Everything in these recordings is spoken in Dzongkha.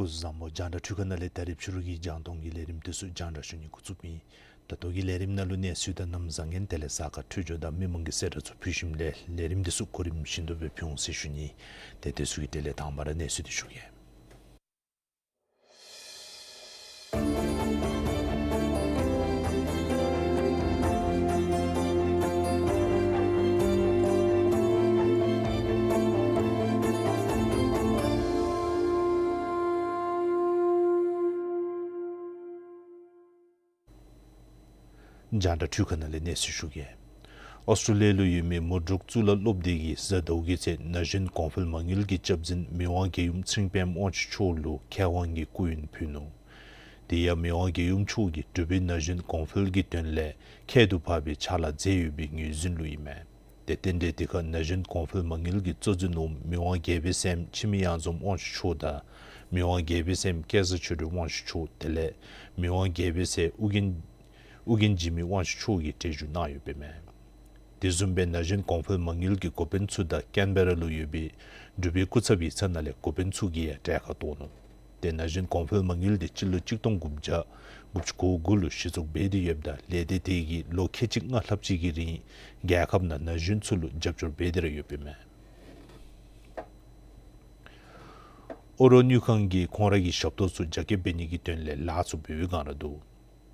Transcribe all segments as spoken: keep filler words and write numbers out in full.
སྐུ་གཟུགས་བཟང་པོ། རྒྱང་བསྒྲགས་འཕྲུལ་ཁང་ནང་ལས་ད་རིས་ཕྱི་རུ་གི་རྒྱང་མཐོང་གི་ལས་རིམ་འདི་ཚུ་རྒྱང་བསྒྲགས་ཞུ་ནི་འགོ་བཙུགསཔ་ཨིན། ད་ལྟོ་གི་ལས་རིམ་ནང་ལུ་གནས་ཚུལ་དང་གནམ་བཟང་ངན་དེ་ལས་གཟའ་སྐར་འཕྲོད་སྦྱོར་དང་མི་མང་གི་གསལ་བསྒྲགས་ཚུ་ཕུལ་ཞིནམ་ལས་ལས་རིམ་འདི་ཚུ་གོ་རིམ་བཞིན་དུ་སྦེ་ཕུལ་འོང་ཟེར་ཞུ་ནི། ཏེ་དེ་ཚུ་གི་གྲས་ལས་དང་པ་ར་གནས་ཚུལ་འདི་ཞུ་གེ། རྒྱང་བསྒྲགས་འཕྲུལ་ཁང་ནང་ལས་གནས་ཚུལ་ཞུ་གེ། ཨོསི་ཊྲེ་ལི་ཡ་ལུ་ཡོད་མི་མུ་འབྲུག་གཙུག་ལག་སློབ་སྡེ་གིས་གཟའ་ཟླཝ་གི་ཚེ་ན་གཞོན་གོང་འཕེལ་མ་དངུལ་གྱི་སྐྱབས་འཛིན་མི་དབང་རྒྱལ་ཡུམ་ཚེ་རིང་པདྨ་དབང་ཕྱུག་མཆོག་ལུ་མཁས་དབང་གི་སྐུ་ཡོན་ཕུལ་ནུག། དེ་ཡང་མི་དབང་རྒྱལ་ཡུམ་མཆོག་གིས་འབྲུག་པའི་ན་གཞོན་གོང་འཕེལ་གྱི་དོན་ལས་ཁྱད་དུ་འཕགས་པའི་ཕྱག་ལཱ་མཛད་ཡོད་པའི་ངོས་འཛིན་ལུ་ཨིན་མས། ཏེ་རྟེན་འབྲེལ་འདི་ཁར་ན་གཞོན་གོང་འཕེལ་མ་དངུལ་གྱི་གཙོ་འཛིན་འོགམ་མི་དབང་རྒྱལ་པོའི་སྲསམོ་འཆི་མེད་གཡང་འཛོམས་དབང་ཕྱུག་མཆོག་དང་མི་དབང་རྒྱལ་པོའི་སྲསམོ་སྐལ་བཟང་ཆོས་སྒྲོན་དབང་ཕྱུག་མཆོག་དེ་ལས་མི་དབང་རྒྱལ་པོའི་སྲས་ཨོ་རྒྱན་ཨོ་རྒྱན་འཇིགས་མེད་དབང་ཕྱུག་མཆོག་གིས་གྲལ་བཞུགས་གནང་ཡོདཔ་ཨིན་མས། དེ་བཟུམ་སྦེ་ན་གཞོན་གོང་འཕེལ་མ་དངུལ་གྱི་འགོ་དཔོན་ཚུ་དང་ཀེན་བེ་ར་ལུ་ཡོད་པའི་འབྲུག་པའི་སྐུ་ཚབ་ཡིག་ཚང་ནང་ལས་འགོ་དཔོན་ཚུ་གིས་ཡང་གྲལ་ཁར་གཏོགས་ནུག། ཏེ་ན་གཞོན་གོང་འཕེལ་མ་དངུལ་འདི་སྤྱི་ལོ་གཅིག་སྟོང་དགུ་བརྒྱ་དགུ་བཅུ་གོ་དགུ་ལུ་གཞི་བཙུགས་འབད་དེ་ཡོདཔ་ད་ལས་སྡེ་དེ་གིས་ལོ་ཁལ་གཅིག་ལྔ་ལྷགཔ་ཅིག་གི་རིང་རྒྱལ་ཁབ་ནང་ན་གཞོན་ཚུ་ལུ་རྒྱབ་སྐྱོར་འབད་དེ་ར་ཡོདཔ་ཨིན་མས། ཨོ་རོག་དངུལ་ཁང་གིས་ཁོང་ར་གི་ཞབས་ཏོག་ཚུ་རྒྱ་སྐྱེད་འབད་ནི་གི་དོན་ལས་ལཱ་ཚུ་འབད་བའི་སྒང་ར་འདུག།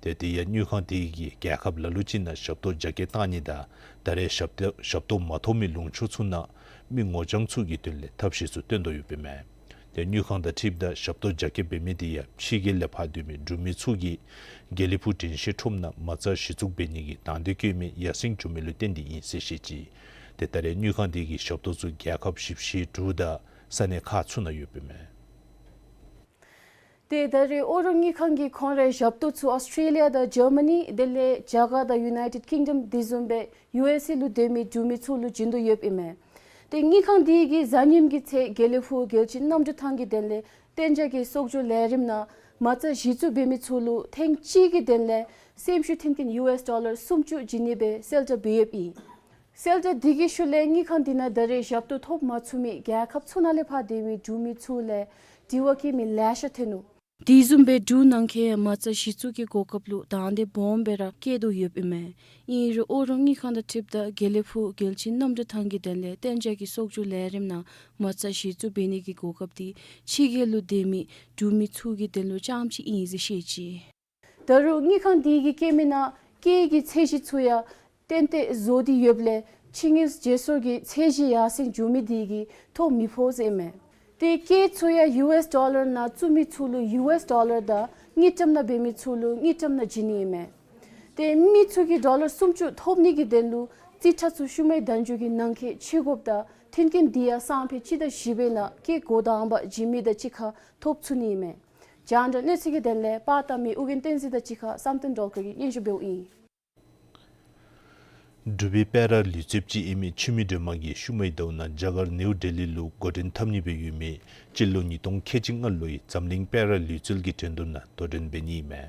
ཏེ་དེ་ཡང་དངུལ་ཁང་དེ་གིས་རྒྱལ་ཁབ་ལ་ལུ་ཅིག་ནང་ཞབས་ཏོག་རྒྱ་སྐྱེད་གཏང་ནི་དང་ད་རེས་ཞབས་ཏོག་ཞབས་ཏོག་མ་ཐོབ་མི་ལུང་ཕྱོགས་ཚུ་ནང་མི་ངོ་རྐྱང་ཚུ་གི་དོན་ལས་ཐབས་ཤེས་ཚུ་བཏོན་དོ་ཡོདཔ་ཨིན་མས། ཏེ་དངུལ་ཁང་དང་འཁྲིལཝ་ད་ཞབས་ཏོག་རྒྱ་སྐྱེད་འབད་མི་དེ་ཡང་ཕྱི་རྒྱལ་ལས་ཕར་སྡོད་མི་འབྲུག་མི་ཚུ་གིས་དགེ་ལེགས་ཕུག་དྲན་ཤེས་ཁྲོམ་ནང་མ་རྩ་གཞི་བཙུགས་འབད་ནི་གི་དང་འདོད་བསྐྱེད་མི་ཡར་སེང་བྱུང་མི་ལུ་བརྟེན་ཏེ་ཨིན་ཟེར་བཤད་ཅི། ཏེ་ད་རེས་དངུལ་ཁང་དེ་གིས་ཞབས་ཏོག་ཚུ་རྒྱལ་ཁབ་བཞི་བཅུ་ཞེ་དྲུག་དང་ས་གནས་ཁག་ཚུ་ནང་ཡོདཔ་ཨིན་མས། ཏེ་ད་རེས་ཨོ་རོག་དངུལ་ཁང་གིས་ཁོང་རའི་ཞབས་ཏོག་ཚུ་ཨོསི་ཊྲེ་ལི་ཡ་དང་ཇར་མ་ནི་དེ་ལས་རྒྱ་གར་དང་ཡུ་ནའི་ཊེཌ་ཀིང་ཌམ་དེ་བཟུམ་སྦེ་ཡུ་ཨེསི་ཨེ་ལུ་སྡོད་མི་འབྲུག་མི་ཚུ་ལུ་བྱིན་དོ་ཡོདཔ་ཨིན་མས། ཏེ་དངུལ་ཁང་དེ་གིས་གཟའ་ཉིམ་གི་ཚེ་དགེ་ལེགས་ཕུག་རྒྱལ་སྤྱི་རྣམ་གྲོལ་ཐང་གི་དོན་ལས་གཏན་འཇགས་ཀྱི་གསོག་འཇོག་ལས་རིམ་ནང་མ་རྩ་གཞི་བཙུགས་འབད་མི་ཚུ་ལུ་ཐེངས་གཅིག་གི་དོན་ལས་སེམས་ཤུགས་མཐུན་རྐྱེན་ཡུ་ཨེསི་ཌོ་ལར་སུམ་ཅུ་བྱིན་ནི་སྦེ་གསལ་བསྒྲགས་འབད་ཡོདཔ་ཨིན། གསལ་བསྒྲགས་འདི་གི་ཤུལ་ལས་དངུལ་ཁང་འདི་ནང་ད་རེས་ཞབས་ཏོག་ཐོབ་མ་ཚུགས་མི་རྒྱལ་ཁབ་ཚུ་ནང་ལས་ཕར་སྡོད་མི་འབྲུག་མི་ཚུ་ལས་དྲི་བ་བཀོད་མི་ལེ་ཤ་ཐོན་ནུག། དེ་བཟུམ་སྦེ་འབྲུག་ནང་འཁོད་ཡང་མ་རྩ་གཞི་བཙུགས་ཀྱི་གོ་སྐབས་ལུ་དང་འདོད་སྦོམ་སྦེ་ར་བསྐྱེད་དོ་ཡོདཔ་ཨིན་མས། ཨིན་རུང་ཨོ་རོག་དངུལ་ཁང་དང་འཁྲིལཝ་ད་དགེ་ལེགས་ཕུག་རྒྱལ་སྤྱི་རྣམ་གྲོལ་ཐང་གི་དོན་ལས་གཏན་འཇགས་ཀྱི་གསོག་འཇོག་ལས་རིམ་ནང་མ་རྩ་གཞི་བཙུགས་འབད་ནི་གི་གོ་སྐབས་འདི་ཕྱི་རྒྱལ་ལུ་སྡོད་མི་འབྲུག་མི་ཚུ་གི་དོན་ལུ་རྐྱངམ་ཅིག་ཨིན་ཟེར་བཤད་ཅི། ད་རུང་དངུལ་ཁང་དེ་གིས་བཀོད་མི་ནང་སྐྱེད་ཀྱི་ཚད་གཞི་ཚུ་ཡང་ཏན་ཏན་བཟོ་སྟེ་ཡོདཔ་ལས་ཕྱི་དངུལ་བརྗེ་སོར་གྱི་ཚད་གཞི་ཡར་སེང་འགྱོ་མི་དེ་གིས་ཐོ་མི་ཕོག་ཟེར་ཨིན་མས། ཏེ་སྐྱེད་ཚུ་ཡང་ཡུ་ཨེསི་ཌོ་ལར་ནང་བཙུགས་མི་ཚུ་ལུ་ཡུ་ཨེསི་ཌོ་ལར་དང་དངུལ་ཀྲམ་ནང་འབད་མི་ཚུ་ལུ་དངུལ་ཀྲམ་ནང་བྱིན་ནི་ཨིན་མས། ཏེ་མི་ཚུ་གིས་ཌོ་ལར་སུམ་ཅུ་ཐོབ་ནི་གི་དོན་ལུ་རྩིས་ཁྲ་ཚུ་ཤུལ་མའི་ཟླ་མཇུག་གི་ནང་འཁོད་ཕྱེ་དགོཔ་དང་མཐུན་རྐྱེན་འདི་ཡང་སང་ཕོད་སྤྱི་ཟླ་བཞི་པའི་ནང་སྐྱེད་འགོ་དང་པ་བྱིན་མི་དང་གཅིག་ཁར་ཐོབ་ཚུགས་ནི་ཨིན་མས། རྒྱང་བསྒྲགས་གནས་ཚུལ་གྱི་དོན་ལས་པར་བཏབ་མི་ཨོ་རྒྱན་བསྟན་འཛིན་དང་གཅིག་ཁར་བསམ་གཏན་སྒྲོལ་དཀར་གྱིས་སྙན་ཞུ་འབདཝ་ཨིན། འབྲུག་པའི་པེ་ར་ལུས་རྩལཔ་ཅིག་ཨིན་མི་འཆི་མེད་སྒྲོལ་མ་གིས་ཤུལ་མའི་ཟླཝ་ནང་རྒྱ་གར་ནིའུ་ཌེལ་ལི་ལུ་འགོ་འདྲེན་འཐབ་ནི་སྦེ་ཡོད་མི་སྤྱི་ལོ་ཉིས་སྟོང་ཁལ་གཅིག་ལྔ་ལོའི་འཛམ་གླིང་པེ་ར་ལུས་རྩལ་གྱི་འགྲན་བསྡུར་ནང་དོ་འགྲན་འབད་ནི་ཨིན་མས།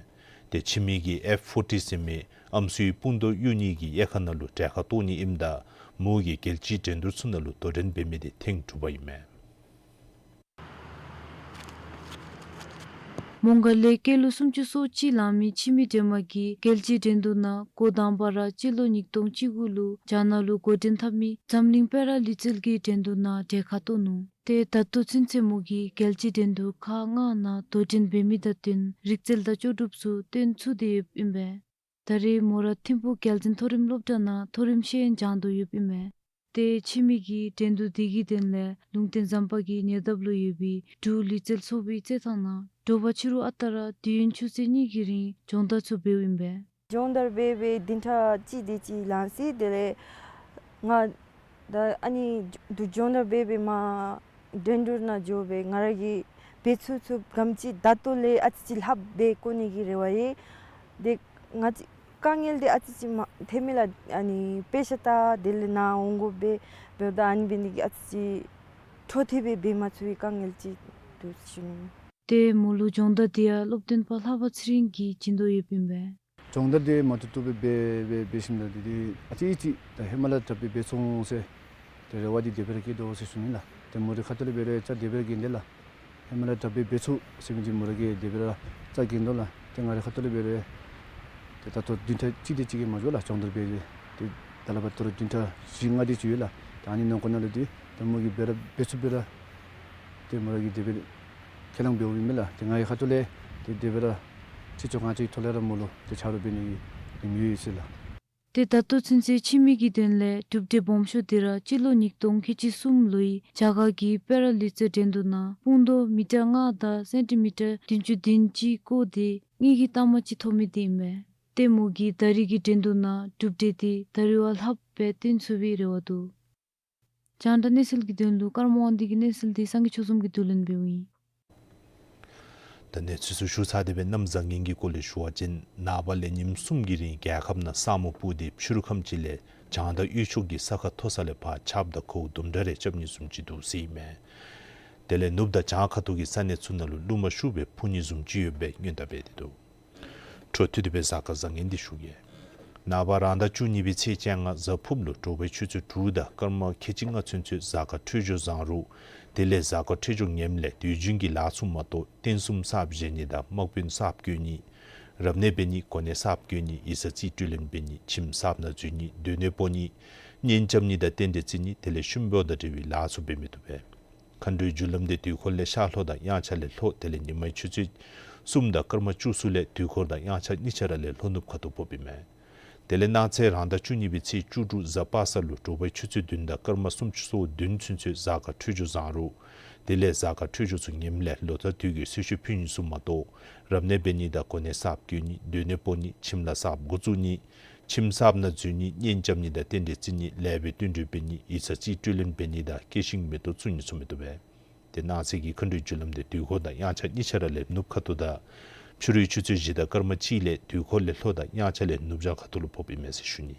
ཏེ་འཆི་མེད་ཀྱིས་ཨེཕ་ཕོར་ཊི་ཟེར་མི་ཨམ་སྲུའི་དཔུང་དོག་གཡུག་ནི་གི་དབྱེ་ཁག་ནང་ལུ་གྲལ་ཁར་གཏོགས་ནི་ཨིནམ་ད་མོ་གིས་རྒྱལ་སྤྱིའི་འགྲན་བསྡུར་ཚུ་ནང་ལུ་དོ་འགྲན་འབད་མི་དེ་ཐེངས་དྲུག་པ་ཨིན་མས། མོང་སྒར་ལས་སྐྱེས་ལོ་སུམ་ཅུ་སོ་གཅིག་ལང་མི་འཆི་མེད་སྒྲོལ་མ་གིས་རྒྱལ་སྤྱིའི་འགྲན་བསྡུར་ནང་འགོ་དང་པ་ར་སྤྱི་ལོ་ཉིས་སྟོང་བཅུ་དགུ་ལུ་རྒྱ་ནག་ལུ་འགོ་འདྲེན་འཐབ་མི་འཛམ་གླིང་པེ་ར་ལུས་རྩལ་གྱི་འགྲན་བསྡུར་ནང་གྲལ་ཁར་གཏོགས་ནུག། ཏེ་ད་ལྟོ་ཚུན་ཚོད་མོ་གིས་རྒྱལ་སྤྱིའི་འགྲན་བསྡུར་ཁག་ལྔ་ནང་དོ་འགྲན་འབད་མི་དང་བསྟུན་རིག་རྩལ་དང་ལྕོགས་གྲུབ་ཚུ་སྟོན་ཚུགས་ཏེ་ཡོདཔ་ཨིན་པས། ད་རེས་མོ་ར་ཐིམ་ཕུག་རྒྱལ་འཛིན་མཐོ་རིམ་སློབ་གྲྭ་ནང་མཐོ་རིམ་ཤེས་ཡོན་སྦྱང་དོ་ཡོདཔ་ཨིན་མས། ཏེ་ཕྱི་མི་གི་འགྲན་བསྡུར་དེ་གི་དོན་ལས་ལུང་བསྟན་ཟམ་པ་གི་ཉེ་འདབས་ལུ་ཡོད་པའི་འབྲུག་ལུས་རྩལ་ཚོགས་པའི་རྩེད་ཐང་ནང་དྲོ་པ་ཕྱི་རུ་ཨ་རྟག་ར་དུས་ཡུན་ཆུ་ཚོད་གཉིས་ཀྱི་རིང་སྦྱོང་བརྡར་ཚུ་འབདཝ་ཨིན་པས། སྦྱོང་བརྡར་འབད་འབད་བདུན་ཕྲག་གཅིག་དེ་ཅིག་ལང་སི། དེ་ལས་ང་ད་ཨ་ནི་དུ་སྦྱོང་བརྡར་འབད་འབད་མ་འགྲན་བསྡུར་ནང་འགྱོ་སྦེ་ང་ར་གིས་འབད་ཚུགས་ཚུགས་གམ་ཅིག་ད་ལྟོ་ལས་ཨ་ཙི་ཅིག་ལྷགཔ་སྦེ་བཀོ་ནི་གི་རེ་བ་ཡོད། དེ་ང་བཅས་དཀའ་ངལ་འདི་ཨ་ཙི་ཅིག་མ་ཐོནམ་ལས་ཨ་ནི་དཔེ་ཆ་ལྟ་དེ་ལས་ནཱ་འོང་དགོ་པས། འབདཝ་ད་ཨ་ནི་འབད་ནི་གི་ཨ་ཙི་ཅིག་འཕྲོ་མཐུད་སྦེ་འབད་མ་ཚུགས་པའི་དཀའ་ངལ་ཅིག་འདུག་ཞུ་ནི། ཏེ་མོ་ལུ་སྦྱོང་བརྡར་འདི་ཡང་སློབ་སྟོན་པ་ལྷ་པ་ཚེ་རིང་གིས་བྱིན་དོ་ཡོདཔ་ཨིན་པས། སྦྱོང་བརྡར་འདི་མ་ཐུབ་ཐུབ་སྦེ་འབད་འབད་འབད་ཞིནམ་ད་འདི་འདི་ཨ་ཙི་ཅིག་ད་ཧེ་མ་ལས་དྲགཔ་སྦེ་འབད་ཚུགས་འོང་ཟེར་ཏེ་རེ་བ་འདི་དེ་སྦེ་ར་བསྐྱེད་དོ་ཟེར་ཞུ་ནི་ལགས། ཏེ་མོ་རའི་ཁ་ཐུག་ལས་འབད་རུང་རྩ་དེ་སྦེ་ར་གིས་དེ་ལགས། ཧེ་མ་ལས་དྲགཔ་སྦེ་འབད་ཚུགས་ཟེར་མི་འདི་མོ་ར་གིས་དེ་སྦེ་ར་རྩ་གིས་དོ་ལགས། ཏེ་ང་རའི་ཁ་ཐུག་ལས་འབད་རུང་ཏེ་ད་ལྟོ་བདུན་ཕྲག་གཅིག་དེ་ཅིག་གིས་མ་འགྱོ་ལགས། སྦྱོང་བརྡར་འབད་དེ་ད་ལས་ཕར་ད་རུང་བདུན་ཕྲག་བཞི་ལྔ་དེ་ཅིག་ཡོད་ལགས། ཏེ་ཨ་ནི་ནང་འཁོད་ནང་ལུ་འདི་ཏེ་མོ་གིས་འབད་ར་འབད་ཚུགསཔ་སྦེ་ར་ཏེ་མོ་ར་གིས་དེ་སྦེ་ཁས་བླངས་འབདཝ་ཨིན་མས་ལགས། ཏེ་ང་རའི་ཁ་ཐུག་ལས་ཏེ་དེ་སྦེ་ར་ཕྱི་ཕྱོགས་གང་ཅིའི་ཐོག་ལས་ར་མོ་ལུ་ཏེ་ཆ་རོགས་འབད་ནི་གི་ཏེ་ཡོད་ཟེར་ལགས། ཏེ་ད་ལྟོ་ཚུན་ཚོད་ཕྱི་མི་གི་དོན་ལས་གྲུབ་འབྲས་སྦོམ་ཤོས་འདི་ར་སྤྱི་ལོ་ཉིས་སྟོང་ཁལ་གཅིག་གསུམ་ལོའི་རྒྱ་གར་གྱི་པེ་ར་ལུས་རྩལ་འགྲན་བསྡུར་ནང་དཔུང་རྡོ་མི་ཊར་ལྔ་དང་སེན་ཊི་མི་ཊར་བདུན་ཅུ་དོན་གཅིག་བཀོ་སྟེ་དངུལ་གྱི་རྟགས་མ་གཅིག་ཐོབ་མི་འདི་ཨིན་མས། ཏེ་མོ་གིས་ད་རེས་ཀྱི་འགྲན་བསྡུར་ནང་གྲུབ་འབྲས་འདི་ད་རེས་བ་ལྷགཔ་སྦེ་སྟོན་ཚུགས་པའི་རེ་བ་འདུག། རྒྱང་བསྒྲགས་གནས་ཚུལ་གྱི་དོན་ལུ་ཀརྨ་དབང་འདུས་ཀྱི་གནས་ཚུལ་འདི་སངས་རྒྱས་ཆོས་འཛོམས་ཀྱིས་བསྡུ་ལེན་འབདཝ་ཨིན། ད་གནས་ཚུལ་ཚུ་ཞུ་ཚར་ཏེ་སྦེ་གནམ་བཟང་ངན་གྱི་སྐོར་ལས་ཞུ་བ་ཅིན་ནངས་པ་ལས་ཉིནམ་གསུམ་གྱི་རིང་རྒྱལ་ཁབ་ནང་ས་སྨུག་སྤུབས་ཏེ་ཕྱི་རུ་ཁམས་ཅིག་ལས་བྱང་དང་དབུས་ཕྱོགས་ཀྱི་ས་ཁ་མཐོ་ས་ལས་ཕར་ཆརཔ་དང་གའུ་དུམ་གྲ་རེ་རྐྱབ་ནི་བཟུམ་ཅིག་འདུག་ཟེར་ཨིན་མས། དེ་ལས་ནུབ་དང་བྱང་ཁ་ཐུག་གི་ས་གནས་ཚུ་ནང་ལུ་རླུང་མ་ཤུགས་སྦེ་འཕུ་ནི་བཟུམ་ཅིག་ཡོད་པའི་སྔོན་བརྡ་འབད་དེ་འདུག། འཕྲོ་མཐུད་དེ་སྦེ་གཟའ་སྐར་བཟང་ངན་འདི་ཞུ་གེ། ནངས་པ་རང་ཟླ་བཅུ་གཉིས་པའི་ཚེས་བཅོ་ལྔ་གཟའ་ཕུརཔ་ལུ་དྲོ་པའི་ཆུ་ཚོད་དྲུག་དང་སྐར་མ་ཁལ་གཅིག་ལྔ་ཚུན་ཚོད་གཟའ་སྐར་འཕྲོད་སྦྱོར་བཟང་རུང་དེ་ལས་གཟའ་སྐར་འཕྲོད་སྦྱོར་ངནམ་ལས་དུས་རྒྱུན་གྱི་ལཱ་ཚུ་མ་གཏོགས་རྟེན་གསུམ་གསརཔ་བཞེངས་ནི་དང་དམག་དཔོན་གསརཔ་བསྐོ་ནི་རབ་གནས་འབད་ནི་གོ་གནས་གསརཔ་བསྐོ་ནི་ཡིག་ཚང་རྩིས་སྤྲོད་ལེན་འབད་ནི་ཁྱིམ་གསརཔ་ནང་འཛུལ་ནི་སྡོད་གནས་སྤོ་ནི་གཉེན་རྐྱབ་ནི་དང་རྟེན་འབྲེལ་བརྩི་ནི་དེ་ལས་ཤུམ་བོ་དང་འབྲེལ་བའི་ལཱ་ཚུ་འབད་མི་བཏུབ་པས། མཁའ་འགྲོའི་རྒྱུ་ལམ་འདི་དུས་འཁོར་ལས་ཤར་ལྷོ་དང་དབྱངས་འཆར་ལས་ལྷོ་དེ་ལས་ཉི་མའི་ཆུ་ཚོད་གསུམ་དང་སྐར་མ་བཅུ་གསུམ་ལས་དུས་འཁོར་དང་དབྱངས་འཆར་གཉིས་ཆ་ར་ལས་ལྷོ་ནུབ་ཁ་ཐུག་ཕོགཔ་ཨིན་མས། དེ་ལས་གནངས་ཚེ་རང་ཟླ་བཅུ་གཉིས་པའི་ཚེས་བཅུ་དྲུག་གཟའ་པ་སངས་ལུ་དྲོ་པའི་ཆུ་ཚོད་བདུན་དང་སྐར་མ་སུམ་ཅུ་སོ་བདུན་ཚུན་ཚོད་གཟའ་སྐར་འཕྲོད་སྦྱོར་བཟང་རུང་དེ་ལས་གཟའ་སྐར་འཕྲོད་སྦྱོར་ཚུ་ངནམ་ལས་ལོ་ཙཱ་དུས་ཀྱི་གསོལ་མཆོད་ཕུལ་ནི་ཚུ་མ་གཏོགས་རབ་གནས་འབད་ནི་དང་གོ་གནས་གསརཔ་བསྐོ་ནི་སྡོད་གནས་སྤོ་ནི་ཁྱིམ་ལཱ་གསརཔ་འགོ་བཙུགས་ནི་ཁྱིམ་གསརཔ་ནང་འཛུལ་ནི་གཉེན་རྐྱབ་ནི་དང་རྟེན་འབྲེལ་བརྩི་ནི་ལེགས་པའི་བསྟུན་གྲོས་འབད་ནི་ཡིག་ཚང་རྩིས་སྤྲོད་ལེན་འབད་ནི་དང་སྐྱེད་ཤིང་མེ་ཏོག་བཙུགས་ནི་ཚུ་མི་བཏུབ་པས། ཏེ་གནངས་ཚེ་གི་མཁའ་འགྲོའི་རྒྱུ་ལམ་འདི་དུས་འཁོར་དང་དབྱངས་འཆར་གཉིས་ཆ་ར་ལས་ནུབ་ཁ་ཐུག་དང་ཕྱི་རུའི་ཆུ་ཚོད་བཞི་དང་སྐར་མ་གཅིག་ལས་དུས་འཁོར་ལས་ལྷོ་དང་དབྱངས་འཆར་ལས་ནུབ་བྱང་ཁ་ཐུག་ལུ་ཕོགཔ་ཨིན་མས་ཟེར་ཞུ་ནི།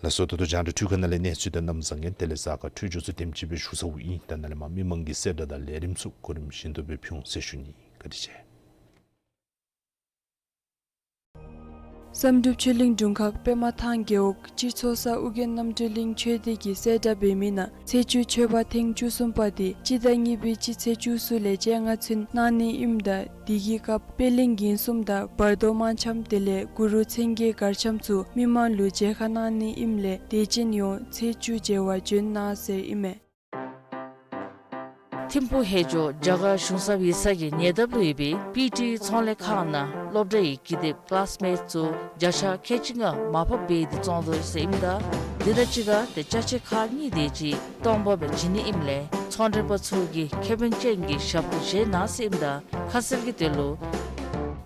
ལགས་སོ། ད་ལྟོ་རྒྱང་བསྒྲགས་འཕྲུལ་ཁང་ནང་ལས་གནས་ཚུལ་དང་གནམ་བཟང་ངན་དེ་ལས་གཟའ་སྐར་འཕྲོད་སྦྱོར་ཚུ་དེམ་ཅིག་སྦེ་ཞུ་ཚརཝ་ཨིན། ད་ནཱ་ལས་མར་མི་མང་གི་གསལ་བསྒྲགས་དང་ལས་རིམ་ཚུ་གོ་རིམ་བཞིན་དུ་སྦེ་ཕུལ་འོང་ཟེར་ཞུ་ནི། བཀའ་དྲིན་ཆེ། བསམ་གྲུབ་ཆོས་གླིང་དྲུང་ཁག་པདྨ་ཐང་རྒེད་འོག་སྤྱིར་ཚོགས་ས་ཨོ་རྒྱན་རྣམ་གྲོལ་གླིང་ཆོས་སྡེ་གིས་གསལ་བསྒྲགས་འབད་མི་ནང་ཚེས་བཅུ་མཆོད་པ་ཐེངས་བཅུ་གསུམ་པ་འདི་སྤྱི་ཟླ་གཉིས་པའི་སྤྱི་ཚེས་བཅུ་གསུམ་ལས་བཅོ་ལྔ་ཚུན་གནང་ནི་ཨིནམ་ད་དེ་གི་སྐབས་པད་གླིང་འགན་གསུམ་དང་བར་དོ་དམར་འཆམ་དེ་ལས་གུ་རུ་མཚན་བརྒྱད་གར་འཆམ་ཚུ་མི་མང་ལུ་མཇལ་ཁ་གནང་ནི་ཨིནམ་ལས་དད་ཅན་ཡོངས་ཚེས་བཅུ་མཇལ་བར་འབྱོན་གནང་ཟེར་ཨིན་མས། ཐིམ་ཕུག་ཧེ་ཇོ་རྒྱ་གར་གཞུང་ཚབ་ཡིག་ཚང་གི་ཉེ་འདབས་ལུ་ཡོད་པའི་པི་ཊི་ཚོང་ལས་ཁང་ནང་སློབ་གྲྭའི་ཀི་དེབ་ཀླཱས་མེཊ་ཚུ་བརྒྱ་ཆ་ཁལ་གཅིག་ལྔ་མར་ཕབ་འབད་དེ་བཙོང་དོ་ཟེར་ཨིནམ་ད་འདི་དང་གཅིག་ཁར་ཏེ་ཅ་ཆས་ཁག་གཉིས་དེ་ཅིག་སྟོང་པ་སྦེ་བྱིན་ནི་ཨིནམ་ལས་ཚོང་མགྲོན་པ་ཚུ་གིས་ཁེ་ཕན་ཅན་གྱི་ཞབས་ཏོག་བཞེས་གནང་ཟེར་ཨིནམ་ད་ཁ་གསལ་གྱི་དོན་ལུ་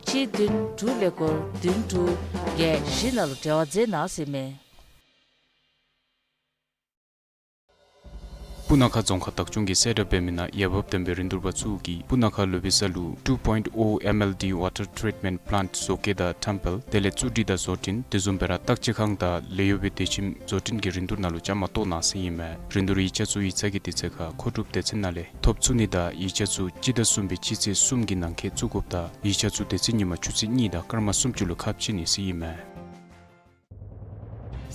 གཅིག་བདུན་དྲུག་ཀླད་ཀོར་བདུན་དྲུག་བརྒྱད་བཞི་ནང་ལུ་འབྲེལ་བ་མཛད་གནང་ཟེར་ཨིན་མས། སྤུ་ན་ཁ་རྫོང་ཁག་བདག་སྐྱོང་གིས་གསལ་བསྒྲགས་འབད་མི་ནང་འོས་འབབ་ལྡན་པའི་རིན་བསྡུར་པ་ཚུ་གིས་སྤུ་ན་ཁ་ལུ་བི་ས་ལུ་two point oh M L D water treatment plant བཟོ་བཀོད་དང་ཁྲམ་སྤེལ་དེ་ལས་བཙུགས་སྒྲིག་དང་བཟོ་སྐྲུན་དེ་བཟུམ་སྦེ་ར་བརྟག་དཔྱད་ཁང་དང་ལས་གཡོག་པའི་སྡེ་ཁྱིམ་བཟོ་སྐྲུན་གྱི་རིན་བསྡུར་ནང་ལུ་བཅའ་མར་གཏོགས་གནང་ཟེར་ཨིན་མས། རིན་བསྡུར་ཡིག་ཆ་ཚུ་ཡིག་ཚང་གི་དུས་ཚོད་ཁར་མཁོ་སྒྲུབ་སྡེ་ཚན་ནང་ལས་ཐོབ་ཚུགས་ནི་དང་ཡིག་ཆ་ཚུ་སྤྱི་ཟླ་གསུམ་པའི་སྤྱི་ཚེས་གསུམ་གྱི་ནང་འཁོད་བཙུགས་དགོཔ་དང་ཡིག་ཆ་ཚུ་དེ་ཚེ་ཉིན་མ་ཆུ་ཚོད་གཉིས་དང་སྐར་མ་སུམ་ཅུ་ལུ་ཁ་ཕྱེ་ནི་ཟེར་ཨིན་མས།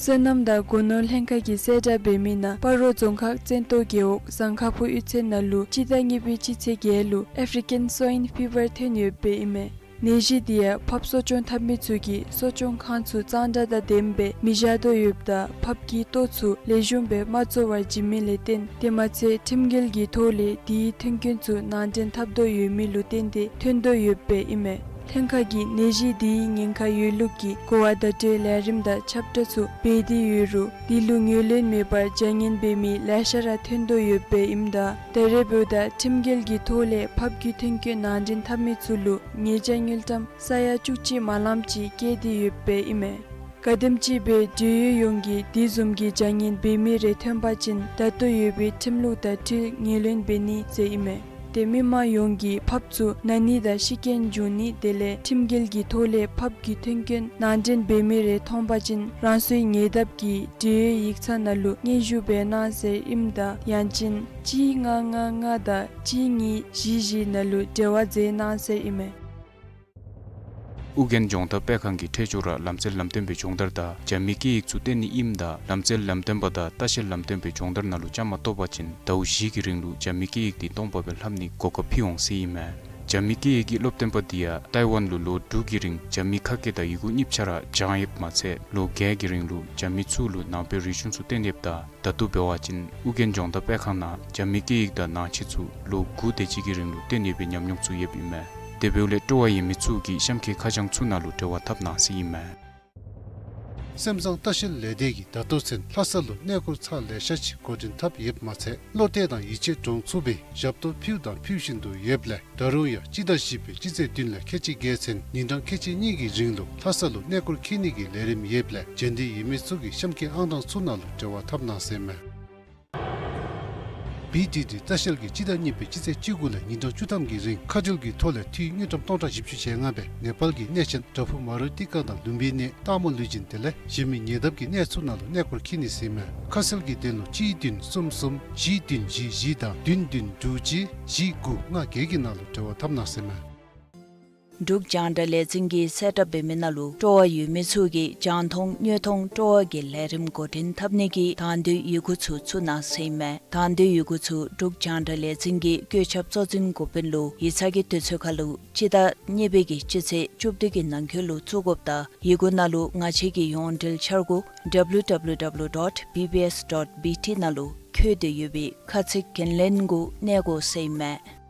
སོ་ནམ་དང་སྒོ་ནོར་ལྷན་ཁག་གིས་གསལ་བསྒྲགས་འབད་མི་ནང་སྤ་རོ་རྫོང་ཁག་བཙན་ཏོ་རྒེད་འོག་ཟངས་ཁ་ཕུ་གཡུས་ཚན་ནང་ལུ་སྤྱི་ཟླ་གཉིས་པའི་སྤྱི་ཚེས་བརྒྱད་ལུ་ཨེཕ་རི་ཀན་སོའིན་ཕི་བར་ཐོན་ཡོདཔ་ཨིན་མས། ནད་གཞི་འདི་ཡང་ཕགཔ་གསོ་སྐྱོང་འཐབ་མི་ཚུ་གིས་གསོ་སྐྱོང་ཁང་ཚུ་གཙང་སྦྲ་དང་ལྡནམ་སྦེ་མི་བཞག་དོ་ཡོདཔ་ད་ཕགཔ་གི་ལྟོ་ཚུ་ལེགས་ཤོམ་སྦེ་མ་བཙོ་བར་བྱིན་མི་ལས་བརྟེན་དེ་མ་ཚད་ཁྲིམས་འགལ་གྱི་ཐོག་ལས་དེའི་མཐུན་རྐྱེན་ཚུ་ནང་འདྲེན་འཐབ་དོ་ཡོད་མི་ལུ་བརྟེན་ཏེ་ཐོན་དོ་ཡོདཔ་ཨིན་མས། ཐང་ཁ་གི་ནད་གཞི་འདིའི་ཉེན་ཁ་ཡོད་ལུགས་ཀྱི་གོ་བ་བརྡ་སྤྲོད་ལས་རིམ་དང་ཁྱབ་བསྒྲགས་ཚུ་འབད་དེ་ཡོད་རུང་འདི་ལུ་ངོས་ལེན་མེད་པར་བྱ་ངན་འབད་མི་ལེ་ཤ་ར་ཐོན་དོ་ཡོདཔ་ཨིནམ་ད་ད་རེས་འབདཝ་ད་ཁྲིམས་འགལ་གྱི་ཐོག་ལས་ཕབ་སྒྱུར་ཐོན་སྐྱོན་ནང་འདྲེན་འཐབ་མི་ཚུ་ལུ་ཉེས་བྱ་དངུལ་ཀྲམ་ས་ཡ་བཅུ་གཅིག་མ་ལངམ་ཅིག་བཀལ་ཏེ་ཡོདཔ་ཨིན་མས། ག་དེམ་ཅིག་སྦེ་འབྲེལ་ཡོད་ཡོངས་ཀྱིས་དེ་བཟུམ་གྱི་བྱ་ངན་འབད་མི་རེ་ཐོན་པ་ཅིན་ད་ལྟོ་ཡོད་པའི་ཁྲིམས་ལུགས་དང་འཁྲིལ་ངོས་ལེན་འབད་ནི་ཟེར་ཨིན་མས། ཏེ་མི་མང་ཡོངས་ཀྱིས་ཕབ་ཚུ་ན་ནི་དང་ཤི་རྐྱེན་འབྱུང་ནི་དེ་ལས་ཁྲིམས་འགལ་གྱི་ཐོག་ལས་ཕབ་སྒྱུར་ཐོན་སྐྱོན་ནང་འདྲེན་འབད་མི་རེ་མཐོང་པ་ཅིན་རང་སོའི་ཉེ་འདབས་ཀྱི་འབྲེལ་ཡོད་ཡིག་ཚང་ནང་ལུ་སྙན་ཞུ་འབད་གནང་ཟེར་ཨིནམ་ད་ཡང་ཅིན་གཅིག་ལྔ་ལྔ་ལྔ་དང་གཅིག་གཉིས་བཞི་བཞི་ནང་ལུ་འབྲེལ་བ་མཛད་གནང་ཟེར་ཨིན་མས། ཨོ་རྒྱན་ལྗོངས་མཐའ་དཔེ་ཁང་གིས་འཕྲལ་མགྱོགས་ར་ལམ་རྩལ་ལམ་སྟོན་པའི་སྦྱོང་བརྡར་དང་རྒྱ་མིའི་སྐད་ཡིག་ཚུ་སྟོན་ནི་ཨིནམ་ད་ལམ་རྩལ་ལམ་སྟོན་པ་དང་ལྟ་བཤལ་ལམ་སྟོན་པའི་སྦྱོང་བརྡར་ནང་ལུ་བཅའ་མར་གཏོགས་པ་ཅིན་ཟླཝ་བཞི་གི་རིང་ལུ་རྒྱ་མིའི་སྐད་ཡིག་འདི་སྟོང་པ་སྦེ་ལྷབ་ནིའི་གོ་སྐབས་ཕུལ་འོང་ཟེར་ཨིན་མས། རྒྱ་མིའི་སྐད་ཡིག་གི་སློབ་སྟོན་པ་འདི་ཡང་ཏའི་ཝན་ལུ་ལོ་དྲུག་གི་རིང་རྒྱ་མིའི་ཁ་སྐད་དང་ཡི་གུ་གཉིས་ཆ་ར་སྦྱངས་ཡོདཔ་མ་ཚད་ལོ་བརྒྱད་ཀྱི་རིང་ལུ་རྒྱ་མི་ཚུ་ལུ་ནང་པའི་རིག་གཞུང་ཚུ་སྟོན་ཡོདཔ་ད་ད་ལྟོ་འབད་བ་ཅིན་ཨོ་རྒྱན་ལྗོངས་མཐའ་དཔེ་ཁང་ནང་རྒྱ་མིའི་སྐད་ཡིག་དང་ནང་ཆས་ཚུ་ལོ་དགུ་དེ་ཅིག་གི་རིང་ལུ་སྟོན་ཡོད་པའི་ཉམས་མྱོང་ཚུ་ཡོདཔ་ཨིན་མས། དེ་འབདཝ་ལས་སྤྲོ་བ་ཡོད་མི་ཚུ་གིས་གཤམ་གྱི་ཁ་བྱང་ཚུ་ནང་ལུ་འབྲེལ་བ་འཐབ་གནང་ཟེར་ཨིན་མས། སེམས་ཙང་ལྟ་བཤལ་ལས་སྡེ་གིས་ད་ལྟོ་ཚུན་ལྷ་ས་ལུ་གནས་སྐོར་ཚར་ལེ་ཤ་ཅིག་འགོ་འདྲེན་འཐབ་ཡོདཔ་མ་ཚད་བློ་གཏད་དང་ཡིད་ཆེས་འདྲོངས་ཚུགས་པའི་ཞབས་ཏོག་ཕུལ་དང་ཕུལ་བཞིན་དུ་ཡོདཔ་ལས་ད་རུང་ཡང་སྤྱི་ཟླ་བཞི་པའི་སྤྱི་ཚེས་བདུན་ལས་ཁལ་གཅིག་བརྒལ་ཚུན་ཉིན་གྲངས་ཁལ་གཅིག་གཉིས་ཀྱི་རིང་ལུ་ལྷ་ས་ལུ་གནས་སྐོར་འཁྱིད་ནི་གི་ལས་རིམ་ཡོདཔ་ལས་འབྱོན་འདོད་ཡོད་མི་ཚུ་གིས་གཤམ་གྱི་ཨང་གྲངས་ཚུ་ནང་ལུ་འབྲེལ་བ་འཐབ་གནང་ཟེར་མས། བི་ཌི་ཌི་ལྟ་བཤལ་གྱིས་སྤྱི་ཟླ་གཉིས་པའི་སྤྱི་ཚེས་བཅུ་དགུ་ལས་ཉིན་གྲངས་བཅུ་ཐམ་གྱི་རིང་ཁ་ཐུག་གི་ཐོག་ལས་འཐུས་དངུལ་ཀྲམ་སྟོང་ཕྲག་བཞི་བཅུ་ཞེ་ལྔ་སྦེ་ནེ་པཱལ་གྱི་གནས་ཆེན་བྲག་ཕུག་མ་རུ་ཏི་ཀ་དང་ལུམྦི་ནི་སྟག་མོ་ལུས་སྦྱིན་དེ་ལས་གཞན་མི་ཉེ་འདབས་ཀྱི་གནས་ཚུ་ནང་ལུ་གནས་སྐོར་འཁྱིད་ནི་ཟེར་མས། ཁ་གསལ་གྱི་དོན་ལུ་གཅིག་བདུན་གསུམ་གསུམ་བཞི་བདུན་བཞི་བཞི་དང་བདུན་བདུན་དྲུག་གཅིག་བཞི་དགུ་ལྔ་བརྒྱད་ཀྱི་ནང་ལུ་འབྲེལ་བ་འཐབ་གནང་ཟེར་མས། འབྲུག་རྒྱང་བསྒྲགས་ལས་འཛིན་གྱིས་གསལ་བསྒྲགས་འབད་མི་ནང་ལུ་སྤྲོ་བ་ཡོད་མི་ཚུ་གིས་རྒྱང་མཐོང་དངོས་མཐོང་སྤྲོ་བ་གི་ལས་རིམ་འགོ་འདྲེན་འཐབ་ནི་གི་དང་འདོད་ཡི་གུ་ཚུ་བཙུགས་གནང་ཟེར་ཨིན་མས། དང་འདོད་ཡི་གུ་ཚུ་འབྲུག་རྒྱང་བསྒྲགས་ལས་འཛིན་གྱི་བཀོད་ཁྱབ་གཙོ་འཛིན་འགོ་དཔོན་ལུ་ཡིག་ཚང་གི་དུས་ཚོད་ཁར་ལུ་སྤྱི་ཟླ་གཉིས་པའི་གི་སྤྱི་ཚེས་བཅུ་བདུན་གྱི་ནང་འཁོད་ལུ་བཙུགས་དགོཔ་དང་ཡི་གུ་ནང་ལུ་ང་བཅས་ཀྱི་ཡོངས་འབྲེལ་འཆར་སྒོ་W W W dot B B S dot B T ནང་ལུ་བཀོད་དེ་ཡོད་པའི་ཁ་ཚིག་འགན་ལེན་གུ་གནས་དགོ་ཟེར་ཨིན་མས།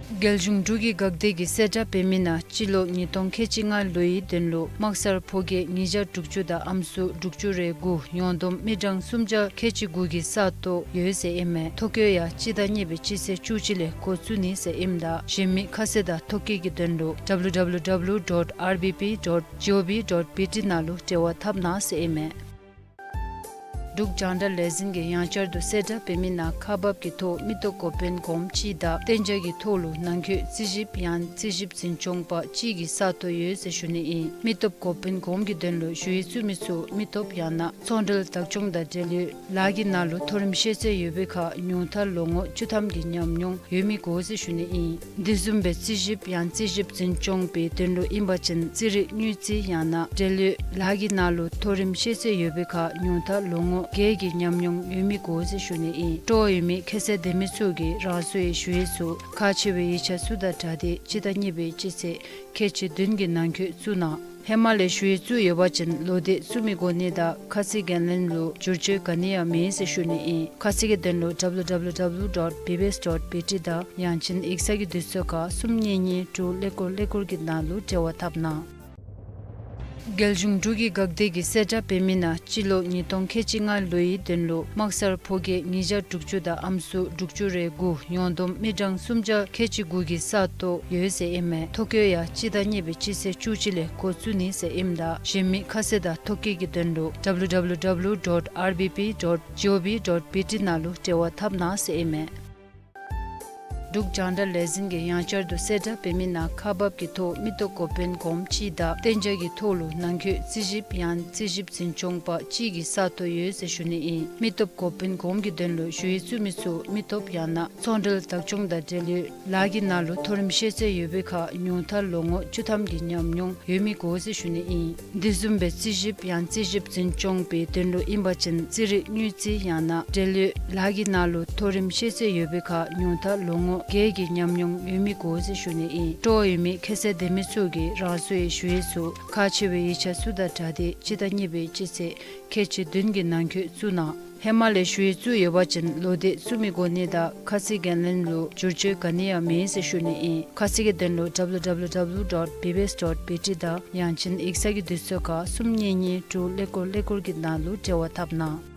རྒྱལ་གཞུང་འབྲུག་གི་འགག་སྡེ་གིས་གསལ་བསྒྲགས་འབད་མི་ནང་སྤྱི་ལོ་ཉིས་སྟོང་ཁལ་གཅིག་ལྔ་ལོའི་དོན་ལུ་དམག་སར་ཕོ་སྐྱེས་ཉིས་བརྒྱ་དྲུག་ཅུ་དང་ཨམ་སྲུ་དྲུག་ཅུ་རེ་དགུ་ཡོངས་བསྡོམས་མི་གྲངས་སུམ་བརྒྱ་ཁལ་གཅིག་དགུ་གི་ས་སྟོང་ཡོད་ཟེར་ཨིན་མས། ཐོ་བཀོད་ཡང་སྤྱི་ཟླ་གཉིས་པའི་སྤྱི་ཚེས་བཅུ་གཅིག་ལས་འགོ་བཙུགས་ནི་ཟེར་ཨིནམ་ད་གཞན་མི་ཁ་གསལ་དང་ཐོ་བཀོད་ཀྱི་དོན་ལུ W W W dot R B P dot G O V dot B T ནང་ལུ་འབྲེལ་བ་འཐབ་གནང་ཟེར་ཨིན་མས། འབྲུག་རྒྱང་བསྒྲགས་ལས་འཛིན་གྱིས་ཡང་བསྐྱར་དུ་གསལ་བསྒྲགས་འབད་མི་ནང་ཁག་འབག་གི་ཐོག་མི་སྟོབས་འགོ་དཔོན་གོངམ་གཅིག་དང་གཏན་འཇགས་ཀྱི་ཐོག་ལུ་ནང་འཁོད་རྩིས་ཞིབ་ཡང་རྩིས་ཞིབ་འཛིན་སྐྱོང་པ་གཅིག་གི་ས་སྟོང་ཡོད་ཟེར་ཞུ་ནི་ཨིན། མི་སྟོབས་འགོ་དཔོན་གོངམ་གྱི་དོན་ལུ་ཞུ་ཡིག་བཙུགས་མི་ཚུ་མི་སྟོབས་ཡང་ན་ཚོང་འབྲེལ་བདག་སྐྱོང་དང་འབྲེལ་ཡོད་ལཱ་གི་ནང་ལུ་མཐོ་རིམ་ཤེས་ཚད་ཡོད་པའི་ཁར་ཉུང་མཐར་ལོ་ངོ་བཅུ་ཐམ་གྱི་ཉམས་མྱོང་ཡོད་མི་དགོ་ཟེར་ཞུ་ནི་ཨིན། འདི་བཟུམ་སྦེ་རྩིས་ཞིབ་ཡང་རྩིས་ཞིབ་འཛིན་སྐྱོང་པའི་དོན་ལུ་ཨིན་པ་ཅིན་རྩིས་རིག་དངུལ་རྩིས་ཡང་ན་འབྲེལ་ཡོད་ལཱ་གི་ནང་ལུ་མཐོ་རིམ་ཤེས་ཚད་ཡོད་པའི་ཁར་ཉུང་མཐར་ལོ་ངོ་བརྒྱད་ཀྱི་ཉམས་མྱོང་ཡོད་མི་དགོ་ཟེར་ཞུ་ནི་ཨིན། སྤྲོ་བ་ཡོད་མི་ཁ་གསལ་ལྡན་མི་ཚུ་གིས་རང་སོའི་ཞུ་ཡིག་ཚུ་ཁག་ཆེ་བའི་ཡིག་ཆ་ཚུ་དང་སྦྲགས་ཏེ་སྤྱི་ཟླ་གཉིས་པའི་སྤྱི་ཚེས་ཁལ་གཅིག་བདུན་གྱི་ནང་འཁོད་བཙུགས་གནང་། ཧེ་མ་ལས་ཞུ་ཡིག་བཙུགས་ཡོད་པ་ཅིན་ལོག་སྟེ་བཙུགས་མི་དགོ་ནི་དང་ཁ་ཚིག་འགན་ལེན་ལུ་བསྒྱུར་བཅོས་ག་ནི་ཡང་མེད་ཟེར་ཞུ་ནི་ཨིན། ཁ་ཚིག་གི་དོན་ལུ་W W W dot B B S dot B T དང་ཡང་ཅིན་ཡིག་ཚང་གི་དུས་ཚོད་ཁར་གསུམ་གཉིས་གཉིས་དྲུག་ཀླད་ཀོར་ཀླད་ཀོར་གྱི་ནང་ལུ་འབྲེལ་བ་འཐབ་གནང་། རྒྱལ་གཞུང་འབྲུག་གི་འགག་སྡེ་གིས་གསལ་བསྒྲགས་འབད་མི་ནང་སྤྱི་ལོ་ཉིས་སྟོང་ཁལ་གཅིག་ལྔ་ལོའི་དོན་ལུ་དམག་སར་ཕོ་སྐྱེས་ཉིས་བརྒྱ་དྲུག་ཅུ་དང་ཨམ་སྲུ་དྲུག་ཅུ་རེ་དགུ་ཡོངས་བསྡོམས་མི་གྲངས་སུམ་བརྒྱ་ཁལ་གཅིག་དགུ་གི་ས་སྟོང་ཡོད་ཟེར་ཨིན་མས། ཐོ་བཀོད་ཡང་སྤྱི་ཟླ་གཉིས་པའི་སྤྱི་ཚེས་བཅུ་གཅིག་ལས་འགོ་བཙུགས་ནི་ཟེར་ཨིནམ་ད་གཞན་མི་ཁ་གསལ་དང་ཐོ་བཀོད་ཀྱི་དོན་ལུ་W W W dot R B P dot G O V dot B T ནང་ལུ་འབྲེལ་བ་འཐབ་གནང་ཟེར་ཨིན་མས། འབྲུག་རྒྱང་བསྒྲགས་ལས་འཛིན་གྱིས་ཡང་བསྐྱར་དུ་གསལ་བསྒྲགས་འབད་མི་ནང་ཁག་འབག་གི་ཐོག་མི་སྟོབས་འགོ་དཔོན་གོངམ་གཅིག་དང་གཏན་འཇགས་ཀྱི་ཐོག་ལུ་ནང་འཁོད་རྩིས་ཞིབ་ཡང་རྩིས་ཞིབ་འཛིན་སྐྱོང་པ་གཅིག་གི་ས་སྟོང་ཡོད་ཟེར་ཞུ་ནི་ཨིན། མི་སྟོབས་འགོ་དཔོན་གོངམ་གྱི་དོན་ལུ་ཞུ་ཡིག་བཙུགས་མི་ཚུ་མི་སྟོབས་ཡང་ན་ཚོང་འབྲེལ་བདག་སྐྱོང་དང་འབྲེལ་ཡོད་ལཱ་གི་ནང་ལུ་མཐོ་རིམ་ཤེས་ཚད་ཡོད་པའི་ཁར་ཉུང་མཐར་ལོ་ངོ་བཅུ་ཐམ་གྱི་ཉམས་མྱོང་ཡོད་མི་དགོ་ཟེར་ཞུ་ནི་ཨིན། འདི་བཟུམ་སྦེ་རྩིས་ཞིབ་ཡང་རྩིས་ཞིབ་འཛིན་སྐྱོང་པའི་དོན་ལུ་ཨིན་པ་ཅིན་རྩིས་རིག་དངུལ་རྩིས་ཡང་ན་འབྲེལ་ཡོད་ལཱ་གི་ནང་ལུ་མཐོ་རིམ་ཤེས་ཚད་ཡོད་པའི་ཁར་ཉུང་མཐར་ལོ་ངོ་བརྒྱད་ཀྱི་ཉམས་མྱོང་ཡོད་མི་དགོ་ཟེར་ཞུ་ནི་ཨིན། སྤྲོ་བ་ཡོད་མི་ཁ་གསལ་ལྡན་མི་ཚུ་གིས་རང་སོའི་ཞུ་ཡིག་ཚུ་ཁག་ཆེ་བའི་ཡིག་ཆ་ཚུ་དང་སྦྲགས་ཏེ་སྤྱི་ཟླ་གཉིས་པའི་སྤྱི་ཚེས་ཁལ་གཅིག་བདུན་གྱི་ནང་འཁོད་བཙུགས་གནང་། ཧེ་མ་ལས་ཞུ་ཡིག་བཙུགས་ཡོད་པ་ཅིན་ལོ་དེབ་བཙུགས་མི་གོ་ནི་དང་ཁ་གསལ་འགན་ལེན་ལུ་བསྒྱུར་བཅོས་ག་ནི་ཡང་མེད་ཟེར་ཞུ་ནི་ཨིན། ཁ་གསལ་གྱི་དོན་ལུ་W W W dot B B S dot B T དང་ཡང་ཅིན་ཡིག་ཚང་གི་དུས་ཚོད་ཁར་གསུམ་གཉིས་གཉིས་དྲུག་ཀླད་ཀོར་ཀླད་ཀོར་གྱི་ནང་ལུ་འབྲེལ་བ་འཐབ་གནང་།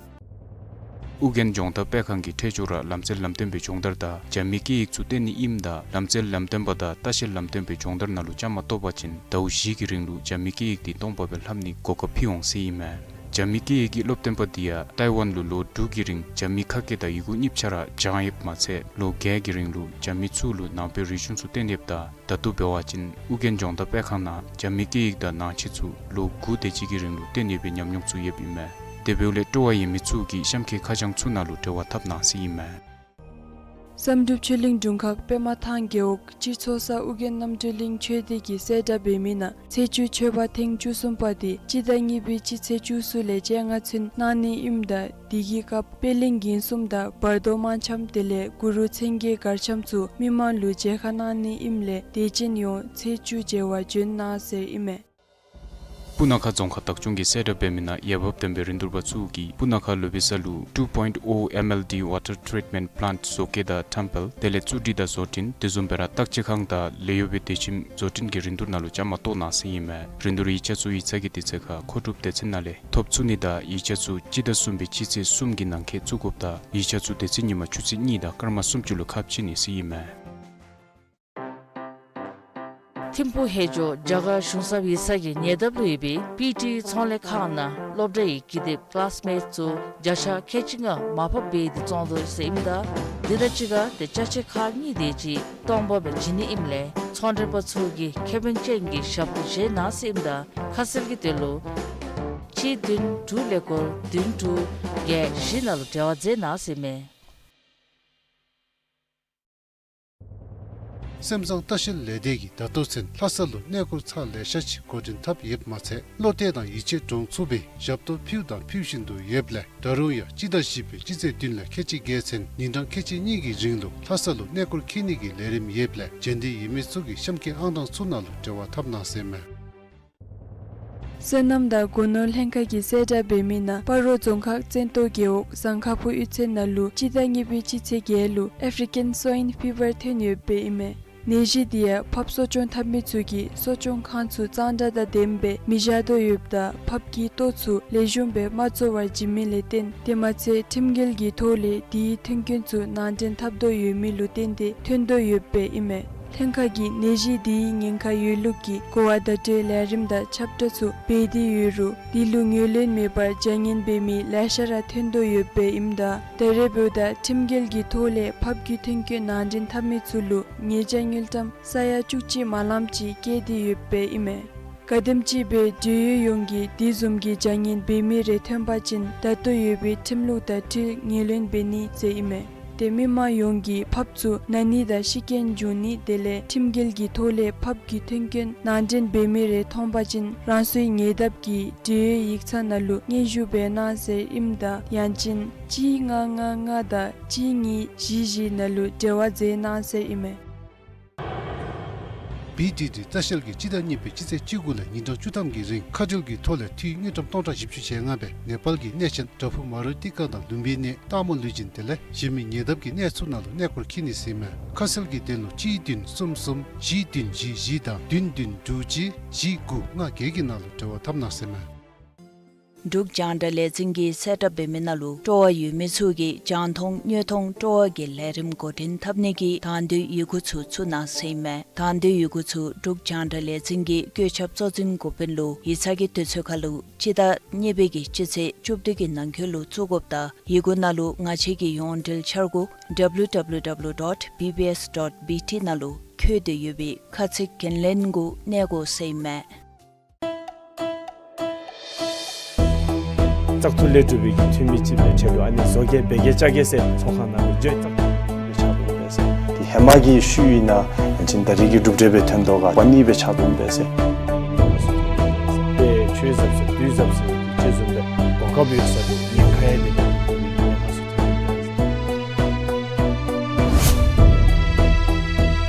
ཨུ་རྒྱན་ལྗོངས་བདག་སྤེལ་ཁང་གི་ཁྲལ་ཆུ་ར་ལམ་རྩེ་ལམ་སྟོན་པའི་སྦྱོང་བརྡར་དང་རྒྱ་མིའི་སྐད་ཡིག་ཚུ་བསྟན་ནི་ཨིནམ་ད་ལམ་རྩེ་ལམ་སྟོན་པ་དང་ལྟ་བཤལ་ལམ་སྟོན་པའི་སྦྱོང་བརྡར་ནང་ལུ་བཅའ་མར་གཏོགས་པ་ཅིན་ཟླཝ་བཞི་གི་རིང་ལུ་རྒྱ་མིའི་སྐད་ཡིག་འདི་སྟོང་པ་སྦེ་ལྷབ་ནིའི་གོ་སྐབས་ཕུལ་འོང་ཟེར་ཨིན་མས། རྒྱ་མིའི་སྐད་ཡིག་གི་སློབ་སྟོན་པ་འདི་ཡང་ཏའི་ཝན་ལུ་ལོ་དྲུག་གི་རིང་རྒྱ་མིའི་ཁ་སྐད་དང་ཡི་གུ་གཉིས་ཆ་ར་སྦྱངས་ཡོདཔ་མ་ཚད་ལོ་བརྒྱད་ཀྱི་རིང་ལུ་རྒྱ་མི་ཚུ་ལུ་ནང་པའི་རིག་གཞུང་ཚུ་བསྟན་ཡོདཔ་ད། ད་ལྟོ་འབད་བ་ཅིན་ཨུ་རྒྱན་ལྗོངས་བདག་སྤེལ་ཁང་ནང་རྒྱ་མིའི་སྐད་ཡིག་དང་ནང་ཆོས་ཚུ་ལོ་དགུ་དེ་ཅིག་གི་རིང་ལུ་བསྟན་ཡོད་པའི་ཉམས་མྱོང་ཚུ་ཡོདཔ་ཨིན་མས། དེ་འབདཝ་ལས་སྤྲོ་བ་ཡོད་མི་ཚུ་གིས་གཤམ་གྱི་ཁ་བྱང་ཚུ་ནང་ལུ་འབྲེལ་བ་འཐབ་གནང་ཟེར་ཨིན་མས། བསམ་གྲུབ་ཆོས་གླིང་དྲུང་ཁག་པདྨ་ཐང་རྒེད་འོག་སྤྱི་ཚོགས་གསར་ཨུ་རྒྱན་རྣམ་གྲོལ་གླིང་ཆོས་སྡེ་གིས་གསལ་བསྒྲགས་འབད་མི་ནང་ཚེས་བཅུ་མཆོད་པ་ཐེངས་བཅུ་གསུམ་པ་འདི་སྤྱི་ཟླ་གཉིས་པའི་སྤྱི་ཚེས་བཅུ་གསུམ་ལས་བཅོ་ལྔ་ཚུན་གནང་ནི་ཨིནམ་ད་དེ་གི་སྐབས་པད་གླིང་འགན་གསུམ་དང་བར་དོ་དམངས་འཆམ་དེ་ལས་གུ་རུ་མཚན་བརྒྱད་གར་འཆམ་ཚུ་མི་མང་ལུ་མཇལ་ཁ་གནང་ནི་ཨིནམ་ལས་དད་ཅན་ཡོངས་ཚེས་བཅུ་མཇལ་བར་བྱོན་གནང་ཟེར་ཨིན་མས། སྤུ་ན་ཁ་རྫོང་ཁག་བདག་སྐྱོང་གིས་གསལ་བསྒྲགས་འབད་མི་ནང་འོས་འབབ་ལྡན་པའི་རིན་བསྡུར་པ་ཚུ་གིས་སྤུ་ན་ཁ་ལུ་བི་ས་ལུ་two point oh M L D water treatment plant བཟོ་བཀོད་དང་ཁྲོམ་སྦེལ་དེ་ལས་བཙུགས་སྒྲིག་དང་བཟོ་སྐྲུན་དེ་བཟུམ་སྦེ་ར་བརྟག་དཔྱད་ཁང་དང་ལས་གཡོག་པའི་སྡེ་ཁྱིམ་བཟོ་སྐྲུན་གྱི་རིན་བསྡུར་ནང་ལུ་བཅའ་མར་གཏོགས་གནང་ཟེར་ཨིན་མས། རིན་བསྡུར་ཡིག་ཆ་ཚུ་ཡིག་ཚང་གི་དུས་ཚོད་ཁར་མཁོ་སྒྲུབ་སྡེ་ཚན་ནང་ལས་ཐོབ་ཚུགས་ནི་དང་ཡིག་ཆ་ཚུ་སྤྱི་ཟླ་གསུམ་པའི་སྤྱི་ཚེས་གསུམ་གྱི་ནང་འཁོད་བཙུགས་དགོཔ་དང་ཡིག་ཆ་ཚུ་དེ་ཚེ་ཉིན་མ་ཆུ་ཚོད་གཉིས་དང་སྐར་མ་སུམ་ཅུ་ལུ་ཁ་ཕྱེ་ནི་ཟེར་ཨིན་མས། ཐིམ་ཕུག་ཧེ་ཇོ་རྒྱ་གར་གཞུང་ཚབ་ཡིག་ཚང་གི་ཉེ་འདབས་ལུ་ཡོད་པའི་པི་ཊི་ཚོང་ལས་ཁང་ནང་སློབ་གྲྭའི་ཀི་དེབ་ཀི་ལཱསི་མེཊསི་ཚུ་བརྒྱ་ཆ་ཁལ་གཅིག་ལྔ་མར་ཕབ་འབད་དེ་བཙོང་དོ་ཟེར་ཨིནམ་ད་འདི་དང་གཅིག་ཁར་ཏེ་ཅ་ཆས་ཁག་གཉིས་དེ་ཅིག་སྟོང་པ་སྦེ་བྱིན་ནི་ཨིནམ་ལས་ཚོང་འབྲེལ་པ་ཚུ་གིས་ཁེ་ཕན་ཅན་གྱི་ཞབས་ཏོག་བྱིན་གནང་ཟེར་ཨིནམ་ད་ཁ་གསལ་གྱི་དོན་ལུ་གཅིག་བདུན་དྲུག་ཀླད་ཀོར་བདུན་དྲུག་བརྒྱད་བཞི་ནང་ལུ་འབྲེལ་བ་མཛད་གནང་ཟེར་ཨིན་མས། སེམས་བཟང་ལྟ་བཤལ་ལས་སྡེ་གིས་ད་ལྟོ་ཚུན་ལྷ་ས་ལུ་གནས་སྐོར་ཚར་ལེ་ཤ་ཅིག་འགོ་འདྲེན་འཐབ་ཡོདཔ་མ་ཚད་བློ་གཏད་དང་ཡིད་ཆེས་འདྲོངས་ཚུགས་པའི་ཞབས་ཏོག་ཕུལ་དང་ཕུལ་བཞིན་དུ་ཡོདཔ་ལས་ད་རུང་ཡང་སྤྱི་ཟླ་བཞི་པའི་སྤྱི་ཚེས་བདུན་ལས་ཁལ་གཅིག་བརྒྱད་ཚུན་ཉིན་གྲངས་ཁལ་གཅིག་གཉིས་ཀྱི་རིང་ལུ་ལྷ་ས་ལུ་གནས་སྐོར་འཁྱིད་ནི་གི་ལས་རིམ་ཡོདཔ་ལས་རྒྱུན་ལྡན་ཡོད་མི་ཚུ་གིས་གཤམ་གྱི་ཨང་གྲངས་ཚུ་ནང་ལུ་འབྲེལ་བ་འཐབ་གནང་ཟེར་ཨིན་མས། སོ་ནམ་དང་སྒོ་ནོར་ལྷན་ཁག་གིས་གསལ་བསྒྲགས་འབད་མི་ནང་སྤ་རོ་རྫོང་ཁག་བཙན་ཏོ་རྒེད་འོག་ཟངས་ཁ་ཕུ་གཡུས་ཚན་ནང་ལུ་སྤྱི་ཟླ་གཉིས་པའི་སྤྱི་ཚེས་བརྒྱད་ལུ་ཨེཕ་རི་ཀན་སོའིན་ཕི་བར་ཐོན་ཡོདཔ་ཨིན་མས། ནད་གཞི་འདི་ཡང་ཕགཔ་གསོ་སྐྱོང་འཐབ་མི་ཚུ་གིས་གསོ་སྐྱོང་ཁང་ཚུ་གཙང་སྦྲ་དང་ལྡནམ་སྦེ་མི་བཞག་དོ་ཡོདཔ་ད་ཕགཔ་གི་ལྟོ་ཚུ་ལེགས་ཤོམ་སྦེ་མ་བཙོ་བར་བྱིན་མི་ལས་བརྟེན་དེ་མ་ཚད་ཁྲིམས་འགལ་གྱི་ཐོག་ལས་དེའི་མཐུན་རྐྱེན་ཚུ་ནང་འདྲེན་འཐབ་དོ་ཡོད་མི་ལུ་བརྟེན་ཏེ་ཐོན་དོ་ཡོདཔ་ཨིན་མས། ལྷན་ཁག་གིས་ནད་གཞི་འདིའི་ཉེན་ཁ་ཡོད་ལུགས་ཀྱི་གོ་བ་བརྡ་སྤྲོད་ལས་རིམ་དང་ཁྱབ་བསྒྲགས་ཚུ་འབད་དེ་ཡོད་རུང་འདི་ལུ་ངོས་ལེན་མེད་པར་བྱ་ངན་འབད་མི་ལེ་ཤ་ར་ཐོན་དོ་ཡོདཔ་ཨིནམ་ད་ད་རེས་འབདཝ་ད་ཁྲིམས་འགལ་གྱི་ཐོག་ལས་ཕགཔ་གི་མཐུན་རྐྱེན་ནང་འདྲེན་འཐབ་མི་ཚུ་ལུ་ཉེས་བྱ་དངུལ་ཀྲམ་ས་ཡ་བཅུ་གཅིག་མ་ལངམ་ཅིག་བཀལ་ཏེ་ཡོདཔ་ཨིན་མས། ག་དེམ་ཅིག་སྦེ་འབྲེལ་ཡོད་ཡོངས་ཀྱིས་དེ་བཟུམ་གྱི་བྱ་ངན་འབད་མི་རེ་ཐོན་པ་ཅིན་ད་ལྟོ་ཡོད་པའི་ཁྲིམས་ལུགས་དང་འཁྲིལ་ངོས་ལེན་འབད་ནི་ཟེར་ཨིན་མས། ཏེ་མི་མང་ཡོངས་ཀྱིས་ཕགཔ་ཚུ་ན་ནི་དང་ཤི་རྐྱེན་འབྱུང་ནི་དེ་ལས་ཁྲིམས་འགལ་གྱི་ཐོག་ལས་ཕགཔ་གི་མཐུན་རྐྱེན་ནང་འདྲེན་འབད་མི་རེ་མཐོང་པ་ཅིན་རང་སོའི་ཉེ་འདབས་ཀྱི་འབྲེལ་ཡོད་ཡིག་ཚང་ནང་ལུ་སྙན་ཞུ་འབད་གནང་ཟེར་ཨིནམ་ད་ཡང་ཅིན་གཅིག་ལྔ་ལྔ་ལྔ་དང་གཅིག་གཉིས་བཞི་བཞི་ནང་ལུ་འབྲེལ་བ་མཛད་གནང་ཟེར་ཨིན་མས། བི་ཌི་ཌི་ལྟ་བཤལ་གྱིས་སྤྱི་ཟླ་གཉིས་པའི་སྤྱི་ཚེས་བཅུ་དགུ་ལས་ཉིན་གྲངས་བཅུ་ཐམ་གྱི་རིང་མཁའ་འགྲུལ་གྱི་ཐོག་ལས་འཐུས་དངུལ་ཀྲམ་སྟོང་ཕྲག་བཞི་བཅུ་ཞེ་ལྔ་སྦེ་ནེ་པཱལ་གྱི་གནས་ཆེན་བྲག་ཕུག་མ་རུ་ཏི་ཀ་དང་ལུམྦི་ནི་སྟག་མོ་ལུས་སྦྱིན་དེ་ལས་གཞན་མི་ཉེ་འདབས་ཀྱི་གནས་ཚུ་ནང་ལུ་གནས་སྐོར་འཁྱིད་ནི་ཟེར་ཨིན་མས། ཁ་གསལ་གྱི་དོན་ལུ་གཅིག་བདུན་གསུམ་གསུམ་བཞི་བདུན་བཞི་བཞི་དང་བདུན་བདུན་དྲུག་གཅིག་བཞི་དགུ་ལྔ་བརྒྱད་ཀྱི་ནང་ལུ་འབྲེལ་བ་འཐབ་གནང་ཟེར་ཨིན་མས། འབྲུག་རྒྱང་བསྒྲགས་ལས་འཛིན་གྱིས་གསལ་བསྒྲགས་འབད་མི་ནང་ལུ་སྤྲོ་བ་ཡོད་མི་ཚུ་གིས་རྒྱང་མཐོང་དངོས་མཐོང་སྤྲོ་བ་གི་ལས་རིམ་འགོ་འདྲེན་འཐབ་ནི་གི་དང་འདོད་ཡི་གུ་ཚུ་ཚུ་གནང་ཟེར་ཨིན་མས། དང་འདོད་ཡི་གུ་ཚུ་འབྲུག་རྒྱང་བསྒྲགས་ལས་འཛིན་གྱི་བཀོད་ཁྱབ་གཙོ་འཛིན་འགོ་དཔོན་ལུ་ཡིག་ཚང་གི་དུས་ཚོད་ཁར་ལུ་སྤྱི་ཟླ་གཉིས་པའི་གི་སྤྱི་ཚེས་བཅུ་བདུན་གྱི་ནང་འཁོད་ལུ་བཙུགས་དགོཔ་དང་ཡི་གུ་ནང་ལུ་ང་བཅས་ཀྱི་ཡོངས་འབྲེལ་འཆར་སྒོ་W W W dot B B S dot B T ནང་ལུ་འཁོད་དེ་ཡོད་པའི་ཁ་ཚིག་འགན་ལེན་གུ་གནས་དགོ་ཟེར་ཨིན་མས། བཙག་འཐུ་ལས་གྲུབ་པའི་འཐུས་མི་ཅིག་འབད་ཁྲལ་ལུ་ཨ་ནི་བཟོ་གེ་འབད་གེ་བཅའ་གེ་ཟེར་ཚོགས་ཁང་ནང་ལུ་བརྗོད་བཙག་འཐུ་ལས་ཆགས་འབད་ཟེར། དེ་ཧེ་མ་གི་ཤུལ་ཨིན་ན་ཡང་ཅིན་ད་རེས་ཀྱི་གྲུབ་འབྲས་སྦེ་ཐོན་དོ་ག་པ་ནི་སྦེ་ཆགས་འབད་ཟེར། དེ་ཆོས་ཟབ་ཟེར་དུས་ཟབ་ཟེར་ཅེས་བཟུམ་སྦེ་གོ་སྐབས་ཡོད་ས་དེ་ཉེན་ཁ་ཡང་དེ་དེ་ཉེན་ཁ་སུ་ཐོན་འབད་ཟེར།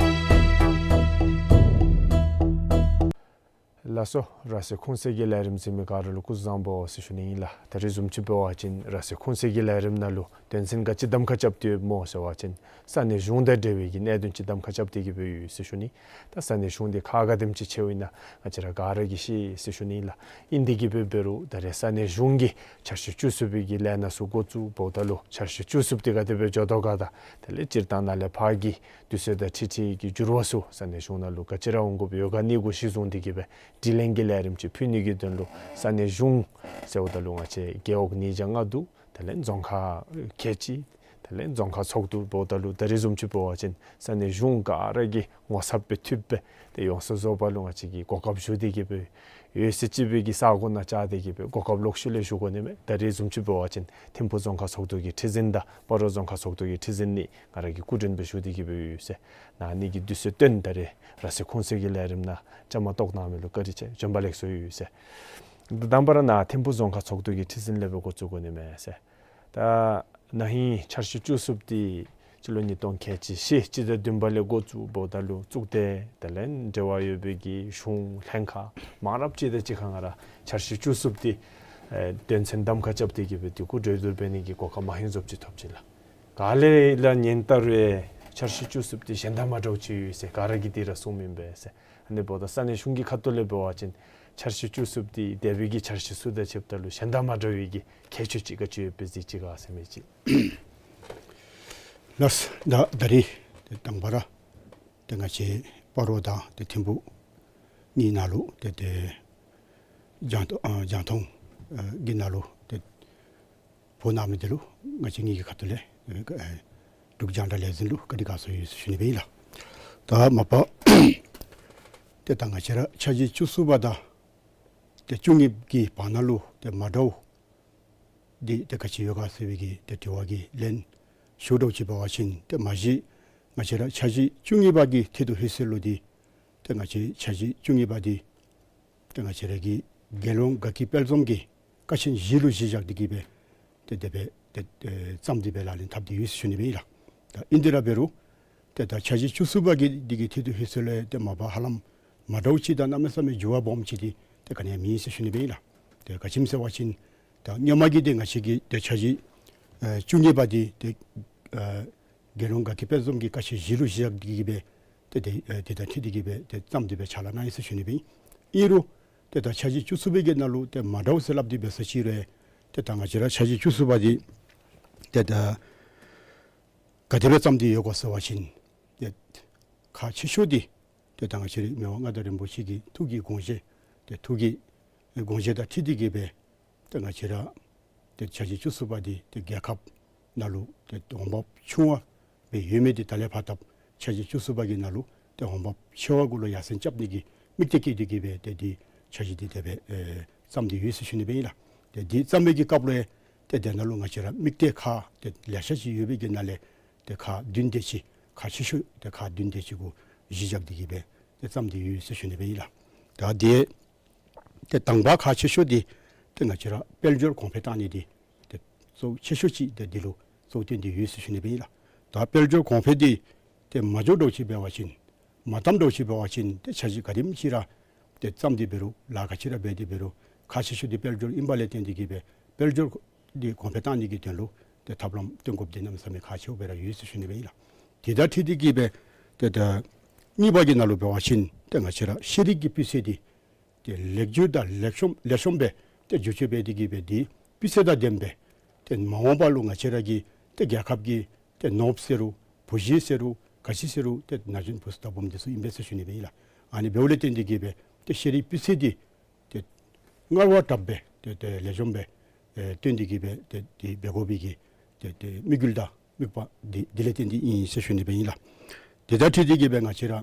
ལགས་སོ། ར་སའི་ཁུངས་གསལ་གྱི་ལས་རིམ་གཟིགས་མི་ག་ར་ལུ་སྐུ་གཟུགས་བཟང་པོ་ཟེར་ཞུ་ནི་ཨིན་ལགས། ད་རིས་བཟུམ་ཅིག་འབད་བ་ཅིན་ར་སའི་ཁུངས་གསལ་གྱི་ལས་རིམ་ནང་ལུ་དོན་ཚན་ག་ཅི་གདམ་ཁ་རྐྱབ་སྟེ་ཡོདཔ་སྨོ་ཟེར་བ་ཅིན་ས་གནས་གཞུང་དང་འབྲེལ་བའི་གི་གནད་དོན་ཅིག་གདམ་ཁ་རྐྱབ་སྟེ་གི་སྦེ་ཡོད་ཟེར་ཞུ་ནི། ད་ས་གནས་གཞུང་འདི་ཁག་ག་དེམ་ཅིག་ཆེཝ་ཨིན་ན་ང་བཅས་ར་ག་ར་གིས་ཤེས་ཟེར་ཞུ་ནི་ཨིན་ལགས། ཨིན་ཏེ་གི་སྦེ་འབད་རུང་ད་རེས་ས་གནས་གཞུང་གིས་འཆར་གཞི་བཅུ་གསུམ་པའི་གི་ལས་སྣ་ཚུ་འགོ་བཙུགས་འབདཝ་ད་ལུ་འཆར་གཞི་བཅུ་གསུམ་འདི་ག་དེ་སྦེ་འགྱོ་དོ་ག་དང་དེ་ལས་སྤྱིར་བཏང་ནཱ་ལས་ཕར་གྱི་དུས་ཚོད་དང་འཁྲིལ་འཁྲིལ་གྱི་འགྱུར་བ་ཚུ་ས་གནས་གཞུང་ནང་ལུ་ག་ཅི་ར་འོང་དགོཔ་ཡོད་ག་ཨ་ནི་གུ་གཞི་བཟུང་སྟེ་གི་སྦེ་དྲི་ལན་གྱི་ལས་རིམ་ཅིག་ཕུལ་ནི་གི་དོན་ལུ་ས་གནས་གཞུང་ཟེརཝ་ད་ལུ་ང་བཅས་རྒེད་འོག་ཉིས་བརྒྱ་ལྔ་བདོ། དེ་ལས་རྫོང་ཁག་ཁལ་གཅིག། དེ་ལས་རྫོང་ཁག་ཚོགས་འདུ་འབདཝ་ད་ལུ་ད་རིས་བཟུམ་ཅིག་འབད་བ་ཅིན་ས་གནས་གཞུང་ག་ར་གིས་ངོ་ཚབ་སྦེ་འཐུས་སྦེ་ཏེ་ཡོངས་སུ་རྫོགས་པ་ལུ་ང་བཅས་ཀྱིས་གོ་སྐབས་ཞུ་སྟེ་གི་སྦེ་ཡོད་ཟེར་ཅིག་སྦེ་གི་ས་གོ་ནང་བཅར་ཏེ་གི་སྦེ་གོ་སྐབས་ལོག་ཤུལ་ལས་ཞུ་དགོ་ནི་མས། ད་རིས་བཟུམ་ཅིག་འབད་བ་ཅིན་ཐིམ་ཕུག་རྫོང་ཁག་ཚོགས་འདུ་གི་ཁྲི་འཛིན་དང་སྤ་རོ་རྫོང་ཁག་ཚོགས་འདུ་གི་ཁྲི་འཛིན་ནི་ང་ར་གིས་སྐུ་མགྲོན་སྦེ་ཞུ་སྟེ་གི་སྦེ་ཡོད་ཟེར། ན་ནི་གི་དུས་ཚོད་བཏོན་ད་རེས་ར་སའི་ཁུངས་གསལ་གྱི་ལས་རིམ་ནང་བཅའ་མར་གཏོགས་གནང་མི་ལུ་བཀའ་དྲིན་ཆེ། བྱོན་པ་ལེགས་སོ་ཡོད་ཟེར། དང་པ་ར་ནཱ་ཐིམ་ཕུག་རྫོང་ཁག་ཚོགས་འདུ་གི་ཁྲི་འཛིན་ལས་སྦེ་འགོ་བཙུགས་དགོ་ནི་མས་ཟེར། ད་ན་ཧིང་འཆར་གཞི་བཅུ་གསུམ་འདི་སྤྱི་ལོ་ཉིས་སྟོང་ཁལ་གཅིག་བཞི་སྤྱི་ཟླ་བདུན་པ་ལས་འགོ་བཙུགས་འབདཝ་ད་ལུ་གཙུག་སྡེ་དེ་ལས་འབྲེལ་བ་ཡོད་པའི་གི་གཞུང་ལྷན་ཁག་མང་རབས་ཅིག་དང་གཅིག་ཁར་ང་ར་འཆར་གཞི་བཅུ་གསུམ་འདི་ཨེ་དོན་ཚན་གདམ་ཁ་རྐྱབ་སྟེ་གི་སྦེ་དེ་གུ་གྲོས་བསྡུར་འབད་ནི་གི་གོ་སྐབས་མ་ཧིང་བཟུམ་ཅིག་ཐོབ་ཅི་ལགས། ག་ལས་ལགས་ཉིན་ལྟར་རེ་འཆར་གཞི་བཅུ་གསུམ་འདི་གཞན་དང་མ་འདྲཝ་ཅིག་ཡོད་ཟེར་ག་ར་གིས་དེ་ར་གསུངམ་ཨིན་པས་ཟེར། ཨ་ནི་འབདཝ་ད་ས་གནས་གཞུང་གི་ཁ་ཐུག་ལས་འབད་བ་ཅིན་འཆར་གཞི་བཅུ་གསུམ་འདི་འདས་པའི་གི་འཆར་གཞི་ཚུ་དང་ཕྱདཔ་ད་ལུ་གཞན་དང་མ་འདྲ་བའི་གི་ཁྱད་ཆོས་ཅིག་ག་ཅི་ཡོདཔ་སྦེ་གཟིགས་ཅི་ག་ཟེར་མི་ཅིག། ལགས། ད་ད་རིས་ཏེ་དང་པ་ར་ཏེ་ང་བཅས་སྤ་རོ་དང་ཏེ་ཐིམ་ཕུག་གཉིས་ནང་ལུ་ཏེ་ཏེ་རྒྱང་ཨ་རྒྱང་མཐོང་ཨ་གི་ནང་ལུ་ཏེ་འབོ་གནང་མི་འདི་ལུ་ང་བཅས་གཉིས་ཀྱི་ཁ་ཐུག་ལས་ཨེ་འབྲུག་རྒྱང་བསྒྲགས་ལས་འཛིན་ལུ་བཀའ་དྲིན་དགའ་ཚོར་ཡོད་ཟེར་ཞུ་ནི་སྦེ་ཨིན་ལགས། ད་མ་པ་ཏེ་ད་ང་བཅས་ར་འཆར་གཞི་བཅུ་གསུམ་པ་དང་ཏེ་བཅུ་གཉིས་པ་གི་བར་ན་ལུ་ཏེ་མ་འདྲཝ་འདི་ཏེ་ག་ཅི་ཡོད་ག་ཟེར་བའི་གི་ཏེ་དྲི་བ་གི་ལན་ཞུ་འདྲཝ་ཅིག་འབད་བ་ཅིན་ཏེ་མ་གཞི་ང་བཅས་ར་འཆར་གཞི་བཅུ་གཉིས་པ་གི་ཐད་དུ་ལྷོད་ཚད་ལུ་འདི་ཏེ་ང་བཅས་འཆར་གཞི་བཅུ་གཉིས་པ་འདི་ཏེ་ང་བཅས་ར་གི་རྒྱལ་ཡོངས་དགའ་སྐྱིད་དཔལ་འཛོམས་ཀྱི་ཀ་ཆེན་བཞི་ལུ་གཞི་བཞག་སྟེ་གི་སྦེ་ཏེ་དེ་སྦེ་ཏེ་ཨེ་བརྩམས་ཏེ་སྦེ་ལག་ལེན་འཐབ་སྟེ་ཡོད་ཟེར་ཞུ་ནི་སྦེ་ཨིན་ལགས། ད་ཨིན་དེ་ར་འབད་རུང་ཏེ་ད་འཆར་གཞི་བཅུ་གསུམ་པ་གི་འདི་གི་ཐད་དུ་ལྷོད་ཚད་ལུ་ཏེ་མ་པ་ཧ་ལམ་མ་འདྲཝ་ཅིག་དང་གནམ་མེད་ས་མེད་འགྱུར་བ་སྦོམ་ཅིག་འདི་ཏེ་ག་ནི་ཡང་མེད་ཟེར་ཞུ་ནི་སྦེ་ཨིན་ལགས། ཏེ་ག་ཅི་སྨོ་ཟེར་བ་ཅིན་ད་སྔོན་མ་གི་འདི་ང་བཅས་ཀྱི་ཏེ་འཆར་གཞི་ཨེ་བཅུ་གཉིས་པ་འདི་ཏེ་ཨེ་རྒྱལ་ཡོངས་དགའ་སྐྱིད་དཔལ་འཛོམས་ཀྱི་ཀ་ཆེན་བཞི་ལུ་གཞི་བཞག་སྟེ་གི་སྦེ་ཏེ་ཏེ་ཨེ་དེ་དང་འཁྲིལ་ཏེ་གི་སྦེ་ཏེ་བརྩམས་ཏེ་སྦེ་ཕྱག་ལཱ་གནང་ཡི་ཟེར་ཞུ་ནི་སྦེ་ཨིན། ཨིན་རུང་ཏེ་ད་འཆར་གཞི་བཅུ་གསུམ་པའི་གི་ནང་ལུ་ཏེ་མ་འདྲཝ་ཟེར་སླབ་སྟེ་འབད་ས་ཅིག་རུང་ཏེ་ད་ང་བཅས་ར་འཆར་གཞི་བཅུ་གསུམ་པ་འདི་ཏེ་ད་ག་དེ་སྦེ་བརྩམས་ཏེ་ཡོད་ག་ཟེར་བ་ཅིན་ཏེ་ཁག་ཆེ་ཤོས་འདི་ཏེ་ད་ང་བཅས་རའི་མི་དབང་མངའ་བདག་རིན་པོ་ཆེ་གི་ཐུགས་ཀྱི་དགོངས་བཞེད་ཏེ་ཐུགས་ཀྱི་དགོངས་བཞེད་དང་འཁྲིལ་ཏེ་གི་སྦེ་ཏེ་ང་བཅས་ར་ཏེ་འཆར་གཞི་བཅུ་གསུམ་པ་འདི་ཏེ་རྒྱལ་ཁབ་ནང་ལུ་ཏེ་འོང་འབབ་ཆུང་བ་སྦེ་ཡོད་མི་འདི་ད་ལས་ཕར་ད་འཆར་གཞི་བཅུ་གསུམ་པ་གི་ནང་ལུ་ཏེ་འོང་འབབ་ཆེ་བ་གུ་ལུ་ཡར་སེང་རྐྱབ་ནི་གི་དམིགས་གཏད་བསྐྱེད་དེ་གི་སྦེ་ཏེ་འདི་འཆར་གཞི་འདི་དེ་སྦེ་ཨེ་བརྩམས་ཏེ་ཡོད་ཟེར་ཞུ་ནི་སྦེ་ཨིན་ལགས། ཏེ་འདི་བརྩམ་པའི་གི་སྐབས་ལུ་ཏེ་དེ་ནང་ལུ་ང་བཅས་ར་དམིགས་གཏད་ཁག་ཏེ་ལེ་ཤ་ཅིག་ཡོད་པའི་གི་ནང་ལས་ཏེ་ཁག་བདུན་དེ་ཅིག་ཁག་ཆེ་ཤོས་ཏེ་ཁག་བདུན་དེ་ཅིག་གུ་གཞི་བཞག་སྟེ་གི་སྦེ་ཏེ་བརྩམས་ཏེ་ཡོད་ཟེར་ཞུ་ནི་སྦེ་ཨིན་ལགས། ད་འདི་ཏེ་དང་པ་ཁག་ཆེ་ཤོས་འདི་ཏེ་ང་བཅས་ར་དཔལ་འབྱོར་གོང་འཕེལ་བཏང་ནི་འདི་ཏེ་གཙོ་ཆེ་ཤོས་ཅིག་ཏེ་འདི་ལུ་གཙོ་བོ་བཏོན་ཏེ་ཡོད་ཟེར་ཞུ་ནི་སྦེ་ཨིན་ལགས། ད་དཔལ་འབྱོར་གོང་འཕེལ་འདི་ཏེ་མ་འགྱོ་འདྲཝ་ཅིག་འབད་བ་ཅིན་མ་བཏང་འདྲཝ་ཅིག་འབད་བ་ཅིན་ཏེ་འཆར་གཞི་ག་དེམ་ཅིག་ར་ཏེ་བརྩམས་ཏེ་འབད་རུང་ལཱ་ག་ཅི་ར་འབད་དེ་འབད་རུང་ཁག་ཆེ་ཤོས་འདི་དཔལ་འབྱོར་ཨིན་པ་ལས་བརྟེན་ཏེ་གི་སྦེ་དཔལ་འབྱོར་འདི་གོང་འཕེལ་བཏང་ནི་གི་དོན་ལུ་ཏེ་ཐབས་ལམ་སྟོན་དགོཔ་འདི་གནམ་མེད་ས་མེད་ཁག་ཆེཝ་སྦེ་ར་ཡོད་ཟེར་ཞུ་ནི་སྦེ་ཨིན་ལགས། དེ་དང་འཁྲིལ་ཏེ་གི་སྦེ་ཏེ་ད་གཉིས་པ་གི་ནང་ལུ་འབད་བ་ཅིན་ཏེ་ང་བཅས་ར་ཤེས་རིག་གི་སྤུས་ཚད་འདི་ཏེ་ལེགས་བཅོས་དང་ལེགས་ཤོམ་ལེགས་ཤོམ་སྦེ་ཏེ་བསྒྱུར་བཅོས་འབད་དེ་གི་སྦེ་འདི་སྤུས་ཚད་དང་ལྡནམ་སྦེ་ཏེ་མ་འོངས་པ་ལུ་ང་བཅས་ར་གི་ཏེ་རྒྱལ་ཁབ་ཀྱི་ཏེ་ནོར་བུ་ཟེར་རུང་བུ་གཞི་ཟེར་རུང་ག་ཅི་ཟེར་རུང་ཏེ་ན་གཞོན་བུ་ཚུ་དང་བུམོ་འདི་ཚུ་ཨིན་པས་ཟེར་ཞུ་ནི་སྦེ་ཨིན་ལགས། ཨ་ནི་འབདཝ་ལས་བརྟེན་ཏེ་གི་སྦེ་ཏེ་ཤེས་རིག་སྤུས་ཚད་འདི་ཏེ་སྔར་བ་དྲགཔ་སྦེ་ཏེ་ཏེ་ལེགས་ཤོམ་སྦེ་ཨེ་བཏོན་ཏེ་གི་སྦེ་ཏེ་འདི་འབད་དགོ་པའི་གི་ཏེ་ཏེ་དམིགས་ཡུལ་དང་དམིགས་པ་འདི་འདི་ལས་བརྟེན་ཏེ་ཨིན་ཟེར་ཞུ་ནི་སྦེ་ཨིན་ལགས། དེ་དང་འཁྲིལ་ཏེ་གི་སྦེ་ང་བཅས་ར་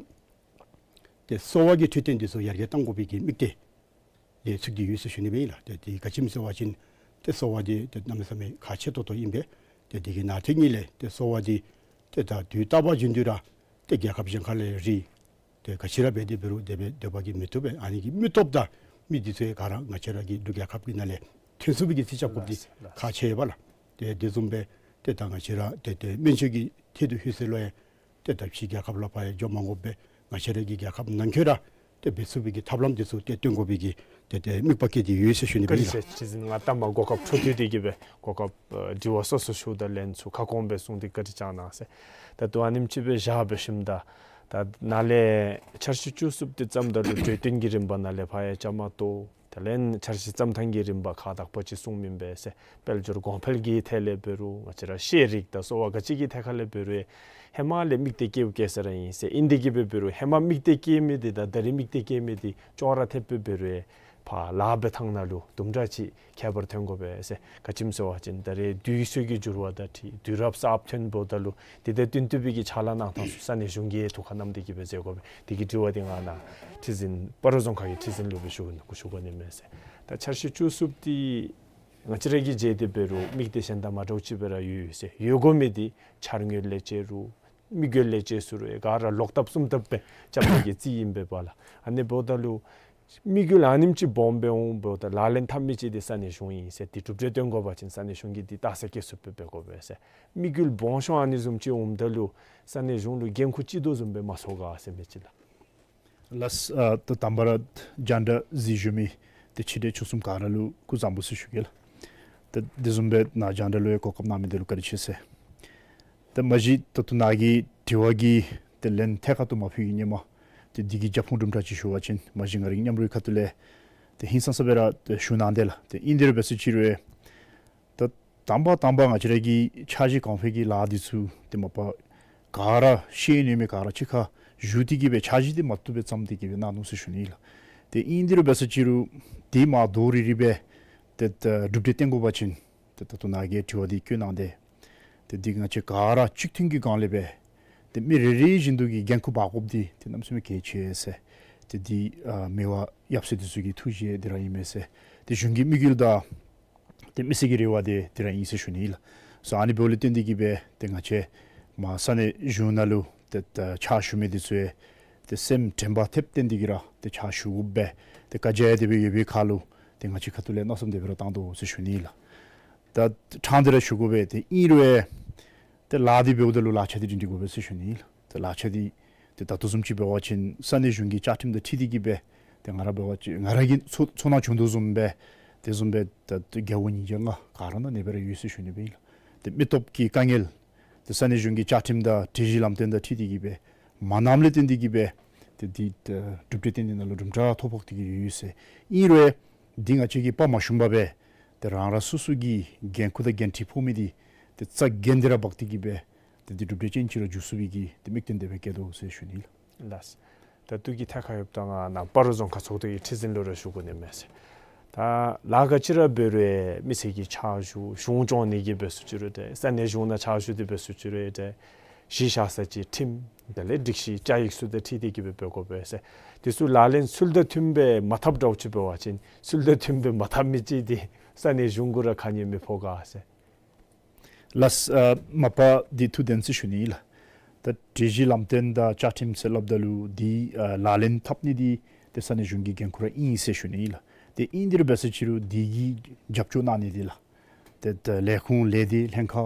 ཏེ་གསོ་བ་གི་འཕྲོད་བསྟེན་འདི་ཚུ་ཡར་རྒྱས་གཏང་དགོ་པའི་གི་དམིགས་གཏད་འདི་ཚུད་དེ་ཡོད་ཟེར་ཞུ་ནི་སྦེ་ཨིན་ལགས། ཏེ་འདི་ག་ཅི་སྨོ་ཟེར་བ་ཅིན་ཏེ་གསོ་བ་འདི་ཏེ་གནམ་མེད་ས་མེད་ཁག་ཆེ་ཏོག་ཏོ་ཨིན་པས། ཏེ་འདི་གི་ནང་དེ་ཉིད་ལས་ཏེ་གསོ་བ་འདི་ཏེ་ད་དུས་རྟག་པ་རྒྱུན་དུ་ར་ཏེ་རྒྱལ་ཁབ་གཞན་ཁ་ལས་རིགས་ཏེ་ག་ཅི་ར་འབད་དེ་འབད་རུང་དེ་སྦེ་སྡོད་པ་གིས་མི་བཏུབ་པས། ཨ་ནི་གི་མི་སྟོབས་དང་མི་འདི་ཚུ་ག་ར་ང་བཅས་ར་གི་འབྲུག་རྒྱལ་ཁབ་ཀྱི་ནང་ལས་ཐོན་ཚུགས་པའི་གི་རྩིས་རྐྱབ་དགོཔ་འདི་ཁག་ཆེ་བས་ལགས། ཏེ་དེ་བཟུམ་སྦེ་ཏེ་ད་ང་བཅས་ར་ཏེ་ཏེ་སྨན་བཅོས་ཀྱི་ཐད་དུ་ལྷོད་ཚད་ལུ་ཡང་ཏེ་ད་ཕྱི་རྒྱལ་ཁབ་ལུ་ཕར་ཡང་འགྱོ་མ་དགོ་པར་ང་བཅས་ར་གི་རྒྱལ་ཁབ་ནང་འཁོད་ར་ ཏེ་འབད་ཚུགས་པའི་གི་ཐབས་ལམ་འདི་ཚུ་ཏེ་སྟོན་དགོ་པའི་གི་ཏེ་ཏེ་དམིགས་པ་བསྐྱེད་དེ་ཡོད་ཟེར་ཞུ་ནི་སྦེ་ཨིན་ལགས། བཀའ་དྲིན་ཆེ། ཁྲི་འཛིན་ང་ད་མ་གོ་སྐབས་འཕྲོ་མཐུད་དེ་གི་སྦེ་གོ་སྐབས་ཨ་དྲི་བ་སོ་སོ་ཞུཝ་ད་ལན་ཚུ་ཁ་སྐོང་སྦེ་གསུངས་ཏེ་བཀའ་དྲིན་བསྐྱང་གནང་ཟེར། ད་ལྟོ་ཨ་ནེམ་ཅིག་སྦེ་བཞག་འབད་ཞིནམ་ད་ད་ནཱ་ལས་འཆར་གཞི་བཅུ་གསུམ་འདི་བརྩམ་ད་ལུ་གྲོས་བསྟུན་གྱི་རིམ་པ་ནཱ་ལས་ཕར་ཡང་བཅའ་མར་གཏོགས། དེ་ལས་འཆར་གཞི་བརྩམ་ཐངས་ཀྱི་རིམ་པ་ཁག་དག་པ་ཅིག་གསུངམ་ཨིན་པས་ཟེར། དཔལ་འབྱོར་གོང་འཕེལ་གྱི་ཐད་ལས་འབད་རུང་ང་བཅས་ར་ཤེས་རིག་དང་གསོ་བ་ག་ཅི་གི་ཐད་ཁར་ལས་འབད་རུང་ཧེ་མ་ལས་དམིགས་གཏད་བསྐྱེདཔ་བསྐྱེད་ས་ར་ཨིན་ཟེར། ཨིན་དེ་གི་སྦེ་འབད་རུང་ཧེ་མ་དམིགས་གཏད་བསྐྱེད་མི་འདི་དང་ད་རེས་དམིགས་གཏད་བསྐྱེད་མི་འདི་ཅོག་ར་འཐདཔ་སྦེ་འབད་རུང་ཕར་ལཱ་འབད་ཐངས་ནང་ལུ་དུམ་གྲ་ཅིག་ཁྱད་པར་ཐོན་དགོ་པས་ཟེར། ག་ཅི་སྨོ་ཟེར་བ་ཅིན་ད་རེས་དུས་ཚོད་ཀྱི་འགྱུར་བ་དང་འཁྲིལ་དུས་རབས་གསརཔ་ཐོན་འབདཝ་ད་ལུ་དེ་དང་བསྟུན་ཏེ་སྦེ་གི་ཕྱག་ལཱ་གནང་ཐངས་ཚུ་ས་གནས་གཞུང་གིས་ཐུགས་ཁར་བསྣམས་ཏེ་གི་སྦེ་མཛད་དགོ་པས། དེ་གི་དྲི་བ་འདི་ང་ནཱ་ཁྲི་འཛིན་སྤ་རོ་རྫོང་ཁག་གི་ཁྲི་འཛིན་ལུ་སྦེ་ཞུ་ཞུ་དགོ་ནི་མས་ཟེར། ད་འཆར་གཞི་བཅུ་གསུམ་འདི་ང་བཅས་ར་གིས་མཇལ་ཏེ་འབད་རུང་དམིགས་གཏད་གཞན་དང་མ་འདྲཝ་ཅིག་སྦེ་ར་ཡོད་ཟེར། ཡོད་དགོ་མི་འདི་འཆར་དངོས་ལས་བཅད་རུང་དམིགས་ཡུལ་ལས་བཅད་ཚུ་རུང་ག་ར་ལོག་ལྟབ་གསུམ་ལྟབ་སྦེ་རྐྱབ་ནི་གི་རྩིས་ཨིན་པས་པ་ལགས། ཨ་ནི་འབདཝ་ད་ལུ་དམིགས་ཡུལ་ཨ་ནེམ་ཅིག་སྦོམ་སྦེ་འོང་འབདཝ་ད་ལག་ལེན་འཐབ་མི་ཅིག་འདི་ས་གནས་གཞུང་ཨིན་ཟེར། འདི་གྲུབ་འབྲས་སྟོན་དགོ་པ་ཅིན་ས་གནས་གཞུང་གིས་འདི་རྟགས་གསལ་བསྐྱེད་ཚུགསཔ་སྦེ་འབད་དགོ་པས་ཟེར། དམིགས་ཡུལ་སྦོམ་ཤོས་ཨ་ནི་བཟུམ་ཅིག་འོངམ་ད་ལུ་ས་གནས་གཞུང་ལུ་འགན་ཁུར་ཅིག་དོ་བཟུམ་སྦེ་མ་ཚོར་ག་ཟེར་མི་ཅིག་ལགས། ལགས། ཨ་ད་དང་པ་ར་རྒྱང་བསྒྲགས་གཟིགས་བཞུགས་མི་ཏེ་ཆེ་འབྲིང་ཆུང་གསུམ་ག་ར་ལུ་སྐུ་གཟུགས་བཟང་པོ་ཟེར་ཞུ་གེ་ལགས། ཏེ་དེ་བཟུམ་སྦེ་ནཱ་རྒྱང་བསྒྲགས་ལུ་ཡང་གོ་སྐབས་གནང་མི་འདི་ལུ་བཀའ་དྲིན་ཆེ་ཟེར། ཏེ་མ་གཞི་ད་ལྟོ་ནཱ་གི་དྲི་བ་གི་ཏེ་ལན་ཐད་ཀར་དུ་མ་ཕུལ་གི་ཧེ་མ་ཏེ་འདི་གི་རྒྱབ་ཁུངས་དུམ་གྲ་ཅིག་ཞུ་བ་ཅིན་མ་གཞི་ང་རའི་མཉམ་རོགས་ཁ་ཐུག་ལས་ཏེ་ཧིང་སངས་ས་སྦེ་ར་ཏེ་ཞུ་གནང་དེས་ལགས། ཏེ་ཨིན་དེ་རུང་འབད་ཟེར་ཅི་རུང་ཡང་ད་དང་པ་དང་པ་ང་བཅས་ར་གི་འཆར་གཞི་གོང་འཕེལ་གྱི་ལཱ་འདི་ཚུ་ཏེ་མ་པ་ག་ར་ཤེས་ནི་མི་ག་ར་གཅིག་ཁར་བཞུགས་ཏེ་གི་སྦེ་འཆར་གཞི་འདི་མ་བཏུབ་སྦེ་བརྩམས་ཏེ་གི་སྦེ་གནང་ནུག་ཟེར་ཞུ་ནི་ལགས། ཏེ་ཨིན་དེ་རུང་འབད་ཟེར་ཅི་རུང་འདི་མ་དོ་རི་རི་སྦེ་ཏེ་ཏེ་གྲུབ་འབྲས་བསྟན་དགོ་པ་ཅིན་ཏེ་ད་ལྟོ་ནཱ་གིས་དྲི་བ་འདི་བཀོད་གནང་དེས། ཏེ་འདི་ང་བཅས་ག་ར་གཅིག་མཐུན་གྱི་སྒང་ལས་སྦེ་ཏེ་མི་རེ་རེ་བཞིན་དུ་གི་འགན་ཁུར་འབག་དགོཔ་འདི་ཏེ་གནམ་མེད་ས་མེད་གལ་ཆེ་ཟེར། ཏེ་འདི་ཨ་མི་དབང་ཡབ་སྲས་འདི་ཚུ་གི་ཐུགས་བཞེད་འདི་ར་ཨིན་མས་ཟེར། ཏེ་གཞུང་གི་དམིགས་ཡུལ་དང་ཏེ་མི་སེར་གྱི་རེ་བ་འདི་འདི་ར་ཨིན་ཟེར་ཞུ་ནི་ལགས། སོ་ཨ་ནི་འབདཝ་ལས་བརྟེན་ཏེ་གི་སྦེ་ཏེ་ང་བཅས་མར་ས་གནས་གཞུང་ནང་ལུ་ཏེ་ཏེ་ཕྱག་ཞུ་མི་འདི་ཚུ་ཡང་ཏེ་སེམས་དྲན་པ་ཐེབས་བརྟན་ཏེ་གི་ར་ཏེ་ཕྱག་ཞུ་དགོ་པས། ཏེ་བཀའ་རྒྱ་ཡང་དེ་སྦེ་ཡོད་པའི་ཁར་ལུ་ཏེ་ང་བཅས་ཁ་ཐུག་ལས་མནོ་བསམ་དེ་སྦེ་ར་བཏང་དོ་ཟེར་ཞུ་ནི་ལགས། ད་ཕྲང་སྟེ་ར་ཞུ་དགོ་པས། ཏེ་ཨིན་རུང་ཡང་ཏེ་ལཱ་འདི་འབདཝ་ད་ལུ་ལག་ཆ་འདི་སྒྲིང་སྒྲི་དགོ་པས་ཟེར་ཞུ་ནི་ལགས། ཏེ་ལག་ཆ་འདི་ཏེ་ད་ལྟོ་བཟུམ་ཅིག་འབད་བ་ཅིན་ས་གནས་གཞུང་གི་བཅའ་ཁྲིམས་དང་འཁྲིལ་ཏེ་གི་སྦེ་ཏེ་ང་ར་འབད་བ་ཅིན་ང་ར་གིས་ཚོར་ཚོར་སྣང་བྱུང་དོ་བཟུམ་སྦེ་དེ་བཟུམ་སྦེ་ད་ཏེ་རྒྱལ་པོ་ཉིས་བརྒྱ་ལྔ་ག་ར་ནང་ཨ་ནེ་སྦེ་ར་ཡོད་ཟེར་ཞུ་ནི་སྦེ་ཨིན་ལགས། ཏེ་མི་སྟོབས་ཀྱི་དཀའ་ངལ་ཏེ་ས་གནས་གཞུང་གི་བཅའ་ཁྲིམས་དང་སྒྲིག་གཞི་ལམ་སྟོན་དང་འཁྲིལ་ཏེ་གི་སྦེ་མ་གནངམ་ལས་བརྟེན་ཏེ་གི་སྦེ་ཏེ་འདི་ཏེ་གྲུབ་འབྲས་ཏན་ཏན་ནང་ལུ་གྲུབ་འབྲས་ཐོབ་ཕོག་སྟེ་གི་ཡོད་ཟེར། ཨིན་རུང་འདི་ང་བཅས་ཀྱིས་དཔའ་མ་ཞུམ་པར་སྦེ་ཏེ་རང་རང་སོ་སོ་གི་འགན་ཁུར་དང་འགན་འཁྲི་ཕོག་མི་འདི་ཏེ་རྩ་འགེངས་ཏེ་ར་འབག་སྟེ་གི་སྦེ་ཏེ་འདི་གྲུབ་འབྲས་ཅན་ཅིག་ར་འགྱུར་ཚུགས་པའི་གི་ཏེ་དམིགས་དོན་དེ་སྦེ་བསྐྱེད་དོ་ཟེར་ཞུ་ནི་ལགས། ལགས། ད་ལྟོ་གི་ཐད་ཁར་ཡོདཔ་ད་ང་ནཱ་སྤ་རོ་རྫོང་ཁག་ཚོགས་འདུ་གི་ཁྲི་འཛིན་ལུ་ར་ཞུ་དགོ་ནི་མས་ཟེར། ད་ལཱ་ག་ཅི་ར་འབད་རུང་མི་སེར་གྱི་ཕྱག་ཞུ་གཞུང་སྐྱོང་ནི་གི་འབད་ཟེར་ཅི་རུང་ཏེ་ས་གནས་གཞུང་ནང་ཕྱག་ཞུ་སྟེ་འབད་ཟེར་ཅི་རུང་ཏེ་གཞི་བཞག་ས་ཅིག་ཁྲིམས་དེ་ལས་སྒྲིག་གཞི་བཅའ་ཡིག་ཚུ་དང་འཁྲིལ་ཏེ་གི་སྦེ་འབད་དགོ་པས་ཟེར། དེ་ཚུ་ལག་ལེན་ཚུལ་དང་མཐུནམ་སྦེ་མ་འཐབ་འདྲཝ་ཅིག་འབད་བ་ཅིན་ཚུལ་དང་མཐུནམ་སྦེ་མ་འཐབ་མི་ཅིག་འདི་ས་གནས་གཞུང་གུ་ར་ཁ་ཉན་མི་ཕོག་ག་ཟེར། ལགས། ཨ་མ་པ་འདི་ཐུགས་བདེན་ཟེར་ཞུ་ནི་ལགས། ད་སྒྲིག་གཞི་ལམ་སྟོན་དང་བཅའ་ཁྲིམས་ཟེར་སླབ་ད་ལུ་འདི་ཨ་ལག་ལེན་འཐབ་ནི་འདི་ཏེ་ས་གནས་གཞུང་གི་འགན་ཁུར་ར་ཨིན་ཟེར་ཞུ་ནི་ལགས། ཏེ་ཨིན་དེ་རུང་འབད་ཟེར་ཅི་རུང་འདི་གི་རྒྱབ་སྐྱོར་གནང་ནི་འདི་ལགས། ཏེ་ད་ལས་ཁུངས་ལས་སྡེ་ལྷན་ཁག་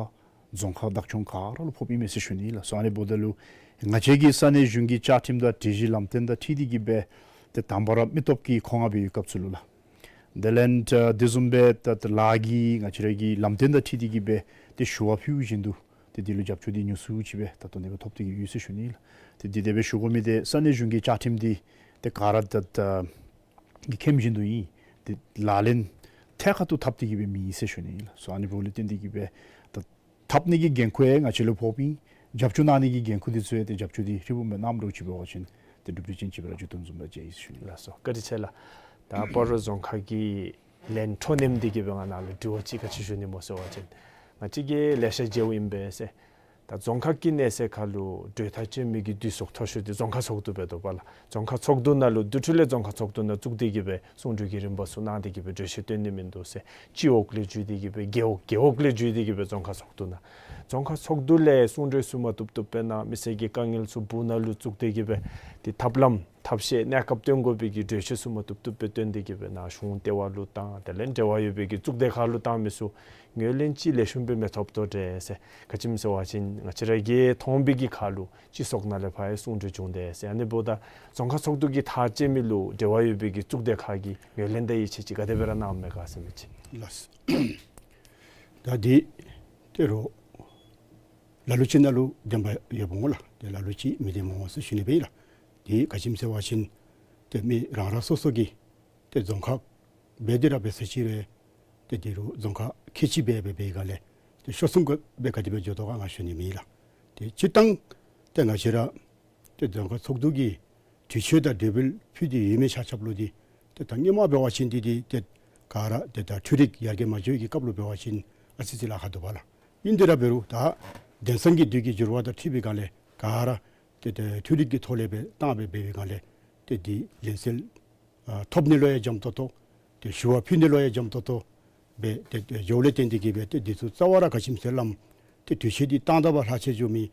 རྫོང་ཁག་བདག་སྐྱོང་ག་ར་ལུ་ཕོགཔ་ཨིན་མས་ཟེར་ཞུ་ནི་ལགས། སོ་ཨ་ནི་འབདཝ་ད་ལུ་ང་བཅས་ཀྱིས་ས་གནས་གཞུང་གི་བཅའ་ཁྲིམས་དང་སྒྲིག་གཞི་ལམ་སྟོན་དང་འཁྲིལ་ཏེ་གི་སྦེ་ཏེ་དང་པ་ར་མི་སྟོབས་ཀྱི་མཁོ་མངགས་སྦེ་ཡོད་སྐབས་ཚུ་ལུ་ལགས། དེ་ལས་ད་དེ་བཟུམ་སྦེ་ད་ད་ལཱ་གི་ང་བཅས་ར་གི་ལམ་སྟོན་དང་འཁྲིལ་ཏེ་གི་སྦེ་ཏེ་ཞུ་བ་ཕུལཝ་བཞིན་དུ་ཏེ་འདི་ལུ་རྒྱབ་སྐྱོར་འདི་ཉུང་སུ་ཅིག་སྦེ་ད་ལྟོ་ནི་སྦེ་ཐོབ་སྟེ་གི་ཡོད་ཟེར་ཞུ་ནི་ལགས། ཏེ་འདི་དེ་སྦེ་ཞུ་དགོ་མི་འདི་ས་གནས་གཞུང་གི་བཅའ་ཁྲིམས་འདི་ཏེ་ག་ར་ད་ད་གི་ཁྲིམས་བཞིན་དུ་ཨིན། ཏེ་ལག་ལེན་ཐད་ཀར་དུ་འཐབ་སྟེ་གི་སྦེ་མེད་ཟེར་ཞུ་ནི་ལགས། སོ་ཨ་ནི་འབདཝ་ལས་བརྟེན་ཏེ་གི་སྦེ་ད་འཐབ་ནི་གི་འགན་ཁུར་ཡང་ང་བཅས་ལུ་ཕོགཔ་ཨིན། རྒྱབ་སྐྱོར་གནང་ནི་གི་འགན་ཁུར་འདི་ཚུ་ཡང་ཏེ་རྒྱབ་སྐྱོར་འདི་ཧྲིལ་བུམ་སྦེ་གནངམ་འདྲཝ་ཅིག་འབད་བ་ཅིན་ཏེ་གྲུབ་འབྲས་ཅན་ཅིག་སྦེ་ར་འགྱུར་དོ་བཟུམ་ར་མཇལ་ཡི་ཟེར་ཞུ་ནི་ལགས། ལགས་སོ། བཀའ་དྲིན་ཆེ་ལགས། ད་སྤ་རོ་རྫོང་ཁག་གི་ལན་འཕྲོ་མཉམ་འདི་གིས་སྦེ་ང་ནཱ་ལུ་དྲི་བ་ཅིག་ག་ཅི་ཞུ་ནི་སྨོ་ཟེར་བ་ཅིན་ང་བཅས་ཀྱིས་ལེ་ཤ་མཇལཝ་ཨིན་པས་ཟེར། ད་རྫོང་ཁག་གི་གནས་ཚད་ཁར་ལུ་གྲོས་ཐག་བཅད་མི་གི་དུས་སྐབས་མཐོ་ཤོས་འདི་རྫོང་ཁག་ཚོགས་འདུ་འབད་དོ་པ་ལགས། རྫོང་ཁག་ཚོགས་འདུ་ནང་ལུ་དེ་འཕྲོ་ལས་རྫོང་ཁག་ཚོགས་འདུ་ནང་བཙུགས་ཏེ་གི་སྦེ་གསུང་གྲོས་ཀྱི་རིམ་པ་ཚུ་གནང་སྟེ་གི་སྦེ་གྲོས་ཆོད་བཏོན་ནི་མིན་འདུག་ཟེར། སྤྱི་འོག་ལས་བརྒྱུད་དེ་གི་སྦེ་རྒེད་འོག་རྒེད་འོག་ལས་བརྒྱུད་དེ་གི་སྦེ་རྫོང་ཁག་ཚོགས་འདུ་ནང་རྫོང་ཁག་ཚོགས་འདུ་ལས་གསུང་གྲོས་ཚུ་མ་བཏུབ་བཏུབ་སྦེ་གནང་མི་སེར་གྱི་དཀའ་ངལ་ཚུ་སྦུག་ནང་ལུ་བཙུགས་ཏེ་གི་སྦེ་ཏེ་ཐབས་ལམ་ ཐབས་ཤེས་གནས་སྐབས་སྟོན་དགོ་པའི་གི་གྲོས་ཆོད་ཚུ་མ་བཏུབ་བཏུབ་སྦེ་བཏོན་ཏེ་གི་སྦེ་ནཱ་གཞུང་ལྟེ་བ་ལུ་བཏང་དེ་ལས་འབྲེལ་བ་ཡོད་པའི་གི་གཙུག་སྡེ་ཁག་ལུ་བཏང་མི་ཚུ་ངོས་ལེན་ཅིག་ལེགས་ཤོམ་སྦེ་མི་ཐོབ་དོ་འདྲས་ཟེར། ག་ཅི་སྨོ་ཟེར་བ་ཅིན་ང་བཅས་ར་གིས་མཐོང་བའི་གི་ཁར་ལུ་སྤྱི་ཚོགས་ནང་ལས་ཕར་ཡང་གསུང་གྲོས་བྱུང་དེས་ཟེར། ཨ་ནི་འབདཝ་ད་རྫོང་ཁག་ཚོགས་འདུ་གི་ཐག་བཅད་མི་ལུ་འབྲེལ་བ་ཡོད་པའི་གི་གཙུག་སྡེ་ཁག་གིས་ངོས་ལེན་དང་ཡིད་ཆེས་ཅིག་ག་དེ་སྦེ་ར་གནངམ་མས་ག་ཟེར་མི་ཅིག། ལགས། ད་འདི་ཏེ་རོགས་ལ་ལུ་ཅིག་ནང་ལུ་བདེན་པ་ཡོདཔ་འོང་ལགས། ཏེ་ལ་ལུ་ཅིག་མི་བདེནམ་འོང་ཟེར་ཞུ་ནི་སྦེ་ཨིན་ལགས། འདི་ག་ཅི་སྨོ་ཟེར་བ་ཅིན་ཏེ་མི་རང་རང་སོ་སོ་གི་ཏེ་རྫོང་ཁག་འབད་དེ་ར་འབད་ས་ཅིག་རུང་ཏེ་འདི་རུ་རྫོང་ཁག་ཁལ་གཅིག་སྦེ་འབད་བའི་སྒང་ལས་ཏེ་ཤོར་སོང་ག་སྦེ་ག་དེ་སྦེ་འགྱོ་དོ་ག་ང་ཞུ་ནི་མེད་ལགས། ཏེ་སྤྱིར་བཏང་ཏེ་ང་བཅས་ར་ཏེ་རྫོང་ཁག་ཚོགས་འདུ་གིས་དུས་ཆེན་དང་འབྲེལ་བའི་ཕུལ་ཏེ་ཡོད་མི་ཆ་ཁྱབ་ལུ་འདི་ཏེ་ད་སྔོན་མ་འབད་བ་ཅིན་འདི་འདི་ཏེ་ག་ར་ཏེ་ད་འཕྲུལ་རིག་ཡར་རྒྱས་མ་འགྱོ་བའི་གི་སྐབས་ལུ་འབད་བ་ཅིན་ཨ་ཙི་ཙི་ལཱ་ཁག་འདུག་པ་ལགས། ཨིན་དེ་ར་འབད་རུང་ད་དེང་སང་གི་དུས་ཀྱི་འགྱུར་བ་དང་འཁྲིལ་བའི་སྒང་ལས་ག་ར་ཏེ་ཏེ་འཕྲུལ་རིག་གི་ཐོག་ལས་སྦེ་བཏང་སྦེ་འབད་བའི་སྒང་ལས་ཏེ་འདི་ལན་གསལ་ཨ་ཐོབ་ནི་ལུ་ཡང་འཇམ་ཏོང་ཏོ་ཏེ་ཞུ་བ་ཕུལ་ནི་ལུ་ཡང་འཇམ་ཏོང་ཏོ་སྦེ་ཏེ་ཏེ་འགྱོཝ་ལས་བརྟེན་ཏེ་གི་སྦེ་ཏེ་འདི་ཚུ་རྩ་བ་ར་ག་ཅི་སྨོ་ཟེར་བ་ཅིན་ཏེ་དུས་ཆེན་འདི་བཏང་ད་པ་ལྷག་ཆད་འགྱོ་མི་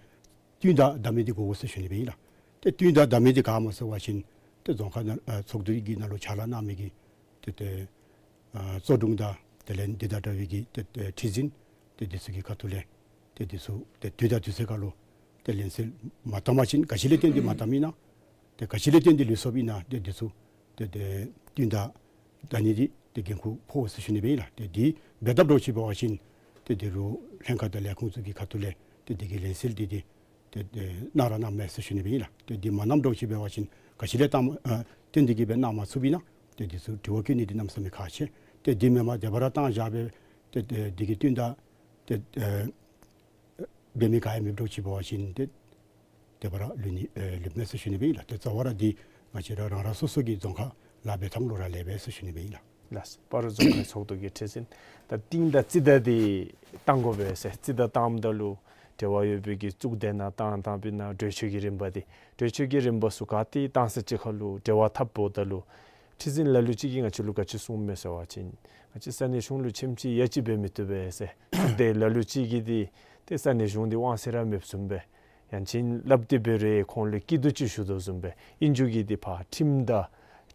བསྟུན་ཟླ་བཏབ་མི་འདི་དགོ་དགོ་ཟེར་ཞུ་ནི་སྦེ་ཨིན་ལགས། ཏེ་བསྟུན་ཟླ་བཏབ་མི་འདི་ག་སྨོ་ཟེར་བ་ཅིན་ཏེ་རྫོང་ཁག་ནང་ཨ་ཚོགས་འདུ་གི་ནང་ལུ་ཕྱག་ལཱ་གནང་མི་གི་ཏེ་ཏེ་ཨ་གཙོ་སྒྲུང་དང་དེ་ལས་འདི་དང་འདྲ་བའི་གི་ཏེ་ཏེ་ཁྲི་འཛིན་ཏེ་འདི་ཚུ་གི་ཁ་ཐུག་ལས་ཏེ་འདི་ཚུ་ཏེ་དུས་དང་དུས་ཚོད་ཁར་ལུ་ཏེ་ལན་གསལ་མ་བཏབ་པ་ཅིན་ག་ཅི་ལས་བརྟེན་ཏེ་མ་བཏབ་མི་ཨིན་ན། ཏེ་ག་ཅི་ལས་བརྟེན་ཏེ་ལུས་སོཔ་ཨིན་ན་ཏེ་འདི་ཚུ་ཏེ་ཏེ་བསྟུན་ཟླ་བཏབ་ནི་འདི་ཏེ་འགན་ཁུར་ཕོག་ཟེར་ཞུ་ནི་སྦེ་ཨིན་ལགས། ཏེ་འདི་འབད་དཔ་འདྲཝ་ཅིག་འབད་བ་ཅིན་ཏེ་འདི་རུ་ལྷན་ཁག་དང་ལས་ཁུངས་ཚུ་གི་ཁ་ཐུག་ལས་ཏེ་འདི་གི་ལན་གསལ་འདི་འདི་ཏེ་ཏེ་གནང་ར་གནངམ་མས་ཟེར་ཞུ་ནི་སྦེ་ཨིན་ལགས། ཏེ་འདི་མ་གནངམ་འདྲཝ་ཅིག་འབད་བ་ཅིན་ག་ཅི་ལས་བཏང་ཨ་བརྟེན་ཏེ་གི་སྦེ་གནང་མ་ཚུགསཔ་ཨིན་ན་ཏེ་འདི་ཚུ་དྲི་བ་བཀོད་ནི་འདི་གནམ་མེད་ས་མེད་ཁག་ཆེ། ཏེ་འདི་མེན་པར་དེ་སྦེ་ར་བཏང་བཞག་སྦེ་ཏེ་ཏེ་འདི་གི་བསྟུན་ཟླ་ཏེ་ཨེ་འབད་མི་ག་ཡང་མེདཔ་འདྲཝ་ཅིག་འབད་བ་ཅིན་ཏེ་དེ་སྦེ་ར་ལུས་ནི་ཨེ་ལུསཔ་མས་ཟེར་ཞུ་ནི་སྦེ་ཨིན་ལགས། ཏེ་རྩ་བ་ར་འདི་ང་བཅས་ར་རང་རང་སོ་སོ་གི་རྫོང་ཁག་ལཱ་འབད་ཐངས་ལུ་རག་ལས་པས་ཟེར་ཞུ་ནི་སྦེ་ཨིན་ལགས། ལགས། སྤ་རོ་རྫོང་ཁག་ཚོགས་འདུ་གི་ཁྲི་འཛིན་ད་རྟིང་བདའ་རྩིས་བདའ་འདི་བཏང་དགོ་པས་ཟེར། རྩིས་བདའ་བཏངམ་ད་ལུ་འབྲེལ་བ་ཡོད་པའི་གི་གཙུག་སྡེ་ནང་བཏང་བཏངམ་ཨིན་ན་གྲོས་ཆོད་ཀྱི་རིམ་པ་འདི་གྲོས་ཆོད་ཀྱི་རིམ་པ་ཚུ་ག་ཏེ་བཏང་ས་ཅིག་ཁར་ལུ་འབྲེལ་བ་འཐབ་འབདཝ་ད་ལུ་ཁྲི་འཛིན་ལ་ལུ་ཅིག་གིས་ང་བཅས་ལུ་ག་ཅི་གསུངམ་མས་ཟེར་བ་ཅིན་ང་བཅས་ས་གནས་གཞུང་ལུ་ཆེམ་ཅིག་ཡ་ཅིག་འབད་མི་བཏུབ་པས་ཟེར། གཙུག་སྡེ་ལ་ལུ་ཅིག་གིས་འདི་ཏེ་ས་གནས་གཞུང་འདི་དབང་ཚད་ར་མེདཔ་བཟུམ་སྦེ་ཡང་ཅིན་སླབ་སྟེ་འབད་རུང་ཁོང་ལུ་སྐྱིད་སྡུག་ཅིག་ཞུ་དོ་བཟུམ་སྦེ་ཨིན་རྒྱུ་གིས་འདི་ཕར་ཁྲིམས་དང་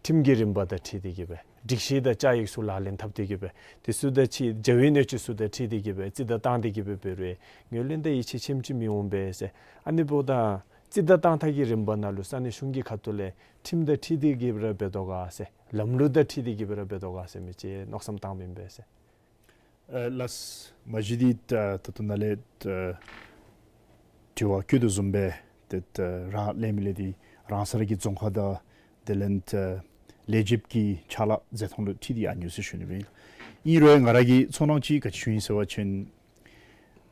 ཁྲིམས་ཀྱི་རིམ་པ་དང་འཁྲིལ་ཏེ་གི་སྦེ་སྒྲིག་གཞི་དང་བཅའ་ཡིག་ཚུ་ལག་ལེན་འཐབ་སྟེ་གི་སྦེ་དེ་ཚུ་དང་ཅིག་འཇའ་ཝེ་གནོད་སྐྱོན་ཚུ་དང་འཁྲིལ་ཏེ་གི་སྦེ་རྩིས་བདའ་བཏང་སྟེ་གི་སྦེ་འབད་རུང་ངོས་ལེན་དང་ཡིད་ཆེས་ཆེམ་ཅིག་མི་འོང་པས་ཟེར། ཨ་ནི་འབདཝ་ད་རྩིས་བདའ་བཏང་ཐངས་ཀྱི་རིམ་པ་ནང་ལུ་ས་གནས་གཞུང་གི་ཁ་ཐུག་ལས་ཁྲིམས་དང་འཁྲིལ་ཏེ་གི་སྦེ་ར་འབད་དོ་ག་ཟེར་ལམ་ལུགས་དང་འཁྲིལ་ཏེ་གི་སྦེ་ར་འབད་དོ་ག་ཟེར་མི་ཅིག་མནོ་བསམ་བཏངམ་ཨིན་པས་ཟེར། ཨ་ལགས། མ་གཞི་འདི་ད་ད་ལྟོ་ནཱ་ལས་ཨ་དྲི་བ་བཀོད་དོ་བཟུམ་སྦེ་ཏེ་ད་རང་ལས་མི་ལས་འདི་རང་ས་ར་གི་རྫོང་ཁག་དང་དེ་ལས་ད་ལས་བྱེདཔ་གི་ཕྱག་ལཱ་མཛད་ཐངས་ལུ་འཁྲིལ་ཏེ་ཨ་ནི་ཡོད་ཟེར་ཞུ་ནི་སྦེ་ཨིན། ཨིན་རུང་ང་ར་གི་ཚོར་སྣང་ཅིག་ག་ཅི་ཞུ་ཡི་ཟེར་བ་ཅིན་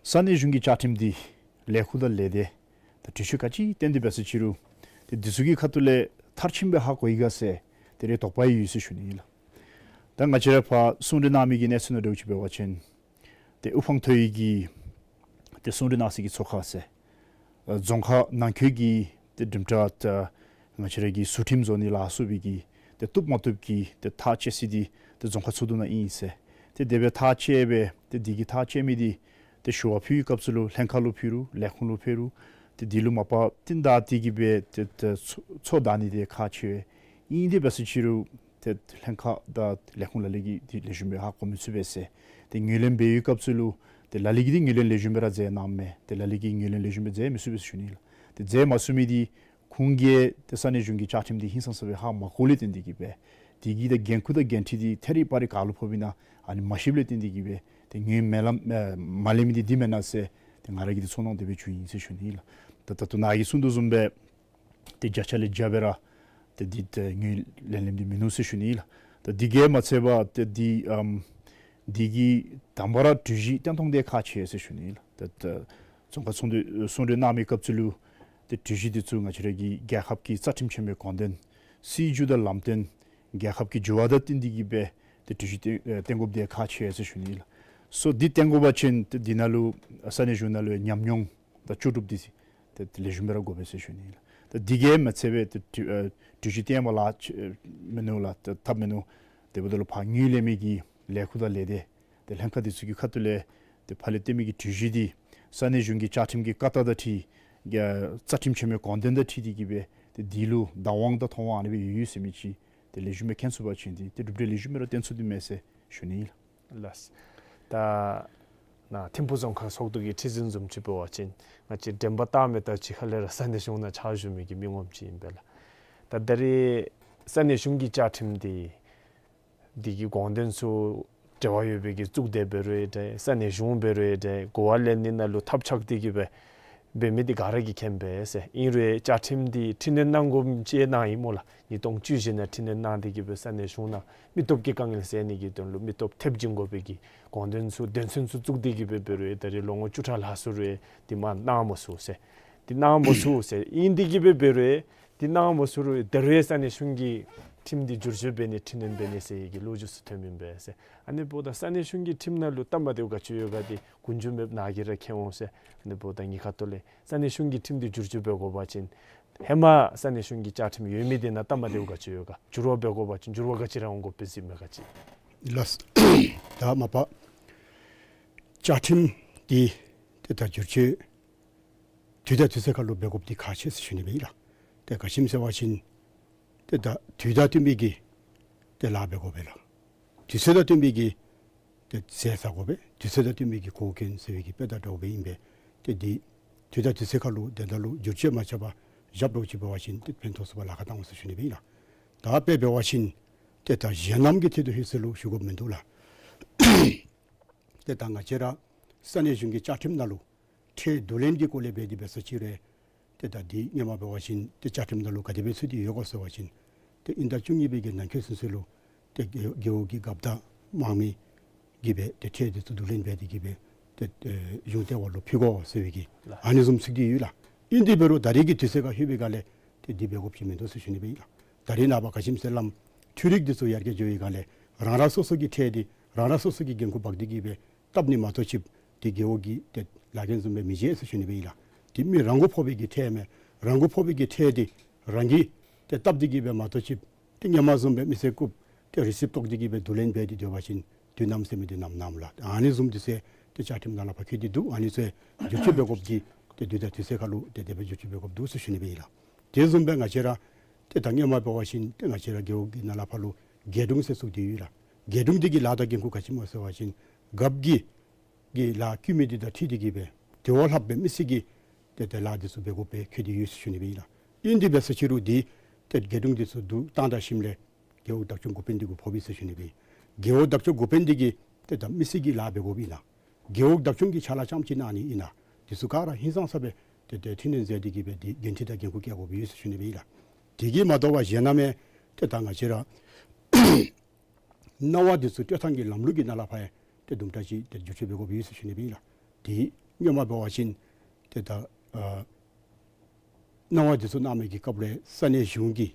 ས་གནས་གཞུང་གི་བཅའ་ཁྲིམས་འདི་ལས་ཁུངས་དང་ལས་སྡེ་ད་གྲོས་ཆོད་ག་ཅི་བཏོན་ཏེ་འབད་ས་ཅིག་རུང་ཏེ་འདི་ཚུ་གི་ཁ་ཐུག་ལས་མཐར་ཕྱིནམ་སྦེ་ཧ་གོ་ཡི་ག་ཟེར་ཏེ་རེ་དོགས་པ་ཡོད་ཟེར་ཞུ་ནི་ཨིན་ལགས། ད་ང་བཅས་ར་ཕར་གསུང་གྲོས་གནང་མི་གི་གནས་ཚུལ་ནང་འདྲཝ་ཅིག་འབད་བ་ཅིན་ཏེ་དབུ་འཕང་མཐོ་ཡི་གི་ཏེ་གསུང་གྲོས་གནང་ས་གི་ཚོགས་ཁང་ཟེར་ཨ་རྫོང་ཁག་ནང་འཁོད་ཀྱི་ཏེ་གྲུབ་མཐའ་ད་ང་བཅས་ར་གི་ཟུར་ཁྲིམས་བཟོ་ནི་ལ་སོགས་པའི་གི་ཏེ་བཏུབ་མ་བཏུབ་ཀྱི་ཏེ་ཐག་བཅད་ས་འདི་ཏེ་རྫོང་ཁག་ཚོགས་འདུ་ནང་ཨིན་ཟེར། ཏེ་དེ་སྦེ་ཐག་བཅད་སྦེ་ཏེ་འདི་གི་ཐག་བཅད་མི་འདི་ཏེ་ཞུ་བ་ཕུལ་བའི་སྐབས་སུ་ལུ་ལྷན་ཁག་ལུ་ཕུལ་རུང་ལས་ཁུངས་ལུ་ཕུལ་རུང་ཏེ་འདི་ལུ་མ་པ་རྟིང་བདའ་སྟེ་གི་སྦེ་ཏེ་ཏེ་ཚོགས་ཚོགས་བདའ་ནི་འདི་ཁག་ཆེ་བས། ཨིན་ཏེ་འབད་ས་ཅིག་རུང་ཏེ་ལྷན་ཁག་དང་ལས་ཁུངས་ལ་ལུ་གིས་འདི་ལེགས་ཤོམ་སྦེ་ཧ་གོ་མི་ཚུགས་པས་ཟེར། ཏེ་ངོས་ལེན་འབད་བའི་སྐབས་སུ་ལུ་ཏེ་ལ་ལུ་གིས་འདི་ངོས་ལེན་ལེགས་ཤོམ་སྦེ་ར་མཛད་གནངམ་མས། ཏེ་ལ་ལུ་གིས་ངོས་ལེན་ལེགས་ཤོམ་སྦེ་མཛད་མི་ཚུགས་པས་ཟེར་ཞུ་ནི་ལགས། ཏེ་མཛད་མ་ཚུགས་མི་འདི་ཁོང་གིས་ཏེ་ས་གནས་གཞུང་གི་བཅའ་ཁྲིམས་འདི་ཧིང་སངས་ས་སྦེ་ཧ་མ་གོཝ་ལས་བརྟེན་ཏེ་གི་སྦེ་འདི་གི་ད་འགན་ཁུར་དང་འགན་འཁྲི་འདི་ཐད་རི་བ་རི་ག་ལུ་ཕོགཔ་ཨིན་ན་ཨ་ནི་མ་ཤེསཔ་ལས་བརྟེན་ཏེ་གི་སྦེ་ཏེ་ངོས་མེད་ལམ་ཨེ་མ་ལེན་མི་འདི་འདི་མེན་ན་ཟེར་ཏེ་ང་ར་གི་ཏེ་ཚོར་སྣང་དེ་སྦེ་བྱུང་ཡི་ཟེར་ཞུ་ནི་ལགས། ད་ད་ལྟོ་ནཱ་གིས་གསུང་དོ་བཟུམ་སྦེ་ཏེ་བརྒྱ་ཆ་ལས་བརྒྱ་སྦེ་ར་ཏེ་འདི་ཏེ་ངོས་ལེན་ལེནམ་འདི་མིན་ནུག་ཟེར་ཞུ་ནི་ལགས། ད་འདི་གིས་མ་ཚད་པར་ཏེ་འདི་ཨམ་འདི་གི་དང་པ་ར་གྲོས་གཞི་བཏོན་ཐངས་འདི་ཁག་ཆེ་ཟེར་ཞུ་ནི་ལགས། ད་ད་རྫོང་ཁག་ཚོགས་འདུ་གསུང་གྲོས་གནང་མི་སྐབས་སུ་ལུ་ཏེ་གྲོས་གཞི་འདི་ཚུ་ང་བཅས་ར་གི་རྒྱལ་ཁབ་ཀྱི་རྩ་ཁྲིམས་ཆེན་མོའི་དགོངས་དོན་སྲིད་བྱུས་དང་ལམ་སྟོན་རྒྱལ་ཁབ་ཀྱི་འགྱུར་བ་དང་བསྟུན་ཏེ་གི་སྦེ་ཏེ་གྲོས་གཞི་བཏོན་ཨེ་བཏོན་དགོཔ་འདི་ཁག་ཆེ་ཟེར་ཞུ་ནི་ལགས། སོ་འདི་བཏོན་དགོ་པ་ཅིན་ཏེ་འདི་ནང་ལུ་ས་གནས་གཞུང་ནང་ལུ་ཉམས་མྱོང་དང་ལྕོགས་གྲུབ་འདི་ཏེ་ལེགས་ཤོམ་སྦེ་ར་དགོ་པས་ཟེར་ཞུ་ནི་ལགས། ད་འདི་གིས་མ་ཚད་པར་ཏེ་གྲོས་ཨེ་གྲོས་གཞི་བཏོནམ་ལཱ་ཆ་མིན་ནུག་ལགས། ད་ཐབས་མིན་ནུག། དེ་འབདཝ་ད་ལུ་ཕར་ངོས་ལེན་མི་གི་ལས་ཁུངས་དང་ལས་སྡེ་ཏེ་ལྷན་ཁག་འདི་ཚུ་གི་ཁ་ཐུག་ལས་ཏེ་ཕར་ལས་བཏོན་མི་གི་གྲོས་གཞི་འདི་ས་གནས་གཞུང་གི་བཅའ་ཁྲིམས་ཀྱི་བཀའ་རྟགས་དང་འཁྲིལ་རྒྱ་རྩ་ཁྲིམས་ཆེན་མོའི་དགོངས་དོན་དང་འཁྲིལ་ཏེ་གི་སྦེ་ ཏེ་འདི་ལུ་བདག་དབང་དང་ཐོབ་དབང་ཨ་ནི་སྦེ་ཡོད་ཡོད་ཟེར་མི་ཅིག་ཏེ་ལེགས་ཤོམ་སྦེ་མཁྱེན་ཚུགས་པ་ཅིན་ཏེ་ཏེ་གྲུབ་འབྲས་ལེགས་ཤོམ་སྦེ་ར་སྟོན་ཚུགས་དོ་མས་ཟེར་ཞུ་ནི་ཨིན་ལགས། ལགས། ད་ནཱ་ཐིམ་ཕུག་རྫོང་ཁག་ཚོགས་འདུ་གི་ཁྲི་འཛིན་བཟུམ་ཅིག་འབད་བ་ཅིན་ང་བཅས་དྲན་པ་བཏང་མི་ད་ཅི་ཁ་ལས་ར་ས་གནས་གཞུང་ནང་ཕྱག་ཞུ་མི་གི་མི་ངོམ་ཅིག་ཨིན་པས་ལགས། ད་ད་རེས་ས་གནས་གཞུང་གི་བཅའ་ཁྲིམས་འདི་འདི་གི་དགོངས་དོན་ཚུ་འབྲེལ་བ་ཡོད་པའི་གི་གཙུག་སྡེ་འབད་རུང་འདྲ་ས་གནས་གཞུང་འབད་རུང་འདྲ་གོ་བ་ལེན་ནི་ནང་ལུ་ཐབས་ཆག་སྟེ་གི་སྦེ་འབད་མི་འདི་ག་ར་གིས་མཁྱེན་པས་ཟེར། ཨིན་རུང་བཅའ་ཁྲིམས་འདི་འཕྲི་སྣོན་གནང་དགོཔ་ཅིག་གནང་ཡི་སྨོ་ལགས། ཉིས་སྟོང་བཅུ་བཞི་ནང་འཕྲི་སྣོན་གནང་སྟེ་གི་སྦེ་ས་གནས་གཞུང་ནང་མི་སྟོབས་ཀྱི་དཀའ་ངལ་སེལ་ནི་གི་དོན་ལུ་མི་སྟོབས་ཐེབས་བྱིན་དགོ་པའི་གི་དགོངས་དོན་ཚུ་དོན་ཚན་ཚུ་བཙུགས་ཏེ་གི་སྦེ་འབད་རུང་ད་རེས་ལོ་ངོ་བཅུ་ཕྲག་ལྷག་ཚུ་རུང་འདི་མ་གནང་མ་ཚུགས་ཟེར། འདི་གནང་མ་ཚུགས་ཟེར། ཨིན་ཏེ་གི་སྦེ་འབད་རུང་འདི་གནང་མ་ཚུགས་རུང་ད་རུང་ས་གནས་གཞུང་གི་ཁྲིམས་འདི་བསྒྱུར་བཅོས་འབད་ནི་འཕྲི་སྣོན་འབད་ནི་ཟེར་བའི་གི་ལོ་རྒྱུས་ཚུ་ཐོནམ་ཨིན་པས་ཟེར། ཨ་ནི་འབདཝ་ད་ས་གནས་གཞུང་གི་ཁྲིམས་ནང་ལུ་སྟབས་མ་བདེཝ་ག་ཅི་ཡོད་ག་འདི་ཀུན་འབྱུང་མེདཔ་ནཱ་གིས་ར་མཁྱེན་འོང་ཟེར། ཨ་ནི་འབདཝ་ད་ངེའི་ཁ་ཐུག་ལས་ས་གནས་གཞུང་གི་ཁྲིམས་འདི་བསྒྱུར་བཅོས་འབད་དགོ་པ་ཅིན་ཧེ་མ་ས་གནས་གཞུང་གི་བཅའ་ཁྲིམས་ཡོད་མི་འདི་ནང་སྟབས་མ་བདེཝ་ག་ཅི་ཡོད་ག་འགྱུར་བ་འབད་དགོ་པ་ཅིན་འགྱུར་བ་ག་ཅི་ར་འོང་དགོཔ་སྦེ་གཟིགས་མས་ག་ཅི། ལགས། ད་མ་པ་བཅའ་ཁྲིམས་འདི་ཏེ་ད་བསྒྱུར་བཅོས་དུས་དང་དུས་ཚོད་ཁར་ལུ་འབད་དགོཔ་འདི་ཁག་ཆེ་ཟེར་ཞུ་ནི་སྦེ་ཨིན་ལགས། ཏེ་ག་ཅི་སྨོ་ཟེར་བ་ཅིན་ཏེ་ད་དུས་དང་བསྟུན་པའི་གི་ཏེ་ལཱ་འབད་དགོ་པས་ལགས། དུས་ཚོད་དང་བསྟུན་པའི་གི་ཏེ་ཟས་ཟ་དགོ་པས། དུས་ཚོད་དང་བསྟུན་པའི་གི་གོ་སྐོན་ཟེར་བའི་གི་དཔེ་དང་འདྲཝ་སྦེ་ཨིན་པས། ཏེ་འདི་དུས་དང་དུས་ཚོད་ཁར་ལུ་དེ་འདྲ་ལུ་བསྒྱུར་བཅོས་མ་རྐྱབ་པར་བཞགཔ་ཅིག་འབད་བ་ཅིན་ཏེ་ཕན་ཐོགས་ཚུགས་པར་ལཱ་ཁག་བཏང་འོང་ཟེར་ཞུ་ནི་སྦེ་ཨིན་ལགས། ད་དཔེ་འབད་བ་ཅིན་ཏེ་ད་གཞན་རྣམས་ཀྱི་ཐད་དུ་ཧེ་ཟེར་ལུ་ཞུ་དགོཔ་མིན་འདུག་ལགས། ཏེ་ད་ང་བཅས་ར་ས་གནས་གཞུང་གི་བཅའ་ཁྲིམས་ནང་ལུ་ཁྲལ་བསྡུ་ལེན་གྱི་སྐོར་ལས་འབད་དེ་འབད་ས་ཅིག་རུང་ཏེ་ད་འདི་སྔོན་མ་འབད་བ་ཅིན་ཏེ་བཅའ་ཁྲིམས་ནང་ལུ་ག་དེ་སྦེ་ཚུད་དེ་ཡོད་ག་ཟེར་བ་ཅིན་ཏེ་དབྱིན་ཟླ་བཅུ་གཉིས་པའི་གི་ནང་འཁོད་ཚུན་ཚོད་ལུ་ཏེ་རྒེད་རྒེད་འོག་གི་རྒཔོ་དང་དམངས་མི་གིས་སྦེ་ཏེ་ཁྲལ་འདི་ཚུ་བསྡུ་ལེན་འབད་དེ་གི་སྦེ་ཏེ་ཨེ་གཞུང་ལྟེ་བ་ལུ་ཕུལ་དགོ་ཟེར་བའི་གི་ལགས། ཨ་ནི་བཟུམ་ཚུད་དེ་ཡོད་ལགས། ཨིན་དེ་འབད་རུང་ད་རེས་ཀྱི་དུས་ཚོད་ཁར་ལྷོད་པའི་སྒང་ལས་ཏེ་འདི་འབད་དགོཔ་ཅིག་མིན་འདུག་ཟེར་ཞུ་ནི་སྦེ་ཨིན་ལགས། ད་རེས་ནངས་པ་ག་ཅི་སྨོ་ཟེར་བ་ཅིན་འཕྲུལ་རིག་འདི་ཚུ་ཡར་རྒྱས་འགྱོ་བའི་སྒང་ལས་རང་རང་སོ་སོ་གི་ཁྲལ་འདི་རང་རང་སོ་སོ་གིས་འགན་ཁུར་འབག་སྟེ་གི་སྦེ་བཏབ་ནི་མ་གཏོགས་ཅིག་ཏེ་རྒེད་འོག་གི་ཏེ་ལཱ་འགན་བཟུམ་སྦེ་མི་བྱེད་ཟེར་ཞུ་ནི་སྦེ་ཨིན་ལགས། ཏེ་མི་རང་མགོ་ཕོག་པའི་གི་ཁྲལ་མས། རང་མགོ་ཕོག་པའི་གི་ཁྲལ་འདི་རང་གིས་ཏེ་བཏབ་སྟེ་གི་སྦེ་མ་གཏོགས་ཅིག་ཏེ་སྔོན་མ་བཟུམ་སྦེ་མི་སེར་རྐུབ་ཏེ་རི་སིབ་བཏོག་སྟེ་གི་སྦེ་བསྡུ་ལེན་འབད་དེ་སྡོད་པ་ཅིན་དུས་ནམ་ཟེར་མི་འདི་ནམ་ནམ་ལགས། ཨ་ནི་བཟུམ་འདི་ཚུ་ཏེ་བཅའ་ཁྲིམས་ནང་ལས་ཕར་བཀོད་དེ་འདུག། ཨ་ནི་ཚུ་བསྒྱུར་བཅོས་འབད་དགོཔ་འདི་ཏེ་དུས་དང་དུས་ཚོད་ཁར་ལུ་ཏེ་དེ་སྦེ་བསྒྱུར་བཅོས་འབད་དགོཔ་འདུག་ཟེར་ཞུ་ནི་སྦེ་ཨིན་ལགས། དེ་བཟུམ་སྦེ་ང་བཅས་ར་ཏེ་ད་སྔོན་མ་འབད་བ་ཅིན་ཏེ་ང་བཅས་ར་རྒེད་འོག་གི་ནང་ལས་ཕར་ལུ་རྒེད་དྲུང་ཟེར་ཚུགས་ཏེ་ཡོད་ལགས། རྒེད་དྲུང་འདི་གི་ལཱ་དང་འགན་ཁུར་ག་ཅི་སྨོ་ཟེར་བ་ཅིན་རྒཔོ་གི་གི་ལཱ་བཀོད་མི་འདི་དང་འཁྲིལ་ཏེ་གི་སྦེ་དེ་བ་ལྷགཔ་སྦེ་མི་སེར་གྱི་ཏེ་ཏེ་ལཱ་འདི་ཚུ་འབད་དགོཔ་སྦེ་བཀོད་དེ་ཡོད་ཟེར་ཞུ་ནི་སྦེ་ཨིན་ལགས། ཨིན་དེ་འབད་ས་ཅིག་རུང་འདི་ཏེ་རྒེད་དྲུང་འདི་ཚུ་བསྡུ་བཏང་ད་ཞིནམ་ལས་རྒེད་འོག་བདག་སྐྱོང་འགོ་དཔོན་འདི་གུ་ཕོག་པས་ཟེར་ཞུ་ནི་སྦེ་ཨིན། རྒེད་འོག་བདག་སྐྱོང་འགོ་དཔོན་འདི་གིས་ཏེ་ད་མི་སེར་གྱི་ལཱ་འབད་དགོཔ་ཨིན་ན་རྒེད་འོག་བདག་སྐྱོང་གི་ཕྱག་ལཱ་རྐྱངམ་ཅིག་གནང་ནི་ཨིན་ན་འདི་ཚུ་ག་ར་ཧིང་སངས་ས་སྦེ་ཏེ་ཏེ་འཕྲི་སྣོན་མཛད་དེ་གི་སྦེ་འདི་འགན་འཁྲི་དང་འགན་ཁུར་བཀལ་དགོཔ་ཡོད་ཟེར་ཞུ་ནི་སྦེ་ཨིན་ལགས། དེ་གིས་མ་དོ་བར་གཞན་རྣམས་ཡང་ཏེ་ད་ང་བཅས་ར་གནང་བ་འདི་ཚུ་སྤྲོད་ཐངས་ཀྱི་ལམ་ལུགས་ཀྱི་ནང་ལས་ཕར་ཡང་ཏེ་དུམ་གྲ་ཅིག་ཏེ་བསྒྱུར་བཅོས་འབད་དགོཔ་ཡོད་ཟེར་ཞུ་ནི་སྦེ་ཨིན་ལགས། དེ་སྔོན་མ་འབད་བ་ཅིན་ཏེ་ད་ཨ་གནང་བ་འདི་ཚུ་གནང་མི་གི་སྐབས་ལས་ས་གནས་གཞུང་གིས་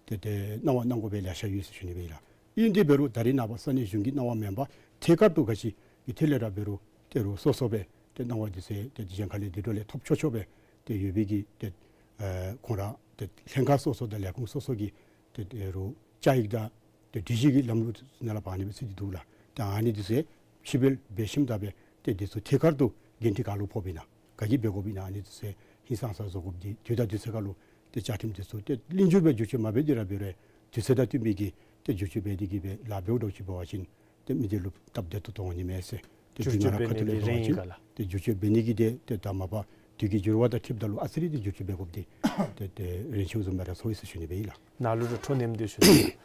ཏེ་ཏེ་གནང་བ་གནང་དགོ་པའི་ལེ་ཤ་ཡོད་ཟེར་ཞུ་ནི་སྦེ་ཨིན་ལགས། ཨིན་དེ་འབད་རུང་ད་རེས་ནངས་པ་ས་གནས་གཞུང་གིས་གནང་བ་མེན་པར་ཐད་ཀར་དུ་ག་ཅི་གི་ཐད་ལས་ར་འབད་རུང་ཏེ་རུང་སོ་སོ་སྦེ་ཏེ་གནང་བ་འདི་ཚུ་ཏེ་གཞན་ཁ་ལས་དེ་འདྲ་ལས་ཐོབ་ཆོག་ཆོག་སྦེ་ཏེ་ཡོད་པའི་གི་ཏེ་ཨེ་ཁོང་ར་ཏེ་ལྷན་ཁག་སོ་སོ་དང་ལས་ཁུངས་སོ་སོ་གི་ཏེ་ཏེ་རུང་བཅའ་ཡིག་དང་ཏེ་སྒྲིག་གཞི་གི་ལམ་ལུགས་ནང་ལས་ཕར་ཨ་ནི་སྦེ་ཚུད་དེ་འདུག་ལགས། ཏེ་ཨ་ནི་འདི་ཚུ་ཕྱིར་བལ་འབད་ཞིནམ་ད་སྦེ་ཏེ་འདི་ཚུ་ཐད་ཀར་དུ་འགན་འཁྲི་ག་ལུ་ཕོགཔ་ཨིན་ན་ག་གིས་འབད་དགོཔ་ཨིན་ན་ཨ་ནི་འདི་ཚུ་ཧིང་སངས་ས་བཟོ་དགོཔ་འདི་དུས་དང་དུས་ཚོད་ཁར་ལུ་ཏེ་བཅའ་ཁྲིམས་འདི་ཚུ་ཏེ་ལྷིང་འགྱུར་སྦེ་བསྒྱུར་བཅོས་མ་འབད་དེ་ར་འབད་རུང་དུས་ཚོད་དང་བསྟུན་པའི་གི་ཏེ་བསྒྱུར་བཅོས་འབད་དེ་གི་སྦེ་ལཱ་འབདཝ་འདྲཝ་ཅིག་འབད་བ་ཅིན་ཏེ་མི་སྡེ་ལུ་སྟབས་བདེ་ཏོག་ཏོ་འོང་ནི་མས་ཟེར། ཏེ་བསྒྱུར་བཅོས་འབད་ནི་འདི་རན་ཡི་ག་ལགས། ཏེ་བསྒྱུར་བཅོས་འབད་ནི་གི་ཏེ་ཏེ་ད་མ་པ་དུས་ཀྱི་འགྱུར་བ་དང་འཁྲིལཝ་ད་ལུ་ཨ་ཙི་རེ་ཏེ་བསྒྱུར་བཅོས་འབད་དགོཔ་འདི་ཏེ་ཏེ་རན་ཆེཝ་བཟུམ་སྦེ་ར་ཚོར་ཡི་ཟེར་ཞུ་ནི་སྦེ་ཨིན་ལགས། ནཱ་ལུ་ར་འཕྲོ་མཉམ་འདི་ཞུ་ནི།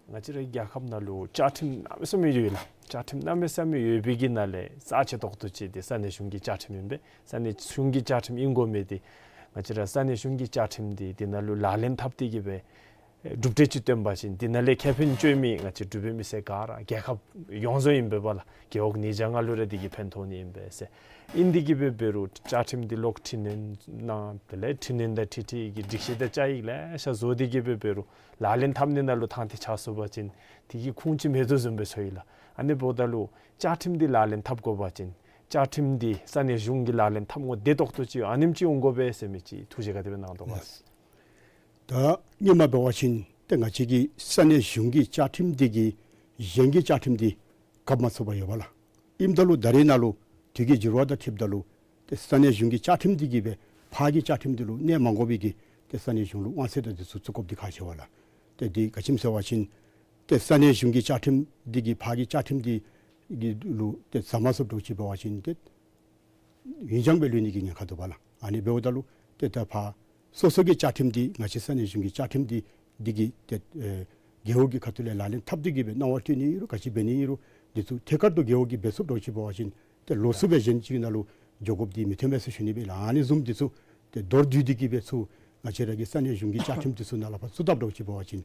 ང་བཅས་རའི་རྒྱལ་ཁབ་ནང་ལུ་བཅའ་ཁྲིམས་གནམ་མེད་ས་མེད་ཡོད་ལགས། བཅའ་ཁྲིམས་གནམ་མེད་ས་མེད་ཡོད་པའི་གི་ནང་ལས་རྩ་ཆེ་ཏོག་ཏོ་ཅིག་འདི་ས་གནས་གཞུང་གི་བཅའ་ཁྲིམས་ཨིན་པས། ས་གནས་གཞུང་གི་བཅའ་ཁྲིམས་ཨིན་དགོ་མི་འདི་ང་བཅས་ར་ས་གནས་གཞུང་གི་བཅའ་ཁྲིམས་འདི་འདི་ནང་ལུ་ལག་ལེན་འཐབ་སྟེ་གི་སྦེ་གྲུབ་འབྲས་ཅིག་བཏོན་པ་ཅིན་འདི་ནང་ལས་ཁེ་ཕན་སྤྱོད་མི་ང་བཅས་འབྲུག་པའི་མི་སེར་ག་ར་རྒྱལ་ཁབ་ཡོངས་རྫོགས་ཨིན་པས་པ་ལགས། རྒེད་འོག་ཉིས་བརྒྱ་ལྔ་ལུ་ར་འདི་གིས་ཕན་ཐོགས་ནི་ཨིན་པས་ཟེར། ཨིན་དེ་གི་སྦེ་འབད་རུང་བཅའ་ཁྲིམས་འདི་ལོག་འཕྲི་སྣོན་གནང་། དེ་ལས་འཕྲི་སྣོན་དང་འཁྲིལ་འཁྲིལ་གྱི་སྒྲིག་གཞི་དང་བཅའ་ཡིག་ལེ་ཤ་བཟོ་སྟེ་གི་སྦེ་འབད་རུང་ལག་ལེན་འཐབ་ནི་ནང་ལུ་ཐང་ཐིག་ཆགས་སོང་པ་ཅིན་དེ་གི་ཁུངས་ཅིག་མེད་དོ་བཟུམ་སྦེ་ཚོར་ཡི་ལགས། ཨ་ནི་འབདཝ་ད་ལུ་བཅའ་ཁྲིམས་འདི་ལག་ལེན་འཐབ་དགོ་པ་ཅིན་བཅའ་ཁྲིམས་འདི་ས་གནས་གཞུང་གིས་ལག་ལེན་འཐབ་དགོཔ་བདེ་ཏོག་ཏོ་ཅིག་ཨ་ནེམ་ཅིག་འོང་དགོ་པས་ཟེར་མི་ཅིག་ཐུགས་བཞེད་ག་དེ་སྦེ་གནང་དོ་ག། ད་སྔོན་མ་འབད་བ་ཅིན་ཏེ་ང་བཅས་ཀྱི་ས་གནས་གཞུང་གི་བཅའ་ཁྲིམས་འདི་གིས་གཞན་གྱི་བཅའ་ཁྲིམས་འདི་གབ་མ་ཚུགས་པར་ཡོད་པ་ལགས། ཨིནམ་ད་ལུ་ད་རེས་ནང་ལུ་དུས་ཀྱི་འགྱུར་བ་དང་འཁྲིལཝ་ད་ལུ་ཏེ་ས་གནས་གཞུང་གི་བཅའ་ཁྲིམས་འདི་གིས་སྦེ་ཕར་གྱི་བཅའ་ཁྲིམས་འདི་ལུ་གནས་མ་དགོ་པའི་གི་ ཏེ་ས་གནས་གཞུང་ལུ་དབང་ཚད་དང་འདི་ཚུ་བཙུགས་དགོཔ་འདི་ཁག་ཆེ་བས་ལགས། ཏེ་འདི་ག་ཅི་སྨོ་ཟེར་བ་ཅིན་ཏེ་ས་གནས་གཞུང་གི་བཅའ་ཁྲིམས་འདི་གིས་ཕར་གྱི་བཅའ་ཁྲིམས་འདི་གི་ལུ་ཏེ་ཟ་མ་ཚུགསཔ་འདྲཝ་ཅིག་འབད་བ་ཅིན་ཏེ་ཡུན་འགྱངས་སྦེ་ལུས་ནི་གི་ཉེན་ཁ་འདུག་པ་ལགས། ཨ་ནི་འབདཝ་ད་ལུ་ཏེ་ད་ཕར་སོ་སོ་གི་བཅའ་ཁྲིམས་འདི་ང་བཅས་ས་གནས་གཞུང་གི་བཅའ་ཁྲིམས་འདི་འདི་གིས་ཏེ་ཨེ་རྒེད་འོག་གི་ཁ་ཐུག་ལས་ལག་ལེན་འཐབ་སྟེ་གི་སྦེ་གནང་བ་སྤྲོད་ནི་ཨིན་རུང་ག་ཅི་འབད་ནི་ཨིན་རུང་འདི་ཚུ་ཐད་ཀར་དུ་རྒེད་འོག་གིས་འབད་ཚུགསཔ་འདྲཝ་ཅིག་འབད་བ་ཅིན་ཏེ་ལོགས་སུ་སྦེ་གཞན་ཅིག་ནང་ལུ་འགྱོ་དགོཔ་འདི་མི་འཐོན་པས་ཟེར་ཞུ་ནི་སྦེ་ལགས། ཨ་ནི་བཟུམ་འདི་ཚུ་ཏེ་མདོར་བསྡུས་ཏེ་གི་སྦེ་ཚུར་ང་བཅས་ར་གི་ས་གནས་གཞུང་གི་བཅའ་ཁྲིམས་འདི་ཚུ་ནང་ལུ་ཕར་བཙུགས་དཔ་འདྲཝ་ཅིག་འབད་བ་ཅིན་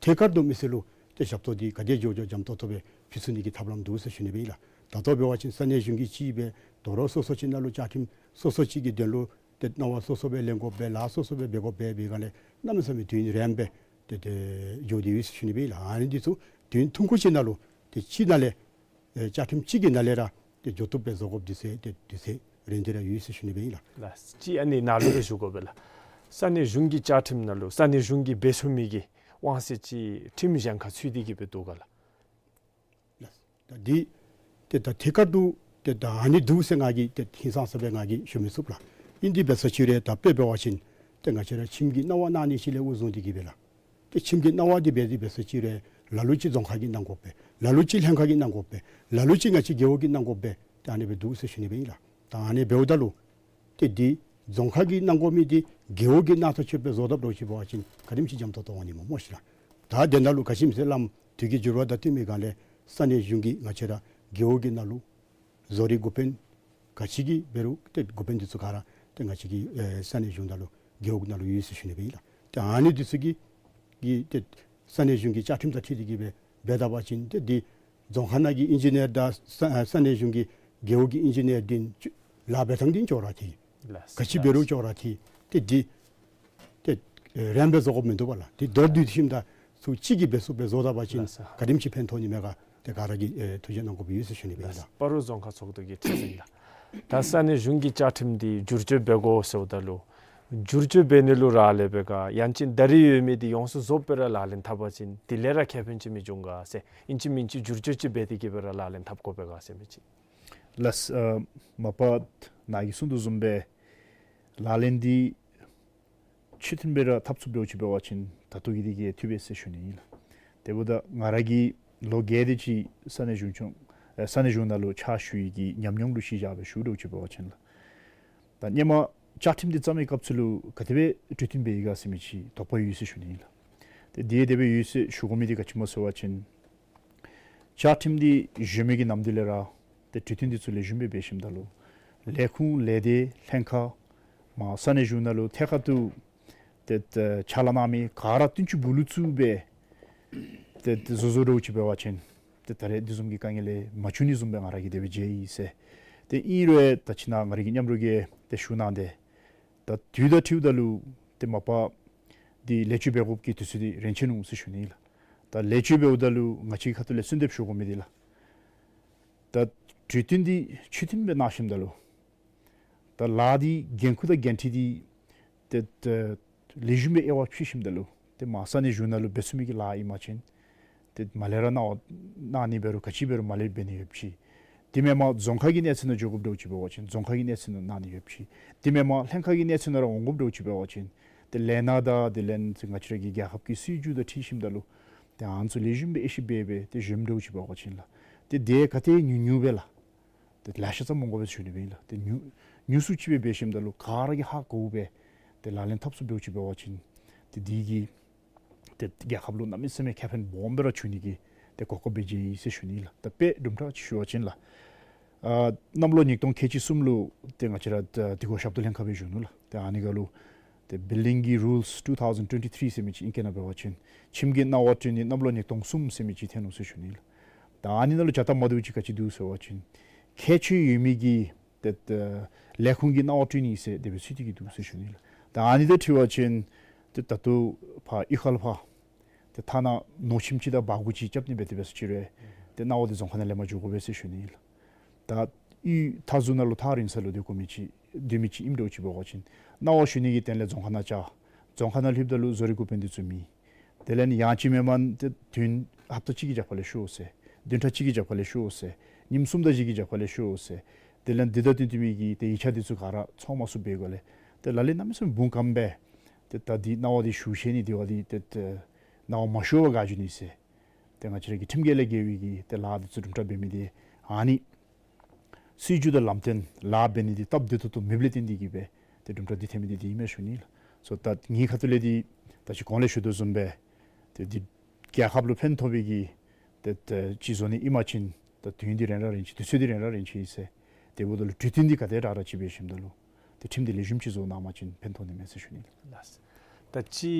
ཐད་ཀར་དུ་མི་སེར་ལུ་ཏེ་ཞབས་ཏོག་འདི་ག་དེ་མགྱོགས་མགྱོགས་འཇམ་ཏོག་ཏོ་སྦེ་ཕུལ་ཚུགས་ནི་གི་ཐབས་ལམ་འདུག་ཟེར་ཞུ་ནི་སྦེ་ཨིན་ལགས། ད་ལྟོ་འབད་བ་ཅིན་ས་གནས་གཞུང་གིས་ཅིག་སྦེ་དོ་རུང་སོ་སོ་ཅིག་ནང་ལུ་བཅའ་ཁྲིམས་སོ་སོ་ཅིག་གི་དོན་ལུ་ཏེ་གནང་བ་སོ་སོ་སྦེ་ལེན་དགོ་པས་ལཱ་སོ་སོ་སྦེ་འབད་དགོ་པས་འབད་སྒང་ལས་གནམ་མེད་ས་མེད་དུས་ཡུན་རིངམོ་སྦེ་ཏེ་ཏེ་འགྱོ་སྟེ་ཡོད་ཟེར་ཞུ་ནི་སྦེ་ཨིན་ལགས། ཨ་ནི་འདི་ཚུ་དུས་ཡུན་ཐུང་ཀུ་ཅིག་ནང་ལུ་ཏེ་ཅིག་ནང་ལས་ཨེ་བཅའ་ཁྲིམས་གཅིག་གི་ནང་ལས་ར་ཏེ་འགྱོ་བཏུབ་སྦེ་བཟོ་དགོཔ་འདི་ཚུ་ཏེ་དུས་ཚོད་རན་ཏེ་ར་ཡོད་ཟེར་ཞུ་ནི་སྦེ་ཨིན་ལགས། ལགས། ཅིག་ཨ་ནི་ནཱ་ལུ་ར་ཞུ་དགོ་པས་ལགས། ས་གནས་གཞུང་གི་བཅའ་ཁྲིམས་ནང་ལུ་ས་གནས་གཞུང་གིས་འབད་ཚུགས་མི་གི་དབང་ཚད་ཅིག་ཁྲིམས་གཞན་ཁར་ཚུད་དེ་གི་སྦེ་འདུག་ག་ལགས། ལགས། ད་འདི་ཏེ་ད་ཐད་ཀར་དུ་ཏེ་ད་ཨ་ནི་འདུག་ཟེར་ང་གིས་ཏེ་ཧིང་སངས་ས་སྦེ་ང་གིས་ཞུ་མི་ཚུགས་ལགས། ཨིན་དེ་འབད་ས་ཅིག་རུང་ད་དཔེ་འབད་བ་ཅིན་ཏེ་ང་བཅས་ར་ཁྱིམ་གྱི་གནང་བ་གནང་ནི་ཅིག་ལས་འགོ་བཟུང་སྟེ་གི་སྦེ་ལགས། ཏེ་ཁྱིམ་གྱི་གནང་བ་འདི་འབད་དེ་འབད་ས་ཅིག་རུང་ལ་ལུ་ཅིག་རྫོང་ཁག་གིས་གནང་དགོ་པས། ལ་ལུ་ཅིག་ལྷན་ཁག་གིས་གནང་དགོ་པས། ལ་ལུ་ཅིག་ང་བཅས་རྒེད་འོག་གིས་གནང་དགོ་པས། ཏེ་ཨ་ནི་སྦེ་འདུག་ཟེར་ཞུ་ནི་སྦེ་ཨིན་ལགས། ད་ཨ་ནི་འབདཝ་ད་ལུ་ཏེ་འདི་རྫོང་ཁག་གིས་གནང་དགོ་མི་འདི་རྒེད་འོག་གིས་གནང་ཐག་ཆོད་སྦེ་བཟོ་དཔ་འདྲཝ་ཅིག་འབད་བ་ཅིན་ག་དེམ་ཅིག་འཇམ་ཏོག་ཏོ་འོང་ནི་སྨོ་སྨོ་ཤིག་ལགས། ད་དེ་ནང་ལུ་ག་ཅི་སྨོ་ཟེར་བ་ཅིན་དུས་ཀྱི་འགྱུར་བ་དང་བསྟུན་པའི་སྒང་ལས་ས་གནས་གཞུང་གིས་ང་བཅས་ར་རྒེད་འོག་གི་ནང་ལུ་བཟོ་རིག་འགོ་དཔོན་ག་ཅི་གི་འབད་རུང་ཏེ་འགོ་དཔོན་འདི་ཚུ་ག་ར་ཏེ་ང་བཅས་ཀྱི་ཨེ་ས་གནས་གཞུང་ནང་ལུ་རྒེད་འོག་ནང་ལུ་ཡོད་ཟེར་ཞུ་ནི་སྦེ་ཨིན་ལགས། ཏེ་ཨ་ནི་འདི་ཚུ་གིས་གིས་ཏེ་ས་གནས་གཞུང་གི་བཅའ་ཁྲིམས་དང་འཁྲིལ་ཏེ་གི་སྦེ་འབད་ད་པ་ཅིན་ཏེ་འདི་རྫོང་ཁག་ནང་གི་ཨིན་ཇི་ནི་ཡར་དང་ས་ས་གནས་གཞུང་གི་རྒེད་འོག་གི་ཨིན་ཇི་ནི་ཡར་འདི་ལཱ་འབད་ཐངས་འདི་ཅོག་ར་འཐད། ལགས། ག་ཅི་འབད་རུང་ཅོག་ར་འཐད། ཏེ་འདི་ཏེ་ཨེ་རན་སྦེ་བཟོ་དགོཔ་མིན་འདུག་པ་ལགས། ཏེ་མདོར་བསྡུས་ཏེ་ཞིནམ་ད་ཚུ་གཅིག་གིས་འབད་ཚུགསཔ་སྦེ་བཟོ་ད་པ་ཅིན་ལགས་སོ། ག་དེམ་ཅིག་ཕན་ཐོགས་ནི་མས་ག་ཏེ་ག་ར་གིས་ཨེ་ཐུགས་དཔྱད་གནང་དགོཔ་ཡོད་ཟེར་ཞུ་ནི་སྦེ་ཨིན་ལགས། སྤ་རོ་རྫོང་ཁག་ཚོགས་འདུ་གི་ཁྲི་འཛིན་ལགས། ད་ས་གནས་གཞུང་གི་བཅའ་ཁྲིམས་འདི་བསྒྱུར་བཅོས་འབད་དགོ་ཟེརཝ་ད་ལུ་བསྒྱུར་བཅོས་འབད་ནི་ལུ་རག་ལས་པས་ག་ཡང་ཅིན་ད་རིས་ཡོད་མི་འདི་ཡོངས་སུ་རྫོགསཔ་སྦེ་ར་ལག་ལེན་འཐབ་པ་ཅིན་དེ་ལས་ར་ཁེ་ཕན་ཅིག་མི་འབྱུང་ག་ཟེར། ཨིན་ཅི་མིན་ཅི་བསྒྱུར་བཅོས་ཅིག་འབད་དེ་གི་སྦེ་ར་ལག་ལེན་འཐབ་དགོ་པས་ག་ཟེར་མི་ཅིག། ལགས། ཨ་མ་པ་ནཱ་གིས་གསུངས་དོ་བཟུམ་སྦེ་ལག་ལེན་འདི་ཆོས་མཐུན་སྦེ་ར་འཐབ་ཚུགསཔ་འདྲཝ་ཅིག་འབད་བ་ཅིན་ད་ལྟོ་གི་འདི་གིས་འཐུས་པས་ཟེར་ཞུ་ནི་ཨིན་ལགས། དེ་འབདཝ་ད་ང་ར་གིས་ལོ་བརྒྱད་དེ་ཅིག་ས་གནས་གཞུང་སྐྱོང་ཨེ་ས་གནས་གཞུང་ནང་ལུ་ཕྱག་ཞུ་ཡི་གི་ཉམས་མྱོང་ལུ་གཞི་བཞག་སྦེ་ཞུཝ་འདྲཝ་ཅིག་འབད་བ་ཅིན་ལགས། ད་ཧེ་མ་བཅའ་ཁྲིམས་འདི་བརྩམ་མི་སྐབས་སུ་ལུ་ག་དེ་སྦེ་གྲོས་བསྟུན་འབད་ཡི་ག་ཟེར་མི་ཅིག་དོགས་པ་ཡོད་ཟེར་ཞུ་ནི་ཨིན་ལགས། ཏེ་འདི་དེ་སྦེ་ཡོད་ཟེར་ཞུ་དགོ་མི་འདི་ག་ཅི་སྨོ་ཟེར་བ་ཅིན་བཅའ་ཁྲིམས་འདི་གཞོན་མི་གི་ནམ་དུས་ལས་ར་ཏེ་གྲོས་བསྟུན་འདི་ཚུ་ལེགས་ཤོམ་སྦེ་འབད་ཞིནམ་ད་ལུ་ལས་ཁུངས་ལས་སྡེ་ལྷན་ཁག་མ་ས་གནས་གཞུང་ནང་ལུ་ཐད་ཀར་དུ་ཏེ་ཏེ་ཕྱག་ལཱ་གནང་མི་ག་ར་བསྟུན་ཅིག་སྦུག་ལུ་བཙུགས་སྦེ་ཏེ་ཏེ་བཟོ་བཟོཝ་འདྲཝ་ཅིག་འབད་བ་ཅིན་ཏེ་ད་རེས་འདི་བཟུམ་གྱི་དཀའ་ངལ་ལས་མ་བྱུང་ནི་བཟུམ་སྦེ་ང་ར་གིས་དེ་སྦེ་མཇལ་ཡི་ཟེར། ཏེ་ཨིན་རུང་ད་ཅི་ནཱ་ང་རའི་གི་མཉམ་རོགས་ཀྱིས་ཏེ་ཞུ་གནང་སྟེ་ད་དུས་དང་འཁྲིལཝ་ད་ལུ་ཏེ་མ་པ་འདི་ལེགས་བཅོས་འབད་དགོཔ་གི་དུས་ཚོད་འདི་རན་ཆི་ནུག་ཟེར་ཞུ་ནི་ཨིན་ལགས། ད་ལེགས་བཅོས་འབདཝ་ད་ལུ་ང་བཅས་ཁ་ཐུག་ལས་གསོལ་འདེབས་ཞུ་དགོ་མི་འདི་ལགས། ད་གྲོས་བསྟུན་འདི་ཆོས་མཐུན་སྦེ་གནང་ཞིནམ་ད་ལུ་ད་ལཱ་འདི་འགན་ཁུར་དང་འགན་འཁྲི་འདི་ཏེ་ཏེ་ལེགས་ཤོམ་སྦེ་དབྱེ་བ་ཕྱེ་ཞིནམ་ད་ལུ་ཏེ་མ་ས་གནས་གཞུང་ནང་ལུ་འབད་ཚུགས་མི་གི་ལཱ་ཨིན་པ་ཅིན་ཏེ་མར་ལས་ར་གནང་བ་གནང་ནི་འབད་རུང་ག་ཅི་འབད་རུང་མར་ལས་འབད་ནི་ཡོདཔ་ཅིག། དེ་མེན་པར་རྫོང་ཁག་གི་གནས་ཚད་ནང་འགྱོ་དགོཔ་འདྲཝ་ཅིག་འབད་བ་ཅིན་རྫོང་ཁག་གི་གནས་ཚད་ནང་གནང་ནི་ཡོདཔ་ཅིག། དེ་མེན་པར་ལྷན་ཁག་གི་གནས་ཚད་ནང་ར་འོང་དགོཔ་འདྲཝ་ཅིག་འབད་བ་ཅིན་ཏེ་ལས་སྣ་དང་དེ་ལས་ང་བཅས་ར་གི་རྒྱལ་ཁབ་ཀྱི་སྲིད་བྱུས་དང་འཁྲིལ་ཞིནམ་ད་ལུ་ཏེ་ཨ་ནི་ཚུ་ལེགས་ཤོམ་སྦེ་དབྱེ་ཞིབ་འབད་སྦེ་ཏེ་གཞོནམ་འདྲཝ་ཅིག་འབད་བ་ཅིན་ལགས། ཏེ་དེ་ག་ཏེ་ཉུང་ཉུང་སྦེ་ལགས། ཏེ་ལེ་ཤ་ཙམ་འོང་དགོ་པས་ཟེར་ཞུ་ནི་སྦེ་ཨིན་ལགས། ཏེ་ཉུང་ཉུང་སུ་ཅིག་སྦེ་འབད་ཞིནམ་ད་ལུ་ག་ར་གིས་ཧ་གོཝ་སྦེ་ཏེ་ལག་ལེན་འཐབ་ཚུགསཔ་འདྲཝ་ཅིག་འབད་བ་ཅིན་ཏེ་འདི་གིས་ཏེ་རྒྱལ་ཁབ་ལུ་གནམ་མེད་ས་མེད་ཁེ་ཕན་སྦོམ་སྦེ་ར་འབྱུང་ནི་གི་ཏེ་གོ་སྐབས་སྦེ་མཇལ་ཡི་ཟེར་ཞུ་ནི་ལགས། ད་དཔེ་དུམ་གྲ་ཅིག་ཞུ་བ་ཅིན་ལགས། ཨ་གནམ་ལོ་ཉིས་སྟོང་ཁལ་གཅིག་གསུམ་ལུ་ཏེ་ང་བཅས་ར་ད་དེ་གུ་ཞབས་ཏོག་ལྷན་ཁག་སྦེ་བཞུགས་ནུག་ལགས། ཏེ་ཨ་ནི་ཁར་ལུ་ཏེ་Building Rules two thousand twenty-three ཟེར་མི་ཅིག་ཨིང་སྐད་ནང་འབད་བ་ཅིན་ཁྱིམ་གྱི་གནང་བ་སྤྲོད་ནི་གནམ་ལོ་ཉིས་སྟོང་གསུམ་ཟེར་མི་ཅིག་ཐོན་ནུག་ཟེར་ཞུ་ནི་ལགས། ད་ཨ་ནི་ནང་ལུ་བྱ་ལྟ་མ་བཏུབ་ཅིག་ག་ཅི་འདུག་ཟེར་བ་ཅིན་ཁྱད་ཆོས་ཡོད་མི་གི་ཏེ་ལས་ཁུངས་ཀྱི་གནང་བ་སྤྲོད་ནི་ཟེར་དེ་སྦེ་ཚུད་དེ་གི་འདུག་ཟེར་ཞུ་ནི་ལགས། ད་ཨ་ནི་དང་འཁྲིལ་བ་ཅིན་ཏེ་ད་ལྟོ་ཕར་གཡུས་ཁ་ལུ་ཕར་ཏེ་ཐ་ན་ནོར་ཁྱིམ་ཅིག་དང་བ་གུ་ཅིག་རྐྱབ་ནི་འབད་དེ་འབད་ས་ཅིག་རུང་ཏེ་གནང་བ་འདི་རྫོང་ཁག་ནང་ལེན་པར་འགྱོ་དགོ་པས་ཟེར་ཞུ་ནི་ལགས། ད་གཡུས་མཐའ་ཟུར་ནང་ལུ་ཐག་རིང་ས་ལུ་སྡོད་དགོ་མི་ཅིག་སྡོད་མི་ཅིག་ཨིནམ་འདྲཝ་ཅིག་འབད་བ་ཅིན་གནང་བ་ཞུ་ནི་གི་དོན་ལས་རྫོང་ཁག་ནང་བཅར། རྫོང་ཁག་ནང་ལྷོདཔ་ད་ལུ་བཟོ་རིག་འགོ་དཔོན་འདི་ཚུ་མེད། དེ་ལས་ཡང་ཅིན་མེན་མེན་ཏེ་བདུན་ཧབ་ཏ་གཅིག་གི་རྒྱབ་ཁ་ལས་ཤོག་ཟེར། བདུན་ཕྲག་གཅིག་གི་རྒྱབ་ཁ་ལས་ཤོག་ཟེར། ཉིནམ་གསུམ་དང་བཞི་གི་རྒྱབ་ཁ་ལས་ཤོག་ཟེར། དེ་ལས་འདི་དང་བསྟུན་བསྟུན་མི་གི་ཏེ་ཡིག་ཆ་འདི་ཚུ་ག་ར་ཚོགས་མ་ཚུགས་པའི་སྒང་ལས་ཏེ་ལག་ལེན་གནམ་མེད་ས་མེད་འབུངས་སྐམ་སྦེ་ ཏེ་ད་འདི་གནང་བ་འདི་ཞུ་ཤེས་ནི་འདི་བ་འདི་ཏེ་ཏེ་གནང་བ་མ་ཞུ་བར་བཀག་འགྱོ་ནི་ཟེར། ཏེ་ང་བཅས་ར་གི་ཁྲིམས་འགལ་ལས་འགལ་བའི་གི་ཏེ་ལཱ་འདི་ཚུ་དུམ་གྲ་འབད་མི་འདི་ཨ་ནི་སྲིད་བྱུས་དང་ལམ་སྟོན་ལཱ་འབད་ནི་འདི་སྟབས་བདེ་ཏོག་ཏོ་མེདཔ་ལས་བརྟེན་ཏེ་གིས་སྦེ་ཏེ་དུམ་གྲ་འདི་ཐོན་མི་འདི་འདི་ཨིན་མས་ཞུ་ནི་ལགས། སོ་ད་ངེའི་ཁ་ཐུག་ལས་འདི་ད་ཅི་གོང་ལས་ཞུ་དོ་བཟུམ་སྦེ་ཏེ་འདི་རྒྱལ་ཁབ་ལུ་ཕན་ཐོགས་པའི་གི་ཏེ་ཏེ་ཅིག་བཟོ་ནི་ཨིན་པ་ཅིན་ད་དུས་ཡུན་འདི་རན་ར་རན་ཅི་དུས་ཚོད་འདི་རན་ར་རན་ཅི་ཨིན་ཟེར། དེ་འབདཝ་ད་ལུ་གྲོས་བསྟུན་འདི་ག་དེ་དྲག་དྲག་ཅིག་འབད་ཞིནམ་ད་ལུ་ཏེ་ཁྲིམས་འདི་ལེགས་ཤོམ་ཅིག་བཟོ་གནང་པ་ཅིན་ཕན་ཐོགས་ནི་མས་ཟེར་ཞུ་ནི་ལགས། ད་ཅི་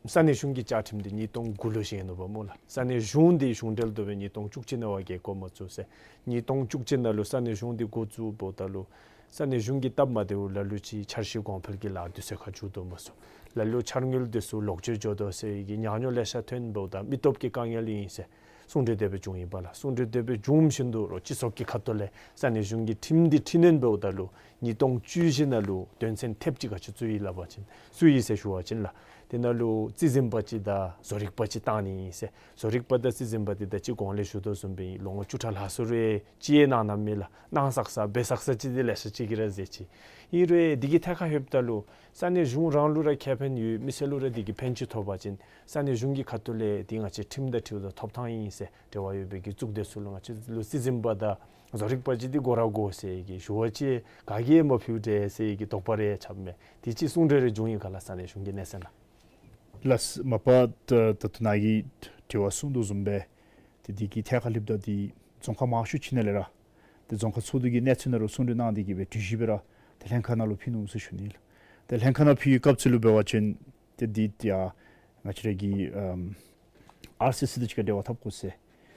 ས་གནས་གཞུང་གི་བཅའ་ཁྲིམས་འདི་ཉིས་སྟོང་དགུ་ལུ་བཞེངས་ནུག་པ་སྨོ་ལགས། ས་གནས་གཞུང་འདི་གཞུང་འབྲེལ་དུ་སྦེ་ཉིས་སྟོང་བཅུ་གཅིག་ནང་བ་གི་འགོ་མ་བཙུགས་ཟེར། ཉིས་སྟོང་བཅུ་གཅིག་ནང་ལུ་ས་གནས་གཞུང་འདི་འགོ་བཙུགས་འབདཝ་ད་ལུ་ས་གནས་གཞུང་གི་སྟབས་མ་བདེཝ་ལ་ལུ་ཅིག་འཆར་གཞི་གོང་འཕེལ་གྱི་ལཱ་འདི་ཚུ་ཁར་འགྱོ་དོ་མ་ཚུགས། ལ་ལུ་འཆར་དངུལ་འདི་ཚུ་ལོག་སྤྱོད་འགྱོ་དོ་ཟེར་བའི་གི་ཉག་ཉོག་ལེ་ཤ་ཐོན་འབདཝ་ད་མི་སྟོབས་ཀྱི་དཀའ་ངལ་ཨིན་ཟེར་གསུང་གྲོས་དེ་སྦེ་བྱུང་ཡི་པ་ལགས། གསུང་གྲོས་དེ་སྦེ་བྱུང་བཞིན་དུ་རོགས་སྤྱི་ཚོགས་ཀྱི་ཁ་ཐུག་ལས་ས་གནས་གཞུང་གི་ཁྲིམས་འདི་འཕྲི་སྣོན་འབདཝ་ད་ལུ་ཉིས་སྟོང་བཅུ་བཞི་ནང་ལུ་དོན་ཚན་ཐེབས་གཅིག་ག་ཅི་བཙུགས་ཡི་སླབ་པ་ཅིན་བཙུགས་ཡི་ཟེར་ཞུ་བ་ཅིན་ལགས། དེ་ནང་ལུ་རྩིས་འཛིན་པ་ཅིག་དང་བཟོ་རིག་པ་ཅིག་བཏང་ནི་ཨིན་ཟེར། བཟོ་རིག་པ་དང་རྩིས་འཛིན་པ་འདི་ད་ཅི་གོང་ལས་ཞུ་དོ་བཟུམ་སྦེ་ལོ་ངོ་བཅུ་ཕྲག་ལྷག་སུ་རེ་ཅིག་ཡང་གནང་གནངམ་མས་ལགས། གནང་བསགས་ས་འབད་བསགས་ས་ཅིག་འདི་ལེ་ཤ་ཅིག་གིས་ར་ཟེར་ཅི། ཨིན་རུང་འདི་གི་ཐད་ཁར་ལྷོདཔ་ད་ལུ་ས་གནས་གཞུང་རང་ལུ་ར་ཁེ་ཕན་ཡོད། མི་སེར་ལུ་ར་འདི་གིས་ཕན་ཅིག་ཐོགས་པ་ཅིན་ས་གནས་གཞུང་གི་ཁ་ཐུག་ལས་འདི་ང་བཅས་ཁྲིམས་དང་འཁྲིལཝ་ད་ཐོབ་ཐང་ཨིན་ཟེར་འབྲེལ་བ་ཡོད་པའི་གི་གཙུག་སྡེ་ཚུ་ལུ་ང་བཅས་ལུ་རྩིས་འཛིན་པ་དང་བཟོ་རིག་པ་ཅིག་འདི་དགོ་ར་དགོ་ཟེར་གྱི་ཞུ་བ་ཅིན་ག་གིས་ཡང་མ་ཕུལ་འདྲས་ཟེར་གྱི་དོགས་པ་རེ་ཆགསཔ་མས། དེ་ཅིག་གསུང་གྲོས་རེ་བྱུང་ཡི་ག་ལགས་ས་གནས་གཞུང་གི་གནས་ཚད་ནང་། ལགས། མ་པ་ད་ད་ལྟོ་ནཱ་གིས་དྲི་བ་གསུངས་དོ་བཟུམ་སྦེ་ཏེ་འདི་གི་ཐད་ཁར་ལྷོདཔ་ད་འདི་རྫོང་ཁག་མང་ཤོས་ཅིག་ནང་ལས་ར་ཏེ་རྫོང་ཁག་ཚོགས་འདུ་གི་གནས་ཚུལ་ནང་ལུ་གསུང་གྲོས་གནང་སྟེ་གིས་སྦེ་གྲོས་གཞི་སྦེ་ར་ཏེ་ལྷན་ཁག་ནང་ལུ་ཕུལ་ནུག་ཟེར་ཞུ་ནི་ལགས། ཏེ་ལྷན་ཁག་ནང་ཕུལ་བའི་སྐབས་སུ་ལུ་འབད་བ་ཅིན་ཏེ་འདི་ཏེ་ཡ་ང་བཅས་ར་གི་ཨམ་ཨར་སི་སི་དང་གཅིག་ཁར་འབྲེལ་བ་འཐབ་དགོ་ཟེར་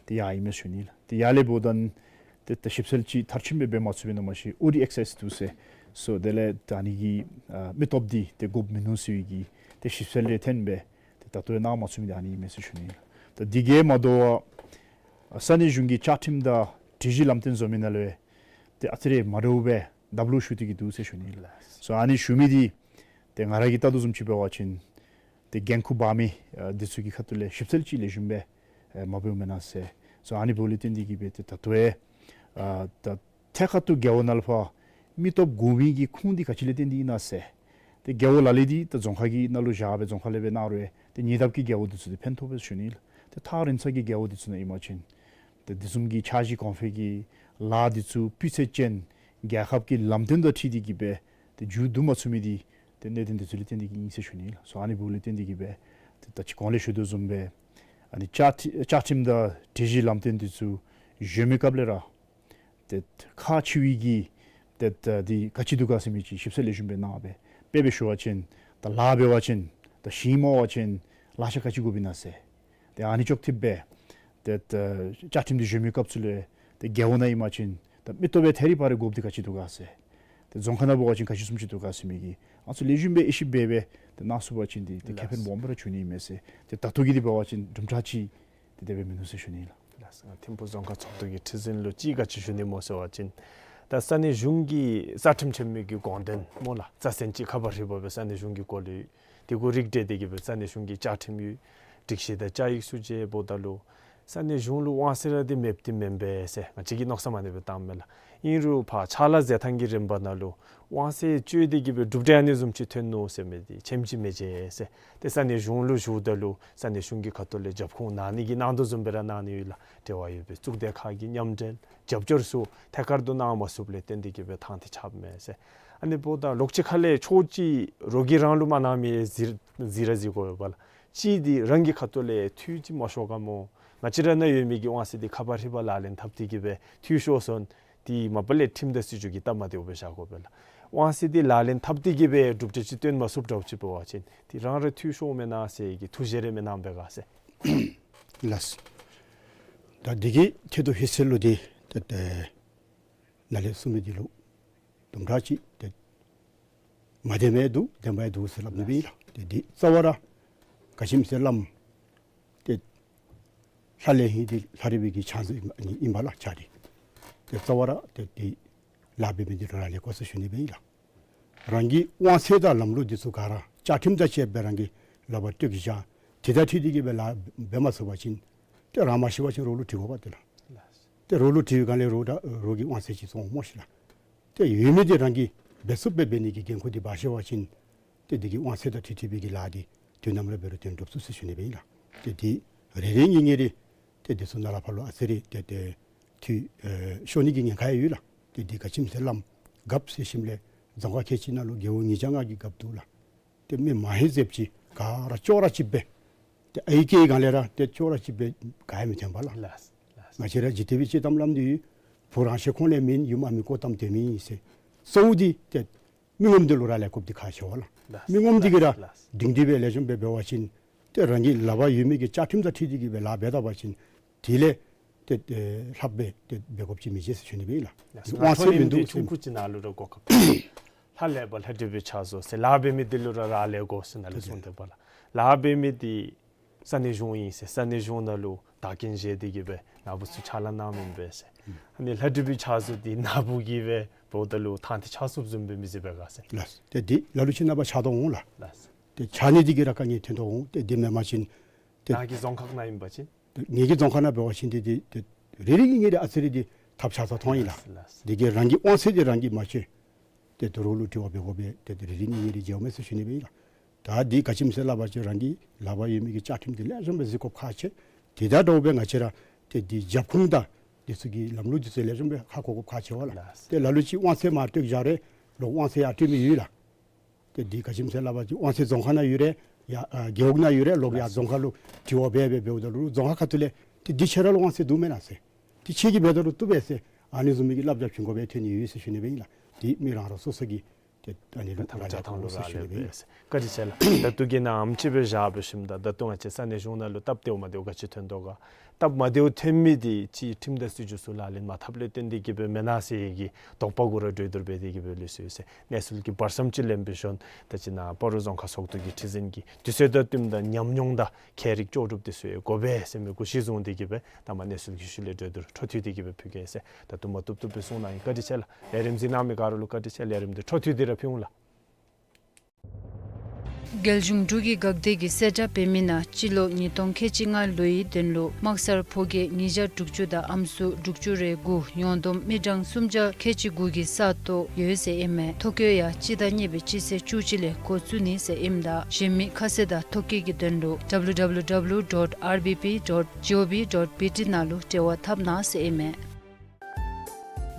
ཏེ་ཡར་ཨིན་མས་ཞུ་ནི་ལགས། ཏེ་ཡར་ལས་འབདཝ་ད་ཏེ་ད་ཞིབ་འཚོལ་ཅིག་མཐར་ཕྱིནམ་སྦེ་འབད་མ་ཚུགས་པས་མནོཝ་མ་གཞི་ཨོ་ཌི་ཨེག་སེས་འདུག་ཟེར། སོ་དེ་ལས་ད་ཨ་ནི་གི་ཨ་མི་སྟོབས་འདི་ཏེ་དགོཔ་མིན་ནུག་ཟེར་བའི་གི་ཏེ་ཞིབ་འཚོལ་རེ་ཐོན་སྦེ་ཏེ་ད་ལྟོ་ཡང་གནང་མ་ཚུགས་མི་འདི་ཨ་ནི་ཨིན་མས་ཟེར་ཞུ་ནི་ལགས། ད་འདི་གིས་མ་དོ་བར་ས་གནས་གཞུང་གི་བཅའ་ཁྲིམས་དང་སྒྲིག་གཞི་ལམ་སྟོན་བཟོ་མི་ནང་ལུ་ཏེ་ཨ་ཙི་རེ་མ་འདྲཝ་སྦེ་གདབ་ལོག་ཞུ་སྟེ་གིས་འདུག་ཟེར་ཞུ་ནི་ལགས། སོ་ཨ་ནི་ཞུ་མི་འདི་ཏེ་ང་ར་གིས་བལྟ་དོ་བཟུམ་ཅིག་འབད་བ་ཅིན་ཏེ་འགན་ཁུར་འབག་མི་ཨ་འདི་ཚུ་གི་ཁ་ཐུག་ལས་ཞིབ་འཚོལ་ཅིག་ལེགས་ཤོམ་སྦེ་ཨེ་མ་འབདཝ་མེན་ན་ཟེར། སོ་ཨ་ནི་འབདཝ་ལས་བརྟེན་ཏེ་གིས་སྦེ་ཏེ་ད་ལྟོ་ཡང་ཨ་ད་ཐད་ཀར་དུ་རྒེད་འོག་ནང་ལུ་ཕར་མི་སྟོབས་དགོ་མི་གི་ཁུངས་འདི་ག་ཅི་ལས་བརྟེན་ཏེ་ཨིན་ན་ཟེར། ཏེ་རྒེད་འོག་ལ་ལུ་འདི་ད་རྫོང་ཁག་གི་ནང་ལུ་བཞག་སྦེ་རྫོང་ཁག་ལས་སྦེ་གནང་རུང་ཏེ་ཉེ་འདབས་ཀྱི་རྒེད་འོག་འདི་ཚུ་འདི་ཕན་ཐོགས་པས་ཟེར་ཞུ་ནི་ལགས། ཏེ་ཐག་རིང་ས་གི་རྒེད་འོག་འདི་ཚུ་ནང་ཨིན་པ་ཅིན་ཏེ་འདི་བཟུམ་གྱི་འཆར་གཞི་གོང་འཕེལ་གྱི་ལཱ་འདི་ཚུ་སྤུས་ཚད་ཅན་རྒྱལ་ཁབ་ཀྱི་ལམ་སྟོན་དང་འཁྲིལ་ཏེ་གིས་སྦེ་ཏེ་མཇུག་བསྡུ་མ་ཚུགས་མི་འདི་ཏེ་གནད་དོན་འདི་ཚུ་ལས་བརྟེན་ཏེ་གིས་ཨིན་ཟེར་ཞུ་ནི་ལགས། སོ་ཨ་ནི་འབདཝ་ལས་བརྟེན་ཏེ་གིས་སྦེ་ཏེ་ད་ཅི་གོང་ལས་ཞུ་དོ་བཟུམ་སྦེ་ཨ་ནི་བཅའ་ཁྲི་བཅའ་ཁྲིམས་དང་སྒྲིག་གཞི་ལམ་སྟོན་འདི་ཚུ་གཞོན་མི་སྐབས་ལས་ར་ཏེ་ཁག་ཆེ་བའི་གི་ཏེ་ད་འདི་ག་ཅི་འདུག་ག་ཟེར་མི་ཅིག་ཞིབ་འཚོལ་ལེགས་ཤོམ་སྦེ་གནང་སྦེ་དཔེ་སྦེ་ཞུ་བ་ཅིན་ད་ལཱ་འབད་བ་ཅིན་ད་ཞིང་རྨོ་བ་ཅིན་ལག་ཆས་ག་ཅི་དགོཔ་ཨིན་ན་ཟེར། ཏེ་ཨ་ནི་ཅོག་འཐདཔ་སྦེ་ཏེ་ད་བཅའ་ཁྲིམས་འདི་གཞོན་མི་སྐབས་སུ་ལས་ཏེ་རྒེད་འོག་ནང་ཨིན་པ་ཅིན་ད་མི་སྟོབས་སྦེ་ཐད་རི་བ་རི་དགོཔ་འདི་ག་ཅི་འདུག་ག་ཟེར། ཏེ་རྫོང་ཁག་ནང་འབད་བ་ཅིན་ག་ཅི་བཟུམ་ཅིག་འདུག་ག་ཟེར་མི་གི་ཨ་ནི་ཚུ་ལེགས་ཤོམ་སྦེ་དབྱེ་ཞིབ་འབད་སྦེ་ཏེ་གནང་ཚུགས་པ་ཅིན་འདི་ཏེ་ཁེ་ཕན་ལགས། སྦོམ་སྦེ་ར་འབྱུང་ནི་མས་ཟེར། ཏེ་ད་ལྟོ་གི་འདི་འབད་བ་ཅིན་གྲུབ་འབྲས་ཅིག་ཏེ་དེ་སྦེ་མིན་འདུག་ཟེར་ཞུ་ནི་ལགས། ལགས། ཐིམ་ཕུ་རྫོང་ཁག་ཚོགས་འདུ་གི་ཁྲི་འཛིན་ལུ་ཅིག་ག་ཅི་ཞུ་ནི་སྨོ་ཟེར་བ་ཅིན་ད་ས་གནས་གཞུང་གི་རྩ་ཁྲིམས་ཆེན་མོའི་གི་དགོངས་དོན་སྨོ་ལགས། རྩ་ཚན་ཅིག་ཁ་པར་རི་བ་སྦེ་ས་གནས་གཞུང་གི་སྐོར་ལས་དེ་གུ་རིགས་བསྒྲེས་ཏེ་གིས་སྦེ་ས་གནས་གཞུང་གི་བཅའ་ཁྲིམས་ཡོད། སྒྲིག་གཞི་དང་བཅའ་ཡིག་ཚུ་མཇལཝ་ད་ལུ་ས་གནས་གཞུང་ལུ་དབང་ཚད་ར་འདི་མེདཔ་འདི་མེན་པས་ཟེར་ང་བཅས་ཀྱིས་མནོ་བསམ་ཨ་ནི་སྦེ་བཏངམ་མས་ལགས། ཨིན་རུང་ཕར་ཕྱག་ལཱ་མཛད་ཐངས་ཀྱི་རིམ་པ་ནང་ལུ་དབང་ཚད་སྤྱོད་དེ་གིས་སྦེ་གྲུབ་འབྲས་ཨ་ནི་བཟུམ་ཅིག་ཐོན་ནུག་ཟེར་མི་འདི་ཆེམ་ཅིག་མི་མཇལ་ཟེར། ཏེ་ས་གནས་གཞུང་ལུ་ཞུཝ་ད་ལུ་ས་གནས་གཞུང་གི་ཁ་ཐུག་ལས་རྒྱབ་ཁུངས་གནང་ནི་གི་གནང་དོ་བཟུམ་སྦེ་ར་གནང་ནི་ཡོད་ལགས། འབྲེལ་བ་ཡོད་པའི་གཙུག་སྡེ་ཁག་གི་མཉམ་འབྲེལ་རྒྱབ་སྐྱོར་ཚུ་ཐད་ཀར་དུ་གནང་མ་ཚུགསཔ་ལས་བརྟེན་ཏེ་གིས་སྦེ་ཐང་འདི་ཆགསཔ་མས་ཟེར། ཨ་ནི་འབདཝ་ད་ལོགས་ཅིག་ཁ་ལས་ཕྱོགས་ཅིག་རོགས་ཀྱིས་རང་ལུ་མ་གནང་མི་གཟིགས་གཟིགས་ར་གཟིགས་དགོ་པས་ལགས། ཅིག་འདི་རང་གི་ཁ་ཐུག་ལས་འཐུས་ཅིག་མ་ཤོར་ག་སྨོ། ང་བཅས་ར་ནང་ཡོད་མི་གི་དབང་ཚད་འདི་ཁ་པར་རི་བ་ལག་ལེན་འཐབ་སྟེ་གིས་སྦེ་འཐུས་ཤོར་སོང་། འདི་མ་པ་ལས་ཁྲིམས་དང་སྲིད་བྱུས་ཀྱི་སྟབས་མ་བདེཝ་སྦེ་བཞག་དགོ་པས་ལགས། དབང་ཚད་འདི་ལག་ལེན་འཐབ་སྟེ་གིས་སྦེ་གྲུབ་འབྲས་ཅིག་སྟོན་མ་ཚུགསཔ་འདྲཝ་ཅིག་འབད་བ་ཅིན་འདི་རང་ར་འཐུས་ཤོརཝ་མེན་ན་ཟེར་གྱི་ཐུགས་བཞེད་རེ་མི་གནང་པས་ག་ཟེར། ལགས། ད་འདི་གི་ཐད་དུ་ཧེ་སེ་ལུ་འདི་ཏེ་ཏེ་ནཱ་ལས་གསུངས་མི་འདི་ལུ་དུམ་གྲ་ཅིག་ཏེ་མ་བདེན་མི་འདུག། བདེན་པ་འདུག་ཟེར་སླབ་ནི་སྦེ་ལགས། ཏེ་འདི་རྩ་བ་ར་ག་ཅི་སྨོ་ཟེར་བ་ཅིན་ཏེ་ལྷ་ལས་ཧིང་འདི་ལྷ་རི་བའི་གི་ཕྱག་མཛོད་ཨིན་པ་ལགས། ཕྱག་རི་ཏེ་རྩ་བ་ར་ཏེ་འདི་ལཱ་འབད་མི་འདི་རང་ལས་དགོ་ཟེར་ཞུ་ནི་སྦེ་ལགས། རང་གི་དབང་ཚད་དང་ལམ་ལུགས་འདི་ཚུ་ག་ར་བཅའ་ཁྲིམས་དང་བཅས་པའི་རང་གི་ལག་པར་སྤྲོད་དེ་བཞག། དེ་དང་འཁྲིལ་ཏེ་གིས་སྦེ་ལཱ་འབད་མ་ཚུགས་པ་ཅིན་ཏེ་རང་མ་ཤེས་པ་ཅིན་རོགས་ལུ་དྲི་དགོ་པས་ཏེ་ལགས། ཏེ་རོགས་ལུ་དྲི་བའི་སྒང་ལས་རོགས་དང་རོགས་ཀྱིས་དབང་ཚད་ཅིག་བཙོང་སྨོ་ཤིག་ལགས། ཏེ་ཡོད་མི་འདི་རང་གིས་འབད་ཚུགསཔ་སྦེ་འབད་ནི་གི་འགན་ཁུར་འདི་འབག་ཤེས་པ་ཅིན་ཏེ་ ཏེ་འདི་གི་དབང་ཚད་དང་འཁྲིལ་འཁྲིལ་བའི་གི་ལཱ་འདི་དུས་ནམ་ར་འབད་རུང་དོན་འགྲུབ་ཚུགས་ཟེར་ཞུ་ནི་སྦེ་ཨིན་ལགས། ཏེ་འདི་རེ་རེ་གཉིས་གཉིས་རེ་ཏེ་འདི་ཚུ་ནཱ་ལས་ཕར་ལུ་ཨ་ཙི་རེ་ཏེ་ཏེ་འཐུས་ཨེ་ཤོར་ནི་གི་ཉེན་ཁ་ཡང་ཡོད་ལགས། ཏེ་འདི་ག་ཅི་སྨོ་ཟེར་བླམ་རྒཔོ་ཟེར་ཞིནམ་ལས་རྫོང་ཁག་ཁལ་གཅིག་ནང་ལུ་རྒེད་འོག་ཉིས་བརྒྱ་ལྔ་གི་རྒཔོ་འདུག་ལགས། ཏེ་མི་མང་ཧེང་ཟེརཝ་ཅིག་ག་ར་ཅོག་ར་གཅིགཔ་སྦེ་ཏེ་ཨའི་བཀལ་སྒང་ལས་ར་ཏེ་ཅོག་ར་གཅིགཔ་སྦེ་ག་ཡང་མི་འཐོན་པས་ལགས། ལགས། ལགས། ང་བཅས་ར་འཇིག་རྟེན་པའི་སྤྱིར་བཏང་ལམ་འདི་བུ་རང་བཞིན་ཁོང་ལས་མེན་ཡུམ་ཨ་མི་ཀོ་ཏམ་དེ་མེན་ཟེར། གཙོ་བོ་འདི་ཏེ་མི་ངོམ་འདི་ལུ་རག་ལས་དགོཔ་འདི་ཁག་ཆེ་བས་ལགས། ལགས། མི་ངོམ་འདི་གིས་ར་ལགས། སྒྲིང་སྒྲི་སྦེ་ལེགས་ཤོམ་སྦེ་འབད་བ་ཅིན་ཏེ་རང་གི་ལག་པར་ཡོད་མི་གི་བཅའ་ཁྲིམས་དང་འཁྲིལ་ཏེ་གི་སྦེ་ལཱ་འབད་ད་པ་ཅིན་དེ་ལས་ཏེ་ཨེ་ལྷགཔ་སྦེ་ཏེ་འབད་དགོཔ་ཅིག་མི་མཇལ་ཟེར་ཞུ་ནི་སྦེ་ཨིན་ལགས། ལགས། དབང་ཚད་མིན་འདུག་ཟེར། ཆུང་ཀུ་ཅིག་ནང་ལུ་ར་གོ་སྐབས་ལྷ་ལས་པ་ལྷ་འདྲེ་བའི་ཕྱག་བཟོ་ཟེར་ལཱ་འབད་མི་འདི་ལུ་ར་རག་ལས་དགོ་ཟེར་ནཱ་ལས་གསུངས་ཏེ་འབདཝ་ལས་ལཱ་འབད་མི་འདི་ས་གནས་གཞུང་ཨིན་ཟེར། ས་གནས་གཞུང་ནང་ལུ་བདག་རྐྱེན་བཞེས་ཏེ་གི་སྦེ་ནཱ་བུ་ཚུ་ཕྱག་ལཱ་གནངམ་ཨིན་པས་ཟེར། ཨ་ནི་ལྷ་འདྲེ་བའི་ཕྱག་བཟོ་འདི་ནཱ་བུ་གིས་སྦེ་འབདཝ་ད་ལུ་ཐང་འདི་ཕྱག་བཟོཝ་བཟུམ་སྦེ་མི་བཟོ་བས་ག་ཟེར། ལགས། ཏེ་འདི་ལ་ལུ་ཅིག་ནངས་པ་ཕྱག་དོ་འོང་ལགས། ལགས། ཏེ་ཕྱག་ནི་འདི་གིས་ར་དཀའ་ངལ་ཐོན་དོ་འོང་། ཏེ་འདི་མེན་པ་ཅིན་ཏེ་ནཱ་གི་རྫོང་ཁག་ནང་ཨིན་པ་ཅིན་ཏེ་ངེ་གི་རྫོང་ཁག་ནང་འབད་བ་ཅིན་ཏེ་ཏེ་ཏེ་རེ་རེ་གཉིས་གཉིས་རེ་ཨ་ཙི་རེ་འདི་ཐབས་ཆག་ས་མཐོང་ཡི་ལགས། ལགས། ལགས། འདི་གིས་རང་གི་དབང་ཚད་འདི་རང་གིས་མ་ཆོད། ཏེ་དོ་རུང་ལུ་དྲི་བ་འབད་དགོ་པས། ཏེ་ཏེ་རེ་རེ་གཉིས་གཉིས་རེ་མཇལཝ་མས་ཟེར་ཞུ་ནི་སྦེ་ཨིན་ལགས། ད་འདི་ག་ཅི་སྨོ་ཟེར་སླབ་པ་ཅིན་རང་གི་ལག་པར་ཡོད་མི་གི་བཅའ་ཁྲིམས་འདི་ལེགས་ཤོམ་སྦེ་གཟིགས་དགོཔ་ཁག་ཆེ། དེ་དང་འདྲཝ་སྦེ་ང་བཅས་ར་ཏེ་འདི་རྒྱབ་ཁུངས་དང་འདི་ཚུ་གི་ལམ་ལུགས་འདི་ཚུ་ལེགས་ཤོམ་སྦེ་ཧ་གོ་དགོཔ་ཁག་ཆེ་བས་ལགས། ལགས། ཏེ་ལ་ལུ་ཅིག་དབང་ཚད་མར་སྤྲོད་བཞག་རུང་ལོག་དབང་ཚད་ཡར་སྤྲོད་མི་ཡོད་ལགས། ཏེ་འདི་ག་ཅི་སྨོ་ཟེར་སླབ་པ་ཅིན་དབང་ཚད་རྫོང་ཁག་ནང་ཡོད་རུང་ཡར་ཨ་རྒེད་འོག་ནང་ཡོད་རུང་ལོག་ཡར་རྫོང་ཁག་ལུ་དྲི་བ་འབད་འབད་འབདཝ་ད་ལུ་རྫོང་ཁག་ཁ་ཐུག་ལས་ཏེ་འདི་ཁྱེད་ར་ལུ་དབང་ཚད་འདུག་མེན་ན་ཟེར། ཏེ་ཁྱེད་ཀྱིས་འབད་ད་རུང་བཏུབ་པས་ཟེར། ཨ་ནི་བཟུམ་མའི་གི་བསླབ་བྱ་བྱིན་དགོ་པའི་ཐོན་ནི་ཡོད་ཟེར་ཞུ་ནི་སྦེ་ཨིན་ལགས། འདི་མི་རང་རང་སོ་སོ་གི་ཏེ་ཨ་ནི་ལུ་ཐམས་ཅད་རག་ལས་ཐང་ལུ་དགོ་ཟེར་རག་ཞུ་ནི་ལས་སྦེ་ཨིན། པས། བཀའ་དྲིན་ཆེ་ལགས། ད་ལྟོ་གི་ནང་ཨམ་ཅིག་སྦེ་བཞག་འབད་ཞིནམ་ད་ད་ལྟོ་ང་བཅས་ས་གནས་གཞུང་ནང་ལུ་སྟབས་བདེཝ་མ་བདེཝ་ག་ཅི་ཐོན་དོ་ག། སྟབས་མ་བདེཝ་ཐོན་མི་འདི་ཅིག་ཁྲིམས་དང་སྲིད་བྱུས་ཚུ་ལག་ལེན་མ་འཐབ་ལས་བརྟེན་ཏེ་གི་སྦེ་མེན་ན་ཟེར་གྱི་དོགས་པ་གུ་ར་གྲོས་བསྡུར་འབད་དེ་གི་སྦེ་ལུས་སོ་ཡི་ཟེར། གནས་ཚུལ་གྱི་བར་མཚམས་ཅིག་ལེན་འབད་ཞིནམ་ད་ཅི་ནཱ་སྤ་རོ་རྫོང་ཁག་ཚོགས་འདུ་གི་ཁྲི་འཛིན་གྱིས་དུས་ཚོད་དང་བསྟུནམ་ད་ཉམས་མྱོང་དང་ཁྱད་རིག་ལྕོགས་གྲུབ་འདི་ཚུ་ཡང་དགོ་པས་ཟེར་མི་གུ་གཞི་བཟུང་སྟེ་གི་སྦེ་ད་མ་གནས་ཚུལ་གྱི་ཤུལ་ལས་གྲོས་བསྡུར་འཕྲོ་མཐུད་དེ་གི་སྦེ་ཕུལ་གེ་ཟེར། ད་དུམ་གྲ་དུམ་གྲ་སྦེ་གསུང་གནང་ཡི། བཀའ་དྲིན་ཆེ་ལགས། ལས་རིམ་གཟིགས་གནང་མི་ག་ར་ལུ་བཀའ་དྲིན་ཆེ། ལས་རིམ་འདི་འཕྲོ་མཐུད་དེ་ར་ཕུལ་འོང་ལགས། རྒྱལ་གཞུང་འབྲུག་གི་འགག་སྡེ་གིས་གསལ་བསྒྲགས་འབད་མི་ནང་སྤྱི་ལོ་ཉིས་སྟོང་ཁལ་གཅིག་ལྔ་ལོའི་དོན་ལུ་དམག་སར་ཕོ་སྐྱེས་ཉིས་བརྒྱ་དྲུག་ཅུ་དང་ཨམ་སྲུ་དྲུག་ཅུ་རེ་དགུ་ཡོངས་བསྡོམས་མི་གྲངས་སུམ་བརྒྱ་ཁལ་གཅིག་དགུ་གི་ས་སྟོང་ཡོད་ཟེར་ཨིན་མས། ཐོ་བཀོད་ཡང་སྤྱི་ཟླ་གཉིས་པའི་སྤྱི་ཚེས་བཅུ་གཅིག་ལས་འགོ་བཙུགས་ནི་ཟེར་ཨིནམ་ད་གཞན་མི་ཁ་གསལ་དང་ཐོ་བཀོད་ཀྱི་དོན་ལུ་W W W dot R B P dot G O V dot B T ནང་ལུ་འབྲེལ་བ་འཐབ་གནང་ཟེར་ཨིན་མས།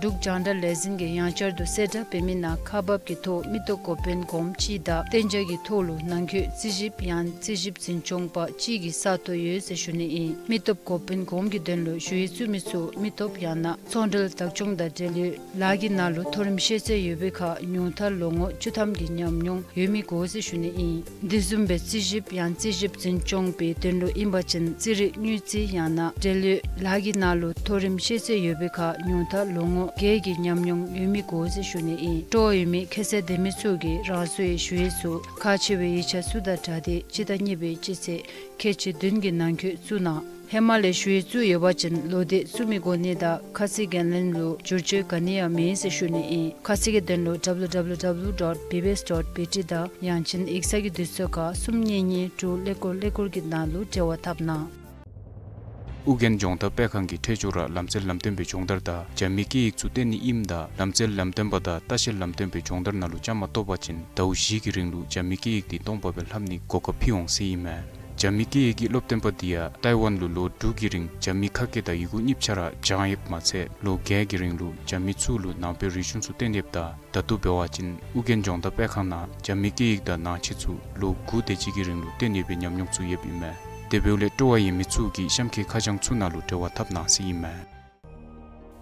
འབྲུག་རྒྱང་བསྒྲགས་ལས་འཛིན་གྱིས་ཡང་བསྐྱར་དུ་གསལ་བསྒྲགས་འབད་མི་ནང་ཁག་འབག་གི་ཐོག་མི་སྟོབས་འགོ་དཔོན་གོངམ་གཅིག་དང་གཏན་འཇགས་ཀྱི་ཐོག་ལུ་ནང་འཁོད་རྩིས་ཞིབ་ཡང་རྩིས་ཞིབ་འཛིན་སྐྱོང་པ་གཅིག་གི་ས་སྟོང་ཡོད་ཟེར་ཞུ་ནི་ཨིན། མི་སྟོབས་འགོ་དཔོན་གོངམ་གྱི་དོན་ལུ་ཞུ་ཡིག་བཙུགས་མི་ཚུ་མི་སྟོབས་ཡང་ན་ཚོང་འབྲེལ་བདག་སྐྱོང་དང་འབྲེལ་ཡོད་ལཱ་གི་ནང་ལུ་མཐོ་རིམ་ཤེས་ཚད་ཡོད་པའི་ཁར་ཉུང་མཐར་ལོ་ངོ་བཅུ་ཐམ་གྱི་ཉམས་མྱོང་ཡོད་མི་དགོ་ཟེར་ཞུ་ནི་ཨིན། འདི་བཟུམ་སྦེ་རྩིས་ཞིབ་ཡང་རྩིས་ཞིབ་འཛིན་སྐྱོང་པའི་དོན་ལུ་ཨིན་པ་ཅིན་རྩིས་རིག་དངུལ་རྩིས་ཡང་ན་འབྲེལ་ཡོད་ལཱ་གི་ནང་ལུ་མཐོ་རིམ་ཤེས་ཚད་ཡོད་པའི་ཁར་ཉུང་མཐར་ལོ་ངོ་བརྒྱད་ཀྱི་ཉམས་མྱོང་ཡོད་མི་དགོ་ཟེར་ཞུ་ནི་ཨིན། སྤྲོ་བ་ཡོད་མི་ཁ་གསལ་ལྡན་མི་ཚུ་གིས་རང་སོའི་ཞུ་ཡིག་ཚུ་ཁག་ཆེ་བའི་ཡིག་ཆ་ཚུ་དང་སྦྲགས་ཏེ་སྤྱི་ཟླ་གཉིས་པའི་སྤྱི་ཚེས་ཁལ་གཅིག་བདུན་གྱི་ནང་འཁོད་བཙུགས་གནང་། ཧེ་མ་ལས་ཞུ་ཡིག་བཙུགས་ཡོད་པ་ཅིན་ལོག་སྟེ་བཙུགས་མི་དགོ་ནི་དང་ཁ་གསལ་འགན་ལེན་ལུ་བསྒྱུར་བཅོས་ག་ནི་ཡང་མེད་ཟེར་ཞུ་ནི་ཨིན། ཁ་གསལ་གྱི་དོན་ལུ་W W W dot B B S dot B T དང་ཡང་ཅིན་ཡིག་ཚང་གི་དུས་ཚོད་ཁར་གསུམ་གཉིས་གཉིས་དྲུག་ཀླད་ཀོར་ཀླད་ཀོར་གྱི་ནང་ལུ་འབྲེལ་བ་འཐབ་གནང་། ཨོ་རྒྱན་ལྗོངས་མཐའ་དཔེ་ཁང་གིས་འཕྲལ་མགྱོགས་ར་ལམ་རྩལ་ལམ་སྟོན་པའི་སྦྱོང་བརྡར་དང་རྒྱ་མིའི་སྐད་ཡིག་ཚུ་བསྟན་ནི་ཨིནམ་ད་ལམ་རྩལ་ལམ་སྟོན་པ་དང་ལྟ་བཤལ་ལམ་སྟོན་པའི་སྦྱོང་བརྡར་ནང་ལུ་བཅའ་མར་གཏོགས་པ་ཅིན་ཟླཝ་བཞི་གི་རིང་ལུ་རྒྱ་མིའི་སྐད་ཡིག་འདི་སྟོང་པ་སྦེ་ལྷབ་ནི་གོ་སྐབས་ཕུལ་འོང་ཟེར་ཨིན་མས། རྒྱ་མིའི་སྐད་ཡིག་གི་སློབ་སྟོན་པ་འདི་ཡང་ཏའི་ཝན་ལུ་ལོ་དྲུག་གི་རིང་རྒྱ་མི་ཁ་སྐད་དང་ཡི་གུ་གཉིས་ཆ་ར་སྦྱངས་ཡོདཔ་མ་ཚད་ལོ་བརྒྱད་ཀྱི་རིང་ལུ་རྒྱ་མི་ཚུ་ལུ་ནང་པའི་རིག་གཞུང་ཚུ་བསྟན་ཡོདཔ་ད་ད་ལྟོ་འབད་བ་ཅིན་ཨོ་རྒྱན་ལྗོངས་མཐའ་དཔེ་ཁང་ནང་རྒྱ་མི་སྐད་ཡིག་དང་ནང་ཆོས་ཚུ་ལོ་དགུ་དེ་ཅིག་གི་རིང་ལུ་བསྟན་ཡོད་པའི་ཉམས་མྱོང་ཚུ་ཡོདཔ་ཨིན་མས། དེ་འབདཝ་ལས་སྤྲོ་བ་ཡོད་མི་ཚུ་གིས་གཤམ་གྱི་ཁ་བྱང་ཚུ་ནང་ལུ་འབྲེལ་བ་འཐབ་གནང་ཟེར་ཨིན་མས།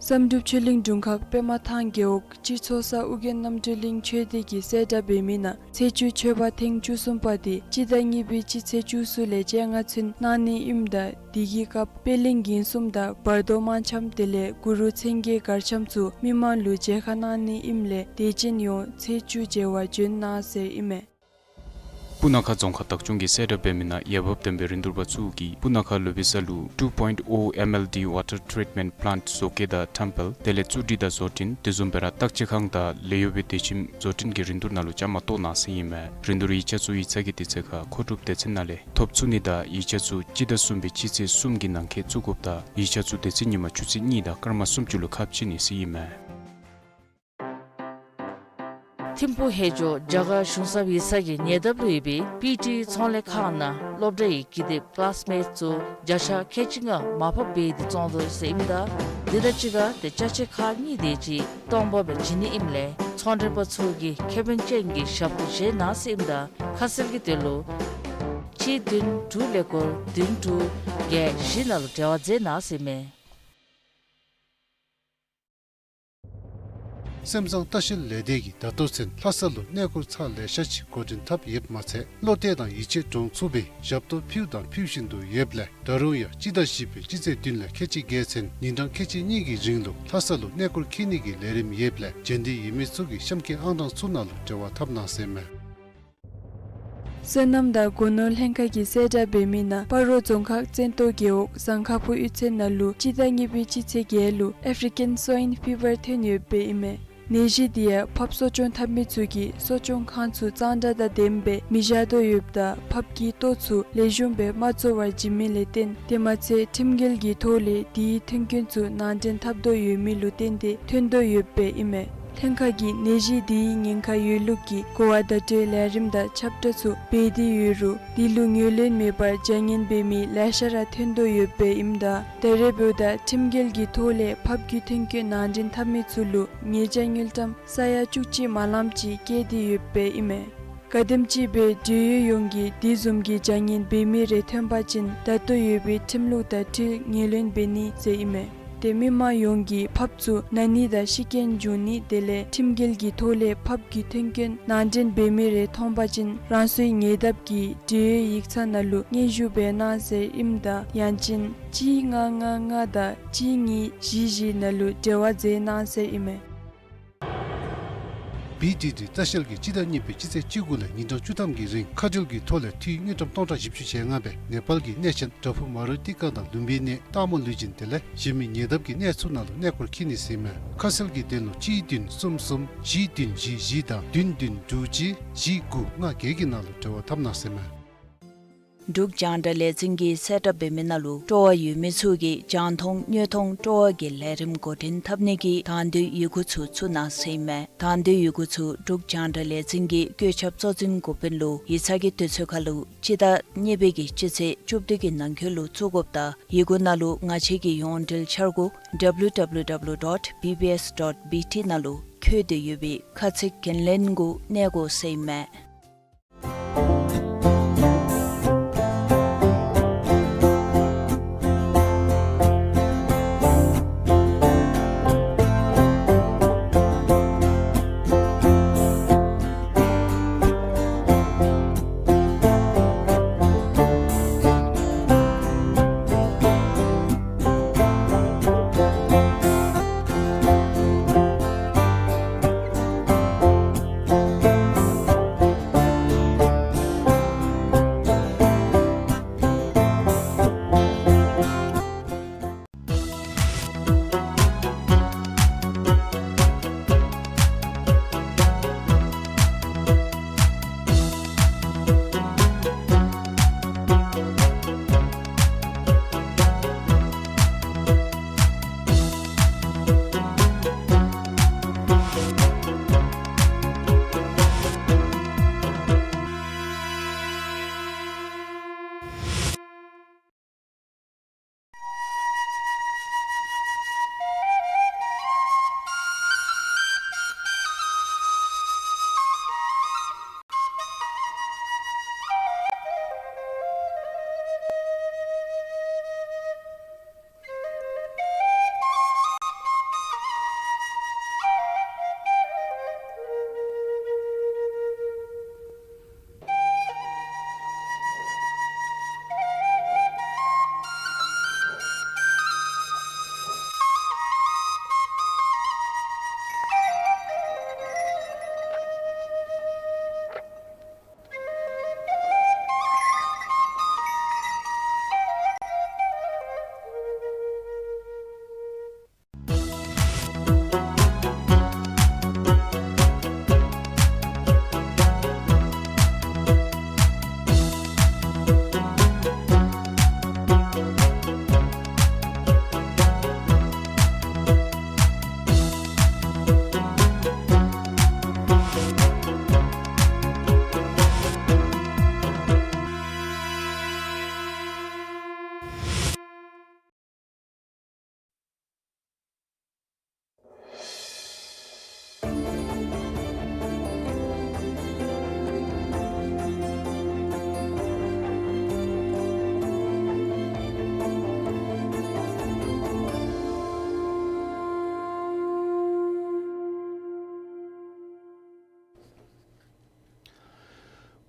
བསམ་གྲུབ་ཆོས་གླིང་དྲུང་ཁག་པདྨ་ཐང་རྒེད་འོག་སྤྱི་ཚོགས་སར་ཨོ་རྒྱན་རྣམ་གྲོལ་གླིང་ཆོས་སྡེ་གིས་གསལ་བསྒྲགས་འབད་མི་ནང་ཚེས་བཅུ་མཆོད་པ་ཐེངས་བཅུ་གསུམ་པ་འདི་སྤྱི་ཟླ་གཉིས་པའི་སྤྱི་ཚེས་བཅུ་གསུམ་ལས་བཅོ་ལྔ་ཚུན་གནང་ནི་ཨིནམ་ད་འདི་གི་སྐབས་པད་གླིང་རྒན་གསུམ་དང་བར་དོ་དམར་འཆམ་དེ་ལས་གུ་རུ་མཚན་བརྒྱད་མགར་འཆམ་ཚུ་མི་མང་ལུ་མཇལ་ཁ་གནང་ནི་ཨིནམ་ལས་དད་ཅན་ཡོངས་ཚེས་བཅུ་མཇལ་བར་བྱོན་གནང་ཟེར་ཨིན་མས། སྤུ་ན་ཁ་རྫོང་ཁག་བདག་སྐྱོང་གིས་གསལ་བསྒྲགས་འབད་མི་ནང་ཡ་འབབ་ལྡན་པའི་རིན་བསྡུར་པ་ཚུ་གིས་སྤུ་ན་ཁ་ལུ་བི་ས་ལུ་two point oh M L D water treatment plant བཟོ་བཀོད་དང་ཁྲམ་སྤེལ་དེ་ལས་བཙུགས་སྒྲིག་དང་བཟོ་སྐྲུན་དེ་བཟུམ་སྦེ་ར་བརྟག་དཔྱད་ཁང་དང་ལས་གཡོག་པའི་སྡོད་ཁྱིམ་བཟོ་སྐྲུན་གྱི་རིན་བསྡུར་ནང་ལུ་བཅའ་མར་གཏོགས་གནང་ཟེར་ཨིན་མས། རིན་བསྡུར་ཡིག་ཆ་ཚུ་ཡིག་ཚང་གི་དུས་ཚོད་ཁར་མཁོ་སྒྲུབ་སྡེ་ཚན་ནང་ལས་ཐོབ་ཚུགས་ནི་དང་ཡིག་ཆ་ཚུ་སྤྱི་ཟླ་གསུམ་པའི་སྤྱི་ཚེས་གསུམ་གྱི་ནང་འཁོད་བཙུགས་དགོཔ་དང་ཡིག་ཆ་ཚུ་དེ་ཚེ་ཉིན་མ་ཆུ་ཚོད་གཉིས་དང་སྐར་མ་སུམ་ཅུ་ལུ་ཁ་ཕྱེ་ནི་ཟེར་ཨིན་མས། ཐིམ་ཕུག་ཧེ་ཇོ་རྒྱ་གར་གཞུང་ཚབ་ཡིག་ཚང་གི་ཉེ་འདབས་ལུ་ཡོད་པའི་པི་ཊི་ཚོང་ལས་ཁང་ནང་སློབ་གྲྭའི་ཀི་དེབ་ཀི་ལཱསི་མེཊསི་ཚུ་བརྒྱ་ཆ་ཁལ་གཅིག་ལྔ་མར་ཕབ་འབད་དེ་བཙོང་དོ་ཟེར་ཨིནམ་ད་དེ་དང་གཅིག་ཁར་ཏེ་ཅ་ཆས་ཁག་གཉིས་དེ་ཅིག་སྟོང་པ་སྦེ་བྱིན་ནི་ཨིནམ་ལས་ཚོང་འབྲེལ་པ་ཚུ་གིས་ཁེ་ཕན་ཅན་གྱི་ཞབས་ཏོག་བྱེད་གནང་ཟེར་ཨིནམ་ད་ཁ་གསལ་གྱི་དོན་ལུ་གཅིག་བདུན་དྲུག་ཀླད་ཀོར་བདུན་དྲུག་བརྒྱད་བཞི་ནང་ལུ་འབྲེལ་བ་མཛད་གནང་ཟེར་ཨིན་མས། སེམས་ཙང་ལྟ་བཤལ་ལས་སྡེ་གིས་ད་ལྟོ་ཚུན་ལྷ་ས་ལུ་གནས་སྐོར་ཚར་ལེ་ཤ་ཅིག་འགོ་འདྲེན་འཐབ་ཡོདཔ་མ་ཚད་བློ་གཏད་དང་ཡིད་ཆེས་འདྲོངས་ཚུགས་པའི་ཞབས་ཏོག་ཕུལཝ་དང་ཕུལ་བཞིན་དུ་ཡོདཔ་ལས་ད་རུང་ཡང་སྤྱི་ཟླ་བཞི་པའི་སྤྱི་ཚེས་བདུན་ལས་ཁལ་གཅིག་བརྒལ་ཚུན་ཉིན་གྲངས་ཁལ་གཅིག་གཉིས་ཀྱི་རིང་ལུ་ལྷ་ས་ལུ་གནས་སྐོར་འཁྱིད་ནི་གི་ལས་རིམ་ཡོདཔ་ལས་རྗེས་འདེད་ཡོད་མི་ཚུ་གིས་གཤམ་གྱི་ཨང་གྲངས་ཚུ་ནང་ལུ་འབྲེལ་བ་འཐབ་གནང་ཟེར་ཨིན་མས། སོ་ནམ་དང་སྒོ་ནོར་ལྷན་ཁག་གིས་གསལ་བསྒྲགས་འབད་མི་ནང་སྤ་རོ་རྫོང་ཁག་བཙན་ཏོ་རྒེད་འོག་ཟངས་ཁ་ཕུ་གཡུས་ཚན་ནང་ལུ་སྤྱི་ཟླ་གཉིས་པའི་སྤྱི་ཚེས་བརྒྱད་ལུ་ཨེཕ་རི་ཀན་སོའིན་ཕི་བར་ཐོན་ཡོདཔ་ཨིན་མས། ནད་གཞི་དེ་ཡང་ཕགཔ་གསོ་སྐྱོང་འཐབ་མི་ཚུ་གིས་གསོ་སྐྱོང་ཁང་ཚུ་གཙང་སྦྲ་དང་ལྡནམ་སྦེ་མི་བཞག་དོ་ཡོདཔ་ད་ཕགཔ་གི་ལྟོ་ཚུ་ལེགས་ཤོམ་སྦེ་མ་བཙོ་བར་བྱིན་མི་ལས་བརྟེན་དེ་མ་ཚད་ཁྲིམས་འགལ་གྱི་ཐོག་ལས་དེའི་ཐོན་སྐྱེད་ཚུ་ནང་འདྲེན་འཐབ་དོ་ཡོད་མི་ལུ་བརྟེན་ཏེ་ཐོན་དོ་ཡོདཔ་ཨིན་མས། ལྷན་ཁག་གིས་ནད་གཞི་དེའི་ཉེན་ཁ་ཡོད་ལུགས་ཀྱི་གོ་བ་བརྡ་སྤྲོད་ལས་རིམ་དང་ཁྱབ་བསྒྲགས་ཚུ་འབད་དེ་ཡོད་རུང་དེ་ལུ་ངོས་ལེན་མེད་པར་བྱ་ངན་འབད་མི་ལེ་ཤ་ར་ཐོན་དོ་ཡོདཔ་ཨིནམ་ད་ད་རེས་འབདཝ་ད་ཁྲིམས་འགལ་གྱི་ཐོག་ལས་ཕགཔ་གི་ཐོན་སྐྱེད་ནང་འདྲེན་འཐབ་མི་ཚུ་ལུ་ཉེས་བྱ་དངུལ་ཀྲམ་ས་ཡ་བཅུ་གཅིག་མ་ལངམ་ཅིག་བཀལ་ཏེ་ཡོདཔ་ཨིན་མས། ག་དེམ་ཅིག་སྦེ་འབྲེལ་ཡོད་ཡོངས་ཀྱིས་དེ་བཟུམ་གྱི་བྱ་ངན་འབད་མི་རེ་ཐོན་པ་ཅིན་ད་ལྟོ་ཡོད་པའི་ཁྲིམས་ལུགས་དང་འཁྲིལ་ངོས་ལེན་འབད་ནི་ཟེར་ཨིན་མས། ཏེ་མི་མང་ཡོངས་ཀྱིས་ཕགཔ་ཚུ་ན་ནི་དང་ཤི་རྐྱེན་འབྱུང་ནི་དེ་ལས་ཁྲིམས་འགལ་གྱི་ཐོག་ལས་ཕགཔ་གི་ཐོན་སྐྱེད་ནང་འདྲེན་འབད་མི་རེ་མཐོང་པ་ཅིན་རང་སོའི་ཉེ་འདབས་ཀྱི་འབྲེལ་ཡོད་ཡིག་ཚང་ནང་ལུ་སྙན་ཞུ་འབད་གནང་ཟེར་ཨིནམ་ད་ཡང་ཅིན་གཅིག་ལྔ་ལྔ་ལྔ་དང་གཅིག་གཉིས་བཞི་བཞི་ནང་ལུ་འབྲེལ་བ་མཛད་གནང་ཟེར་ཨིན་མས། བི་ཌི་ཌི་ལྟ་བཤལ་གྱིས་སྤྱི་ཟླ་གཉིས་པའི་སྤྱི་ཚེས་བཅུ་དགུ་ལས་ཉིན་གྲངས་བཅུ་ཐམ་གྱི་རིང་མཁའ་འགྲུལ་གྱི་ཐོག་ལས་འཐུས་དངུལ་ཀྲམ་སྟོང་ཕྲག་བཞི་བཅུ་ཞེ་ལྔ་སྦེ་ནེ་པཱལ་གྱི་གནས་ཆེན་བྲག་ཕུག་མ་རུ་ཏི་ཀ་དང་ལུམྦི་ནི་སྟག་མོ་ལུས་སྦྱིན་དེ་ལས་གཞན་མི་ཉེ་འདབས་ཀྱི་གནས་ཚུ་ནང་ལུ་གནས་སྐོར་འཁྱིད་ནི་ཟེར་ཨིན་མས། ཁ་གསལ་གྱི་དོན་ལུ་གཅིག་བདུན་གསུམ་གསུམ་བཞི་བདུན་བཞི་བཞི་དང་བདུན་བདུན་དྲུག་གཅིག་བཞི་དགུ་ལྔ་བརྒྱད་ཀྱི་ནང་ལུ་འབྲེལ་བ་འཐབ་གནང་ཟེར་ཨིན་མས། འབྲུག་རྒྱང་བསྒྲགས་ལས་འཛིན་གྱིས་གསལ་བསྒྲགས་འབད་མི་ནང་ལུ་སྤྲོ་བ་ཡོད་མི་ཚུ་གིས་རྒྱང་མཐོང་དངོས་མཐོང་སྤྲོ་བ་གི་ལས་རིམ་འགོ་འདྲེན་འཐབ་ནི་གི་དང་འདོད་ཡི་གུ་ཚུ་ཚུ་གནང་ཟེར་ཨིན་མས། དང་འདོད་ཡི་གུ་ཚུ་འབྲུག་རྒྱང་བསྒྲགས་ལས་འཛིན་གྱི་བཀོད་ཁྱབ་གཙོ་འཛིན་འགོ་དཔོན་ལུ་ཡིག་ཚང་གི་དུས་ཚོད་ཁར་ལུ་སྤྱི་ཟླ་གཉིས་པའི་གི་སྤྱི་ཚེས་བཅུ་བདུན་གྱི་ནང་འཁོད་ལུ་བཙུགས་དགོཔ་དང་ཡི་གུ་ནང་ལུ་ང་བཅས་ཀྱི་ཡོངས་འབྲེལ་འཆར་སྒོ་W W W dot B B S dot B T ནང་ལུ་བཀོད་དེ་ཡོད་པའི་ཁ་ཚིག་འགན་ལེན་གུ་གནས་དགོ་ཟེར་ཨིན་མས།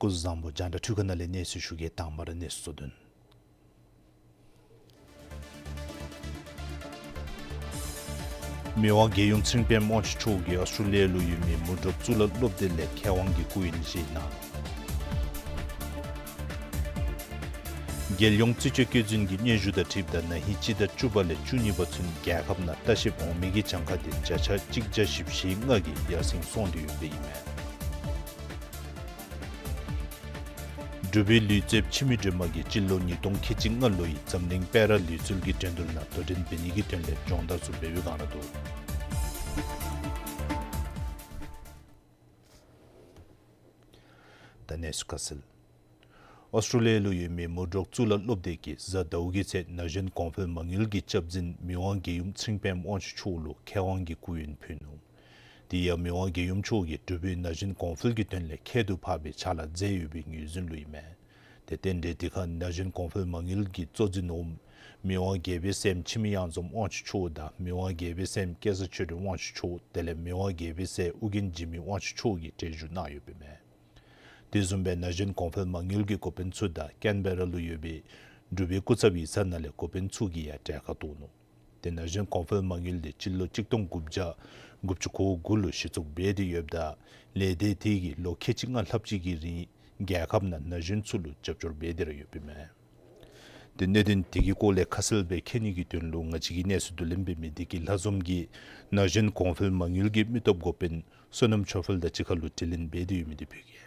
སྐུ་གཟུགས་བཟང་པོ། རྒྱང་བསྒྲགས་འཕྲུལ་ཁང་ནང་ལས་གནས་ཚུལ་ཞུ་གེ། དང་པ་ར་གནས་ཚུལ་གཙོ་དོན། མི་དབང་རྒྱལ་ཡུམ་ཚེ་རིང་པདྨ་དབང་ཕྱུག་མཆོག་གིས་ཨོསི་ཊྲེ་ལི་ཡ་ལུ་ཡོད་མི་མུ་ཌོག་གཙུག་ལག་སློབ་སྡེ་ལས་མཁས་དབང་གི་སྐུ་ཡོན་བཞེས་གནང་། རྒྱལ་ཡོངས་རྩིས་དཔྱད་བཀོད་འཛིན་གྱི་སྙན་ཞུ་དང་འཁྲིལཝ་ད་ན་ཧིང་སྤྱི་ཟླ་བཅུ་པ་ལས་བཅུ་གཉིས་པ་ཚུན་རྒྱལ་ཁབ་ནང་ལྟ་བཤལ་འོང་མི་གི་གྱངས་ཁ་དེ་བརྒྱ་ཆ་གཅིག་བརྒྱ་བཞི་བཅུ་ཞེ་ལྔ་གིས་ཡར་སེང་སོང་སྟེ་ཡོདཔ་ཨིན་མས། འབྲུག་པའི་ལུས་རྩལཔ་འཆི་མེད་སྒྲོལ་མ་གིས་སྤྱི་ལོ་ཉིས་སྟོང་ཁལ་གཅིག་ལྔ་ལོའི་འཛམ་གླིང་པེ་ར་ལུས་རྩལ་གྱི་འགྲན་བསྡུར་ནང་དོ་འགྲན་འབད་ནི་གི་དོན་ལས་སྦྱོང་བརྡར་ཚུ་འབད་བའི་སྒང་ར་འདུག། ད་གནས་ཚུལ་ཁ་གསལ། ཨོསི་ཊྲེ་ལི་ཡ་ལུ་ཡོད་མི་མུ་ཌོག་གཙུག་ལག་སློབ་སྡེ་གིས་གཟའ་ཟླཝ་གི་ཚེ་ན་གཞོན་གོང་འཕེལ་མ་དངུལ་གྱི་སྐྱབས་འཛིན་མི་དབང་རྒྱལ་ཡུམ་ཚེ་རིང་པདྨ་དབང་ཕྱུག་མཆོག་ལུ་མཁས་དབང་གི་སྐུ་ཡོན་ཕུལ་ནུག། དེ་ཡང་མི་དབང་རྒྱལ་ཡུམ་མཆོག་གིས་འབྲུག་པའི་ན་གཞོན་གོང་འཕེལ་གྱི་དོན་ལས་ཁྱད་དུ་འཕགས་པའི་ཕྱག་ལཱ་མཛད་ཡོད་པའི་ངོས་འཛིན་ལུ་ཨིན་མས། ཏེ་རྟེན་འབྲེལ་དེ་ཁར་ན་གཞོན་གོང་འཕེལ་མ་དངུལ་གྱི་གཙོ་འཛིན་འོགམ་མི་དབང་རྒྱལ་པོའི་སྲསམོ་འཆི་མེད་གཡང་འཛོམས་དབང་ཕྱུག་མཆོག་དང་མི་དབང་རྒྱལ་པོའི་སྲསམོ་སྐལ་བཟང་ཆོས་སྒྲོན་དབང་ཕྱུག་མཆོག་དེ་ལས་མི་དབང་རྒྱལ་པོའི་སྲས་ཨོ་རྒྱན་འཇིགས་མེད་དབང་ཕྱུག་མཆོག་གིས་གྲལ་བཞུགས་གནང་ཡོདཔ་ཨིན་མས། དེ་བཟུམ་སྦེ་ན་གཞོན་གོང་འཕེལ་མ་དངུལ་གྱི་འགོ་དཔོན་ཚུ་དང་ཀེན་བེ་ར་ལུ་ཡོད་པའི་འབྲུག་པའི་སྐུ་ཚབ་ཡིག་ཚང་ནང་ལས་འགོ་དཔོན་ཚུ་གིས་ཡང་གྲལ་ཁར་གཏོགས་ནུག། ཏེ་ན་གཞོན་གོང་འཕེལ་མ་དངུལ་དེ་སྤྱི་ལོ་གཅིག་སྟོང་དགུ་བརྒྱ་དགུ་བཅུ་གོ་དགུ་ལུ་གཞི་བཙུགས་འབད་དེ་ཡོདཔ་ད་ལས་སྡེ་དེ་གིས་ལོ་ཁལ་གཅིག་ལྔ་ལྷགཔ་ཅིག་གི་རིང་རྒྱལ་ཁབ་ནང་ན་གཞོན་ཚུ་ལུ་རྒྱབ་སྐྱོར་འབད་དེ་ར་ཡོདཔ་ཨིན་མས། ཏེ་གནད་དོན་དེ་གི་སྐོར་ལས་ཁ་གསལ་སྦེ་མཁྱེན་ནི་གི་དོན་ལུ་ང་བཅས་ཀྱི་གནས་ཚུལ་བསྡུ་ལེན་འབད་མི་བདེ་སྐྱིད་ལྷ་འཛོམས་ཀྱིས་ན་གཞོན་གོང་འཕེལ་མ་དངུལ་གྱི་མི་སྟོབས་འགོ་དཔོན་བསོད་ནམས་ཆོས་འཕེལ་དང་གཅིག་ཁར་ལུ་དྲི་ལན་འབད་དེ་ཡོད་མི་དེ་ཕུལ་གེ།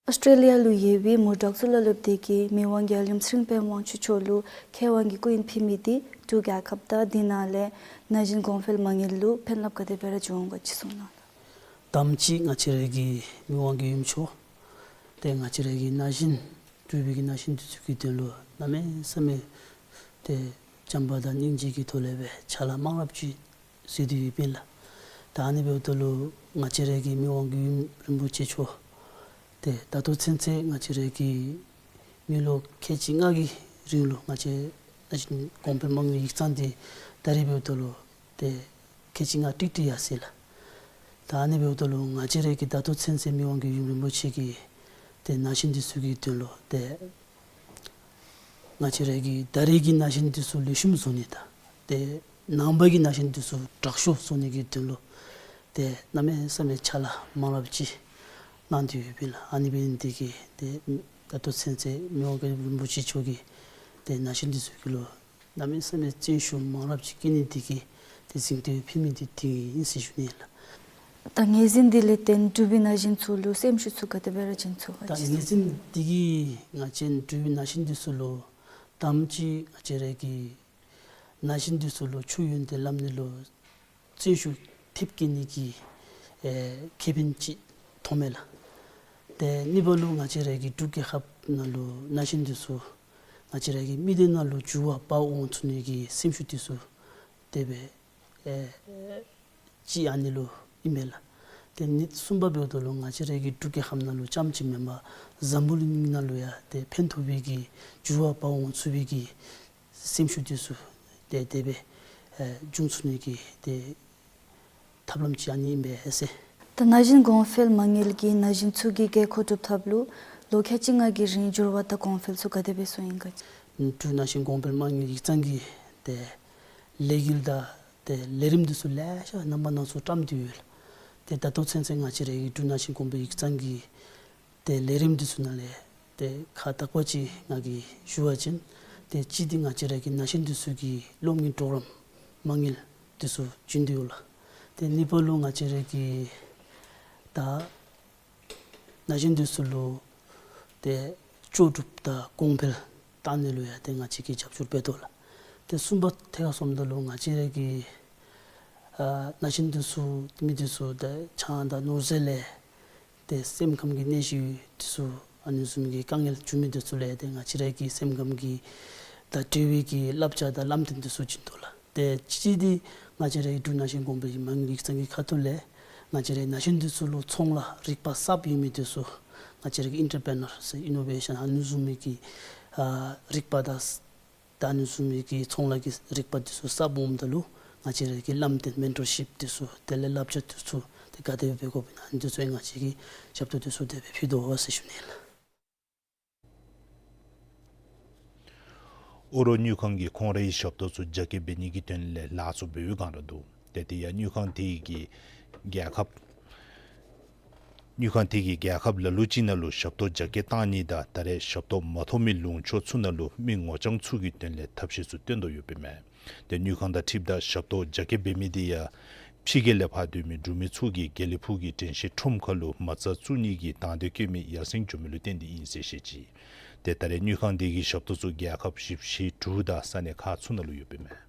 ཨོསི་ཊྲེ་ལི་ཡ་ལུ་ཡོད་པའི་མུ་ཌོག་གཙུག་ལག་སློབ་སྡེ་གིས་མི་དབང་རྒྱལ་ཡུམ་ཚེ་རིང་པདྨ་དབང་ཕྱུག་མཆོག་ལུ་མཁས་དབང་གི་སྐུ་ཡོན་ཕུལ་མི་དེ་འབྲུག་རྒྱལ་ཁབ་དང་དེ་ནང་ལས་ན་གཞོན་གོང་འཕེལ་མ་དངུལ་ལུ་ཕན་རླབས་ག་དེ་སྦེ་ར་འབྱུང་འོང་ག་ཅིག་གསུང་གནང་། དང་པ་ཅིག་ང་བཅས་ར་གི་མི་དབང་རྒྱལ་ཡུམ་མཆོག་ཏེ་ང་བཅས་ར་གི་ན་གཞོན་འབྲུག་པའི་གི་ན་གཞོན་འདི་ཚུ་གི་དོན་ལུ་གནམ་མེད་ས་མེད་ཏེ་བྱམས་པ་དང་སྙིང་རྗེ་གི་ཐོག་ལས་སྦེ་ཕྱག་ལཱ་མང་རབས་ཅིག་མཛད་དེ་ཡོདཔ་ཨིན་ལགས། ད་ཨ་ནི་འབདཝ་ད་ལུ་ང་བཅས་ར་གི་མི་དབང་རྒྱལ་ཡུམ་རིན་པོ་ཆེ་མཆོག་ཏེ་ད་ལྟོ་ཚུན་ཚོད་ང་བཅས་ར་གི་མི་ལོ་ཁལ་གཅིག་ལྔ་གི་རིང་ལུ་ང་བཅས་ན་གཞོན་གོང་འཕེལ་མ་དངུལ་ཡིག་ཚང་འདི་ད་རེས་འབདཝ་ད་ལུ་ཏེ་ཁལ་གཅིག་ལྔ་ཀྲིག་ཀྲི་ཡར་སོ་ཡི་ལགས། ད་ཨ་ནི་འབདཝ་ད་ལུ་ང་བཅས་ར་གི་ད་ལྟོ་ཚུན་ཚོད་མི་དབང་རྒྱལ་ཡུམ་རིན་པོ་ཆེ་གིས་ཏེ་ན་གཞོན་འདི་ཚུ་གི་དོན་ལུ་ཏེ་ང་བཅས་ར་གི་ད་རེས་ཀྱི་ན་གཞོན་འདི་ཚུ་ལེགས་ཤོམ་བཟོ་ནི་དང་ཏེ་ནངས་པ་གི་ན་གཞོན་འདི་ཚུ་དྲག་ཤོས་བཟོ་ནི་གི་དོན་ལུ་ཏེ་གནམ་མེད་ས་མེད་ཕྱག་ལཱ་མང་རབས་ཅིག་གནང་སྟེ་ཡོདཔ་ཨིན་ལགས། ཨ་ནི་འབད་ནི་དེ་གིས་ཏེ་ད་ལྟོ་ཚུན་ཚོད་མི་དབང་རྒྱལ་ཡུམ་རིན་པོ་ཆེ་མཆོག་གིས་ཏེ་ན་གཞོན་འདི་ཚུ་གི་ལུ་གནམ་མེད་ས་མེད་བརྩོན་ཤུགས་མང་རབས་ཅིག་བསྐྱེད་ནི་དེ་གིས་ཏེ་གཟེངས་བསྟོད་ཕུལ་མི་འདི་དེ་ཨིན་ཟེར་ཞུ་ནི་ལགས། ད་ངོས་འཛིན་འདི་ལས་བརྟེན་འབྲུག་པའི་ན་གཞོན་ཚུ་ལུ་སེམས་ཤུགས་ཚུ་ག་དེ་སྦེ་ར་བྱིན་ཚུགས་ག་ཅིག་གསུང་། ད་ངོས་འཛིན་འདི་གིས་ང་བཅས་འབྲུག་པའི་ན་གཞོན་འདི་ཚུ་ལུ་དང་པ་ཅིག་ང་བཅས་ར་གི་ན་གཞོན་འདི་ཚུ་ལུ་ཆུ་ཡོན་ཏན་སླབ་ནི་ལུ་བརྩོན་ཤུགས་ཐེབས་བསྐྱེད་ནི་གི་ཨེ་ཁེ་ཕན་ཅིག་མཐོངམ་མས་ལགས། ཏེ་གཉིས་པ་ལུ་ང་བཅས་ར་གི་འབྲུག་རྒྱལ་ཁབ་ནང་ལུ་ན་གཞོན་འདི་ཚུ་ང་བཅས་ར་གི་མི་སྡེ་ནང་ལུ་འགྱུར་བ་འབག་འོང་ཚུགས་ནི་གི་སེམས་ཤུགས་འདི་ཚུ་དེ་སྦེ་ཨེ་ཅིག་ཨ་ནི་ལུ་ཨིན་མས་ལགས། ཏེ་ནི་གསུམ་པ་འབདཝ་ད་ལུ་ང་བཅས་ར་གི་འབྲུག་རྒྱལ་ཁབ་ནང་ལུ་རྐྱངམ་ཅིག་མེན་པར་འཛམ་བུ་གླིང་ནང་ལུ་ཡང་ཏེ་ཕན་ཐོགས་པའི་གི་འགྱུར་བ་འབག་འོང་ཚུགས་པའི་གི་སེམས་ཤུགས་འདི་ཚུ་ཏེ་དེ་སྦེ་ཨེ་འབྱུང་ཚུགས་ནི་གི་ཏེ་ཐབས་ལམ་ཅིག་ཨ་ནི་ཨིན་པས་ཟེར། ད་ན་གཞོན་གོང་འཕེལ་མ་དངུལ་གྱིས་ན་གཞོན་ཚུ་གི་དགོས་མཁོ་སྒྲུབ་ཐབས་ལུ་ལོ་ཁལ་གཅིག་ལྔ་གི་རིང་འགྱུར་བ་དང་གོང་འཕེལ་ཚུ་ག་དེ་སྦེ་སོང་ཡི་ག་ཅིག། འབྲུག་ན་གཞོན་གོང་འཕེལ་མ་དངུལ་ཡིག་ཚང་གིས་ཏེ་ལས་འགུལ་དང་ཏེ་ལས་རིམ་འདི་ཚུ་ལེ་ཤ་རྣམ་པ་སྣ་ཚོགས་བཀྲམ་སྟེ་ཡོད་ལགས། ཏེ་ད་ལྟོ་ཚུན་ཚོད་ང་བཅས་ར་གི་འབྲུག་ན་གཞོན་གོང་འཕེལ་ཡིག་ཚང་གི་ཏེ་ལས་རིམ་འདི་ཚུ་ནང་ལས་ཏེ་ཁག་དག་པ་ཅིག་ང་གིས་ཞུ་བ་ཅིན་ཏེ་གཅིག་འདི་ང་བཅས་ར་གི་ན་གཞོན་འདི་ཚུ་གི་སློབ་གཉེར་གྲོགས་རམ་མ་དངུལ་འདི་ཚུ་བྱིན་ཏེ་ཡོད་ལགས། ཏེ་གཉིས་པ་ལུ་ང་བཅས་ར་གི་ད་ན་གཞོན་འདི་ཚུ་ལུ་ཏེ་ལྕོགས་གྲུབ་དང་གོང་འཕེལ་བཏང་ནི་ལུ་ཡང་ཏེ་ང་བཅས་ཀྱིས་རྒྱབ་སྐྱོར་འབད་དོ་ལགས། ཏེ་གསུམ་པ་ཐད་ཁར་སོངམ་ད་ལུ་ང་བཅས་ར་གི་ཨ་ན་གཞོན་འདི་ཚུ་མི་འདི་ཚུ་ཏེ་ཆང་དང་ནོར་རྫས་ལས་ཏེ་སེམས་ཁམས་ཀྱི་གནས་གཞི་འདི་ཚུ་ཨ་ནི་བཟུམ་གྱི་དཀའ་ངལ་བྱུང་མི་འདི་ཚུ་ལུ་ཡང་ཏེ་ང་བཅས་ར་གི་སེམས་ཁམས་ཀྱི་དང་འབྲེལ་བའི་གི་བསླབ་བྱ་དང་ལམ་སྟོན་འདི་ཚུ་བྱིན་དོ་ལགས། ཏེ་གཅིག་འདི་ང་བཅས་ར་གི་འབྲུག་ན་གཞོན་གོང་འཕེལ་མ་དངུལ་ཡིག་ཚང་གི་ཁ་ཐུག་ལས་ང་བཅས་ར་གི་ན་གཞོན་འདི་ཚུ་ལུ་ཚོང་ལཱ་རིག་པ་གསརཔ་ཡོད་མི་འདི་ཚུ་ང་བཅས་ར་གི་ཨིན་ཊར་པི་རི་ནར་ཨིན་ནོ་ཝེ་ཤཱན་ཨ་ནི་བཟུམ་མའི་གི་ཨ་རིག་པ་དང་ད་ཨ་ནི་བཟུམ་མའི་གི་ཚོང་ལཱ་གི་རིག་པ་འདི་ཚུ་གསརཔ་འོངམ་ད་ལུ་ང་བཅས་ར་གི་ལམ་སྟོན་མེན་ཊོར་ཤིཔ་འདི་ཚུ་དེ་ལས་བསླབ་བྱ་འདི་ཚུ་ ག་དེ་སྦེ་འབད་དགོཔ་ཨིན་ན་ཨ་ནི་ཚུ་ང་བཅས་ཀྱིས་ཞབས་ཏོག་དེ་ཚུ་དེ་སྦེ་ཕུལ་དོ་ཟེར་ཞུ་ནི་ལགས། ཨོ་རོག་དངུལ་ཁང་གིས་ཁོང་རའི་ཞབས་ཏོག་ཚུ་རྒྱ་སྐྱེད་འབད་ནི་གི་དོན་ལས་ལཱ་ཚུ་འབད་བའི་སྒང་ར་འདུག། ཏེ་དེ་ཡང་དངུལ་ཁང་དེ་གིས་རྒྱལ་ཁབ་དངུལ་ཁང་དེ་གིས་རྒྱལ་ཁབ་ལ་ལུ་ཅིག་ནང་ལུ་ཞབས་ཏོག་རྒྱ་སྐྱེད་བཏང་ནི་དང་ད་རེས་ཞབས་ཏོག་མ་ཐོབ་མི་ལུང་ཕྱོགས་ཚུ་ནང་ལུ་མི་ངོ་རྐྱང་ཚུ་གི་དོན་ལས་ཐབས་ཤེས་ཚུ་སྟོན་དོ་ཡོདཔ་ཨིན་མས། ཏེ་དངུལ་ཁང་དང་འཁྲིལཝ་ད་ཞབས་ཏོག་རྒྱ་སྐྱེད་འབད་མི་དེ་ཡང་ཕྱི་རྒྱལ་ལས་ཕར་སྡོད་མི་འབྲུག་མི་ཚུ་གིས་དགེ་ལེགས་ཕུག་གི་དྲན་ཤེས་ཁྲོམ་ཁ་ལུ་མ་རྩ་བཙུགས་ནི་གི་དང་འདོད་བསྐྱེད་མི་ཡར་སེང་འགྱོ་མི་ལུ་བརྟེན་ཏེ་ཨིན་ཟེར་བཤད་ཅི། ཏེ་ད་རེས་དངུལ་ཁང་དེ་གི་ཞབས་ཏོག་ཚུ་རྒྱལ་ཁབ་བཞི་བཅུ་ཞེ་དྲུག་དང་ས་གནས་ཁག་ཚུ་ནང་ལུ་ཡོདཔ་ཨིན་མས།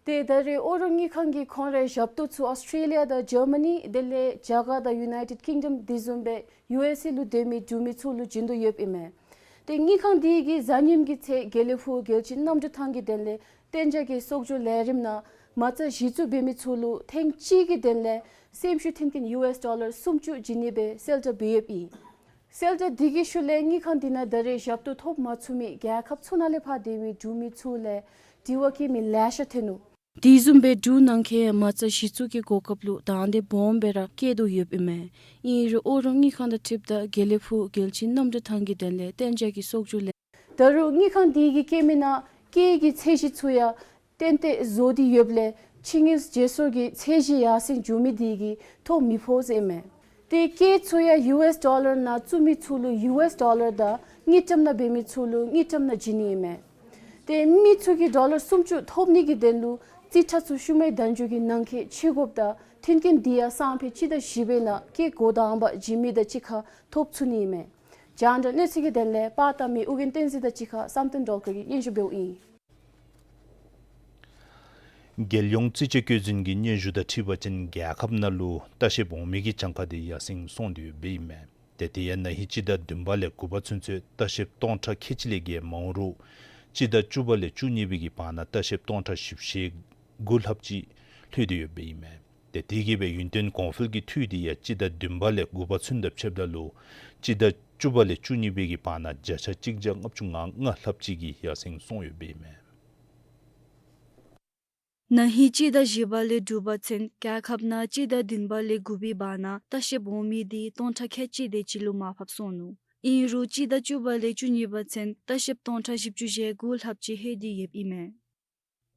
ཏེ་ད་རེས་ཨོ་རོག་དངུལ་ཁང་གིས་ཁོང་རའི་ཞབས་ཏོག་ཚུ་ཨོསི་ཊེ་ལི་ཡ་དང་ཇར་མ་ནི་དེ་ལས་རྒྱ་གར་དང་ཡུ་ནའི་ཊེཌ་ཀིང་ཌམ་དེ་བཟུམ་སྦེ་ཡུ་ཨེསི་ཨེ་ལུ་སྡོད་མི་འབྲུག་མི་ཚུ་ལུ་བྱིན་དོ་ཡོདཔ་ཨིན་མས། ཏེ་དངུལ་ཁང་དེ་གིས་གཟའ་ཉིམ་གི་ཚེ་དགེ་ལེགས་ཕུག་རྒྱལ་སྤྱི་གནམ་གྲུ་ཐང་གི་དོན་ལས་གཏན་འཇགས་ཀྱི་གསོག་འཇོག་ལས་རིམ་ནང་མ་རྩ་གཞི་བཙུགས་འབད་མི་ཚུ་ལུ་ཐེངས་གཅིག་གི་དོན་ལས་སེམས་ཤུགས་མཐུན་རྐྱེན་ཡུ་ཨེསི་ཌོ་ལར་སུམ་ཅུ་བྱིན་ནི་སྦེ་གསལ་བསྒྲགས་འབད་ཡོདཔ་ཨིན། གསལ་བསྒྲགས་དེ་གི་ཤུལ་ལས་དངུལ་ཁང་དེ་ནང་ད་རེས་ཞབས་ཏོག་ཐོབ་མ་ཚུགས་མི་རྒྱལ་ཁབ་ཚུ་ནང་ལས་ཕར་སྡོད་མི་འབྲུག་མི་ཚུ་ལས་དྲི་བ་བཀོད་མི་ལེ་ཤ་ཐོན་ནུག། དེ་བཟུམ་སྦེ་འབྲུག་ནང་འཁོད་མ་རྩ་གཞི་བཙུགས་ཀྱི་གོ་སྐབས་ལུ་དང་འདོད་སྦོམ་སྦེ་ར་བསྐྱེད་དོ་ཡོདཔ་ཨིན་མས། ཨིན་རུང་ཨོ་རོག་དངུལ་ཁང་དང་འཁྲིལཝ་ད་དགེ་ལེགས་ཕུག་རྒྱལ་སྤྱི་གནམ་གྲུ་ཐང་གི་དོན་ལས་གཏན་འཇགས་ཀྱི་གསོག་འཇོག་ལས། ད་རུང་དངུལ་ཁང་དེ་གིས་བཀོད་མི་ནང་སྐྱེད་ཀྱི་ཚད་གཞི་ཚུ་ཡང་ཏན་ཏན་བཟོ་སྟེ་ཡོདཔ་ལས་ཕྱི་དངུལ་བརྗེ་སོར་གྱི་ཚད་གཞི་ཡར་སེང་འགྱོ་མི་དེ་གིས་ཐོ་མི་ཕོག་ཟེར་ཨིན་མས། ཏེ་སྐྱེད་ཚུ་ཡང་ཡུ་ཨེསི་ཌོ་ལར་ནང་བཙུགས་མི་ཚུ་ལུ་ཡུ་ཨེསི་ཌོ་ལར་དང་དངུལ་ཀྲམ་ནང་འབད་མི་ཚུ་ལུ་དངུལ་ཀྲམ་ནང་བྱིན་ནི་ཨིན་མས། ཏེ་མི་ཚུ་གིས་ཌོ་ལར་སུམ་ཅུ་ཐོབ་ནི་གི་དོན་ལུ་རྩིས་ཁྲ་ཚུ་ཤུལ་མའི་དལ་འབྱོར་གྱི་ནང་འཁོད་ཕྱེ་དགོཔ་དང་མཐུན་རྐྱེན་དེ་ཡང་སང་ཕོད་སྤྱི་ཟླ་བཞི་པའི་ནང་སྐྱེད་འགོ་དང་པ་བྱིན་མི་དང་གཅིག་ཁར་ཐོབ་ཚུགས་ནི་ཨིན་མས། རྒྱང་བསྒྲགས་གནས་ཚུལ་གྱི་དོན་ལས་པར་བཏབ་མི་ཨོ་རྒྱན་བསྟན་འཛིན་དང་གཅིག་ཁར་བསམ་གཏན་སྒྲོལ་དཀར་གྱིས་སྙན་ཞུ་འབདཝ་ཨིན། རྒྱལ་ཡོངས་རྩིས་དཔྱད་བཀོད་འཛིན་གྱི་སྙན་ཞུ་དང་འཁྲིལ་བ་ཅིན་རྒྱལ་ཁབ་ནང་ལུ་ལྟ་བཤལ་འོང་མི་གི་གྱངས་ཁ་དེ་ཡར་སེང་སོང་སྟེ་ཡོདཔ་ཨིན་མས། ཏེ་དེ་ཡང་ན་ཧིང་སྤྱི་ཟླ་བདུན་པ་ལས་དགུ་པ་ཚུན་ཚོད་ལྟ་བཤལཔ་སྟོང་ཕྲག་ཁལ་གཅིག་ལས་བརྒལ་མ་འོང་རུང་སྤྱི་ཟླ་བཅུ་པ་ལས་བཅུ་གཉིས་པའི་གི་བར་ན་ལྟ་བཤལཔ་སྟོང་ཕྲག་བཞི་བཅུ་ཞེ་དགུ་ལྷགཔ་ཅིག་ལྷོད་དེ་ཡོདཔ་ཨིན་མས། ཏེ་དེ་གིས་སྦེ་ཡུན་བརྟན་གོང་འཕེལ་གྱི་འཐུས་དེ་ཡང་སྤྱི་ཟླ་བདུན་པ་ལས་དགུ་པ་ཚུན་དང་ཕྱདཔ་ད་ལུ་སྤྱི་ཟླ་བཅུ་པ་ལས་བཅུ་གཉིས་པའི་གི་བར་ན་བརྒྱ་ཆ་གཅིག་བརྒྱ་ལྔ་བཅུ་ང་ལྔ་ལྷགཔ་ཅིག་གིས་ཡར་སེང་སོང་ཡོདཔ་ཨིན་མས། ན་ཧིང་སྤྱི་ཟླ་བཞི་པ་ལས་དྲུག་པ་ཚུན་རྒྱལ་ཁབ་ནང་སྤྱི་ཟླ་བདུན་པ་ལས་དགུ་པའི་བར་ན་ལྟ་བཤལཔ་འོང་མི་དེ་སྟོང་ཕྲག་ཁལ་གཅིག་དེ་ཅིག་ལུ་མར་ཕབ་སོང་ནུག། ཨིན་རུང་སྤྱི་ཟླ་བཅུ་པ་ལས་བཅུ་གཉིས་པ་ཚུན་ལྟ་བཤལཔ་སྟོང་ཕྲག་བཞི་བཅུ་ཞེ་དགུ་ལྷགཔ་ཅིག་ལྷོད་དེ་ཡོདཔ་ཨིན་མས།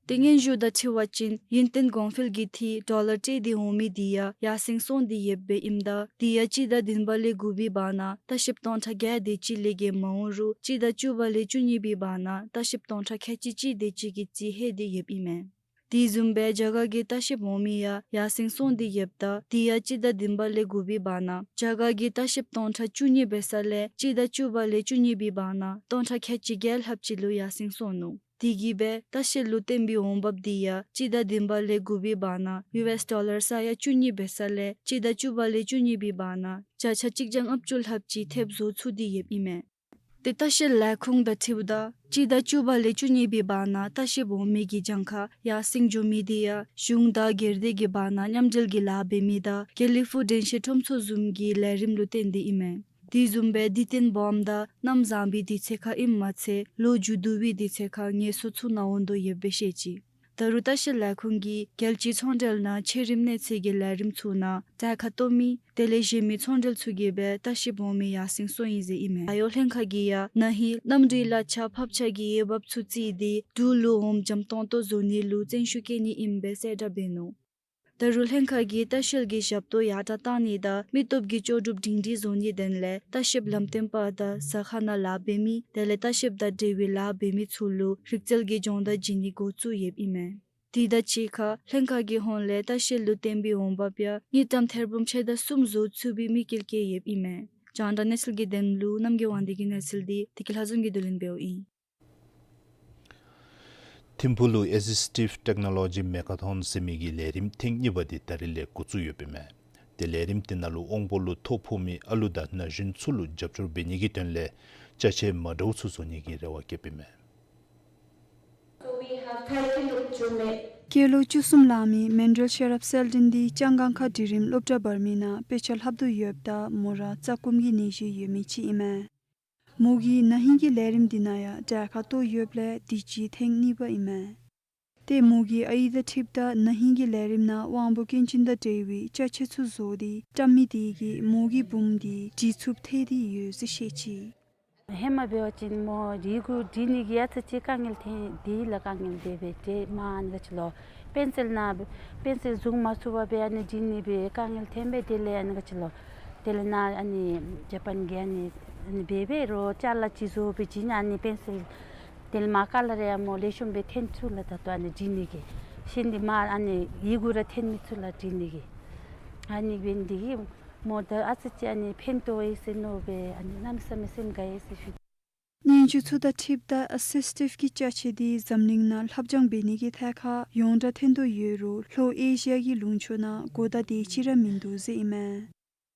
ཏེ་སྙན་ཞུ་དང་འཁྲིལ་བ་ཅིན་ཡུན་བརྟན་གོང་འཕེལ་གྱི་འཐུས་ཌོ་ལར་སྤྲོད་དེ་འོང་མི་དེ་ཡང་ཡར་སེང་སོང་སྟེ་ཡོདཔ་ཨིནམ་ད་དེ་ཡང་སྤྱི་ཟླ་བདུན་པ་ལས་དགུ་པའི་བར་ན་ལྟ་བཤལཔ་སྟོང་ཕྲག་བརྒྱད་དེ་ཅིག་ལས་བརྒལ་མ་འོང་རུང་སྤྱི་ཟླ་བཅུ་པ་ལས་བཅུ་གཉིས་པའི་བར་ན་ལྟ་བཤལཔ་སྟོང་ཕྲག་ཁལ་གཅིག་གཅིག་དེ་ཅིག་གི་རྩིས་ལྷོད་དེ་ཡོདཔ་ཨིན་མས། དེ་བཟུམ་སྦེ་རྒྱ་གར་གྱི་ལྟ་བཤལཔ་འོང་མི་ཡང་ཡར་སེང་སོང་སྟེ་ཡོདཔ་ད་དེ་ཡང་སྤྱི་ཟླ་བདུན་པ་ལས་དགུ་པའི་བར་ན་རྒྱ་གར་གྱི་ལྟ་བཤལཔ་སྟོང་ཕྲག་བཅུ་གཉིས་འབད་ས་ལས་སྤྱི་ཟླ་བཅུ་པ་ལས་བཅུ་གཉིས་པའི་བར་ན་སྟོང་ཕྲག་ཁལ་གཅིག་བརྒྱད་ལྷགཔ་ཅིག་ལུ་ཡར་སེང་སོང་ནུག། དེ་གིས་སྦེ་ལྟ་བཤལ་ལུ་བརྟེན་པའི་འོང་འབབ་དེ་ཡང་སྤྱི་ཟླ་བདུན་པ་ལས་དགུ་པའི་བར་ན་ཡུ་ཨེསི་ཌོ་ལར་ས་ཡ་བཅུ་གཉིས་འབད་ས་ལས་སྤྱི་ཟླ་བཅུ་པ་ལས་བཅུ་གཉིས་པའི་བར་ན་བརྒྱ་ཆ་གཅིག་བརྒྱ་ལྔ་བཅུ་ལྷགཔ་ཅིག་ཐེབས་བཟོ་ཚུགས་ཏེ་ཡོདཔ་ཨིན་མས། ཏེ་ལྟ་བཤལ་ལས་ཁུངས་དང་འཁྲིལཝ་ད་སྤྱི་ཟླ་བཅུ་པ་ལས་བཅུ་གཉིས་པའི་བར་ན་ལྟ་བཤལཔ་འོང་མི་གི་གྱངས་ཁ་ཡར་སེང་འགྱོ་མི་དེ་ཡང་གཞུང་དང་སྒེར་སྡེ་གི་བར་ན་མཉམ་འབྲེལ་གྱི་ལཱ་འབད་མི་དང་དགེ་ལེགས་ཕུག་དྲན་ཤེས་ཁྲོམ་ཚོགས་བཟུམ་གྱི་ལས་རིམ་ལུ་བརྟེན་ཏེ་ཨིན་མས། དེ་བཟུམ་སྦེ་བདེ་ཏན་སྦོམ་དང་གནམ་བཟང་པའི་དུས་ཚོད་ཁར་ཨིནམ་མ་ཚད་ལོ་མཇུག་བསྡུ་བའི་དུས་ཚོད་ཁར་ངལ་གསོ་ཚུ་གནང་འོང་དོ་ཡོདཔ་སྦེ་བཤད་ཅི། ད་རུང་ལྟ་བཤལ་ལས་ཁུངས་ཀྱིས་རྒྱལ་སྤྱིའི་ཚོང་འབྲེལ་ནང་ཆེ་རིམ་གནས་ཚད་ཀྱི་ལས་རིམ་ཚུ་ནང་གྲལ་ཁར་གཏོགས་མི་དེ་ལས་གཞན་མི་ཚོང་འབྲེལ་ཚུ་གིས་སྦེ་ལྟ་བཤལཔ་འོང་མི་ཡར་སེང་སོང་ཡི་ཟེར་ཨིན་མས། ད་ཡོད་ལྷན་ཁག་གིས་ཡང་ན་ཧིང་གནམ་གྲུའི་གླ་ཆ་ཕབ་ཆ་གི་འོས་འབབ་ཚུ་བརྩིས་ཏེ་འབྲུག་ལུ་འོངམ་འཇམ་ཏོང་ཏོ་བཟོ་ནི་ལུ་བརྩོན་ཤུགས་བསྐྱེད་ནི་ཨིནམ་སྦེ་གསལ་བསྒྲགས་འབད་ནུག། ད་རུང་ལྷན་ཁག་གིས་ལྟ་བཤལ་གྱི་ཞབས་ཏོག་ཡར་དྲག་གཏང་ནི་དང་མི་སྟོབས་ཀྱི་ལྕོགས་གྲུབ་སྒྲིང་སྒྲིང་བཟོ་ནིའི་དོན་ལས་ལྟ་བཤལཔ་ལམ་སྟོན་པ་དང་ཟ་ཁང་ནང་ལཱ་འབད་མི་དེ་ལས་ལྟ་བཤལཔ་དང་འབྲེལ་བའི་ལཱ་འབད་མི་ཚུ་ལུ་རིག་རྩལ་གྱི་སྦྱོང་བརྡར་བྱིན་ནི་འགོ་བཙུགས་ཡོདཔ་ཨིན་མས། དེ་དང་གཅིག་ཁར་ལྷན་ཁག་གི་ཧོངས་ལས་ལྟ་བཤལ་ལུ་བཏོན་པའི་འོང་འབབ་ཡང་དངུལ་ཀྲམ་ཐེར་འབུམ་ཕྱེད་དང་གསུམ་བཟོ་ཚུགས་པའི་དམིགས་དཀྱིལ་བསྐྱེད་ཡོདཔ་ཨིན་མས། རྒྱང་བསྒྲགས་གནས་ཚུལ་གྱི་དོན་ལུ་རྣམ་རྒྱལ་དབང་འདུས་ཀྱི་གནས་ཚུལ་འདི་བདེ་སྐྱིད་ལྷ་འཛོམས་ཀྱིས་བསྡུ་ལེན་འབདཝ་ཨིན། ཐིམ་ཕུག་ལུ་ཨེ་སི་སི་ཊིབ་ཊེཀ་ནོ་ལོ་ཇི་མེ་ཀ་ཐོན་ཟེར་མི་གི་ལས་རིམ་ཐེངས་གཉིས་པ་དེ་ད་རིས་ལས་འགོ་བཙུགས་ཡོདཔ་ཨིན་མས། ཏེ་ལས་རིམ་དེ་ནང་ལུ་དབང་པོ་ལུ་ཐོ་ཕོག་མི་ཨ་ལུ་དང་ན་གཞོན་ཚུ་ལུ་རྒྱབ་སྐྱོར་འབད་ནི་གི་དོན་ལས་ཅ་ཆས་མ་འདྲཝ་ཚུ་བཟོ་ནི་གི་རེ་བ་བསྐྱེདཔ་ཨིན་མས། སྐྱེས་ལོ་བཅུ་གསུམ་ལང་མི་མཎྜལ་ཤེས་རབ་གསལ་སྒྲོན་འདི་ལྕང་སྒང་ཁ་འབྲིང་རིམ་སློབ་གྲྭ་བར་མི་ནང་དཔེ་ཆ་ལྷབ་དོ་ཡོདཔ་ད་མོ་ར་རྩ་སྐོམ་གྱི་ནད་གཞི་ཡོད་མི་ཅིག་ཨིན་མས། མོ་གིས་ན་ཧིང་གི་ལས་རིམ་འདི་ནང་ཡང་གྲལ་ཁར་གཏོགས་ཡོདཔ་ལས་དུས་ཅི་ཐེངས་གཉིས་པ་ཨིན་མས། ཏེ་མོ་གིས་ཨའི་དང་འཁྲིལཝ་ད་ན་ཧིང་གི་ལས་རིམ་ནང་དབང་པོ་སྐྱོན་ཅན་དང་འབྲེལ་བའི་ཅ་ཆས་ཚུ་བཟོ་སྟེ་བཀྲམ་མི་དེ་གིས་མོ་གི་བུམོ་དེ་འདྲིད་ཚུགསཔ་ཐལ་ཏེ་ཡོད་ཟེར་བཤད་ཅི། ཧེ་མ་འབད་བ་ཅིན་མོ་ཡི་གུ་འབྲི་ནི་གི་ཡ་ཚ་ཅིག་དཀའ་ངལ་ཐོན། དེ་ལས་དཀའ་ངལ་འབད་སྦེ་ཏེ་མར་ཨ་ནི་ག་ཅི་ལོ་པེན་སིལ་ནང་པེན་སིལ་བཟུང་མ་ཚུགས་པར་སྦེ་ཨ་ནི་འབྲི་ནི་སྦེ་དཀའ་ངལ་ཐོན་སྦེ་དེ་ལས་ཨ་ནི་ག་ཅི་ལོ་དེ་ལས་ནཱ་ཨ་ནི་ཇ་པཱན་གྱི་ཨ་ནི་ཨ་ནི་འབད་སྦེ་རོགས་ཅ་ལ་ཅིག་བཟོ་སྦེ་བྱིན། ཨ་ནི་པེན་སིལ་དེ་ལས་མར་ཀ་ལར་ཡང་མོ་ལེགས་ཤོམ་སྦེ་ཐོན་ཚུགས་ལགས། ད་ལྟོ་ཨ་ནི་འབྲི་ནི་གི་ཤེས་ནི་མར་ཨ་ནི་ཡི་གུ་ར་ཐོན་མི་ཚུགས་ལགས་འབྲི་ནི་གི། ཨ་ནི་འབད་ནི་དེ་གིས་མོ་ད་ཨ་ཙི་ཅིག་ཨ་ནི་ཕན་ཐོགས་ཡི་ཟེར་མནོ་སྦེ་ཨ་ནི་གནམ་མེད་ས་མེད་སེམས་དགའ་ཡི་ཟེར་ཞུ། སྙན་ཞུ་ཚུ་དང་འཁྲིལཝ་ད་ཨེ་སིས་ཊིབ་ཀྱི་ཅ་ཆས་དེ་འཛམ་གླིང་ནང་ལྷབ་སྦྱང་འབད་ནི་གི་ཐད་ཁར་ཡོངས་གྲགས་ཐོན་དོ་ཡོད་རུང་ལྷོ་ཨེ་ཤི་ཡ་གི་ལུང་ཕྱོགས་ནང་གོ་བརྡ་དེ་ཅིག་ར་མིན་འདུག་ཟེར་ཨིན་མས།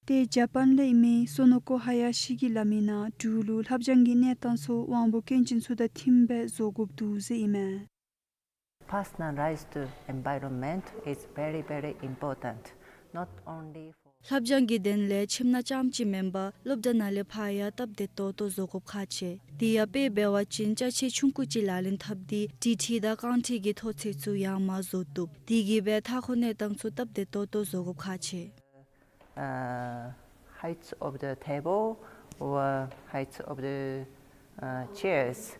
ཏེ་ཇ་པཱན་ལས་ཨིན་མི་སོ་ནོ་ཀོ་ཧ་ཡ་ཤི་གིས་སླབ་མིའི་ནང་འབྲུག་ལུ་ལྷབ་སྦྱང་གི་གནས་སྟངས་ཚུ་དབང་པོ་སྐྱོན་ཅན་ཚུ་དང་མཐུནམ་སྦེ་བཟོ་དགོཔ་འདུག་ཟེར་ཨིན་མས། Personal rights to environment is very, very important, not only for ལྷབ་སྦྱང་གི་དོན་ལས་ཁྱིམ་ནང་རྐྱངམ་ཅིག་མེན་པར་སློབ་གྲྭ་ནང་ལས་ཕར་ཡང་སྟབས་བདེ་ཏོག་ཏོ་བཟོ་དགོཔ་ཁག་ཆེ། དེ་ཡང་དཔེ་འབད་བ་ཅིན་ཅ་ཆས་ཆུང་ཀུ་ཅིག་ལག་ལེན་འཐབ་སྟེ་དྲི་ཁྲི་དང་རྐང་ཁྲི་གི་མཐོ་ཚད་ཚུ་ཡར་མར་བཟོ་བཏུབ། དེ་གིས་སྦེ་མཐའ་འཁོར་གནས་སྟངས་ཚུ་སྟབས་བདེ་ཏོག་ཏོ་བཟོ་དགོཔ་ཁག་ཆེ། Uh, heights of the table or heights of the, uh, chairs.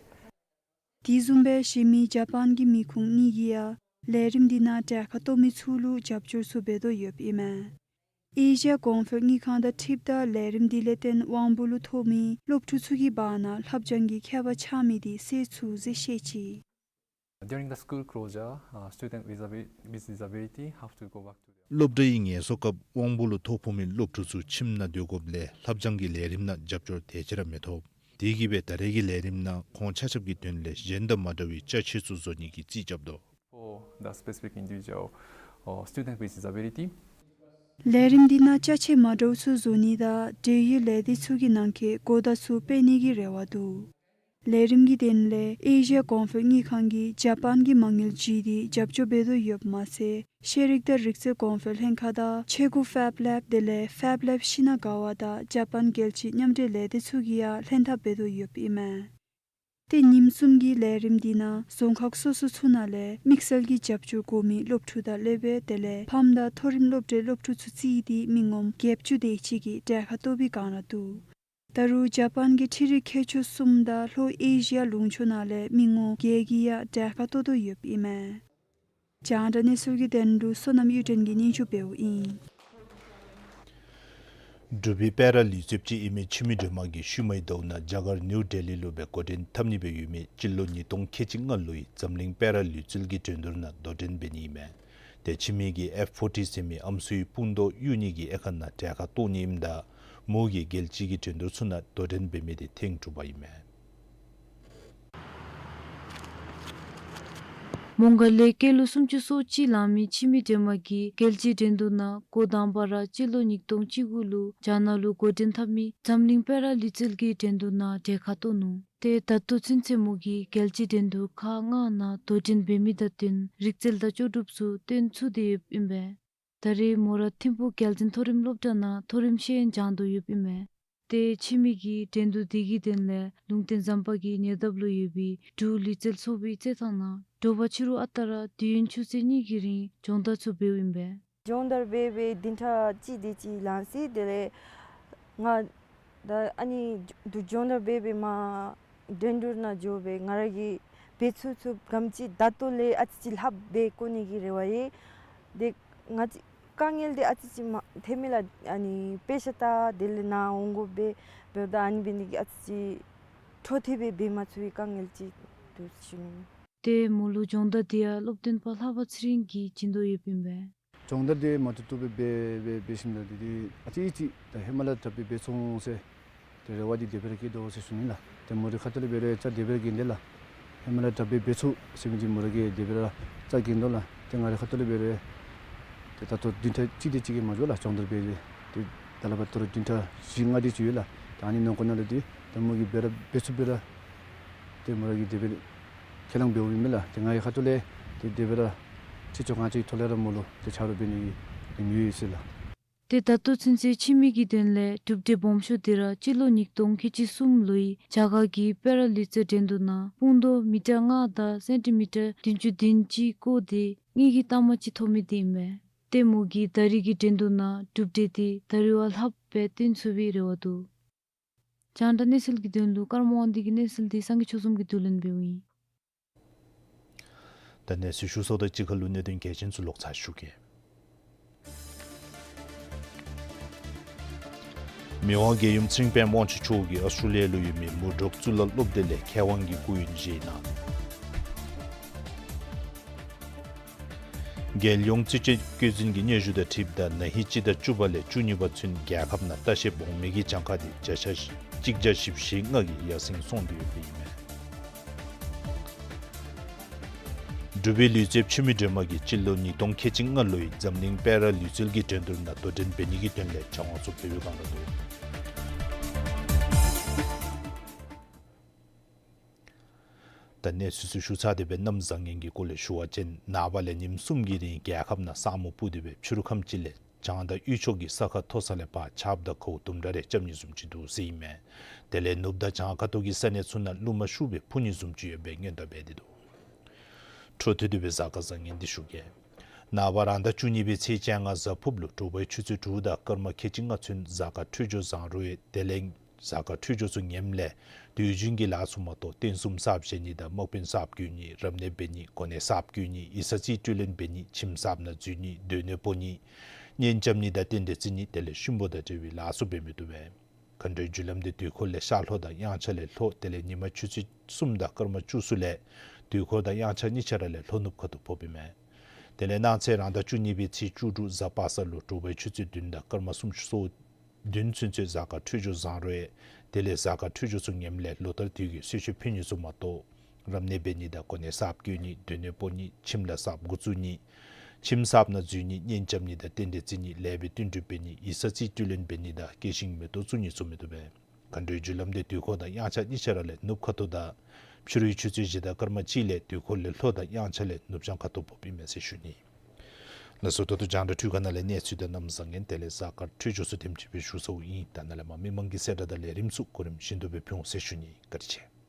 དེ་བཟུམ་སྦེ་གཞན་མི་ཇ་པཱན་གྱི་མི་ཁུངས་གཉིས་ཀྱིས་ཡང་ལས་རིམ་འདི་ནང་གྲལ་ཁར་གཏོགས་མི་ཚུ་ལུ་རྒྱབ་སྐྱོར་ཚུ་འབད་དོ་ཡོདཔ་ཨིན་མས། ཨེ་ཤི་ཡ་གོང་འཕེལ་དངུལ་ཁང་དང་འཁྲིལཝ་ད་ལས་རིམ་འདི་ལས་བརྟེན་དབང་པོ་ལུ་ཐོབ་མི་སློབ་ཕྲུག་ཚུ་གི་བར་ན་ལྷབ་སྦྱང་གི་ཁྱད་པར་ཆགས་མི་དེ་སེལ་ཚུགས་ཟེར་བཤད་ཅི། During the school closure, uh, student with abil-, with disability have to go back to their. སློབ་གྲྭའི་ངལ་གསོ་སྐབས་དབང་པོ་ལུ་ཐོ་ཕོག་མི་སློབ་ཕྲུག་ཚུ་ཁྱིམ་ནང་སྡོད་དགོཔ་ལས་ལྷབ་སྦྱང་གི་ལས་རིམ་ནང་རྒྱབ་སྐྱོར་དེ་ཅིག་ར་མི་ཐོབ། དེ་གིས་སྦེ་ད་རེས་ཀྱི་ལས་རིམ་ནང་ཁོང་ཆ་ཁྱབ་ཀྱི་དོན་ལས་གཞན་དང་མ་འདྲ་བའི་ཅ་ཆས་ཚུ་བཟོ་ནི་གི་རྩིས་རྐྱབ་དོ། For the specific individual, uh, student with disability. ལས་རིམ་འདི་ནང་ཅ་ཆས་མ་འདྲཝ་ཚུ་བཟོ་ནི་དང་འབྲེལ་ཡོད་ལས་སྡེ་ཚུ་གི་ནང་འཁོད་གོ་བརྡ་ཚུ་སྤེལ་ནི་གི་རེ་བ་འདུག། ལས་རིམ་གྱི་དོན་ལས་ཨེ་ཤི་ཡ་གོང་འཕེལ་དངུལ་ཁང་གིས་ཇ་པཱན་གྱི་མ་དངུལ་བརྒྱུད་དེ་རྒྱབ་སྐྱོར་འབད་དོ་ཡོདཔ་མ་ཚད་ཤེས་རིག་དང་རིག་རྩལ་གོང་འཕེལ་ལྷན་ཁག་དང་ཆེ་མཐོ་ཕེབ་ལེབ་དེ་ལས་ཕེབ་ལེབ་ཤི་ན་ག་ཝ་དང་ཇ་པཱན་རྒྱལ་སྤྱིའི་མཉམ་འབྲེལ་ལས་སྡེ་ཚུ་གིས་ཡང་ལྷན་ཐབས་འབད་དོ་ཡོདཔ་ཨིན་མས། ཏེ་ཉིནམ་གསུམ་གྱི་ལས་རིམ་འདི་ནང་རྫོང་ཁག་སོ་སོ་ཚུ་ནང་ལས་དམིགས་བསལ་གྱི་རྒྱབ་སྐྱོར་དགོ་མི་སློབ་ཕྲུག་དང་སློབ་དཔོན་དེ་ལས་ཕམ་དང་མཐོ་རིམ་སློབ་གྲྭའི་སློབ་ཕྲུག་ཚུ་བརྩིས་ཏེ་མི་ངོམ་བརྒྱད་ཅུ་དེ་ཅིག་གིས་གྲལ་ཁར་གཏོགས་པའི་བསྒང་ར་འདུག། ད་རུང་ཇ་པཱན་གྱི་འཕྲུལ་རིག་མཁས་མཆོག་གསུམ་དང་ལྷོ་ཨེ་ཤི་ཡ་ལུང་ཕྱོགས་ནང་ལས་མི་ངོམ་བརྒྱད་ཀྱིས་ཡང་གྲལ་ཁར་གཏོགས་དོ་ཡོདཔ་ཨིན་མས། རྒྱང་བསྒྲགས་གནས་ཚུལ་གྱི་དོན་ལུ་བསོད་ནམས་གཡུ་སྒྲོན་གྱིས་སྙན་ཞུ་འབདཝ་ཨིན། འབྲུག་པའི་པེ་ར་ལུས་རྩལཔ་ཅིག་ཨིན་མི་འཆི་མེད་སྒྲོལ་མ་གིས་ཤུལ་མའི་ཟླཝ་ནང་རྒྱ་གར་ནིའུ་ཌེ་ལི་ལུ་སྦེ་འགོ་འདྲེན་འཐབ་ནི་སྦེ་ཡོད་མི་སྤྱི་ལོ་ཉིས་སྟོང་ཁལ་གཅིག་ལྔ་ལོའི་འཛམ་གླིང་པེ་ར་ལུས་རྩལ་གྱི་འགྲན་བསྡུར་ནང་དོ་འགྲན་འབད་ནི་ཨིན་མས། ཏེ་འཆི་མེད་ཀྱིས་ཨེཕ་ཕོར་ཊི་ཟེར་མི་ཨམ་སྲུའི་དཔུང་དོག་གཡུག་ནི་གི་དབྱེ་ཁག་ནང་གྲལ་ཁར་གཏོགས་ནི་ཨིནམ་ད་མོ་གིས་རྒྱལ་སྤྱི་གི་འགྲན་བསྡུར་ཚུ་ནང་དོ་འགྲན་འབད་མི་དེ་ཐེངས་དྲུག་པ་ཨིན་མས། མོང་སྒར་ལས་སྐྱེས་ལོ་སུམ་ཅུ་སོ་གཅིག་ལང་མི་འཆི་མེད་སྒྲོལ་མ་གིས་རྒྱལ་སྤྱིའི་འགྲན་བསྡུར་ནང་འགོ་དང་པ་ར་སྤྱི་ལོ་ཉིས་སྟོང་བཅུ་དགུ་ལུ་རྒྱ་ནག་ལུ་འགོ་འདྲེན་འཐབ་མི་འཛམ་གླིང་པེ་ར་ལུས་རྩལ་གྱི་འགྲན་བསྡུར་ནང་གྲལ་ཁར་གཏོགས་ནུག། ཏེ་ད་ལྟོ་ཚུན་ཚོད་མོ་གིས་རྒྱལ་སྤྱིའི་འགྲན་བསྡུར་ཁག་ལྔ་ནང་དོ་འགྲན་འབད་མི་དང་བསྟུན་རིག་རྩལ་དང་ལྕོགས་གྲུབ་ཚུ་སྟོན་ཚུགས་ཏེ་ཡོདཔ་ཨིན་པས། ད་རེས་མོ་ར་ཐིམ་ཕུག་རྒྱལ་འཛིན་མཐོ་རིམ་སློབ་གྲྭ་ནང་མཐོ་རིམ་ཤེས་ཡོན་སྦྱང་དོ་ཡོདཔ་ཨིན་མས། ཏེ་འཆི་མེད་ཀྱིས་འགྲན་བསྡུར་དེ་གི་དོན་ལས་ལུང་བསྟན་ཟམ་པ་གི་ཉེ་འདབས་ལུ་ཡོད་པའི་འབྲུག་ལུས་རྩལ་ཚོགས་པའི་རྩེད་ཐང་ནང་དྲོ་པ་ཕྱི་རུ་ཨ་རྟག་ར་དུས་ཡུན་ཆུ་ཚོད་གཉིས་ཀྱི་རིང་སྦྱོང་བརྡར་ཚུ་འབདཝ་ཨིན་པས། སྦྱོང་བརྡར་འབད་སྦེ་བདུན་ཕྲག་གཅིག་དེ་ཅིག་ལང་སོ་ཡི། དེ་ལས་ང་ད་ཨ་ནི་སྦྱོང་བརྡར་འབད་སྦེ་མར་འགྲན་བསྡུར་ནང་འགྱོ་སྦེ་ང་ར་གིས་འབད་ཚུགས་ཚུགས་གམ་ཅིག་ད་ལྟོ་ལས་ཨ་ཙི་ཅིག་ལྷགཔ་སྦེ་བཀོ་ནི་གི་རེ་བ་ཡོད། དེ་ང་བཅས་དཀའ་ངལ་འདི་ཨ་ཙི་ཅིག་མ་ཐོན་མས་ལགས། ཨ་ནི་དཔེ་ཆ་ལྟ་དེ་ལས་ནཱ་འོང་དགོ་པས། འབདཝ་ད་ཨ་ནི་འབད་ནི་གི་ཨ་ཙི་ཅིག་འཕྲོ་མཐུད་སྦེ་འབད་མ་ཚུགས་པའི་དཀའ་ངལ་ཅིག་འདུག་ཞུ་ནི། ཏེ་མོ་ལུ་སྦྱོང་བརྡར་འདི་ཡང་སློབ་སྟོན་པ་ལྷ་པ་ཚེ་རིང་གིས་བྱིན་དོ་ཡོདཔ་ཨིན་པས། སྦྱོང་བརྡར་འདི་མ་བཏུབ་བཏུབ་སྦེ་འབད་འབད་འབད་ཞིནམ་ད་འདི་འདི་ཨ་ཙི་ཅིག་ད་ཧེ་མ་ལས་དྲགཔ་སྦེ་འབད་ཚུགས་འོང་ཟེར་ཏེ་རེ་བ་འདི་དེ་སྦེ་ར་བསྐྱེད་དོ་ཟེར་ཞུ་ནི་ལགས། ཏེ་མོ་རའི་ཁ་ཐུག་ལས་འབད་རུང་རྩ་དེ་སྦེ་ར་གི་འདི་ལགས། ཧེ་མ་ལས་དྲགཔ་སྦེ་འབད་ཚུགས་ཟེར་མི་འདི་མོ་ར་གིས་དེ་སྦེ་ར་རྩ་གི་འདུག་ལགས། ཏེ་ང་རའི་ཁ་ཐུག་ལས་འབད་རུང་ཏེ་ད་ལྟོ་བདུན་ཕྲག་གཅིག་དེ་ཅིག་གིས་མ་འགྱོ་ལགས། སྦྱོང་བརྡར་འབད་རུང་ཏེ་ད་ལྟོ་བར་དུ་བདུན་ཕྲག་བཞི་ལྔ་དེ་ཅིག་ཡོད་ལགས། ད་ཨ་ནི་ནང་འཁོད་ནང་ལུ་འདི་ད་མོ་གིས་འབད་ར་འབད་ཚུགས་པས་ར་ཏེ་མོ་ར་གིས་དེ་སྦེ་ཁས་བླངས་འབདཝ་ཨིན་མས་ལགས། ཏེ་ང་རའི་ཁ་ཐུག་ལས་ཏེ་དེ་སྦེ་ར་ཕྱི་ཕྱོགས་གང་ཅིའི་ཐོག་ལས་ར་མོ་ལུ་ཏེ་ཆ་རོགས་འབད་ནི་གི་ཏེ་ནུས་ཡོད་ཟེར་ལགས། ཏེ་ད་ལྟོ་ཚུན་ཚོད་ཕྱི་མི་གི་དོན་ལས་གྲུབ་འབྲས་སྦོམ་ཤོས་འདི་ར་སྤྱི་ལོ་ཉིས་སྟོང་ཁལ་གཅིག་གསུམ་ལོའི་རྒྱ་གར་གྱི་པེ་ར་ལུས་རྩལ་འགྲན་བསྡུར་ནང་དཔུང་རྡོ་མི་ཊར་ལྔ་དང་སེན་ཊི་མི་ཊར་བདུན་ཅུ་དོན་གཅིག་བཀོལ་ཏེ་དངུལ་གྱི་རྟགས་མ་གཅིག་ཐོབ་མི་འདི་ཨིན་མས། ཏེ་མོ་གིས་ད་རེས་ཀྱི་འགྲན་བསྡུར་ནང་གྲུབ་འབྲས་འདི་ད་རེས་བ་ལྷགཔ་སྦེ་སྟོན་ཚུགས་པའི་རེ་བ་འདུག། རྒྱང་བསྒྲགས་གནས་ཚུལ་གྱི་དོན་ལུ་ཀརྨ་དབང་འདུས་ཀྱི་གནས་ཚུལ་འདི་སངས་རྒྱས་ཆོས་འཛོམས་ཀྱིས་བསྡུ་ལེན་འབདཝ་ཨིན། ད་གནས་ཚུལ་ཞུ་ཚརཝ་དང་གཅིག་ཁར་ལུ་གནད་དོན་གལ་ཆེན་ཚུ་ལོག་ཚར་ཞུ་གེ། མི་དབང་རྒྱལ་ཡུམ་ཚེ་རིང་དཔལ་མོ་དབང་ཕྱུག་མཆོག་གིས་ཨོསི་ཊེ་ལི་ཡ་ལུ་ཡོད་མི་མུ་ཌོག་གཙུག་ལག་སློབ་སྡེ་ལས་མཁས་དབང་གི་སྐུ་ཡོན་བཞེས་གནང་། རྒྱལ་ཡོངས་རྩིས་དཔྱད་བཀོད་འཛིན་གྱི་སྙན་ཞུ་དང་འཁྲིལཝ་ད་ན་ཧིང་སྤྱི་ཟླ་བཅུ་པ་ལས་བཅུ་གཉིས་པ་ཚུན་རྒྱལ་ཁབ་ནང་ལྟ་བཤལ་འོང་མི་གི་གྱངས་ཁ་འདི་བརྒྱ་ཆ་གཅིག་བརྒྱ་བཞི་བཅུ་ཞེ་ལྔ་གིས་ཡར་སེང་སོང་སྟེ་ཡོདཔ་ཨིན་མས། འབྲུག་པའི་ལུས་རྩལཔ་འཆི་མེད་སྒྲོལ་མ་གིས་སྤྱི་ལོ་ཉིས་སྟོང་ཁལ་གཅིག་ལྔ་ལོའི་འཛམ་གླིང་པེ་ར་ལུས་རྩལ་གྱི་འགྲན་བསྡུར་ནང་དོ་འགྲན་འབད་ནི་གི་དོན་ལས་སྦྱང་བ་ཚུ་འབད་བའི་བསྒང་ར་འདུག། ད་གནས་ཚུལ་ཚུ་ཞུ་ཚར་ཏེ་སྦེ་གནམ་བཟང་ངན་གྱི་སྐོར་ལས་ཞུ་བ་ཅིན་ནངས་པ་ལས་ཉིནམ་གསུམ་གྱི་རིང་རྒྱལ་ཁབ་ནང་ས་སྨུག་སྤུབས་ཏེ་སྦེ་ཕྱི་རུ་ཁམས་ཅིག་ལས་བྱང་དང་དབུས་ཕྱོགས་ཀྱི་ས་ཁ་མཐོ་ས་ལས་ཕར་ཆརཔ་དང་གའུ་དུམ་གྲ་རེ་རྐྱབ་ནི་བཟུམ་ཅིག་འདུག་ཟེར་ཨིན་མས། དེ་ལས་ནུབ་དང་བྱང་ཁ་ཐུག་གི་ས་གནས་ཚུ་ནང་རླུང་མ་ཤུགས་སྦེ་འཕུ་ནི་བཟུམ་ཅིག་ཡོད་པའི་སྔོན་བརྡ་འབད་དེ་འདུག། འཕྲོ་མཐུད་དེ་སྦེ་གཟའ་སྐར་བཟང་ངན་འདི་ཞུ་གེ། ནངས་པ་རང་ཟླ་བཅུ་གཉིས་པའི་ཚེས་བཅོ་ལྔ་གཟའ་ཕུརཔ་ལུ་དྲོ་པའི་ཆུ་ཚོད་དྲུག་དང་སྐར་མ་ཁལ་གཅིག་ལྔ་ཚུན་གཟའ་སྐར་འཕྲོད་སྦྱོར་བཟང་རུང་ཡོད། དེ་ལས་གཟའ་སྐར་འཕྲོད་སྦྱོར་ཚུ་ངནམ་ལས་དུས་རྒྱུན་གྱི་ལཱ་ཚུ་མ་གཏོགས་རྟེན་གསུམ་གསརཔ་བཞེངས་ནི་དང་དམག་དཔོན་གསརཔ་བསྐོ་ནི་རབ་གནས་འབད་ནི་གོ་གནས་གསརཔ་བསྐོ་ནི་ཡིག་ཚང་རྩིས་སྤྲོད་ལེན་འབད་ནི་ཁྱིམ་གསརཔ་ནང་འཛུལ་ནི་སྡོད་གནས་སྤོ་ནི་གཉེན་རྐྱབ་ནི་དང་རྟེན་འབྲེལ་བརྩི་ནི་དེ་ལས་གཤིན་པོ་དང་འབྲེལ་བའི་ལཱ་ཚུ་འབད་མི་བཏུབ་པས། མཁའ་འགྲོའི་རྒྱུ་ལམ་འདི་དུས་འཁོར་ལས་ཤར་ལྷོ་དང་དབྱངས་འཆར་ལས་ལྷོ་དེ་ལས་ཉིན་མ་ཆུ་ཚོད་གསུམ་དང་སྐར་མ་བཅུ་གསུམ་ལས་དུས་འཁོར་དང་དབྱངས་འཆར་གཉིས་ཆ་ར་ལས་ལྷོ་ནུབ་ཁ་ཐུག་ཕོགཔ་ཨིན་མས། དེ་ལས་གནངས་ཚེ་རང་ཟླ་བཅུ་གཉིས་པའི་ཚེས་བཅུ་དྲུག་གཟའ་པ་སངས་ལུ་དྲོ་པའི་ཆུ་ཚོད་བདུན་དང་སྐར་མ་སུམ་ཅུ་སོ་བདུན་ཚུན་ཚོད་གཟའ་སྐར་འཕྲོད་སྦྱོར་བཟང་རུང་ཡོད། དེ་ལས་གཟའ་སྐར་འཕྲོད་སྦྱོར་ཚུ་ངནམ་ལས་ལོ་ལྟར་དུས་ཀྱི་གསོལ་མཆོད་ཕུལ་ནི་ཚུ་མ་གཏོགས་རབ་གནས་འབད་ནི་དང་གོ་གནས་གསརཔ་བསྐོ་ནི་སྡོད་གནས་སྤོ་ནི་ཁྱིམ་ལཱ་གསརཔ་འགོ་བཙུགས་ནི་ཁྱིམ་གསརཔ་ནང་འཛུལ་ནི་གཉེན་རྐྱབ་ནི་དང་རྟེན་འབྲེལ་བརྩི་ནི་ལེགས་པའི་བསྟུན་གྲོས་འབད་ནི་ཡིག་ཚང་རྩིས་སྤྲོད་ལེན་འབད་ནི་དང་སྐྱེ་ཤིང་མེ་ཏོག་བཙུགས་ནི་ཚུ་མི་བཏུབ་པས། མཁའ་འགྲོའི་རྒྱུ་ལམ་འདི་དུས་འཁོར་དང་དབྱངས་འཆར་གཉིས་ཆ་ར་ལས་ནུབ་ཁ་ཐུག་དང་ཕྱི་རུའི་ཆུ་ཚོད་བཞི་དང་སྐར་མ་གཅིག་ལས་དུས་འཁོར་ལས་ལྷོ་དང་དབྱངས་འཆར་ལས་ནུབ་བྱང་ཁ་ཐུག་ཕོགཔ་ཨིན་མས་ཟེར་ཞུ་ནི། ལགས་སོ། ད་ལྟོ་རྒྱང་བསྒྲགས་འཕྲུལ་ཁང་ནང་ལས་གནས་ཚུལ་དང་གནམ་བཟང་ངན་དེ་ལས་གཟའ་སྐར་འཕྲོད་སྦྱོར་ཚུ་དེམ་ཅིག་སྦེ་ཞུ་ཚརཝ་ཨིན། ད་ནཱ་ལས་མར་མི་མང་གི་གསལ་བསྒྲགས་དང་ལས་རིམ་ཚུ་གོ་རིམ་བཞིན་དུ་སྦེ་ཕུལ་འོང་ཟེར་ཞུ་ནི། བཀའ་དྲིན་ཆེ།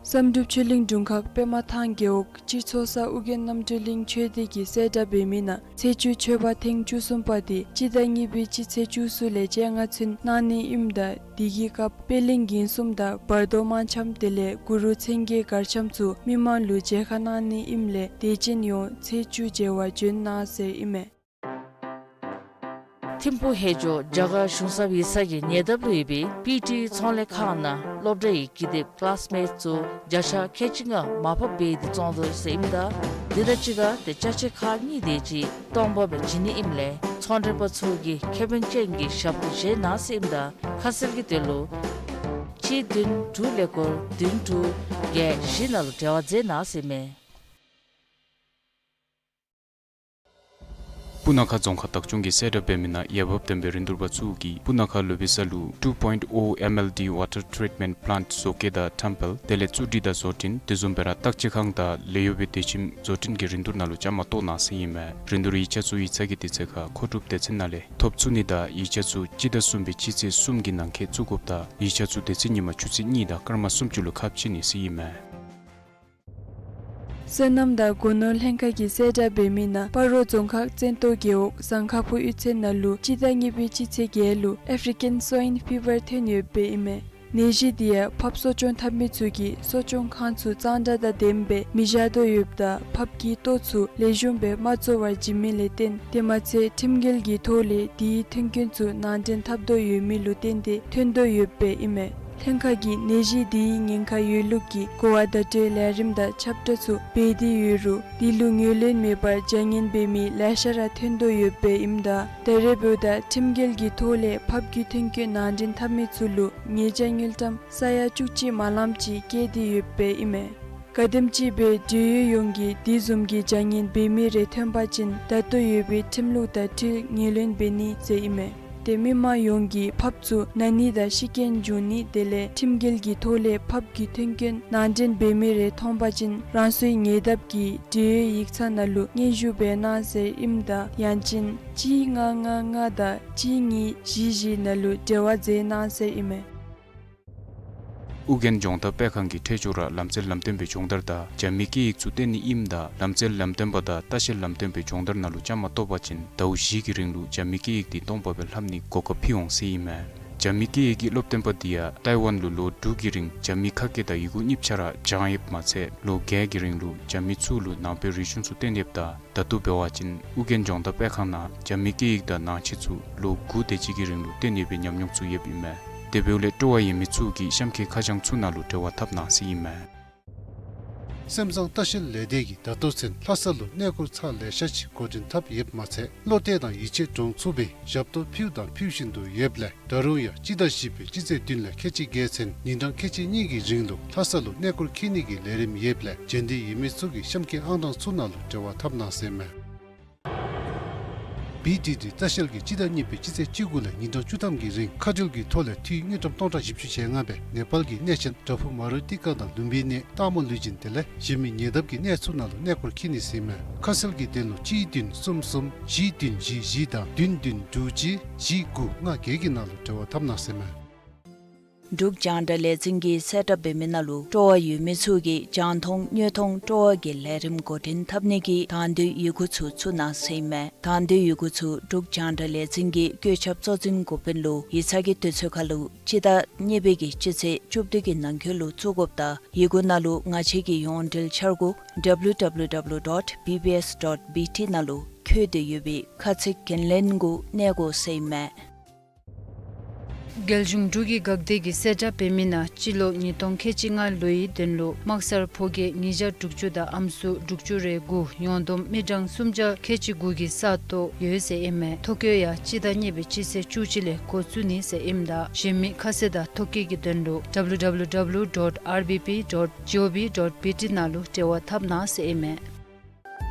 བསམ་གྲུབ་ཆོས་གླིང་དྲུང་ཁག་པདྨ་ཐང་རྒེད་འོག་སྤྱི་ཚོགས་གསར་ཨྱོན་རྣམ་གྲོལ་གླིང་ཆོས་སྡེ་གིས་གསལ་བསྒྲགས་འབད་མི་ནང་ཚེས་བཅུ་མཆོད་པ་ཐེངས་བཅུ་གསུམ་པ་དེ་སྤྱི་ཟླ་གཉིས་པའི་སྤྱི་ཚེས་བཅུ་གསུམ་ལས་བཅོ་ལྔ་ཚུན་གནང་ནི་ཨིནམ་ད་དེ་གི་སྐབས་པད་གླིང་གིང་གསུམ་དང་བར་དོ་དམར་འཆམ་དེ་ལས་གུ་རུ་མཚན་བརྒྱད་གར་འཆམ་ཚུ་མི་མང་ལུ་མཇལ་ཁ་གནང་ནི་ཨིནམ་ལས་དད་ཅན་ཡོངས་ཚེས་བཅུ་མཇལ་བར་འབྱོན་གནང་ཟེར་ཨིན་མས། ཐིམ་ཕུག་ཧེ་ཇོ་རྒྱ་གར་གཞུང་ཚབ་ཡིག་ཚང་གི་ཉེ་འདབས་ལུ་ཡོད་པའི་པི་ཊི་ཚོང་ལས་ཁང་ནང་སློབ་གྲྭའི་ཀི་དེབ་ཀི་ལཱསི་མེཊསི་ཚུ་བརྒྱ་ཆ་ཁལ་གཅིག་ལྔ་མར་ཕབ་འབད་དེ་བཙོང་དོ་ཟེར་ཨིནམ་ད་དེ་དང་གཅིག་ཁར་ཏེ་ཅ་ཆས་ཁག་གཉིས་དེ་ཅིག་སྟོང་པ་སྦེ་བྱིན་ནི་ཨིནམ་ལས་ཚོང་མགྲོན་པ་ཚུ་གིས་ཁེ་ཕན་ཅན་གྱི་ཞབས་ཏོག་བཞེས་གནང་ཟེར་ཨིནམ་ད་ཁ་གསལ་གྱི་དོན་ལུ་གཅིག་བདུན་དྲུག་ཀླད་ཀོར་བདུན་དྲུག་བརྒྱད་བཞི་ནང་ལུ་འབྲེལ་བ་མཛད་གནང་ཟེར་ཨིན་མས། སྤུ་ན་ཁ་རྫོང་ཁག་བདག་སྐྱོང་གིས་གསལ་བསྒྲགས་འབད་མི་ནང་འོས་འབབ་ལྡན་པའི་རིན་བསྡུར་པ་ཚུ་གིས་སྤུ་ན་ཁ་ལུ་བི་ས་ལུ་two point oh M L D water treatment plant བཟོ་བཀོད་དང་ཐཱན་འཕེལ་དེ་ལས་བཙུགས་སྒྲིག་དང་བཟོ་སྐྲུན་དེ་བཟུམ་སྦེ་ར་བརྟག་དཔྱད་ཁང་དང་ལས་གཡོག་པའི་དེ་ཅིག་བཟོ་སྐྲུན་གྱི་རིན་བསྡུར་ནང་ལུ་བཅའ་མར་གཏོགས་གནང་ཟེར་ཨིན་མས། རིན་བསྡུར་ཡིག་ཆ་ཚུ་ཡིག་ཚང་གི་དུས་ཚོད་ཁར་མཁོ་སྒྲུབ་སྡེ་ཚན་ནང་ལས་ཐོབ་ཚུགས་ནི་དང་ཡིག་ཆ་ཚུ་སྤྱི་ཟླ་གསུམ་པའི་སྤྱི་ཚེས་གསུམ་གྱི་ནང་འཁོད་བཙུགས་དགོཔ་དང་ཡིག་ཆ་ཚུ་དེ་ཚེ་ཉིན་མ་ཆུ་ཚོད་གཉིས་དང་སྐར་མ་སུམ་ཅུ་ལུ་ཁ་ཕྱེ་ནི་ཟེར་ཨིན་མས། སོ་ནམ་དང་སྒོ་ནོར་ལྷན་ཁག་གིས་གསལ་བསྒྲགས་འབད་མི་ནང་སྤ་རོ་རྫོང་ཁག་བཙན་ཏོ་རྒེད་འོག་ཟངས་དཀར་ཕུ་གཡུས་ཚན་ནང་ལུ་སྤྱི་ཟླ་གཉིས་པའི་སྤྱི་ཚེས་བརྒྱད་ལུ་ཨེཕ་རི་ཀན་སོའིན་ཕི་བར་ཐོན་ཡོདཔ་སྦེ་ཨིན་མས། ནད་གཞི་འདི་ཡང་ཕགཔ་གསོ་སྐྱོང་འཐབ་མི་ཚུ་གིས་གསོ་སྐྱོང་ཁང་ཚུ་གཙང་སྦྲ་དང་ལྡནམ་སྦེ་མི་བཞག་དོ་ཡོདཔ་ད་ཕགཔ་གི་ལྟོ་ཚུ་ལེགས་ཤོམ་སྦེ་མ་བཙོ་བར་བྱིན་མི་ལས་བརྟེན་དེ་མ་ཚད་ཁྲིམས་འགལ་གྱི་ཐོག་ལས་དེའི་ཐོན་སྐྱེད་ཚུ་ནང་འདྲེན་འཐབ་དོ་ཡོད་མི་ལུ་བརྟེན་ཏེ་ཐོན་དོ་ཡོདཔ་སྦེ་ཨིན་མས། ལྷན་ཁག་གིས་ནད་གཞི་འདིའི་ཉེན་ཁ་ཡོད་ལུགས་ཀྱི་གོ་བ་བརྡ་སྤྲོད་ལས་རིམ་དང་ཁྱབ་བསྒྲགས་ཚུ་འབད་དེ་ཡོད་རུང་དེ་ལུ་ངོས་ལེན་མེད་པར་བྱ་ངན་འབད་མི་ལེ་ཤ་ར་ཐོན་དོ་ཡོདཔ་སྦེ་ཨིནམ་ད་ད་རེས་འབདཝ་ད་ཁྲིམས་འགལ་གྱི་ཐོག་ལས་ཕགཔ་གི་ཐོན་སྐྱེད་ནང་འདྲེན་འཐབ་མི་ཚུ་ལུ་ཉེས་བྱ་དངུལ་ཀྲམ་ས་ཡ་བཅུ་གཅིག་མ་ལངམ་ཅིག་བཀལ་ཏེ་ཡོདཔ་སྦེ་ཨིན་མས། ག་དེམ་ཅིག་སྦེ་འབྲེལ་ཡོད་ཡོངས་ཀྱིས་དེ་བཟུམ་གྱི་བྱ་ངན་འབད་མི་རེ་ཐོན་པ་ཅིན་ད་ལྟོ་ཡོད་པའི་ཁྲིམས་ལུགས་དང་འཁྲིལ་ངོས་ལེན་འབད་ནི་ཟེར་ཨིན་མས། ཏེ་མི་མང་ཡོངས་ཀྱིས་ཕགཔ་ཚུ་ན་ནི་དང་ཤི་རྐྱེན་འབྱུང་ནི་དེ་ལས་ཁྲིམས་འགལ་གྱི་ཐོག་ལས་ཕགཔ་གི་ཐོན་སྐྱེད་ནང་འདྲེན་འབད་མི་རེ་མཐོང་པ་ཅིན་རང་སོའི་ཉེ་འདབས་ཀྱི་འབྲེལ་ཡོད་ཡིག་ཚང་ནང་ལུ་སྙན་ཞུ་འབད་གནང་ཟེར་ཨིནམ་ད་ཡང་ཅིན་གཅིག་ལྔ་ལྔ་ལྔ་དང་གཅིག་གཉིས་བཞི་བཞི་ནང་ལུ་འབྲེལ་བ་མཛད་གནང་ཟེར་ཨིན་མས། ཨོ་རྒྱན་ལྗོངས་བདག་སྤེལ་ཁང་གིས་འཕྲལ་མགྱོགས་ར་ལམ་རྩལ་ལམ་སྟོན་པའི་སྦྱོང་བརྡར་དང་རྒྱ་མི་སྐད་ཡིག་ཚུ་སྟོན་ནི་ཨིནམ་ད་ལམ་རྩལ་ལམ་སྟོན་པ་དང་ལྟ་བཤལ་ལམ་སྟོན་པའི་སྦྱོང་བརྡར་ནང་ལུ་བཅའ་མར་གཏོགས་པ་ཅིན་ཟླཝ་བཞི་གི་རིང་ལུ་རྒྱ་མི་སྐད་ཡིག་འདི་སྟོང་པ་སྦེ་ལྷབ་ནིའི་གོ་སྐབས་ཕུལ་འོང་ཟེར་ཨིན་མས། རྒྱ་མི་སྐད་ཡིག་གི་སློབ་སྟོན་པ་འདི་ཡང་ཏའི་ཝན་ལུ་ལོ་དྲུག་གི་རིང་རྒྱ་མི་ཁ་སྐད་དང་ཡི་གུ་གཉིས་ཆ་ར་སྦྱངས་ཡོདཔ་མ་ཚད་ལོ་བརྒྱད་ཀྱི་རིང་ལུ་རྒྱ་མི་ཚུ་ལུ་ནང་པའི་རིག་གཞུང་ཚུ་སྟོན་ཡོདཔ་ད་ད་ལྟོ་འབད་བ་ཅིན་ཨོ་རྒྱན་ལྗོངས་བདག་སྤེལ་ཁང་ནང་རྒྱ་མི་སྐད་ཡིག་དང་ནང་ཆོས་ཚུ་ལོ་དགུ་དེ་ཅིག་གི་རིང་ལུ་སྟོན་ཡོད་པའི་ཉམས་མྱོང་ཚུ་ཡོདཔ་ཨིན་མས། དེ་འབདཝ་ལས་སྤྲོ་བ་ཡོད་མི་ཚུ་གིས་གཤམ་གྱི་ཁ་བྱང་ཚུ་ནང་ལུ་འབྲེལ་བ་འཐབ་གནང་ཟེར་ཨིན་མས། སེམས་བཟང་ལྟ་བཤལ་ལས་སྡེ་གིས་ད་ལྟོ་ཚུན་ལྷ་ས་ལུ་གནས་སྐོར་ཚར་ལེ་ཤ་ཅིག་འགོ་འདྲེན་འཐབ་ཡོདཔ་མ་ཚད་བློ་གཏད་དང་ཡིད་ཆེས་འདྲོངས་ཚུགསཔ་སྦེ་ཞབས་ཏོག་ཕུལཝ་དང་ཕུལ་བཞིན་དུ་ཡོདཔ་ལས་ད་རུང་ཡང་སྤྱི་ཟླ་བཞི་པའི་སྤྱི་ཚེས་བདུན་ལས་ཁལ་གཅིག་བརྒྱད་ཚུན་ཉིན་གྲངས་ཁལ་གཅིག་གཉིས་ཀྱི་རིང་ལུ་ལྷ་ས་ལུ་གནས་སྐོར་འཁྱིད་ནི་གི་ལས་རིམ་ཡོདཔ་ལས་འབྱོན་འདོད་ཡོད་མི་ཚུ་གིས་གཤམ་གྱི་ཨང་གྲངས་ཚུ་ནང་ལུ་འབྲེལ་བ་འཐབ་གནང་ཟེར་ཨིན་མས། བི་ཌི་ཌི་ལྟ་བཤལ་གྱིས་སྤྱི་ཟླ་གཉིས་པའི་སྤྱི་ཚེས་བཅུ་དགུ་ལས་ཉིན་གྲངས་བཅུ་ཐམ་གྱི་རིང་མཁའ་འགྲུལ་གྱི་ཐོག་ལས་འཐུས་དངུལ་ཀྲམ་སྟོང་ཕྲག་བཞི་བཅུ་ཞེ་ལྔ་སྦེ་ནེ་པཱལ་གྱི་གནས་ཆེན་བྲག་ཕུག་མ་རུ་ཏི་ཀ་དང་ལུམ་བི་ནི་སྟག་མོ་ལུས་སྦྱིན་དེ་ལས་གཞན་མི་ཉེ་འདབས་ཀྱི་གནས་ཚུ་ནང་ལུ་གནས་སྐོར་འཁྱིད་ནི་ཟེར་ཨིན་མས། ཁ་གསལ་གྱི་དོན་ལུ་གཅིག་བདུན་གསུམ་གསུམ་བཞི་བདུན་བཞི་བཞི་དང་བདུན་བདུན་དྲུག་གཅིག་བཞི་དགུ་ལྔ་བརྒྱད་ཀྱི་ནང་ལུ་འབྲེལ་བ་འཐབ་གནང་ཟེར་ཨིན་མས། འབྲུག་རྒྱང་བསྒྲགས་ལས་འཛིན་གྱིས་གསལ་བསྒྲགས་འབད་མི་ནང་ལུ་སྤྲོ་བ་ཡོད་མི་ཚུ་གིས་རྒྱང་མཐོང་དངོས་མཐོང་སྤྲོ་བ་གི་ལས་རིམ་འགོ་འདྲེན་འཐབ་ནི་གི་དང་འདོད་ཡི་གུ་ཚུ་བཙུགས་གནང་ཟེར་ཨིན་མས། དང་འདོད་ཡི་གུ་ཚུ་འབྲུག་རྒྱང་བསྒྲགས་ལས་འཛིན་གྱི་བཀོད་ཁྱབ་གཙོ་འཛིན་འགོ་དཔོན་ལུ་ཡིག་ཚང་གི་དུས་ཚོད་ཁར་ལུ་སྤྱི་ཟླ་གཉིས་པའི་གི་སྤྱི་ཚེས་བཅུ་བདུན་གྱི་ནང་འཁོད་ལུ་བཙུགས་དགོཔ་ད་ཡི་གུ་ནང་ལུ་ང་བཅས་ཀྱི་ཡོངས་འབྲེལ་འཆར་སྒོ་W W W dot B B S dot B T ནང་ལུ་བཀོད་དེ་ཡོད་པའི་ཁ་ཚིག་འགན་ལེན་གུ་གནས་དགོ་ཟེར་ཨིན་མས། རྒྱལ་གཞུང་འབྲུག་གི་འགག་སྡེ་གིས་གསལ་བསྒྲགས་འབད་མི་ནང་སྤྱི་ལོ་ཉིས་སྟོང་ཁལ་གཅིག་ལྔ་ལོའི་དོན་ལུ་དམག་སར་ཕོ་སྐྱེས་ཉིས་བརྒྱ་དྲུག་ཅུ་དང་ཨམ་སྲུ་དྲུག་ཅུ་རེ་དགུ་ཡོངས་བསྡོམས་མི་གྲངས་སུམ་བརྒྱ་ཁལ་གཅིག་དགུ་གི་ས་སྟོང་ཡོད་ཟེར་ཨིན་མས། ཐོ་བཀོད་ཡང་སྤྱི་ཟླ་གཉིས་པའི་སྤྱི་ཚེས་བཅུ་གཅིག་ལས་འགོ་བཙུགས་ནི་ཟེར་ཨིནམ་ད་གཞན་མི་ཁ་གསལ་དང་ཐོ་བཀོད་ཀྱི་དོན་ལུ་W W W dot R B P dot G O V dot B T ནང་ལུ་འབྲེལ་བ་འཐབ་གནང་ཟེར་ཨིན་མས།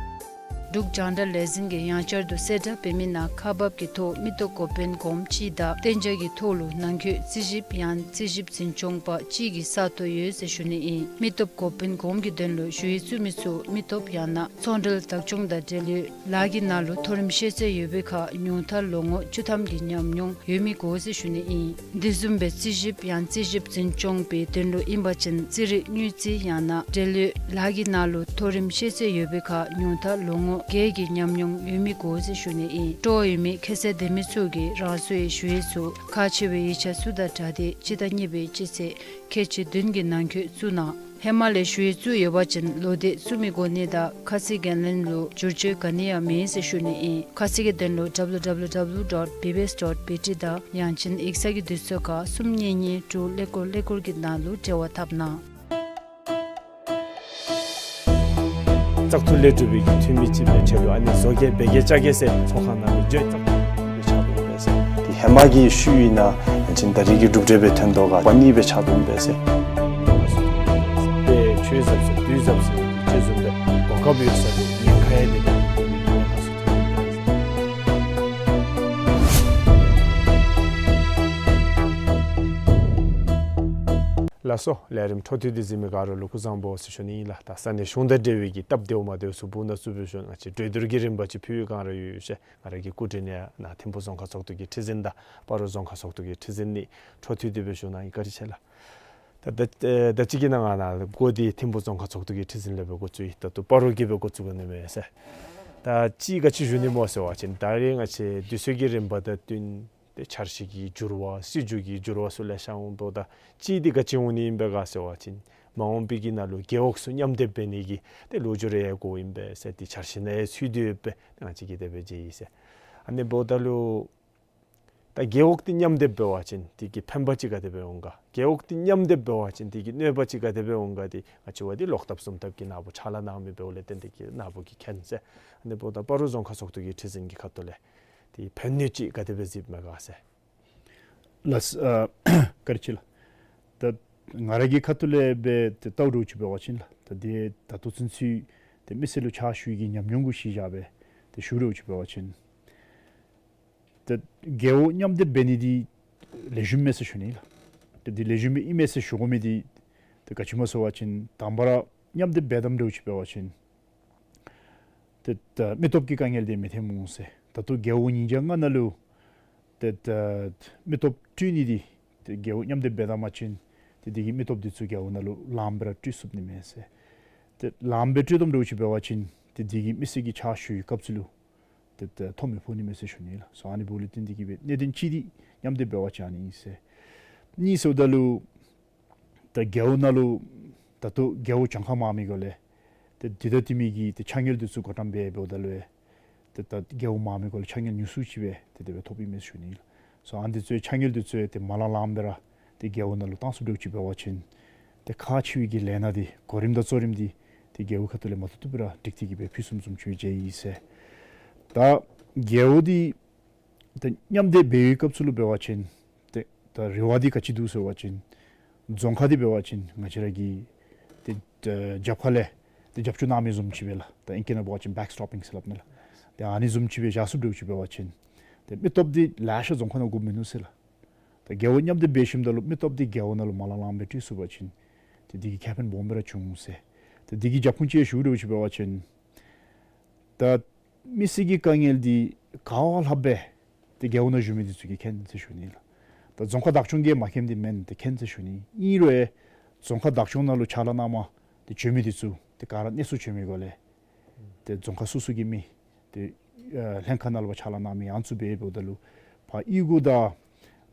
འབྲུག་རྒྱང་བསྒྲགས་ལས་འཛིན་གྱིས་ཡང་བསྐྱར་དུ་གསལ་བསྒྲགས་འབད་མི་ནང་ཁག་འབགཔ་གི་ཐོག་མི་སྟོབས་འགོ་དཔོན་གོངམ་གཅིག་དང་གཏན་འཇགས་ཀྱི་ཐོག་ལུ་ནང་འཁོད་རྩིས་ཞིབ་ཡང་རྩིས་ཞིབ་འཛིན་སྐྱོང་པ་གཅིག་གི་ས་སྟོང་ཡོད་ཟེར་ཞུ་ནི་ཨིན། མི་སྟོབས་འགོ་དཔོན་གོངམ་གི་དོན་ལུ་ཞུ་ཡིག་བཙུགས་མི་ཚུ་མི་སྟོབས་ཡང་ན་ཚོང་འབྲེལ་བདག་སྐྱོང་དང་འབྲེལ་ཡོད་ལཱ་གི་ནང་ལུ་མཐོ་རིམ་ཤེས་ཚད་ཡོད་པའི་ཁར་ཉུང་མཐར་ལོ་ངོ་བཅུ་ཐམ་གྱི་ཉམས་མྱོང་ཡོད་མི་དགོ་ཟེར་ཞུ་ནི་ཨིན། དེ་བཟུམ་སྦེ་རྩིས་ཞིབ་ཡང་རྩིས་ཞིབ་འཛིན་སྐྱོང་པའི་དོན་ལུ་ཨིན་པ་ཅིན་རྩིས་རིག་དངུལ་རྩིས་ཡང་ན་འབྲེལ་ཡོད་ལཱ་གི་ནང་ལུ་མཐོ་རིམ་ཤེས་ཚད་ཡོད་པའི་ཁར་ཉུང་མཐར་ལོ་ངོ་བརྒྱད་ཀྱི་ཉམས་མྱོང་ཡོད་མི་དགོ་ཟེར་ཞུ་ནི་ཨིན། སྤྲོ་བ་ཡོད་མི་ཁ་གསལ་ལྡན་མི་ཚུ་གིས་རང་སོའི་ཞུ་ཡིག་ཚུ་ཁག་ཆེ་བའི་ཡིག་ཆ་ཚུ་དང་སྦྲགས་ཏེ་སྤྱི་ཟླ་གཉིས་པའི་སྤྱི་ཚེས་ཁལ་གཅིག་བདུན་གྱི་ནང་འཁོད་བཙུགས་གནང་། ཧེ་མ་ལས་ཞུ་ཡིག་བཙུགས་ཡོད་པ་ཅིན་ལོག་སྟེ་བཙུགས་མི་དགོ་ནི་དང་ཁ་གསལ་འགན་ལེན་ལུ་བསྒྱུར་བཅོས་ག་ནི་ཡང་མེད་ཟེར་ཞུ་ནི་ཨིན། ཁ་གསལ་གྱི་དོན་ལུ་W W W dot B B S dot B T དང་ཡང་ཅིན་ཡིག་ཚང་གི་དུས་ཚོད་ཁར་གསུམ་གཉིས་གཉིས་དྲུག་ཀླད་ཀོར་ཀླད་ཀོར་གྱི་ནང་ལུ་འབྲེལ་བ་འཐབ་གནང་། བཙག་འཐུ་ལས་གྲུབ་པའི་གི་འཐུས་མི་ཅིག་སྦེ་ཆེད་དུ་ཨ་ནི་བཟོ་བཀོད་འབད་གེ་བཅའ་གེ་ཟེར་ཚོགས་ཁང་ནང་ལུ་བརྗོད་བཙག་འཐུ་སྦེ་ཆགས་འདུག་པས་ཟེར། དེ་ཧེ་མ་གི་ཤུལ་ཨིན་ན་ཡང་ཅིན་ད་རེས་ཀྱི་གྲུབ་འབྲས་སྦེ་ཐོན་དོ་ག་པ་ནི་སྦེ་ཆགས་འདུག་པས་ཟེར། དེ་ཆོས་ཟབ་ཟེར་བདུད་ཟབ་ཟེར་ཅིག་བཟུམ་སྦེ་གོ་སྐབས་ཡོད་ས་དེ་ཉེན་ཁ་ཡང་དེ་གི་ཉེན་ཁ་སུ་ཐོན་པས་ཟེར། ལགས་སོ། ལས་རིམ་འཕྲོ་མཐུད་དེ་གཟིགས་མི་ག་ར་ལུ་སྐུ་གཟུགས་བཟང་པོ་ཟེར་ཞུ་ནི་ཨིན་ལགས། ད་ས་གནས་གཞུང་དང་འབྲེལ་བའི་གི་སྟབས་བདེཝ་མ་བདེཝ་ཚུ་བུ་ན་ཚུ་འབད་ཞུ་ང་བཅས་གྲོས་བསྡུར་གྱི་རིམ་པ་ཅིག་ཕུལ་བའི་སྒང་ར་ཡོད་ཡོད་ཤེས། ང་ར་གི་སྐུ་མགྲོན་ཡང་ནཱ་ཐིམ་ཕུ་རྫོང་ཁག་ཚོགས་འདུ་གི་ཁྲི་འཛིན་དང་སྤ་རོ་རྫོང་ཁག་ཚོགས་འདུ་གི་ཁྲི་འཛིན་ནི་འཕྲོ་མཐུད་དེ་འབད་ཞུ་ནི་ཨིན། བཀའ་དྲིན་ཆེ་ལགས། ད་ད་ཨེ་ད་ཅི་གི་ནང་ང་ནཱ་འགོ་འདི་ཐིམ་ཕུ་རྫོང་ཁག་ཚོགས་འདུ་གི་ཁྲི་འཛིན་ལས་སྦེ་འགོ་བཙུགས་ཡི། ད་ལྟོ་སྤ་རོ་གིས་སྦེ་འགོ་བཙུགས་དགོ་ནི་མས་ཟེར། ད་ཅི་ག་ཅི་ཞུ་ནི་སྨོ་ཟེར་བ་ཅིན་ད་རིས་ང་བཅས་དུས་ཚོད་ཀྱི་རིམ་པ་དང་བསྟུན་ཏེ་འཆར་གཞི་གི་འགྱུར་བ་སྲིད་བྱུས་ཀྱི་འགྱུར་བ་ཚུ་ལེ་ཤ་འོང་དོ། ད་ཅི་འདི་ག་ཅི་འོང་ནི་ཨིན་པས་ག་ཟེར་བ་ཅིན་མ་འོངས་པའི་གི་ནང་ལུ་རྒེད་འོག་ཚུ་མཉམ་སྡེབ་འབད་ནི་གི་ཏེ་ལོ་རྒྱུས་རེ་ཡང་གོཝ་ཨིན་པས་ཟེར་ཏེ་འཆར་གཞི་ནང་ཡང་ཚུད་དེ་ཡོདཔ་སྦེ་ང་བཅས་ཀྱིས་དེ་སྦེ་མཇལ་ཡི་ཟེར། ཨ་ནི་འབདཝ་ད་ལུ་ད་རྒེད་འོག་འདི་མཉམ་སྡེབ་འབད་བ་ཅིན་དེ་གི་ཕན་པ་ཅིག་ག་དེ་སྦེ་འོང་ག། རྒེད་འོག་འདི་མཉམ་སྡེབ་འབད་བ་ཅིན་དེ་གི་གནོད་པ་ཅིག་ག་དེ་སྦེ་འོང་ག། དེ་ང་བཅས་འབདཝ་ད་ལོག་ཐབས་ཟུམ་ཐབས་ཀྱི་ནང་པོ་ཕྱག་ལཱ་གནང་མི་འབདཝ་ལས་བརྟེན་ཏེ་གི་ནང་པོ་གིས་མཁྱེན་ཟེར། ཨ་ནི་འབདཝ་ད་སྤ་རོ་རྫོང་ཁག་ཚོགས་འདུ་གི་ཁྲི་འཛིན་གྱི་ཁ་ཐུག་ལས་དེ་ཕན་གནོད་ཅིག་ག་དེ་སྦེ་གཟིགསཔ་མས་ག་ཟེར། ལགས་སོ། ཨ་བཀའ་དྲིན་ཆེ་ལགས། ད་ང་ར་གི་ཁ་ཐུག་ལས་སྦེ་ཏེ་བལྟཝ་འདྲཝ་ཅིག་འབད་བ་ཅིན་ལགས། ད་དེ་ད་ལྟོ་ཚུན་ཚོད་ཏེ་མི་སེར་ལུ་ཕྱག་ཞུ་ནི་གི་ཉམས་མྱོང་གུ་གཞི་བཞག་སྦེ་ཏེ་ཞུ་འདྲཝ་ཅིག་འབད་བ་ཅིན་ཏེ་རྒེད་འོག་མཉམ་སྡེབ་འབད་ནི་འདི་ལེགས་ཤོམ་མས་ཟེར་ཞུ་ནི་ལགས། ཏེ་འདི་ལེགས་ཤོམ་སྦེ་ཨིན་མས་ཟེར་ཞུ་དགོ་མི་འདི་ཏེ་ག་ཅི་སྨོ་ཟེར་བ་ཅིན་དང་པ་ར་མཉམ་སྡེབ་འབད་དཝ་འདྲཝ་ཅིག་འབད་བ་ཅིན་ཏེ་ད་མི་སྟོབས་ཀྱི་དཀའ་ངལ་འདི་མི་ཐོན་འོང་ཟེར། ད་ལྟོ་རྒེད་འོག་ཉིས་བརྒྱ་ལྔ་ནང་ལུ་ཏེ་ད་མི་སྟོབས་སྤྲོད་ནི་འདི་ཏེ་རྒེད་འོག་མཉམ་སྡེབ་འབད་ད་པ་ཅིན་ཏེ་དེ་གིས་མི་སྟོབས་འདི་ཚུ་རྒེད་འོག་ནང་ལུ་ལངམ་སྦེ་ར་སྤྲོད་ཚུགས་ནི་མས་ཟེར། ཏེ་ལངམ་སྦེ་སྤྲོད་དཝ་འདྲཝ་ཅིག་འབད་བ་ཅིན་ཏེ་དེ་གིས་མི་སེར་གྱི་ཕྱག་ཞུ་བའི་སྐབས་སུ་ལུ་ཏེ་ད་ཐོ་མི་ཕོག་ནི་མས་ཟེར་ཞུ་ནི་ལགས། སོ་ཨ་ནི་འབདཝ་ལས་བརྟེན་ཏེ་གི་སྦེ་གནད་དོན་གཅིག་འདི་མཉམ་སྡེབ་འབད་བ་ཅིན་ཨ་ནི་ཨིན་ཟེར། གཉིས་ཟེརཝ་ད་ལུ་ད་རྒེད་འོག་ནང་ལུ་ད་ལྟོ་རྒེད་འོག་གྱངས་ཁ་མང་མི་སྒོ་ལས་ཏེ་དེ་དང་དེ་མི་གི་ཏེ་ཕྱག་དངུལ་འདི་ཚུ་བགོ་བཀྲམ་འབད་འབདཝ་ད་ལུ་ཏེ་ད་རྒེད་འོག་མང་མི་སྒོ་ལས་ཕྱག་དངུལ་ཉུང་སུ་ཅིག་སྦེ་ཏེ་དེ་སྦེ་ཐོབ་ཨིན་མས་ཟེར་ཞུ་ནི་ལགས། སོ་ཨ་ནི་འདི་ཚུ་ཕྱག་དངུལ་འདི་ཚུ་ཏེ་མ་ལང་ལངམ་སྦེ་ར་ཏེ་རྒེད་འོག་ནང་ལུ་བཏང་ཚུགསཔ་འདྲཝ་ཅིག་འབད་བ་ཅིན་ཏེ་ཁག་ཆེ་བའི་གི་ལས་སྣ་འདི་གོ་རིམ་དང་གཙོ་རིམ་འདི་ཏེ་རྒེད་འོག་ཁ་ཐུག་ལས་མ་བཏུབ་བཏུབ་སྦེ་ར་སྒྲིག་སྟེ་གི་སྦེ་ཕུལ་ཚུགསཔ་བཟུམ་ཅིག་མཇལ་ཡི་ཟེར། ད་རྒེད་འོག་འདི་ཏེ་མཉམ་སྡེབ་འབད་བའི་སྐབས་སུ་ལུ་འབད་བ་ཅིན་ཏེ་ད་རེ་བ་འདི་ག་ཅི་འདུག་ཟེར་བ་ཅིན་རྫོང་ཁག་འདི་འབད་བ་ཅིན་ང་བཅས་ར་གི་ཏེ་ཨེ་རྒྱབ་ཁ་ལས་ཏེ་རྒྱབ་སྐྱོར་གནང་མི་བཟུམ་ཅིག་སྦེ་ལགས། ད་ཨིང་སྐད་ནང་འབད་བ་ཅིན་བེཀ་སི་ཊོཔ་པིང་ཟེར་སླབ་ནི་ལགས། ཏེ་ཨ་ནི་བཟུམ་ཅིག་སྦེ་བཞག་ཚུགསཔ་འདྲཝ་ཅིག་འབད་བ་ཅིན་ཏེ་མི་སྟོབས་འདི་ལེ་ཤ་རྫོང་ཁག་ནང་དགོཔ་མིན་ནུག་ཟེར་ལགས། ད་རྒེད་འོག་མཉམ་སྡེབ་འབད་ཞིནམ་ད་ལུ་མི་སྟོབས་འདི་རྒེད་འོག་ནང་ལུ་མ་ལང་ལངམ་སྦེ་སྤྲོད་ཚུགས་པ་ཅིན་ཏེ་འདི་གིས་ཁེ་ཕན་སྦོམ་སྦེ་ར་འབྱུང་ཟེར། ཏེ་འདི་གི་རྒྱབ་ཁུངས་ཅིག་ཞུ་འདྲཝ་ཅིག་འབད་བ་ཅིན་ད་མི་སེར་གྱི་དཀའ་ངལ་འདི་ག་བ་ལྷགཔ་སྦེ་ཏེ་རྒེད་འོག་ནང་བཞུགས་མི་འདི་ཚུ་གིས་མཁྱེན་ཟེར་ཞུ་ནི་ལགས། ད་རྫོང་ཁག་བདག་སྐྱོང་གིས་མ་མཁྱེནམ་འདི་མེན། ཏེ་མཁྱེན་ཟེར་ཞུ་ནི། ཨིན་རུང་རྫོང་ཁག་བདག་སྐྱོང་ནང་ལུ་ཕྱག་ལཱ་གནངམ་ཏེ་བྱོན་མི་འདི་ཚུ་ཏེ་ག་ར་གནས་ཚུལ་བྱོན་མི་སྒོ་ལས་ཏེ་རྫོང་ཁག་སོ་སོ་གི་མི་ཏེ་ཨ་ལྷན་ཁག་ནང་ལུ་ཕྱག་ལཱ་གནང་མི་ཨ་ནི་ཚུ་འབད་འབདཝ་ད་ལུ་ཕར་གཡུས་སྒོ་དང་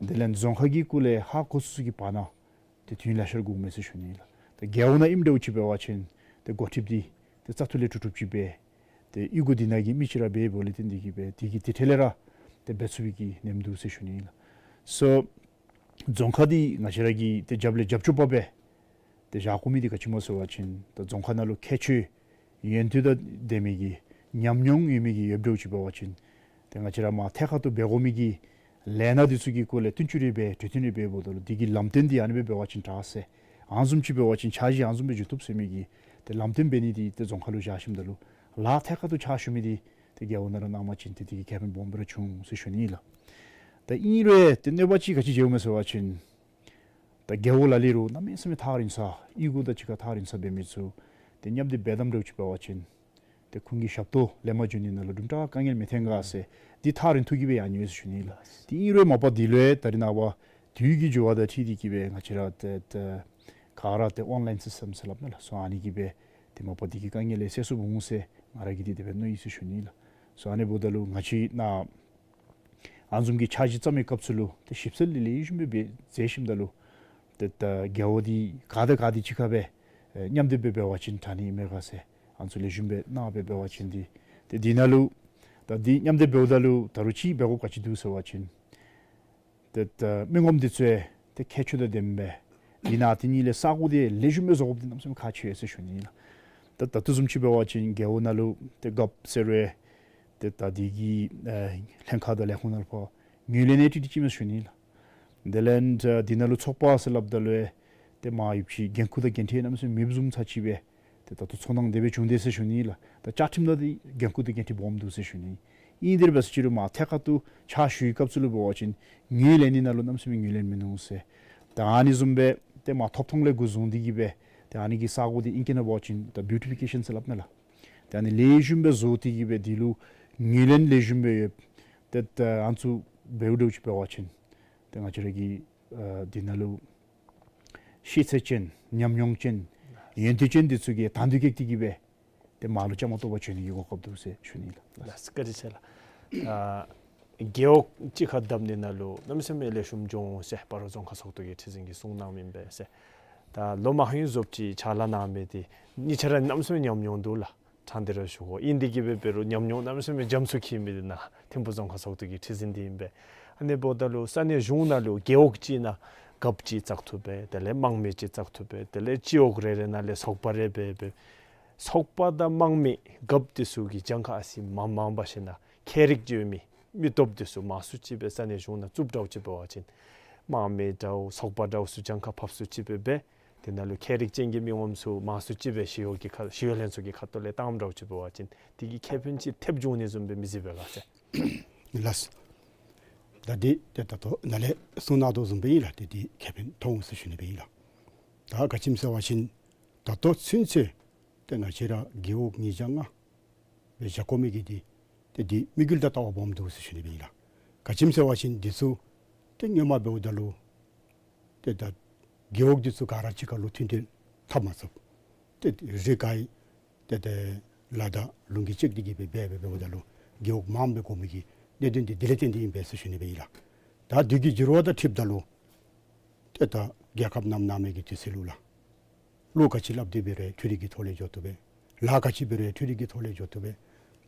དེ་ལས་རྫོང་ཁག་གི་སྐོར་ལས་ཧ་གོ་ཚུགས་ཚུགས་ཀྱི་བར་ན་ཏེ་དུས་ཡུན་ལེ་ཤ་ར་འགོརཝ་མས་ཟེར་ཞུ་ནི་ལགས། ཏེ་རྒེད་འོག་ནང་ཨིནམ་འདྲཝ་ཅིག་འབད་བ་ཅིན་ཏེ་འགོ་ཁྲིདཔ་འདི་ཏེ་རྩ་ཐུག་ལས་གྲུབ་གྲུབ་ཅིག་སྦེ་ཏེ་གཡུས་སྒོ་འདི་ནང་གི་མི་ཅིག་ར་འབད་འབདཝ་ལས་བརྟེན་ཏེ་གི་སྦེ་དེ་གི་དེ་འཕྲལ་ལས་ར་ཏེ་འབད་ཚུགས་པའི་གི་ནེམ་འདུག་ཟེར་ཞུ་ནི་ལགས། སོ་རྫོང་ཁག་འདི་ང་བཅས་ར་གིས་ཏེ་རྒྱབ་ལས་རྒྱབ་སྐྱོར་པ་སྦེ་ཏེ་བཞག་དགོ་མི་འདི་ག་ཅི་སྨོ་ཟེར་བ་ཅིན་ད་རྫོང་ཁག་ནང་ལུ་ཁྱད་ཆོས་ཡོན་ཏན་དང་ལྡན་མི་གི་ཉམས་མྱོང་ཡོད་མི་གི་ཡོདཔ་འདྲཝ་ཅིག་འབད་བ་ཅིན་ཏེ་ང་བཅས་ར་མར་ཐད་ཀར་དུ་འབད་དགོ་མི་གི་ལས་སྣ་འདི་ཚུ་གི་སྐོར་ལས་བསྟུན་ཚུ་རེ་འབད་གྲོས་བསྟུན་རེ་འབད་འབདཝ་ད་ལུ་འདི་གི་ལམ་སྟོན་འདི་ཨ་ནི་སྦེ་འབད་བ་ཅིན་དྲག་ཟེར་ཨ་ནི་བཟུམ་ཅིག་འབད་བ་ཅིན་འཆར་གཞི་ཨ་ནི་བཟུམ་སྦེ་འགྱོ་བཏུབ་ཟེར་མི་གི་ཏེ་ལམ་སྟོན་འབད་ནི་འདི་ཏེ་རྫོང་ཁག་ལུ་བཞག་ཞིནམ་ད་ལུ་ལཱ་ཐད་ཀར་དུ་ཕྱག་ཞུ་མི་འདི་ཏེ་རྒེད་འོག་ནང་ར་གནང་པ་ཅིན་ཏེ་དེ་གིས་ཁེ་ཕན་སྦོམ་སྦེ་ར་འབྱུང་ཟེར་ཞུ་ནི་ལགས། ད་ཨིན་རུང་ཏེ་གནོད་པ་ཅིག་ག་ཅི་འབྱུངམ་མས་ཟེར་བ་ཅིན་ད་རྒེད་འོག་ལ་ལུ་རུང་གནམ་མེད་ས་མེད་ཐག་རིང་ས་གཡུས་སྒོ་དང་གཅིག་ཁར་ཐག་རིང་ས་འབད་མི་ཚུ་ཏེ་མཉམ་སྡེབ་འབད་དཝ་འདྲཝ་ཅིག་འབད་བ་ཅིན་ཏེ་ཁོང་གི་ཞབས་ཏོག་ལེན་པར་འགྱོ་ནི་ནང་ལུ་དུམ་གྲ་དཀའ་ངལ་མི་ཐོན་ག་ཟེར་འདི་ཐག་རིང་ཐུག་གི་སྦེ་ཡང་ཉོ་ཟེར་ཞུ་ནི་ལགས། ཏེ་ཨིན་རུང་མ་པ་འདི་ལུ་ཡང་ད་རེས་ནངས་པ་དུས་ཀྱི་འགྱུར་བ་དང་འཁྲིལ་ཏེ་གི་སྦེ་ང་བཅས་ར་ཏེ་ཏེ་ག་ར་ཏེ་ཨོན་ལའིན་སིསི་ཊམ་ཟེར་སླབ་ནི་ལགས། སོ་ཨ་ནི་གིས་སྦེ་ཏེ་མ་པ་འདི་གི་དཀའ་ངལ་ཡང་སེལ་ཚུགསཔ་འོང་ཟེར་ང་ར་གིས་ཏེ་དེ་སྦེ་མནོ་ཡི་ཟེར་ཞུ་ནི་ལགས། སོ་ཨ་ནི་འབདཝ་ད་ལུ་ང་བཅས་ནཱ་ཨ་ནི་བཟུམ་གྱི་འཆར་གཞི་བརྩམ་མི་སྐབས་སུ་ལུ་ཏེ་ཞིབ་འཚོལ་ལེ་ལེ་ཞིབ་སྦེ་འབད་མཛད་ཞིནམ་ད་ལུ་ཏེ་ད་རྒེད་འོག་འདི་ག་དང་ག་འདི་གཅིག་ཁར་སྦེ་ཨེ་མཉམ་སྡེབ་སྦེ་འབད་བ་ཅིན་དྲག་ནི་ཨིན་མས་ག་ཟེར་ཨ་ནི་ཚུ་ལེགས་ཤོམ་སྦེ་གནང་སྦེ་འབད་བ་ཅིན་འདི་ཏེ་འདི་ནང་ལུ་ད་འདི་མཉམ་སྡེབ་འབདཝ་ད་ལུ་ད་རུང་ཅིག་འབད་དགོཔ་ག་ཅི་འདུག་ཟེར་བ་ཅིན་ཏེ་ད་མི་ངོམ་འདི་ཚུ་ཡང་ཏེ་ཁྱད་ཆོས་དང་ལྡནམ་སྦེ་འདི་ནང་དེ་གཉིས་ལས་ས་གོ་འདི་ལེགས་ཤོམ་སྦེ་བཟོ་དགོཔ་འདི་གནམ་མེད་ས་མེད་ཁག་ཆེ་ཟེར་ཞུ་ནི་ལགས། ད་ད་ལྟོ་བཟུམ་ཅིག་འབད་བ་ཅིན་རྒེད་འོག་ནང་ལུ་ཏེ་རྒཔོ་ཟེར་རུང་ཏེ་ད་འདི་གི་ཨེ་ལྷན་ཁག་དང་ལས་ཁུངས་ནང་ལུ་ཕར་ངོས་ལེན་ཡང་ཏིག་ཏིག་ཅིག་མས་ཟེར་ཞུ་ནི་ལགས། དེ་ལས་ད་འདི་ནང་ལུ་ཚོགས་པ་ཟེར་སླབ་ད་ལུ་ཡང་ཏེ་མར་ཡོད་པའི་འགན་ཁུར་དང་འགན་འཁྲི་གནམ་མེད་ས་མེད་མེདཔ་བཟུམ་ཅིག་སྦེ་ཏེ་ད་ལྟོ་ཚོར་སྣང་དེ་སྦེ་བྱུང་དེས་ཟེར་ཞུ་ནི་ལགས། ད་བཅའ་ཁྲིམས་ནང་འདི་འགན་ཁུར་དང་འགན་འཁྲི་སྦོམ་འདུག་ཟེར་ཞུ་ནི། ཨིན་དེ་ར་འབད་ཟེར་ཅི་རུང་མར་ཐད་ཀར་དུ་ཕྱག་ཞུ་བའི་སྐབས་སུ་ལུ་འབད་བ་ཅིན་ངོས་ལེན་ནི་ནང་ལུ་གནམ་མེད་ས་མེད་ངོས་ལེན་མིན་འདུག་ཟེར། ད་ཨ་ནི་བཟུམ་སྦེ་ཏེ་མར་ཐོབ་ཐངས་ལས་འགོ་བཟུང་སྟེ་གི་སྦེ་ཏེ་ཨ་ནི་གི་ས་གོ་འདི་ཨིང་སྐད་ནང་འབད་བ་ཅིན་ད་བིའུ་ཊི་ཕི་ཀེ་ཤཱན་ཟེར་སླབ་ནི་ལགས། ཏེ་ཨ་ནི་ལེགས་ཤོམ་སྦེ་བཟོ་སྟེ་གི་སྦེ་འདི་ལུ་ངོས་ལེན་ལེགས་ཤོམ་སྦེ་ཡོད། ཏེ་ད་ཨ་ནི་ཚུ་འབདཝ་འདྲཝ་ཅིག་འབད་བ་ཅིན་ཏེ་ང་བཅས་ར་གི་ཨ་འདི་ནང་ལུ་ ཤེས་ཚད་ཅན་ཉམས་མྱོང་ཅན་ཡོན་ཏན་ཅན་འདི་ཚུ་གིས་དང་འདོད་བསྐྱེད་དེ་གི་སྦེ་ཏེ་མར་ལུ་བཅའ་མར་གཏོགས་པར་བྱོན་ནི་གི་གོ་སྐབས་འདུག་ཟེར་ཞུ་ནི་ལགས། ལགས་སོ། བཀའ་དྲིན་ཆེ་ལགས། ཨ་རྒེད་འོག་གཅིག་ཁར་བསྡབ་ནི་ནང་ལུ་གནམ་མེད་ས་མེད་ལེགས་ཤོམ་འགྱོ་འོང་ཟེར་སྤ་རོ་རྫོང་ཁག་ཚོགས་འདུ་གི་ཁྲི་འཛིན་གྱིས་གསུངས་གནངམ་ཨིན་པས་ཟེར། ད་ལོ་མང་ཡུན་རྫོགསཔ་ཅིག་ཕྱག་ལཱ་གནང་མི་འདི་ང་བཅས་ར་གནམ་མེད་ས་མེད་ཉམས་མྱོང་འདུག་ལགས། ཕྲང་སྟེ་ར་ཞུ་དགོ། ཨིན་དེ་གི་སྦེ་འབད་རུང་ཉམས་མྱོང་གནམ་མེད་ས་མེད་འཇམ་སུ་འཁྱིད་མི་འདི་ནཱ་ཐིམ་ཕུ་རྫོང་ཁག་ཚོགས་འདུ་གི་ཁྲི་འཛིན་འདི་ཨིན་པས། ཨ་ནི་འབདཝ་ད་ལུ་ས་གནས་གཞུང་ནང་ལུ་རྒེད་འོག་གཅིག་ནང་རྒཔོ་གཅིག་བཙག་འཐུ་འབད། དེ་ལས་དམངས་མི་གཅིག་བཙག་འཐུ་འབད། དེ་ལས་སྤྱི་འོག་རེ་རེ་ནང་ལས་ཚོགས་པ་རེ་འབད་འབད། ཚོགས་པ་དང་དམངས་མི་རྒཔོ་འདི་ཚུ་གིས་གྱངས་ཁ་ཨ་ཙི་མངམ་མངམ་འབད་ཞིནམ་ན་མཁས་རིག་ཡོད་མི་མི་སྟོབས་འདི་ཚུ་མང་སུ་ཅིག་སྦེ་ས་གནས་གཞུང་ནང་བཙུགསཔ་འདྲཝ་ཅིག་འབད་བ་ཅིན་དམངས་མི་འདྲཝ་ཚོགས་པ་འདྲཝ་ཚུ་གྱངས་ཁ་ཕབ་སུ་ཅིག་སྦེ་འབད། དེ་ནང་ལུ་མཁས་རིག་ཅན་གྱི་མི་ངོམ་ཚུ་མང་སུ་ཅིག་སྦེ་ཞི་གཡོག་གི་ཁ་ཞི་གཡོག་ལྷན་ཚོགས་ཀྱི་ཁ་ཐུག་ལས་བཏངམ་འདྲཝ་ཅིག་འབད་བ་ཅིན་དེ་གིས་ཁེ་ཕན་ཅིག་ཐེབས་འགྱོ་ནི་བཟུམ་སྦེ་མི་གཟིགས་པས་ག་ཟེར། ལགས། ད་འདི་ཏེ་ད་ལྟོ་ནཱ་ལས་གསུངས་གནང་དོ་བཟུམ་སྦེ་ཨིན་ལགས། ཏེ་འདི་ཁེ་ཕན་ཐོགས་འོང་ཟེར་ཞུ་ནི་སྦེ་ཨིན་ལགས། ད་ག་ཅི་སྨོ་ཟེར་བ་ཅིན་ད་ལྟོ་ཚུན་ཚོད་ཏེ་ང་བཅས་ར་རྒེད་འོག་ཉིས་བརྒྱ་ལྔ་སྦེ་བཞག་དགོ་མི་གི་འདི་ཏེ་འདི་དམིགས་ཡུལ་དང་ལྟ་བ་སྦོམ་འདུག་ཟེར་ཞུ་ནི་སྦེ་ཨིན་ལགས། ག་ཅི་སྨོ་ཟེར་བ་ཅིན་འདི་ཚུ་ཏེ་སྔོན་མ་འབདཝ་ད་ལུ་ཏེ་ད་རྒེད་འོག་འདི་ཚུ་ག་ར་གཅིག་ཁར་ལུ་མཐུན་འབྲེལ་འཐབ་མ་ཚུགས། ཏེ་རི་ཁའི་ཏེ་ཏེ་ལ་དང་ལུང་གིས་བཅད་དེ་གི་སྦེ་འབད་འབད་འབདཝ་ད་ལུ་རྒེད་འོག་མངམ་སྦེ་དགོ་མི་གི་གནད་དོན་འདི་དེ་ལས་བརྟེན་ཏེ་ཨིན་པས་ཟེར་ཞུ་ནི་སྦེ་ཨིན་ལགས། ད་དུས་ཀྱི་འགྱུར་བ་དང་འཁྲིལཝ་ད་ལུ་ཏེ་ད་རྒྱལ་ཁབ་ནམ་ནངས་མི་གི་དུས་ཚོད་ལུ་ལགས། གླུ་ག་ཅི་སླབ་སྟེ་འབད་རུང་འཕྲུལ་རིག་གི་ཐོག་ལས་འགྱོ་བཏུབ་པས། ལཱ་ག་ཅི་འབད་རུང་འཕྲུལ་རིག་གི་ཐོག་ལས་འགྱོ་བཏུབ་པས།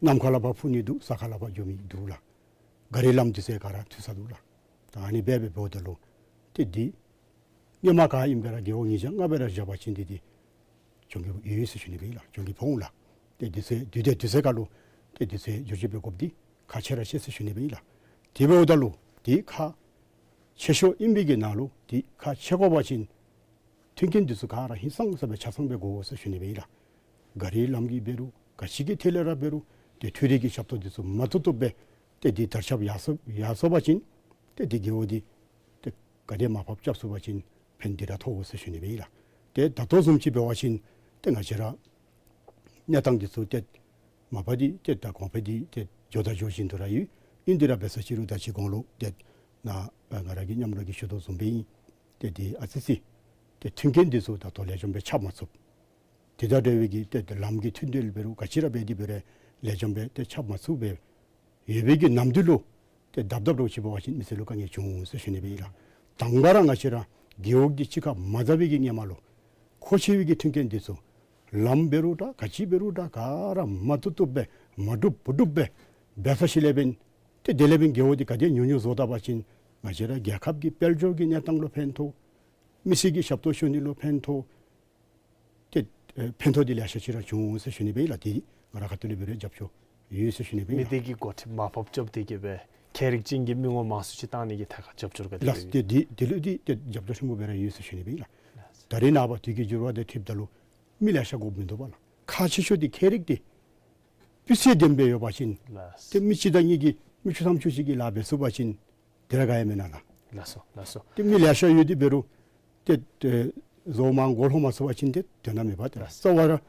གནམ་ཁ་ལས་ཕར་འཕུར་ནི་འདུག། ས་ཁ་ལས་ཕར་འགྱོ་མི་འདུག་ལགས། ག་རི་ལམ་འདི་ཚུ་ག་ར་འཐུས་ཚར་འདུག་ལགས། ད་ཨ་ནི་སྦེ་འབད་འབདཝ་ད་ལུ་ཏེ་འདི་སྔོན་མ་ག་ཨིནམ་སྦེ་ར་རྒེད་འོག་ཉིས་བརྒྱ་ལྔ་སྦེ་ར་བཞག་པ་ཅིན་འདི་འདི་གྱོང་གུད་ཡོད་ཟེར་ཞུ་ནི་སྦེ་ཨིན་ལགས། གྱོང་གུད་ཕོག་འོང་ལགས། ཏེ་དུས་ཚོད་དུས་དེ་དུས་ཚོད་ཁར་ལུ་ཏེ་དུས་ཚོད་འགྱུར་བཅོས་འབད་དགོཔ་འདི་ཁག་ཆེ་ར་ཆེ་ཟེར་ཞུ་ནི་སྦེ་ཨིན་ལགས། དེ་འབདཝ་ད་ལུ་འདི་ཁག་ཆེ་ཤོས་ཨིན་པའི་གི་ནང་ལུ་འདི་ཁག་ཆེ་དགོ་པ་ཅིན་མཐུན་རྐྱེན་འདི་ཚུ་ག་ར་ཧིང་སངས་ས་སྦེ་ཆ་ཚང་སྦེ་དགོ་ཟེར་ཞུ་ནི་སྦེ་ཨིན་ལགས། ག་རི་ལམ་གྱི་འབད་རུང་ག་ཅི་གི་ཐད་ལས་ར་འབད་རུང་ཏེ་འཕྲུལ་རིག་གི་ཞབས་ཏོག་འདི་ཚུ་མ་བཏུབ་བཏུབ་སྦེ་ཏེ་འདི་དར་ཁྱབ་ཡར་སོ་ཡར་སོ་བ་ཅིན་ཏེ་འདི་རྒེད་འོག་འདི་ཏེ་ག་དེ་མར་ཕབ་རྐྱབ་ཚུགས་པ་ཅིན་ཕན་འདི་ར་ཐོགས་འོང་ཟེར་ཞུ་ནི་སྦེ་ཨིན་ལགས། ཏེ་ད་ལྟོ་བཟུམ་ཅིག་འབད་བ་ཅིན་ཏེ་ང་བཅས་ར་གནས་སྟངས་འདི་ཚུ་ཏེ་མ་པ་འདི་ཏེ་ད་གོང་འཕེལ་འདི་ཏེ་འགྱོ་དང་འགྱོ་བཞིན་དུ་ར་ཡོད། ཨིན་དེ་ར་འབད་ས་ཅིག་རུང་ད་ཅི་གོང་ལུ་ཏེ་ནཱ་ང་ར་གིས་མཉམ་རོགས་ཀྱིས་ཞུ་དོ་བཟུམ་སྦེ་ཨིན། ཏེ་འདི་ཨ་ཙི་ཅིག་ཏེ་མཐུན་རྐྱེན་འདི་ཚུ་ད་ལྟོ་ལེགས་ཤོམ་སྦེ་ཁྱབ་མ་ཚུགས། དེ་དང་འབྲེལ་བའི་གི་ཏེ་ལམ་གྱི་མཐུན་འབྲེལ་འབད་རུང་ག་ཅི་ར་འབད་དེ་འབད་རུང་ལེགས་ཤོམ་སྦེ་ཏེ་ཁྱབ་མ་ཚུགས་པས། ཡོད་པའི་གི་ནམ་དུས་ལུ་ཏེ་དབ་དབ་རོགས་ཅིག་འབད་བ་ཅིན་མི་སེར་ལུ་དཀའ་ངལ་འབྱུང་འོང་ཟེར་ཞུ་ནི་སྦེ་ཨིན་ལགས། དང་པ་ར་ང་བཅས་ར་རྒེད་འོག་འདི་གཅིག་ཁར་མ་བསྡབ་པའི་གི་སྔོན་མ་ལུ་མཁོ་ཆེ་བའི་གི་མཐུན་རྐྱེན་འདི་ཚུ་ལམ་འབད་རུང་འདྲ་ག་ཅི་འབད་རུང་འདྲ་ག་ར་མ་བཏུབ་བཏུབ་སྦེ་མ་འགྲུབ་བུ་འགྲུབ་སྦེ་འབད་ས་ཅིག་ལས་འབདན་ཏེ་དེ་ལས་འབདན་རྒེད་འོག་འདི་ག་དེ་ཉུང་ཉུང་བཟོ་ད་པ་ཅིན་ང་བཅས་ར་རྒྱལ་ཁབ་ཀྱི་དཔལ་འབྱོར་གྱི་གནས་སྟངས་ལུ་ཕན་ཐོགས། མི་སེར་གྱི་ཞབས་ཏོག་ཞུ་ནི་ལུ་ཕན་ཐོགས། ཏེ་ཨེ་ཕན་ཐོགས་འདི་ལེ་ཤ་ཅིག་ར་འབྱུང་འོང་ཟེར་ཞུ་ནི་སྦེ་ཨིན་ལགས། འདི་ང་ར་ཁ་ཐུག་ལས་འབད་རུང་རྒྱབ་སྐྱོར་ཡོད་ཟེར་ཞུ་ནི་སྦེ་ཨིན་མི་ལགས། སྡེ་གི་འགོ་ཁྲིདཔ་མར་ཕབ་རྐྱབ་སྟེ་གི་སྦེ་མཁས་རིག་ཅན་གྱི་མི་ངོམ་མང་སུ་ཅིག་བཏང་ནི་གི་ཐད་ཁར་རྒྱབ་སྐྱོར་ག་དེ་ལགས། སྦེ་ཏེ་འདི་འདི་ལུ་འདི་ཏེ་རྒྱབ་སྐྱོར་ཆེན་པོ་སྦེ་ར་ཡོད་ཟེར་ཞུ་ནི་སྦེ་ཨིན་ལགས། ལགས། ད་རེས་ནངས་པ་དུས་ཀྱི་འགྱུར་བ་དང་འཁྲིལཝ་ད་ལུ་མི་ལེ་ཤ་དགོཔ་མིན་འདུག་པ་ལགས། ཁག་ཆེ་ཤོས་འདི་མཁས་རིག་འདི་སྤུས་ཚད་ལྡན་པ་ཡོད་པ་ཅིན་ལགས། ཏེ་མི་གཅིག་དང་གཉིས་ཀྱིས་མི་བཅུ་ཐམ་ཅུ་ཅིག་གིས་ལཱ་འབད་ཚུགས་པ་ཅིན་དེ་ར་ག་ཡང་མེན་ན་ལགས། ལགས་སོ་ལགས་སོ། ཏེ་མི་ལེ་ཤ་ཡོད་དེ་འབད་རུང་ཏེ་ཏེ་བཟོ་མ་མགོ་ལྷོ་མ་ཚུགས་པ་ཅིན་ཏེ་དོན་དག་མེད་པ་ཏེ་ལགས། རྩ་བ་ར་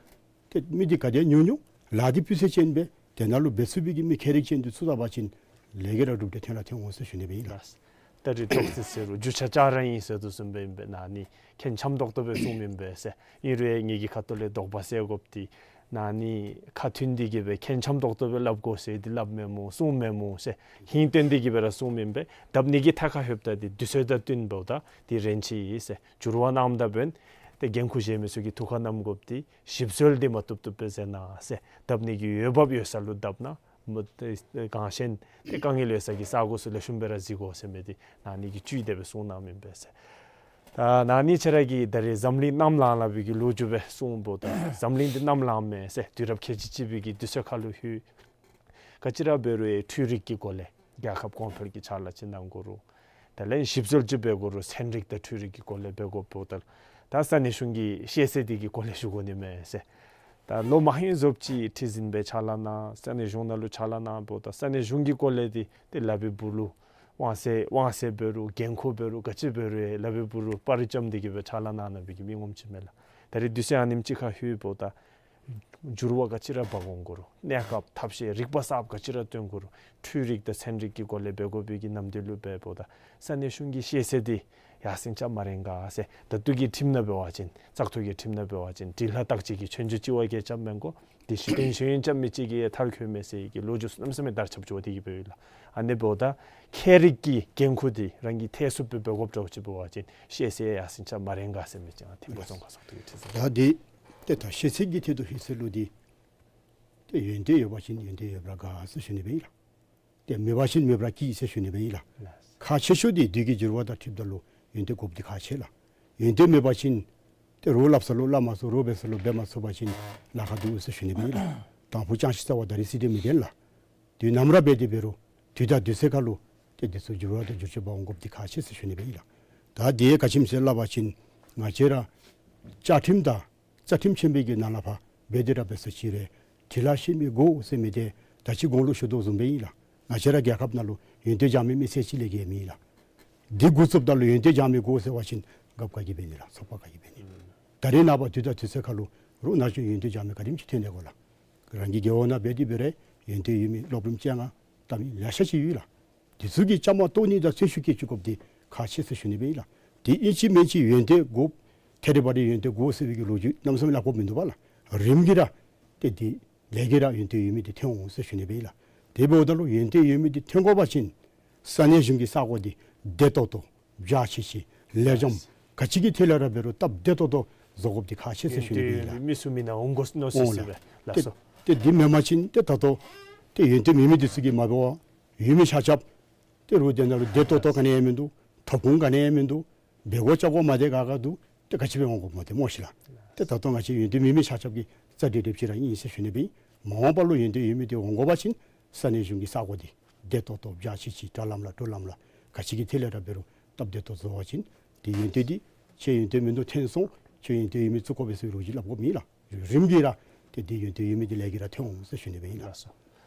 ཏེ་མི་འདི་ག་དེ་ཉུང་ཉུང་ལཱ་འདི་སྤུས་ཚད་ཅན་སྦེ་དེ་ནང་ལུ་འབད་ཚུགས་པའི་གི་མི་མཁས་རིག་ཅན་འདི་ཚུད་ད་པ་ཅིན་ལས་ཀ་ར་གྲུབ་འབྲས་ཐོན་ར་ཐོན་འོང་ཟེར་ཞུ་ནི་སྦེ་ཨིན་ལགས། ལགས། ད་རིས་ཏོག་ཙི་ཟེར་རུང་རྒྱུ་ཆ་ལྕགས་ར་ཨིན་ཟེར་དོ་བཟུམ་སྦེ་ཨིན་པས། ན་ནི་ཁེ་འཆམ་ཏོག་ཏོ་སྦེ་གསུངམ་ཨིན་པས་ཟེར། ཨིན་རུང་ངེ་གི་ཁ་ཐུག་ལས་དོགས་པ་སེལ་དགོཔ་འདི་ན་ནི་ཁ་མཐུན་ཏེ་གི་སྦེ་ཁེ་འཆམ་ཏོག་ཏོ་སྦེ་སླབ་དགོ་ཟེར་འདི་སླབ་མེན་སྨོ་གསུངམ་མེན་སྨོ་ཟེར་ཧིང་སྟོན་ཏེ་གི་སྦེ་ར་གསུངམ་ཨིན་པས། བསྡབ་ནི་གི་ཐད་ཁར་ལྷོདཔ་ད་འདི་དུས་ཚོད་དང་བསྟུན་འབདཝ་ད་འདི་རན་ཆི་ཡི་ཟེར་འགྱུར་བ་གནངམ་ད་འབདན་ཏེ་འགན་ཁུར་བཞེས་མི་ཚུ་གི་ཐུགས་ཁར་བསྣམ་དགོཔ་འདི་ཞིབ་འཚོལ་འདི་མ་བཏུབ་བཏུབ་སྦེ་མཛད་གནང་ཟེར། བསྡབ་ནི་གི་འོས་འབབ་ཡོད་ས་ལུ་བསྡབ་གནང་། མ་ཏེ་གང་ཤེས་ཏེ་དཀའ་ངལ་ཡོད་ས་གི་ས་གོ་ཚུ་ལེགས་ཤོམ་སྦེ་ར་གཟིགས་དགོ་ཟེར་མི་འདི་ན་ནི་གིས་བཅུད་དེ་སྦེ་གསུངས་གནངམ་ཨིན་པས་ཟེར། ད་ན་ནི་ཁྱེད་ར་གིས་ད་རེས་འཛམ་གླིང་གནམ་ལངས་ལངས་པའི་གི་ལོ་རྒྱུས་སྦེ་གསུངམ་ད་འཛམ་གླིང་འདི་གནམ་ལངས་མས་ཟེར་དུས་རབས་ཁལ་གཅིག་གཅིག་པའི་གི་དུས་ཚོད་ཁར་ལུ་ལྷོད། ག་ཅི་ར་འབད་རུང་འཕྲུལ་རིག་གི་སྒོ་ལས་རྒྱལ་ཁབ་གོང་འཕེལ་གྱི་ཕྱག་ལཱ་ཅིག་གནང་དགོ་རུང་དེ་ལས་ཞིབ་འཚོལ་ཅིག་འབད་དགོ་རུང་ཚན་རིག་དང་འཕྲུལ་རིག་གི་སྒོ་ལས་འབད་དགོཔ་ད་ད་ས་གནས་གཞུང་གི་ཤེས་ཚད་འདི་གི་སྒོ་ལས་ཞུ་དགོ་ནི་མས་ཟེར། ད་ལོ་མང་ཡུན་རྫོགསཔ་ཅིག་ཁྲི་འཛིན་སྦེ་ཕྱག་ལཱ་གནང་ས་གནས་གཞུང་ནང་ལུ་ཕྱག་ལཱ་གནངམ་ད་ས་གནས་གཞུང་གི་སྒོ་ལས་འདི་ཏེ་ལཱ་འབད་བའི་བུ་ལུ་དབང་ཚད་དབང་ཚད་འབད་རུང་འགན་ཁུར་འབད་རུང་ག་ཅི་འབད་རུང་ལཱ་འབད་བའི་བུ་ལུ་པར་རྐྱབ་སྟེ་གི་སྦེ་ཕྱག་ལཱ་གནང་གནང་བའི་གི་མི་ངོམ་ཅིག་མས་ལགས། ད་རེས་དུས་ཚོད་ཨ་ནེམ་ཅིག་ཁར་ལྷོདཔ་ད་འགྱུར་བ་ག་ཅི་ར་འབག་འོང་དགོ་རུང་གནས་སྐབས་ཐབས་ཤེས་རིག་པ་གསརཔ་ག་ཅི་ར་སྟོན་དགོ་རུང་འཕྲུལ་རིག་དང་ཚན་རིག་གི་སྒོ་ལས་འབད་དགོ་པའི་གི་ནམ་དུས་ལུ་འབདཝ་ད་ས་གནས་གཞུང་གི་ཤེས་ཚད་འདི་ ཡར་སེང་རྐྱབ་མ་རན་ག་ཟེར། ད་ལྟོ་གི་ཁྲིམས་ནང་འབད་བ་ཅིན་བཙག་འཐུ་གི་ཁྲིམས་ནང་འབད་བ་ཅིན་དྲིལ་ལྷག་བཏགས་ཅིག་གིས་ཆོས་རྒྱུད་གཅིག་བར་གྱི་རྐྱབ་མི་དགོ། དེ་ཤུལ་བརྟེན་ཤེས་ཡོན་རྐྱབ་མི་ཅིག་གིས་མཐར་འཁྱོལ་མས་ཟེར་གྱི་ལོ་རྒྱུས་གནམ་མེད་ས་མེད་དར་ཁྱབ་འགྱོ་སྟེ་གི་འབདཝ་ཨིན་ལགས། ཨ་ནི་འབདཝ་ད་ཁྱད་རིག་གི་འགན་ཁུར་དེ་རང་གིས་ཐེག་ཚུགསཔ་སྦེ་འབད་དགོཔ་འདྲཝ་ཅིག་འབད་བ་ཅིན་ཤེས་ཚད་ཡར་སེང་རྐྱབ་མ་རན་ག་ཟེར་མི་ཅིག་ཨ་ཐིམ་ཕུག་རྫོང་ཁ་ཚོགས་འདུ་གི་ཁྲི་འཛིན། ད་དེ་ཏེ་ད་ཤེས་ཚད་ཀྱི་ཐད་དུ་ཤེས་ཚད་ལུ་འདི་ཏེ་ཡོན་ཏན་ཡོད་པ་ཅིན་ཡོན་ཏན་ཡོད་པར་དགའ་ཟེར་ཞུ་ནི་སྦེ་ཨིན་ལགས། ཏེ་མེད་པ་ཅིན་མེད་པར་སྐྱིད་ཟེར་ཞུ་ནི་སྦེ་ཨིན་ལགས། ཁག་ཆེ་ཤོས་འདི་དུས་ཀྱི་འགྱུར་བ་དང་འཁྲིལཝ་ད་ལུ་ཡོན་ཏན་དགོཔ་འདི་ཁག་ཆེ་ལགས། ཡོན་ཏན་མེད་པ་ཅིན་ཏེ་རོགས་སླབ་ས་ལུ་སླབ་མ་ཚུགས། རོགས་འབད་ས་ལུ་འབད་མ་ཚུགས་པ་ཅིན་ལཱ་ཁག་འདུག་ཟེར་ཞུ་ནི་སྦེ་ཨིན་ལགས། དང་ཕུ་ཅང་ཤེས་རྩ་བ་ད་རིས་སྲིད་དེ་མི་བདེན་ལགས། དུས་ནམ་ར་འབད་དེ་འབད་རུང་དུས་དང་དུས་ཚོད་ཁར་ལུ་ཏེ་འདི་ཚུ་འགྱུར་བ་དང་འགྱུར་བཅོས་འབད་འོང་དགོཔ་འདི་ཁག་ཆེ་ཟེར་ཞུ་ནི་སྦེ་ཨིན་ལགས། ད་དེ་ག་ཅི་སྨོ་ཟེར་སླབ་པ་ཅིན་ང་བཅས་ར་བཅའ་ཁྲིམས་དང་རྩ་ཁྲིམས་ཆེན་པོའི་གི་ནང་ལས་ཕར་འབད་དེ་ར་འབད་ས་ཅིག་རུང་དྲིལ་ལྷག་ཤེས་མི་དགོ་ཟེར་མི་འདི་ད་ཅི་གོང་ལུ་ཞུ་དོ་བཟུམ་སྦེ་ཨིན་ལགས། ང་བཅས་ར་རྒྱལ་ཁབ་ནང་ལུ་ཡོན་ཏན་སྦྱང་མི་མི་སེར་གཅིག་ལས་བརྒལ་མེད་ལགས། འདི་འགོ་བཙུགསཔ་ད་ལུ་ཡོན་ཏན་སྦྱང་མི་དགོ་ཟེར་བ་ཅིན་རྒཔོ་ག་གིས་འབད་ནི་ལགས། ཚོགས་པ་ག་གིས་འབད་ནི། ད་རེས་ནངས་པ་དུས་དང་དུས་ཚོད་ཁར་ལུ་རོགས་ནཱ་ཅིག་ཡོན་ཏན་སྦྱང་མི་ག་དེམ་ཅིག་ཐོན་ཏེ་གོ་ལགས། རང་གི་རྒེད་འོག་ནང་འབད་དེ་འབད་རུང་ཡོན་ཏན་ཡོད་མི་སློབ་རིམ་བཅོ་ལྔ་བལྟ་མི་ལེ་ཤ་ཅིག་ཡོད་ལགས། དེ་ཚུ་གི་བཅའ་མར་གཏོགས་ནི་དང་རྩོད་ཞུགས་སྐྱེལ་བཅུག་དགོཔ་འདི་ཁག་ཆེ་ཟེར་ཞུ་ནི་སྦེ་ཨིན་ལགས། དེ་ཨིན་ཅི་མིན་ཅི་ཡོན་ཏན་དགོ། ཐད་རི་བ་རི་ཡོན་ཏན་དགོ་ཟེར་བའི་གི་ལོ་རྒྱུས་གནམ་མེད་ས་མེད་སླབ་དགོཔ་མིན་འདུག་པ་ལགས། རིམ་གྱིས་ར་ཏེ་དེ་ལས་ཀྱིས་ར་ཡོན་ཏན་ཡོད་མི་འདི་ཐོན་འོང་ཟེར་ཞུ་ནི་སྦེ་ཨིན་ལགས། དེ་འབདཝ་ད་ལུ་ཡོན་ཏན་ཡོད་མི་འདི་ཐོན་དགོ་པ་ཅིན་ས་གནས་གཞུང་གི་ས་གོ་འདི་བདེ་ཏོག་ཏོ་འཇའ་ཆི་ཆི་ལེགས་ཤོམ་ག་ཅི་གི་ཐད་ལས་ར་འབད་རུང་སྟབས་བདེ་ཏོག་ཏོ་བཟོ་དགོཔ་འདི་ཁག་ཆེ་ཟེར་ཞུ་ནི་སྦེ་ཨིན་ལགས། མི་སུ་མི་ནཱ་འོང་དགོ་མནོ་སི་སི་སྦེ་ལགས་སོ། ཏེ་དེ་མེན་པ་ཅིན་ཏེ་ད་ལྟོ་ཏེ་ཡོན་ཏན་མེད་མི་འདི་ཚུ་གིས་མ་འབད་བར་ཡོད་མི་ཆ་ཁྱབ་ཏེ་རོགས་དེ་ནང་ལུ་བདེ་ཏོག་ཏོ་ག་ནི་ཡང་མིན་འདུག། ཐོབ་ཁུངས་ག་ནི་ཡང་མིན་འདུག། འབད་དགོ་བཅའ་དགོ་མ་དེ་ག་ག་འདུག། ཏེ་ག་ཅི་སྦེ་འོང་དགོཔ་སྨོ་ཏེ་སྨོ་ཤི་ལགས། ཏེ་ད་ལྟོ་ང་བཅས་ཡོན་ཏན་མེད་མི་ཆ་ཁྱབ་ཀྱི་རྩ་འགྲན་བསྡུར་ཅིག་ར་ཨིན་ཟེར་ཞུ་ནི་སྦེ་ཨིན། མ་འོངས་པ་ལུ་ཡོན་ཏན་ཡོད་མི་འདི་འོང་དགོ་པ་ཅིན་ས་གནས་གཞུང་གི་ས་གོ་འདི་བདེ་ཏོག་ཏོ་འཇའ་ཆི་ཆི་དྲ་ལམ་ལ་དྲོ་ལམ་ལ་ག་ཅི་གི་ཐད་ལས་ར་འབད་རུང་སྟབས་བདེ་ཏོག་བཟོ་བ་ཅིན་ཏེ་ཡོན་ཏན་འདི་ཁྱོད་ཡོན་ཏན་མིན་འདུག་ཐོན་སོང་། ཁྱོད་ཡོན་ཏན་ཡོད་མི་བཙུགས་དགོ་པས་ཟེར་ལོ་རྒྱུས་སླབ་དགོཔ་མེད་ལགས། རིམ་གྱིས་ར་ཏེ་འདི་ཡོན་ཏན་ཡོད་མི་འདི་ལས་ཀྱིས་ར་ཐོན་འོང་ཟེར་ཞུ་ནི་སྦེ་ཨིན་ལགས། ལགས་སོ།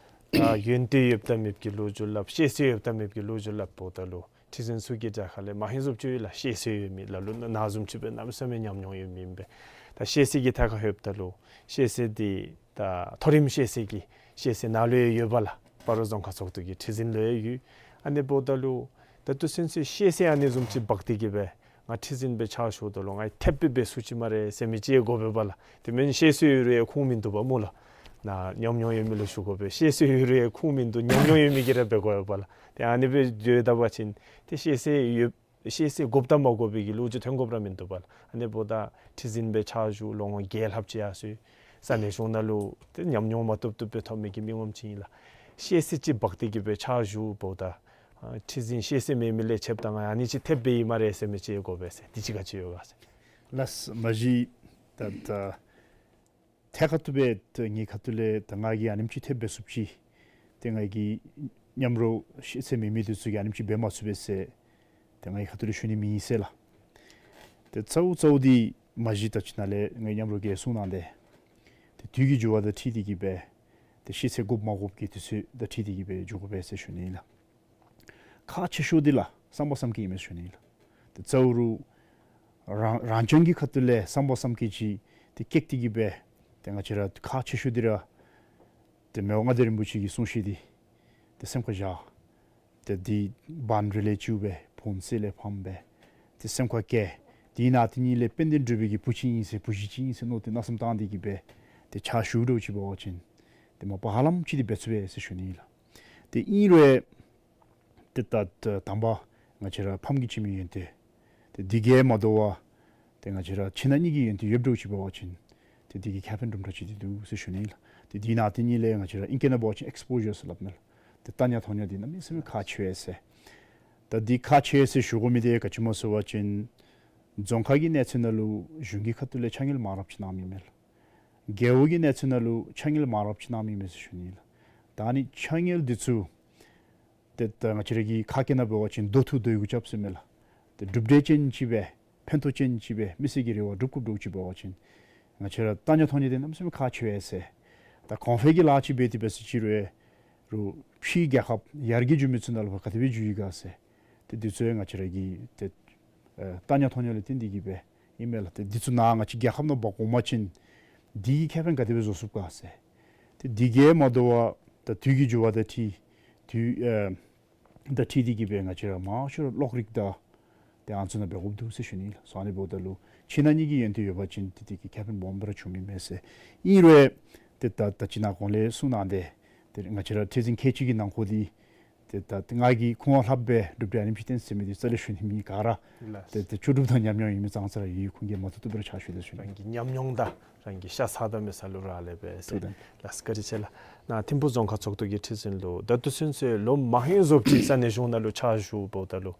ད་ཡོན་ཏན་ཡོདཔ་དང་མེདཔ་ཀྱི་ལོ་རྒྱུས་སླབ། ཤེས་ཚད་ཡོདཔ་དང་མེདཔ་ཀྱི་ལོ་རྒྱུས་སླབ་འབདཝ་ད་ལུ་ཁྲི་འཛིན་ཚུ་གི་གྲལ་ཁ་ལས་མ་ཧེ་བཟུམ་ཅིག་ཡོད་ལགས། ཤེས་ཚད་ཡོད་མི་ལ་ལུ་ནཱ་བཟུམ་ཅིག་སྦེ་གནམ་མེད་ས་མེད་ཉམས་མྱོང་ཡོད་མི་ཨིན་པས། ད་ཤེས་ཚད་ཀྱི་ཐད་ཁར་ལྷོདཔ་ད་ལུ་ཤེས་ཚད་འདི་ད་མཐོ་རིམ་ཤེས་ཚད་ཀྱི་ཤེས་ཚད་ནཱ་ལུ་ཡང་ཡོད་པ་ལགས། སྤ་རོ་རྫོང་ཁག་ཚོགས་འདུ་གི་ཁྲི་འཛིན་ལུ་ཡང་ཡོད། ཨ་ནི་འབདཝ་ད་ལུ་ད་ལྟོ་ཚུན་ཚོད་ཤེས་ཚད་ཨ་ནི་བཟུམ་ཅིག་འབག་སྟེ་གི་སྦེ་ང་ཁྲི་འཛིན་སྦེ་ཕྱག་ཞུཝ་ད་ལུ་ང་ཐེབས་སྦེ་འབད་ཚུགས་ཅི་སྨ་རེ་ཟེར་མི་ཅིག་དགོ་པས་པ་ལགས། དེ་མེན་ཤེས་ཚད་ཡོད་རུང་ཡང་ཁུངས་མིན་འདུག་པ་སྨོ་ལགས། ནཱ་ཉམས་མྱོང་ཡོད་མི་ལུ་ཞུ་དགོ་པས། ཤེས་ཚད་ཡོད་རུང་ཡང་ཁུངས་མིན་འདུག། ཉམས་མྱོང་ཡོད་མི་གིས་ར་འབད་དགོ་པས་པ་ལགས། ཏེ་ཨ་ནི་སྦེ་འགྱོ་ད་པ་ཅིན་ཏེ་ཤེས་ཚད་ཡོད་ཤེས་ཚད་དགོཔ་དང་མ་དགོ་པའི་གི་ལོ་རྒྱུས་ཐོན་དགོཔ་ར་མིན་འདུག་པ་ལགས། ཨ་ནི་འབདཝ་ད་ཁྲི་འཛིན་སྦེ་ཕྱག་ཞུ་ལོ་ངོ་བརྒྱད་ལྷགཔ་ཅིག་ཡར་སོང་ཡི། ས་གནས་གཞུང་ནང་ལུ་ཏེ་ཉམས་མྱོང་མ་ཐོབ་ཐོབ་སྦེ་ཐོབ་མི་གི་མི་ངོམ་ཅིག་ཨིན་ལགས། ཤེས་ཚད་ཅིག་འབག་སྟེ་གི་སྦེ་ཕྱག་ཞུཝ་ད་ཨ་ཁྲི་འཛིན་ཤེས་ཚད་མེད་མི་ལས་ཕྱདཔ་ད་ང་ཨ་ནི་ཅིག་ཐེབས་སྦེ་ཨིན་སྨ་རེ་ཟེར་མི་ཅིག་དགོ་པས་ཟེར། དེ་ཅིག་ག་ཅི་ཡོད་ག་ཟེར། ལགས་མ་གཞི་ད་ད་ཐད་ཀར་དུ་སྦེ་ད་ངེའི་ཁ་ཐུག་ལས་ད་ང་གིས་ཨ་ནེམ་ཅིག་ཐེབས་འབད་ཚུགསཔ་ཅིག་ཏེ་ང་གི་མཉམ་རོགས་ཤེས་ཚད་མེད་མི་འདི་ཚུ་གིས་ཨ་ནེམ་ཅིག་འབད་མ་ཚུགས་པས་ཟེར་ཏེ་ངེའི་ཁ་ཐུག་ལས་ཞུ་ནི་མེད་ཟེར་ལགས། ཏེ་གཙོ་བོ་གཙོ་བོ་འདི་མ་གཞི་ད་ཅི་ནཱ་ལས་ངེའི་མཉམ་རོགས་ཀྱིས་གསུང་གནང་སྟེ་ཏེ་དུས་ཀྱི་འགྱུར་བ་དང་འཁྲིལ་ཏེ་གི་སྦེ་ཏེ་ཤེས་ཚད་དགོཔ་མ་དགོཔ་ཀྱི་དུས་ཚོད་དང་འཁྲིལ་ཏེ་གི་སྦེ་འགྱོ་དགོ་པས་ཟེར་ཞུ་ནི་ཨིན་ལགས། ཁག་ཆེ་ཤོས་འདི་ལགས་བསམ་པ་བསམ་སྐྱེད་ཨིན་མས་ཟེར་ཞུ་ནི་ཨིན་ལགས། ཏེ་གཙོ་བོ་རང་རང་རྐྱང་གི་ཁ་ཐུག་ལས་བསམ་པ་བསམ་སྐྱེད་ཅིག་ཏེ་སྐྱེས་ཏེ་གི་སྦེ་ཏེ་ང་བཅས་ར་ཁག་ཆེ་ཤོས་འདི་ར་ཏེ་མི་དབང་མངའ་བདག་རིན་པོ་ཆེ་གི་གསུང་བཤད་འདི་ཏེ་སེམས་ཁར་བཞག། ཏེ་འདི་བཱན་རི་ལས་བཅུག་སྦེ་ཕོན་གསེར་ལས་ཕམ་སྦེ་ཏེ་སེམས་ཁར་བཀལ། དེ་ནང་དེ་ཉིད་ལས་དཔལ་ལྡན་འབྲུག་པའི་གི་བུ་ཅིག་ཨིན་ཟེར་བུ་གཞི་ཅིག་ཨིན་ཟེར་མནོ་སྟེ་མནོ་བསམ་བཏང་སྟེ་གི་སྦེ་ཏེ་ཕྱག་ཞུ་འདྲཝ་ཅིག་འབད་བ་ཅིན་ཏེ་མ་པ་ཧ་ལམ་ཅིག་འདི་འབད་ཚུགས་པས་ཟེར་ཞུ་ནི་ཨིན་ལགས། ཏེ་ཨིན་རུང་ཏེ་ད་ད་དང་པ་ང་བཅས་ར་ཕམ་གྱིས་བྱིན་མི་ཡོན་ཏན་ཏེ་འདི་གིས་མ་དོ་བར་ཏེ་ང་བཅས་ར་ཁྱིམ་ནང་གཉིས་ཀྱི་ཡོན་ཏན་ཡོདཔ་འདྲཝ་ཅིག་འབད་བ་ཅིན་ཏེ་འདི་གིས་ཁེ་ཕན་དུམ་གྲ་ཅིག་འདི་འདུག་ཟེར་ཞུ་ནི་ཨིན་ལགས། ཏེ་འདི་ནང་དེ་ཉིད་ལས་ང་བཅས་ར་ཨིང་སྐད་ནང་འབད་བ་ཅིན་ཨེགསི་པོ་ཞར་ཟེར་སླབ་མས་ལགས། ཏེ་ལྟ་ཉན་མཐོང་ཉན་འདི་གནམ་མེད་ས་མེད་ཁག་ཆེ་བས་ཟེར། ད་འདི་ཁག་ཆེ་བས་ཟེར་ཞུ་དགོ་མི་འདི་ག་ཅི་སྨོ་ཟེར་བ་ཅིན་རྫོང་ཁག་གི་གནས་ཚད་ནང་ལུ་གཞུང་གི་ཁ་ཐུག་ལས་ཕྱག་དངུལ་མང་རབས་ཅིག་གནང་མི་མས་ལགས། རྒེད་འོག་གི་གནས་ཚད་ནང་ལུ་ཕྱག་དངུལ་མང་རབས་ཅིག་གནང་མི་མས་ཟེར་ཞུ་ནི་ཨིན་ལགས། ད་ཨ་ནི་ཕྱག་དངུལ་འདི་ཚུ་ཏེ་ད་ང་བཅས་ར་གི་ཁ་སྐད་ནང་འབད་བ་ཅིན་མདོ་ཐུག་མདོ་ཡི་གུ་རྐྱབ་ཟེར་མས་ལགས། ཏེ་གྲུབ་འབྲས་ཅན་ཅིག་སྦེ་ཕན་ཐོགས་ཅན་ཅིག་སྦེ་མི་སེར་གྱི་རེ་བ་སྒྲུབ་དགོཔ་འདྲཝ་ཅིག་འབད་བ་ཅིན་ང་བཅས་ར་ལྟ་ཉན་མཐོང་ཉན་འདི་གནམ་མེད་ས་མེད་ཁག་ཆེ་བས་ཟེར། ད་གོང་འཕེལ་གྱི་ལཱ་ཅིག་འབད་དེ་འབད་ས་ཅིག་རུང་རུང་ཕྱིའི་རྒྱལ་ཁབ་ཡར་རྒྱས་འགྱོ་མི་ཚུ་ནང་ལུ་ཕར་ག་དེ་སྦེ་འགྱོ་ཡི་ག་ཟེར། ཏེ་འདི་ཚུ་ཡང་ང་བཅས་ར་གི་ཏེ་ཨེ་ལྟ་ཉན་མཐོང་ཉན་ལུ་བརྟེན་ཏེ་གི་སྦེ་ཨིན་མས་ལགས། ཏེ་འདི་ཚུ་ནཱ་ང་བཅས་རྒྱལ་ཁབ་ནང་འབག་འོང་པ་ཅིན་འདི་གིས་ཁེ་ཕན་ག་དེ་སྦེ་བཟོ་ཚུགས་ག་ཟེར། ཏེ་འདི་གིས་མ་དོ་བར་ད་དུས་ཀྱི་འགྱུར་བ་དང་འཁྲིལ་དུས་ཨེ་དང་འཁྲིལ་ཏེ་གི་སྦེ་ང་བཅས་ར་མང་ཤོས་ར་གློག་རིག་དང་ ཏེ་ཨ་ནི་ཚུ་ནང་འབད་དགོཔ་འདུག་ཟེར་ཞུ་ནི་ལགས། སོ་ཨ་ནི་འབདཝ་ད་ལུ་ཕྱི་ནང་གཉིས་ཀྱི་ཡོན་ཏན་ཡོད་པ་ཅིན་ཏེ་དེ་གིས་ཁེ་ཕན་སྦོམ་སྦེ་ར་འབྱུང་ནི་མས་ཟེར། ཨིན་རུང་ཏེ་ད་ད་ཅི་ནཱ་གོང་ལས་གསུངས་གནང་སྟེ་ཏེ་ང་བཅས་ར་ཁྲི་འཛིན་ཁལ་གཅིག་གི་ནང་འཁོད་འདི་ཏེ་ད་ང་གིས་ཁོང་ལྷགཔ་སྦེ་གྲུབ་འབྲས་ཨ་ནེམ་ཅིག་བཏོན་ཟེར་མི་འདི་རྩ་ལས་ཞུ་ནི་མེད། ག་ར་ལགས། ཏེ་ཏེ་ལྕོགས་གྲུབ་དང་ཉམས་མྱོང་ཨིན་མི་ཙང་ཙ་ར་ཡོད། ཁོང་གིས་མ་བཏུབ་བཏུབ་སྦེ་ར་ཕྱག་ཞུ་དོ་ཞུ་ནི། རང་གི་ཉམས་མྱོང་དང་རང་གི་ཤ་ཚ་དང་མི་ཚ་ལུ་རག་ལས་པས་ཟེར། ཐུགས་དམ། ལགས་བཀའ་དྲིན་ཆེ་ལགས། ནཱ་ཐིམ་ཕུག་རྫོང་ཁག་ཚོགས་འདུ་གི་ཁྲི་འཛིན་ལུ་ད་ལྟོ་ཚུན་ཚོད་ལོ་མང་ཧེང་བཟོ་ཅིག་ས་གནས་གཞུང་ནང་ལུ་ཕྱག་ཞུཝ་ད་ལུ་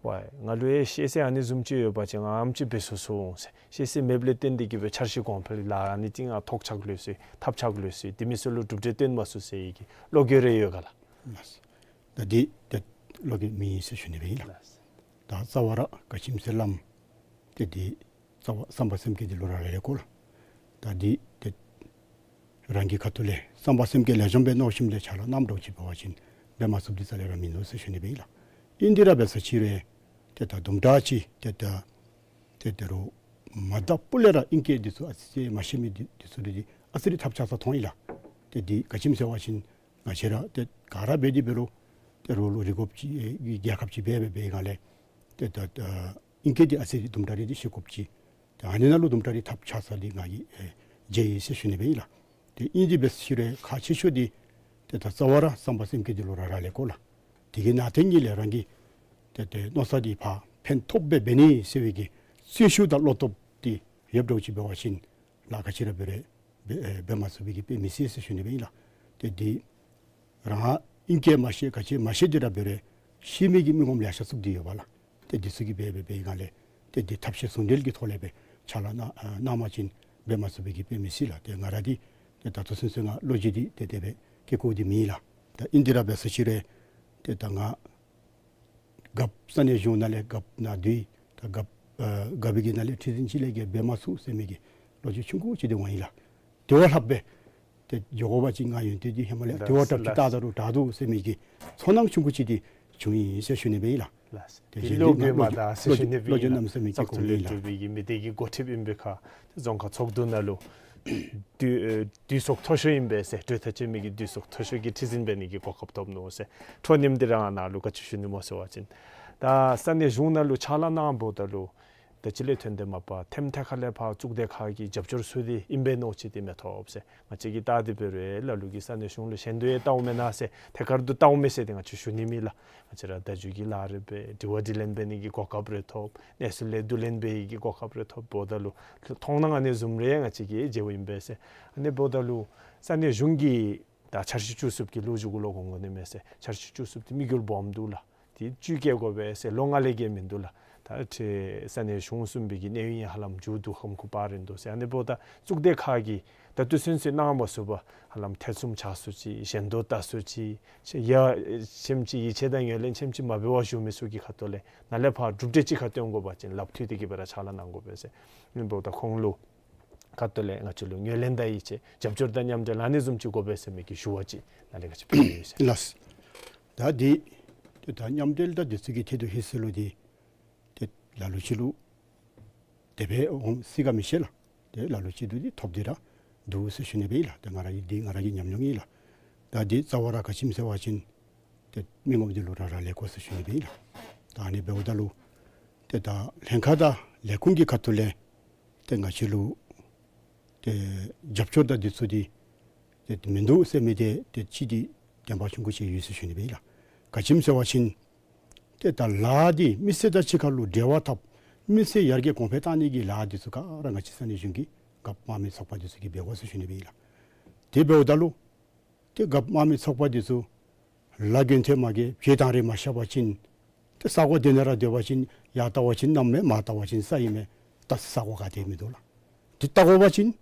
ཝའི་ང་ལུ་ཡང་ཤེས་ཚད་ཨ་ནི་བཟུམ་ཅིག་ཡོད་པ་ཅིན་ང་ཨ་ནེམ་ཅིག་འབད་ཚུགས་ཚུགས་འོང་ཟེར། ཤེས་ཚད་མེདཔ་ལས་བརྟེན་ཏེ་གིས་སྦེ་འཆར་གཞི་གོང་འཕེལ་ལཱ་ཨ་ནི་ཅིག་ང་ཐོགས་ཆགས་ལོས་ཟེར་ཐབས་ཆགས་ལོས་ཟེར་དེ་མི་ཚུ་ལུ་གྲུབ་འབྲས་བཏོན་མ་ཚུགས་ཟེར་བའི་གི་བློ་འགྱོད་རེ་ཡོད་ག་ལགས། ད་འདི་ཏེ་བློ་འགྱོད་མེད་ཟེར་ཞུ་ནི་སྦེ་ཨིན་ལགས། ད་རྩ་བ་ར་ག་ཅི་སྨོ་ཟེར་སླབ་ཏེ་འདི་རྩ་བ་བསམ་པ་སེམས་བསྐྱེད་འདི་ལུ་རག་ལས་དགོ་ལགས། ད་འདི་ཏེ་རང་གི་ཁ་ཐུག་ལས་བསམ་པ་སེམས་བསྐྱེད་ལེགས་ཤོམ་སྦེ་མནོ་ཞིནམ་ལས་ཕྱག་ལཱ་གནངམ་འདྲཝ་ཅིག་འབད་བ་ཅིན་འབད་མ་ཚུགསཔ་འདི་རྩ་ལས་ར་མིན་ནུག་ཟེར་ཞུ་ནི་སྦེ་ཨིན་ལགས། ཨིན་དེ་ར་འབད་ས་ཅིག་རུང་ཏེ་ད་དུམ་གྲ་ཅིག་ཏེ་ད་ཏེ་ད་རུང་མ་དག་པ་ལས་ར་ཨིང་སྐད་འདི་ཚུ་ཨ་ཙི་ཅིག་མ་ཤེས་མི་འདི་འདི་ཚུ་འདི་ཨ་ཙི་རེ་ཐབས་ཆག་ས་མཐོང་ཡི་ལགས། ཏེ་འདི་ག་ཅི་སྨོ་ཟེར་བ་ཅིན་ང་བཅས་ར་ཏེ་ག་ར་འབད་དེ་འབད་རུང་ཏེ་རོགས་ལུ་རིག་དགོཔ་ཅིག་ཨེ་རྒྱལ་ཁབ་ཅིག་འབད་འབད་འབད་སྒང་ལས་ཏེ་ད་ཨིང་སྐད་འདི་ཨ་ཙི་རེ་དུམ་གྲ་རེ་འདི་ཤེས་དགོཔ་ཅིག། ཏེ་ཨ་ནི་ནང་ལུ་དུམ་གྲ་རེ་ཐབས་ཆག་ས་འདི་ང་གིས་ཨེ་མཇལ་ཡི་ཟེར་ཞུ་ནི་སྦེ་ཨིན་ལགས། ཏེ་ཨིན་དེ་འབད་ས་ཅིག་རུང་ཁག་ཆེ་ཤོས་འདི་ཏེ་ད་རྩ་བ་ར་བསམ་པ་སེམས་བསྐྱེད་འདི་ལུ་རག་རག་ལས་དགོ་ལགས། དེ་གི་ནང་དེ་ཉིད་ལས་རང་གི་ཏེ་ཏེ་མནོ་ས་འདི་ཕར་ཕན་ཐོགས་སྦེ་འབད་ནི་ཟེར་བའི་གི་སེམས་ཤུགས་དང་བློ་སྟོབས་འདི་ཡོདཔ་འདྲཝ་ཅིག་འབད་བ་ཅིན་ལཱ་ག་ཅི་ར་འབད་རུང་འབད་ཨེ་འབད་མ་ཚུགས་པའི་གི་དཔེ་མི་སྲིད་ཟེར་ཞུ་ནི་སྦེ་ཨིན་ལགས། ཏེ་འདི་རང་ཨིང་སྐད་མ་ཤེས་ག་ཅི་མ་ཤེས་དེ་ར་འབད་རུང་ཤེས་མི་གི་མི་ངོམ་ལེ་ཤ་ཚུདཔ་འདི་ཡོད་པ་ལགས། ཏེ་འདི་ཚུ་གིས་འབད་འབད་འབད་སྒང་ལས་ཏེ་འདི་ཐབས་ཤེས་ཟུང་འབྲེལ་གྱི་ཐོག་ལས་སྦེ་ཕྱག་ལཱ་གནང་ཨ་གནང་པ་ཅིན་འབད་མ་ཚུགས་པའི་གི་དཔེ་མི་སྲིད་ལགས། ཏེ་ང་ར་འདི་ཏེ་ད་ལྟོ་ཚུན་ཚོད་ང་བློ་འགྱོད་འདི་ཏེ་དེ་སྦེ་བསྐྱེད་དགོཔ་འདི་མེད་ལགས། ད་ཨིན་དེ་ར་འབད་ས་ཅིག་རུང་ཏེ་ད་ང་རྒཔོ་ས་གནས་གཞུང་ནང་ལས་རྒཔོ་ནང་འདི་ད་རྒཔོ་ཨ་རྒཔོ་གི་ནང་ལས་ཁྲི་འཛིན་ཅིག་ལས་བརྒལ་འབད་མ་ཚུགས་ཟེར་མི་གི་བློ་འགྱོད་ཆུང་ཀུ་ཅིག་འདི་འོང་ཡི་ལགས། དེ་བ་ལྷགཔ་སྦེ་ཏེ་འགྱོ་དགོ་པ་ཅིན་ང་ཡོན་ཏན་འདི་ཧེ་མ་ལས་དེ་བ་དྲགཔ་ཅིག་ལགས། བལྟ་ད་རུང་དྲག་འདུག་ཟེར་མི་གི་ཚོར་སྣང་ཆུང་ཀུ་ཅིག་འདི་བྱུང་ཡི་ཟེར་ཞུ་ནི་སྦེ་ཨིན་ལགས། ལགས། ཏེ་ཏེ་གཞན་བློ་འདི་འགྱོད་མ་བློ་དགའ་ཟེར་ཞུ་ནི་སྦེ་བློ་ཨིན་ལགས། གནམ་མེད་ས་མེད་བཙག་འཐུ་ལས་གྲུབ་པའི་གི་མི་སྡེ་གི་འགོ་ཁྲིདཔ་ཨིན་པའི་ཁར་རྫོང་ཁག་ཚོགས་འདུ་ནང་ལུ་དུས་ཨེ་དུས་ཚོད་མཐོ་ཤོས་ཨིན་པས་ཟེར། གྲོས་ཐག་བཅད་མི་གི་དུས་ཚོད་མཐོ་ཤོས་ཀྱི་ཁྲི་འཛིན་འབད་ནི་གི་གོ་སྐབས་ཐོབ་ནུག་ཟེར། འཕྲོ་མཉམ་འདི་ར་ང་ནཱ་ལུ་ག་ཅི་ཞུ་ནི་སྨོ་ཟེར་བ་ཅིན་ད་ས་གནས་གཞུང་ནང་ལུ་ཕྱག་ལཱ་གནངམ་ད་ལུ་ད་ཅི་ལས་ཐོན་ཏེ་མ་པ་ཐེམ་ཐེ་ཁ་ལས་ཕར་གཙུག་སྡེ་ཁག་གི་རྒྱབ་སྐྱོར་ཚུ་འདི་ཨིན་པས་མནོ་ཅི་འདི་མི་ཐོབ་ཟེར། ང་བཅས་ཀྱིས་བལྟ་སྟེ་འབད་རུང་ལ་ལུ་གིས་ས་གནས་གཞུང་ལུ་ཞལ་འདོན་ཡང་བལྟཝ་མེན་ན་ཟེར། ཐད་ཀར་དུ་བལྟཝ་མས་ཟེར་འདི་ང་བཅས་ཞུ་ནི་མེད་ལགས། ང་བཅས་ར་བརྡ་བརྒྱུད་ཀྱི་ལཱ་རེ་འབད་དྲི་བ་དྲིས་ལན་འབད་ནི་གི་གོ་སྐབས་རེ་ཐོབ། གནས་ཚུལ་ལས་བསྡུ་ལེན་འབད་ནི་གི་གོ་སྐབས་རེ་ཐོབ་འབདཝ་ད་ལུ་མཐོང་སྣང་ཨ་ནི་བཟུམ་རེ་ང་བཅས་ཀྱིས་མཇལཝ་ཨིན་པས་ཟེར། ཨ་ནི་འབདཝ་ད་ལུ་ས་གནས་གཞུང་གིས་ད་འཆར་གཞི་བཅུ་གསུམ་གྱི་ལོ་རྒྱུས་གུ་ལུ་གོང་གོང་ནི་མས་ཟེར། འཆར་གཞི་བཅུ་གསུམ་འདི་དམིགས་ཡུལ་སྦོམ་འདུག་ལགས། ཏེ་བཅུད་བསྐྱེད་དགོ་པས་ཟེར་ལོ་ལྔ་ལས་བརྒལ་མིན་འདུག་ལགས། ད་ཏེ་ས་གནས་གཞུང་གསུམ་པའི་གི་གནས་ཡུན་ཡང་ཧ་ལམ་མཇུག་བསྡུ་ཁམས་ཁུ་བར་ཨིན་འདུག་ཟེར། ཨ་ནི་འབདཝ་ད་གཙུག་སྡེ་ཁག་གིས་ད་ལྟོ་ཚུན་ཚོད་གནང་མ་ཚུགས་པར་ཧ་ལམ་ཐེ་ཚོམ་ཆགས་སུ་ཅིག་ཞེན་ལྡོག་ལྟ་སུ་ཅིག་ཡ་ཆེམ་ཅིག་ཡིད་ཆེས་དང་ངོས་ལེན་ཆེམ་ཅིག་མ་འབད་བར་བཞུགས་མི་ཚུ་གི་ཁ་ཐུག་ལས་ནཱ་ལས་ཕར་གྲུབ་འབྲས་ཅིག་ཁར་བཏོན་དགོ་པ་ཅིན་ལགཔ་མཐུད་དེ་གིས་སྦེ་ར་ཕྱག་ལཱ་གནང་དགོ་པས་ཟེར། ཨ་ནི་འབདཝ་ད་ཁོང་ལུ་ཁ་ཐུག་ལས་ང་བཅས་ལུ་ངོས་ལེན་དང་ཡིད་ཆེས་རྒྱབ་སྐྱོར་དང་མཉམ་འབྲེལ་ཨ་ནི་བཟུམ་ཅིག་དགོ་པས་ཟེར་མི་གི་ཞུ་བ་ཅིག་ནཱ་ལས་ང་བཅས་ཕུལ་ཡི་ཟེར། ལགས། ད་འདི་ཏེ་ད་མཉམ་འབྲེལ་དང་འདི་ཚུ་གི་ཐད་དུ་ཧེ་ཟེར་ལོ་འདི་ཏེ་ལ་ལུ་ཅིག་ལུ་དེ་སྦེ་འོང་སྲིད་ག་མི་ཤེས་ལགས། ཏེ་ལ་ལུ་ཅིག་ཏུ་འདི་ཐོབ་སྟེ་ར་འདུག་ཟེར་ཞུ་ནི་སྦེ་ཨིན་ལགས། ཏེ་ང་ར་གི་འདི་ང་ར་གི་ཉམས་མྱོང་ཨིན་ལགས། ད་འདི་རྩ་བ་ར་ག་ཅི་སྨོ་ཟེར་བ་ཅིན་ཏེ་མི་ངོམ་འདི་ལུ་རག་རག་ལས་དགོ་ཟེར་ཞུ་ནི་སྦེ་ཨིན་ལགས། ད་ཨ་ནི་འབདཝ་ད་ལུ་ཏེ་ད་ལྷན་ཁག་དང་ལས་ཁུངས་ཀྱི་ཁ་ཐུག་ལས་ཏེ་ང་བཅས་ལུ་ཏེ་རྒྱབ་སྐྱོར་དང་འདི་ཚུ་འདི་ཏེ་མིན་འདུག་ཟེར་མི་འདི་ཏེ་ཅིག་འདི་བདེན་པ་ཆུང་ཀུ་ཅིག་ཡོད་ཟེར་ཞུ་ནི་སྦེ་ཨིན་ལགས། ག་ཅི་སྨོ་ཟེར་བ་ཅིན་ཏེ་ད་ལཱ་འདི་མི་སེར་དང་གཅིག་ཁར་ལུ་འབྲེལ་བ་འཐབ་མི་སེར་ཡར་རྒྱས་གོང་འཕེལ་བཏང་ནི་གི་ལཱ་འདི་ཚུ་ག་ར་ང་བཅས་ས་གནས་གཞུང་གི་རྒཔོ་དམངས་མི་ཚོགས་པ་འདི་ཚུ་གིས་འབད་དགོ་ཟེར་ཞུ་ནི་སྦེ་ཨིན་ལགས། དེ་འབདཝ་ད་ལུ་ཏེ་རྒཔོ་དམངས་མི་ཚོགས་པ་འདི་ཚུ་ལཱ་འགན་ཐེ་མ་གི་བྱེད་སྟངས་རེ་མ་ཤེས་པ་ཅིན་ཏེ་ས་གོ་དེ་ནང་ར་སྡོད་པ་ཅིན་ཡར་བལྟ་བ་ཅིན་གནམ་མས། མར་བལྟ་བ་ཅིན་ས་ཨིན་མས། བལྟ་ས་གོ་ག་ཏེ་མིན་འདུག་ལགས། འདི་བལྟ་དགོ་པ་ཅིན་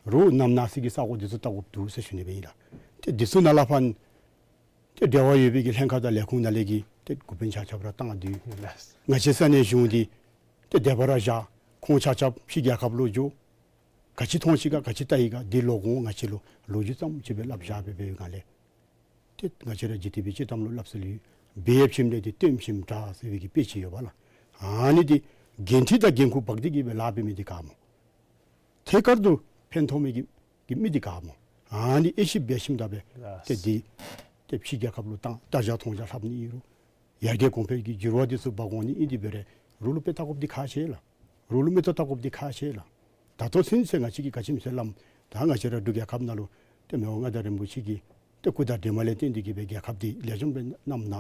རུང་གནམ་ནང་ས་གི་ས་གོ་འདི་ཚུ་བལྟ་དགོཔ་འདུག་ཟེར་ཞུ་ནི་སྦེ་ཨིན་ལགས། ཏེ་འདི་ཚུ་ནང་ལས་ཕར་ཏེ་འབྲེལ་བ་ཡོད་པའི་གི་ལྷན་ཁག་དང་ལས་ཁུངས་ནང་ལས་ཀྱི་ཏེ་འགོ་དཔོན་ཆ་ཁྱབ་ར་བཏང་སྟེ་ལགས། ང་བཅས་ས་གནས་གཞུང་འདི་ཏེ་དེ་སྦེ་ར་བཞག་ཁོང་ཆ་ཁྱབ་ཕྱི་རྒྱལ་ཁབ་ལུ་འགྱོ། ག་ཅི་མཐོང་ཅི་ག་ག་ཅི་བལྟ་ཡི་ག་འདི་ལོག་འོང་ང་བཅས་ལུ་ལོ་རྒྱུས་ཙམ་ཅིག་སྦེ་སླབ་བཞག་སྦེ་འབད་བའི་སྒང་ལས་ཏེ་ང་བཅས་ར་ཇི་ལྟ་བའི་ཅིག་གཏམ་ལུ་སླབ་སྲོལ་ཡོད། འབད་ཞིནམ་ལས་འདི་སྟོན་ཞིནམ་དྲག་ཟེར་བའི་གི་དཔེ་ཅིག་ཡོད་པ་ལགས། ཨ་ནི་འདི་འགན་འཁྲི་དང་འགན་ཁུར་འབག་སྟེ་གིས་སྦེ་ལཱ་འབད་མི་འདི་ག་སྨོ། ཐད་ཀར་དུ་ཕན་ཐོགས་མི་གི་གི་མི་འདི་ག་སྨོ། ཨ་ནི་དབྱེ་ཞིབ་འབད་ཞིནམ་ད་སྦེ་ཏེ་འདི་ཏེ་ཕྱི་རྒྱལ་ཁབ་ལུ་བཏང་བལྟ་བཞག་མཐོང་བཞག་ལྷབ་ནི་ཨིན་རུང་ཡར་རྒྱས་གོང་འཕེལ་གྱི་འགྱུར་བ་འདི་ཚུ་འབག་འོང་ནི་ཨིན་དེ་འབད་རུང་ རོགས་ལུ་དཔེ་བལྟ་དགོཔ་འདི་ཁག་ཆེ་ལགས། རོགས་ལུ་མིག་ཏོ་བལྟ་དགོཔ་འདི་ཁག་ཆེ་ལགས། ད་ལྟོ་ཚུན་ཚོད་ང་བཅས་ཀྱིས་ག་ཅི་སྨོ་ཟེར་སླབ་ད་ང་བཅས་ར་འབྲུག་རྒྱལ་ཁབ་ནང་ལུ་ཏེ་མི་དབང་མངའ་བདག་རིན་པོ་ཆེ་གི་ཏེ་སྐུ་དང་འབྲེལ་མ་ལས་བརྟེན་ཏེ་གིས་སྦེ་རྒྱལ་ཁབ་འདི་ལེགས་ཤོམ་སྦེ་གནངམ་ད་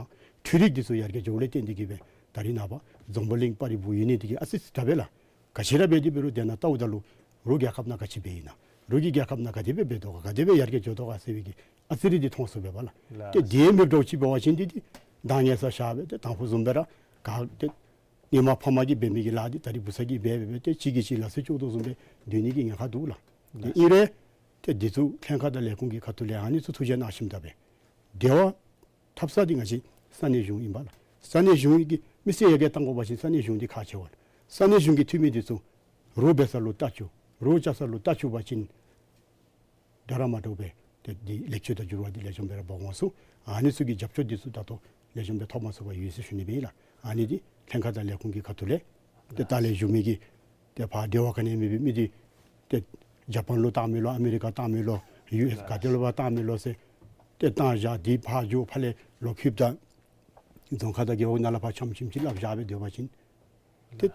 འཕྲུལ་རིག་འདི་ཚུ་ཡར་རྒྱས་འགྱོཝ་ལས་བརྟེན་ཏེ་གིས་སྦེ་ད་རིས་ནངས་པ་འཛམ་བུ་གླིང་པར་རིས་བུ་ཡོད་ནི་འདི་གིས་ཨ་ཙི་ཙི་དྲག་པས་ལགས། ག་ཅི་ར་འབད་དེ་འབད་རུང་དེ་ནང་བལྟཝ་ད་ལུ་རོགས་རྒྱལ་ཁབ་ནང་ག་ཅི་འབད་ཡི་ན། རོགས་ཀྱི་རྒྱལ་ཁབ་ནང་ག་དེ་སྦེ་འབད་དོ་ག་ག་དེ་སྦེ་ཡར་རྒྱས་འགྱོ་དོ་ག་ཟེར་བའི་གི་ཨ་ཙི་རེ་འདི་མཐོང་ཚུགས་པས་ལགས། ལགས། ཏེ་དེ་མེདཔ་འདྲཝ་ཅིག་འབད་བ་ཅིན་འདི་འདི་ད་ངན་ས་ཤ་སྦེ་ཏེ་དང་ཕུ་བཟུམ་སྦེ་ར་ག་ཏེ་ཨ་ནེམ་ཕམ་གིས་འབད་མི་གི་ལཱ་འདི་ད་རིས་བུ་ཚ་གིས་འབད་འབད་འབད་ཏེ་གཅིག་གིས་གཅིག་ལག་ཟུང་བཅོ་དོ་བཟུམ་སྦེ་སྡོད་ནི་གི་ཉེན་ཁ་འདུག་ལགས། ཏེ་ཨིན་རུང་ཏེ་འདི་ཚུ་ལྷན་ཁག་དང་ལས་ཁུངས་ཀྱི་ཁ་ཐུག་ལས་ཨ་ནི་ཚུ་ཐུགས་རྗེ་གནང་ཞིནམ་ད་སྦེ་དེ་བ་འཐབ་ས་འདི་ང་བཅས་ས་གནས་གཞུང་ཨིན་པས་ལགས། ས་གནས་གཞུང་གིས་མི་སེར་ཡར་རྒྱས་གཏང་དགོ་པ་ཅིན་ས་གནས་གཞུང་འདི་ཁག་ཆེ་བས་ལགས། ས་གནས་གཞུང་གི་འཐུས་མི་འདི་ཚུ་རོགས་འབད་ས་ལུ་ལྟ་བཅུག། རོགས་རྐྱབ་ས་ལུ་ལྟ་བཅུག་པ་ཅིན་འདྲ་ར་མ་འདྲཝ་སྦེ་ཏེ་འདི་ལེགས་བཅོས་དང་འགྱུར་བ་འདི་ལེགས་ཤོམ་སྦེ་ར་འབག་འོང་ཚུགས། ཨ་ནི་ཚུ་གི་རྒྱབ་སྐྱོར་འདི་ཚུ་ད་ལྟོ་ལེགས་ཤོམ་སྦེ་ཐོབ་མ་ཚུགས་པར་ཡོད་ཟེར་ཞུ་ནི་སྦེ་ཨིན་ལགས། ཨ་ནི་འདི་ལྷན་ཁག་དང་ལས་ཁུངས་ཀྱི་ཁ་ཐུག་ལས་ཏེ་ལྟག་ལས་བཞུགས་མི་གིས་ཏེ་ཕར་འབྲེལ་བ་ག་ནི་མེད་པའི་མི་འདི་ཏེ་ཇ་པཱན་ལུ་བཏང་མི་ལོ་ཨ་མི་རི་ཀ་བཏང་མི་ལོ་ཡུ་ཨེསི་ག་ཏེ་ལུ་ཕར་བཏང་མི་ལོ་ཟེར་ཏེ་བཏང་བཞག་འདི་ཕར་འགྱོ་ཕར་ལས་ལོག་ཁིབ་ད་རྫོང་ཁག་དང་རྒེད་འོག་ནང་ལས་ཕར་འཆམ་ཞིནམ་ཅིག་སླབ་བཞག་སྦེ་སྡོད་པ་ཅིན་ཏེ་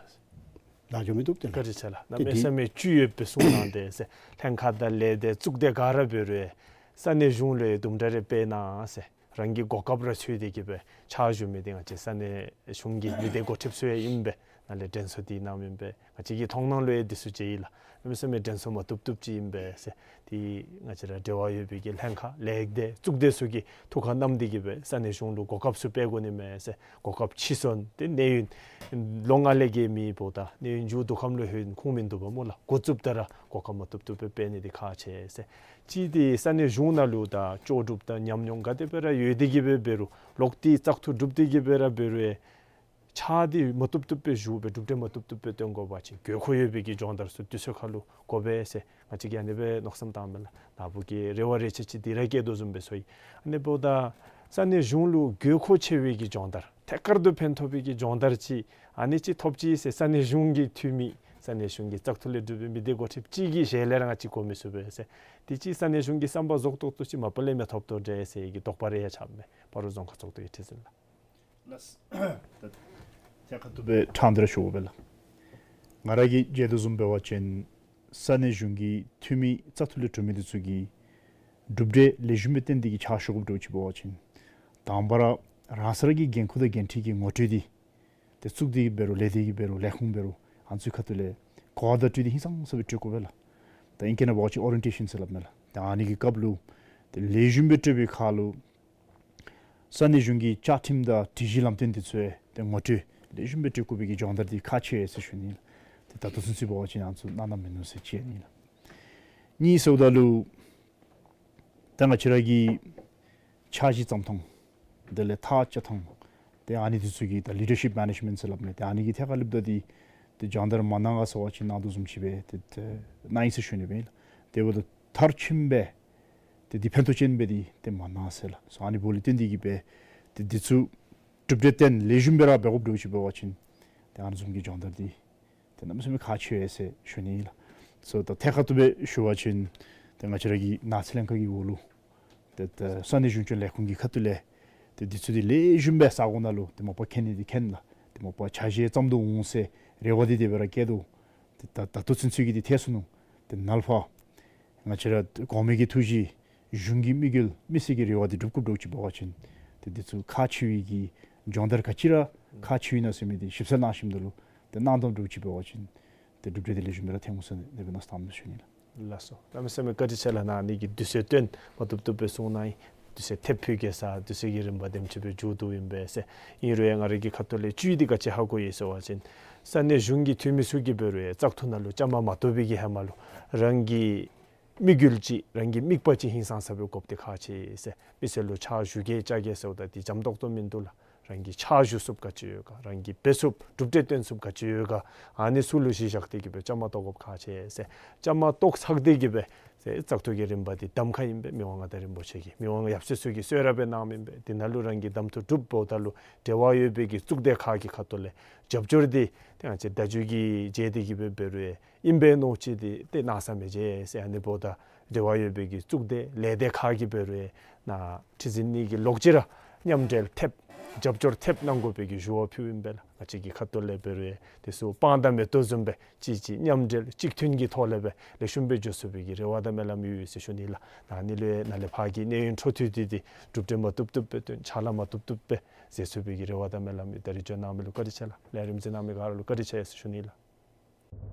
ལཱ་འགྱོ་མི་བཏུབ་ཏེ་ལགས། བཀའ་དྲིན་ཆེ་ལགས། ཏེ་གནམ་མེད་འདི་ས་མེད་བཅུད་ཡོད་པའི་གསུང་གནང་སྟེ་ཟེར་ལྷན་ཁག་དང་ལས་སྡེ་གཙུག་སྡེ་ག་ར་འབད་རུང་ས་གནས་གཞུང་ལུ་དུམ་གྲ་རེ་སྤེལ་གནང་ཟེར་རང་གི་གོ་སྐབས་ར་འཚོལ་ཏེ་གིས་སྦེ་ཕྱག་ཞུ་མི་འདི་ང་བཅས་ས་གནས་གཞུང་གི་མི་སྡེ་འགོ་ཁྲིདཔ་ཚུ་ཡང་ཨིན་པས། ནཱ་ལས་དྲན་གསོ་འདི་གནངམ་ཨིན་པས། ང་བཅས་ཀྱི་མཐོང་སྣང་ལུ་ཡང་འདི་ཚུ་མཇལ་ཡི་ལགས། གནམ་མེད་ས་མེད་དྲན་གསོ་མ་བཏུབ་བཏུབ་ཅིག་ཨིན་པས་ཟེར། ཏེ་ང་བཅས་ར་འབྲེལ་བ་ཡོད་པའི་གི་ལྷན་ཁག་ལས་སྡེ་གཙུག་སྡེ་ཚུ་གིས་ཐུགས་ཁར་བསྣམས་ཏེ་གིས་སྦེ་ས་གནས་གཞུང་ལུ་གོ་སྐབས་ཚུ་སྤེལ་དགོ་ནི་མས་ཟེར། གོ་སྐབས་ཕྱིས་སོང་སྟེ་གནས་ཡུན་ལོ་ལྔ་ལས་བརྒལ་མེདཔ་ད་གནས་ཡུན་མཇུག་བསྡུ་ཁམས་ལུ་ཧེ་ཁུངས་མིན་འདུག་པ་སྨོ་ལགས། འགོ་བཙུགསཔ་ད་ར་གོ་སྐབས་མ་བཏུབ་བཏུབ་སྦེ་སྤེལ་ནི་འདི་ཁག་ཆེ་ཟེར། གཅིག་འདི་ས་གནས་གཞུང་ནང་ལུ་ད་ལྕོགས་གྲུབ་དང་ཉམས་མྱོང་ག་དེ་སྦེ་ར་ཡོད་དེ་གིས་སྦེ་འབད་རུང་ལོག་སྟེ་བཙག་འཐུ་གྲུབ་སྟེ་གིས་སྦེ་ར་འབད་རུང་ཡང་ཕྱག་འདི་མ་བཏུབ་བཏུབ་སྦེ་ཞུ་སྦེ་གྲུབ་འབྲས་མ་བཏུབ་བཏུབ་སྦེ་སྟོན་དགོ་པ་ཅིན་དགོས་མཁོ་ཡོད་པའི་གི་སྦྱོང་བརྡར་ཚུ་དུས་ཚོད་ཁར་ལུ་དགོ་པས་ཟེར་ང་བཅས་ཀྱིས་ཨ་ནི་སྦེ་མནོ་བསམ་བཏངམ་མས་ལགས། ནཱ་བུ་གིས་རེ་བ་རེ་ཆེ་ཅིག་འདི་ར་བསྐྱེད་དོ་བཟུམ་སྦེ་ཚོར་ཡི། ཨ་ནི་འབདཝ་ད་ས་གནས་གཞུང་ལུ་དགོས་མཁོ་ཆེ་བའི་གི་སྦྱོང་བརྡར་ཐད་ཀར་དུ་ཕན་ཐོགས་པའི་གི་སྦྱོང་བརྡར་ཅིག་ཨ་ནི་ཅིག་ཐོབ་ཅི་ཟེར་ས་གནས་གཞུང་གི་འཐུས་མི་ས་གནས་གཞུང་གི་བཙག་འཐུ་ལས་གྲུབ་པའི་མི་སྡེ་འགོ་ཁྲིདཔ་ཅིག་གི་ཞལ་ལས་ར་ང་བཅས་གོ་མི་ཚུགས་པས་ཟེར། དེ་ཅིག་ས་གནས་གཞུང་གི་བསམ་པ་རྫོགས་ཏོག་ཏོ་ཅིག་མ་པ་ལས་མི་ཐོབ་དོ་འདྲས་ཟེར་གྱི་དོགས་པ་རེ་ཡང་ཆགསཔ་མས། སྤ་རོ་རྫོང་ཁག་ཚོགས་འདུ་གི་ཁྲི་འཛིན་ལགས། ལགས། ད་ཐད་ཀར་དུ་སྦེ་དྲང་སྟེ་ར་ཞུ་དགོ་པས་ལགས། ང་ར་གིས་མཇལ་དོ་བཟུམ་འབད་བ་ཅིན་ས་གནས་གཞུང་གི་འཐུས་མི་བཙག་འཐུ་ལས་གྲུབ་མི་འདི་ཚུ་གིས་གྲུབ་འབྲས་ལེགས་ཤོམ་སྦེ་བཏོན་ཏེ་གིས་ཕྱག་ཞུ་དགོཔ་འདྲཝ་ཅིག་འབད་བ་ཅིན་དང་པ་ར་རང་སོ་ར་གི་འགན་ཁུར་དང་འགན་འཁྲི་གི་ངོ་སྤྲོད་འདི་ཏེ་གཙུག་སྡེ་གིས་འབད་རུང་ལས་སྡེ་གིས་འབད་རུང་ལས་ཁུངས་འབད་རུང་ཨ་ནི་ཚུ་ཁ་ཐུག་ལས་གོ་བ་བརྡ་སྤྲོད་འདི་ཧིང་སངས་ས་སྦེ་སྤྲོད་དགོ་པས་ལགས། ད་ཨིང་སྐད་ནང་འབད་བ་ཅིན་ཨོ་རི་ཡེན་ཊེ་ཤཱན་ཟེར་སླབ་མས་ལགས། ད་ཨ་ནི་གི་སྐབས་ལུ་ཏེ་ལེགས་ཤོམ་སྦེ་སྤྲོད་པའི་ཁར་ལུ་ས་གནས་གཞུང་གི་བཅའ་ཁྲིམས་དང་སྒྲིག་གཞི་ལམ་སྟོན་འདི་ཚུ་ཏེ་ངོ་སྤྲོད་ལེགས་ཤོམ་སྦེ་སྤྲོད་དགོ་པའི་གི་སྦྱོང་བརྡར་འདི་ཁག་ཆེ་ཟེར་ཞུ་ནི་ལགས། ཏེ་ད་ལྟོ་ཚུན་ཚོད་འབད་བ་ཅིན་ཨ་ནི་ཚུ་གནང་གནངམ་མིན་ནུག་ཟེར་ཅིག་ཨ་ནི་ལགས། གཉིས་ཟེརཝ་ད་ལུ་ད་ང་བཅས་ར་གི་འཆར་གཞི་བརྩམ་ཐངས་དེ་ལས་ཐག་བཅད་ཐངས་ཏེ་ཨ་ནི་འདི་ཚུ་གི་ད་ལི་ཌར་ཤིཔ་མེ་ནེཇ་མེནཊ་ཟེར་སླབ་མས། ཏེ་ཨ་ནི་གི་ཐད་ཁར་ལུ་ད་འདི་ཏེ་སྦྱོང་བརྡར་མ་གནང་ག་ཟེར་བ་ཅིན་གནང་དོ་བཟུམ་ཅིག་སྦེ་ཏེ་ཏེ་གནང་ཡི་ཟེར་ཞུ་ནི་སྦེ་ཨིན་ལགས། དེ་འབདཝ་ད་མཐར་ཕྱིནམ་སྦེ་ཏེ་འདི་ཕན་ཐོགས་ཅན་སྦེ་འདི་ཏེ་མ་གནང་ཟེར་ལགས། སོ་ཨ་ནི་འབདཝ་ལས་བརྟེན་ཏེ་གིས་སྦེ་ཏེ་འདི་ཚུ་གྲུབ་འབྲས་བཏོན་ལེགས་ཤོམ་སྦེ་ར་འབད་དགོཔ་འདྲཝ་ཅིག་འབད་བ་ཅིན་ཏེ་ཨ་ནི་བཟུམ་གྱི་སྦྱོང་བརྡར་འདི་ཏེ་གནམ་མེད་ས་མེད་ཁག་ཆེ་བས་ཟེར་ཞུ་ནི་ཨིན་ལགས། སོ་ད་ཐད་ཀར་དུ་སྦེ་ཞུ་བ་ཅིན་ཏེ་ང་བཅས་ར་གི་ནགས་ཚལ་ལྷན་ཁག་གི་འོག་ལུ་ཏེ་ད་ས་གནས་གཞུང་སྐྱོང་ལས་ཁུངས་ཀྱི་ཁ་ཐུག་ལས་ཏེ་འདི་ཚུ་འདི་ལེགས་ཤོམ་སྦེ་ས་གོ་ནང་ལུ་ཏེ་མ་པ་མཁྱེན་ནི་འདི་མཁྱེན་ལགས། ཏེ་མ་པ་འཆར་གཞི་བརྩམ་དོ་འོང་ཟེར་རེ་བ་འདི་དེ་སྦེ་ར་བསྐྱེད་དོ། ཏེ་ད་ད་ལྟོ་ཚུན་ཚོད་ཀྱི་འདི་ཐལ་སོ་ནུག། ཏེ་ནཱ་ལས་ཕར་ང་བཅས་ར་གོང་མའི་གི་ཐུགས་བཞེད་གཞུང་གི་དམིགས་ཡུལ་མི་སེར་གྱི་རེ་བ་འདི་འགྲུབ་དགོཔ་འདྲཝ་ཅིག་འབད་བ་ཅིན་ཏེ་འདི་ཚུ་ཁག་ཆེ་བའི་གི་སྦྱོང་བརྡར་ག་ཅི་ར་ཁག་ཆེ་བས་ན་ཟེར་མི་འདི་ཞིབ་གསལ་གནང་ཞིནམ་ད་ལུ་ཏེ་གནང་དོ་འདྲཝ་ཅིག་འབད་བ་ཅིན་ཏེ་གྲུབ་འབྲས་འདི་ལེགས་ཤོམ་སྦེ་ར་ཐོན་འོང་ཟེར་དེ་སྦེ་མནོ་བསམ་བཏང་ཞུ་ནི་ལགས། ལགས་སོ། གནམ་མེད་ས་མེད་བཀའ་དྲིན་ཆེ་ལགས། ནཱ་ནི་གི་དུས་ཚོད་བཏོན་མ་བཏུབ་བཏུབ་སྦེ་གསུང་གནང་ཡི། དུས་ཚོད་ཐེབས་ཕུལ་གེ་ཟེར་དུས་ཚོད་ཀྱི་རིམ་པ་དེམ་ཅིག་སྦེ་མཇུག་བསྡུཝ་ཨིན་པས་ཟེར། ཨིན་རུང་ཡང་ང་ར་གི་ཁ་ཐུག་ལས་བཅུད་འདི་ག་ཅི་ཧ་གོ་ཡི་ཟེར་བ་ཅིན་ས་གནས་གཞུང་གི་འཐུས་མི་ཚུ་གིས་འབད་རུང་ཡང་བཙག་འཐུ་ནང་ལུ་བཅའ་མར་མ་གཏོགས་པའི་གི་ཧེ་མ་ལུ་རང་གི་དམིགས་ཡུལ་ཅིག་རང་གི་དམིགས་པ་ཅིག་ཧིང་སངས་ས་སྦེ་དགོཔ་འདི་ཁག་ཆེ་ཟེར། མི་སེར་ལུ་ཕྱག་ཞུ་གེ་བཅར་གེ་ཟེརཝ་ད་འདི་འཇམ་ཏོག་ཏོ་མིན་འདུག་ལགས། རང་གིས་ཕྱག་ཞུ་ཚུགསཔ་ག་ཅི་ཡོད་ག། རང་གིས་འབད་ཚུགསཔ་གྲུབ་འབྲས་སྟོན་ཚུགསཔ་ག་ཅི་ཡོད་ག། ཨ་ནི་ཚུ་ལུ་གཞི་བཞག་སྟེ་གིས་སྦེ་བཅའ་མར་གཏོགས་དགོཔ་ཁག་ཆེ་ཟེར། བཅའ་མར་གཏོགས་ཚར་ཏེ་གིས་སྦེ་ཟེར་བཙག་འཐུ་གི་རིམ་པ་འདི་གདམ་ཁ་ཨིན་པས། མི་དབང་མངའ་བདག་རིན་པོ་ཆེ་གིས་མི་དབང་ཡབ་སྲས་ཚུ་གིས་གསོལ་རས་སྦེ་གནངམ་ཨིན་པས། འདི་ནང་ལུ་རང་གི་གདམ་འཐུ་གྲུབ་འོངམ་ད་ལུ་འབྲེལ་བ་ཡོད་པའི་གི་གཙུག་སྡེ་ཁག་གི་ཁ་ཐུག་ལས་རྒྱབ་སྐྱོར་འདི་ཏེ་ང་བཅས་བརྡ་བརྒྱུད་ཀྱི་རྗེས་འདི་གིས་སྦེ་འབད་རུང་ཨིན་པས་མནོ་ཅི་འདི་ཏེ་གནང་ས་མི་མཇལ་ཟེར། ཨ་ནི་འབདཝ་ད་འབྲེལ་བ་ཡོད་པའི་གི་གཙུག་སྡེ་ལས་སྡེ་ཁག་གིས་འབད་རུང་ནཱ་ཁྲི་འཛིན་གཉིས་ཀྱི་ལོག་ཅི་ར་མཉམ་འབྲེལ་ཐེབས་ རྒྱབ་སྐྱོར་ཐེབས་གནང་དགོ་པའི་གི་ཞུ་བ་ཕུལཝ་ཨིན་པས་ལགས། ང་བཅས་ཀྱི་ཁ་ཐུག་ལས་འབད་རུང་དེ་ཚུ་དཔང་དང་མེ་ཏོག་བཟུམ་སྦེ་གཅིག་གཅིག་མཉམ་འབྲེལ་གཅིག་མཐུན་གྱི་ཐོག་ལས་སྦེ་ལེགས་ཤོམ་སྦེ་འགྱོ་ཚུགས་པའི་གི་རེ་བ་དང་སྨོན་ལམ་ཡོད་ཡོད་ཟེར་ཞུ་ནི་ལགས། ད་ཨ་ནི་ལུ་ཡང་ནཱ་ལས་ཕར་གྱི་གནས་ཡུན་འཕྲོ་མཐུད་དེ་འདི་གྲུབ་འབྲས་མ་ཐོབ་ཐོབ་སྦེ་ཏེ་ཕྱག་ལཱ་མ་ཐོབ་ཐོབ་སྦེ་མཛད་ཚུགས་པའི་གི་རེ་བ་དང་སྨོན་ལམ་ཡོད། ད་རིས་ཇོ་ནང་མི་ལུ་བཀའ་དྲིན་ཆེ་ལགས། ལས་རིམ་གཟིགས་གནང་མི་ག་ར་ལུ་བཀའ་དྲིན་ཆེ་ཟེར་ཞུ་ནི་ལགས།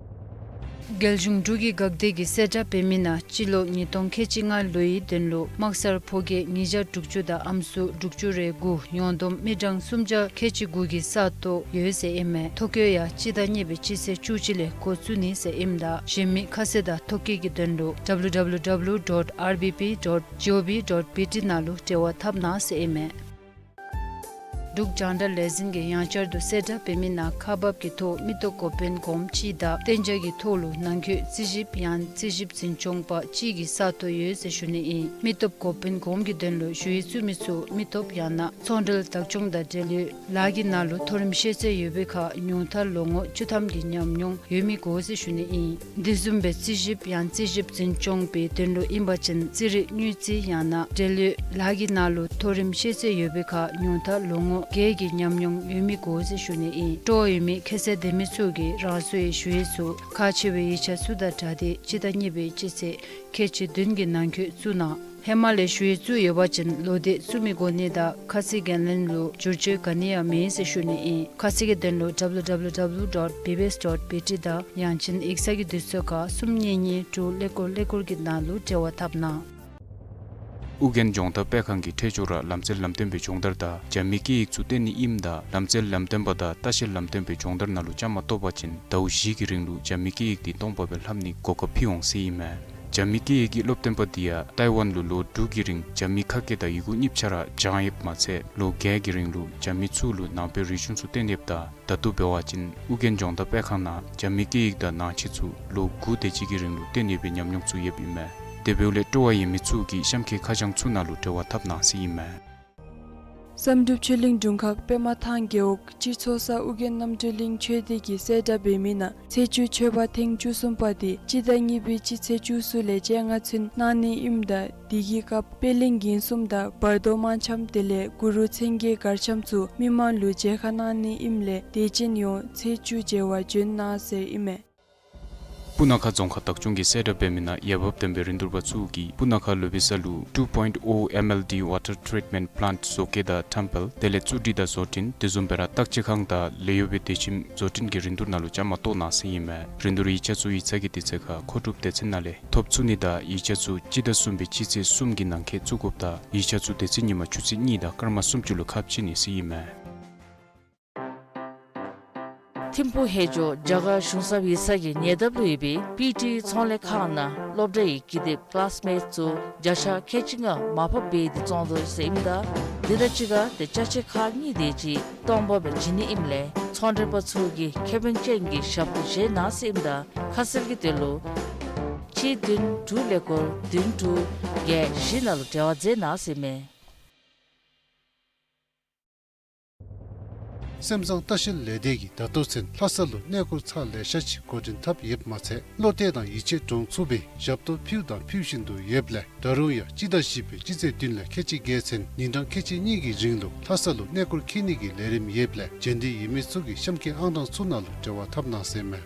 རྒྱལ་གཞུང་འབྲུག་གི་འགག་སྡེ་གིས་གསལ་བསྒྲགས་འབད་མི་ནང་སྤྱི་ལོ་ཉིས་སྟོང་ཁལ་གཅིག་ལྔ་ལོའི་དོན་ལུ་དམག་སར་ཕོ་སྐྱེས་ཉིས་བརྒྱ་དྲུག་ཅུ་དང་ཨམ་སྲུ་དྲུག་ཅུ་རེ་དགུ་ཡོངས་བསྡོམས་མི་གྲངས་སུམ་བརྒྱ་ཁལ་གཅིག་དགུ་གི་ས་སྟོང་ཡོད་ཟེར་ཨིན་མས། ཐོ་བཀོད་ཡང་སྤྱི་ཟླ་གཉིས་པའི་སྤྱི་ཚེས་བཅུ་གཅིག་ལས་འགོ་བཙུགས་ནི་ཟེར་ཨིནམ་ད་གཞན་མི་ཁ་གསལ་དང་ཐོ་བཀོད་ཀྱི་དོན་ལུ་W W W dot R B P dot G O V dot B T ནང་ལུ་འབྲེལ་བ་འཐབ་གནང་ཟེར་ཨིན་མས། འབྲུག་རྒྱང་བསྒྲགས་ལས་འཛིན་གྱིས་ཡང་བསྐྱར་དུ་གསལ་བསྒྲགས་འབད་མི་ནང་ཁག་འབགཔ་གི་ཐོག་མི་སྟོབས་འགོ་དཔོན་གོངམ་གཅིག་དང་གཏན་འཇགས་ཀྱི་ཐོག་ལུ་ནང་འཁོད་རྩིས་ཞིབ་ཡང་རྩིས་ཞིབ་འཛིན་སྐྱོང་པ་གཅིག་གི་ས་སྟོང་ཡོད་ཟེར་ཞུ་ནི་ཨིན། མི་སྟོབས་འགོ་དཔོན་གོངམ་གྱི་དོན་ལུ་ཞུ་ཡིག་བཙུགས་མི་ཚུ་མི་སྟོབས་ཡང་ན་ཚོང་འབྲེལ་བདག་སྐྱོང་དང་འབྲེལ་ཡོད་ལཱ་གི་ནང་ལུ་མཐོ་རིམ་ཤེས་ཚད་ཡོད་པའི་ཁར་ཉུང་མཐར་ལོ་ངོ་བཅུ་ཐམ་གྱི་ཉམས་མྱོང་ཡོད་མི་དགོ་ཟེར་ཞུ་ནི་ཨིན། དེ་བཟུམ་སྦེ་རྩིས་ཞིབ་ཡང་རྩིས་ཞིབ་འཛིན་སྐྱོང་པའི་དོན་ལུ་ཨིན་པ་ཅིན་རྩིས་རིག་དངུལ་རྩིས་ཡང་ན་འབྲེལ་ཡོད་ལཱ་གི་ནང་ལུ་མཐོ་རིམ་ཤེས་ཚད་ཡོད་པའི་ཁར་ཉུང་མཐར་ལོ་ངོ་བརྒྱད་ཀྱི་ཉམས་མྱོང་ཡོད་མི་དགོ་ཟེར་ཞུ་ནི་ཨིན། སྤྲོ་བ་ཡོད་མི་ཁ་གསལ་ལྡན་མི་ཚུ་གིས་རང་སོའི་ཞུ་ཡིག་ཚུ་ཁག་ཆེ་བའི་ཡིག་ཆ་ཚུ་དང་སྦྲགས་ཏེ་སྤྱི་ཟླ་གཉིས་པའི་སྤྱི་ཚེས་ཁལ་གཅིག་བདུན་གྱི་ནང་འཁོད་བཙུགས་གནང་། ཧེ་མ་ལས་ཞུ་ཡིག་བཙུགས་ཡོད་པ་ཅིན་ལོག་འདེད་བཙུགས་མི་དགོ་ནི་དང་ཁ་གསལ་འགན་ལེན་ལུ་བསྒྱུར་བཅོས་ག་ནི་ཡང་མེད་ཟེར་ཞུ་ནི་ཨིན། ཁ་གསལ་གྱི་དོན་ལུ་W W W dot B B S dot B T དང་ཡང་ཅིན་ཡིག་ཚང་གི་དུས་ཚོད་ཁར་གསུམ་གཉིས་གཉིས་དྲུག་ཀླད་ཀོར་ཀླད་ཀོར་གྱི་ནང་ལུ་འབྲེལ་བ་འཐབ་གནང་། ཨོ་རྒྱན་ལྗོངས་མཐའ་དཔེ་ཁང་གིས་འཕྲལ་མགྱོགས་ར་ལམ་རྩལ་ལམ་སྟོན་པའི་སྦྱོང་བརྡར་དང་རྒྱ་མིའི་སྐད་ཡིག་ཚུ་སྟོན་ནི་ཨིནམ་ད་ལམ་རྩལ་ལམ་སྟོན་པ་དང་ལྟ་བཤལ་ལམ་སྟོན་པའི་སྦྱོང་བརྡར་ནང་ལུ་བཅའ་མར་གཏོགས་པ་ཅིན་ཟླཝ་བཞི་གི་རིང་ལུ་རྒྱ་མིའི་སྐད་ཡིག་འདི་སྟོང་པ་སྦེ་ལྷབ་ནིའི་གོ་སྐབས་ཕུལ་འོང་ཟེར་ཨིན་མས། རྒྱ་མིའི་སྐད་ཡིག་གི་སློབ་སྟོན་པ་འདི་ཡང་ཏའི་ཝན་ལུ་ལོ་དྲུག་གི་རིང་རྒྱ་མིའི་ཁ་སྐད་དང་ཡི་གུ་གཉིས་ཆ་ར་སྦྱང་ཡོདཔ་མ་ཚད་ལོ་བརྒྱད་ཀྱི་རིང་ལུ་རྒྱ་མི་ཚུ་ལུ་ནང་པའི་རིག་གཞུང་ཚུ་སྟོན་ཡོདཔ་ད་ད་ལྟོ་འབད་བ་ཅིན་ཨོ་རྒྱན་ལྗོངས་མཐའ་དཔེ་ཁང་ནང་རྒྱ་མིའི་སྐད་ཡིག་དང་ནང་ཆས་ཚུ་ལོ་དགུ་དེ་ཅིག་གི་རིང་ལུ་སྟོན་ཡོད་པའི་ཉམས་མྱོང་ཚུ་ཡོདཔ་ཨིན་མས། དེ་འབདཝ་ལས་སྤྲོ་བ་ཡོད་མི་ཚུ་གིས་གཤམ་གྱི་ཁ་བྱང་ཚུ་ནང་ལུ་འབྲེལ་བ་འཐབ་གནང་ཟེར་ཨིན་མས། བསམ་གྲུབ་ཆོས་གླིང་དྲུང་ཁག་པདྨ་ཐང་རྒེད་འོག་སྤྱི་ཚོགས་སར་ཨོ་རྒྱན་རྣམ་གྲོལ་གླིང་ཆོས་སྡེ་གིས་གསལ་བསྒྲགས་འབད་མི་ནང་ཚེས་བཅུ་མཆོད་པ་ཐེངས་བཅུ་གསུམ་པ་འདི་སྤྱི་ཟླ་གཉིས་པའི་སྤྱི་ཚེས་བཅུ་གསུམ་ལས་བཅོ་ལྔ་ཚུན་གནང་ནི་ཨིནམ་ད་དེ་གི་སྐབས་པད་གླིང་རྒན་གསུམ་དང་བར་དོ་དམར་འཆམ་དེ་ལས་གུ་རུ་མཚན་བརྒྱད་གར་འཆམ་ཚུ་མི་མང་ལུ་མཇལ་ཁ་གནང་ནི་ཨིནམ་ལས་དད་ཅན་ཡོངས་ཚེས་བཅུ་མཇལ་བར་བྱོན་གནང་ཟེར་ཨིན་མས། སྤུ་ན་ཁ་རྫོང་ཁག་བདག་སྐྱོང་གིས་གསལ་བསྒྲགས་འབད་མི་ནང་འོས་འབབ་ལྡན་པའི་རིན་བསྡུར་པ་ཚུ་གིས་སྤུ་ན་ཁ་ལོ་བི་ས་ལུ་two point O M L D water treatment plant བཟོ་བཀོད་དང་ཁྲམ་སྤེལ་དེ་ལས་བཙུགས་སྒྲིག་དང་བཟོ་སྐྲུན་དེ་བཟུམ་སྦེ་ར་བརྟག་དཔྱད་ཁང་དང་ལས་གཡོག་པའི་སྡོད་ཁྱིམ་བཟོ་སྐྲུན་གྱི་རིན་བསྡུར་ནང་ལུ་བཅའ་མར་གཏོགས་གནང་ཟེར་ཨིན་མས། རིན་བསྡུར་ཡིག་ཆ་ཚུ་ཡིག་ཚང་གི་དུས་ཚོད་ཁར་མཁོ་སྒྲུབ་སྡེ་ཚན་ནང་ལས་ཐོབ་ཚུགས་ནི་དང་ཡིག་ཆ་ཚུ་སྤྱི་ཟླ་གསུམ་པའི་སྤྱི་ཚེས་གསུམ་གྱི་ནང་འཁོད་བཙུགས་དགོཔ་དང་ཡིག་ཆ་ཚུ་དེ་ཚེ་ཉིན་མ་ཆུ་ཚོད་གཉིས་དང་སྐར་མ་སུམ་ཅུ་ལུ་ཁ་ཕྱེ་ནི་ཟེར་ཨིན་མས། ཐིམ་ཕུག་ཧེ་ཇོ་རྒྱ་གར་གཞུང་ཚབ་ཡིག་ཚང་གི་ཉེ་འདབས་ལུ་ཡོད་པའི་པི་ཊི་ཚོང་ལས་ཁང་ནང་སློབ་གྲྭའི་ཀི་དེབ་ཀི་ལཱསི་མེཊ་ཚུ་བརྒྱ་ཆ་ཁལ་གཅིག་ལྔ་མར་ཕབ་འབད་དེ་བཙོང་དོ་ཟེར་ཨིནམ་ད་དེ་དང་གཅིག་ཁར་ཏེ་ཅ་ཆས་ཁག་གཉིས་དེ་ཅིག་སྟོང་པ་སྦེ་བྱིན་ནི་ཨིནམ་ལས་ཚོང་མགྲོན་པ་ཚུ་གིས་ཁེ་ཕན་ཅན་གྱི་ཞབས་ཏོག་བཞེས་གནང་ཟེར་ཨིནམ་ད་ཁ་གསལ་གྱི་དོན་ལུ་གཅིག་བདུན་དྲུག་ཀླད་ཀོར་བདུན་དྲུག་བརྒྱད་བཞི་ནང་ལུ་འབྲེལ་བ་མཛད་གནང་ཟེར་ཨིན་མས། སེམས་བཟང་ལྟ་བཤལ་ལས་སྡེ་གིས་ད་ལྟོ་ཚུན་ལྷ་ས་ལུ་གནས་སྐོར་ཚར་ལེ་ཤ་ཅིག་འགོ་འདྲེན་འཐབ་ཡོདཔ་མ་ཚད་བློ་གཏད་དང་ཡིད་ཆེས་འདྲོངས་ཚུགས་པའི་ཞབས་ཏོག་ཕུལ་དང་ཕུལ་བཞིན་དུ་ཡོདཔ་ལས་ད་རུང་ཡང་སྤྱི་ཟླ་བཞི་པའི་སྤྱི་ཚེས་བདུན་ལས་ཁལ་གཅིག་བརྒྱད་ཚུན་ཉིན་གྲངས་ཁལ་གཅིག་གཉིས་ཀྱི་རིང་ལུ་ལྷ་ས་ལུ་གནས་སྐོར་འཁྱིད་ནི་གི་ལས་རིམ་ཡོདཔ་ལས་མཇལ་འདོད་ཡོད་མི་ཚུ་གིས་གཤམ་གྱི་ཨང་གྲངས་ཚུ་ནང་ལུ་འབྲེལ་བ་འཐབ་གནང་ཟེར་ཨིན་མས།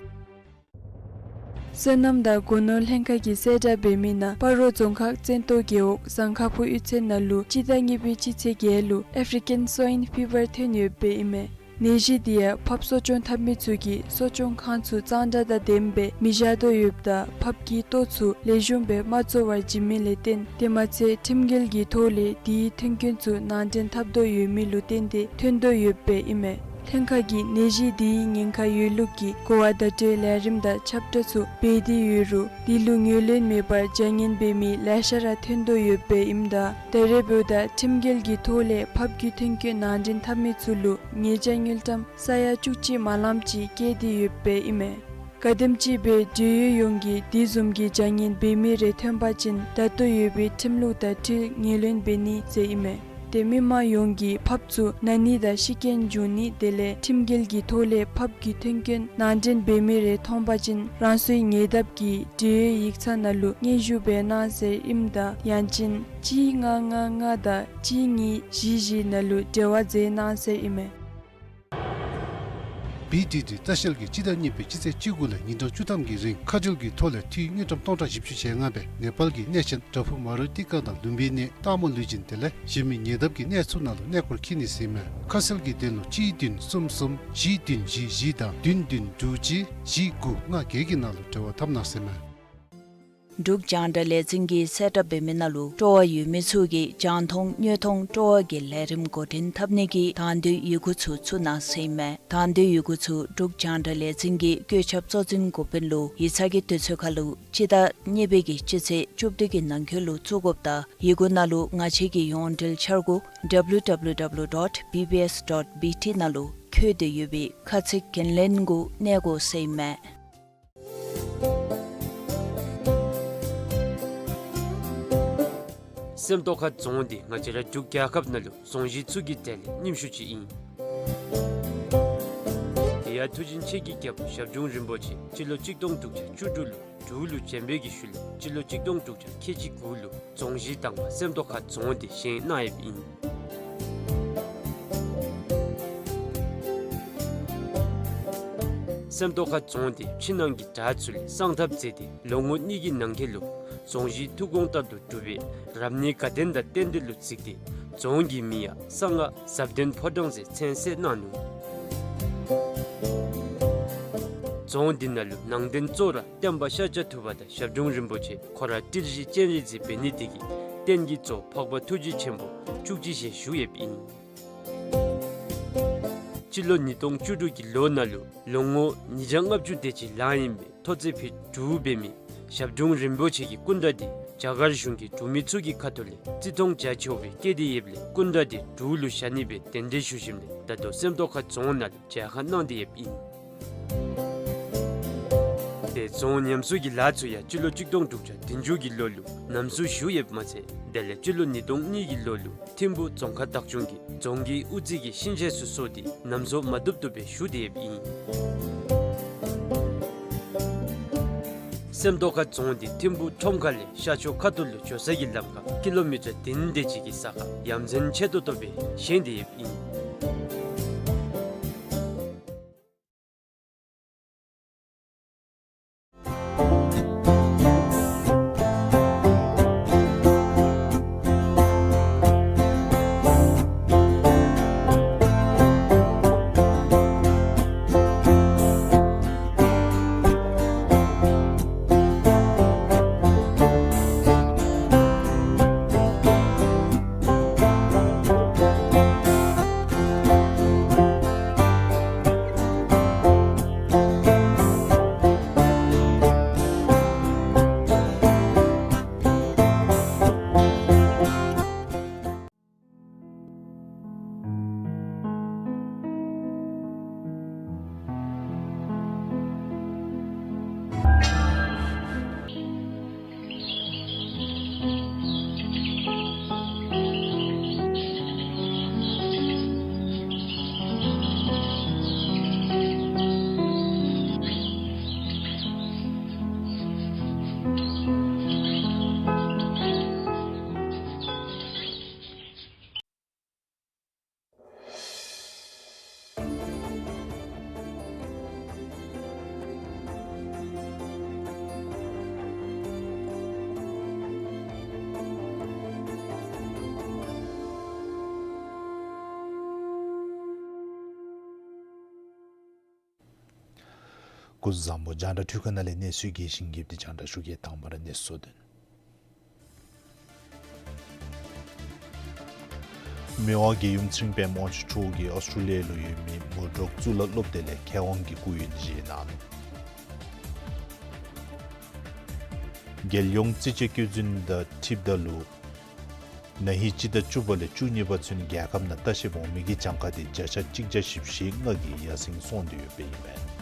སོ་ནམ་དང་སྒོ་ནོར་ལྷན་ཁག་གིས་གསལ་བསྒྲགས་འབད་མི་ནང་སྤ་རོ་རྫོང་ཁག་བཙན་ཏོ་རྒེད་འོག་ཟངས་དཀར་ཕུ་གཡུས་ཚན་ནང་ལུ་སྤྱི་ཟླ་གཉིས་པའི་སྤྱི་ཚེས་བརྒྱད་ལུ་ཨེཕ་རི་ཀན་སོའིན་ཕི་བར་ཐོན་ཡོདཔ་ཨིན་མས། ནད་གཞི་འདི་ཡང་ཕགཔ་གསོ་སྐྱོང་འཐབ་མི་ཚུ་གིས་གསོ་སྐྱོང་ཁང་ཚུ་གཙང་སྦྲ་དང་ལྡནམ་སྦེ་མི་བཞག་དོ་ཡོདཔ་ད་ཕགཔ་གི་ལྟོ་ཚུ་ལེགས་ཤོམ་སྦེ་མ་བཙོ་བར་བྱིན་མི་ལས་བརྟེན་དེ་མ་ཚད་ཁྲིམས་འགལ་གྱི་ཐོག་ལས་དེའི་ཐོན་སྐྱེད་ཚུ་ནང་འདྲེན་འཐབ་དོ་ཡོད་མི་ལུ་བརྟེན་ཏེ་ཐོན་དོ་ཡོདཔ་ཨིན་མས། ལྷན་ཁག་གིས་ནད་གཞི་འདིའི་ཉེན་ཁ་ཡོད་ལུགས་ཀྱི་གོ་བ་བརྡ་སྤྲོད་ལས་རིམ་དང་ཁྱབ་བསྒྲགས་ཚུ་འབད་དེ་ཡོད་རུང་དེ་ལུ་ངོས་ལེན་མེད་པར་བྱ་ངན་འབད་མི་ལེ་ཤ་ར་ཐོན་དོ་ཡོདཔ་ཨིནམ་ད་ད་རེས་འབདཝ་ད་ཁྲིམས་འགལ་གྱི་ཐོག་ལས་ཕགཔ་གི་ཐོན་སྐྱེད་ནང་འདྲེན་འཐབ་མི་ཚུ་ལུ་ཉེས་བྱ་དངུལ་ཀྲམ་ས་ཡ་བཅུ་གཅིག་མ་ལངམ་ཅིག་བཀལ་ཏེ་ཡོདཔ་ཨིན་མས། གལ་སྲིད་ཅིག་འབད་འབྲེལ་ཡོད་ཡོངས་ཀྱིས་དེ་བཟུམ་གྱི་བྱ་ངན་འབད་མི་རེ་ཐོན་པ་ཅིན་ད་ལྟོ་ཡོད་པའི་ཁྲིམས་ལུགས་དང་འཁྲིལ་ངོས་ལེན་འབད་ནི་ཟེར་ཨིན་མས། ཏེ་མི་མང་ཡོངས་ཀྱིས་ཕབ་ཚུ་གནང་ནི་དང་ཤེས་རྐྱེན་འབྱུང་ནི་དེ་ལས་ཁྲིམས་འགལ་གྱི་ཐོག་ལས་ཕབ་ཀྱི་མཐུན་རྐྱེན་ནང་འདྲེན་འབད་མི་རེ་མཐོང་པ་ཅིན་རང་སོའི་ཉེ་འདབས་ཀྱི་འབྲེལ་ཡོད་ཡིག་ཚང་ནང་ལུ་སྙན་ཞུ་འབད་གནང་ཟེར་ཨིནམ་ད་ཡང་ཅིན་གཅིག་ལྔ་ལྔ་ལྔ་དང་གཅིག་གཉིས་བཞི་བཞི་ནང་ལུ་འབྲེལ་བ་མཛད་གནང་ཟེར་ཨིན་མས། བི་ཌི་ཌི་ལྟ་བཤལ་གྱིས་སྤྱི་ཟླ་གཉིས་པའི་སྤྱི་ཚེས་བཅུ་དགུ་ལས་ཉིན་གྲངས་བཅུ་ཐམ་གྱི་རིང་ཁ་བྲལ་གྱི་ཐོག་ལས་འཐུས་དངུལ་ཀྲམ་སྟོང་ཕྲག་བཞི་བཅུ་ཞེ་ལྔ་སྦེ་ནེ་པཱལ་གྱི་གནས་ཆེན་བྲག་ཕུག་མ་རུ་ཏི་ཀ་དང་ལུམྦི་ནི་སྟག་མོ་ལུས་སྦྱིན་དེ་ལས་གཞན་མི་ཉེ་འདབས་ཀྱི་གནས་ཚུ་ནང་ལུ་གནས་སྐོར་འཁྱིད་ནི་ཟེར་ཨིན་མས། ཁ་གསལ་གྱི་དོན་ལུ་གཅིག་བདུན་གསུམ་གསུམ་བཞི་བདུན་བཞི་བཞི་དང་བདུན་བདུན་དྲུག་གཅིག་བཞི་དགུ་ལྔ་བརྒྱད་ཀྱི་ནང་ལུ་འབྲེལ་བ་འཐབ་གནང་ཟེར་ཨིན་མས། འབྲུག་རྒྱང་བསྒྲགས་ལས་འཛིན་གྱིས་གསལ་བསྒྲགས་འབད་མི་ནང་ལུ་སྤྲོ་བ་ཡོད་མི་ཚུ་གིས་རྒྱང་མཐོང་དངོས་མཐོང་སྤྲོ་བ་གི་ལས་རིམ་འགོ་འདྲེན་འཐབ་ནི་གི་དང་འདོད་ཡི་གུ་ཚུ་བཙུགས་གནང་ཟེར་ཨིན་མས། དང་འདོད་ཡི་གུ་ཚུ་འབྲུག་རྒྱང་བསྒྲགས་ལས་འཛིན་གྱི་བཀོད་ཁྱབ་གཙོ་འཛིན་འགོ་དཔོན་ལུ་ཡིག་ཚང་གི་དུས་ཚོད་ཁར་ལུ་སྤྱི་ཟླ་གཉིས་པའི་གི་སྤྱི་ཚེས་བཅུ་བདུན་གྱི་ནང་འཁོད་ལུ་བཙུགས་དགོཔ་དང་ཡི་གུ་ནང་ལུ་ང་བཅས་ཀྱི་ཡོངས་འབྲེལ་འཆར་སྒོ་W W W dot B B S dot B T ནང་ལུ་བཀོད་དེ་ཡོད་པའི་ཁ་ཚིག་འགན་ལེན་གུ་གནས་དགོ་ཟེར་ཨིན་མས། སེམས་རྟོགས་ཁ་རྫོང་འདི་ང་བཅས་ར་འབྲུག་རྒྱལ་ཁབ་ནང་ལུ་རྫོང་གཞི་ཚུ་གི་གྲས་ལས་རྙིངམ་ཤོས་ཅིག་ཨིན། དེ་ཡང་མཐུ་ཆེན་ཆེ་གི་རྒྱལ་པོ་ཞབས་དྲུང་རིན་པོ་ཆེ་སྤྱི་ལོ་གཅིག་སྟོང་དྲུག་བརྒྱ་བཅུ་དྲུག་ལུ་འབྲུག་ལུ་བྱོན་པའི་གི་ཤུལ་ལས་སྤྱི་ལོ་གཅིག་སྟོང་དྲུག་བརྒྱ་ཁལ་གཅིག་དགུ་ལུ་རྫོང་གཞི་དང་པ་སེམས་རྟོགས་ཁ་རྫོང་འདི་བཞེངས་གནང་ཡོདཔ་ཨིན། སེམས་རྟོགས་ཁ་རྫོང་འདི་ཕྱི་ནང་གི་བྲག་ཚུ་ལས་བསང་ཐབ་མཛད་དེ་ལོ་ངོ་གཉིས་ཀྱི་ནང་འཁོད་ལུ་རྫོང་གཞི་ཐུགས་དགོངས་ལྟར་དུ་གྲུབ་པའི་རབ་གནས་དགའ་ལྡན་དང་རྟེན་འབྲེལ་ལུ་གཟིགས་ཏེ་རྫོང་གི་མིང་ཡང་གསང་སྔགས་ཟབ་ལྡན་ཕོ་བྲང་ཟེར་མཚན་གསོལ་གནང་ནུག། རྫོང་འདི་ནང་ལུ་ནང་རྟེན་གཙོ་བོ་ར་བསྟན་པ་ཤཱཀྱ་ཐུབ་པ་དང་ཞབས་དྲུང་རིན་པོ་ཆེ་ཁོ་ར་ཏིལ་བཞི་སྤྱན་རས་གཟིགས་འབད་ནི་དེ་གིས་རྟེན་གྱི་གཙོ་བོ་འཕགས་པ་ཐུགས་རྗེ་ཆེན་པོ་བཅུ་གཅིག་ཞལ་བཞུགས་ཡོདཔ་ཨིན། སྤྱི་ལོ་ཉིས་སྟོང་བཅུ་དྲུག་གི་ལོ་ནང་ལུ་ལོ་ངོ་ཉིས་བརྒྱ་ལྔ་བཅུ་དེ་ཅིག་ལང་ཨིན་པའི་ཐོག་བརྩེགས་ཕུད་དྲུག་འབད་མི་ཞབས་དྲུང་རིན་པོ་ཆེ་གི་སྐུ་འདྲ་འདི་རྒྱ་གར་གཞུང་གིས་འབྲུག་མི་ཚུ་གི་ཁ་ཐུག་ལས་བརྩི་མཐོང་རྒྱ་ཆེ་བའི་བསྐྱེད་དེ་ཡོདཔ་ལས་སྐུ་འདྲ་འདི་འབྲུག་ལུ་བཞག་ནི་སྦེ་གདན་འདྲེན་ཞུ་ཞིནམ་ལས་ད་ལྟོ་སེམས་རྟོགས་ཁ་རྫོང་ནང་ལུ་མཇལ་ཁ་གནང་སྟེ་ཡོདཔ་ཨིན། དེ་རྫོང་ཉམས་གསོ་གི་ལཱ་ཚུ་ཡང་སྤྱི་ལོ་གཅིག་སྟོང་དྲུག་བརྒྱ་བདུན་ཅུ་གི་ལོ་ལུ་ནམ་སྲུ་ཞུ་ཡོདཔ་མ་ཚད་དེ་ལས་སྤྱི་ལོ་ཉིས་སྟོང་གཉིས་ཀྱི་ལོ་ལུ་ཐིམ་ཕུག་རྫོང་ཁག་བདག་སྐྱོང་གིས་རྫོང་གི་དབུ་རྩེ་གི་ཤིང་ཆས་ཚུ་བཟོ་སྟེ་ནམ་བཟོ་མ་བཏུབ་བཏུབ་སྦེ་ཞུ་སྟེ་ཡོདཔ་ཨིན། སེམས་རྟོགས་ཁ་རྫོང་འདི་ཐིམ་ཕུག་ཁྲོམ་ཁ་ལས་ཤར་ཕྱོགས་ཁ་ཐུག་ལུ་འགྱོ་ས་གི་ལམ་ཁར་ཀི་ལོ་མི་ཊར་བདུན་དེ་ཅིག་གི་ས་ཁར་ཡ་མཚན་ཆེ་ཏོག་ཏོ་སྦེ་བཞེངས་ཏེ་ཡོདཔ་ཨིན། སྐུ་གཟུགས་བཟང་པོ། རྒྱང་བསྒྲགས་འཕྲུལ་ཁང་ནང་ལས་གནས་ཚུལ་རྒྱས་ཤིང་རྒྱསཔ་འདི་རྒྱང་བསྒྲགས་ཞུ་གེ། དང་པ་ར་གནས་ཚུལ་དོན། མི་དབང་རྒྱལ་ཡུམ་ཚེ་རིང་དཔལ་མོ་དབང་ཕྱུག་མཆོག་གིས་ཨོསི་ཊྲེ་ལི་ཡ་ལུ་ཡོད་མི་མུ་ཌོག་གཙུག་ལག་སློབ་སྡེ་ལས་མཁས་དབང་གི་སྐུ་ཡོན་བཞེས་གནང་ནུག། རྒྱལ་ཡོངས་རྩིས་དཔྱད་བཀོད་འཛིན་དང་འཁྲིལཝ་ད་ལུ་ན་ཧིང་སྤྱི་ཟླ་བཅུ་པ་ལས་བཅུ་གཉིས་པ་ཚུན་རྒྱལ་ཁབ་ནང་ལྟ་བཤལཔ་འོང་མི་གི་གྱངས་ཁ་དེ་བརྒྱ་ཆ་གཅིག་བརྒྱ་བཞི་བཅུ་ཞེ་ལྔ་གིས་ཡར་སེང་སོང་སྟེ་ཡོདཔ་ཨིན་མས།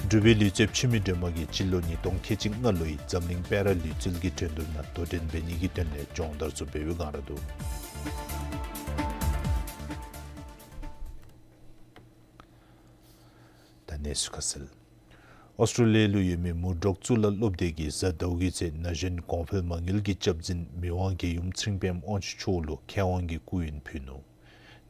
འབྲུག་པའི་ལུས་རྩལཔ་འཆི་མེད་སྒྲོལ་མ་གིས་སྤྱི་ལོ་ཉིས་སྟོང་ཁལ་གཅིག་ལྔ་ལོའི་འཛམ་གླིང་པེ་ར་ལུས་རྩལ་གྱི་འགྲན་བསྡུར་ནང་དོ་འགྲན་འབད་ནི་གི་དོན་ལས་སྦྱོང་བརྡར་ཚུ་འབད་བའི་སྒང་ར་འདུག། ད་གནས་ཚུལ་ཁ་གསལ། ཨོསི་ཊྲེ་ལི་ཡ་ལུ་ཡོད་མི་མུར་ཌོག་གཙུག་ལག་སློབ་སྡེ་གིས་གཟའ་ཟླཝ་གི་ཚེ་ན་གཞོན་གོང་འཕེལ་མ་དངུལ་གྱི་སྐྱབས་འཛིན་མི་དབང་རྒྱལ་ཡུམ་ཚེ་རིང་པདྨ་དབང་ཕྱུག་མཆོག་ལུ་མཁས་དབང་གི་སྐུ་ཡོན་ཕུལ་ནུག།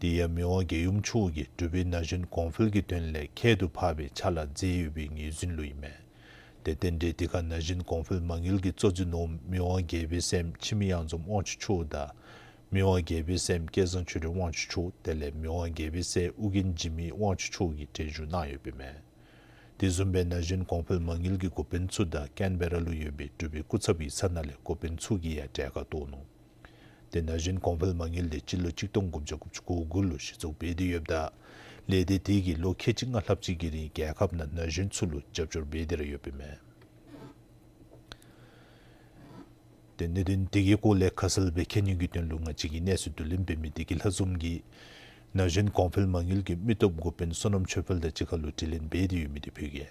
དེ་ཡང་མི་དབང་རྒྱལ་ཡུམ་མཆོག་གིས་འབྲུག་པའི་ན་གཞོན་གོང་འཕེལ་གྱི་དོན་ལས་ཁྱད་དུ་འཕགས་པའི་ཕྱག་ལཱ་མཛད་ཡོད་པའི་ངོས་འཛིན་ལུ་ཨིན་མས། ཏེ་རྟེན་འབྲེལ་འདི་ཁར་ན་གཞོན་གོང་འཕེལ་མ་དངུལ་གྱི་གཙོ་འཛིན་འོགམ་མི་དབང་རྒྱལ་པོའི་སྲསམོ་འཆི་མེད་གཡང་འཛོམས་དབང་ཕྱུག་མཆོག་དང་མི་དབང་རྒྱལ་པོའི་སྲསམོ་སྐལ་བཟང་ཆོས་སྒྲོན་དབང་ཕྱུག་མཆོག་དེ་ལས་མི་དབང་རྒྱལ་པོའི་སྲས་ཨོ་རྒྱན་འཇིགས་མེད་དབང་ཕྱུག་མཆོག་གིས་གྲལ་བཞུགས་གནང་ཡོདཔ་ཨིན་མས། དེ་བཟུམ་སྦེ་ན་གཞོན་གོང་འཕེལ་མ་དངུལ་གྱི་འགོ་དཔོན་ཚུ་དང་ཀེན་བེ་ར་ལུ་ཡོད་པའི་འབྲུག་པའི་སྐུ་ཚབ་ཡིག་ཚང་ནང་ལས་འགོ་དཔོན་ཚུ་གིས་ཡང་གྲལ་ཁར་གཏོགས་ནུག། ཏེ་ན་གཞོན་གོང་འཕེལ་མ་དངུལ་དེ་སྤྱི་ལོ་གཅིག་སྟོང་དགུ་བརྒྱ་དགུ་བཅུ་གོ་དགུ་ལུ་གཞི་བཙུགས་འབད་དེ་ཡོདཔ་ད་ལས་སྡེ་དེ་གིས་ལོ་ཁལ་གཅིག་ལྔ་ལྷགཔ་ཅིག་གི་རིང་རྒྱལ་ཁབ་ནང་ན་གཞོན་ཚུ་ལུ་རྒྱབ་སྐྱོར་འབད་དེ་ར་ཡོདཔ་ཨིན་མས། ཏེ་གནད་དོན་དེ་གི་སྐོར་ལས་ཁ་གསལ་སྦེ་མཁྱེན་ནི་གི་དོན་ལུ་ང་བཅས་ཀྱིས་གནས་ཚུལ་བསྡུ་ལེན་འབད་མི་བདེ་སྐྱིད་ལྷ་འཛོམས་ཀྱིས་ན་གཞོན་གོང་འཕེལ་མ་དངུལ་གྱི་མི་སྟོབས་འགོ་དཔོན་བསོད་ནམས་ཆོས་འཕེལ་དང་གཅིག་ཁར་ལུ་དྲི་ལན་འབད་དེ་ཡོད་མི་དེ་ཕུལ་གེ།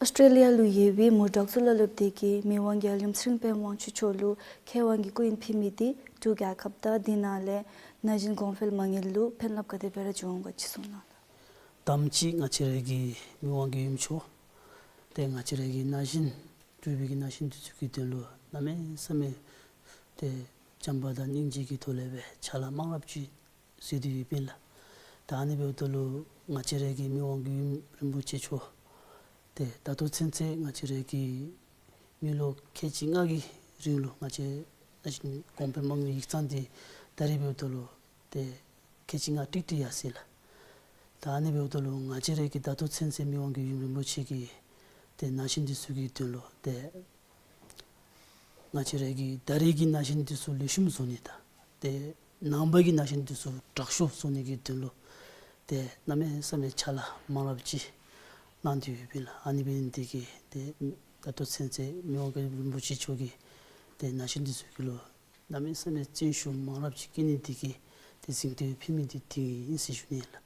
ཨོསི་ཊྲེ་ལི་ཡ་ལུ་ཡོད་པའི་མུར་ཌོག་གཙུག་ལག་སློབ་སྡེ་གིས་མི་དབང་རྒྱལ་ཡུམ་ཚེ་རིང་པདྨ་དབང་ཕྱུག་མཆོག་ལུ་མཁས་དབང་གི་སྐུ་ཡོན་ཕུལ་མི་དེ་འབྲུག་རྒྱལ་ཁབ་དང་དེ་ནང་ལས་ན་གཞོན་གོང་འཕེལ་མ་དངུལ་ལུ་ཕན་རླབས་ག་དེ་སྦེ་ར་འབྱུང་འོང་ག་ཅིག་གསུང་གནང་། དང་པ་ཅིག་ང་བཅས་ར་གི་མི་དབང་རྒྱལ་ཡུམ་མཆོག་ཏེ་ང་བཅས་ར་གི་ན་གཞོན་འབྲུག་པའི་གི་ན་གཞོན་འདི་ཚུ་གི་དོན་ལུ་གནམ་མེད་ས་མེད་ཏེ་བྱམས་པ་དང་སྙིང་རྗེ་གི་ཐོག་ལས་སྦེ་ཕྱག་ལཱ་མང་རབས་ཅིག་མཛད་དེ་ཡོདཔ་ཨིན་ལགས། ད་ཨ་ནི་འབདཝ་ད་ལུ་ང་བཅས་ར་གི་མི་དབང་རྒྱལ་ཡུམ་རིན་པོ་ཆེ་མཆོག་ཏེ་ད་ལྟོ་ཚུན་ཚོད་ང་བཅས་ར་གི་མི་ལོ་ཁལ་གཅིག་ལྔ་གི་རིང་ལུ་ང་བཅས་ན་གཞོན་གོང་འཕེལ་མ་དངུལ་ཡིག་ཚང་འདི་ད་རེས་འབདཝ་ད་ལུ་ཏེ་ཁལ་གཅིག་ལྔ་ཀྲིག་ཀྲི་ཡར་སོ་ཡི་ལགས། ད་ཨ་ནི་འབདཝ་ད་ལུ་ང་བཅས་ར་གི་ད་ལྟོ་ཚུན་ཚོད་མི་དབང་རྒྱལ་ཡུམ་རིན་པོ་ཆེ་གིས་ཏེ་ན་གཞོན་འདི་ཚུ་གི་དོན་ལུ་ཏེ་ང་བཅས་ར་གི་ད་རེས་ཀྱི་ན་གཞོན་འདི་ཚུ་ལེགས་ཤོམ་བཟོ་ནི་དང་ཏེ་ནངས་པ་གི་ན་གཞོན་འདི་ཚུ་དྲག་ཤོས་བཟོ་ནི་གི་དོན་ལུ་ཏེ་གནམ་མེད་ས་མེད་ཕྱག་ལཱ་མང་རབས་ཅིག་གནང་སྟེ་ཡོདཔ་ཨིན་ལགས། ཨ་ནི་འབད་ནི་དེ་གིས་ཏེ་ད་ལྟོ་ཚུན་ཚོད་མི་དབང་རྒྱལ་ཡུམ་རིན་པོ་ཆེ་མཆོག་གིས་ཏེ་ན་གཞོན་འདི་ཚུ་གི་ལུ་གནམ་མེད་ས་མེད་བརྩོན་ཤུགས་མང་རབས་ཅིག་བསྐྱེད་ནི་དེ་གིས་ཏེ་གཟེངས་བསྟོད་ཕུལ་མི་དེ་དེ་ཨིན་ཟེར་ཞུ་ནི་ལགས།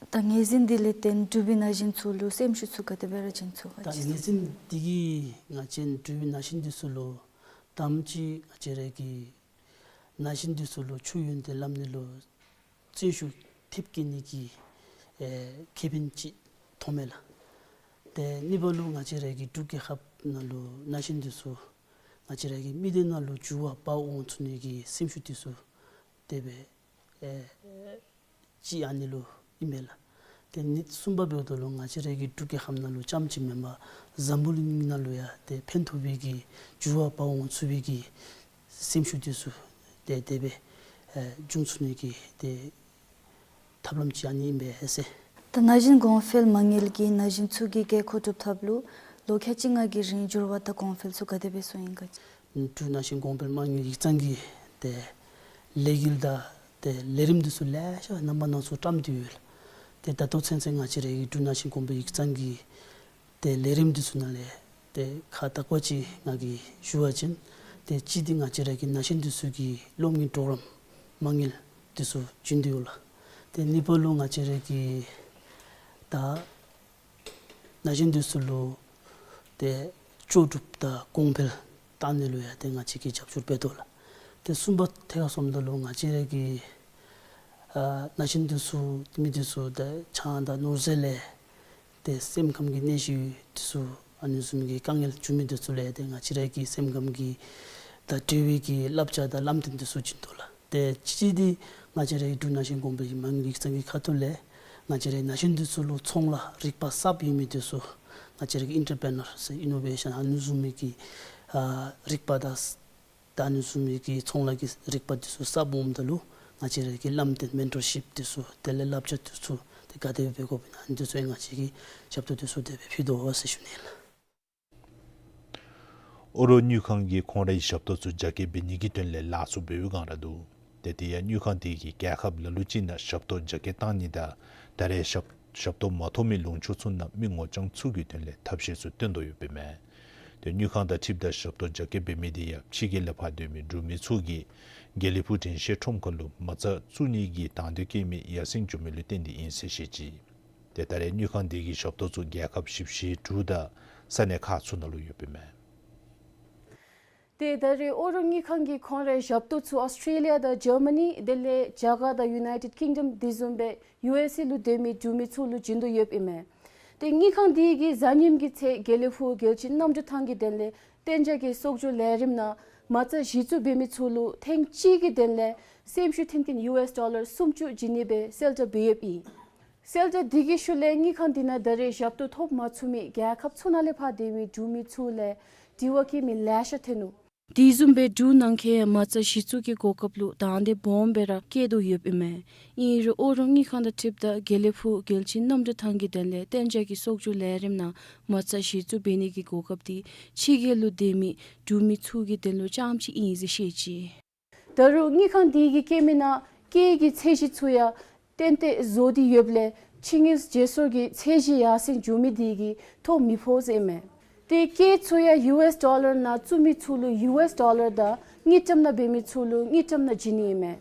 ད་ངོས་འཛིན་འདི་ལས་བརྟེན་འབྲུག་པའི་ན་གཞོན་ཚུ་ལུ་སེམས་ཤུགས་ཚུ་ག་དེ་སྦེ་ར་བྱིན་ཚུགས་ག་ཅིག་གསུང་། ད་ངོས་འཛིན་འདི་གིས་ང་བཅས་འབྲུག་པའི་ན་གཞོན་འདི་ཚུ་ལུ་དང་པ་ཅིག་ང་བཅས་ར་གི་ན་གཞོན་འདི་ཚུ་ལུ་ཆུ་ཡོན་ཏན་སླབ་ནི་ལུ་བརྩོན་ཤུགས་ཐེབས་བསྐྱེད་ནི་གི་ཨེ་ཁེ་ཕན་ཅིག་མཐོངམ་མས་ལགས། ཏེ་གཉིས་པ་ལུ་ང་བཅས་ར་གི་འབྲུག་རྒྱལ་ཁབ་ནང་ལུ་ན་གཞོན་འདི་ཚུ་ང་བཅས་ར་གི་མི་སྡེ་ནང་ལུ་འགྱུར་བ་འབག་འོང་ཚུགས་ནི་གི་སེམས་ཤུགས་འདི་ཚུ་དེ་སྦེ་ཨེ་ཅིག་ཨ་ནི་ལུ་ཨིན་མས་ལགས། ཏེ་གཉིས་གསུམ་པ་འབདཝ་ད་ལུ་ང་བཅས་ར་གི་འབྲུག་རྒྱལ་ཁབ་ནང་ལུ་རྐྱངམ་ཅིག་མེན་པར་འཛམ་བུ་གླིང་ནང་ལུ་ཡང་ཏེ་ཕན་ཐོགས་པའི་གི་འགྱུར་བ་འབག་འོང་ཚུགས་པའི་གི་སེམས་ཤུགས་འདི་ཚུ་ཏེ་དེ་སྦེ་ཨེ་འབྱུང་ཚུགས་ནི་གི་ཏེ་ཐབས་ལམ་ཅིག་ཨ་ནི་ཨིན་པས་ཟེར། ད་ན་གཞོན་གོང་འཕེལ་མ་དངུལ་གྱིས་ན་གཞོན་ཚུ་གི་དགོས་མཁོ་སྒྲུབ་ཐབས་ལུ་ལོ་ཁལ་གཅིག་ལྔ་གི་རིང་འགྱུར་བ་དང་གོང་འཕེལ་ཚུ་ག་དེ་སྦེ་སོང་ཡི་ག་ཅིག། འབྲུག་ན་གཞོན་གོང་འཕེལ་མ་དངུལ་ཡིག་ཚང་གིས་ཏེ་ལས་འགུལ་དང་ཏེ་ལས་རིམ་འདི་ཚུ་ལེ་ཤ་རྣམ་པ་སྣ་ཚོགས་བཀྲམ་སྟེ་ཡོད་ལགས། ཏེ་ད་ལྟོ་ཚུན་ཚོད་ང་བཅས་ར་གི་འབྲུག་ན་གཞོན་གོང་འཕེལ་ཡིག་ཚང་གི་ཏེ་ལས་རིམ་འདི་ཚུ་ནང་ལས་ཏེ་ཁག་དག་པ་ཅིག་ང་གིས་ཞུ་བ་ཅིན་ཏེ་གཅིག་འདི་ང་བཅས་ར་གི་ན་གཞོན་འདི་ཚུ་གི་སློབ་གཉེར་གྲོགས་རམ་མ་དངུལ་འདི་ཚུ་བྱིན་ཏེ་ཡོད་ལགས། ཏེ་གཉིས་པ་ལུ་ང་བཅས་ར་གི་ད་ན་གཞོན་འདི་ཚུ་ལུ་ཏེ་ལྕོགས་གྲུབ་དང་གོང་འཕེལ་བཏང་ནི་ལུ་ཡང་ཏེ་ང་བཅས་ཀྱིས་རྒྱབ་སྐྱོར་འབད་དོ་ལགས། ཏེ་གསུམ་པ་ཐད་ཁར་སོངམ་ད་ལུ་ང་བཅས་ར་གི་ཨ་ན་གཞོན་འདི་ཚུ་མི་འདི་ཚུ་ཏེ་ཆང་དང་ནོར་རྫས་ལས་ཏེ་སེམས་ཁམས་ཀྱི་གནས་གཞི་འདི་ཚུ་ཨ་ནི་བཟུམ་གྱི་དཀའ་ངལ་བྱུང་མི་འདི་ཚུ་ལས་ཏེ་ང་བཅས་ར་གི་སེམས་ཁམས་ཀྱི་དང་འབྲེལ་བའི་གི་བསླབ་བྱ་དང་ལམ་སྟོན་འདི་ཚུ་བྱིན་དོ་ལགས། ཏེ་གཅིག་འདི་ང་བཅས་ར་གི་འབྲུག་ན་གཞོན་གོང་འཕེལ་མ་དངུལ་ཡིག་ཚང་གི་ཁ་ཐུག་ལས་ང་བཅས་ར་གི་ན་གཞོན་འདི་ཚུ་ལུ་ཚོང་ལཱ་རིག་པ་གསརཔ་ཡོད་མི་འདི་ཚུ་ང་བཅས་ར་གི་ཨིན་ཊར་པི་རི་ནར་ཟེར་ཨི་ནོ་ཝེ་ཤཱན་ཨ་ནི་བཟུམ་མའི་གི་ཨ་རིག་པ་དང་ད་ཨ་ནི་བཟུམ་མའི་གི་ཚོང་ལཱ་གི་རིག་པ་འདི་ཚུ་གསརཔ་འོངམ་ད་ལུ་ང་བཅས་ར་གི་ལམ་སྟོན་མེན་ཊོར་ཤིཔ་འདི་ཚུ་དེ་ལས་བསླབ་བྱ་འདི་ཚུ་ཏེ་ག་དེ་སྦེ་འབད་དགོཔ་ཨིན་ན་ཨ་ནི་འདི་ཚུ་ཡང་ང་བཅས་ཀྱིས་ཞབས་ཏོག་འདི་ཚུ་དེ་སྦེ་ཕུལ་དོ་ཟེར་ཞུ་ནི་ལགས། ཨོ་རོག་དངུལ་ཁང་གིས་ཁོང་རའི་ཞབས་ཏོག་ཚུ་རྒྱ་སྐྱེད་འབད་ནི་གི་དོན་ལས་ལཱ་ཚུ་འབད་བའི་སྒང་ར་འདུག། ཏེ་དེ་ཡང་དངུལ་ཁང་དེ་གིས་རྒྱལ་ཁབ་ལ་ལུ་ཅིག་ནང་ཞབས་ཏོག་རྒྱ་སྐྱེད་གཏང་ནི་དང་ད་རེས་ཞབས་ཞབས་ཏོག་མ་ཐོབ་མི་ལུང་ཕྱོགས་ཚུ་ནང་མི་ངོ་རྐྱང་ཚུ་གི་དོན་ལས་ཐབས་ཤེས་ཚུ་བཏོན་དོ་ཡོདཔ་ཨིན་མས། ཏེ་དངུལ་ཁང་དང་འཁྲིལཝ་ད་ཞབས་ཏོག་རྒྱ་སྐྱེད་འབད་མི་དེ་ཡང་ཕྱི་རྒྱལ་ལས་ཕར་སྡོད་མི་འབྲུག་མི་ཚུ་གིས་དགེ་ལེགས་ཕུག་དྲན་ཤེས་ཁྲོམ་ཁ་ལུ་མ་རྩ་བཙུགས་ནི་གི་དང་འདོད་བསྐྱེད་མི་ཡར་སེང་འགྱོ་མི་ལུ་བརྟེན་ཏེ་ཨིན་ཟེར་བཤད་ཅི། ཏེ་ད་རེས་དངུལ་ཁང་འདི་གི་ཞབས་ཏོག་ཚུ་རྒྱལ་ཁབ་བཞི་བཅུ་ཞེ་དྲུག་དང་ས་གནས་ཁག་ཚུ་ནང་ལུ་ཡོདཔ་ཨིན་མས། ཏེ་ད་རེས་ཨོ་རོག་དངུལ་ཁང་གིས་ཁོང་རའི་ཞབས་ཏོག་ཚུ་ཨོསི་ཊེ་ལི་ཡ་དང་ཇར་མ་ནི་དེ་ལས་རྒྱ་གར་དང་ཡུ་ནའི་ཊེཌ་ཀིང་ཌམ་དེ་བཟུམ་སྦེ་ཡུ་ཨེསི་ཨེ་ལུ་སྡོད་མི་འབྲུག་མི་ཚུ་ལུ་བྱིན་དོ་ཡོདཔ་ཨིན་མས། ཏེ་དངུལ་ཁང་འདི་གིས་གཟའ་ཉིམ་གི་ཚེ་དགེ་ལེགས་ཕུག་རྒྱལ་སྤྱི་གནམ་གྲུ་ཐང་གི་དོན་ལས་གཏན་འཇགས་ཀྱི་གསོག་འཇོག་ལས་རིམ་ནང་མ་རྩ་གཞི་བཙུགས་འབད་མི་ཚུ་ལུ་ཐེངས་གཅིག་གི་དོན་ལས་སེམས་ཤུགས་མཐུན་རྐྱེན་ཡུ་ཨེསི་ཌོ་ལར་སུམ་ཅུ་བྱིན་ནི་སྦེ་གསལ་བསྒྲགས་འབད་ཡོདཔ་ཨིན། གསལ་བསྒྲགས་འདི་གི་ཤུལ་ལས་དངུལ་ཁང་འདི་ནང་ད་རེས་ཞབས་ཏོག་ཐོབ་མ་ཚུགས་མི་རྒྱལ་ཁབ་ཚུ་ནང་ལས་ཕར་སྡོད་མི་འབྲུག་མི་ཚུ་ལས་དྲི་བ་བཀོད་མི་ལེ་ཤ་ཐོན་ནུག། དེ་བཟུམ་སྦེ་འབྲུག་ནང་འཁོད་མ་རྩ་གཞི་བཙུགས་ཀྱི་གོ་སྐབས་ལུ་དང་འདོད་སྦོམ་སྦེ་ར་བསྐྱེད་དོ་ཡོདཔ་ཨིན་མས། ཨིན་རུང་ཨོ་རོག་དངུལ་ཁང་དང་འཁྲིལཝ་ད་དགེ་ལེགས་ཕུག་རྒྱལ་སྤྱི་གནམ་གྲུ་ཐང་གི་དོན་ལས་གཏན་འཇགས་ཀྱི་གསོག་འཇོག་ལས་རིམ་ནང་མ་རྩ་གཞི་བཙུགས་འབད་ནི་གི་གོ་སྐབས་འདི་ཕྱི་རྒྱལ་ལུ་སྡོད་མི་འབྲུག་མི་ཚུ་གི་དོན་ལུ་རྐྱངམ་ཅིག་ཨིན་ཟེར་བཤད་ཅི། ད་རུང་དངུལ་ཁང་འདི་གིས་བཀོད་མི་ནང་སྐྱེད་ཀྱི་ཚད་གཞི་ཚུ་ཡང་ཏན་ཏན་བཟོ་སྟེ་ཡོདཔ་ལས་ཕྱི་དངུལ་བརྗེ་སོར་གྱི་ཚད་གཞི་ཡར་སེང་འགྱོ་མི་འདི་གིས་ཐོ་མི་ཕོག་ཟེར་ཨིན་མས། ཏེ་སྐྱེད་ཚུ་ཡང་ཡུ་ཨེསི་ཌོ་ལར་ནང་བཙུགས་མི་ཚུ་ལུ་ཡུ་ཨེསི་ཌོ་ལར་དང་དངུལ་ཀྲམ་ནང་འབད་མི་ཚུ་ལུ་དངུལ་ཀྲམ་ནང་བྱིན་ནི་ཨིན་མས།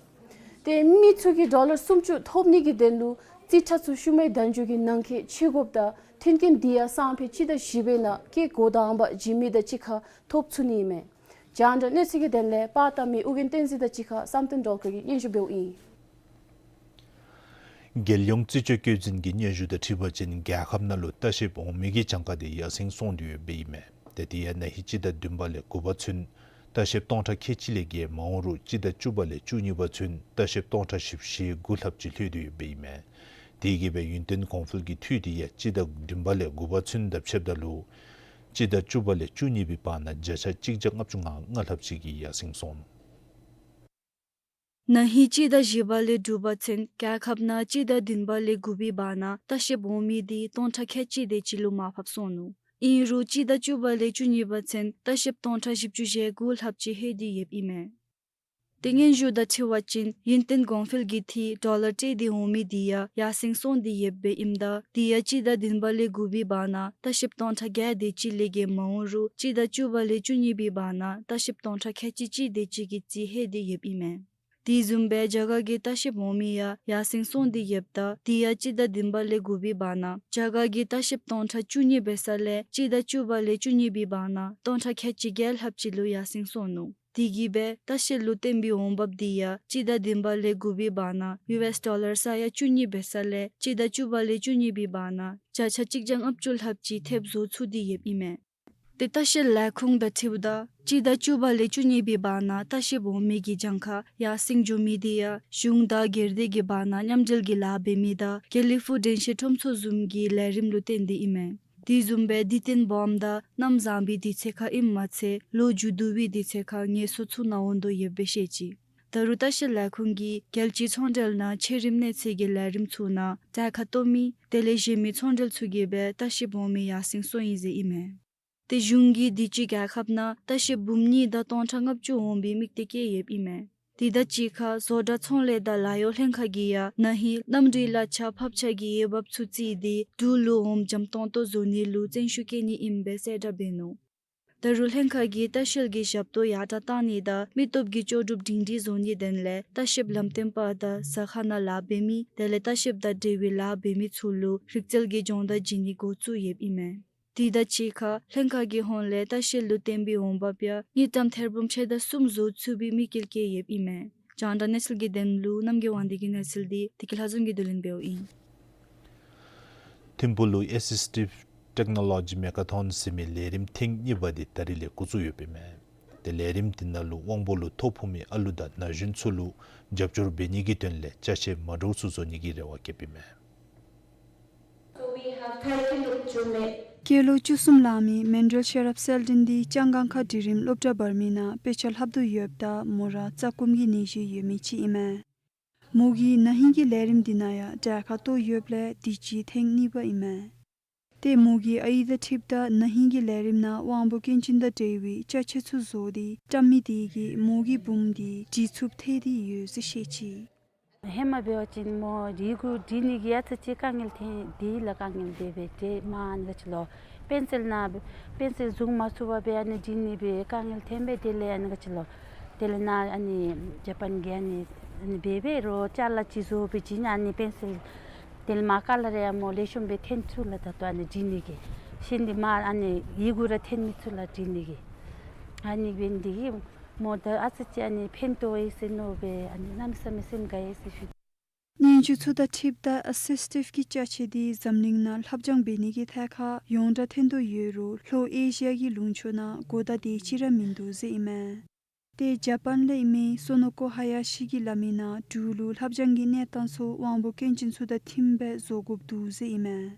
ཏེ་མི་ཚུ་གིས་ཌོ་ལར་སུམ་ཅུ་ཐོབ་ནི་གི་དོན་ལུ་རྩིས་ཁྲ་ཚུ་ཤུལ་མའི་ཟླཝ་མཇུག་གི་ནང་འཁོད་ཕྱེ་དགོཔ་དང་མཐུན་རྐྱེན་འདི་ཡང་སང་ཕོད་སྤྱི་ཟླ་བཞི་པའི་ནང་སྐྱེད་འགོ་དང་པ་བྱིན་མི་དང་གཅིག་ཁར་ཐོབ་ཚུགས་ནི་ཨིན་མས། རྒྱང་བསྒྲགས་གནས་ཚུལ་གྱི་དོན་ལས་པར་བཏབ་མི་ཨོ་རྒྱན་བསྟན་འཛིན་དང་གཅིག་ཁར་བསམ་གཏན་སྒྲོལ་དཀར་གྱིས་སྙན་ཞུ་འབདཝ་ཨིན། རྒྱལ་ཡོངས་རྩིས་དཔྱད་བཀོད་འཛིན་གྱི་སྙན་ཞུ་དང་འཁྲིལ་བ་ཅིན་རྒྱལ་ཁབ་ནང་ལུ་ལྟ་བཤལ་འོང་མི་གི་གྱངས་ཁ་དེ་ཡར་སེང་སོང་སྟེ་ཡོདཔ་ཨིན་མས། ཏེ་དེ་ཡང་ན་ཧིང་སྤྱི་ཟླ་བདུན་པ་ལས་དགུ་པ་ཚུན་ལྟ་བཤལ་སྟོང་ཕྲག་ཁལ་གཅིག་ལས་བརྒལ་མ་འོང་རུང་སྤྱི་ཟླ་བཅུ་པ་ལས་བཅུ་གཉིས་པ་ཚུན་ལྟ་བཤལ་སྟོང་ཕྲག་བཞི་བཅུ་ཞེ་དགུ་ལྷགཔ་ཅིག་ལྷོད་དེ་ཡོདཔ་ཨིན་མས། དེ་གིས་སྦེ་ཡུན་བརྟན་གོང་འཕེལ་གྱི་འཐུས་དེ་ཡང་སྤྱི་ཟླ་བདུན་པ་ལས་དགུ་པ་ཚུན་དང་ཕྱདཔ་ད་ལུ་སྤྱི་ཟླ་བཅུ་པ་ལས་བཅུ་གཉིས་པའི་བར་ན་བརྒྱ་ཆ་གཅིག་བརྒྱ་ལྔ་བཅུ་ང་ལྔ་ལྷགཔ་ཅིག་གིས་ཡར་སེང་སོང་ནུག། ན་ཧིང་སྤྱི་ཟླ་བཞི་པ་ལས་དྲུག་པ་ཚུན་རྒྱལ་ཁབ་ནང་སྤྱི་ཟླ་བདུན་པ་ལས་དགུ་པའི་བར་ན་ལྟ་བཤལ་འོང་མི་དེ་སྟོང་ཕྲག་ཁལ་གཅིག་དེ་ཅིག་ལུ་མར་ཕབ་སོང་ནུག། ཨིན་རུང་སྤྱི་ཟླ་བཅུ་པ་ལས་བཅུ་གཉིས་པ་ཚུན་ལྟ་བཤལ་སྟོང་ཕྲག་བཞི་བཅུ་ཞེ་དགུ་ལྷགཔ་ཅིག་ལྷོད་དེ་ཡོདཔ་ཨིན་མས། ཏེ་སྙན་ཞུ་དང་འཁྲིལ་བ་ཅིན་ཡུན་བརྟན་གོང་འཕེལ་གྱི་འཐུས་ཌོ་ལར་སྤྲོད་དེ་འོང་མི་དེ་ཡང་ཡར་སེང་སོང་སྟེ་ཡོདཔ་ཨིནམ་ད་དེ་ཡང་སྤྱི་ཟླ་བདུན་པ་ལས་དགུ་པའི་བར་ན་ལྟ་བཤལ་སྟོང་ཕྲག་བརྒྱ་དེ་ཅིག་ལས་བརྒལ་མ་འོང་རུང་སྤྱི་ཟླ་བཅུ་པ་ལས་བཅུ་གཉིས་པའི་བར་ན་ལྟ་བཤལ་སྟོང་ཕྲག་ཁལ་གཅིག་གཅིག་དེ་ཅིག་གི་རྩིས་ལྷོད་དེ་ཡོདཔ་ཨིན་མས། དེ་བཟུམ་སྦེ་རྒྱ་གར་གྱི་ལྟ་བཤལ་འོང་མི་ཡང་ཡར་སེང་སོང་སྟེ་ཡོདཔ་ད་དེ་ཡང་སྤྱི་ཟླ་བདུན་པ་ལས་དགུ་པའི་བར་ན་རྒྱ་གར་གྱི་ལྟ་བཤལ་སྟོང་ཕྲག་བཅུ་གཉིས་འབད་ས་ལས་སྤྱི་ཟླ་བཅུ་པ་ལས་བཅུ་གཉིས་པའི་བར་ན་སྟོང་ཕྲག་ཁལ་གཅིག་བརྒྱ་ལྷགཔ་ཅིག་ལུ་ཡར་སེང་སོང་ནུག། དེ་གིས་སྦེ་ལྟ་བཤལ་ལུ་བརྟེན་པའི་འོང་འབབ་དེ་ཡང་སྤྱི་ཟླ་བདུན་པ་ལས་དགུ་པའི་བར་ན་ཡུ་ཨེསི་ཌོ་ལར་ས་ཡ་བཅུ་གཉིས་འབད་ས་ལས་སྤྱི་ཟླ་བཅུ་པ་ལས་བཅུ་གཉིས་པའི་བར་ན་བརྒྱ་ཆ་གཅིག་བརྒྱ་ལྔ་བཅུ་ལྷགཔ་ཅིག་ཐེབས་བཟོ་ཚུགས་ཏེ་ཡོདཔ་ཨིན་མས། ཏེ་ལྟ་བཤལ་ལས་ཁུངས་དང་འཁྲིལཝ་ད་སྤྱི་ཟླ་བཅུ་པ་ལས་བཅུ་གཉིས་པའི་བར་ན་ལྟ་བཤལ་འོང་མི་གི་གྱངས་ཁ་ཡར་སེང་འགྱོ་མི་དེ་ཡང་གཞུང་དང་སྒེར་སྡེ་གི་བར་ན་མཉམ་འབྲེལ་གྱི་ལཱ་འབད་མི་དང་དགེ་ལེགས་ཕུག་དྲན་ཤེས་ཁྲོམ་ཚོགས་བཟུམ་གྱི་ལས་རིམ་ལུ་བརྟེན་ཏེ་ཨིན་མས། དེ་བཟུམ་སྦེ་དུས་སྟོན་སྦོམ་དང་གནམ་བཟང་པའི་དུས་ཚོད་ཁར་ཨིནམ་མ་ཚད་ལོ་མཇུག་བསྡུ་བའི་དུས་ཚོད་ཁར་ངལ་གསོ་ཚུ་གནང་འོང་དོ་ཡོདཔ་སྦེ་བཤད་ཅི། ད་རུང་ལྟ་བཤལ་ལས་ཁུངས་ཀྱིས་རྒྱལ་སྤྱིའི་ཚོང་འབྲེལ་ནང་ཆེ་རིམ་གནས་ཚད་ཀྱི་ལས་རིམ་ཚུ་ནང་གྲལ་ཁར་གཏོགས་མི་དེ་ལས་གཞན་མི་ཚོང་འབྲེལ་ཚུ་གིས་སྦེ་ལྟ་བཤལ་འོང་མི་ཡར་སེང་སོང་ཡི་ཟེར་ཨིན་མས། ཏེ་གཞུང་གིས་དུས་ཅི་རྒྱལ་ཁབ་ནང་ལྟ་བཤལ་འབུམ་གཉིས་དང་སྟོང་ཕྲག་ལྔ་བཅུ་འོང་བའི་དམིགས་གཏད་བསྐྱེད་ཡོདཔ་ཨིན་མས། དེ་དང་གཅིག་ཁར་བཟོ་གྲྭ་ཚོང་ལས་དང་ལཱ་གཡོག་ལྷན་ཁག་གིས་ཡང་ན་ཧིང་གནམ་གྲུའི་གླ་ཆ་ཕབ་ཆ་གི་འོས་འབབ་ཚུ་བརྩིས་ཏེ་འབྲུག་ལུ་འོངམ་འཇམ་ཏོང་ཏོ་བཟོ་ནི་ལུ་བརྩོན་ཤུགས་བསྐྱེད་ནི་ཨིནམ་སྦེ་གསལ་བསྒྲགས་འབད་ནུག། ད་རུང་ལྷན་ཁག་གིས་ལྟ་བཤལ་གྱི་ཞབས་ཏོག་ཡར་དྲག་གཏང་ནི་དང་མི་སྟོབས་ཀྱི་ལྕོགས་གྲུབ་སྒྲིང་སྒྲིང་བཟོ་ནིའི་དོན་ལས་ལྟ་བཤལ་ལམ་སྟོན་པ་དང་ཟ་ཁང་ནང་ལཱ་འབད་མི་དེ་ལས་ལྟ་བཤལ་དང་འབྲེལ་བའི་ལཱ་འབད་མི་ཚུ་ལུ་རིག་རྩལ་གྱི་སྦྱོང་བརྡར་བྱིན་ནི་འགོ་བཙུགས་ཡོདཔ་ཨིན་མས། དེ་དང་གཅིག་ཁར་ལྷན་ཁག་གི་ཧོངས་ལས་ལྟ་བཤལ་ལུ་བརྟེན་པའི་འོང་འབབ་ཡང་དངུལ་ཀྲམ་ཐེར་འབུམ་ཕྱེད་དང་གསུམ་བཟོ་ཚུགས་པའི་དམིགས་དཔེ་བསྐྱེད་ཡོདཔ་ཨིན་མས། རྒྱང་བསྒྲགས་གནས་ཚུལ་གྱི་དོན་ལུ་རྣམ་རྒྱལ་དབང་འདུས་ཀྱི་གནས་ཚུལ་འདི་བདེ་སྐྱིད་ལྷ་འཛོམས་ཀྱིས་བསྡུ་ལེན་འབདཝ་ཨིན། ཐིམ་ཕུག་ལུ་ཨེ་སི་སི་ཊི་བི་ཊེག་ནོ་ལོ་ཇི་མེ་ཀ་ཐོན་ཟེར་མི་ལས་རིམ་ཐེངས་གཉིས་པ་འདི་ད་རིས་ལས་འགོ་བཙུགས་ཡོདཔ་ཨིན་མས། ཏེ་ལས་རིམ་འདི་ནང་ལུ་དབང་པོ་ལུ་ཐོ་ཕོག་མི་ཨ་ལུ་དང་ན་གཞོན་ཚུ་ལུ་རྒྱབ་སྐྱོར་འབད་ནི་གི་དོན་ལས་ཅ་ཆས་མ་འདྲཝ་ཚུ་བཟོ་ནི་གི་རེ་བ་བསྐྱེདཔ་ཨིན་མས། སྐྱེས་ལོ་བཅུ་གསུམ་ལང་མི་མན་ཌེལ་ཤེ་རབ་སེལ་ཌིན་འདི་ལྕང་སྒང་ཁ་འབྲིང་རིམ་སློབ་གྲྭ་བར་མི་ནང་དཔེ་ཆ་ལྷབ་དོ་ཡོདཔ་ད་མོ་ར་རྩ་སྐོམ་གྱི་ནད་གཞི་ཡོད་མི་ཅིག་ཨིན་མས། མོ་གིས་ན་ཧིང་གི་ལས་རིམ་འདི་ནང་ཡང་གྲལ་ཁར་གཏོགས་ཡོདཔ་ལས་དུས་ཅི་ཐེངས་གཉིས་པ་ཨིན་མས། ཏེ་མོ་གི་ཨའི་དང་འཁྲིལཝ་ད་ན་ཧིང་གི་ལས་རིམ་ནང་དབང་པོ་སྐྱོན་ཅན་དང་འབྲེལ་བའི་ཅ་ཆས་ཚུ་བཟོ་སྟེ་བཀྲམ་མི་དེ་གིས་མོ་གི་བུམོ་འདི་འདྲིས་ཚུགསཔ་ཐལ་ཏེ་ཡོད་ཟེར་བཤད་ཅི། ཧེ་མ་འབད་བ་ཅིན་མོ་འདྲིས་གུ་འདྲིས་ནི་གི་ཡ་ཚ་ཅིག་དཀའ་ངལ་ཐོན་དེ་ལས་དཀའ་ངལ་འདི་སྦེ་ཏེ་མ་ཨ་ནི་ག་ཅི་ལོ་པེན་སིལ་ནང་པེན་སིལ་བཟུང་མ་ཚུགས་པར་སྦེ་ཨ་ནི་འདྲིས་ནི་སྦེ་དཀའ་ངལ་ཐོན་སྦེ་དེ་ལས་ཨ་ནི་ག་ཅི་ལོ་དེ་ལས་ནཱ་ཨ་ནི་ཇ་པཱན་གྱི་ཨ་ནི་ཨ་ནི་འབད་འབད་རོགས་ཅ་ལ་ཅིག་བཟོ་སྦེ་བྱིན་ཨ་ནི་པེན་སིལ་ དེ་ལས་མར་ཀ་ལ་ར་ཡང་མོ་ལེགས་ཤོམ་སྦེ་འཐོན་ཚུགས་ལགས། ད་ལྟོ་ཨ་ནི་འབྲི་ནི་གི་ཤེས་ནི་མར་ཨ་ནི་ཡི་གུ་ར་འཐོན་མི་ཚུགས་ལགས་འབྲི་ནི་གི། ཨ་ནི་འབད་ནི་དེ་གིས་མོ་ད་ཨ་ཙི་ཅིག་ཨ་ནི་ཕན་ཐོགས་ཡི་ཟེར་མནོ་སྦེ་ཨ་ནི་གནམ་མེད་ས་མེད་སེམས་དགའ་ཡི་ཟེར་ཞུ། སྙན་ཞུ་ཚུ་དང་འཁྲིལཝ་ད་ཨ་སིས་ཊིབ་ཀྱི་ཅ་ཆས་འདི་འཛམ་གླིང་ནང་ལྷབ་སྦྱང་འབད་ནི་གི་ཐད་ཁར་ཡོངས་གྲགས་ཐོན་དོ་ཡོད་རུང་ལྷོ་ཨེ་ཤི་ཡ་གི་ལུང་ཕྱོགས་ནང་གོ་བརྡ་དེ་ཅིག་ར་མིན་འདུག་ཟེར་ཨིན་མས། ཏེ་ཇ་པཱན་ལས་ཨིན་མི་སོ་ནོ་ཀོ་ཧ་ཡ་ཤི་གིས་སླབ་མིའི་ནང་འབྲུག་ལུ་ལྷབ་སྦྱང་གི་གནས་སྟངས་ཚུ་དབང་པོ་སྐྱོན་ཅན་ཚུ་དང་འཁྲིལ་སྦེ་བཟོ་དགོཔ་འདུག་ཟེར་ཨིན་མས།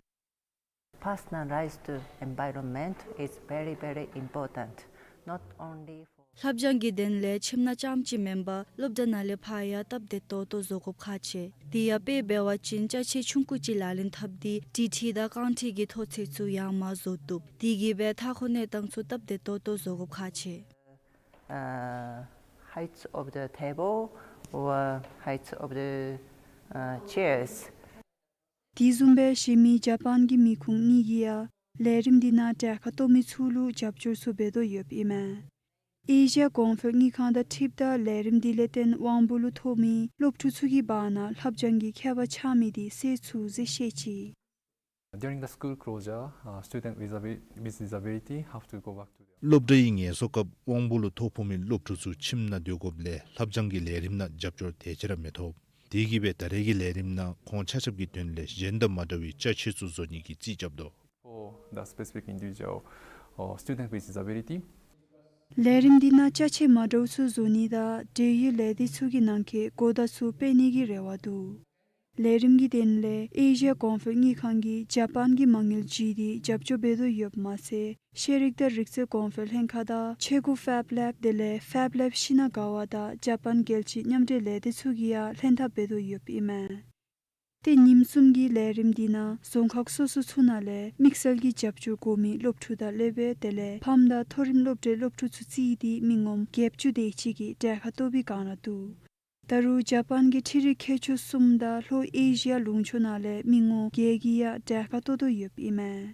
Personal rights to environment is very, very important, not only for ལྷབ་སྦྱང་གི་དོན་ལས་ཁྱིམ་ནང་རྐྱངམ་ཅིག་མེན་པར་སློབ་གྲྭ་ནང་ལས་ཕར་ཡང་སྟབས་བདེ་ཏོག་ཏོ་བཟོ་དགོཔ་ཁག་ཆེ། དེ་ཡང་དཔེ་འབད་བ་ཅིན་ཅ་ཆས་ཆུང་ཀུ་ཅིག་ལག་ལེན་འཐབ་སྟེ་དྲི་ཁྲི་དང་རྐང་ཁྲི་གི་མཐོ་ཚད་ཚུ་ཡར་མར་བཟོ་བཏུབ། དེ་གིས་སྦེ་མཐའ་འཁོར་གནས་སྟངས་ཚུ་སྟབས་བདེ་ཏོག་ཏོ་བཟོ་དགོཔ་ཁག་ཆེ། Uh, heights of the table or heights of the, uh, chairs. དེ་བཟུམ་སྦེ་གཞན་མི་ཇ་པཱན་གྱི་མི་ཁུངས་གཉིས་ཀྱིས་ཡང་ལས་རིམ་འདི་ནང་གྲལ་ཁར་གཏོགས་མི་ཚུ་ལུ་རྒྱབ་སྐྱོར་ཚུ་འབད་དོ་ཡོདཔ་ཨིན་མས། ཨེ་ཤི་ཡ་གོང་འཕེལ་དངུལ་ཁང་དང་འཁྲིལཝ་ད་ལས་རིམ་འདི་ལས་བརྟེན་དབང་པོ་ལུ་ཐོགས་མི་སློབ་ཕྲུག་ཚུ་གི་བར་ན་ལྷབ་སྦྱང་གི་ཁྱད་པར་ཆགས་མི་དེ་སེལ་ཚུགས་ཟེར་བཤད་ཅི། During the school closure, uh, student with abil-, with disability have to go back to their སློབ་གྲྭའི་ངལ་གསོ་སྐབས་དབང་པོ་ལུ་ཐོ་ཕོག་མི་སློབ་ཕྲུག་ཚུ་ཁྱིམ་ནང་སྡོད་དགོཔ་ལས་ལྷབ་སྦྱང་གི་ལས་རིམ་ནང་རྒྱབ་སྐྱོར་དེ་ཅིག་ར་མི་ཐོབ། དེ་གིས་སྦེ་ད་རེས་ཀྱི་ལས་རིམ་ནང་ཁོང་ཆ་ཁྱབ་ཀྱི་དོན་ལས་གཞན་དང་མ་འདྲ་བའི་ཅ་ཆས་ཚུ་བཟོ་ནི་གི་རྩིས་རྐྱབ་དོ། For the specific individual, uh, student with disability. ལས་རིམ་འདི་ནང་ཅ་ཆས་མ་འདྲཝ་ཚུ་བཟོ་ནི་དང་འབྲེལ་ཡོད་ལས་སྡེ་ཚུ་གི་ནང་འཁོད་གོ་བརྡ་ཚུ་སྤེལ་ནི་གི་རེ་བ་འདུག། ལས་རིམ་གྱི་དོན་ལས་ཨེ་ཤི་ཡ་གོང་འཕེལ་དངུལ་ཁང་གིས་ཇ་པཱན་གྱི་མ་དངུལ་བརྒྱུད་དེ་རྒྱབ་སྐྱོར་འབད་དོ་ཡོདཔ་མ་ཚད་ཤེས་རིག་དང་རིག་རྩལ་གོང་འཕེལ་ལྷན་ཁག་དང་ཆས་གོས་ཕེབ་ལེབ་དེ་ལས་ཕེབ་ལེབ་ཤི་ན་ག་བ་དང་ཇ་པཱན་རྒྱལ་སྤྱིའི་མཉམ་འབྲེལ་ལས་སྡེ་ཚུ་གིས་ཡང་ལྷན་ཐབས་འབད་དོ་ཡོདཔ་ཨིན་མས། ཏེ་ཉིནམ་གསུམ་གྱི་ལས་རིམ་འདི་ནང་རྫོང་ཁག་སོ་སོ་ཚུ་ནང་ལས་དམིགས་བསལ་གྱི་རྒྱབ་སྐྱོར་དགོ་མི་སློབ་ཕྲུག་དང་སློབ་དཔོན་དེ་ལས་ཕམ་དང་མཐོ་རིམ་སློབ་གྲྭའི་སློབ་ཕྲུག་ཚུ་བརྩིས་ཏེ་མི་ངོམ་བརྒྱད་ཅུ་དེ་ཅིག་གིས་གྲལ་ཁར་གཏོགས་པའི་བསྒང་ར་འདུག། ད་རུང་ཇ་པཱན་གྱི་འཕྲུལ་རིག་མཁས་མཆོག་གསུམ་དང་ལྷོ་ཨེ་ཤི་ཡ་ལུང་ཕྱོགས་ནང་ལས་མི་ངོམ་བརྒྱད་ཀྱིས་ཡང་གྲལ་ཁར་གཏོགས་དོ་ཡོདཔ་ཨིན་མས།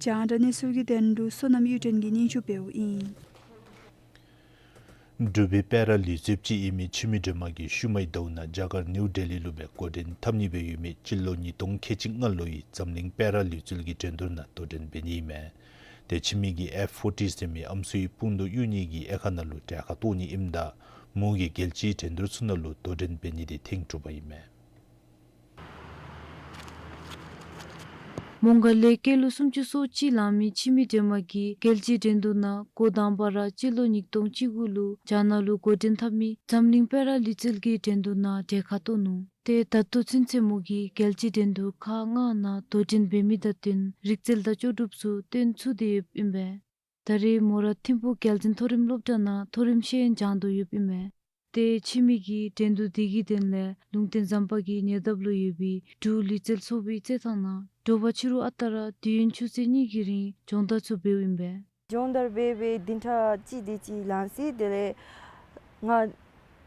རྒྱང་བསྒྲགས་གནས་ཚུལ་གྱི་དོན་ལུ་བསོད་ནམས་གཡུ་སྒྲོན་གྱིས་སྙན་ཞུ་འབདཝ་ཨིན། འབྲུག་པའི་སྤེ་ར་ལུས་རྩལཔ་ཅིག་ཨིན་མི་འཆི་མེད་སྒྲོལ་མ་གིས་ཤུལ་མའི་ཟླཝ་ནང་རྒྱ་གར་ནིའུ་ཌེ་ལི་ལུ་སྦེ་འགོ་འདྲེན་འཐབ་ནི་སྦེ་ཡོད་མི་སྤྱི་ལོ་ཉིས་སྟོང་ཁལ་གཅིག་ལྔ་ལོའི་འཛམ་གླིང་སྤེ་ར་ལུས་རྩལ་གྱི་འགྲན་བསྡུར་ནང་དོ་འགྲན་འབད་ནི་ཨིན་མས། ཏེ་འཆི་མེད་ཀྱིས་ཨེཕ་ཕོར་ཊི་ཟེར་མི་ཨམ་སྲུའི་དཔུང་དོ་གཡུག་ནི་གི་དབྱེ་ཁག་ནང་ལུ་གྲལ་ཁར་གཏོགས་ནི་ཨིནམ་ད་མོ་གིས་རྒྱལ་སྤྱིའི་འགྲན་བསྡུར་ཚུ་ནང་ལུ་དོ་འགྲན་འབད་ནི་དེ་ཐེངས་དྲུག་པ་ཨིན་མས། མོང་སྒར་ལས་སྐྱེས་ལོ་སུམ་ཅུ་སོ་གཅིག་ལང་མི་འཆི་མེད་སྒྲོལ་མ་གིས་རྒྱལ་སྤྱིའི་འགྲན་བསྡུར་ནང་འགོ་དང་པ་ར་སྤྱི་ལོ་ཉིས་སྟོང་བཅུ་དགུ་ལུ་རྒྱ་ནག་ལུ་འགོ་འདྲེན་འཐབ་མི་འཛམ་གླིང་སྤེ་ར་ལུས་རྩལ་གྱི་འགྲན་བསྡུར་ནང་གྲལ་ཁར་གཏོགས་ནུག། ཏེ་ད་ལྟོ་ཚུན་ཚོད་མོ་གིས་རྒྱལ་སྤྱིའི་འགྲན་བསྡུར་ཁག་ལྔ་ནང་དོ་འགྲན་འབད་མི་དང་བསྟུན་རིག་རྩལ་དང་ལྕོགས་གྲུབ་ཚུ་སྟོན་ཚུགས་ཏེ་ཡོདཔ་ཨིན་པས། ད་རེས་མོ་ར་ཐིམ་ཕུག་རྒྱལ་འཛིན་མཐོ་རིམ་སློབ་གྲྭ་ནང་མཐོ་རིམ་ཤེས་ཡོན་སྦྱང་དོ་ཡོདཔ་ཨིན་མས། ཏེ་འཆི་མེད་ཀྱིས་འགྲན་བསྡུར་དེ་གི་དོན་ལས་ལུང་བསྟན་ཟམ་པ་གི་ཉེ་འདབས་ལུ་ཡོད་པའི་འབྲུག་ལུས་རྩལ་ཚོགས་པའི་རྩེད་ཐང་ནང་དྲོ་པ་ཕྱི་རུ་ཨ་རྟག་ར་དུས་ཡུན་ཆུ་ཚོད་གཉིས་ཀྱི་རིང་སྦྱོང་བརྡར་ཚུ་འབདཝ་ཨིན་པས། སྦྱོང་བརྡར་འབད་སྦེ་བདུན་ཕྲག་གཅིག་དེ་ཅིག་ལང་སོ་ཡི། དེ་ལས་ང་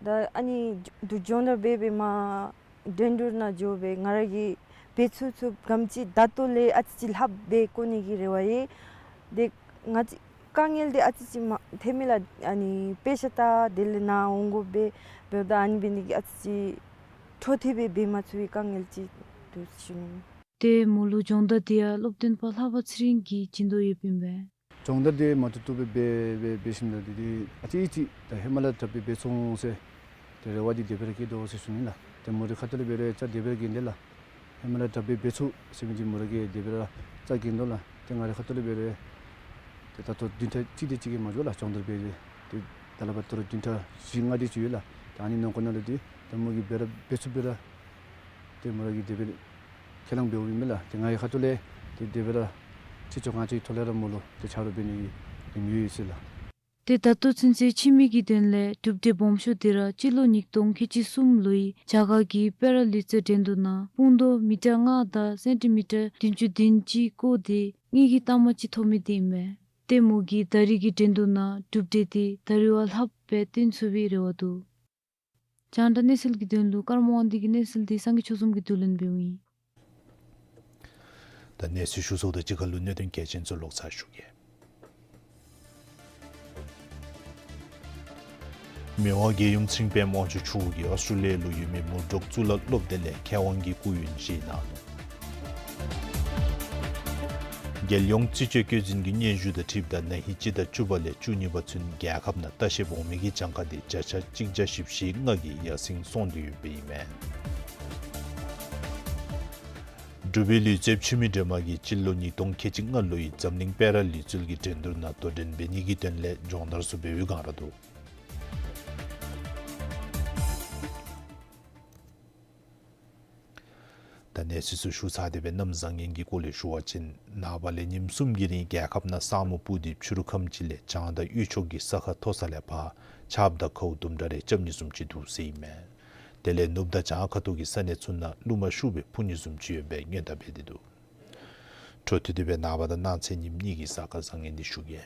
ད་ཨ་ནི་སྦྱོང་བརྡར་འབད་སྦེ་མར་འགྲན་བསྡུར་ནང་འགྱོ་སྦེ་ང་ར་གིས་འབད་ཚུགས་ཚུགས་གམ་ཅིག་ད་ལྟོ་ལས་ཨ་ཙི་ཅིག་ལྷགཔ་སྦེ་བཀོ་ནི་གི་རེ་བ་ཡོད། དེ་ང་བཅས་དཀའ་ངལ་འདི་ཨ་ཙི་ཅིག་མ་ཐོན་མི་ལགས། ཨ་ནི་དཔེ་ཆ་ལྟ་དེ་ལས་ནཱ་འོང་དགོ་པས། འབདཝ་ད་ཨ་ནི་འབད་ནི་གིས་ཨ་ཙི་ཅིག་འཕྲོ་མཐུད་སྦེ་འབད་མ་ཚུགས་པའི་དཀའ་ངལ་ཅིག་འདུག་ཞུ་ནི། ཏེ་མོ་ལུ་སྦྱོང་བརྡར་འདི་ཡང་སློབ་སྟོན་པ་ལྷ་པ་ཚེ་རིང་གིས་བྱིན་དོ་ཡོདཔ་ཨིན་པས། སྦྱོང་བརྡར་འདི་མ་ཐུབ་ཐུབ་སྦེ་འབད་འབད་འབད་ཞིནམ་ད་འདི་འདི་ཨ་ཙི་ཅིག་ད་ཧེ་མ་ལས་དྲག་སྦེ་འབད་ཚུགས་འོང་ཟེར་ཏེ་རེ་བ་འདི་དེ་སྦེ་ར་བསྐྱེད་དོ་ཟེར་ཞུ་ནི་ལགས། ཏེ་མོ་རའི་ཁ་ཐུག་ལས་འབད་རུང་ཡང་རྩ་དེ་སྦེ་ར་རྐྱབ་ནི་ལགས། ཧེ་མ་ལས་དྲག་སྦེ་འབད་ཚུགས་ཟེར་མི་འདི་མོ་ར་གིས་དེ་སྦེ་ར་རྩ་འགེངས་དོ་ལགས། ཏེ་ང་རའི་ཁ་ཐུག་ལས་འབད་རུང་ཏེ་ད་ལྟོ་བདུན་ཕྲག་གཅིག་དེ་ཅིག་གིས་མ་འགྱོ་ལགས། སྦྱོང་བརྡར་འབད་དེ་ཏེ་ད་ལས་ཕར་ད་རུང་བདུན་ཕྲག་བཞི་ལྔ་དེ་ཅིག་ཡོད་ལགས། ཏེ་ཨ་ནི་ནང་འཁོད་ནང་ལས་འདི་ཏེ་མོ་གིས་འབད་ར་འབད་ཚུགས་འབད་ར་ཏེ་མོ་ར་གིས་དེ་སྦེ་ཁས་བླངས་འབདཝ་ཨིན་མས་ལགས། ཏེ་ང་རའི་ཁ་ཐུག་ལས་ཏེ་དེ་སྦེ་ར་ཕྱི་ཕྱོགས་གང་ཅིའི་ཐོག་ལས་ར་མོ་ལུ་ཏེ་ཆ་རོགས་འབད་ནི་གི་རེ་སྨོན་ཡོད་ཟེར་ལགས། ཏེ་ད་ལྟོ་ཚུན་ཚོད་འཆི་མེད་ཀྱི་དོན་ལས་གྲུབ་འབྲས་སྦོམ་ཤོས་འདི་ར་སྤྱི་ལོ་ཉིས་སྟོང་ཁལ་གཅིག་གསུམ་ལོའི་རྒྱ་གར་གྱི་སྤེ་ར་ལུས་རྩལ་འགྲན་བསྡུར་ནང་དཔུང་དོ་མི་ཊར་ལྔ་དང་སེན་ཊི་མི་ཊར་བདུན་ཅུ་དོན་གཅིག་བཀོ་སྟེ་དངུལ་གྱི་རྟགས་མ་གཅིག་ཐོབ་མི་འདི་ཨིན་མས། ཏེ་མོ་གིས་ད་རེས་ཀྱི་འགྲན་བསྡུར་ནང་གྲུབ་འབྲས་འདི་ད་རེས་བ་ལྷགཔ་སྦེ་སྟོན་ཚུགས་པའི་རེ་བ་འདུག། རྒྱང་བསྒྲགས་གནས་ཚུལ་གྱི་དོན་ལུ་ཀརྨ་དབང་འདུས་ཀྱི་གནས་ཚུལ་འདི་སངས་རྒྱས་ཆོས་འཛོམས་ཀྱིས་བསྡུ་ལེན་འབདཝ་ཨིན། ད་གནས་ཚུལ་ཞུ་ཚརཝ་དང་གཅིག་ཁར་ལུ་གནད་དོན་གལ་ཆེན་ཚུ་ལོག་ཚར་ཞུ་གེ། མི་དབང་རྒྱལ་ཡུམ་ཆིང་ཕེང་དབང་ཕྱུག་མཆོག་གིས་ཨོསི་ཊྲེ་ལི་ཡ་ལུ་ཡོད་མི་མུར་འདྲོག་གཙུག་ལག་སློབ་སྡེ་ལས་མཁས་དབང་གི་སྐུ་ཡོན་བཞེས་གནང་ནུག། རྒྱལ་ཡོངས་རྩིས་དཔྱད་བཀོད་འཛིན་གྱི་སྙན་ཞུ་དང་འཁྲིལཝ་ད་ན་ཧིང་སྤྱི་ཟླ་བཅུ་པ་ལས་བཅུ་གཉིས་པ་ཚུན་རྒྱལ་ཁབ་ནང་ལྟ་བཤལཔ་འོང་མི་གི་གྱངས་ཁ་དེ་བརྒྱ་ཆ་གཅིག་བརྒྱ་བཞི་བཅུ་ཞེ་ལྔ་གིས་ཡར་སེང་སོང་སྟེ་ཡོདཔ་ཨིན་མས། འབྲུག་པའི་ལུས་རྩལཔ་འཆི་མེད་སྒྲོལ་མ་གིས་སྤྱི་ལོ་ཉིས་སྟོང་ཁལ་གཅིག་ལྔ་ལོའི་འཛམ་གླིང་པེ་ར་ལུས་རྩལ་གྱི་འགྲན་བསྡུར་ནང་དོ་འགྲན་འབད་ནི་གི་དོན་ལས་སྦྱོང་བརྡར་ཚུ་འབད་བའི་བསྒང་ར་འདུག། ད་གནས་ཚུལ་ཚུ་ཞུ་ཚར་ཏེ་སྦེ་གནམ་བཟང་ངན་གྱི་སྐོར་ལས་ཞུ་བ་ཅིན་ནངས་པ་ལས་ཉིནམ་གསུམ་གྱི་རིང་རྒྱལ་ཁབ་ནང་ས་སྨུག་སྤུབས་ཏེ་ཕྱི་རུ་ཁམས་ཅིག་ལས་བྱང་དང་དབུས་ཕྱོགས་ཀྱི་ས་ཁ་མཐོ་ས་ལས་ཕར་ཆརཔ་དང་ཁཝ་དུམ་གྲ་རེ་རྐྱབ་ནི་བཟུམ་ཅིག་འདུག་ཟེར་ཨིན་མས། དེ་ལས་ནུབ་དང་བྱང་ཁ་ཐུག་གི་ས་གནས་ཚུ་ནང་རླུང་མ་ཤུགས་སྦེ་འཕུ་ནི་བཟུམ་ཅིག་ཡོད་པའི་སྔོན་བརྡ་འབད་དེ་འདུག། འཕྲོ་མཐུད་དེ་སྦེ་ནངས་པ་དང་གནངས་ཚེ་ཉིནམ་གཉིས་ཀྱི་གཟའ་སྐར་བཟང་ངན་འདི་ཞུ་གེ།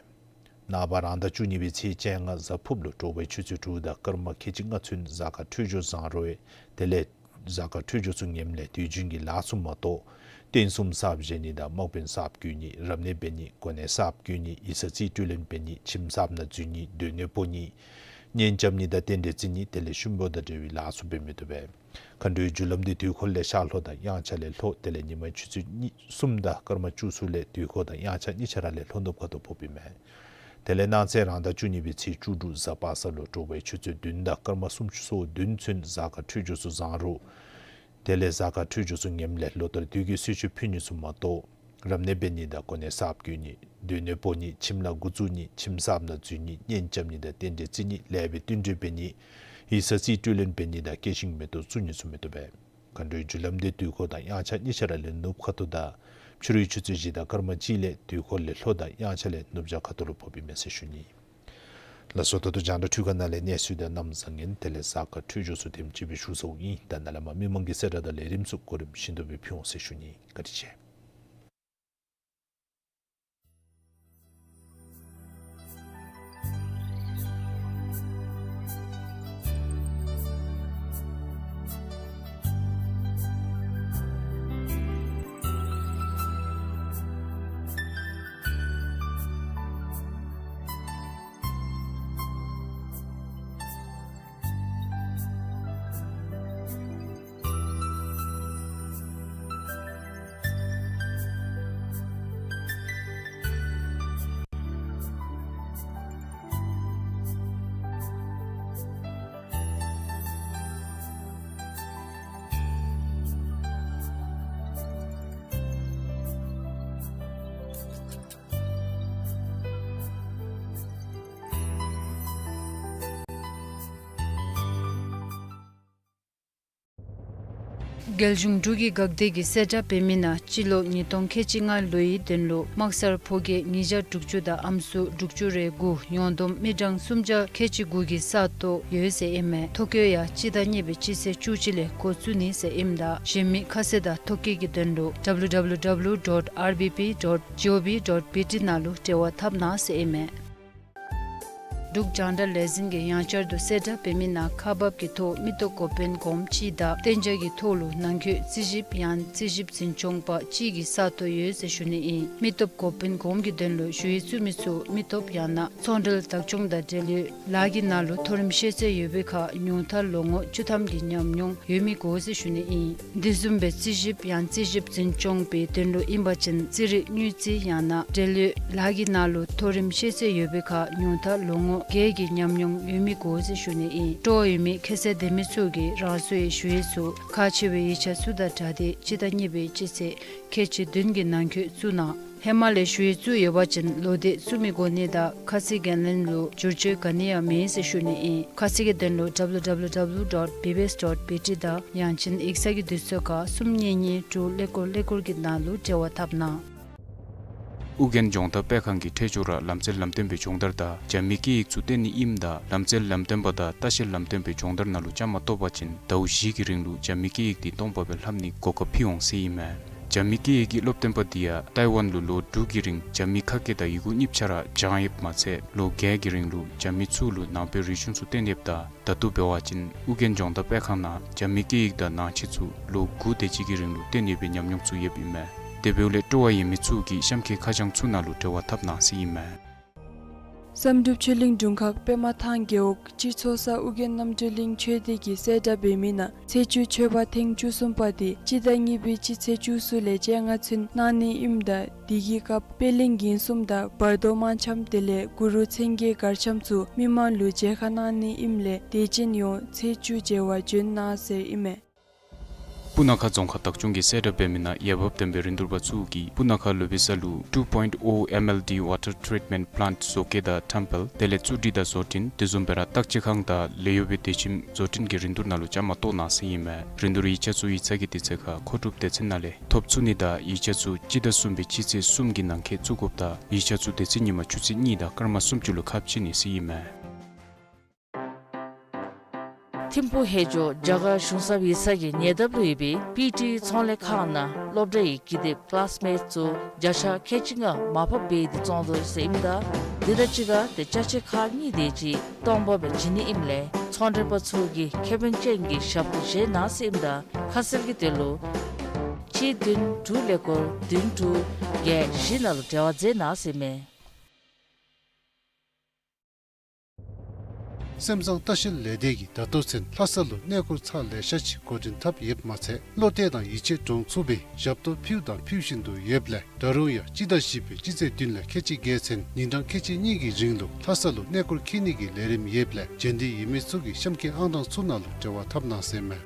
ནངས་པ་རང་ཟླ་བཅུ་གཉིས་པའི་ཚེས་བཅོ་ལྔ་གཟའ་ཕུརཔ་ལུ་དྲོ་པའི་ཆུ་ཚོད་དྲུག་དང་སྐར་མ་ཁལ་གཅིག་ལྔ་ཚུན་གཟའ་སྐར་འཕྲོད་སྦྱོར་བཟང་རུང་དེ་ལས་གཟའ་སྐར་འཕྲོད་སྦྱོར་ཚུ་ངནམ་ལས་དུས་རྒྱུན་གྱི་ལཱ་ཚུ་མ་གཏོགས་རྟེན་གསུམ་གསརཔ་བཞེངས་ནི་དང་དམག་དཔོན་གསརཔ་བསྐོ་ནི་རབ་གནས་འབད་ནི་གོ་གནས་གསརཔ་བསྐོ་ནི་ཡིག་ཚང་རྩིས་སྤྲོད་ལེན་འབད་ནི་ཁྱིམ་གསརཔ་ནང་འཛུལ་ནི་སྡོད་གནས་སྤོ་ནི་གཉེན་རྐྱབ་ནི་དང་རྟེན་འབྲེལ་བརྩི་ནི་དེ་ལས་ཤུམ་བུ་དང་འབྲེལ་བའི་ལཱ་ཚུ་འབད་མི་བཏུབ་པས། མཁའ་འགྲོའི་རྒྱུ་ལམ་འདི་དུས་འཁོར་ལས་ཤར་ལྷོ་དང་དབྱངས་འཆར་ལས་ལྷོ་དེ་ལས་ཉི་མའི་ཆུ་ཚོད་གསུམ་དང་སྐར་མ་བཅུ་གསུམ་ལས་དུས་འཁོར་དང་དབྱངས་འཆར་གཉིས་ཆ་ར་ལས་ལྷོ་ནུབ་ཁ་ཐུག་ཕོགཔ་ཨིན་མས། དེ་ལས་གནངས་ཚེ་རང་ཟླ་བཅུ་གཉིས་པའི་ཚེས་བཅུ་དྲུག་གཟའ་པ་སངས་ལུ་དྲོ་པའི་ཆུ་ཚོད་བདུན་དང་སྐར་མ་སུམ་ཅུ་སོ་བདུན་ཚུན་གཟའ་སྐར་འཕྲོད་སྦྱོར་ཚུ་བཟང་རུང་དེ་ལས་གཟའ་སྐར་འཕྲོད་སྦྱོར་ཚུ་ངནམ་ལས་ལོ་ལྟར་དུས་ཀྱི་གསོལ་མཆོད་ཕུལ་ནི་ཚུ་མ་གཏོགས་རབ་གནས་འབད་ནི་དང་གོ་གནས་གསརཔ་བསྐོ་ནི་སྡོད་གནས་སྤོ་ནི་ཁྱིམ་ལཱ་འགོ་བཙུགས་ནི་ཁྱིམ་གསརཔ་ནང་འཛུལ་ནི་གཉེན་རྐྱབ་ནི་དང་རྟེན་འབྲེལ་བརྩི་ནི་ལས་འབད་བསྟུན་གྲོས་འབད་ནི་ཡིག་ཚང་རྩིས་སྤྲོད་ལེན་འབད་ནི་དང་སྐྱེད་ཤིང་མེ་ཏོག་བཙུགས་ནི་ཚུ་མི་བཏུབ་པས། མཁའ་འགྲོའི་རྒྱུ་ལམ་འདི་དུས་འཁོར་དང་དབྱངས་འཆར་གཉིས་ཆ་ར་ལས་ནུབ་ཁ་ཐུག་དང་ཕྱི་རུའི་ཆུ་ཚོད་བཞི་དང་སྐར་མ་གཅིག་ལས་དུས་འཁོར་ལས་ལྷོ་དང་དབྱངས་འཆར་ལས་ནུབ་བྱང་ཁ་ཐུག་ལུ་ཕོགཔ་ཨིན་མས་ཟེར་ཞུ་ནི། ལགས་སོ། ད་ལྟོ་རྒྱང་བསྒྲགས་འཕྲུལ་ཁང་ནང་ལས་གནས་ཚུལ་དང་གནམ་བཟང་ངན་དེ་ལས་གཟའ་སྐར་འཕྲོད་སྦྱོར་ཚུ་དེམ་ཅིག་སྦེ་ཞུ་ཚརཝ་ཨིན། ད་ནཱ་ལས་མར་མི་མང་གི་གསལ་བསྒྲགས་དང་ལས་རིམ་ཚུ་གོ་རིམ་བཞིན་དུ་སྦེ་ཕུལ་འོང་ཟེར་ཞུ་ནི། བཀའ་དྲིན་ཆེ། རྒྱལ་གཞུང་འབྲུག་གི་འགག་སྡེ་གིས་གསལ་བསྒྲགས་འབད་མི་ནང་སྤྱི་ལོ་ཉིས་སྟོང་ཁལ་གཅིག་ལྔ་ལོའི་དོན་ལུ་དམག་སར་ཕོ་སྐྱེས་ཉིས་བརྒྱ་དྲུག་ཅུ་དང་ཨམ་སྲུ་དྲུག་ཅུ་རེ་དགུ་ཡོངས་བསྡོམས་མི་གྲངས་སུམ་བརྒྱ་ཁལ་གཅིག་དགུ་གི་ས་སྟོང་ཡོད་ཟེར་ཨིན་མས། ཐོ་བཀོད་ཡང་སྤྱི་ཟླ་གཉིས་པའི་སྤྱི་ཚེས་བཅུ་གཅིག་ལས་འགོ་བཙུགས་ནི་ཟེར་ཨིནམ་ད་གཞན་མི་ཁ་གསལ་དང་ཐོ་བཀོད་ཀྱི་དོན་ལུ་W W W dot R B P dot G O V dot B T ནང་ལུ་འབྲེལ་བ་འཐབ་གནང་ཟེར་ཨིན་མས། འབྲུག་རྒྱང་བསྒྲགས་ལས་འཛིན་གྱིས་ཡང་བསྐྱར་དུ་གསལ་བསྒྲགས་འབད་མི་ནང་ཁག་འབག་གི་ཐོག་མི་སྟོབས་འགོ་དཔོན་གོངམ་གཅིག་དང་གཏན་འཇགས་ཀྱི་ཐོག་ལུ་ནང་འཁོད་རྩིས་ཞིབ་ཡང་རྩིས་ཞིབ་འཛིན་སྐྱོང་པ་གཅིག་གི་ས་སྟོང་ཡོད་ཟེར་ཞུ་ནི་ཨིན། མི་སྟོབས་འགོ་དཔོན་གོངམ་གྱི་དོན་ལུ་ཞུ་ཡིག་བཙུགས་མི་ཚུ་མི་སྟོབས་ཡང་ན་ཚོང་འབྲེལ་བདག་སྐྱོང་དང་འབྲེལ་ཡོད་ལཱ་གི་ནང་ལུ་མཐོ་རིམ་ཤེས་ཚད་ཡོད་པའི་ཁར་ཉུང་མཐར་ལོ་ངོ་བཅུ་ཐམ་གྱི་ཉམས་མྱོང་ཡོད་མི་དགོ་ཟེར་ཞུ་ནི་ཨིན། འདི་བཟུམ་སྦེ་རྩིས་ཞིབ་ཡང་རྩིས་ཞིབ་འཛིན་སྐྱོང་པའི་དོན་ལུ་ཨིན་པ་ཅིན་རྩིས་རིག་དངུལ་རྩིས་ཡང་ན་འབྲེལ་ཡོད་ལཱ་གི་ནང་ལུ་མཐོ་རིམ་ཤེས་ཚད་ཡོད་པའི་ཁར་ཉུང་མཐར་ལོ་ངོ་བརྒྱད་ཀྱི་ཉམས་མྱོང་ཡོད་མི་དགོ་ཟེར་ཞུ་ནི་ཨིན། སྤྲོ་བ་ཡོད་མི་ཁ་གསལ་ལྡན་མི་ཚུ་གིས་རང་སོའི་ཞུ་ཡིག་ཚུ་ཁག་ཆེ་བའི་ཡིག་ཆ་ཚུ་དང་སྦྲགས་ཏེ་སྤྱི་ཟླ་གཉིས་པའི་སྤྱི་ཚེས་ཁལ་གཅིག་བདུན་གྱི་ནང་འཁོད་བཙུགས་གནང་། ཧེ་མ་ལས་ཞུ་ཡིག་བཙུགས་ཡོད་པ་ཅིན་ལོག་སྟེ་བཙུགས་མི་དགོ་ནི་དང་ཁ་གསལ་འགན་ལེན་ལུ་བསྒྱུར་བཅོས་ག་ནི་ཡང་མེད་ཟེར་ཞུ་ནི་ཨིན། ཁ་གསལ་གྱི་དོན་ལུ་W W W dot B B S dot B T དང་ཡང་ཅིན་ཡིག་ཚང་གི་དུས་ཚོད་ཁར་གསུམ་གཉིས་གཉིས་དྲུག་ཀླད་ཀོར་ཀླད་ཀོར་གྱི་ནང་ལུ་འབྲེལ་བ་འཐབ་གནང་། ཨོ་རྒྱན་ལྗོངས་བདག་སྤེལ་ཁང་གིས་འཕྲལ་མགྱོགས་ར་ལམ་རྩལ་ལམ་སྟོན་པའི་སྦྱོང་བརྡར་དང་རྒྱ་མིའི་སྐད་ཡིག་ཚུ་སྟོན་ནི་ཨིནམ་ད་ལམ་རྩལ་ལམ་སྟོན་པ་དང་ལྟ་བཤལ་ལམ་སྟོན་པའི་སྦྱོང་བརྡར་ནང་ལུ་བཅའ་མར་གཏོགས་པ་ཅིན་ཟླཝ་བཞི་གི་རིང་ལུ་རྒྱ་མིའི་སྐད་ཡིག་འདི་སྟོང་པ་སྦེ་ལྷབ་ནིའི་གོ་སྐབས་ཕུལ་འོང་ཟེར་ཨིན་མས། རྒྱ་མིའི་སྐད་ཡིག་གི་སློབ་སྟོན་པ་འདི་ཡང་ཏའི་ཝན་ལུ་ལོ་དྲུག་གི་རིང་རྒྱ་མིའི་ཁ་སྐད་དང་ཡི་གུ་གཉིས་ཆ་ར་སྦྱངས་ཡོདཔ་མ་ཚད་ལོ་བརྒྱད་ཀྱི་རིང་ལུ་རྒྱ་མི་ཚུ་ལུ་ནང་པའི་རིག་གཞུང་ཚུ་སྟོན་ཡོདཔ་ད་ད་ལྟོ་འབད་བ་ཅིན་ཨོ་རྒྱན་ལྗོངས་བདག་སྤེལ་ཁང་ནང་རྒྱ་མིའི་སྐད་ཡིག་དང་ནང་ཆས་ཚུ་ལོ་དགུ་དེ་ཅིག་གི་རིང་ལུ་སྟོན་ཡོད་པའི་ཉམས་མྱོང་ཚུ་ཡོདཔ་ཨིན་མས། དེ་འབདཝ་ལས་སྤྲོ་བ་ཡོད་མི་ཚུ་གིས་གཤམ་གྱི་ཁ་བྱང་ཚུ་ནང་ལུ་འབྲེལ་བ་འཐབ་གནང་ཟེར་ཨིན་མས། བསམ་གྲུབ་ཆོས་གླིང་དྲུང་ཁག་པདྨ་ཐང་རྒེད་འོག་སྤྱི་ཚོགས་གསར་ཨྱོན་རྣམ་གྲོལ་གླིང་ཆོས་སྡེ་གིས་གསལ་བསྒྲགས་འབད་མི་ནང་ཚེས་བཅུ་ཆོས་པ་ཐེངས་བཅུ་གསུམ་པ་དེ་སྤྱི་ཟླ་གཉིས་པའི་སྤྱི་ཚེས་བཅུ་གསུམ་ལས་བཅོ་ལྔ་ཚུན་གནང་ནི་ཨིནམ་ད་དེ་གི་སྐབས་པད་གླིང་འགན་གསུམ་དང་བར་དོ་དམར་འཆམ་དེ་ལས་གུ་རུ་མཚན་བརྒྱད་མགར་འཆམ་ཚུ་མི་མང་ལུ་མཇལ་ཁ་གནང་ནི་ཨིནམ་ལས་དད་ཅན་ཡོངས་ཚེས་བཅུ་མཇལ་བར་བྱོན་གནང་ཟེར་ཨིན་མས། སྤུ་ན་ཁ་རྫོང་ཁག་བདག་སྐྱོང་གིས་གསལ་བསྒྲགས་འབད་མི་ནང་འོས་འབབ་ལྡན་པའི་རིན་བསྡུར་པ་ཚུ་གིས་སྤུ་ན་ཁ་ལོ་པི་ས་ལུ་two point oh M L D water treatment plant བཟོ་བཀོད་དང་ཐེམ་སྤེལ་དེ་ལས་བཙུགས་སྒྲིག་དང་བཟོ་སྐྲུན་དེ་བཟུམ་སྦེ་ར་བརྟག་དཔྱད་ཁང་དང་ལཱ་གཡོགཔ་སྡེ་ཁྱིམ་བཟོ་སྐྲུན་གྱི་རིན་བསྡུར་ནང་ལུ་བཅའ་མར་གཏོགས་གནང་ཟེར་ཨིན་མས། རིན་བསྡུར་ཡིག་ཆ་ཚུ་ཡིག་ཚང་གི་དུས་ཚོད་ཁར་མཁོ་སྒྲུབ་སྡེ་ཚན་ནང་ལས་ཐོབ་ཚུགས་ནི་དང་ཡིག་ཆ་ཚུ་སྤྱི་ཟླ་གསུམ་པའི་སྤྱི་ཚེས་གསུམ་གྱི་ནང་འཁོད་བཙུགས་དགོཔ་དང་ཡིག་ཆ་ཚུ་དེ་ཚེ་ཉིན་མ་ཆུ་ཚོད་གཉིས་དང་སྐར་མ་སུམ་ཅུ་ལུ་ཁ་ཕྱེ་ནི་ཟེར་ཨིན་མས། ཐིམ་ཕུག་ཧེ་ཇོ་རྒྱ་གར་གཞུང་ཚབ་ཡིག་ཚང་གི་ཉེ་འདབས་ལུ་ཡོད་པའི་པི་ཊི་ཚོང་ལས་ཁང་ནང་སློབ་གྲྭའི་ཀི་དེབ་ཀི་ལཱསི་མེཊསི་ཚུ་བརྒྱ་ཆ་ཁལ་གཅིག་ལྔ་མར་ཕབ་འབད་དེ་བཙོང་དོ་ཟེར་ཨིནམ་ད་དེ་དང་གཅིག་ཁར་ཏེ་ཅ་ཆས་ཁག་གཉིས་དེ་ཅིག་སྟོང་པ་སྦེ་བྱིན་ནི་ཨིནམ་ལས་ཚོང་འབྲེལ་པ་ཚུ་གིས་ཁེ་ཕན་ཅན་གྱི་ཞབས་ཏོག་བཞེས་གནང་ཟེར་ཨིནམ་ད་ཁ་གསལ་གྱི་དོན་ལུ་གཅིག་བདུན་དྲུག་ཀླད་ཀོར་བདུན་དྲུག་བརྒྱད་བཞི་ནང་ལུ་འབྲེལ་བ་མཛད་གནང་ཟེར་ཨིན་མས། སེམས་བཟང་ལྟ་བཤལ་ལས་སྡེ་གིས་ད་ལྟོ་ཚུན་ལྷ་ས་ལུ་གནས་སྐོར་ཚར་ལེ་ཤ་ཅིག་འགོ་འདྲེན་འཐབ་ཡོདཔ་མ་ཚད་བློ་གཏད་དང་ཡིད་ཆེས་འདྲོངས་ཚུགས་པའི་ཞབས་ཏོག་ཕུལཝ་དང་ཕུལ་བཞིན་དུ་ཡོདཔ་ལས་ད་རུང་ཡང་སྤྱི་ཟླ་བཞི་པའི་སྤྱི་ཚེས་བདུན་ལས་ཁལ་གཅིག་བརྒྱད་ཚུན་ཉིན་གྲངས་ཁལ་གཅིག་གཉིས་ཀྱི་རིང་ལུ་ལྷ་ས་ལུ་གནས་སྐོར་འཁྱིད་ནི་གི་ལས་རིམ་ཡོདཔ་ལས་འབྱོན་འདོད་ཡོད་མི་ཚུ་གིས་གཤམ་གྱི་ཨང་གྲངས་ཚུ་ནང་ལུ་འབྲེལ་བ་འཐབ་གནང་ཟེར་ཨིན་མས།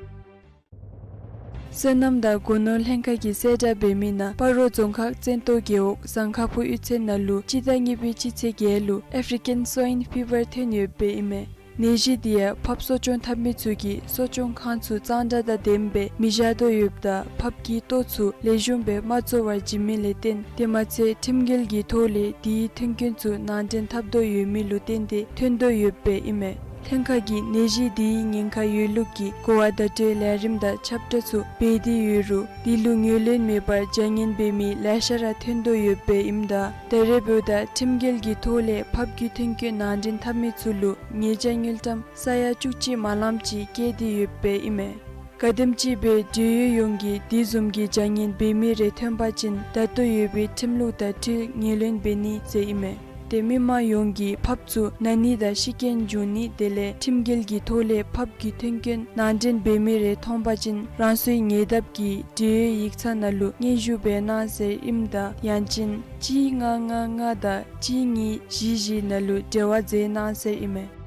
སོ་ནམ་དང་སྒོ་ནོར་ལྷན་ཁག་གིས་གསལ་བསྒྲགས་འབད་མི་ནང་སྤ་རོ་རྫོང་ཁག་བཙན་ཏོ་རྒེད་འོག་ཟངས་དཀར་ཕུ་གཡུས་ཚན་ནང་ལུ་སྤྱི་ཟླ་གཉིས་པའི་སྤྱི་ཚེས་བརྒྱད་ལུ་ཨེཕ་རི་ཀན་སོའིན་ཕི་བར་ཐོན་ཡོདཔ་ཨིན་མས། ནད་གཞི་དེ་ཡང་ཕགཔ་གསོ་སྐྱོང་འཐབ་མི་ཚུ་གིས་གསོ་སྐྱོང་ཁང་ཚུ་གཙང་སྦྲ་དང་ལྡནམ་སྦེ་མི་བཞག་དོ་ཡོདཔ་ད་ཕགཔ་གི་ལྟོ་ཚུ་ལེགས་ཤོམ་སྦེ་མ་བཙོ་བར་བྱིན་མི་ལས་བརྟེན་དེ་མ་ཚད་ཁྲིམས་འགལ་གྱི་ཐོག་ལས་དེའི་མཐུན་རྐྱེན་ཚུ་ནང་འདྲེན་འཐབ་དོ་ཡོད་མི་ལུ་བརྟེན་ཏེ་ཐོན་དོ་ཡོདཔ་ཨིན་མས། ལྷན་ཁག་གིས་ནད་གཞི་དེའི་ཉེན་ཁ་ཡོད་ལུགས་ཀྱི་གོ་བ་བརྡ་སྤྲོད་ལས་རིམ་དང་ཁྱབ་བསྒྲགས་ཚུ་འབད་དེ་ཡོད་རུང་དེ་ལུ་ངོས་ལེན་མེད་པར་བྱ་ངན་འབད་མི་ལེ་ཤ་ར་ཐོན་དོ་ཡོདཔ་ཨིནམ་ད་ད་རེས་འབདཝ་ད་ཁྲིམས་འགལ་གྱི་ཐོག་ལས་ཕགཔ་གི་མཐུན་རྐྱེན་ནང་འདྲེན་འཐབ་མི་ཚུ་ལུ་ཉེས་བྱ་དངུལ་ཀྲམ་ས་ཡ་བཅུ་གཅིག་མ་ལངམ་ཅིག་བཀལ་ཏེ་ཡོདཔ་ཨིན་མས། ག་དེམ་ཅིག་སྦེ་འབྲེལ་ཡོད་ཡོངས་ཀྱིས་དེ་བཟུམ་གྱི་བྱ་ངན་འབད་མི་རེ་ཐོན་པ་ཅིན་ད་ལྟོ་ཡོད་པའི་ཁྲིམས་ལུགས་དང་འཁྲིལ་ངོས་ལེན་འབད་ནི་ཟེར་ཨིན་མས། ཏེ་མི་མང་ཡོངས་ཀྱིས་ཕགཔ་ཚུ་ན་ནི་དང་ཤི་རྐྱེན་འབྱུང་ནི་དེ་ལས་ཁྲིམས་འགལ་གྱི་ཐོག་ལས་ཕགཔ་གི་མཐུན་རྐྱེན་ནང་འདྲེན་འབད་མི་རེ་མཐོང་པ་ཅིན་རང་སོའི་ཉེ་འདབས་ཀྱི་འབྲེལ་ཡོད་ཡིག་ཚང་ནང་ལུ་སྙན་ཞུ་འབད་གནང་ཟེར་ཨིནམ་ད་ཡང་ཅིན་གཅིག་ལྔ་ལྔ་ལྔ་དང་གཅིག་གཉིས་བཞི་བཞི་ནང་ལུ་འབྲེལ་བ་མཛད་གནང་ཟེར་ཨིན་མས།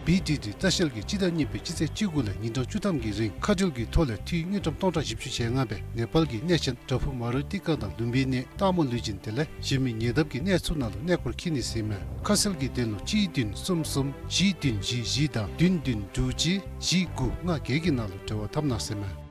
བི་ཌི་ཌི་ལྟ་བཤལ་གྱིས་སྤྱི་ཟླ་གཉིས་པའི་སྤྱི་ཚེས་བཅུ་དགུ་ལས་ཉིན་གྲངས་བཅུ་ཐམ་གྱི་རིང་མཁའ་འགྲུལ་གྱི་ཐོག་ལས་འཐུས་དངུལ་ཀྲམ་སྟོང་ཕྲག་བཞི་བཅུ་ཞེ་ལྔ་སྦེ་ནེ་པཱལ་གྱི་གནས་ཆེན་བྲག་ཕུག་མ་རུ་ཏི་ཀ་དང་ལུམྦི་ནི་སྟག་མོ་ལུས་སྦྱིན་དེ་ལས་གཞན་མི་ཉེ་འདབས་ཀྱི་གནས་ཚུ་ནང་ལུ་གནས་སྐོར་འཁྱིད་ནི་ཟེར་ཨིན་མས། ཁ་གསལ་གྱི་དོན་ལུ་གཅིག་བདུན་གསུམ་གསུམ་བཞི་བདུན་བཞི་བཞི་དང་བདུན་བདུན་དྲུག་གཅིག་བཞི་དགུ་ལྔ་བརྒྱད་ཀྱི་ནང་ལུ་འབྲེལ་བ་འཐབ་གནང་ཟེར་ཨིན་མས།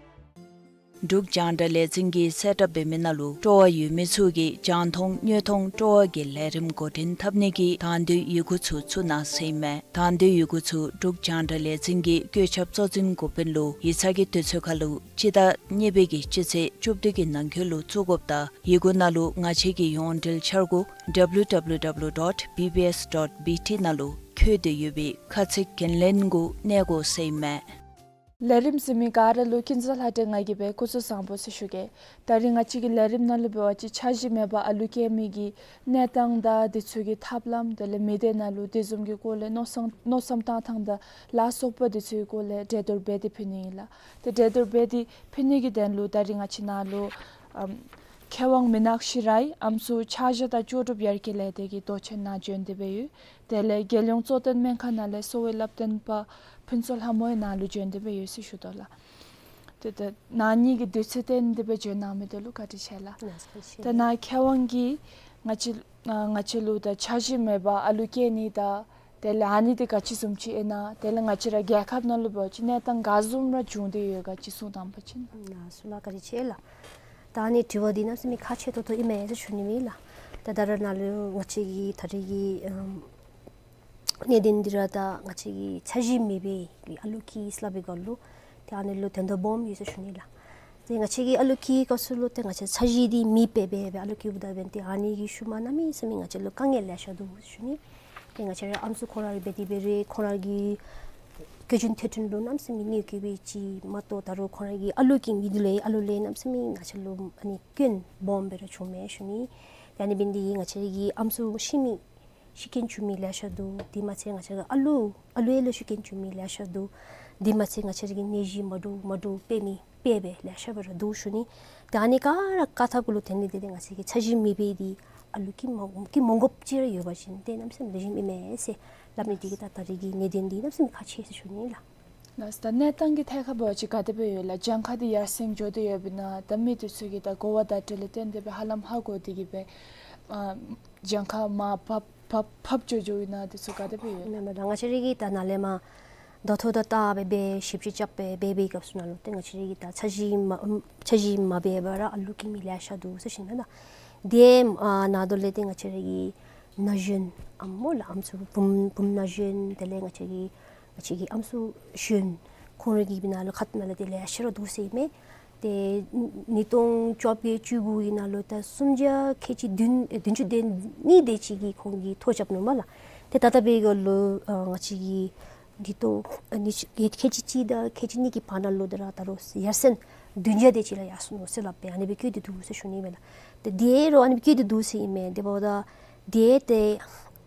འབྲུག་རྒྱང་བསྒྲགས་ལས་འཛིན་གྱིས་གསལ་བསྒྲགས་འབད་མི་ནང་ལུ་སྤྲོ་བ་ཡོད་མི་ཚུ་གིས་རྒྱང་མཐོང་དངོས་མཐོང་སྤྲོ་བ་གི་ལས་རིམ་འགོ་འདྲེན་འཐབ་ནི་གི་དང་འདོད་ཡི་གུ་ཚུ་བཙུགས་གནང་ཟེར་ཨིན་མས། དང་འདོད་ཡི་གུ་ཚུ་འབྲུག་རྒྱང་བསྒྲགས་ལས་འཛིན་གྱི་བཀོད་ཁྱབ་གཙོ་འཛིན་འགོ་དཔོན་ལུ་ཡིག་ཚང་གི་དུས་ཚོད་ཁར་ལུ་སྤྱི་ཟླ་གཉིས་པའི་གི་སྤྱི་ཚེས་བཅུ་བདུན་གྱི་ནང་འཁོད་ལུ་བཙུགས་དགོཔ་དང་ཡི་གུ་ནང་ལུ་ང་བཅས་ཀྱི་ཡོངས་འབྲེལ་འཆར་སྒོ་W W W dot B B S dot B T ནང་ལུ་འཁོད་དེ་ཡོད་པའི་ཁ་ཚིག་འགན་ལེན་གུ་གནས་དགོ་ཟེར་ཨིན་མས། ལས་རིམ་གཟིགས་མི་ག་ར་ལུ་ཀུན་བཟང་ལྷ་སྒྲོན་ང་གིས་སྦེ་སྐུ་གཟུགས་བཟང་པོ་ཟེར་ཞུ་གེ། ད་རིས་ང་བཅས་ཀྱི་ལས་རིམ་ནང་ལུ་འབད་བ་ཅིན་འཆར་གཞི་མེད་པར་ཨ་ལུ་སྐྱེ་མི་གི་གནས་སྟངས་དང་དེ་ཚུ་གི་ཐབས་ལམ་དེ་ལས་མི་སྡེ་ནང་ལུ་དེ་བཟུམ་གྱི་སྐོར་ལས་མནོ་བསམ་མནོ་བསམ་བཏང་ཐངས་དང་ལ་སོགས་པ་དེ་ཚུ་གི་སྐོར་ལས་གྲོས་བསྡུར་འབད་དེ་ཕུལ་ནི་ཨིན་ལགས། ཏེ་གྲོས་བསྡུར་འབད་དེ་ཕུལ་ནི་གི་དོན་ལུ་ད་རིས་ང་བཅས་ནང་ལུ་ཨམ་མཁས་དབང་མི་ནག་ཤི་ར་ཡི་ཨམ་སྲུ་ཕྱག་ཞུ་དང་ལྕོགས་གྲུབ་ཡར་རྒྱས་ལས་སྡེ་གི་མདོ་ཆེན་ནང་བྱོན་ཏེ་སྦེ་ཡོད། དེ་ལས་རྒྱལ་ཡོངས་གཙོ་བསྟེན་སྨན་ཁང་ནང་ལས་གསོ་བའི་བསླབ་སྟོན་པ་ཕུན་ཚོགས་ལྷ་མོ་ཡང་ནཱ་ལུ་བྱོན་ཏེ་སྦེ་ཡོད་ཟེར་ཞུ་དོ་ལགས། ཏེ་ད་ནཱ་གཉིས་ཀྱིས་དུས་ཚོད་བཏོན་ཏེ་སྦེ་བྱོན་གནང་མི་དེ་ལུ་བཀའ་དྲིན་ཆེ་ལགས། ལགས་སོ། ད་ནཱ་མཁས་དབང་གིས་ང་བཅས་ང་བཅས་ལུ་ད་འཆར་གཞི་མེད་པར་ཨ་ལུ་སྐྱེ་ནི་དང་དེ་ལས་ཨ་ནི་འདི་ག་ཅི་བཟུམ་ཅིག་ཨིན་ན་དེ་ལས་ང་བཅས་ར་རྒྱལ་ཁབ་ནང་ལུ་འབད་བ་ཅིན་གནས་སྟངས་ག་བཟུམ་ར་བྱུང་སྟེ་ཡོད་ག་ཅིག་གསུང་དང་པ་ཅིན། ལགས་སོ་ལགས། བཀའ་དྲིན་ཆེ་ལགས། ད་ཨ་ནི་དྲི་བ་འདི་གནམ་མེད་ས་མེད་ཁག་ཆེ་ཏོག་ཏོ་ཨིན་མས་ཟེར་ཞུ་ནི་ཨིན་ལགས། ད་ད་རེས་ནཱ་ལུ་ང་བཅས་ཀྱི་ད་རེས་ཀྱི་ཨམ་གནད་དོན་འདི་ར་ད་ང་བཅས་ཀྱི་འཆར་གཞི་མེད་པའི་ཨ་ལུ་སྐྱེ་ཡི་ཟེར་སླབ་པའི་སྐོར་ལུ་ཏེ་ཨ་ནི་ལུ་དོན་དག་སྦོམ་ཡོད་ཟེར་ཞུ་ནི་ལགས། ཏེ་ང་བཅས་ཀྱི་ཨ་ལུ་སྐྱེ་སྐབས་སུ་ལུ་ཏེ་ང་བཅས་འཆར་གཞི་འདི་མེདཔ་སྦེ་སྦེ་ཨ་ལུ་སྐྱེཝ་ད་འབདན་ཏེ་ཨ་ནི་གི་ཤུལ་མ་གནམ་མེད་ས་མེད་ང་བཅས་ལུ་དཀའ་ངལ་ལེ་ཤ་འདུག་ཟེར་ཞུ་ནི། ཏེ་ང་བཅས་ར་ཨམ་སྲུ་ཁོང་ར་ར་འབད་དེ་འབད་རུང་ཁོང་ར་གི་བཀོལ་སྤྱོད་མཐུན་འགྱུར་གནམ་མེད་ས་མེད་གནོད་སྐྱེལ་བའི་ཅིག་མ་གཏོགས་ད་རུང་ཁོང་ར་གི་ཨ་ལུ་སྐྱེ་མི་འདི་ལས་ཨ་ལུ་ལས་གནམ་མེད་ས་མེད་ང་བཅས་ལུ་ཨ་ནི་སྐྱོན་སྦོམ་སྦེ་ར་བྱུངམ་མས་ཞུ་ནི། ད་ཨ་ནི་འབད་ནི་འདི་གིས་ང་བཅས་ར་གི་ཨམ་སྲུ་ཤི་མི་ཤི་རྐྱེན་བྱུང་མི་ལེ་ཤ་འདུག། དེ་མ་ཚད་ང་བཅས་ར་ཨ་ལུ་ཨ་ལུ་ཡང་ལུ་ཤི་རྐྱེན་བྱུང་མི་ལེ་ཤ་འདུག། དེ་མ་ཚད་ང་བཅས་ར་གི་ནད་གཞི་མ་འདྲཝ་མ་འདྲཝ་འབད་མི་འབད་འབད་ལེ་ཤ་འབད་ར་འདུག་ཞུ་ནི། ད་ཨ་ནི་ག་ར་བཀག་ཐབས་གུ་ལུ་དེ་ནི་དེ་དེ་ང་བཅས་ར་གི་ཚ་གྱང་མེད་པའི་འདི་ཨ་ལུ་སྐྱེ་མ་སྐྱེ་མ་དགོཔ་ཅིག་ར་ཡོད་པ་ཅིན་ཏེ་གནམ་མེད་ས་མེད་ལེགས་ཤོམ་ཨིན་མས་ཟེར་སླབ་ནི་འདི་གིས་ད་ད་རེས་ཀྱི་གནད་དོན་འདི་གནམ་མེད་ས་མེད་ཁག་ཆེ་ཟེར་ཞུ་ནི་ལགས། ལགས། ད་གནས་སྟངས་ཀྱི་ཐད་ཁར་འབད་བ་ཅིན་ག་དེ་སྦེ་ཡོད་ལགས། གྱངས་ཁ་འདི་ཡར་སེང་འགྱོ་སྟེ་ཡོདཔ་ཨིན་ན། ད་མི་འདི་ཚུ་གིས་ད་གོ་བ་བརྡ་སྤྲོད་ལས་བརྟེན་ཏེ་སྦེ་ཧ་ལམ་ཧ་གོ་སྟེ་གིས་སྦེ་ཨ་གྱངས་ཁ་མར་བབས་བབས་བབས་འགྱོ་འགྱོཝ་ཨིན་ན་འདི་ཚུ་ག་དེ་སྦེ་ཡོད། མེན་མེན། ད་ང་བཅས་ར་གིས་ད་ནཱ་ལས་མར་ད་ཐོ་ད་ད་སྦེ་སྦེ་ཞིབ་དཔྱད་རྐྱབ་སྦེ་འབད་བའི་སྐབས་སུ་ནང་ལུ་ཏེ་ང་བཅས་ར་གིས་ད་ཚ་གྱང་མ་ཚ་གྱང་མ་འབད་བར་ར་ཨ་ལུ་སྐྱེ་མི་ལེ་ཤ་འདུག་ཟེར་ཞུ་ནི་ལགས། དེ་ཨ་ནང་དོག་ལས་ཏེ་ང་བཅས་ར་གི་ན་གཞོན་ཨམ་སྨོ་ལགས། ཨམ་སྲུ་བུམོ་བུམོ་ན་གཞོན་དེ་ལས་ང་བཅས་ར་གི་ང་བཅས་ར་གི་ཨམ་སྲུ་གཞོན་ཁོང་ར་གི་ནང་ལུ་ཁ་ཐུག་ནང་ལས་ཏེ་ལེ་ཤ་ར་འདུག་ཟེར་ཨིན་མས། ཏེ་ཉིས་སྟོང་བཅོ་བརྒྱད་བཅུ་དགུ་གི་ནང་ལུ་ད་སུམ་བརྒྱ་ཁལ་གཅིག་བདུན་ཨེ་བདུན་ཅུ་དོན་གཉིས་དེ་ཅིག་གིས་ཁོང་གིས་ཐོ་རྐྱབ་ནུག་སྨོ་ལགས། ཏེ་ད་ལྟོ་འབད་བའི་སྐབས་ལུ་ཨ་ང་བཅས་ཀྱིས་ཉིས་སྟོང་ཨ་ཉིས་ཁལ་གཅིག་གཅིག་དང་ཁལ་གཅིག་གཉིས་ཀྱི་བར་ན་ལུ་ད་ར་ད་རུང་ཡར་སེང་བདུན་བརྒྱ་དེ་ཅིག་ལུ་ཡར་སོང་ནུག་ཟེར་སླབ་སྦེ་ཨ་ནི་སྦེ་བཀོད་དེ་འདུག་ཟེར་ཞུ་ནི་མས་ལགས། ཏེ་དེ་རུང་ཨ་ནི་སྦེ་བཀོད་དེ་འདུག་ཟེར་ཨིན་མས། དེ་འབདཝ་ད་དེ་ཏེ་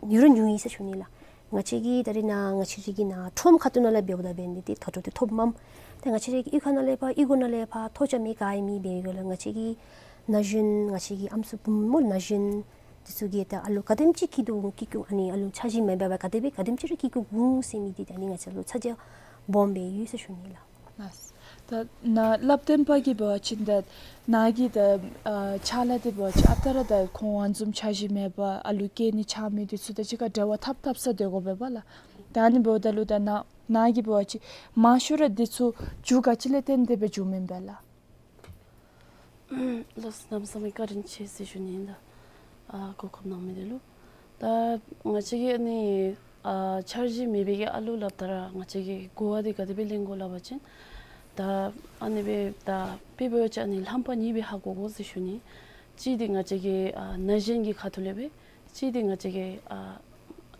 ཉུང་རུང་ཉུང་ཡི་ཟེར་ཞུ་ནི་ལགས། ང་བཅས་ཀྱི་ད་རེས་ནཱ་ང་བཅས་ར་གི་ནཱ་ཁྲོམ་ཁ་ཐུག་ནང་ལས་འབདཝ་ད་འབད་ནི་འདི་ད་ལྟོ་འདི་ཐོབ་མས། ཏེ་ང་བཅས་ར་གི་གཡུས་ཁ་ནང་ལས་ཕར་གཡུས་སྒོ་ནང་ལས་ཕར་ཐོ་རྐྱབ་མི་ག་ཨིན་མི་འབད་བའི་སྐབས་ལུ་ང་བཅས་ཀྱི་ན་གཞོན་ང་བཅས་ཀྱི་ཨམ་སྲུ་བུམོ་སྨོ་ན་གཞོན་འདི་ཚུ་གིས་ད་ཨ་ལུ་ག་དེམ་ཅིག་སྐྱེ་དོ་སྐྱེ་སྐྱེ་ཨ་ནི་ཨ་ལུ་ཚ་གྱང་མ་འབད་བར་ག་དེ་སྦེ་ག་དེམ་ཅིག་ར་སྐྱེ་སྐྱེ་འོང་ཟེར་མི་འདི་ད་ཨ་ནི་ང་བཅས་ལུ་ཚ་གྱང་སྦོམ་སྦེ་ཡོད་ཟེར་ཞུ་ནི་ལགས། ལགས། ད་ནཱ་བསླབ་སྟོན་པ་གིས་འབད་བ་ཅིན་ད་ནཱ་གི་ད་ཨ་ཕྱག་ལཱ་འདི་འབད་བ་ཅིན་ཨ་རྟག་ར་ད་ཁོང་ཨ་ནི་བཟུམ་ཚ་གྱང་མེད་པར་ཨ་ལུ་སྐྱེ་ནི་ཆགས་མི་འདི་ཚུ་དང་གཅིག་ཁར་འབྲེལ་བ་འཐབ་འཐབ་ས་སྡོད་དགོ་པས་པ་ལགས། ད་ཨ་ནི་འབདཝ་ད་ལུ་ད་ནཱ་ནཱ་གིས་འབད་བ་ཅིན་མང་ཤོས་ར་འདི་ཚུ་རྒྱུ་ག་ཅི་ལས་བརྟེན་ཏེ་སྦེ་འབྱུངམ་ཨིན་པས་ལགས། ལགས། གནམ་མེད་ས་མེད་བཀའ་དྲིན་ཆེ་ཟེར་ཞུ་ནི་ཨིན་ལགས། ཨ་གོ་སྐབས་གནང་མི་འདི་ལུ། ད་ང་བཅས་ཀྱིས་ཨ་ནི་ཨ་ཚ་གྱང་མེད་པའི་གི་ཨ་ལུ་སླབ་ད་ར་ང་བཅས་ཀྱིས་གོ་བ་འདི་ག་དེ་སྦེ་ལེན་དགོ་སླབ་པ་ཅིན་ད་ཨ་ནི་སྦེ་ད་དཔེ་འབད་བ་ཅིན་ཨ་ནི་རྣམ་པ་གཉིས་སྦེ་ཧ་གོ་དགོ་ཟེར་ཞུ་ནི། གཅིག་འདི་ང་བཅས་ཀྱི་ཨ་ན་གཞོན་གྱི་ཁ་ཐུག་ལས་སྦེ། གཅིག་འདི་ང་བཅས་ཀྱི་ཨ་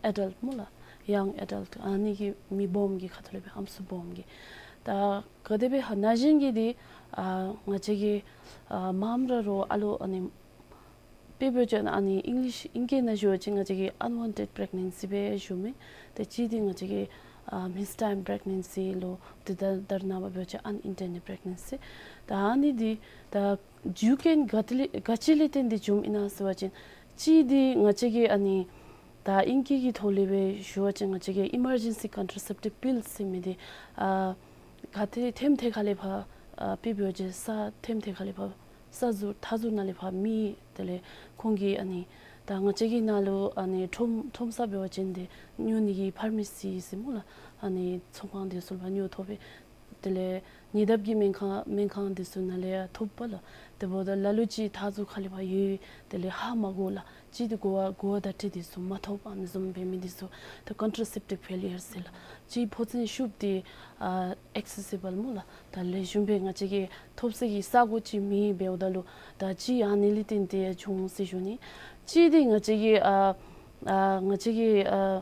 ཨེ་ཌལཊ་སྨོ་ལགས། ཡང་ཨེ་ཌལཊ་ཨ་ནི་གི་མི་སྦོམ་གྱི་ཁ་ཐུག་ལས་སྦེ་ཨམ་སྲུ་སྦོམ་གྱི། ད་ག་དེ་སྦེ་ཧ་ན་གཞོན་གྱི་འདི་ཨ་ང་བཅས་ཀྱི་ཨ་མངམ་ར་རོགས་ཨ་ལུ་ཨ་ནི་དཔེ་འབད་བ་ཅིན་ཨ་ནི་ཨིང་ལིཤ་ཨིང་སྐད་ནང་ཞུ་བ་ཅིན་ང་བཅས་ཀྱིས་ཨན་ཝཱན་ཊེཌ་པི་རེག་ནེན་སི་སྦེ་ཞུཝ་མས། ཏེ་གཅིག་འདི་ང་བཅས་ཀྱིས་ཨ་མིས་ཊའིམ་པི་རེག་ནེན་སི་ལོ། ཏེ་ད་ད་རེས་ནངས་པ་འབད་བ་ཅིན་ཨན་ཨིན་ཊེན་ཌེཌ་པི་རེག་ནེན་སི། ད་ཨ་ནི་འདི་ད་རྒྱུ་རྐྱེན་ག་ཏེ་ལས་ག་ཅི་ལས་བརྟེན་ཏེ་འབྱུངམ་ཨིན་ན་ཟེར་བ་ཅིན་གཅིག་འདི་ང་བཅས་ཀྱིས་ཨ་ནི་ད་ཨིང་སྐད་ཀྱི་ཐོག་ལས་སྦེ་ཞུ་བ་ཅིན་ང་བཅས་ཀྱིས་ཨི་མར་ཇེན་སི་ཀོན་ཊ་ར་སེབ་ཊིབ་པིལ་ཟེར་མི་འདི་ཨ་ག་ཏེ་ཐེམ་ཐེ་ཁ་ལས་ཕར་ཨ་དཔེ་འབད་བ་ཅིན་ས་ཐེམ་ཐེ་ཁ་ལས་ཕར་ས་ཟུར་མཐའ་ཟུར་ནང་ལས་ཕར་མི་དེ་ལས་ཁོང་གིས་ཨ་ནི་ད་ང་བཅས་ཀྱི་ནང་ལུ་ཨ་ནི་ཁྲོམ་ཁྲོམ་ས་འབད་བ་ཅིན་ཏེ་ཉོ་ནི་གི་ཕར་མ་སི་ཟེར་སྨོ་ལགས། ཨ་ནི་ཚོང་ཁང་འདི་ཚུ་ལས་ཕར་ཉོ་ཐོབ་པས། དེ་ལས་ཉེ་འདབས་ཀྱི་སྨན་ཁང་སྨན་ཁང་འདི་ཚུ་ནང་ལས་ཡང་ཐོབ་པས་ལགས། དེ་འབདཝ་ད་ལ་ལུ་ཅིག་མཐའ་ཟུར་ཁ་ལས་ཕར་ཡོད། དེ་ལས་ཧ་མ་གོ་ལགས། གཅིག་འདི་གོ་བ་གོ་བ་བརྡ་སྤྲོད་འདི་ཚུ་མ་ཐོབ། ཨ་ནི་བཟུམ་འབད་མི་འདི་ཚུ་ད་ཀོན་ཊ་ར་སེབ་ཊིབ་ཕེ་ལི་ཡར་ཟེར་ལགས། གཅིག་ཕོ་ཚན་ཤུགས་འདི་ཨ་ཨེག་སེ་སི་བཱལ་སྨོ་ལགས། ད་ལེགས་ཤོམ་སྦེ་ང་བཅས་ཀྱིས་ཐོབ་ས་གི་ས་གོ་ཅིག་མེད་འབདཝ་ད་ལུ་ད་གཅིག་ཨ་ནི་ལས་བརྟེན་ཏེ་འབྱུང་ཟེར་ཞུ་ནི། གཅིག་འདི་ང་བཅས་ཀྱི་ཨ་ཨ་ང་བཅས་ཀྱི་ཨ་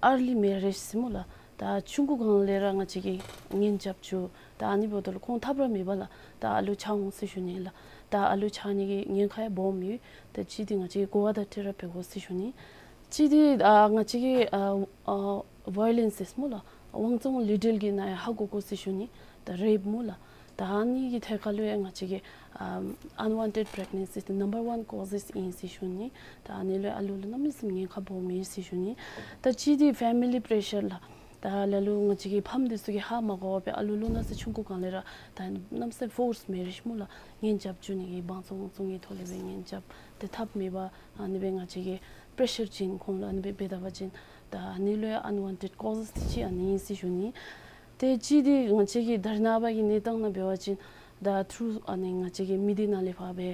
ཨར་ལི་མེ་རེཇ་ཟེར་སྨོ་ལགས། ད་ཆུང་ཀུ་སྒང་ལས་ར་ང་བཅས་ཀྱིས་གཉེན་རྐྱབ་བཅུག། ད་ཨ་ནི་འབདཝ་ད་ལུ་ཁོང་ཐབས་ར་མེད་པས་ལགས། ད་ཨ་ལུ་ཆགས་འོང་ཟེར་ཞུ་ནི་ལགས། ད་ཨ་ལུ་ཆགས་ནི་གི་ཉེན་ཁ་ཡང་སྦོམ་ཡོད། ད་གཅིག་འདི་ང་བཅས་ཀྱིས་གོ་བ་བརྡ་སྤྲོད་ར་འབད་དགོ་ཟེར་ཞུ་ནི། གཅིག་འདི་ཨ་ང་བཅས་ཀྱིས་ཨ་ཨ་ཝའི་ལེནསི་ཟེར་སྨོ་ལགས། དབང་བཙོང་ལུས་འབྲེལ་གྱི་ནང་ཡང་ཧ་གོ་དགོ་ཟེར་ཞུ་ནི། ད་རེཔ་སྨོ་ལགས། ད་ཨ་ནི་གི་ཐད་ཁར་ལུ་ཡང་ང་བཅས་ཀྱིས་ཨ་ཨན་ཝཱན་ཊེཌ་པི་རེག་ནེན་སི་འདི་ནམ་བར་ཝཱན་ཀོ་ཟེས་ཨིན་ཟེར་ཞུ་ནི། ད་ཨ་ནི་ལུ་ཨ་ལུ་ལུ་གནམ་མེད་ས་མེད་ཉེན་ཁ་སྦོམ་ཨིན་ཟེར་ཞུ་ནི། ད་གཅིག་འདི་ཕེ་མི་ལི་པི་རེ་ཤར་ལགས། ད་ལ་ལུ་ང་བཅས་ཀྱི་ཕམ་འདི་ཚུ་གིས་ཧ་མ་གོ་བར་སྦེ་ཨ་ལུ་ལུ་ན་ཚོད་ཆུང་ཀུ་སྒང་ལས་ར་ད་གནམ་མེད་ས་མེད་ཕོརསི་མེ་རེཇ་སྨོ་ལགས། གཉེན་རྐྱབ་བཅུག་ནི་གི་དབང་བཙོང་དབང་བཙོང་གི་ཐོག་ལས་སྦེ་གཉེན་རྐྱབ། ཏེ་ཐབས་མེད་པར་ཨ་ནི་སྦེ་ང་བཅས་ཀྱིས་པི་རེ་ཤར་བྱིན། ཁོང་ལུ་ཨ་ནི་སྦེ་འབད་ད་པ་ཅིན་ད་ཨ་ནི་ལུ་ཡང་ཨན་ཝཱན་ཊེཌ་ཀོ་ཟེས་ཅིག་ཨ་ནི་ཨིན་ཟེར་ཞུ་ནི། ཏེ་གཅིག་འདི་ང་བཅས་ཀྱི་ད་རེས་ནངས་པ་གི་གནས་སྟངས་ནང་འབད་བ་ཅིན་ད་ཐུར་ཨ་ནི་ང་བཅས་ཀྱི་མི་སྡེ་ནང་ལས་ཕར་སྦེ་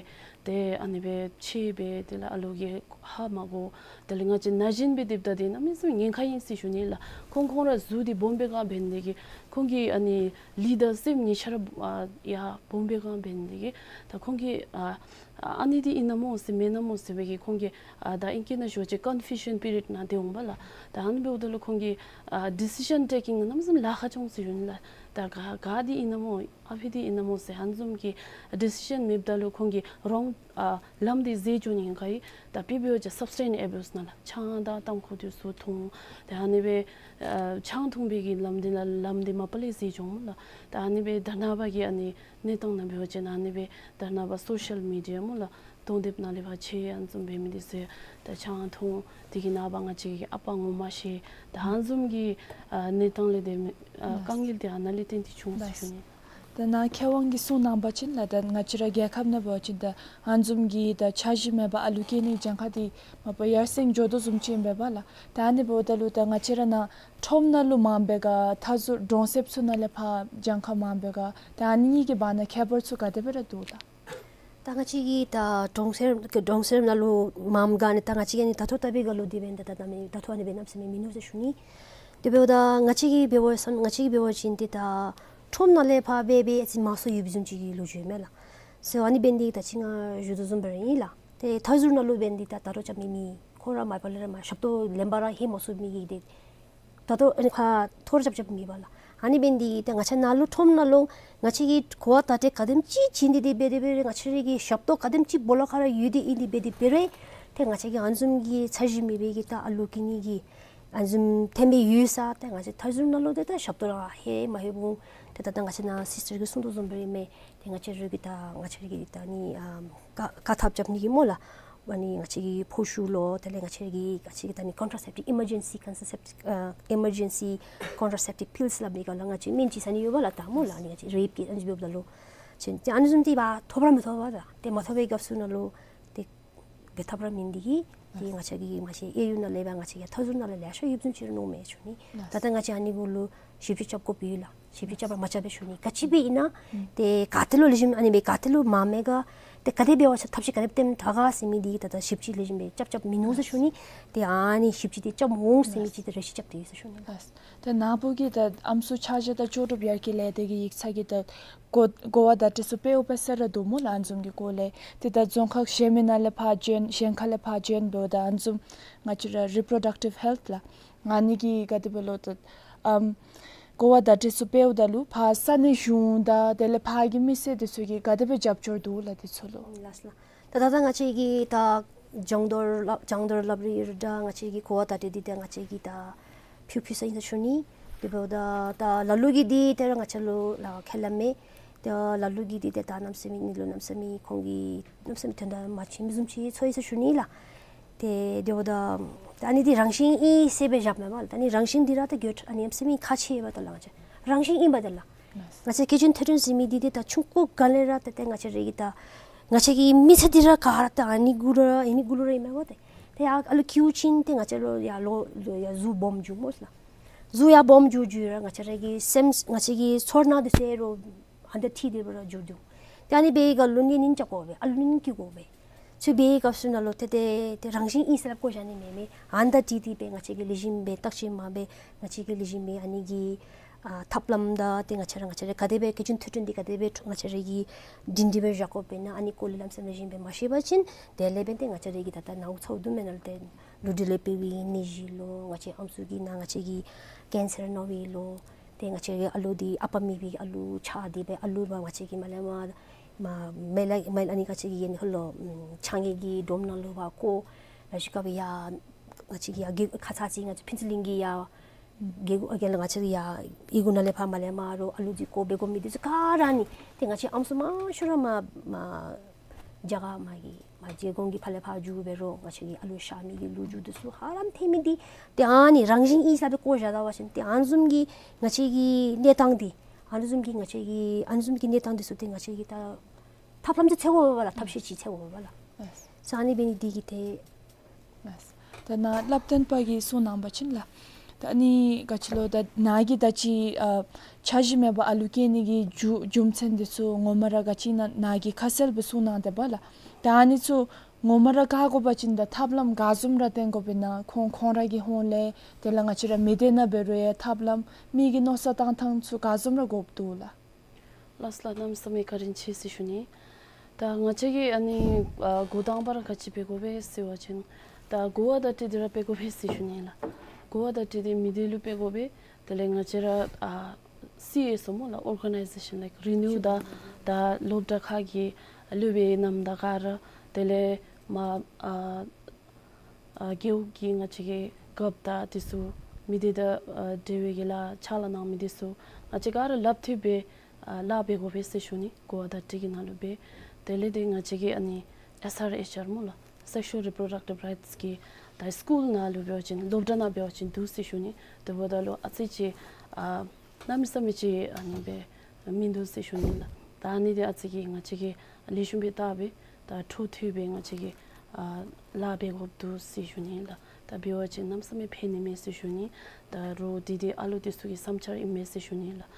ཏེ་ཨ་ནི་སྦེ་ཆད་སྦེ་དེ་ལས་ཨ་ལུ་གིས་ཧ་མ་གོ། དེ་ལས་ང་བཅས་ན་གཞོན་སྦེ་སྡོདཔ་ད་འདི་གནམ་མེད་ས་མེད་ཉེན་ཁ་ཨིན་ཟེར་ཞུ་ནི་ལགས། ཁོང་ཁོང་ར་གཟུགས་འདི་སྦོམ་པའི་སྒང་འབད་ནི་དེ་གིས་ཁོང་གི་ཨ་ནི་ལུས་དང་སེམས་གཉིས་ཆ་ར་ཨ་ཡར་སྦོམ་པའི་སྒང་འབད་ནི་དེ་གིས་ད་ཁོང་གིས་ཨ་ཨ་ནི་འདི་ཨིན་ན་སྨོ་ཟེར་མེན་ན་སྨོ་ཟེར་བའི་གི་ཁོང་གིས་ཨ་ད་ཨིང་སྐད་ནང་ཞུ་བ་ཅིན་ཀོན་ཕིའུ་ཤཱན་པི་རི་ཡོཌ་ནང་སྡོད་འོང་པ་ལགས། ད་ཨ་ནི་འབདཝ་ད་ལུ་ཁོང་གིས་ཨ་ཌི་སི་ཤཱན་ཊེ་ཀིང་གནམ་མེད་ས་མེད་ལཱ་ཁག་འབྱུང་ཟེར་ཞུ་ནི་ལགས། ད་ག་ག་འདི་ཨིན་ན་མོ་ཨ་ཕི་འདི་ཨིན་ན་མོ་ཟེར་ཧ་ལམ་གྱི་ཌི་སི་ཤཱན་མེདཔ་ད་ལུ་ཁོང་གིས་རོང་ཨ་ལམ་འདི་ཟད་འགྱོ་ནི་ཨིན་ག་ཡི། ད་དཔེ་འབད་བ་ཅིན་སབ་སི་ཊེན་ཨེ་བིའུ་སི་ནང་ལུ་ཆང་དང་ཏམ་ཁུ་འདི་ཚུ་འཐུང་། ད་ཨ་ནི་སྦེ་ཨ་ཆང་འཐུང་པའི་གི་ལམ་འདི་ལ་ལམ་འདི་མ་པ་ལས་ཟད་འགྱོ་འོང་ལགས། ད་ཨ་ནི་སྦེ་ད་ནངས་པ་གི་ཨ་ནི་གནས་སྟངས་ནང་འབད་བ་ཅིན་ཨ་ནི་སྦེ་ད་ནངས་པ་སོ་ཤལ་མི་ཌི་ཡ་མོ་ལགས། གདོང་དེབ་ནང་ལས་ཕར་ཕྱེ་ཨ་ནི་བཟུམ་འབད་མི་འདི་ཚུ་ད་ཆང་འཐུང་། དེ་གི་ནངས་པ་ང་བཅས་ཀྱི་ཨ་པ་ངོ་མ་ཤེས། ད་ཨ་ནི་བཟུམ་གྱི་ཨ་གནས་སྟངས་ལས་འདས་མི་ཨ་དཀའ་ངལ་འདི་ཨ་ནཱ་ལས་བརྟེན་ཏེ་བྱུང་ཟེར་ཞུ་ནི། ད་ནཱ་མཁས་དབང་གིས་གསུངས་གནང་བ་ཅིན་ལགས། ད་ང་བཅས་ར་རྒྱལ་ཁབ་ནང་འབད་བ་ཅིན་ད་ཨ་ནི་བཟུམ་གྱི་ད་འཆར་གཞི་མེད་པར་ཨ་ལུ་སྐྱེ་ནི་གྱངས་ཁ་འདི་མ་པ་ཡར་སེང་འགྱོ་དོ་བཟུམ་ཅིག་ཨིན་པས་ལགས། ད་ཨ་ནི་འབདཝ་ད་ལུ་ད་ང་བཅས་ར་ནཱ་ཁྲོམ་ནང་ལུ་མངམ་པས་ག་མཐའ་ཟུར་གྲོང་གསེབ་ཚུ་ནང་ལས་ཕར་གྱངས་ཁ་མངམ་པས་ག། ད་ཨ་ནི་གཉིས་ཀྱི་བར་ན་ཁྱད་པར་ཚུ་ག་དེ་སྦེ་ར་འདུག་ལགས། ད་ང་བཅས་ཀྱི་ད་གྲོང་གསེབ་གྲོང་གསེབ་ནང་ལུ་མངམ་ག་ནི་ད་ང་བཅས་ཀྱི་ནི་ད་ལྟོ་ལྟ་བུའི་སྒང་ལུ་འདི་འབདན་ད་ད་ད་མི་ད་ལྟོ་ཨ་ནི་སྦེ་གནམ་མེད་ས་མེད་མིན་ནུག་ཟེར་ཞུ་ནི། དེ་འབདཝ་ད་ང་བཅས་ཀྱིས་འབད་བ་ང་བཅས་ཀྱིས་འབད་བ་ཅིན་ཏེ་ད་ཁྲོམ་ནང་ལས་ཕར་སྦེ་སྦེ་ཨ་ཙི་མང་སུ་ཡོདཔ་བཟུམ་ཅིག་གི་ལོ་རྒྱུས་མས་ལགས། ཟེར་ཨ་ནི་འབདན་འདི་ད་ཅི་ང་ཞུ་དོ་བཟུམ་སྦེ་ར་ཨིན་ལགས། ཏེ་མཐའ་ཟུར་ནང་ལུ་འབདན་འདི་ད་ད་རུང་རྐྱབ་མི་མེད། ཁོང་ར་མ་པ་ལས་ར་མར་ཞབས་ཏོག་ལེན་པར་ར་ལྷོད་མ་ཚུགས་མི་གི་འདི་ད་ལྟོ་ཨ་ནི་ཁ་ཐོར་རྐྱབ་རྐྱབ་མེད་པས་ལགས། ཨ་ནི་འབདན་འདི་ཏེ་ང་བཅས་ནཱ་ལུ་ཁྲོམ་ནང་ལུ་ང་བཅས་ཀྱིས་གོ་བ་བརྡ་སྤྲོད་ག་དེམ་ཅིག་བྱིན་ཏེ་འདི་འབད་དེ་འབད་རུང་ང་བཅས་ར་གི་ཞབས་ཏོག་ག་དེམ་ཅིག་སྦོ་ལོགས་ཁར་ར་ཡོད་དེ་ཨིན་འདི་འབད་དེ་འབད་རུང་ཏེ་ང་བཅས་ཀྱི་ཨ་ནི་བཟུམ་གྱི་འཆར་གཞི་མེད་པའི་གི་ད་ཨ་ལུ་སྐྱེ་ནི་གི་ཨ་ནི་བཟུམ་ཐོན་པའི་ཡུལ་ས་ཏེ་ང་བཅས་མཐའ་ཟུར་ནང་ལུ་ཏེ་ད་ཞབས་ཏོག་ར་ལྷོད་མ་ལྷོད་འོང་། ཏེ་ད་ལྟོ་ང་བཅས་ནཱ་སིས་ཊར་གྱིས་གསུངས་དོ་བཟུམ་སྦེ་ར་མས། ཏེ་ང་བཅས་ར་གི་ད་ང་བཅས་ར་གི་ད་ནི་ཨམ་ཀ་ཀ་ཐབ་རྐྱབ་ནི་གི་མོ་ལགས། ཨ་ནི་ང་བཅས་ཀྱི་ཕོ་ཤུ་ལོ་དེ་ལས་ང་བཅས་ར་གི་ང་བཅས་ཀྱི་ད་ནི་ཀོན་ཊྲ་སེབ་ཊིབ་ཨི་མར་ཇེན་སི་ཀོན་ཊྲ་སེབ་ཊིབ་ཨ་ཨི་མར་ཇེན་སི་ཀོན་ཊྲ་སེབ་ཊིབ་པིལསི་སླབ་མི་ག་ལགས། ང་བཅས་སྨན་ཅིག་ཟ་ནི་ཡོད་པས་ལགས། ད་མོ་ལགས་ཨ་ནི་ང་བཅས་རེབ་ཀྱི་ཨ་ནི་འབདཝ་ད་ལུ་ཅིན་ཏེ་ཨ་ནི་བཟུམ་འདི་འབག་ཐོབ་ར་མི་ཐོབ་པས་ད། ཏེ་མ་ཐོབ་པའི་སྐབས་སུ་ནང་ལུ་ཏེ་འབད་ཐབས་ར་མེད་འདི་གིས་ཏེ་ང་བཅས་ཀྱི་ང་བཅས་གཡས་གཡོན་ནང་ལས་འབད་ང་བཅས་ཀྱི་མཐའ་ཟུར་ནང་ལས་ལེ་ཤ་ཡོདཔ་བཟུམ་ཅིག་ར་མནོཝ་མས་ཞུ་ནི། ད་ལྟོ་ང་བཅས་ཨ་ནི་གུ་ལུ་ཞིབ་དཔྱད་རྐྱབ་དགོཔ་ཡོད་ལགས། ཞིབ་དཔྱད་རྐྱབ་ར་མ་རྐྱབ་པས་ཞུ་ནི། ག་ཅི་སྦེ་ཨིན་ན་ཏེ་ག་ཏེ་ལུ་ལེགས་ཤོམ་ཨ་ནི་སྦེ་ག་ཏེ་ལུ་མངམ་མས་ག། ཏེ་ག་དེ་འབད་བ་ཅིན་ཐབས་ཤེས་ག་དེ་སྟོནམ་དྲག་ག་ཟེར་མི་འདི་ད་ལྟོ་ཞིབ་དཔྱད་ལེགས་ཤོམ་སྦེ་རྐྱབ་རྐྱབ་མིན་ནུག་ཟེར་ཞུ་ནི། ཏེ་ཨ་ནི་ཞིབ་དཔྱད་འདི་རྐྱབ་འོང་ཟེར་མི་ཅིག་ཏེ་རེ་ཞིག་རྐྱབ་སྟེ་ཡོད་ཟེར་ཞུ་ནི། ལགས། ཏེ་ནཱ་བུ་གིས་ད་ཨམ་སྲུ་ཆ་བཞག་དང་ལྕོགས་གྲུབ་ཡར་རྒྱས་ལས་སྡེ་གི་ཡིག་ཚང་གི་ད་གོ་གོ་བ་བརྡ་སྤྲོད་ཚུ་སྤེལཝ་སྦེ་ཟེར་ར་འདུག་སྨོ་ལགས། ཨ་ནི་བཟུམ་གྱི་སྐོར་ལས་ཏེ་ད་རྫོང་ཁག་གཞན་མི་ནང་ལས་ཕར་བྱོན་གཞན་ཁ་ལས་ཕར་བྱོན་འབདཝ་ད་ཨ་ནི་བཟུམ་ང་བཅས་ར་རི་པོ་རོ་ཌག་ཊིབ་ཧེལཐ་ལགས། ཨ་ནི་གི་ག་དེ་སྦེ་ལོ་ད་ཨམ་གོ་བ་བརྡ་སྤྲོད་ཚུ་སྤེལཝ་ད་ལུ་ཕར་ས་གནས་གཞུང་དང་དེ་ལས་ཕར་གྱི་མི་སེར་འདི་ཚུ་གིས་ག་དེ་སྦེ་རྒྱབ་སྐྱོར་འདུག་ལགས་དེ་ཚུ་ལུ། ལགས་ལགས། ད་ད་ལྟོ་ང་བཅས་ཀྱིས་ད་སྦྱང་བརྡར་སླབ་སྦྱང་བརྡར་སླབ་རི་རི་ད་ང་བཅས་ཀྱིས་གོ་བ་བརྡ་སྤྲོད་འདི་ད་ང་བཅས་ཀྱིས་ད་ཕུལ་ཕུལ་ས་ཨིན་ཟེར་ཞུ་ནི། དེ་འབདཝ་ད་ད་ལ་ལུ་གིས་འདི་ཏེ་ར་ང་བཅས་ལུ་ལགས་ཁས་ལེན་མེད། ད་ལ་ལུ་གིས་འདི་ཏེ་ད་གནམ་མེད་ས་མེད་གཉིས་ལུ་གནམ་མེད་ས་མེད་ཁོང་གིས་གནམ་མེད་ས་མེད་དོན་དག་མ་བྱིན་མི་བཟུམ་ཅིག་ཚོར་ཡི་ཟེར་ཞུ་ནི་ལགས། ཏེ་དེ་འབདཝ་ད་ད་ཨ་ནི་འདི་རང་བཞིན་ཨིན་ཟེར་སྦེ་བཞགཔ་མེན་པ་ལགས། ད་ཨ་ནི་རང་བཞིན་འདི་ར་ད་གྱོད་ཨ་ནི་གནམ་མེད་ས་མེད་ཁག་ཆེ་བས་ད་ལགས། ང་བཅས་རང་བཞིན་ཨིན་པས་ད་ལགས། ང་བཅས་སྐྱེ་ཅན་ཐོས་གྲོལ་ཟེར་མི་འདི་ཏེ་ད་ཆུང་ཀུ་སྒང་ལས་ར་ད་ཏེ་ང་བཅས་ར་གི་ད་ང་བཅས་ཀྱི་མི་ཚེ་འདི་ར་ག་ར་ད་ཨ་ནི་གུ་ར་ཨ་ནི་གུ་ལུ་ར་ཨིན་མས་པ་ཏེ། ཏེ་ཡར་ཨ་ལུ་སྐྱེཝ་ཅིག་ཏེ་ང་བཅས་ལུ་ཡར་ལོ་ཡར་གཟུགས་སྦོམ་འགྱོཝ་སྨོ་ལགས། གཟུགས་ཡར་སྦོམ་འགྱོ་འགྱོ་ར་ང་བཅས་ར་གི་སེམས་ང་བཅས་ཀྱི་ཚོར་སྣང་འདི་ཚུ་ར་ཧོན་ཏེ་ཐིག་སྟེ་སྦེ་ར་འགྱོ་འགྱོ། ཏེ་ཨ་ནི་འབད་བའི་སྒང་ལུ་ནི་ནི་བཅའ་དགོ་པས། ཨ་ལུ་ནི་ནི་སྐྱེ་དགོ་པས། ཚུ་འབད་བའི་སྐབས་སུ་ནང་ལུ་ཏེ་ཏེ་ཏེ་རང་བཞིན་ཨིན་ཟེར་སླབ་བཀོ་བཞག་ནི་མེད་མས། ཧོན་ཏེ་ཐིག་སྟེ་སྦེ་ང་བཅས་ཀྱིས་ལེགས་ཤོམ་སྦེ་བརྟག་དཔྱད་མ་འབད་ང་བཅས་ཀྱིས་ལེགས་ཤོམ་སྦེ་ཨ་ནི་གི་ཨ་ཐབས་ལམ་དང་ཏེ་ང་བཅས་ར་ང་བཅས་ར་ག་དེ་སྦེ་སྐྱེ་ཅན་ཐོས་གྲོལ་འདི་ག་དེ་སྦེ་ང་བཅས་ར་གིས་སྒྲིང་སྒྲི་སྦེ་བཞག་དགོཔ་ཨིན་ན་ཨ་ནི་སྐོར་ལས་ལམ་སེམས་ལེགས་ཤོམ་སྦེ་མ་ཤེས་པ་ཅིན་དེ་ལས་འབདན་ཏེ་ང་བཅས་ར་གི་ད་ལྟོ་ནཝ་ཚཝ་དུམ་མེན་ན་ལུ་ཏེ་ལུས་འབྲེལ་ལས་འཕེལ་བའི་ནད་གཞི་ལོ་ང་བཅས་ཨམ་སྲུ་གི་ནང་ང་བཅས་ཀྱི་ཀེན་སར་ན་བའི་ལོ། ཏེ་ང་བཅས་ཀྱི་ཨ་ལུ་འདི་ཨ་པ་མེད་པའི་ཨ་ལུ་ཆགས་ཏེ་སྦེ་ཨ་ལུ་མ་ང་བཅས་ཀྱི་མ་ལས་མ་མ་མེ་ལ་མེ་ལ་ཨ་ནི་ང་བཅས་ཀྱི་ཨ་ནི་ཧོ་ལོ་ཆང་གི་སྒྲོམ་ནང་ལུ་ཕར་བཀོ། ར་ཤི་ཀ་བའི་ཡ་ང་བཅས་ཀྱི་ཡ་གི་ཁ་ཚ་ཅིག་ང་བཅས་ཕུན་ཚོགས་གླིང་གི་ཡ་གི་གུ་ཨ་གི་ལ་ང་བཅས་ཀྱི་ཡ་ཨི་གུ་ནང་ལས་ཕར་མ་ལས་མར་ཨ་ལུ་འདི་བཀོ་སྦེ་བཀོ་མི་འདི་ཚུ་ག་ར་ནི་ཏེ་ང་བཅས་ཨམ་སྲུ་མང་ཤོས་ར་མ་མ་རྒྱ་གར་མ་གི་མ་རྗེ་གོང་གི་ཕར་ལས་ཕར་འགྱོ་འབད་རུང་ང་བཅས་ཀྱི་ཨ་ལུ་ཤ་མི་གི་ལོ་རྒྱུས་འདི་ཚུ་ཧ་ལམ་ཐོན་མི་འདི་ཏེ་ཨ་ནི་རང་བཞིན་ཨིན་ཟེར་སྦེ་བཀོ་བཞག་ད་པ་ཅིན་ཏེ་ཨ་ནི་བཟུམ་གྱི་ང་བཅས་ཀྱི་གནས་སྟངས་འདི་ཨ་ནི་བཟུམ་གྱི་ང་བཅས་ཀྱི་ཨ་ནི་བཟུམ་གྱི་གནས་སྟངས་འདི་ཚུ་ཏེ་ང་བཅས་ཀྱི་ད་ཐབས་ལམ་ཅིག་འཚོལ་དགོ་པས་ལགས། ཐབས་ཤེས་ཅིག་འཚོལ་དགོ་པས་ལགས། ཨ་ནི་འབད་ནི་འདི་གིས་ཏེ། ད་ནཱ་བསླབ་སྟོན་པ་གིས་གསུངས་གནང་བ་ཅིན་ལགས། ད་ཨ་ནི་ག་ཅི་ལོ་ད་ནཱ་གིས་ད་ཅི་ཨ་འཆར་གཞི་མེད་པར་ཨ་ལུ་སྐྱེ་ནི་གི་རྒྱུ་རྒྱུ་མཚན་འདི་ཚུ་ངོ་མ་ར་ག་ཅི་ཨིན་ན་ནཱ་གིས་ཁ་གསལ་སྦེ་གསུངས་གནང་དེས་པ་ལགས། ད་ཨ་ནི་ཚུ་ངོ་མ་ར་བཀག་དགོ་པ་ཅིན་ད་ཐབས་ལམ་ག་བཟུམ་ར་བསྟེན་དགོཔ་ཨིན་ན་ཁོང་ཁོང་ར་གི་ཧོངས་ལས་དེ་ལས་ང་བཅས་ར་མི་སྡེ་ནང་འབད་རུང་ཡང་ཐབས་ལམ་མི་གི་མནོ་བསམ་བཏང་ཐངས་ཚུ་ག་བཟུམ་ར་དགོཔ་འདུག་ལགས། ལགས་ལགས། གནམ་མེད་ས་མེད་བཀའ་དྲིན་ཆེ་ཟེར་ཞུ་ནི། ད་ང་བཅས་ཀྱིས་ཨ་ནི་ཨ་འགོ་དང་པ་ར་ག་ཅི་འབད་དགོ་པས་ཟེར་བ་ཅིན་ད་གོ་བ་བརྡ་སྤྲོད་འདི་ར་འབད་དགོ་པས་ཟེར་ཞུ་ནི་ལགས། གོ་བ་བརྡ་སྤྲོད་འདི་མི་སྡེ་ལུ་འབད་དགོ་པས། དེ་ལས་ང་བཅས་ར་ཨ་ སི་ཨེསི་ཨོ་སྨོ་ལགས། Organization like Renew དང་ད་སློབ་གྲྭ་ཁག་གི་སློབ་དཔོན་རྣམས་དང་ག་ར་དེ་ལས་མར་ཨ་ཨ་རྒེད་འོག་གི་ང་བཅས་ཀྱི་རྒཔོ་དང་དེ་ཚུ་མི་སྡེ་དང་ཨ་འབྲེལ་བའི་གི་ལཱ་ཕྱག་ལཱ་གནང་མི་དེ་ཚུ་ང་བཅས་ག་ར་ལགཔ་མཐུད་སྦེ་ཨ་ལཱ་འབད་དགོ་པས་ཟེར་ཞུ་ནི། གོ་བ་བརྡ་སྤྲོད་ཀྱི་ནང་ལུ་སྦེ། དེ་ལས་ཏེ་ང་བཅས་ཀྱི་ཨ་ནི་ཨེསི་ཨར་ཨེཆ་ཨར་སྨོ་ལགས། Sexual Reproductive Rights གི་ད་སི་ཀུལ་ནང་ལུ་འབད་བ་ཅིན་སློབ་གྲྭ་ནང་འབད་བ་ཅིན་འདུག་ཟེར་ཞུ་ནི། དེ་འབདཝ་ད་ལུ་ཨ་ཙི་ཅིག་ཨ་གནམ་མེད་ས་མེད་ཅིག་ཨ་ནི་སྦེ་མིན་འདུག་ཟེར་ཞུ་ནི་ལགས། ད་ཨ་ནི་འདི་ཨ་ཙི་ཅིག་ང་བཅས་ཀྱིས་ལེགས་ཤོམ་སྦེ་བལྟ་སྦེ་ད་འཕྲོ་མཐུད་སྦེ་ང་བཅས་ཀྱིས་ཨ་ལཱ་འབད་དགོཔ་འདུག་ཟེར་ཞུ་ནི་ལགས། ད་འབད་བ་ཅིན་གནམ་མེད་ས་མེད་ཕན་ནི་མས་ཟེར་ཞུ་ནི། ད་རོགས་འདི་འདི་ཨ་ལུ་འདི་ཚུ་གི་བསམ་འཆར་ཨིན་མས་ཟེར་ཞུ་ནི་ལགས།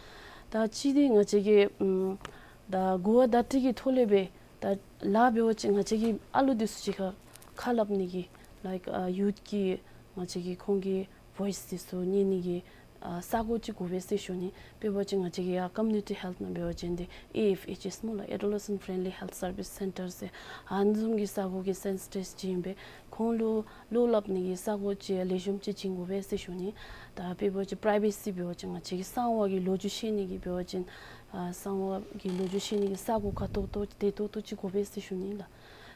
ད་གཅིག་འདི་ང་བཅས་ཀྱིས་ཨམ་ད་གོ་བ་བརྡ་སྤྲོད་ཀྱི་ཐོག་ལས་སྦེ་ད་ལཱ་འབད་བ་ཅིན་ང་བཅས་ཀྱིས་ཨ་ལུ་འདི་ཚུ་གཅིག་ཁར་ཁ་སླབ་ནི་གི་like ཨ་ཡུཐ་གི་ང་བཅས་ཀྱིས་ཁོང་གི་བོའིསི་འདི་ཚུ་ཉན་ནི་གི་ཨ་ས་གོ་ཅིག་དགོ་པས་ཟེར་ཞུ་ནི། དཔེ་འབད་བ་ཅིན་ང་བཅས་ཀྱི་ཡར་ཀོ་མིའུ་ནི་ཊི་ཧེལཐ་ནང་འབད་བ་ཅིན་འདི་ཨེ་ཨེཕ་ཨེཆ་ཨེསི་སྨོ་ལགས། Adolescent Friendly Health Service Centres ཟེར་ཨ་ནི་བཟུམ་གྱི་ས་གོ་གི་སེནསི་ཊརསི་ཅིག་ཨིན་པས། ཁོང་ལུ་བློ་སླབ་ནི་གི་ས་གོ་ཅིག་ལེགས་ཤོམ་ཅིག་བྱིན་དགོ་པས་ཟེར་ཞུ་ནི། ད་དཔེ་འབད་བ་ཅིན་པ་རའི་བེ་སི་འབད་བ་ཅིན་ང་བཅས་ཀྱི་གསང་བ་གི་ལོ་རྒྱུས་བཤད་ནི་གི་འབད་བ་ཅིན་ཨ་གསང་བ་གི་ལོ་རྒྱུས་བཤད་ནི་གི་ས་གོ་ཁ་ཏོག་ཏོ་བདེ་ཏོག་ཏོ་ཅིག་དགོ་པས་ཟེར་ཞུ་ནི་ལགས།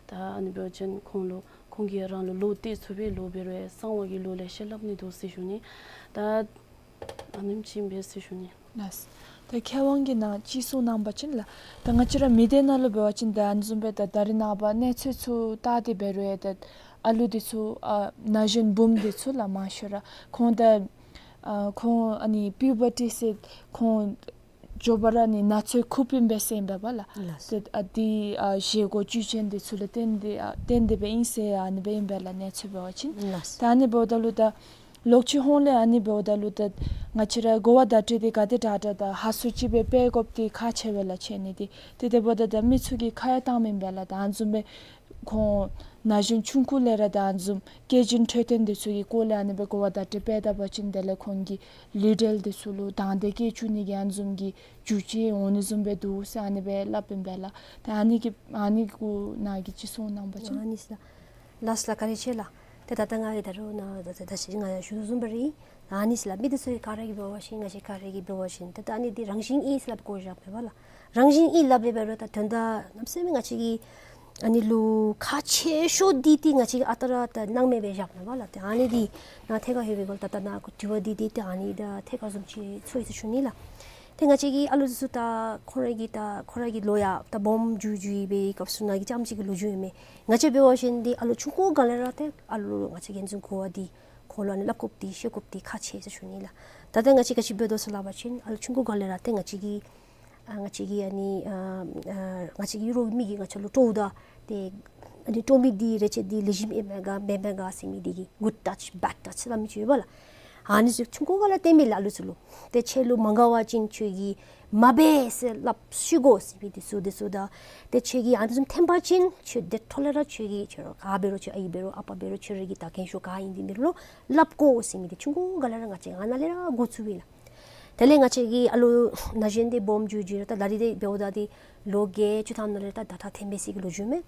ད་ཨ་ནི་འབད་བ་ཅིན་ཁོང་ལུ་ཁོང་གིས་རང་ལུ་བློ་གཏད་ཚུགས་པའི་ལོ་འབད་རུང་གསང་བ་གི་ལོ་ལེ་ཤ་སླབ་ནི་འདུག་ཟེར་ཞུ་ནི། ད་ཨ་ནེམ་ཅིག་ཨིན་པས་ཟེར་ཞུ་ནི། ལགས། ད་མཁས་དབང་གིས་ནཱ་ཅིག་གསུངས་གནང་བ་ཅིན་ལགས། ད་ང་བཅས་ར་མི་སྡེ་ནང་ལུ་འབད་བ་ཅིན་ད་ཨ་ནི་བཟུམ་སྦེ་ད་ད་རེས་ནངས་པ་གནས་ཚུལ་ཚུ་བལྟ་སྟེ་འབད་རུང་ཡང་ད་ཨ་ལུ་འདི་ཚུ་ཨ་ན་གཞོན་བུམོ་འདི་ཚུ་ལགས་མང་ཤོས་ར་ཁོང་ད་ཨ་ཁོང་ཨ་ནི་པིའུ་བར་ཊི་ཟེར་ཁོང་མགྱོགས་པ་ར་ཨ་ནི་ན་ཚོད་ཁུག་པའི་སྦེ་ཟེར་ཨིན་པས་ལགས། ལགས། ཏེ་ཨ་འདི་ཨ་བཞེས་སྒོ་བཅུད་ཅན་འདི་ཚུ་ལུ་བརྟེན་ཏེ་ཨ་བརྟེན་ཏེ་སྦེ་ཨིན་ཟེར་ཨ་ནི་སྦེ་ཨིན་པས་ལགས་གནས་ཚུལ་འབད་བ་ཅིན། ལགས། ད་ཨ་ནི་འབདཝ་ད་ལུ་ད་ལོག་ཅིག་ཧོངས་ལས་ཨ་ནི་འབདཝ་ད་ལུ་ད་ང་བཅས་ར་གོ་བ་བརྡ་སྤྲོད་འདི་ག་དེ་དྲག་དྲག་ད་ཧ་སུ་ཅིག་སྦེ་སྤེལ་དགོཔ་འདི་ཁག་ཆེ་བས་ལགས་ཆེ་ནི་འདི། ཏེ་དེ་འབདཝ་ད་ད་མི་ཚུ་གིས་ཁ་ཡང་བཏངམ་ཨིན་པས་ལགས། ད་ཨ་ནི་བཟུམ་སྦེ་ཁོང་ན་གཞོན་ཆུང་ཀུ་ལས་ར་ད་ཨ་ནི་བཟུམ་སྐྱེ་རྒྱུན་འཕྲོད་བསྟེན་འདི་ཚུ་གི་སྐོར་ལས་ཨ་ནི་སྦེ་གོ་བ་བརྡ་སྤྲོད་སྤེལ་ད་པ་ཅིན་དེ་ལས་ཁོང་གི་ལུས་འབྲེལ་འདི་ཚུ་ལུ་དང་འདོད་སྐྱེ་བཅུག་ནི་གི་ཨ་ནི་བཟུམ་གྱི་རྒྱུ་རྐྱེན་འོང་ནི་བཟུམ་སྦེ་འདུག་ཟེར་ཨ་ནི་སྦེ་སླབ་ཨིན་པས་ལགས། ད་ཨ་ནི་གི་ཨ་ནི་གུ་ནཱ་གིས་ཅིག་གསུངས་གནང་བ་ཅིན། ཨ་ནི་ལགས། ལགས་ལགས་བཀའ་དྲིན་ཆེ་ལགས། ཏེ་ད་ལྟོ་ང་གིས་ད་རུང་ནཱ་ད་ད་ད་ཅི་ང་ཡང་ཞུ་དོ་བཟུམ་སྦེ་ར་ཨིན། ཨ་ནི་ལགས་མི་འདི་ཚུ་ག་ར་གིས་འབད་བ་ཅིན་ང་བཅས་ག་ར་གིས་འབད་བ་ཅིན་ཏེ་ད་ཨ་ནི་འདི་རང་བཞིན་ཨིན་ཟེར་སླབ་དགོཔ་བཞག་མེད་པ་ལགས། རང་བཞིན་ཨིན་སླབ་སྦེ་འབད་རུང་ད་དོན་དག་གནམ་མེད་ས་མེད་ང་བཅས་ཀྱི་ཨ་ནི་ལུ་ཁག་ཆེ་ཤོས་འདི་ཏེ་ང་བཅས་ཀྱིས་ཨ་རྟག་ར་ད་སྣང་མེད་སྦེ་བཞག་མེད་པ་ལགས། ཏེ་ཨ་ནི་འདི་ནཱ་ཐད་ཀར་ལྷོད་པའི་སྒང་ལུ་ད་ད་ནཱ་དྲི་བ་འདི་འདི་ཏེ་ཨ་ནི་ད་ཐད་ཀར་བཟུམ་ཅིག་ཚོར་ཡི་ཟེར་ཞུ་ནི་ལགས། ཏེ་ང་བཅས་ཀྱི་ཨ་ལུ་འདི་ཚུ་ད་ཁོང་ར་གི་ད་ཁོང་ར་གི་ལོ་ཡང་ད་སྦོམ་འགྱོ་འགྱོ་བའི་སྐབས་སུ་ནཱ་གི་རྐྱངམ་ཅིག་གི་ལོ་རྒྱུས་ཨིན་མས། ང་བཅས་འབད་བ་ཅིན་འདི་ཨ་ལུ་ཆུང་ཀུ་སྒང་ལས་ར་ཏེ་ཨ་ལུ་ང་བཅས་ཀྱིས་ཨ་ནི་བཟུམ་གོ་བ་འདི་ཁོང་ལུ་ཨ་ནི་སླབ་དགོཔ་འདི་བཤད་དགོཔ་འདི་ཁག་ཆེ་ཟེར་ཞུ་ནི་ལགས། ད་ལྟོ་ང་བཅས་ག་ཅི་འབད་དོ་ཟེར་སླབ་པ་ཅིན་ཨ་ལུ་ཆུང་ཀུ་སྒང་ལས་ར་ཏེ་ང་བཅས་ཀྱི་ཨ་ང་བཅས་ཀྱི་ཨ་ནི་ཨ་ཨ་ང་བཅས་ཀྱི་རོགས་མི་གིས་ང་བཅས་ལུ་སྤྲོ་བ་ད་ཏེ་ཨ་ནི་སྤྲོ་མི་འདི་རེ་ཆེ་འདི་ལེགས་ཤོམ་ཨིན་མས་ག་མེན་མས་ག་ཟེར་མི་འདི་གི་good touch bad touch ཟེར་སླབ་མི་ཅིག་ཡོད་པ་ལགས། ཨ་ནི་ཚུ་ཆུང་ཀུ་སྒང་ལས་སྟོན་མི་ལགས་ཨ་ལུ་ཚུ་ལུ། ཏེ་ཁྱོད་ལུ་མ་དགའ་བ་ཅིན་ཁྱོད་ཀྱིས་མ་འབད་ཟེར་སླབ་ཤེས་དགོ་ཟེར་མི་འདི་ཚུ་འདི་ཚུ་དང་ཏེ་ཁྱོད་ཀྱིས་ཨ་ནི་བཟུམ་འཐེན་པ་ཅིན་ཁྱོད་དེ་འཕྲོ་ལས་ར་ཁྱོད་ཀྱིས་ཁྱོད་ར་ག་འབད་རུང་ཁྱོད་ཨའི་འབད་རུང་ཨ་པ་འབད་རུང་ཁྱོད་ར་གི་ད་རྒན་ཤོས་ག་ཨིན་འདི་འབད་རུང་སླབ་དགོ་ཟེར་མི་འདི་ཆུང་ཀུ་སྒང་ལས་ར་ང་བཅས་ཨ་ནཱ་ལས་ར་འགོ་བཙུགས་པས་ལགས། དེ་ལས་ང་བཅས་ཀྱི་ཨ་ལུ་ན་གཞོན་འདི་སྦོམ་འགྱོ་འགྱོ་ར་ད་ད་རིས་འདི་འབདཝ་ད་འདི་ལོ་བརྒྱད་ཅུ་ཐམ་ནང་ལས་ད་ད་ད་ཐོན་པའི་ས་གི་ལོ་རྒྱུས་མས།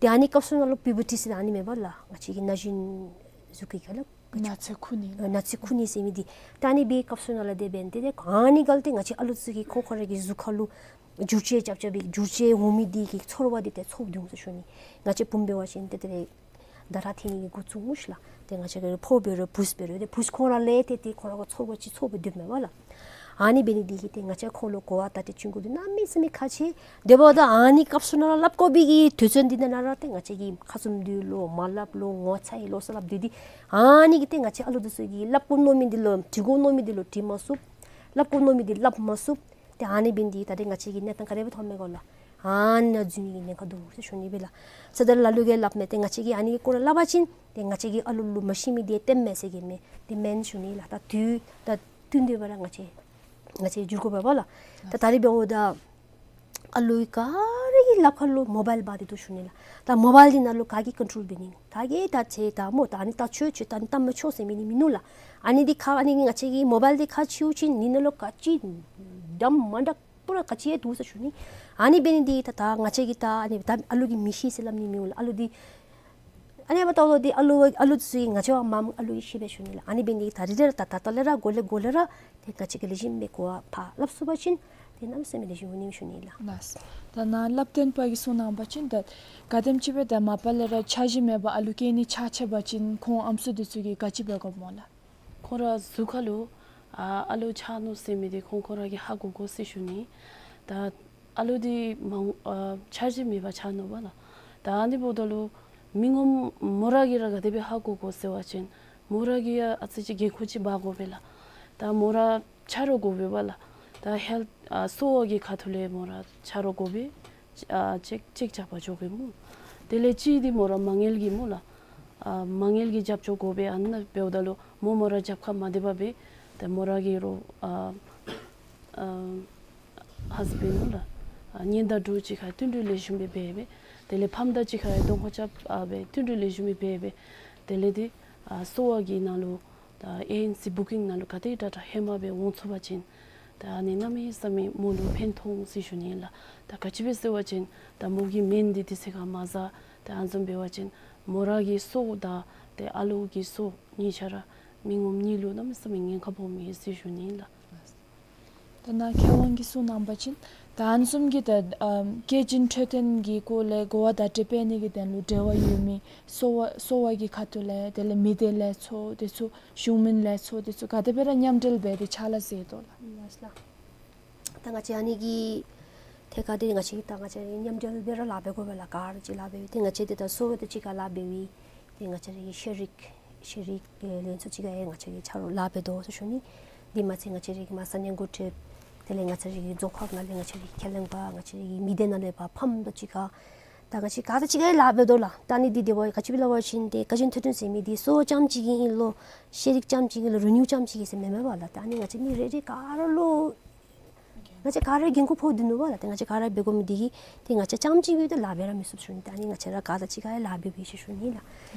ཏེ་ཨ་ནི་སྐབས་སུ་ནང་ལུ་པིའུ་བར་ཊི་ཟེར་ཨ་ནི་མེད་པ་ལགས། ང་བཅས་ཀྱི་ན་གཞོན་གཟུགས་ཀྱི་ག་ལགས། ན་ཚོད་ཁུག་ནི། ཨ་ན་ཚོད་ཁུག་ནི་ཟེར་མི་འདི། ད་ཨ་ནི་སྦེ་སྐབས་སུ་ནང་ལས་དེ་འབདན་ཏེ་ཏེ་ཨ་ནི་སྒང་ལས་ཏེ་ང་བཅས་ཨ་ལུ་ཚུ་གིས་ཁོང་ཁོང་ར་གི་གཟུགས་ཁར་ལུ་འགྱུར་བཅོས་རྐྱབ་རྐྱབ་སྦེ་འགྱུར་བཅོས་འོང་མི་འདི་གི་ཚོར་བ་འདི་ཏེ་ཚོར་སྡོད་འོང་ཟེར་ཞུ་ནི། ང་བཅས་བུམོ་འབད་བ་ཅིན་ཏེ་དེ་ལས་ད་ར་ཐོན་ནི་གི་འགོ་བཙུགས་འོང་ཤིག་ལགས། ཏེ་ང་བཅས་ཀྱི་ཕོ་འབད་རུང་བུཚ་འབད་རུང་ཏེ་བུཚ་ཁོང་ར་ལས་ཏེ་ཏེ་ཁོང་ར་གི་ཚོར་བ་ཅིག་ཚོར་སྦེ་སྡོདཔ་མས་པ་ལགས། ཨ་ནི་འབད་ནི་འདི་གིས་ཏེ་ང་བཅས་ཁོང་ལུ་གོ་བ་བརྡ་སྤྲོད་བྱིན་དགོཔ་འདི་གནམ་མེད་ས་མེད་ཁག་ཆེ། དེ་འབདཝ་ད་ཨ་ནི་སྐབས་སུ་ནང་ལུ་སླབ་དགོ་པའི་གི་དུས་ཚོད་འདི་ནང་ན་ར་ཏེ་ང་བཅས་ཀྱིས་ཁ་བཙུམ་སྡོད་ལོ་མ་སླབ་ལོ་ངོ་ཚ་ཡི་ལོ་ཟེར་སླབ་སྡོད་དེ་ཨ་ནི་གིས་ཏེ་ང་བཅས་ཨ་ལུ་འདི་ཚུ་གིས་སླབ་དགོ་མནོ་མི་འདི་ལུ་དྲི་དགོ་མནོ་མི་འདི་ལུ་དྲི་མ་ཚུགས། སླབ་དགོ་མནོ་མི་འདི་སླབ་མ་ཚུགས། ཏེ་ཨ་ནི་འབད་ནི་འདི་ད་རེས་ང་བཅས་ཀྱི་གནས་སྟངས་ག་དེ་སྦེ་ཐོན་མས་གོ་ལགས། ཨ་ནཱ་འཛུལ་ནི་གི་ཉེན་ཁ་འདུག་ཟེར་ཞུ་ནི་སྦེ་ལགས། ས་ད་ལ་ལུ་གིས་སླབ་མས། ཏེ་ང་བཅས་ཀྱིས་ཨ་ནི་གི་སྐོར་ལས་སླབ་པ་ཅིན་ཏེ་ང་བཅས་ཀྱིས་ཨ་ལུ་ལུ་མ་ཤེས་མི་འདི་སྟོནམ་མས་ཟེར་གྱི་མས། དེ་མེན་ཞུ་ནི་ལགས། ད་དུས་ད་བསྟུན་ཏེ་སྦེ་ར་ང་བཅས་ང་བཅས་འགྱུར་དགོ་པས་པ་ལགས། ད་ད་རེས་འབདཝ་ད་ཨ་ལུ་ག་ར་གི་ལགཔ་ཁར་ལུ་མོ་བཱའིལ་འབག་སྟེ་འདུག་ཞུ་ནི་ལགས། ད་མོ་བཱའིལ་འདི་ནང་ལུ་ག་གིས་ཀོན་ཊོལ་འབད་ནི། ད་གིས་ད་ཅིག་ད་སྨོ་ད་ཨ་ནི་ལྟ་ཆོག་ཅིག་ད་ཨ་ནི་ལྟ་མི་ཆོག་ཟེར་མི་འདི་མིན་ནུག་ལགས། ཨ་ནི་འདི་ཁ་ཨ་ནི་ང་བཅས་ཀྱི་མོ་བཱའིལ་འདི་ཁ་ཕྱེ་བ་ཅིན་འདི་ནང་ལུ་ག་ཅི་འདྲ་མ་འདྲཝ་པུ་ར་ག་ཅི་ཡང་འདུག་ཟེར་ཞུ་ནི། ཨ་ནི་འབད་ནི་འདི་ད་ད་ང་བཅས་ཀྱིས་ད་ཨ་ནི་ད་ཨ་ལུ་གིས་མི་ཤེས་ཟེར་སླབ་ནི་མེད་ལགས། ཨ་ལུ་འདི་ ཨ་ནི་འབདཝ་ད་ལུ་འདི་ཨ་ལུ་ཨ་ལུ་ཚུ་གིས་ང་བཅས་མ་ཨ་ལུ་གིས་ཤེས་པས་ཞུ་ནི་ལགས། ཨ་ནི་འབད་ནི་ད་རིས་ལས་ར་ད་ད་ལྟོ་ལས་ར་འགོ་ལས་འགོ་ལས་ར་ཏེ་ང་བཅས་ཀྱིས་ལེགས་ཤོམ་སྦེ་གོ་བ་ཕར་སླབ་ཚུགས་པ་ཅིན་ཏེ་གནམ་མེད་ས་མེད་ལེགས་ཤོམ་འོང་ནི་ཞུ་ནི་ལགས། ལགས། ད་ནཱ་བསླབ་སྟོན་པ་གིས་གསུང་གནང་བ་ཅིན་ད་ག་དེམ་ཅིག་སྦེ་ད་མ་པ་ལས་ར་འཆར་གཞི་མེད་པར་ཨ་ལུ་སྐྱེ་ནི་ཆ་ཆ་བ་ཅིན་ཁོང་ཨམ་སྲུ་འདི་ཚུ་གིས་ག་ཅི་འབད་དགོཔ་སྨོ་ལགས། ཁོང་ར་གཟུགས་ཁ་ལུ་ཨ་ཨ་ལུ་ཆགས་ནུག་ཟེར་མི་འདི་ཁོང་ཁོང་ར་གིས་ཧ་གོ་དགོ་ཟེར་ཞུ་ནི། ད་ཨ་ལུ་འདི་མང་ཨ་འཆར་གཞི་མེད་པར་ཆགས་ནུག་པ་ལགས། ད་ཨ་ནི་འབདཝ་ད་ལུ་མི་ངོམ་མོ་ར་གིས་ར་ག་དེ་སྦེ་ཧ་གོ་དགོ་ཟེར་བ་ཅིན་མོ་ར་གིས་ཡང་ཨ་ཙི་ཅིག་འགན་ཁུར་ཅིག་འབག་དགོ་པས་ལགས། ད་མོ་ར་ཆ་རོགས་དགོ་པས་པ་ལགས། ད་ཧེལཐ་ཨ་གསོ་བ་གི་ཁ་ཐུག་ལས་མོ་ར་ཆ་རོགས་དགོ་པས། ཨ་ཅེཀ་ཅེཀ་རྐྱབ་པར་འགྱོ་དགོ་སྨོ། དེ་ལས་གཅིག་འདི་མོ་ར་མ་དངུལ་གྱི་སྨོ་ལགས། ཨ་མ་དངུལ་གྱི་རྒྱབ་སྐྱོར་དགོ་པས། ཨ་ནཱ་འབདཝ་ད་ལུ་མོ་མོ་ར་རྒྱབ་ཁར་མ་སྡོད་པར་སྦེ་ཏེ་མོ་ར་གིས་རོགས་ཨ་ཨ་ཧཱས་བེནཌ་སྨོ་ལགས། ཨ་གཉེན་དང་འཁྲུག་ཅིག་ཁར་བསྟུན་གྲོས་ལེགས་ཤོམ་སྦེ་འབད་སྦེ་དེ་ལས་ཕམ་དང་གཅིག་ཁར་གདོང་ཁ་རྐྱབ་ཨ་སྦེ་བསྟུན་གྲོས་ལེགས་ཤོམ་སྦེ་འབད་སྦེ་དེ་ལས་འདི་ཨ་གསོ་བ་གི་ནང་ལུ་ད་ཨེ་ཨེན་སི་བུ་ཀིང་ནང་ལུ་ག་དེ་དྲག་དྲག་ཧེ་མ་སྦེ་འོང་ཚུགས་པ་ཅིན་ད་ཨ་ནི་གནམ་མེད་ས་མེད་མོ་ལུ་ཕན་ཐོགས་འོང་ཟེར་ཞུ་ནི་ལགས། ད་ག་ཅི་སྦེ་ཟེར་བ་ཅིན་ད་མོ་གི་སྨན་འདི་དུས་ཚོད་ཁར་མ་བཟའ་ད་ཨ་ནི་བཟུམ་འབད་བ་ཅིན་མོ་ར་གི་སྲོག་དང་ཏེ་ཨ་ལུ་གི་སྲོག་གཉིས་ཆ་ར་མི་ངོམ་གཉིས་ལུ་གནམ་མེད་ས་མེད་ཉེན་ཁ་སྦོམ་ཨིན་ཟེར་ཞུ་ནི་ལགས། ད་ནཱ་མཁས་དབང་གིས་གསུང་གནང་བ་ཅིན་ད་ཨ་ནི་བཟུམ་གྱི་ད་ཨམ་སྐྱེས་ཆེན་འཕྲོད་བསྟེན་གྱི་སྐོར་ལས་གོ་བ་བརྡ་སྤྲོད་འབད་ནི་གི་དོན་ལུ་འབྲེལ་བ་ཡོད་མི་གསོ་བ་གསོ་བ་གི་ཁ་ཐུག་ལས་དེ་ལས་མི་སྡེ་ལས་ཚོགས་དེ་ཚུ་གཞུང་མིན་ལས་ཚོགས་དེ་ཚུ་ག་དེ་སྦེ་ར་མཉམ་འབྲེལ་འབད་དེ་ཕྱག་ལཱ་མཛད་དོ་ལགས། ལགས་ལགས། ད་ང་བཅས་ཨ་ནི་གི་ཐད་ཁར་འདི་ང་བཅས་ད་ང་བཅས་མཉམ་འབྲེལ་སྦེ་ར་ལཱ་འབད་དགོ་པས་ལགས། ག་ར་གཅིག་ལཱ་འབད་དེ་ང་བཅས་འདི་ད་གསོ་བ་དང་གཅིག་ཁར་ལཱ་འབད་བའི་ཏེ་ང་བཅས་རའི་ཤེས་རིག་ཤེས་རིག་ལས་ཚོགས་ཅིག་ཁར་ཡང་ང་བཅས་ཀྱིས་ཆ་རོགས་ལཱ་འབད་དོ་ཟེར་ཞུ་ནི། དེ་མ་ཚད་ང་བཅས་རའི་མ་ས་གནས་འགོ་ཁྲིདཔ་དེ་ལས་ང་བཅས་རའི་རྫོང་ཁག་ནང་ལས་ང་བཅས་རའི་ཁས་ལེན་པ་ང་བཅས་རའི་མི་སྡེ་ནང་ལས་ཕར་ཕམ་དང་གཅིག་ཁར་ད་ང་བཅས་ག་ར་གཅིག་ཁར་ཡང་ལཱ་འབད་དོ་ལགས། ད་ཨ་ནི་འདི་དེ་བ་ག་ཅི་སྦེ་སླབ་པ་ཅིན་ཏེ་སྐྱེས་ཆེན་འཕྲོད་བསྟེན་ཟེར་མི་འདི་གསོ་བ་རྐྱངམ་གཅིག་གི་ཨིན་ལོ་ཤེས་རིག་རྐྱངམ་གཅིག་གི་ཨིན་ལོ་རིག་གནས་རྐྱངམ་གཅིག་གི་ཟེར་མེན་མས་པ་ལགས། ད་ཨ་ནི་ང་བཅས་མི་རེ་རེ་ག་ར་ལུ་ང་བཅས་ག་ར་འགན་ཁུར་ཕོག་སྡོད་ནུག་པ་ལགས། ཏེ་ང་བཅས་ག་ར་འབད་དགོ་མི་འདི་གིས་ཏེ་ང་བཅས་རྐྱངམ་གཅིག་སྦེ་ཏེ་ལཱ་འབད་ར་མི་ཚུགས་ཞུ་ནི། ད་ཨ་ནི་ང་བཅས་ར་ག་ར་གཅིག་ཁར་ཡང་ལཱ་འབད་འབད་ཞུ་ཞུ་ནི་ལགས།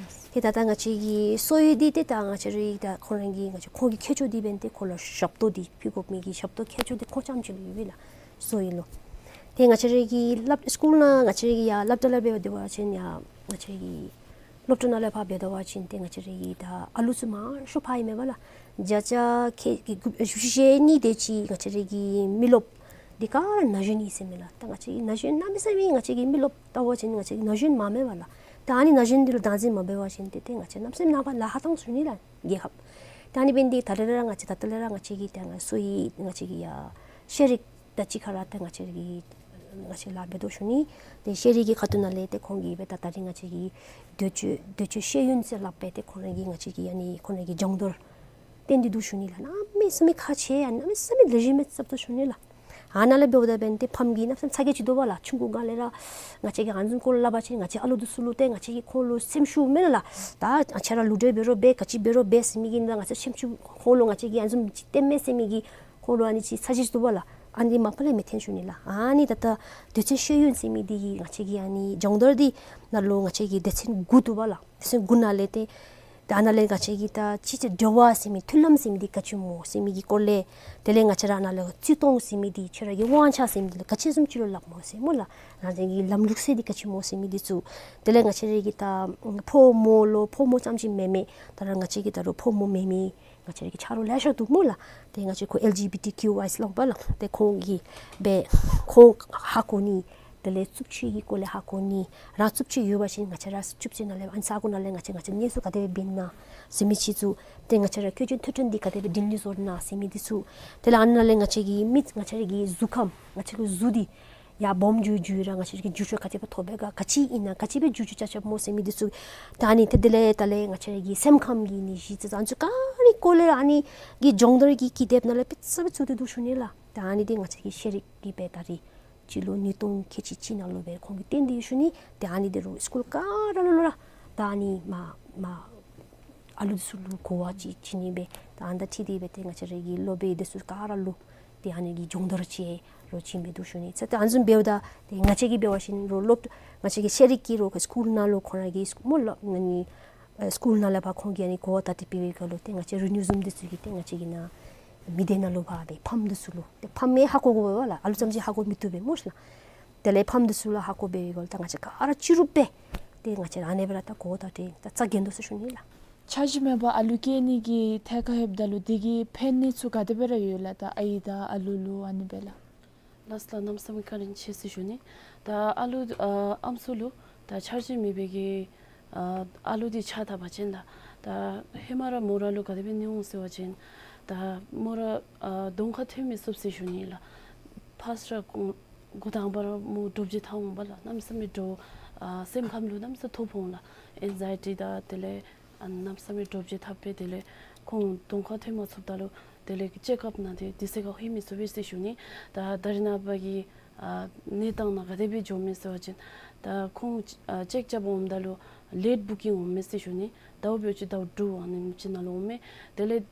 ཏེ་ད་ད་ང་བཅས་ཀྱི་གསོ་བའི་འདི་ཏེ་ད་ང་བཅས་རའི་ད་ཁོང་ར་གི་ང་བཅས་ཁོང་གི་ཁྱད་ཆོས་འདི་འབདན་ཏེ་ཁོང་ལུ་ཞབས་ཏོག་འདི་ཕུལ་དགོ་མི་གི་ཞབས་ཏོག་ཁྱད་ཆོས་འདི་ཁོང་རྐྱངམ་གཅིག་ལུ་ཡོད་པས་ལགས། གསོ་བའི་ལུ་ཏེ་ང་བཅས་ར་གི་སློབ་སི་ཀུལ་ནང་ང་བཅས་ར་གི་ཡར་སློབ་གྲྭ་ལས་འབད་དེ་འབད་བ་ཅིན་ཡར་ང་བཅས་ར་གི་སློབ་གྲྭ་ནང་ལས་ཕར་འབད་དེ་འབད་བ་ཅིན་ཏེ་ང་བཅས་ར་གི་ད་ཨ་ལུ་ཚུ་མང་ཤོས་ཕར་ཨིན་མས་པ་ལགས། བརྒྱ་ཆ་ཁལ་གཅིག་བཞི་བཅུ་ཞེ་གཉིས་དེ་ཅིག་ང་བཅས་ར་གི་མི་རློབས་འདི་ག་ར་ན་གཞོན་ཨིན་ཟེར་མས་ལགས། ད་ང་བཅས་ཀྱི་ན་གཞོན་གནམ་མེད་ས་མེད་ང་བཅས་ཀྱི་མི་རློབས་ལྟ་བ་ཅིན་ང་བཅས་ཀྱི་ན་གཞོན་མང་མས་པ་ལགས། ད་ཨ་ནི་ན་གཞོན་འདི་ལུ་བདག་འཛིན་མ་འབད་བ་ཅིན་ཏེ་ཏེ་ང་བཅས་གནམ་མེད་ས་མེད་ནངས་པ་ལཱ་ཧ་ཐང་ཚུགས་ནི་ལགས་རྒྱལ་ཁབ། ད་ཨ་ནི་འབདན་འདི་ད་རེས་ར་ང་བཅས་ད་ལྟོ་ལས་ར་ང་བཅས་ཀྱི་ད་ང་གསོ་བའི་ང་བཅས་ཀྱི་ཡར་ཤེས་རིག་དང་གཅིག་ཁར་ར་ཏེ་ང་བཅས་ཀྱིས་ང་བཅས་ལཱ་འབད་དོ་ཞུ་ནི། ཏེ་ཤེས་རིག་གི་ཁ་ཐུག་ནང་ལས་ཏེ་ཁོང་གིས་འབད་ད་ད་རིས་ང་བཅས་ཀྱི་འདོད་སྤྱོད་འདོད་སྤྱོད་ཤེས་ཡོན་ཟེར་སླབ་སྦེ་ཏེ་ཁོང་ར་གིས་ང་བཅས་ཀྱི་ཨ་ནི་ཁོང་ར་གི་སྦྱོང་བརྡར་བསྟན་ཏེ་འདུག་ཞུ་ནི་ལགས། གནམ་མེད་ས་མེད་ཁག་ཆེ་ཡང་གནམ་མེད་ས་མེད་ལེགས་ཤོམ་སྦེ་རྐྱབ་དོ་ཞུ་ནི་ལགས། ཨ་ནཱ་ལས་འབདཝ་ད་འབདན་ཏེ་ཕམ་གྱིས་གནམ་མེད་ས་མེད་ཚ་གྱང་ཅིག་འདུག་པ་ལགས། ཆུང་ཀུ་སྒང་ལས་ར་ང་བཅས་ཀྱིས་ཨ་ནི་བཟུམ་སྐོར་ལས་སླབ་པ་ཅིན་ང་བཅས་ཨ་ལུ་འདི་ཚུ་ལུ་ཏེ་ང་བཅས་ཀྱིས་ཁོང་ལུ་སེམས་ཤུགས་མེད་ལགས། ད་ཁྱོད་ར་ལུ་འདྲེ་འབད་རུང་འབད་ག་ཅི་འབད་རུང་འབད་ཟེར་མི་གི་ནང་ང་བཅས་སེམས་ཤུགས་ཁོང་ལུ་ང་བཅས་ཀྱིས་ཨ་ནི་བཟུམ་ཅིག་སྟོན་མས་ཟེར་མི་གི་ཁོང་ལུ་ཨ་ནི་ཅིག་ཚ་གྱང་ཅིག་འདུག་པ་ལགས། ཨ་ནི་མ་པ་ལས་མི་འཐོན་ཞུ་ནི་ལགས། ཨ་ནི་ད་ལྟོ་འདོད་སྤྱོད་ཤེས་ཡོན་ཟེར་མི་འདི་གིས་ང་བཅས་ཀྱི་ཨ་ནི་སྦྱོང་བརྡར་འདི་ནང་ལུ་ང་བཅས་ཀྱི་སྡེ་ཚན་དགུ་འདུག་པ་ལགས། སྡེ་ཚན་དགུ་ནང་ལས་ཏེ་ད་ཨ་ནཱ་ལས་ང་བཅས་ཀྱི་ད་སྤྱི་ཚེ་འབྲེལ་བ་ཟེར་མི་མཐུན་ལམ་ཟེར་མི་འདི་ག་ཅི་སྨོ་ཟེར་མི་གི་སྐོར་ལས་དེ་ལས་ང་བཅས་ར་ནཱ་ལས་བརྩི་མཐོང་ཟེར་མི་འདི་ཁྱོད་ར་གི་དབང་ཆ་ཟེར་མི་འདི་ལུ་ག་ཅི་བཟུམ་ཅིག་ལུ་སླབ་སྨོ་ཟེར་སྨོ་ལགས། རང་བཞིན་གྱི་ལམ་ལུགས་ཟེར་འདི་ག་ཅི་སྨོ་ཟེར་མི་འདི་ཚུ། དེ་ལས་ང་བཅས་ར་གི་ད་ཕོ་མོ་ལུ་ཕོ་མོ་རྐྱངམ་ཅིག་མེན་མས། ད་རུང་ང་བཅས་ཀྱི་ད་རུང་ཕོ་མོ་མེན་མི་ང་བཅས་ར་གི་ཆ་རོགས་ལེ་ཤ་འདུག་སྨོ་ལགས། ཏེ་ང་བཅས་ཁོ་ཨེལ་ཇི་བི་ཊི་ཀིའུ་ཨའི་ཟེར་སླབ་པ་ལགས། ཏེ་ཁོང་གིས་འབད་ཁོང་ཧ་གོ་ནི། དེ་ལས་རྩུབ་སྤྱོད་ཀྱི་སྐོར་ལས་ཧ་གོ་ནི། རང་རྩུབ་སྤྱོད་ཡོད་པ་ཅིན་ང་བཅས་ར་རྩུབ་སྤྱོད་ནང་ལས་ཨ་ནི་ས་གོ་ནང་ལས་ང་བཅས་ང་བཅས་གཉེན་སུ་ག་དེ་སྦེ་འབད་ན་ཟེར་མི་ཅིག་ཚུ། ཏེ་ང་བཅས་ར་སྐྱེས་ཆེན་འཕྲོད་བསྟེན་འདི་ག་དེ་སྦེ་འདི་ལུ་བཟོ་ན་ཟེར་མི་འདི་ཚུ། དེ་ལས་ཨ་ནཱ་ལས་ང་བཅས་ཀྱི་མི་ང་བཅས་ར་གི་གཟུགས་ཁམས་ང་བཅས་ཀྱི་གཟུགས་འདི་ཡར་སྦོམ་འགྱོ་འགྱོ་ར་ང་བཅས་ཀྱི་འགྱུར་བཅོས་ག་དེ་སྦེ་ཐོབ་པས་ག་ག་ཅི་ཨིན་ན་ག་ཅི་སྦེ་འགྱུར་བཅོས་རྐྱབ་རྐྱབ་སྨོ་ཟེར་མི་འདི་ཚུ། ད་ཨ་ནི་ཏེ་དེ་ལས་ད་ལས་ང་བཅས་ར་གི་སེམས་ཁམས་ཀྱི་ནད་གཞི་ཚུ་ཨ་ནི་ཚུ་ག་ར་གི་སྐོར་ལས་ཨ་ནི་གི་སྦྱོང་བརྡར་གྱི་ཀི་དེབ་ནང་ལས་དཔེ་ཚུ་དཔེ་ཚུ་ཏེ་འདུག་ཞུ་ནི་ལགས། ད་ཨ་ནི་འདི་ང་བཅས་ཀྱི་ཤེས་རིག་གི་སྦེ་ད་རིས་སྤྱི་ལོ་ཉིས་སྟོང་ཁལ་གཅིག་གཅིག་ནང་ལུ་སྦེ་ཁོང་གིས་བཏོན་ཏེ་ཡོད་ཞུ་ནི། ཏེ་ཨ་ནི་འདི་རུང་སི་ཀུལ་ག་ར་ལུ་ལུ་ར་ད་ཨ་ནི་མ་མ་ཨ་ལུ་འདི་ཚུ་ལུ་གོ་བ་ཅིག་བྱིན་ནི་སྦེ་ད་ཨ་ནི་དང་འཁྲིལ་ཏེ་སྦེ་ཏེ་ང་བཅས་ར་གི་སློབ་དཔོན་འདི་ཚུ་ག་ར་ལུ་ཏེ་ཨ་ནི་གི་སྦྱོང་བརྡར་ཅིག་རོགས་བྱིན་སྦེ་འདུག་ཞུ་ནི། ཚེ་ཏེ་ཨ་ནི་བཟུམ་འབདཝ་ད་ཏེ་ང་བཅས་ཀྱིས་འབད་བ་ཅིན་རོགས་སློབ་ང་བཅས་ཀྱི་ཤེས་རིག་གི་རོགས་སི་ཀུལ་ནང་ལུ་ཁོང་ར་གི་སི་མོ་ལགས་ཨ་ནི་ཨ་སི་ཀུལ་ནང་ལས་ཕར་ཁོང་གིས་ཨ་ནི་གོ་བརྡ་དེ་སྤེལ་བའི་སྐབས་ལུ་ཏེ་ང་བཅས་རི་ནིའུ་ཛུམ་འདི་ཚུ་གིས་ཏེ་ང་བཅས་ཀྱི་ནཱ་མི་སྡེ་ནང་ལུ་ཕར་སྦེ་ཕམ་འདི་ཚུ་ལུ་ཏེ་ཕམ་ཡང་ཧ་གོ་དགོ་པས་ལགས། ཨ་ལུ་ཙམ་ཅིག་ཧ་གོ་མི་བཏུབ་པས་སྨོ་ཤིག་ལགས། དེ་ལས་ཕམ་འདི་ཚུ་ལུ་ཧ་གོ་སྦེ་འབད་བའི་སྐབས་ལུ་ད་ང་བཅས་ག་ར་སྤྱི་རུབ་སྦེ་ ཏེ་ང་བཅས་ར་ཨ་ནི་སྦེ་ར་ད་གོ་བརྡ་སྤྲོད་ད་རྩ་འགེངས་དོ་ཟེར་ཞུ་ནི་ལགས། འཆར་གཞི་མེད་པར་ཨ་ལུ་སྐྱེ་ནི་གི་ཐད་ཁར་ལྷོདཔ་ད་ལུ་དེ་གིས་ཕན་ནི་ཚུ་ག་དེ་སྦེ་ར་ཡོད་ལགས། ད་ཨའི་དང་ཨ་ལུ་ལུ་ཨ་ནི་སྦེ་ལགས། ལགས་སོ་ལགས། གནམ་མེད་ས་མེད་བཀའ་དྲིན་ཆེ་ཟེར་ཞུ་ནི། ད་ཨ་ལུ་ཨ་ཨམ་སྲུ་ལུ་ད་འཆར་གཞི་མེད་པའི་གི་ཨ་ཨ་ལུ་འདི་ཆགས་ད་པ་ཅིན་ལགས། ད་ཧེ་མ་ར་མོ་ར་ལུ་ག་དེ་སྦེ་ནི་འོང་ཟེར་བ་ཅིན་ད་མོ་ར་ཨ་གདོང་ཁར་ཐོན་མི་ཚུགས་ཟེར་ཞུ་ནི་ལགས། ཕརསཊ་ར་འགོ་དང་པ་ར་མོ་འདྲོག་བྱེལ་འཐབ་འོང་པ་ལགས། གནམ་མེད་ས་མེད་འདྲོག་ཨ་སེམས་ཁམས་ལུ་གནམ་མེད་ས་མེད་ཐོ་ཕོག་འོང་ལགས། ཨེང་ཛའི་ཊི་དང་དེ་ལས་ཨ་གནམ་མེད་ས་མེད་འདྲོག་བྱེལ་འཐབ་སྦེ་དེ་ལས་ཁོང་གདོང་ཁར་ཐོན་མ་ཚུགསཔ་ད་ལུ་དེ་ལས་ཅེཀ་ཨཔ་ནང་དེ་དུས་ཚོད་ཁར་ལྷོད་མི་ཚུགས་པས་ཟེར་ཞུ་ནི། ད་ད་རེས་ནངས་པ་གི་ཨ་གནས་སྟངས་ནང་ག་དེ་སྦེ་འགྱོཝ་མས་ཟེར་བ་ཅིན་ད་ཁོང་ཨ་ཅེཀ་རྐྱབ་འོངམ་ད་ལུ་ལེཊ་བུ་ཀིང་འོངམ་མས་ཟེར་ཞུ་ནི། ཟླཝ་འབདཝ་ཅིན་ཟླཝ་དྲུག་ཨ་ནེམ་ཅིག་ནང་ལུ་འོངམ་མས། དེ་ལས་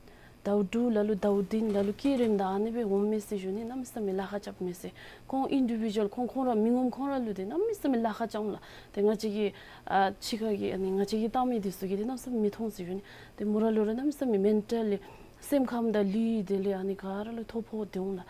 ཟླཝ་དྲུག་ལ་ལུ་ཟླཝ་བདུན་ལ་ལུ་སྐྱེ་རནམ་ད་ཨ་ནི་སྦེ་འོངམ་མས་ཟེར་ཞུ་ནི། གནམ་མེད་ས་མེད་ལཱ་ཁག་རྐྱབ་མས་ཟེར། ཁོང་ཨིན་ཌི་བི་ཌུ་ཨལ་ཁོང་ཁོང་ར་མི་ངོམ་ཁོང་ར་ལུ་དེ་གནམ་མེད་ས་མེད་ལཱ་ཁག་རྐྱབ་འོང་ལགས། དེ་ང་བཅས་ཀྱི་ཨ་ཕྱི་ཁ་གི་ཨ་ནི་ང་བཅས་ཀྱིས་བལྟ་མི་འདི་ཚུ་གིས་དེ་གནམ་མེད་ས་མེད་མི་མཐོང་ཟེར་ཞུ་ནི། དེ་མོ་ར་ལུ་ར་གནམ་མེད་ས་མེད་མེན་ཊལ་ལི་སེམས་ཁམས་དང་ལུས་དེ་ལས་ཨ་ནི་ག་ར་ལུ་ཐོ་ཕོག་སྟེ་འོང་ལགས།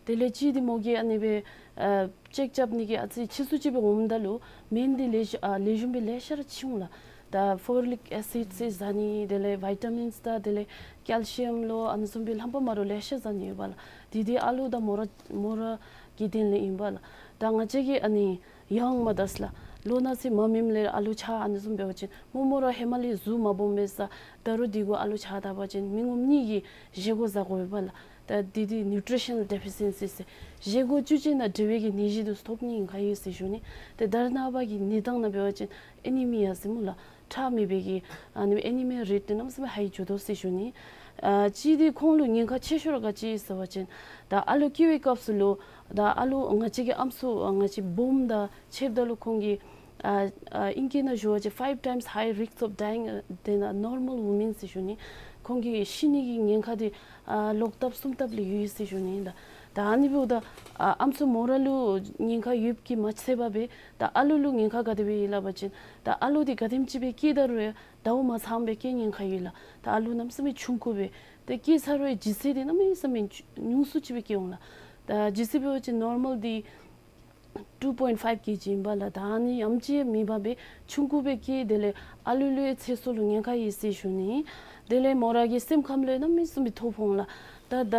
དེ་ལས་གཅིག་འདི་མོ་གིས་ཨ་ནི་སྦེ་ཨ་ཅེཀ་རྐྱབ་ནི་གི་ཨ་ཙི་ཕྱིས་སུ་ཅིག་སྦེ་འོངམ་ད་ལུ་སྨན་འདི་ལེགས་ཤོམ་ཨ་ལེགས་ཤོམ་སྦེ་ལེ་ཤ་ར་ཕྱིན་འོང་ལགས། ད་ཕོ་ལིག་ཨེ་སིཌ་ཟེར་ཟ་ནི་དེ་ལས་བི་ཊ་མིནསི་དང་དེ་ལས་ཀེལ་ཤི་ཡམ་ལོ་ཨ་ནི་བཟུམ་སྦེ་རྣམ་པ་མ་འདྲཝ་ལེ་ཤ་ཟ་ནི་ཡོད་པ་ལགས། དེ་དེ་ཨ་ལུ་དང་མོ་ར་མོ་ར་གི་དོན་ལས་ཨིན་པ་ལགས། ད་ང་བཅས་ཀྱིས་ཨ་ནི་ཡང་མ་འདས་ལགས། ལོ་ན་ཚོད་མ་སྨིནམ་ལས་ཨ་ལུ་ཆགས་ཨ་ནི་བཟུམ་འབད་བ་ཅིན་མོ་མོ་ར་ཧེ་མ་ལས་གཟུགས་མ་སྦོམ་པས་ས། ད་རུང་དེ་གུ་ཨ་ལུ་ཆགས་ད་པ་ཅིན་མི་ངོམ་གཉིས་ཀྱིས་བཞེས་སྒོ་བཟའ་དགོ་པས་ལགས། ད་དེ་དེ་ནིའུ་ཊི་རི་ཤ་ནཱལ་ཌི་ཕི་ཤེན་སི་ཟེར་བཞེས་སྒོ་བཅུད་ཅན་དང་འབྲེལ་བའི་གི་ནད་གཞི་དེ་ཚུ་ཐོབ་ནི་ཨིན་ཁ་ཡོད་ཟེར་ཞུ་ནི། ཏེ་ད་རེས་ནངས་པ་གི་གནས་སྟངས་ནང་འབད་བ་ཅིན་ཨེ་ནི་མི་ཡ་ཟེར་སྨོ་ལགས། ཁྲག་མེད་པའི་གི་ཨ་ནི་ཨེ་ནི་མི་ཡ་རེཊ་དེ་གནམ་མེད་ས་མེད་ཧའི་འགྱོ་དོ་ཟེར་ཞུ་ནི། ཨ་གཅིག་འདི་ཁོང་ལུ་ཉེན་ཁ་ཆེ་ཤོས་ར་ག་ཅི་ཟེར་བ་ཅིན་ད་ཨ་ལུ་སྐྱེ་བའི་སྐབས་སུ་ལུ་ད་ཨ་ལུ་ང་བཅས་ཀྱི་ཨམ་སྲུ་ང་བཅས་སྦོམ་དང་ཕྱདཔ་ད་ལུ་ཁོང་གི་ཨ་ཨ་ཨིང་སྐད་ནང་ཞུ་བ་ཅིན་five times high risk of dying than a normal woman ཟེར་ཞུ་ནི། ཁོང་གི་ཤི་ནི་གི་ཉེན་ཁ་དེ་ཨ་ལོག་ལྟབ་གསུམ་ལྟབ་ལས་ཡོད་ཟེར་ཞུ་ནི། ད་ད་ཨ་ནི་འབདཝ་ད་ཨ་ཨམ་སྲུ་མོ་ར་ལུ་ཉེན་ཁ་ཡོདཔ་གིས་མ་ཚད་པར་སྦེ་ད་ཨ་ལུ་ལུ་ཉེན་ཁ་ག་དེ་སྦེ་ཡོད་ལགས་པ་ཅིན་ད་ཨ་ལུ་དེ་ག་དེམ་ཅིག་སྦེ་སྐྱེ་ད་རུང་ཟླཝ་མ་ཚངམ་སྦེ་སྐྱེ་ཉེན་ཁ་ཡོད་ལགས། ད་ཨ་ལུ་གནམ་མེད་ས་མེད་ཆུང་ཀུ་སྦེ་ཏེ་སྐྱེ་ཚར་བའི་ལྗིད་ཚད་དེ་གནམ་མེད་ས་མེད་ཉུང་སུ་ཅིག་སྦེ་སྐྱེ་འོང་ལགས། ད་ལྗིད་ཚད་འབད་བ་ཅིན་ནོར་མཱལ་དེ་two point five ཀེ་ཇི་ཨིན་པ་ལགས། ད་ཨ་ནི་ཡང་ཅིན་མེད་པར་སྦེ་ཆུང་ཀུ་སྦེ་སྐྱེ། དེ་ལས་ཨ་ལུ་ལུ་ཡང་ཚེ་སྲོག་ལུ་ཉེན་ཁ་ཡོད་ཟེར་ཞུ་ནི། དེ་ལས་མོ་ར་གི་སེམས་ཁམས་ལུ་ཡང་གནམ་མེད་ས་མེད་ཐོ་ཕོག་འོང་ལགས། ད་ད་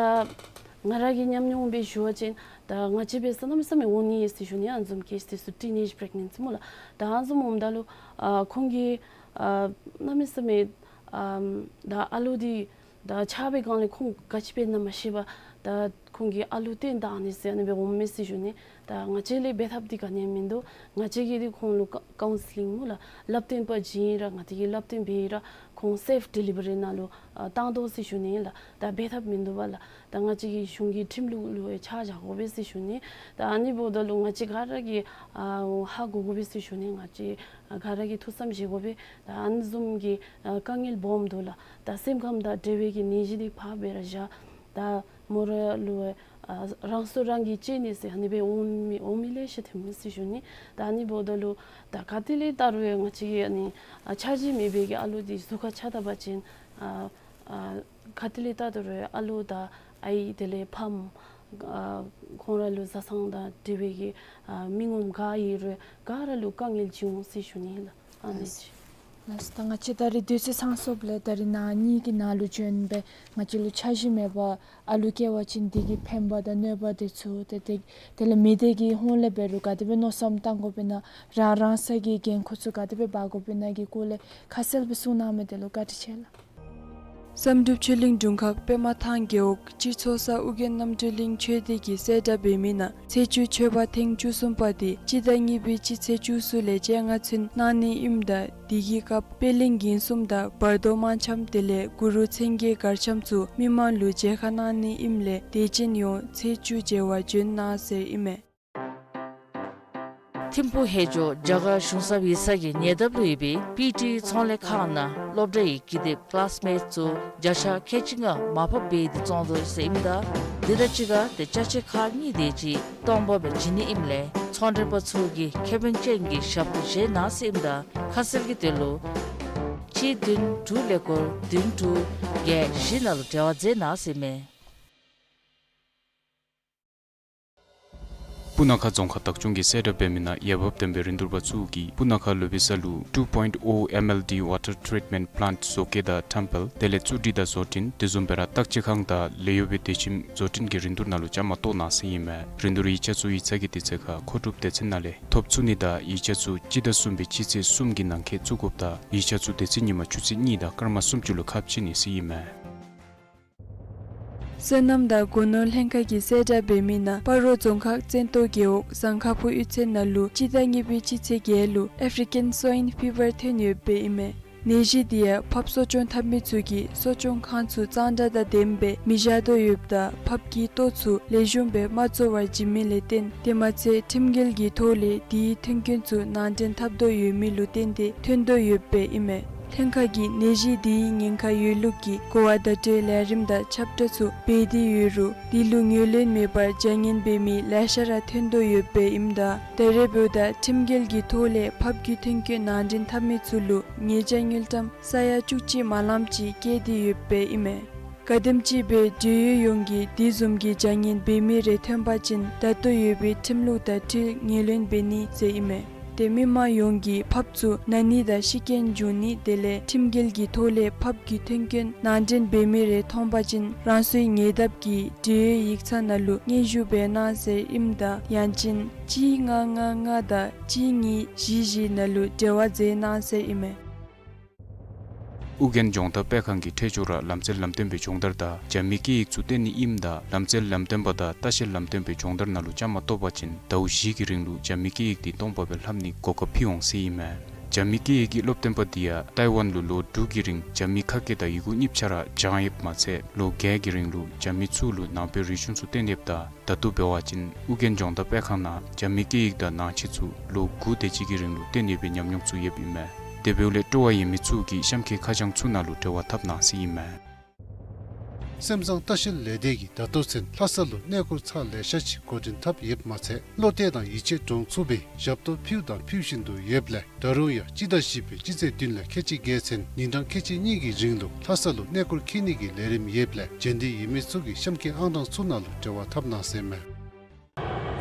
ང་ར་གི་ཉམས་མྱོང་སྦེ་ཞུ་བ་ཅིན་ད་ང་བཅས་འབད་ས་གནམ་མེད་ས་མེད་འོང་ནི་ཡོད་ཟེར་ཞུ་ནི། ཨ་ནི་བཟུམ་ཀེ་སི་དེ་ཚུ་ཊིན་ཨེཇ་པི་རེག་ནེན་སི་སྨོ་ལགས། ད་ཨ་ནི་བཟུམ་འོངམ་ད་ལུ་ཨ་ཁོང་གིས་ཨ་གནམ་མེད་ས་མེད་ཨ་ད་ཨ་ལུ་དེ་ད་ཆགས་པའི་སྒང་ལས་ཁོང་ག་ཅི་འབད་ན་མ་ཤེས་པར་ད་ཁོང་གིས་ཨ་ལུ་བཏོན་བཏང་ནི་ཟེར་ཨ་ནི་སྦེ་འོངམ་མས་ཟེར་ཞུ་ནི། ད་ང་བཅས་ལས་འབད་ཐབས་འདི་ག་ནི་ཡང་མིན་འདུག། ང་བཅས་ཀྱིས་འདི་ཁོང་ལུ་ཀ་ཀའུན་སི་ལིང་སྨོ་ལགས་བསླབ་སྟོན་པ་བྱིན་ར་ང་བཅས་ཀྱིས་བསླབ་སྟོན་འབད་ར་ཁོང་སེཕ་ཌི་ལི་ཝ་རི་ནང་ལུ་ཨ་བཏང་དོ་ཟེར་ཞུ་ནི་ལགས། ད་འབད་ཐབས་མིན་འདུག་པ་ལགས། ད་ང་བཅས་ཀྱི་གཞུང་གི་ཁྲིམས་ལུགས་ལུ་ཡང་ཆ་བཞག་དགོ་པས་ཟེར་ཞུ་ནི། ད་ཨ་ནི་འབདཝ་ད་ལུ་ང་བཅས་ག་ར་གིས་ཨ་ཧ་གོ་དགོ་པས་ཟེར་ཞུ་ནི། ང་བཅས་ཨ་ག་ར་གིས་ཐུགས་བསམ་བཞེས་དགོ་པས། ད་ཨ་ནི་བཟུམ་གྱི་ཨ་དཀའ་ངལ་སྦོམ་འདུག་ལགས། ད་སེམས་ཁམས་དང་འབྲེལ་བའི་གི་ནད་གཞི་འདི་ཕར་སྦེ་ར་བཞག། ད་མོ་ར་ལུ་ཨ་རང་སྲོག་རང་གིས་བཅད་ནི་ཟེར་ཨ་ནི་སྦེ་འོང་མི་འོང་མི་ལེ་ཤ་ཐོན་མས་ཟེར་ཞུ་ནི། ད་ཨ་ནི་འབདཝ་ད་ལུ་ད་ག་ཏེ་ལས་ད་རུང་ཡང་ང་བཅས་ཀྱི་ཨ་ནི་ཨ་འཆར་གཞི་མེད་པའི་གི་ཨ་ལུ་འདི་གཟུགས་ཁར་ཆགས་ད་པ་ཅིན་ཨ་ཨ་ག་ཏེ་ལས་ད་ད་རུང་ཡང་ཨ་ལུ་དང་ཨའི་དེ་ལས་ཕམ་ཨ་ཁོང་ར་ལུ་བཟའ་ཚང་དང་འབྲེལ་བའི་གི་ཨ་མི་ངོམ་ག་ཡོད་རུང་ག་ར་ལུ་དཀའ་ངལ་ཅིག་འོང་ཟེར་ཞུ་ནི་ལགས། ཨ་ནི་ལགས། ལགས་སོ། ད་ང་བཅས་ད་རིས་དུས་ཚོད་ཚང་སོངམ་ལས་ད་རིས་ནཱ་ངེ་གི་ནང་ལུ་བྱོན་སྦེ་ང་བཅས་ལུ་འཆར་གཞི་མེད་པར་ཨ་ལུ་སྐྱེ་བ་ཅིན་དེ་གི་ཕན་པ་དང་གནོད་པ་དེ་ཚུ་ཏེ་དེ་དེ་ལས་མི་སྡེ་གི་ཧོངས་ལས་འབད་རུང་ག་དེ་སྦེ་མནོ་བསམ་བཏང་དགོཔ་ཨིན་ན་རང་རང་སོའི་གི་འགན་ཁུར་ཚུ་ག་དེ་སྦེ་འབག་དགོཔ་ཨིན་ན་གི་སྐོར་ལས་ཁ་གསལ་སྦེ་གསུང་གནང་མི་དེ་ལུ་བཀའ་དྲིན་ཆེ་ལགས། བསམ་གྲུབ་ཆོས་གླིང་དྲུང་ཁག་པདྨ་ཐང་རྒེད་འོག་སྤྱི་ཚོགས་སར་ཨོ་རྒྱན་རྣམ་གྲོལ་གླིང་ཆོས་སྡེ་གིས་གསལ་བསྒྲགས་འབད་མི་ནང་ཚེས་བཅུ་མཆོད་པ་ཐེངས་བཅུ་གསུམ་པ་དེ་སྤྱི་ཟླ་གཉིས་པའི་སྤྱི་ཚེས་བཅུ་གསུམ་ལས་བཅོ་ལྔ་ཚུན་གནང་ནི་ཨིནམ་ད་དེ་གི་སྐབས་པད་གླིང་དགེ་གསུམ་དང་བར་དོ་དམར་འཆམ་དེ་ལས་གུ་རུ་མཚན་བརྒྱད་གར་འཆམ་ཚུ་མི་མང་ལུ་མཇལ་ཁ་གནང་ནི་ཨིནམ་ལས་དད་ཅན་ཡོངས་ཚེས་བཅུ་མཇལ་བར་བྱོན་གནང་ཟེར་ཨིན་མས། ཐིམ་ཕུག་ཧེ་ཇོ་རྒྱ་གར་གཞུང་ཚབ་ཡིག་ཚང་གི་ཉེ་འདབས་ལུ་ཡོད་པའི་པི་ཊི་ཚོང་ལས་ཁང་ནང་སློབ་གྲྭའི་ཀི་དེབ་ཀི་ལཱསི་མེཊ་ཚུ་བརྒྱ་ཆ་ཁལ་གཅིག་ལྔ་མར་ཕབ་འབད་དེ་བཙོང་དོ་ཟེར་ཨིནམ་ད་དེ་དང་གཅིག་ཁར་ཏེ་ཅ་ཆས་ཁག་གཉིས་དེ་ཅིག་སྟོང་པ་སྦེ་བྱིན་ནི་ཨིནམ་ལས་ཚོང་མགྲོན་པ་ཚུ་གིས་ཁེ་ཕན་ཅན་གྱི་ཞབས་ཏོག་བཞེས་གནང་ཟེར་ཨིནམ་ད་ཁ་གསལ་གྱི་དོན་ལུ་གཅིག་བདུན་དྲུག་ཀླད་ཀོར་བདུན་དྲུག་བརྒྱད་བཞི་ནང་ལུ་འབྲེལ་བ་མཛད་གནང་ཟེར་ཨིན་མས། སྤུ་ན་ཁ་རྫོང་ཁག་བདག་སྐྱོང་གིས་གསལ་བསྒྲགས་འབད་མི་ནང་འོས་འབབ་ལྡན་པའི་རིན་བསྡུར་པ་ཚུ་གིས་སྤུ་ན་ཁ་ལུ་བི་ས་ལུ་two point oh M L D water treatment plant བཟོ་བཀོད་དང་ཁྲོམ་སྦེ་དེ་ལས་བཙུགས་སྒྲིག་དང་བཟོ་སྐྲུན་དེ་བཟུམ་སྦེ་ར་བརྟག་དཔྱད་ཁང་དང་ལས་གཡོག་པའི་སྡེ་ཁྱིམ་བཟོ་སྐྲུན་གྱི་རིན་བསྡུར་ནང་ལུ་བཅའ་མར་གཏོགས་གནང་ཟེར་ཨིན་མས། རིན་བསྡུར་ཡིག་ཆ་ཚུ་ཡིག་ཚང་གི་དུས་ཚོད་ཁར་མཁོ་སྒྲུབ་སྡེ་ཚན་ནང་ལས་ཐོབ་ཚུགས་ནི་དང་ཡིག་ཆ་ཚུ་སྤྱི་ཟླ་གསུམ་པའི་སྤྱི་ཚེས་གསུམ་གྱི་ནང་འཁོད་བཙུགས་དགོཔ་དང་ཡིག་ཆ་ཚུ་དེ་ཚེ་ཉིན་མ་ཆུ་ཚོད་གཉིས་དང་སྐར་མ་སུམ་ཅུ་ལུ་ཁ་ཕྱེ་ནི་ཟེར་ཨིན་མས། སོ་ནམ་དང་སྒོ་ནོར་ལྷན་ཁག་གིས་གསལ་བསྒྲགས་འབད་མི་ནང་སྤ་རོ་རྫོང་ཁག་བཙན་ཏོ་རྒེད་འོག་ཟངས་ཁ་ཕུ་གཡུས་ཚན་ནང་ལུ་སྤྱི་ཟླ་གཉིས་པའི་སྤྱི་ཚེས་བརྒྱད་ལུ་ཨེཕ་རི་ཀན་སོའིན་ཕི་བར་ཐོན་ཡོདཔ་ཨིན་མས། ནད་གཞི་འདི་ཡང་ཕགཔ་གསོ་སྐྱོང་འཐབ་མི་ཚུ་གིས་གསོ་སྐྱོང་ཁང་ཚུ་གཙང་སྦྲ་དང་ལྡནམ་སྦེ་མི་བཞག་དོ་ཡོདཔ་ད་ཕགཔ་གི་ལྟོ་ཚུ་ལེགས་ཤོམ་སྦེ་མ་བཙོ་བར་བྱིན་མི་ལས་བརྟེན་དེ་མ་ཚད་ཁྲིམས་འགལ་གྱི་ཐོག་ལས་དེའི་ཐོན་སྐྱེད་ཚུ་ནང་འདྲེན་འཐབ་དོ་ཡོད་མི་ལུ་བརྟེན་ཏེ་ཐོན་དོ་ཡོདཔ་ཨིན་མས། ལྷན་ཁག་གིས་ནད་གཞི་དེའི་ཉེན་ཁ་ཡོད་ལུགས་ཀྱི་གོ་བ་བརྡ་སྤྲོད་ལས་རིམ་དང་ཁྱབ་བསྒྲགས་ཚུ་འབད་དེ་ཡོད་རུང་དེ་ལུ་ངོས་ལེན་མེད་པར་བྱ་ངན་འབད་མི་ལེ་ཤ་ར་ཐོན་དོ་ཡོདཔ་ཨིནམ་ད་ད་རེས་འབདཝ་ད་ཁྲིམས་འགལ་གྱི་ཐོག་ལས་ཕགཔ་གི་ཐོན་སྐྱེད་ནང་འདྲེན་འཐབ་མི་ཚུ་ལུ་ཉེས་བྱ་དངུལ་ཀྲམ་ས་ཡ་བཅུ་གཅིག་མ་ལངམ་ཅིག་བཀལ་ཏེ་ཡོདཔ་ཨིན་མས། ག་དེམ་ཅིག་སྦེ་འབྲེལ་ཡོད་ཡོངས་ཀྱིས་དེ་བཟུམ་གྱི་བྱ་ངན་འབད་མི་རེ་ཐོན་པ་ཅིན་ད་ལྟོ་ཡོད་པའི་ཁྲིམས་ལུགས་དང་འཁྲིལ་ངོས་ལེན་འབད་ནི་ཟེར་ཨིན་མས། ཏེ་མི་མང་ཡོངས་ཀྱིས་ཕགཔ་ཚུ་ན་ནི་དང་ཤི་རྐྱེན་འབྱུང་ནི་དེ་ལས་ཁྲིམས་འགལ་གྱི་ཐོག་ལས་ཕགཔ་གི་ཐོན་སྐྱེད་ནང་འདྲེན་འབད་མི་རེ་མཐོང་པ་ཅིན་རང་སོའི་ཉེ་འདབས་ཀྱི་འབྲེལ་ཡོད་ཡིག་ཚང་ནང་ལུ་སྙན་ཞུ་འབད་གནང་ཟེར་ཨིནམ་ད་ཡང་ཅིན་གཅིག་ལྔ་ལྔ་ལྔ་དང་གཅིག་གཉིས་བཞི་བཞི་ནང་ལུ་འབྲེལ་བ་མཛད་གནང་ཟེར་ཨིན་མས། ཨུ་རྒྱན་ལྗོངས་བདག་སྤེལ་ཁང་གིས་འཕྲལ་མགྱོགས་ར་ལམ་རྩལ་ལམ་སྟོན་པའི་སྦྱོང་བརྡར་དང་རྒྱ་མིའི་སྐད་ཡིག་ཚུ་སྟོན་ནི་ཨིནམ་ད་ལམ་རྩལ་ལམ་སྟོན་པ་དང་ལྟ་བཤལ་ལམ་སྟོན་པའི་སྦྱོང་བརྡར་ནང་ལུ་བཅའ་མར་གཏོགས་པ་ཅིན་ཟླཝ་བཞི་གི་རིང་ལུ་རྒྱ་མིའི་སྐད་ཡིག་འདི་སྟོང་པ་སྦེ་ལྷབ་ནིའི་གོ་སྐབས་ཕུལ་འོང་ཟེར་ཨིན་མས། རྒྱ་མིའི་སྐད་ཡིག་གི་སློབ་སྟོན་པ་འདི་ཡང་ཏའི་ཝན་ལུ་ལོ་དྲུག་གི་རིང་རྒྱ་མིའི་ཁ་སྐད་དང་ཡི་གུ་གཉིས་ཆ་ར་སྦྱང་ཡོདཔ་མ་ཚད་ལོ་བརྒྱད་ཀྱི་རིང་ལུ་རྒྱ་མི་ཚུ་ལུ་ནང་པའི་རིག་གཞུང་ཚུ་སྟོན་ཡོདཔ་ད་ད་ལྟོ་འབད་བ་ཅིན་ཨུ་རྒྱན་ལྗོངས་བདག་སྤེལ་ཁང་ནང་རྒྱ་མིའི་སྐད་ཡིག་དང་ནང་ཆོས་ཚུ་ལོ་དགུ་དེ་ཅིག་གི་རིང་ལུ་སྟོན་ཡོད་པའི་ཉམས་མྱོང་ཚུ་ཡོདཔ་ཨིན་མས། དེ་འབདཝ་ལས་སྤྲོ་བ་ཡོད་མི་ཚུ་གིས་གཤམ་འཁོད་ཁ་བྱང་ཚུ་ནང་ལུ་འབྲེལ་བ་འཐབ་གནང་ཟེར་ཨིན་མས། སེམས་བཟང་ལྟ་བཤལ་ལས་སྡེ་གིས་ད་ལྟོ་ཚུན་ལྷ་ས་ལུ་གནས་སྐོར་ཚར་ལེ་ཤ་ཅིག་འགོ་འདྲེན་འཐབ་ཡོདཔ་མ་ཚད་བློ་གཏད་དང་ཡིད་ཆེས་འདྲོངས་ཚུགས་པའི་ཞབས་ཏོག་ཕུལ་དང་ཕུལ་བཞིན་དུ་ཡོདཔ་ལས་ད་རུང་ཡང་སྤྱི་ཟླ་བཞི་པའི་སྤྱི་ཚེས་བདུན་ལས་ཁལ་གཅིག་བརྒྱད་ཚུན་ཉིན་གྲངས་ཁལ་གཅིག་གཉིས་ཀྱི་རིང་ལུ་ལྷ་ས་ལུ་གནས་སྐོར་འཁྱིད་ནི་གི་ལས་རིམ་ཡོདཔ་ལས་འབྱོན་འདོད་ཡོད་མི་ཚུ་གིས་གཤམ་འཁོད་ཨང་གྲངས་ཚུ་ནང་ལུ་འབྲེལ་བ་འཐབ་གནང་ཟེར་ཨིན་མས།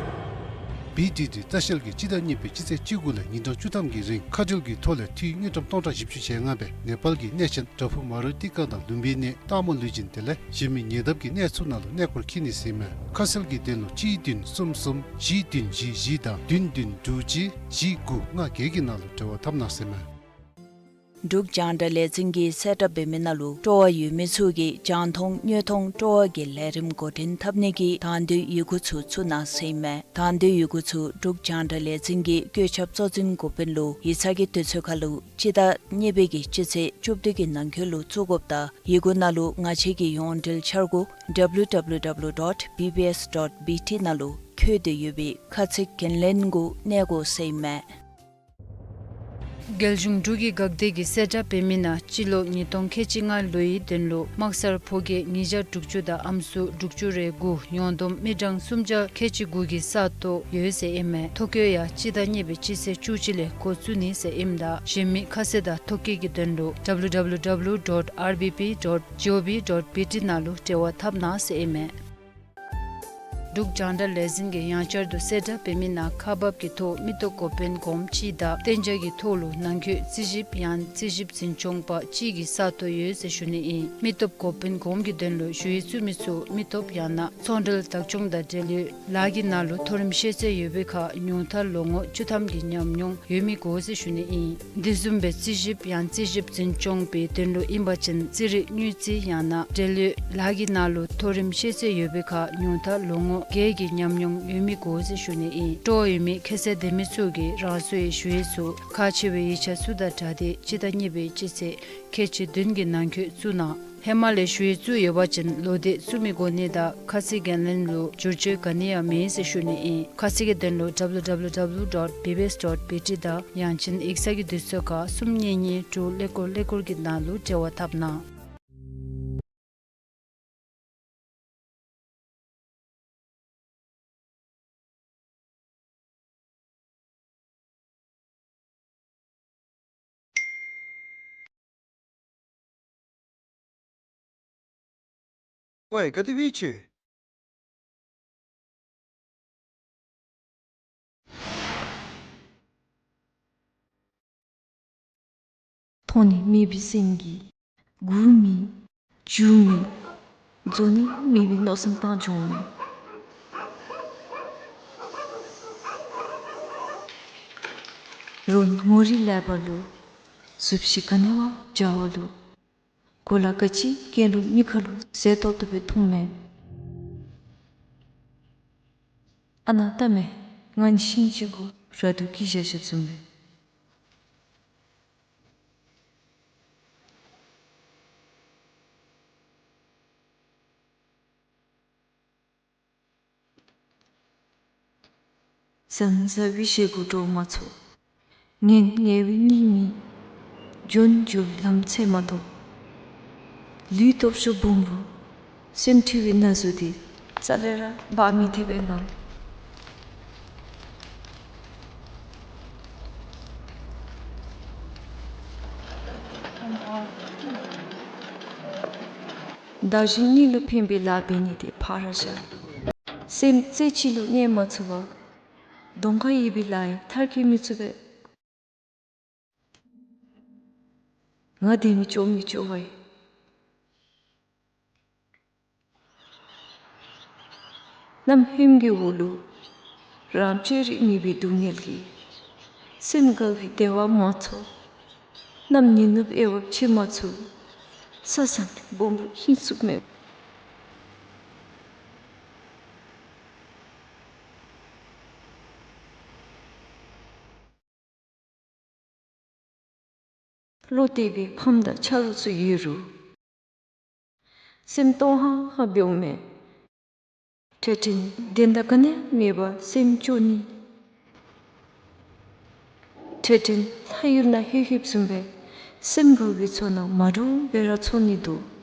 བི་ཌི་ཌི་ལྟ་བཤལ་གྱིས་སྤྱི་ཟླ་གཉིས་པའི་སྤྱི་ཚེས་བཅུ་དགུ་ལས་ཉིན་གྲངས་བཅུ་ཐམ་གྱི་རིང་མཁའ་འགྲུལ་གྱི་ཐོག་ལས་འཐུས་དངུལ་ཀྲམ་སྟོང་ཕྲག་བཞི་བཅུ་ཞེ་ལྔ་སྦེ་ནེ་པཱལ་གྱི་གནས་ཆེན་བྲག་ཕུག་མ་རུ་ཏི་ཀ་དང་ལུམྦི་ནི་སྟག་མོ་ལུས་སྦྱིན་དེ་ལས་གཞན་མི་ཉེ་འདབས་ཀྱི་གནས་ཚུ་ནང་ལུ་གནས་སྐོར་འཁྱིད་ནི་ཟེར་ཨིན་མས། ཁ་གསལ་གྱི་དོན་ལུ་གཅིག་བདུན་གསུམ་གསུམ་བཞི་བདུན་བཞི་བཞི་དང་བདུན་བདུན་དྲུག་གཅིག་བཞི་དགུ་ལྔ་བརྒྱད་ཀྱི་ནང་ལུ་འབྲེལ་བ་འཐབ་གནང་ཟེར་ཨིན་མས། འབྲུག་རྒྱང་བསྒྲགས་ལས་འཛིན་གྱིས་གསལ་བསྒྲགས་འབད་མི་ནང་ལུ་སྤྲོ་བ་ཡོད་མི་ཚུ་གིས་རྒྱང་མཐོང་དངོས་མཐོང་སྤྲོ་བ་གི་ལས་རིམ་འགོ་འདྲེན་འཐབ་ནི་གི་དང་འདོད་ཡི་གུ་ཚུ་བཙུགས་གནང་ཟེར་ཨིན་མས། དང་འདོད་ཡི་གུ་ཚུ་འབྲུག་རྒྱང་བསྒྲགས་ལས་འཛིན་གྱི་བཀོད་ཁྱབ་གཙོ་འཛིན་འགོ་དཔོན་ལུ་ཡིག་ཚང་གི་དུས་ཚོད་ཁར་ལུ་སྤྱི་ཟླ་གཉིས་པའི་གི་སྤྱི་ཚེས་བཅུ་བདུན་གྱི་ནང་འཁོད་ལུ་བཙུགས་དགོཔ་དང་ཡི་གུ་ནང་ལུ་ང་བཅས་ཀྱི་ཡོངས་འབྲེལ་འཆར་སྒོ་W W W dot B B S dot B T ནང་ལུ་བཀོད་དེ་ཡོད་པའི་ཁ་ཚིག་འགན་ལེན་གུ་གནས་དགོ་ཟེར་ཨིན་མས། རྒྱལ་གཞུང་འབྲུག་གི་འགག་སྡེ་གིས་གསལ་བསྒྲགས་འབད་མི་ནང་སྤྱི་ལོ་ཉིས་སྟོང་ཁལ་གཅིག་ལྔ་ལོའི་དོན་ལུ་དམག་སར་ཕོ་སྐྱེས་ཉིས་བརྒྱ་དྲུག་ཅུ་དང་ཨམ་སྲུ་དྲུག་ཅུ་རེ་དགུ་ཡོངས་བསྡོམས་མི་གྲངས་སུམ་བརྒྱ་ཁལ་གཅིག་དགུ་གི་ས་སྟོང་ཡོད་ཟེར་ཨིན་མས། ཐོ་བཀོད་ཡང་སྤྱི་ཟླ་གཉིས་པའི་སྤྱི་ཚེས་བཅུ་གཅིག་ལས་འགོ་བཙུགས་ནི་ཟེར་ཨིནམ་ད་གཞན་མི་ཁ་གསལ་དང་ཐོ་བཀོད་ཀྱི་དོན་ལུ W W W dot R B P dot G O V dot B T ནང་ལུ་འབྲེལ་བ་འཐབ་གནང་ཟེར་ཨིན་མས། འབྲུག་རྒྱང་བསྒྲགས་ལས་འཛིན་གྱིས་ཡང་བསྐྱར་དུ་གསལ་བསྒྲགས་འབད་མི་ནང་ཁག་འབག་གི་ཐོག་མི་སྟོབས་འགོ་དཔོན་གོངམ་གཅིག་དང་གཏན་འཇགས་ཀྱི་ཐོག་ལུ་ནང་འཁོད་རྩིས་ཞིབ་ཡང་རྩིས་ཞིབ་འཛིན་སྐྱོང་པ་གཅིག་གི་ས་སྟོང་ཡོད་ཟེར་ཞུ་ནི་ཨིན། མི་སྟོབས་འགོ་དཔོན་གོངམ་གྱི་དོན་ལུ་ཞུ་ཡིག་བཙུགས་མི་ཚུ་མི་སྟོབས་ཡང་ན་ཚོང་འབྲེལ་བདག་སྐྱོང་དང་འབྲེལ་ཡོད་ལཱ་གི་ནང་ལུ་མཐོ་རིམ་ཤེས་ཚད་ཡོད་པའི་ཁར་ཉུང་མཐར་ལོ་ངོ་བཅུ་ཐམ་གྱི་ཉམས་མྱོང་ཡོད་མི་དགོ་ཟེར་ཞུ་ནི་ཨིན། དེ་བཟུམ་སྦེ་རྩིས་ཞིབ་ཡང་རྩིས་ཞིབ་འཛིན་སྐྱོང་པའི་དོན་ལུ་ཨིན་པ་ཅིན་རྩིས་རིག་དངུལ་རྩིས་ཡང་ན་འབྲེལ་ཡོད་ལཱ་གི་ནང་ལུ་མཐོ་རིམ་ཤེས་ཚད་ཡོད་པའི་ཁར་ཉུང་མཐར་ལོ་ངོ་བརྒྱད་ཀྱི་ཉམས་མྱོང་ཡོད་མི་དགོ་ཟེར་ཞུ་ནི་ཨིན། སྤྲོ་བ་ཡོད་མི་ཁ་གསལ་ལྡན་མི་ཚུ་གིས་རང་སོའི་ཞུ་ཡིག་ཚུ་ཁག་ཆེ་བའི་ཡིག་ཆ་ཚུ་དང་སྦྲགས་ཏེ་སྤྱི་ཟླ་གཉིས་པའི་སྤྱི་ཚེས་ཁལ་གཅིག་བདུན་གྱི་ནང་འཁོད་བཙུགས་གནང་། ཧེ་མ་ལས་ཞུ་ཡིག་བཙུགས་ཡོད་པ་ཅིན་ལོག་འདེད་བཙུགས་མི་དགོ་ནི་དང་ཁ་གསལ་འགན་ལེན་ལུ་བསྒྱུར་བཅོས་ག་ནི་ཡང་མེད་ཟེར་ཞུ་ནི་ཨིན། ཁ་གསལ་གྱི་དོན་ལུ་W W W dot B B S dot B T དང་ཡང་ཅིན་ཡིག་ཚང་གི་དུས་ཚོད་ཁར་གསུམ་གཉིས་གཉིས་དྲུག་ཀླད་ཀོར་ཀླད་ཀོར་གྱི་ནང་ལུ་འབྲེལ་བ་འཐབ་གནང་། ཝའེ་ག་དེ་སྦེ་ཡོད་ཅི། མཐོང་ནི་མེད་པའི་སེམས་ཀྱིས་སྒུག་མི་འགྱོ་མི་འཛོམས་ནི་མེད་པའི་མནོ་བསམ་བཏང་འགྱོ་མི། རོགས་ངོ་རིས་ལེགས་པ་ལུ་གཟུགས་གཞི་ག་ནི་བ་འཇའ་བ་ལུ་གོ་ལ་ག་ཅི་གྱོན་རུང་མིག་ཁ་ལུ་ཟས་ཏོག་ཏོ་སྦེ་མཐོངམ་མས། ཨ་ནཱ་ལྟ་མས། ང་ནི་ཤིང་ཅིག་གུ་ར་དུ་སྐྱེས་བཞག་བཞགཔ་བཟུམ་སྦེ། ཟང་ཟ་བའི་ཞེ་སྒུག་འགྲོ་མ་ཚུགས། ངལ་ངལ་བའི་མིག་མི་འབྱོངས་འགྱོ་བའི་ལམ་ཚད་མ་དོ། ལུས་སྟོབས་ཤུགས་སྦོམ་རུང་སེམས་འཁྲུལ་བའི་ན་ཟུག་འདི་རྩ་ལས་ར་འབག་མི་ཐེག་པས་ང་། བདག་གཞན་གཉིས་ལུ་ཕན་པའི་ལཱ་འབད་ནི་དེ་ཕར་བཞག། སེམས་རྩེ་གཅིག་ལུ་གནས་མ་ཚུགས་པར་གདོང་ཁར་ཡོད་པའི་ལཱ་ཡང་མཐར་འཁྱོལ་མི་ཚུགས་པས། ང་དེ་ནི་སྐྱོ་མི་སྐྱོ་བས། གནམ་ཧོནམ་གྱི་འོག་ལུ་རང་བཅོས་རིག་མེད་པའི་སྡུག་བསྔལ་གྱིས་སེམས་དགའ་བའི་བདེ་བ་མ་ཚོར། གནམ་ཉི་ནུབ་དབྱེ་བ་ཕྱེ་མ་ཚུགས། ས་བཟང་སྦོམ་རུང་ཧིང་སུག་མེད། བློ་གཏད་པའི་ཕམ་དང་ཆ་རོགས་ཚུ་ཡོད་རུང་། སེམས་སྟོང་ཧང་ཧང་འབདཝ་མས། འཕྲལ་འཕྲལ་བདེན་མཐའ་ག་ནི་མེད་པར་སེམས་སྐྱོ་ནི། འཕྲལ་འཕྲལ་ལྷ་ཡུལ་ནང་ལྷོད་ལྷོདཔ་བཟུམ་སྦེ་སེམས་དགའ་བའི་ཚོར་སྣང་མ་འདྲཝ་སྦེ་ར་ཚོར་ནི་འདུག།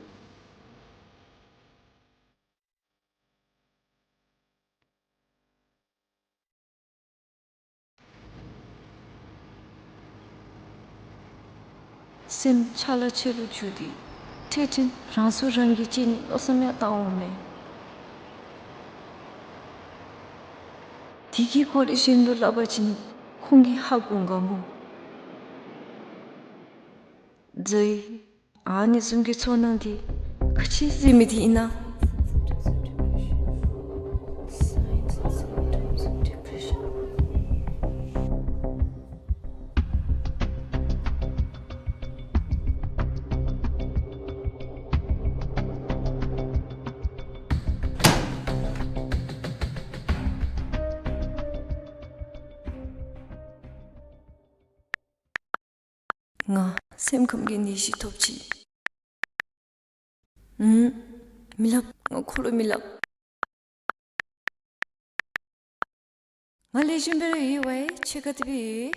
སེམས་ཆ་ལ་ཆེ་ལུ་འགྱུར་ཏེ་འཕྲལ་འཕྲལ་རང་སྲོག་རང་གིས་བཅད་ནི་མནོ་བསམ་ཡང་བཏང་འོང་མས། དེ་གི་སྐོར་ལས་གཞན་ལུ་སླབ་པ་ཅིན་ཁོང་གིས་ཧ་གོ་ག་མོ། ཛའི། ཨ་ནི་བཟུམ་གྱི་ཚོར་སྣང་འདི་ག་ཅི་ཟེར་མི་འདི་ཨིན་ན། ང་སེམས་ཁམས་ཀྱི་ནད་གཞི་ཐོབ་ཅི། ཨུམ། མི་སླབ། ང་ཁོ་ལུ་མི་སླབ། ང་ལེགས་ཤོམ་སྦེ་ར་ཡོད་པས། ཁྱོད་ག་དེ་སྦེ་ཡོད།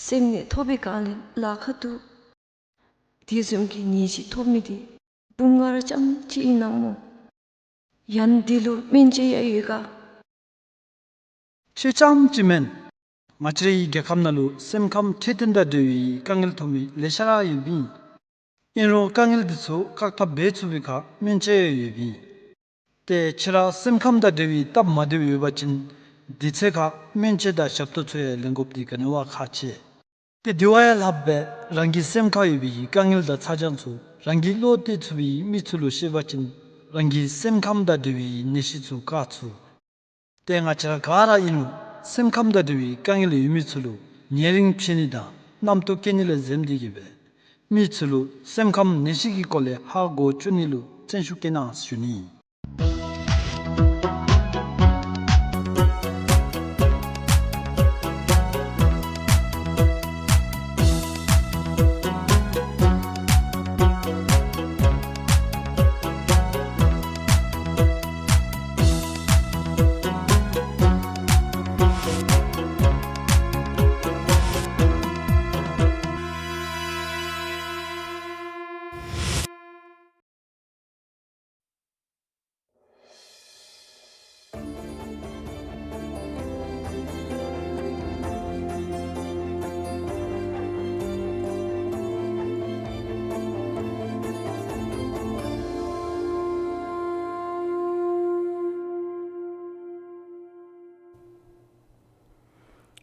སེམས་ནད་ཐོབ་པའི་སྒང་ལས་ལཱ་ཁག་འདུག། དེ་བཟུམ་གྱི་ནད་གཞི་ཐོབ་མི་འདི་བུམོ་ང་ར་རྐྱངམ་གཅིག་ཨིན་ན་སྨོ། ཡང་འདི་ལུ་སྨན་དཔྱད་ཡང་ཡོད་ག། ཁྱོད་རྐྱངམ་གཅིག་མེན། ང་བཅས་རའི་རྒྱལ་ཁབ་ནང་ལུ་སེམས་ཁམས་འཕྲོད་བསྟེན་དང་འབྲེལ་བའི་དཀའ་ངལ་ཐོན་མི་ལེ་ཤ་ར་ཡོདཔ་ཨིན། ཨིན་རུང་དཀའ་ངལ་འདི་ཚུ་བཀག་ཐབས་འབད་ཚུགས་པའི་ཁར་སྨན་དཔྱད་ཡང་ཡོདཔ་ཨིན། ཏེ་ཁྱོད་ར་སེམས་ཁམས་དང་འབྲེལ་བའི་སྟབས་མ་བདེཝ་ཡོད་པ་ཅིན་དུས་ཚོད་ཁར་སྨན་དཔྱད་དང་ཞབས་ཏོག་ཚུ་ཡང་ལེན་དགོཔ་འདི་ག་ནི་བ་ཁག་ཆེ། ཏེ་དེ་བ་ཡང་ལྷག་སྦེ་རང་གི་སེམས་ཁར་ཡོད་པའི་དཀའ་ངལ་དང་ཚ་གྱང་ཚུ་རང་གིས་བློ་གཏད་ཚུགས་པའི་མི་ཚུ་ལུ་བཤད་པ་ཅིན་རང་གི་སེམས་ཁམས་དང་འབྲེལ་བའི་ནད་གཞི་ཚུ་བཀག་ཚུགས། ཏེ་ང་བཅས་ར་ག་ར་ཨིན་རུང་སེམས་ཁམས་དང་འབྲེལ་བའི་དཀའ་ངལ་ཡོད་མི་ཚུ་ལུ་ཉེ་རིང་ཕྱད་ནི་དང་རྣམ་རྟོག་སྐྱེ་ནི་ལས་འཛེམ་སྟེ་གིས་སྦེ་མི་ཚུ་ལུ་སེམས་ཁམས་ནད་གཞི་གི་སྐོར་ལས་ཧ་གོ་བཅུག་ནི་ལུ་བརྩོན་ཤུགས་བསྐྱེད་གནང་ཞུ་ནི།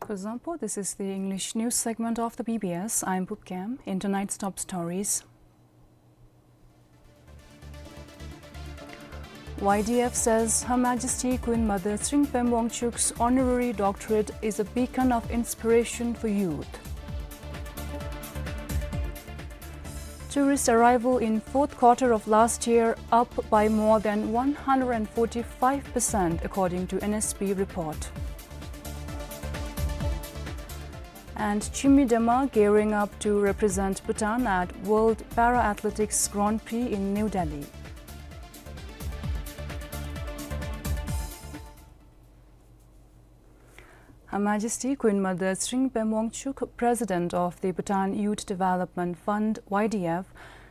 Kuzuzangpo, this is the English news segment of the B B S. I'm Pupkem. In tonight's top stories, Y D F says Her Majesty Queen Mother Tshering Pem Wangchuck's honorary doctorate is a beacon of inspiration for youth. Tourist arrival in fourth quarter of last year up by more than one hundred forty-five percent, according to N S B report. And Chimi Dema gearing up to represent Bhutan at World Para Athletics Grand Prix in New Delhi. Her Majesty Queen Mother Tshering Pem Wangchuck, President of the Bhutan Youth Development Fund, Y D F,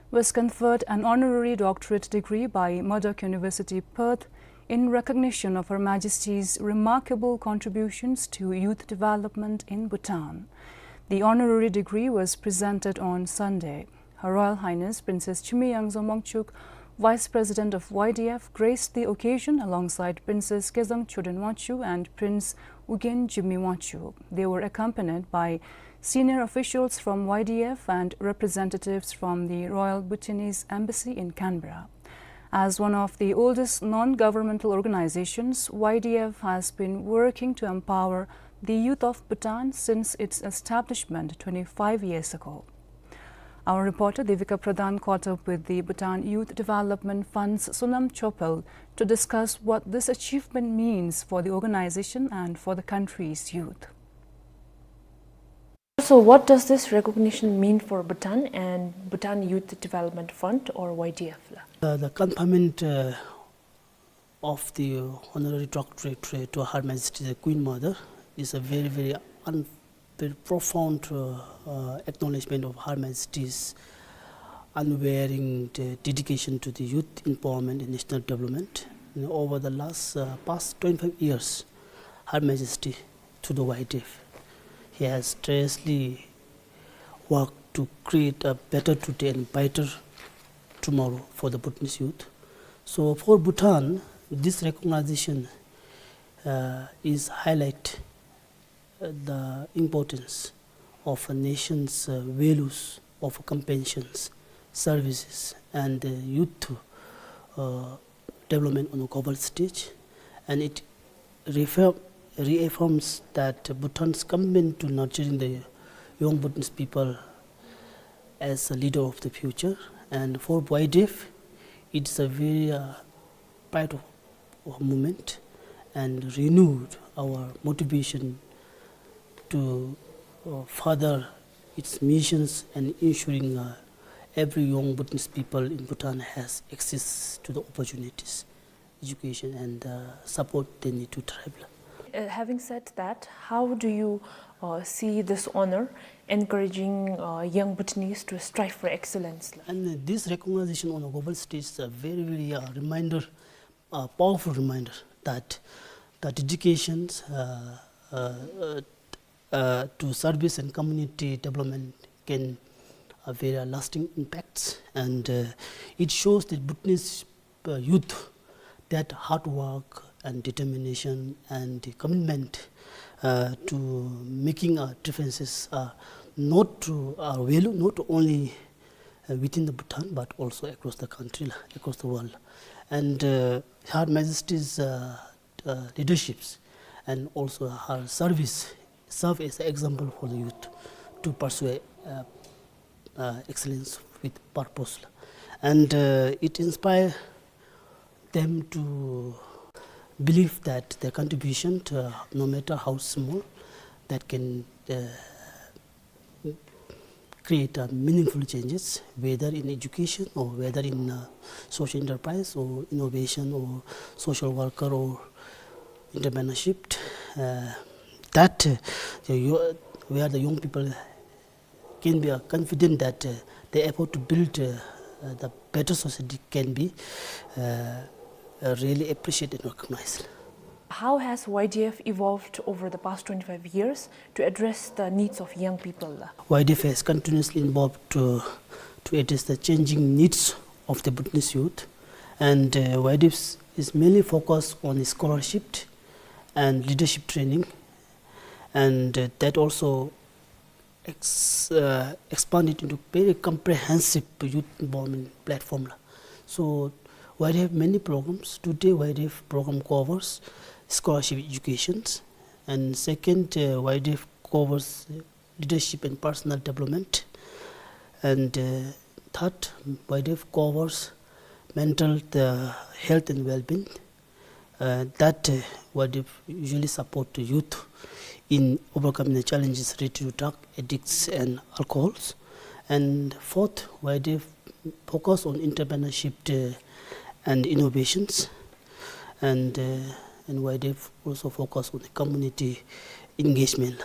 was conferred an honorary doctorate degree by Murdoch University, Perth, in recognition of Her Majesty's remarkable contributions to youth development in Bhutan. The honorary degree was presented on Sunday. Her Royal Highness Princess Chimi Yangzom Wangchuck, Vice President of Y D F, graced the occasion alongside Princess Kezang Choden Wangchuck and Prince Ugyen Jigme Wangchuck. They were accompanied by senior officials from Y D F and representatives from the Royal Bhutanese Embassy in Canberra. As one of the oldest non-governmental organizations, Y D F has been working to empower the youth of Bhutan since its establishment twenty-five years ago. Our reporter Devika Pradhan caught up with the Bhutan Youth Development Fund's Sonam Chopel to discuss what this achievement means for the organization and for the country's youth. So, what does this recognition mean for Bhutan and Bhutan Youth Development Fund, or Y D F la? Uh, the conferment, uh, of the honorary doctorate to Her Majesty the Queen Mother is a very, very, un-, very profound, uh, uh, acknowledgement of Her Majesty's unwavering de-, dedication to the youth empowerment and national development. And over the last, uh, past twenty-five years, Her Majesty, through the Y D F, he has tirelessly worked to create a better today and brighter tomorrow for the Bhutanese youth. So for Bhutan, this recognition, uh, is highlight, uh, the importance of a nation's, uh, values of compassion, services, and, uh, youth, uh, development on a global stage, and it reaffirm-, reaffirms that Bhutan's commitment to nurturing the young Bhutanese people as a leader of the future. And for Y D F, it's a very, uh, pride of, of moment and renewed our motivation to, uh, further its missions and ensuring, uh, every young Bhutanese people in Bhutan has access to the opportunities, education, and, uh, support they need to thrive. Uh, having said that, how do you, uh, see this honor encouraging, uh, young Bhutanese to strive for excellence? And this recognition on a global stage is a very, very, uh, reminder, uh, powerful reminder that the dedications, uh, uh, uh, uh, to service and community development can, uh, have a lasting impacts, and, uh, it shows that Bhutanese, uh, youth, that hard work and determination and the commitment, uh, to making a differences, uh, not to our value, not only, uh, within the Bhutan, but also across the country, across the world. And, uh, Her Majesty's, uh, uh, leaderships and also her service serve as an example for the youth to pursue, uh, uh, excellence with purpose. And, uh, it inspire them to believe that their contribution, to, uh, no matter how small, that can, uh, create, uh, meaningful changes, whether in education or whether in, uh, social enterprise or innovation or social worker or entrepreneurship, uh, that, uh, the yo-, where the young people can be, uh, confident that, uh, the effort to build, uh, uh, the better society can be, uh, uh, really appreciated and recognized. How has Y D F evolved over the past twenty-five years to address the needs of young people? Y D F has continuously evolved to, to address the changing needs of the Bhutanese youth, and, uh, Y D F is mainly focused on scholarship and leadership training, And, uh, that also ex-, uh, expanded into very comprehensive youth involvement platform la. So, YDF have many programs. Today, YDF program covers scholarship educations. And second, uh, YDF covers leadership and personal development. And, uh, third, YDF covers mental, uh, health and well-being. Uh, that, uh, YDF usually support the youth in overcoming the challenges related to drug addicts and alcohols. And fourth, YDF focus on entrepreneurship, uh, and innovations. And, uh, and YDF also focus on the community engagement.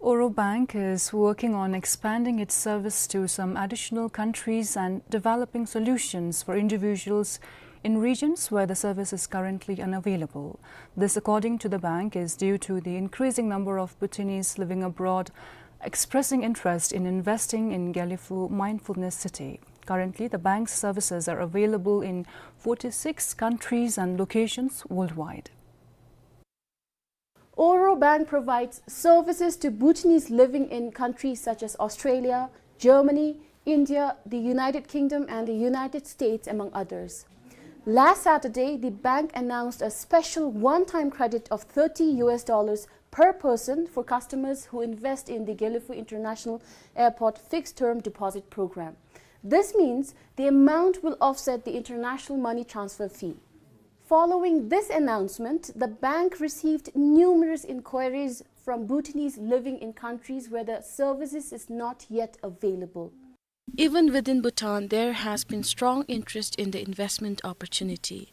Oro Bank is working on expanding its service to some additional countries and developing solutions for individuals in regions where the service is currently unavailable. This, according to the bank, is due to the increasing number of Bhutanese living abroad expressing interest in investing in Gelephu Mindfulness City. Currently, the bank's services are available in forty-six countries and locations worldwide. Oro Bank provides services to Bhutanese living in countries such as Australia, Germany, India, the United Kingdom, and the United States, among others. Last Saturday, the bank announced a special one-time credit of thirty U S dollars per person for customers who invest in the Gelephu International Airport Fixed Term Deposit Program. This means the amount will offset the international money transfer fee. Following this announcement, the bank received numerous inquiries from Bhutanese living in countries where the services is not yet available. Even within Bhutan, there has been strong interest in the investment opportunity.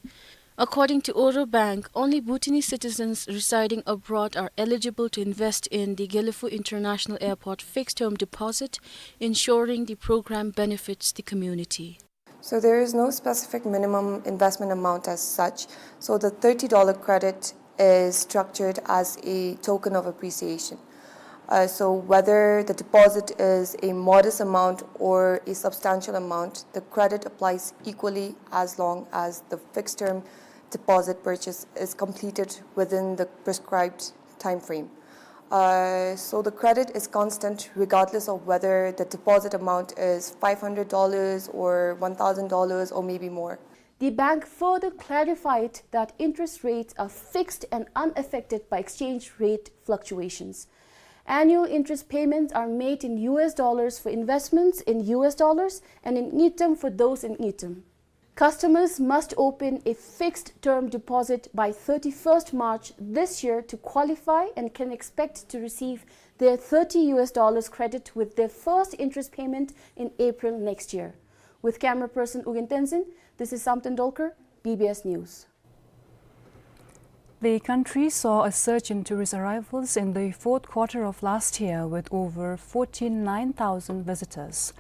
According to Oro Bank, only Bhutanese citizens residing abroad are eligible to invest in the Gelephu International Airport fixed-term deposit, ensuring the program benefits the community. So there is no specific minimum investment amount as such. So the thirty dollar credit is structured as a token of appreciation. Uh, so whether the deposit is a modest amount or a substantial amount, the credit applies equally as long as the fixed term deposit purchase is completed within the prescribed time frame. Uh, so the credit is constant regardless of whether the deposit amount is five hundred dollars or one thousand dollars or maybe more. The bank further clarified that interest rates are fixed and unaffected by exchange rate fluctuations. Annual interest payments are made in U S dollars for investments in U S dollars and in ngultrum for those in ngultrum. Customers must open a fixed term deposit by thirty-first March this year to qualify and can expect to receive their thirty U S dollars credit with their first interest payment in April next year. With camera person Ugyen Tenzin, this is Samten Dolkar, B B S News. The country saw a surge in tourist arrivals in the fourth quarter of last year, with over forty-nine thousand visitors.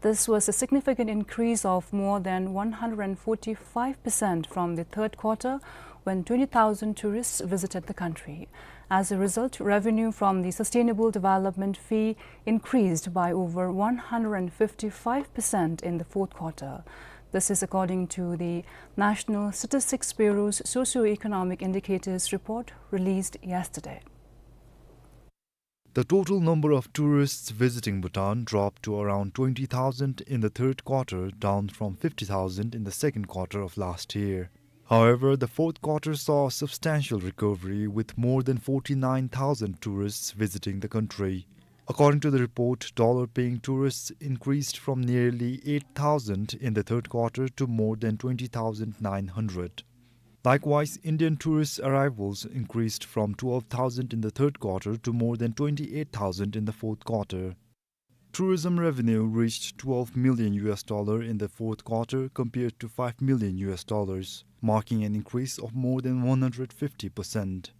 This was a significant increase of more than one hundred forty-five percent from the third quarter, when twenty thousand tourists visited the country. As a result, revenue from the Sustainable Development Fee increased by over one hundred fifty-five percent in the fourth quarter. This is according to the National Statistics Bureau's Socio-Economic Indicators Report released yesterday. The total number of tourists visiting Bhutan dropped to around twenty thousand in the third quarter, down from fifty thousand in the second quarter of last year. However, the fourth quarter saw a substantial recovery, with more than forty-nine thousand tourists visiting the country. According to the report, dollar-paying tourists increased from nearly eight thousand in the third quarter to more than twenty thousand nine hundred. Likewise, Indian tourist arrivals increased from twelve thousand in the third quarter to more than twenty-eight thousand in the fourth quarter. Tourism revenue reached twelve million U S dollar in the fourth quarter, compared to five million U S dollars, marking an increase of more than one hundred fifty percent.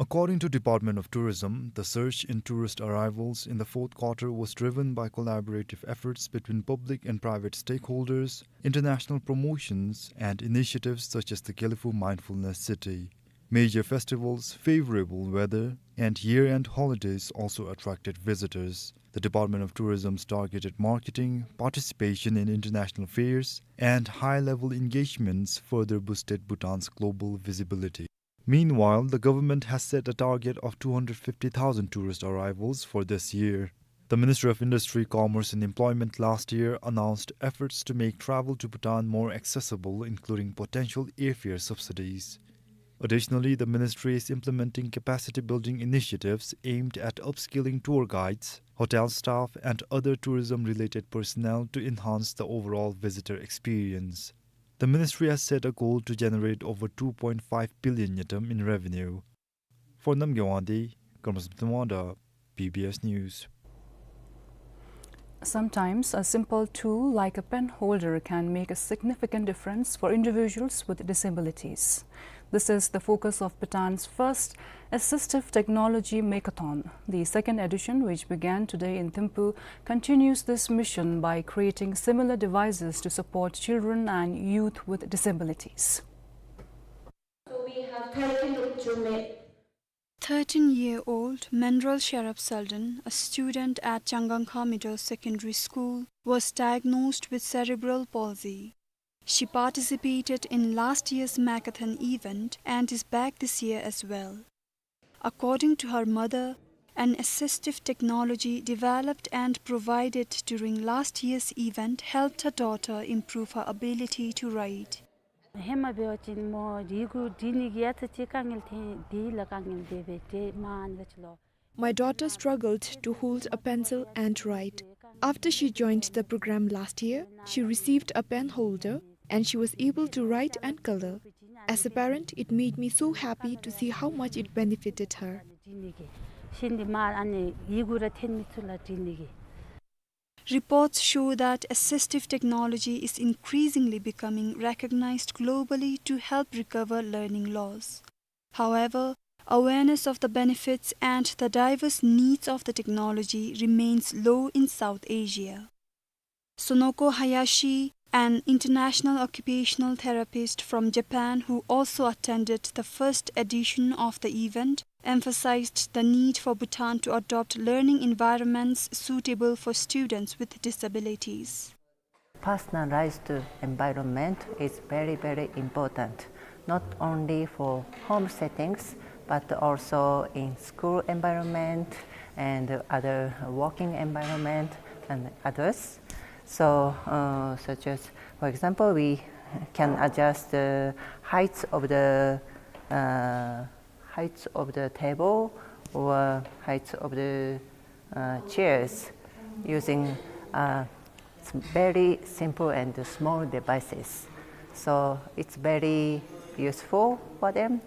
According to Department of Tourism, the surge in tourist arrivals in the fourth quarter was driven by collaborative efforts between public and private stakeholders, international promotions, and initiatives such as the Gelephu Mindfulness City. Major festivals, favorable weather, and year-end holidays also attracted visitors. The Department of Tourism's targeted marketing, participation in international fairs, and high-level engagements further boosted Bhutan's global visibility. Meanwhile, the government has set a target of two hundred fifty thousand tourist arrivals for this year. The Ministry of Industry, Commerce and Employment last year announced efforts to make travel to Bhutan more accessible, including potential airfare subsidies. Additionally, the ministry is implementing capacity building initiatives aimed at upskilling tour guides, hotel staff, and other tourism-related personnel to enhance the overall visitor experience. The ministry has set a goal to generate over two point five billion ngultrum in revenue. For Namgay Wangdi, Karmasam Thanwangda, B B S News. Sometimes a simple tool like a pen holder can make a significant difference for individuals with disabilities. This is the focus of Bhutan's first assistive technology makeathon. The second edition, which began today in Thimphu, continues this mission by creating similar devices to support children and youth with disabilities. So we have thirteen Rukchume. Thirteen-year-old Menral Sherab Selden, a student at Changangkha Middle Secondary School, was diagnosed with cerebral palsy. She participated in last year's Makeathon event and is back this year as well. According to her mother, an assistive technology developed and provided during last year's event helped her daughter improve her ability to write. ཧེ་མ་འབད་བ་ཅིན་མོ་ཡི་གུ་འབྲི་ནི་གི་ཡ་ཚ་ཅིག་དཀའ་ངལ་ཐོན་དེ་ལས་དཀའ་ངལ་འབད་བས་ཏེ་མ་ཨ་ནི་ག་ཅི་ལོ། My daughter struggled to hold a pencil and write. After she joined the program last year, she received a pen holder and she was able to write and color. As a parent, it made me so happy to see how much it benefited her. ཤིན་ཏུ་མ་ཨ་ནི་ཡི་གུ་ར་འཐོན་མི་ཚུ་ལུ་འབྲི་ནི་གི། Reports show that assistive technology is increasingly becoming recognized globally to help recover learning loss. However, awareness of the benefits and the diverse needs of the technology remains low in South Asia. Sonoko Hayashi, an international occupational therapist from Japan who also attended the first edition of the event, emphasized the need for Bhutan to adopt learning environments suitable for students with disabilities. Personalized environment is very, very important, not only for home settings, but also in school environment and other working environment and others. So, uh, such as, for example, we can adjust the heights of the, uh, heights of the table or heights of the, uh, chairs using, uh, s-, very simple and small devices. So it's very useful for them.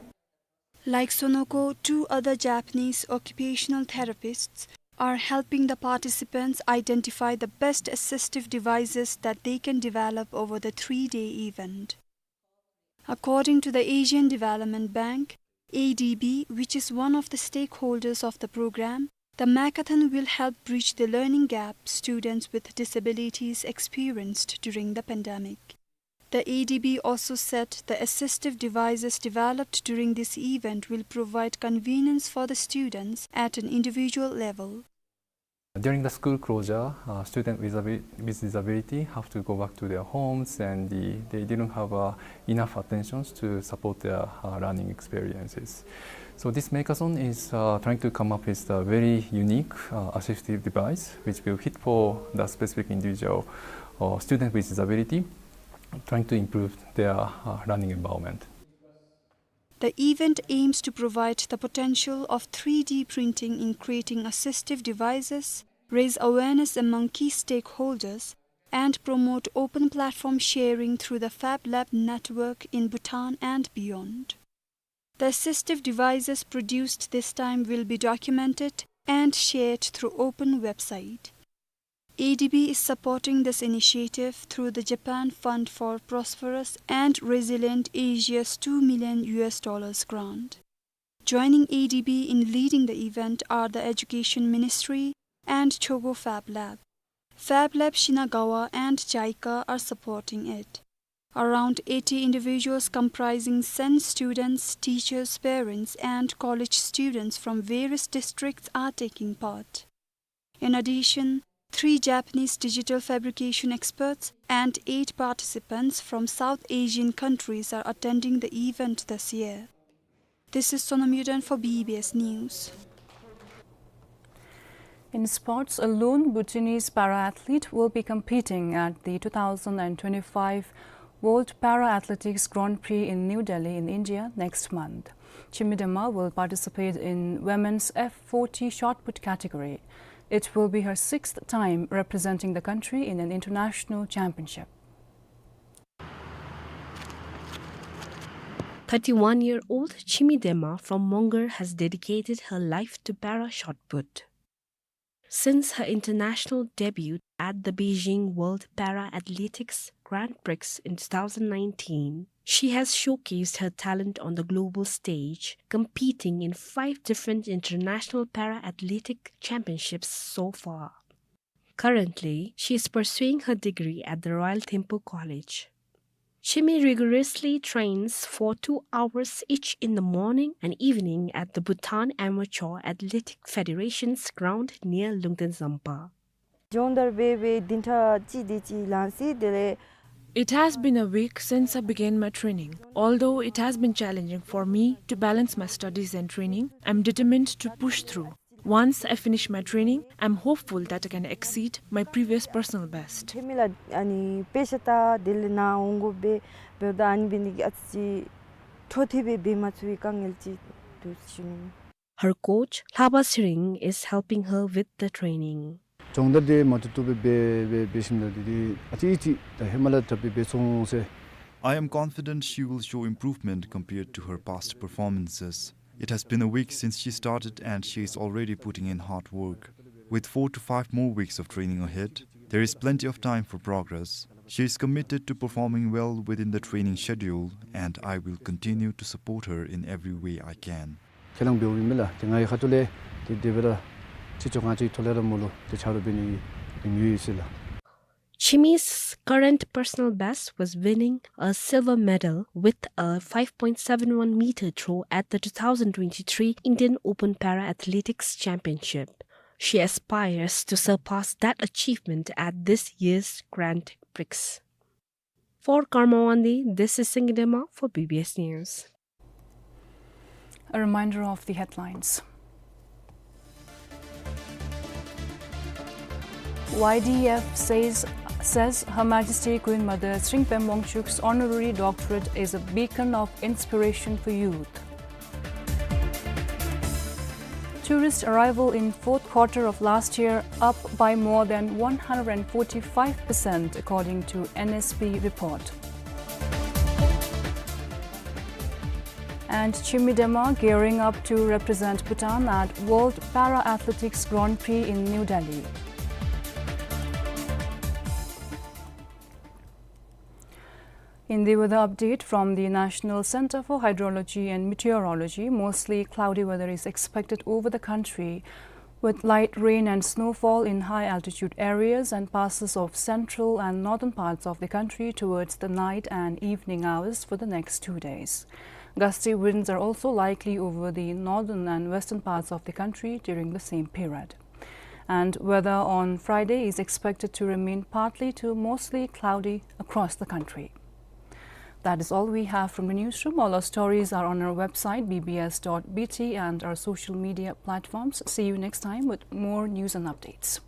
Like Sonoko, two other Japanese occupational therapists are helping the participants identify the best assistive devices that they can develop over the three-day event. According to the Asian Development Bank, A D B, which is one of the stakeholders of the program, the Makeathon will help bridge the learning gap students with disabilities experienced during the pandemic. The A D B also said the assistive devices developed during this event will provide convenience for the students at an individual level. During the school closure, uh, students with abi-, with disability have to go back to their homes, and the, they didn't have, uh, enough attentions to support their, uh, learning experiences. So this Makeathon is, uh, trying to come up with a very unique, uh, assistive device which will fit for the specific individual or student with disability, trying to improve their, uh, learning environment. The event aims to provide the potential of three D printing in creating assistive devices, raise awareness among key stakeholders, and promote open platform sharing through the Fab Lab network in Bhutan and beyond. The assistive devices produced this time will be documented and shared through open website. A D B is supporting this initiative through the Japan Fund for Prosperous and Resilient Asia's two million U S dollars grant. Joining A D B in leading the event are the Education Ministry and Kyogo Fab Lab. Fab Lab Shinagawa and JICA are supporting it. Around eighty individuals comprising sen students, teachers, parents, and college students from various districts are taking part. In addition, three Japanese digital fabrication experts and eight participants from South Asian countries are attending the event this year. This is Sonam Yuden for B B S News. In sports, a lone Bhutanese para-athlete will be competing at the two thousand twenty-five World Para-Athletics Grand Prix in New Delhi in India next month. Chimi Dema will participate in women's F forty shot put category. It will be her sixth time representing the country in an international championship. Thirty-one-year-old Chimi Dema from Mongar has dedicated her life to para shot put. Since her international debut at the Beijing World Para Athletics Grand Prix in two thousand nineteen, she has showcased her talent on the global stage, competing in five different international para athletic championships so far. Currently, she is pursuing her degree at the Royal Thimphu College. Chimi rigorously trains for two hours each in the morning and evening at the Bhutan Amateur Athletic Federation's ground near Lungten Zampa. སྦྱོང་བརྡར་འབད་འབད་བདུན་ཕྲག་གཅིག་དེ་ཅིག་ལང་སྟེ་དེ་ལས། It has been a week since I began my training. Although it has been challenging for me to balance my studies and training, I'm determined to push through. Once I finish my training, I'm hopeful that I can exceed my previous personal best. ཐེ་མི་ལ་ཨ་ནི་དཔེ་ཆ་ལྟ་དེ་ལས་ནཱ་འོང་དགོ་པས། འབདཝ་ད་ཨ་ནི་འབད་ནི་གི་ཨ་ཙི་འཕྲོ་མཐུད་སྦེ་འབད་མ་ཚུགས་པའི་དཀའ་ངལ་ཅིག་འདུག་ཞུ་ནི། Her coach, Lhaba Tshering, is helping her with the training. སྦྱོང་བརྡར་དེ་མ་བཏུབ་བཏུབ་སྦེ་འབད་འབད་འབད་ཞིནམ་ད་དེ་དེ་ཨ་ཙི་ཨ་ཙི་ད་ཧེ་མ་ལས་དྲགཔ་སྦེ་འབད་སོང་ཟེར། I am confident she will show improvement compared to her past performances. It has been a week since she started and she is already putting in hard work. With four to five more weeks of training ahead, there is plenty of time for progress. She is committed to performing well within the training schedule, and I will continue to support her in every way I can. ཁས་བླངས་འབདཝ་ཨིན་མས་ལགས། ཏེ་ང་གི་ཁ་ཐུག་ལས་ཏེ་དེ་སྦེ་ར་ཕྱི་ཕྱོགས་ང་བཅས་ཐོག་ལས་ར་མོ་ལུ་ཏེ་ཆ་རོགས་འབད་ནི་གི་རེ་སྨོན་ཡོད་ཟེར་ལགས། Chimi's current personal best was winning a silver medal with a five point seven one meter throw at the two thousand twenty-three Indian Open Para Athletics Championship. She aspires to surpass that achievement at this year's Grand Prix. For Karma Wangdi, this is Singye Dema for B B S News. A reminder of the headlines. Y D F says, says Her Majesty Queen Mother Tshering Pembe Wangchuck's honorary doctorate is a beacon of inspiration for youth. Tourist arrival in fourth quarter of last year up by more than one hundred forty-five percent, according to N S B report. And Chimi Dema gearing up to represent Bhutan at World Para Athletics Grand Prix in New Delhi. In the weather update from the National Centre for Hydrology and Meteorology, mostly cloudy weather is expected over the country, with light rain and snowfall in high altitude areas and passes of central and northern parts of the country towards the night and evening hours for the next two days. Gusty winds are also likely over the northern and western parts of the country during the same period. And weather on Friday is expected to remain partly to mostly cloudy across the country. That is all we have from the newsroom. All our stories are on our website, B B S dot B T, and our social media platforms. See you next time with more news and updates.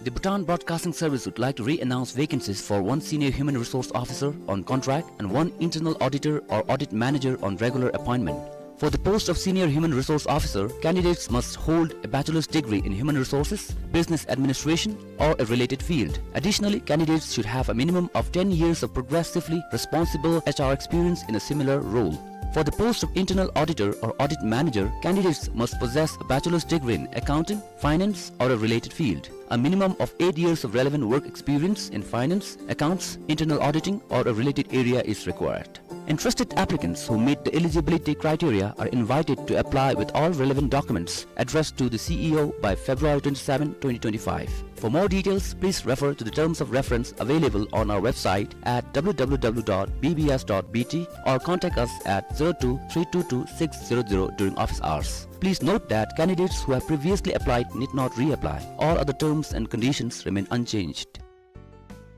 The Bhutan Broadcasting Service would like to re-announce vacancies for one senior human resource officer on contract and one internal auditor or audit manager on regular appointment. For the post of Senior Human Resource Officer, candidates must hold a bachelor's degree in human resources, business administration, or a related field. Additionally, candidates should have a minimum of ten years of progressively responsible H R experience in a similar role. For the post of internal auditor or audit manager, candidates must possess a bachelor's degree in accounting, finance, or a related field. A minimum of eight years of relevant work experience in finance, accounts, internal auditing, or a related area is required. Interested applicants who meet the eligibility criteria are invited to apply with all relevant documents addressed to the C E O by February twenty-seven, twenty twenty-five. For more details, please refer to the terms of reference available on our website at w w w dot b b s dot b t or contact us at zero two three two two six zero zero during office hours. Please note that candidates who have previously applied need not reapply. All other terms and conditions remain unchanged.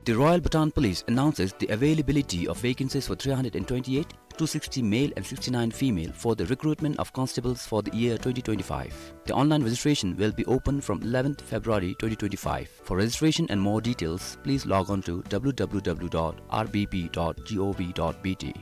The Royal Bhutan Police announces the availability of vacancies for three hundred and twenty-eight, two sixty male and sixty-nine female for the recruitment of constables for the year twenty twenty-five. The online registration will be open from eleventh February twenty twenty-five. For registration and more details, please log on to w w w dot r b p dot gov dot b t.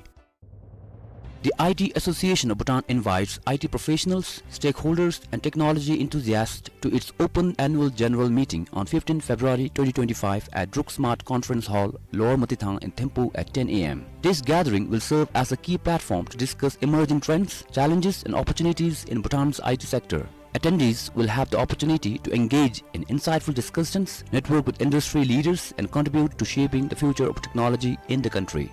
The I T Association of Bhutan invites I T professionals, stakeholders, and technology enthusiasts to its open annual general meeting on fifteenth February twenty twenty-five at Druk Smart Conference Hall, Lower Motithang in Thimphu at ten a m. This gathering will serve as a key platform to discuss emerging trends, challenges, and opportunities in Bhutan's I T sector. Attendees will have the opportunity to engage in insightful discussions, network with industry leaders, and contribute to shaping the future of technology in the country.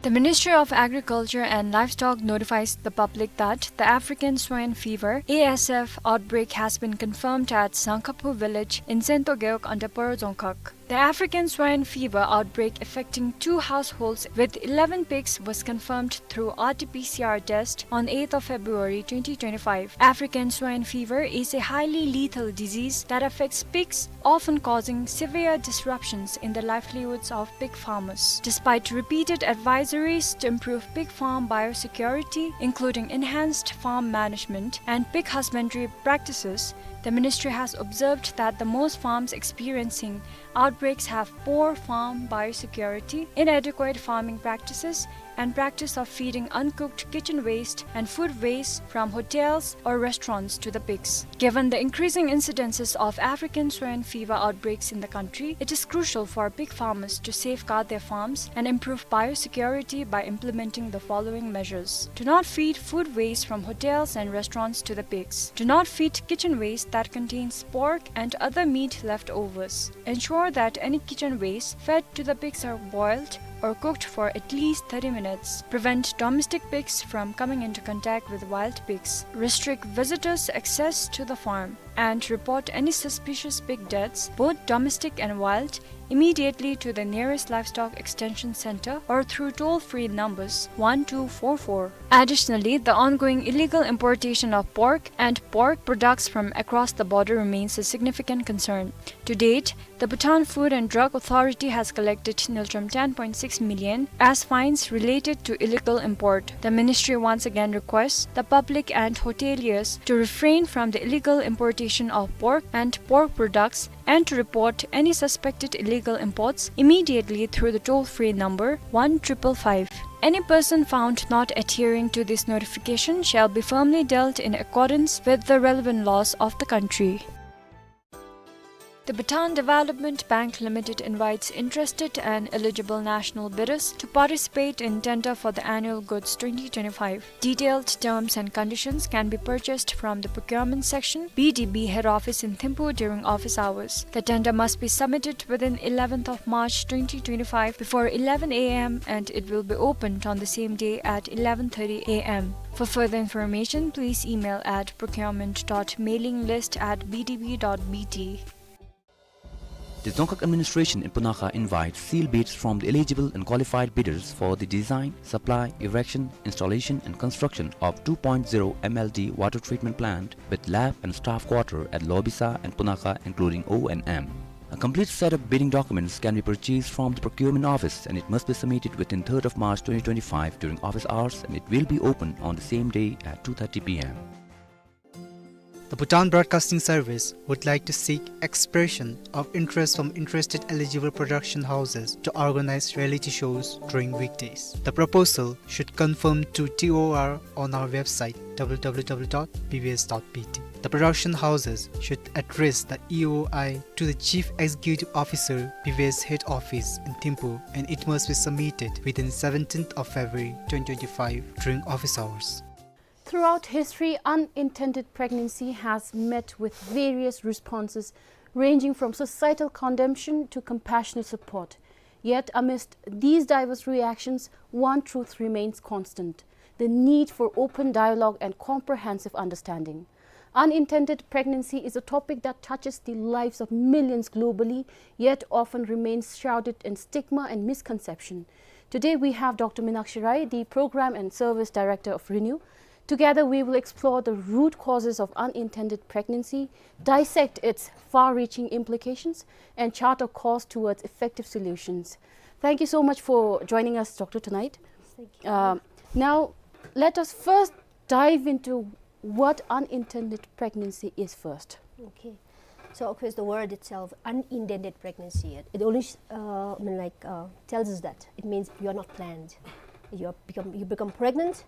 The Ministry of Agriculture and Livestock notifies the public that the African swine fever, A S F, outbreak has been confirmed at Sangkhapu village in Sento Gewog under Paro Dzongkhag. The African swine fever outbreak affecting two households with eleven pigs was confirmed through R T P C R test on eighth of February twenty twenty-five. African swine fever is a highly lethal disease that affects pigs, often causing severe disruptions in the livelihoods of pig farmers. Despite repeated advisories to improve pig farm biosecurity, including enhanced farm management and pig husbandry practices, the ministry has observed that the most farms experiencing outbreaks have poor farm biosecurity, inadequate farming practices, and practice of feeding uncooked kitchen waste and food waste from hotels or restaurants to the pigs. Given the increasing incidences of African swine fever outbreaks in the country, it is crucial for pig farmers to safeguard their farms and improve biosecurity by implementing the following measures. Do not feed food waste from hotels and restaurants to the pigs. Do not feed kitchen waste that contains pork and other meat leftovers. Ensure that any kitchen waste fed to the pigs are boiled or cooked for at least thirty minutes. Prevent domestic pigs from coming into contact with wild pigs. Restrict visitors' access to the farm and report any suspicious pig deaths, both domestic and wild, immediately to the nearest livestock extension center or through toll-free numbers one two four four. Additionally, the ongoing illegal importation of pork and pork products from across the border remains a significant concern. To date, the Bhutan Food and Drug Authority has collected ngultrum ten point six million as fines related to illegal import. The ministry once again requests the public and hoteliers to refrain from the illegal importation of pork and pork products and to report any suspected illegal imports immediately through the toll-free number one triple five. Any person found not adhering to this notification shall be firmly dealt in accordance with the relevant laws of the country. The Bhutan Development Bank Limited invites interested and eligible national bidders to participate in tender for the annual goods twenty twenty-five. Detailed terms and conditions can be purchased from the procurement section, B D B head office in Thimphu during office hours. The tender must be submitted within eleventh of March twenty twenty-five before eleven a m and it will be opened on the same day at eleven thirty a m. For further information, please email at procurement dot mailing list at B D B dot B T. The Dzongkhag administration in Punakha invites sealed bids from the eligible and qualified bidders for the design, supply, erection, installation and construction of two point zero M L D water treatment plant with lab and staff quarter at Lobisa and Punakha, including O and M. A complete set of bidding documents can be purchased from the procurement office and it must be submitted within third of March twenty twenty-five during office hours and it will be open on the same day at two thirty p m. The Bhutan Broadcasting Service would like to seek expression of interest from interested eligible production houses to organize reality shows during weekdays. The proposal should confirm to T O R on our website, W W W dot B B S dot B T. The production houses should address the E O I to the Chief Executive Officer, B B S Head Office in Thimphu, and it must be submitted within seventeenth of February twenty twenty-five during office hours. Throughout history, unintended pregnancy has met with various responses, ranging from societal condemnation to compassionate support. Yet, amidst these diverse reactions, one truth remains constant: the need for open dialogue and comprehensive understanding. Unintended pregnancy is a topic that touches the lives of millions globally, yet often remains shrouded in stigma and misconception. Today, we have Doctor Minakshi Rai, the Program and Service Director of RENEW. Together, we will explore the root causes of unintended pregnancy, dissect its far-reaching implications, and chart a course towards effective solutions. Thank you so much for joining us, Doctor, tonight. Thank you. Uh, now, let us first dive into what unintended pregnancy is first. Okay. So, of course, the word itself, unintended pregnancy, it, it only, uh, I mean, like, uh, tells us that it means you are not planned. You are become, you become pregnant,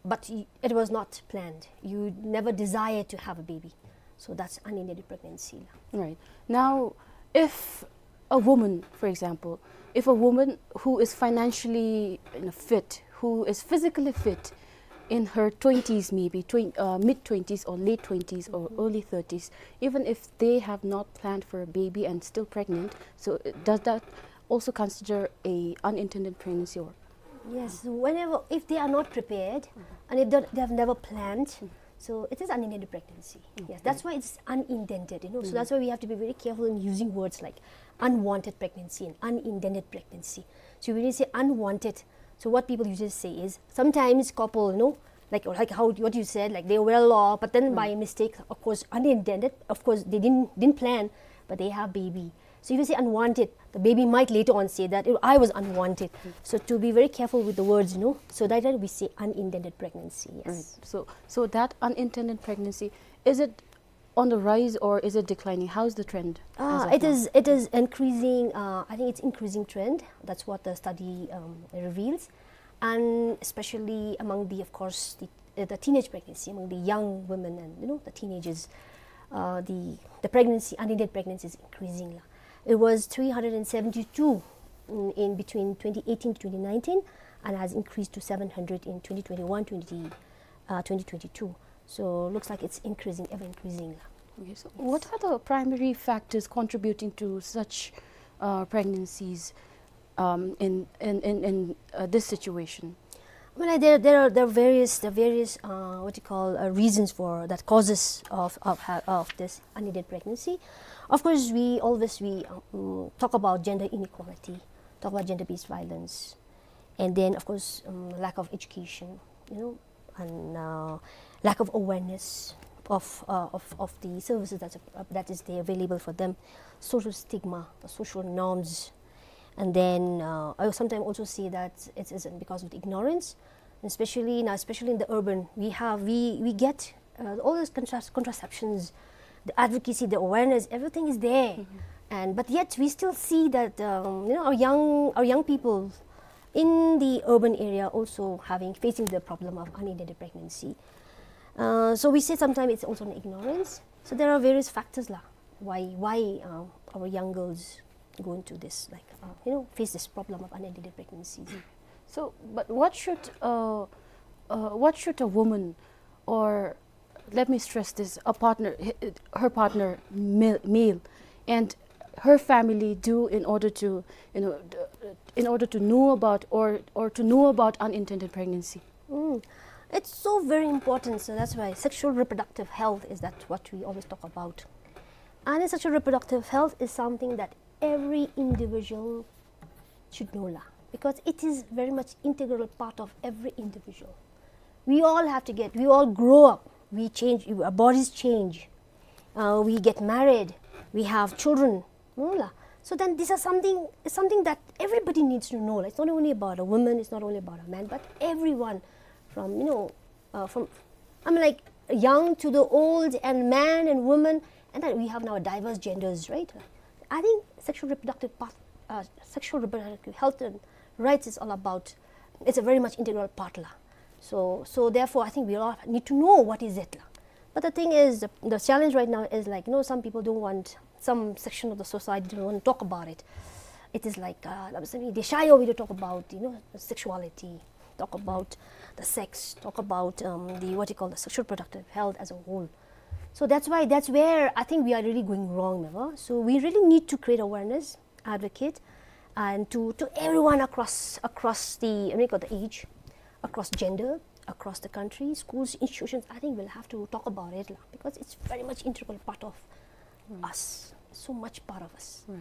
but y-, it was not planned. You never desired to have a baby. So that's unintended pregnancy. Right. Now, if a woman, for example, if a woman who is financially, you know, fit, who is physically fit, in her twenties, maybe twen-, uh, mid twenties or late twenties or early thirties, even if they have not planned for a baby and still pregnant, so, uh, does that also consider a unintended pregnancy or? Yes, whenever, if they are not prepared and if they, they have never planned, so it is unintended pregnancy. Yes, okay, that's why it's unintended, you know. So that's why we have to be very careful in using words like unwanted pregnancy and unintended pregnancy. So when you say unwanted, so what people usually say is, sometimes couple, you know, like, like how, what you said, like, they were well off, but then by mistake, of course, unintended, of course, they didn't, didn't plan, but they have baby. So if you say unwanted, the baby might later on say that, "Oh, I was unwanted." So to be very careful with the words, you know, so that we say unintended pregnancy, yes. Right. So, so that unintended pregnancy, is it on the rise or is it declining? How's the trend as of now? Ah, it is, it is increasing, uh, I think it's increasing trend. That's what the study, um, reveals. And especially among the, of course, the, uh, the teenage pregnancy, among the young women and, you know, the teenagers, uh, the, the pregnancy, unintended pregnancy is increasing la. It was three hundred and seventy-two, mm, in between twenty eighteen to twenty nineteen, and has increased to seven hundred in twenty twenty-one, twenty, uh, twenty twenty-two. So looks like it's increasing, ever increasing la. Okay, so what are the primary factors contributing to such, uh, pregnancies, um, in, in, in, in, uh, this situation? I mean, like, there, there are, there are various, there are various, uh, what you call, uh, reasons for that, causes of, of ha-, of this unintended pregnancy. Of course, we always, we, um, talk about gender inequality, talk about gender-based violence, and then, of course, um, lack of education, you know, and, uh, lack of awareness of, uh, of, of the services that's, uh, that is there available for them, social stigma, the social norms, and then, uh, I sometimes also see that it is because of the ignorance, especially now, especially in the urban, we have, we, we get, uh, all those contras-, contraceptions, the advocacy, the awareness, everything is there. And, but yet we still see that, um, you know, our young, our young people in the urban area also having, facing the problem of unintended pregnancy. Uh, so we say sometimes it's also an ignorance. So there are various factors la, why, why, uh, our young girls go into this, like, uh, you know, face this problem of unintended pregnancies. So, but what should, uh, uh, what should a woman, or let me stress this, a partner, h-, her partner, male, male, and her family do in order to, you know, d-, in order to know about or, or to know about unintended pregnancy? Mm. It's so very important. So that's why sexual reproductive health is that what we always talk about. And sexual reproductive health is something that every individual should know la, because it is very much integral part of every individual. We all have to get, we all grow up, we change, our bodies change, uh, we get married, we have children, no la. So then these are something, something that everybody needs to know la. It's not only about a woman, it's not only about a man, but everyone from, you know, uh, from, I mean, like, young to the old and man and woman, and then we have now diverse genders, right? I think sexual reproductive path, uh, sexual reproductive health and rights is all about, it's a very much integral part la. So, so therefore, I think we all need to know what is it la. But the thing is, the, the challenge right now is, like, you know, some people don't want some section of the society don't want to talk about it. It is like, uh, they shy away to talk about, you know, sexuality, talk about the sex, talk about, um, the, what you call, the sexual reproductive health as a whole. So that's why, that's where I think we are really going wrong, never. So we really need to create awareness, advocate, and to, to everyone across, across the, what you call, the age, across gender, across the country, schools, institutions. I think we'll have to talk about it la, because it's very much integral part of us, so much part of us. Right.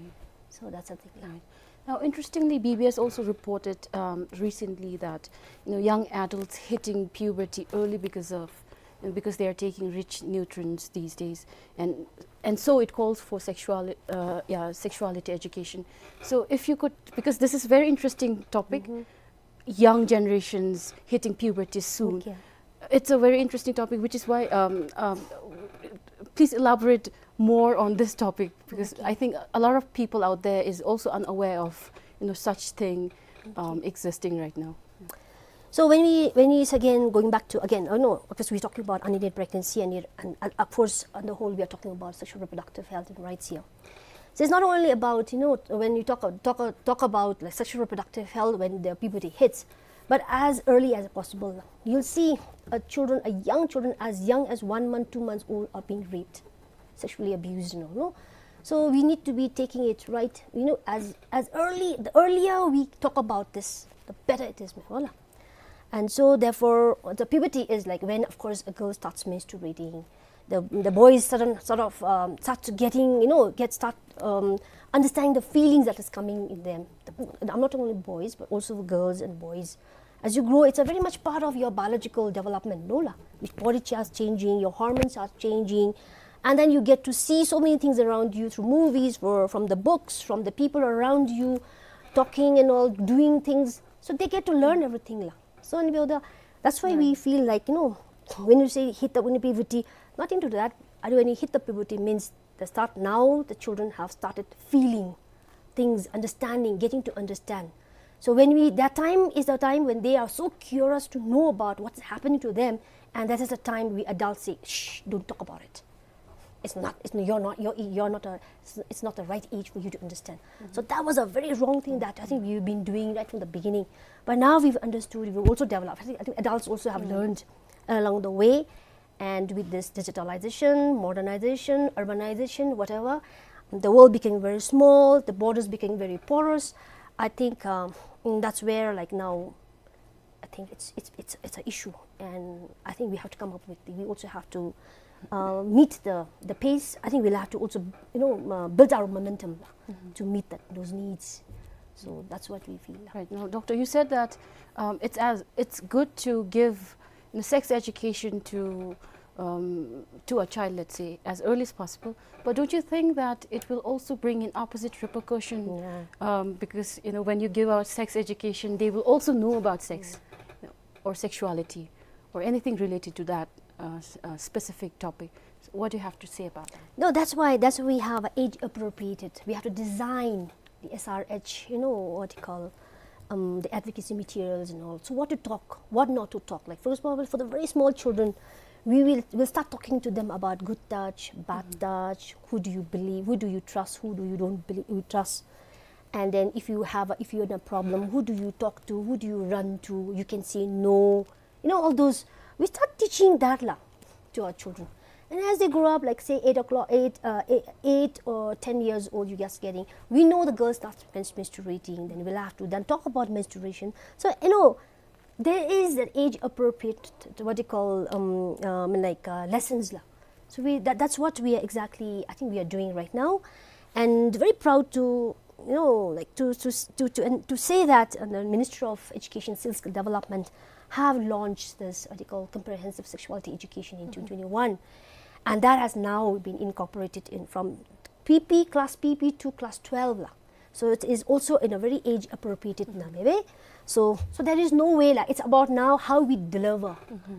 So that's the thing la. Right. Now, interestingly, B B S also reported, um, recently that, you know, young adults hitting puberty early because of, you know, because they are taking rich nutrients these days, and and so it calls for sexual, uh, yeah, sexuality education. So if you could, because this is very interesting topic, young generations hitting puberty soon. Okay. It's a very interesting topic, which is why, um, um, please elaborate more on this topic, because, okay, I think a lot of people out there is also unaware of, you know, such thing, um, existing right now. So when we, when we, again, going back to, again, oh no, because we're talking about unintended pregnancy and, it, and, uh, of course, on the whole, we are talking about sexual reproductive health and rights here. So it's not only about, you know, when you talk, talk, talk about, like, sexual reproductive health when the puberty hits, but as early as possible. You'll see a children, a young children as young as one month, two months old are being raped, sexually abused, you know, no? So we need to be taking it right, you know, as, as early, the earlier we talk about this, the better it is, mehwala. And so therefore, the puberty is, like, when, of course, a girl starts menstruating, the, the boys sudden, sort of, um, start to getting, you know, get, start, um, understanding the feelings that is coming in them. The, I'm not only boys, but also girls and boys. As you grow, it's a very much part of your biological development, no la? Your body starts changing, your hormones are changing, and then you get to see so many things around you through movies, or from the books, from the people around you, talking and all, doing things. So they get to learn everything la. So, and we, that's why we, right, feel like, you know, when you say hit the, when puberty, not into that. When you hit the puberty means the start, now the children have started feeling things, understanding, getting to understand. So when we, that time is the time when they are so curious to know about what's happening to them, and that is the time we adults say, "Shh, don't talk about it. It's not, it's, you're not, you're, you're not a, it's, it's not the right age for you to understand." So that was a very wrong thing that I think we've been doing right from the beginning. But now we've understood, we've also developed. I think, I think adults also have learned along the way. And with this digitalization, modernization, urbanization, whatever, the world became very small, the borders became very porous. I think, um, mm, that's where, like, now, I think it's, it's, it's, it's an issue, and I think we have to come up with, we also have to, uh, meet the, the pace. I think we'll have to also, you know, uh, build our momentum to meet that, those needs. So that's what we feel. Right. Now, Doctor, you said that, um, it's as, it's good to give, you know, sex education to, um, to a child, let's say, as early as possible. But don't you think that it will also bring in opposite repercussion? Yeah. Um, because, you know, when you give out sex education, they will also know about sex, you know, or sexuality, or anything related to that, uh, s-, uh, specific topic. So what do you have to say about that? No, that's why, that's why we have age appropriated. We have to design the S R H, you know, what you call, um, the advocacy materials and all. So what to talk, what not to talk. Like, for example, for the very small children, we will, we'll start talking to them about good touch, bad touch, who do you believe, who do you trust, who do you don't believe, you trust. And then if you have a, if you're in a problem, who do you talk to, who do you run to? You can say no. You know, all those, we start teaching that la to our children. And as they grow up, like, say, eight o'clock, eight, uh, eight, eight or ten years old, you just getting, we know the girl starts mens-, menstruating, then we'll have to then talk about menstruation. So, you know, there is that age appropriate, what you call, um, um, like, uh, lessons la. So we, that, that's what we are exactly, I think we are doing right now. And very proud to, you know, like, to, to, to, to, and to say that, uh, the Ministry of Education, Skill Development have launched this, what you call, comprehensive sexuality education in twenty twenty-one. And that has now been incorporated in from P P, class P P to class twelve la. So it is also in a very age appropriated manner. So, so there is no way, like, it's about now how we deliver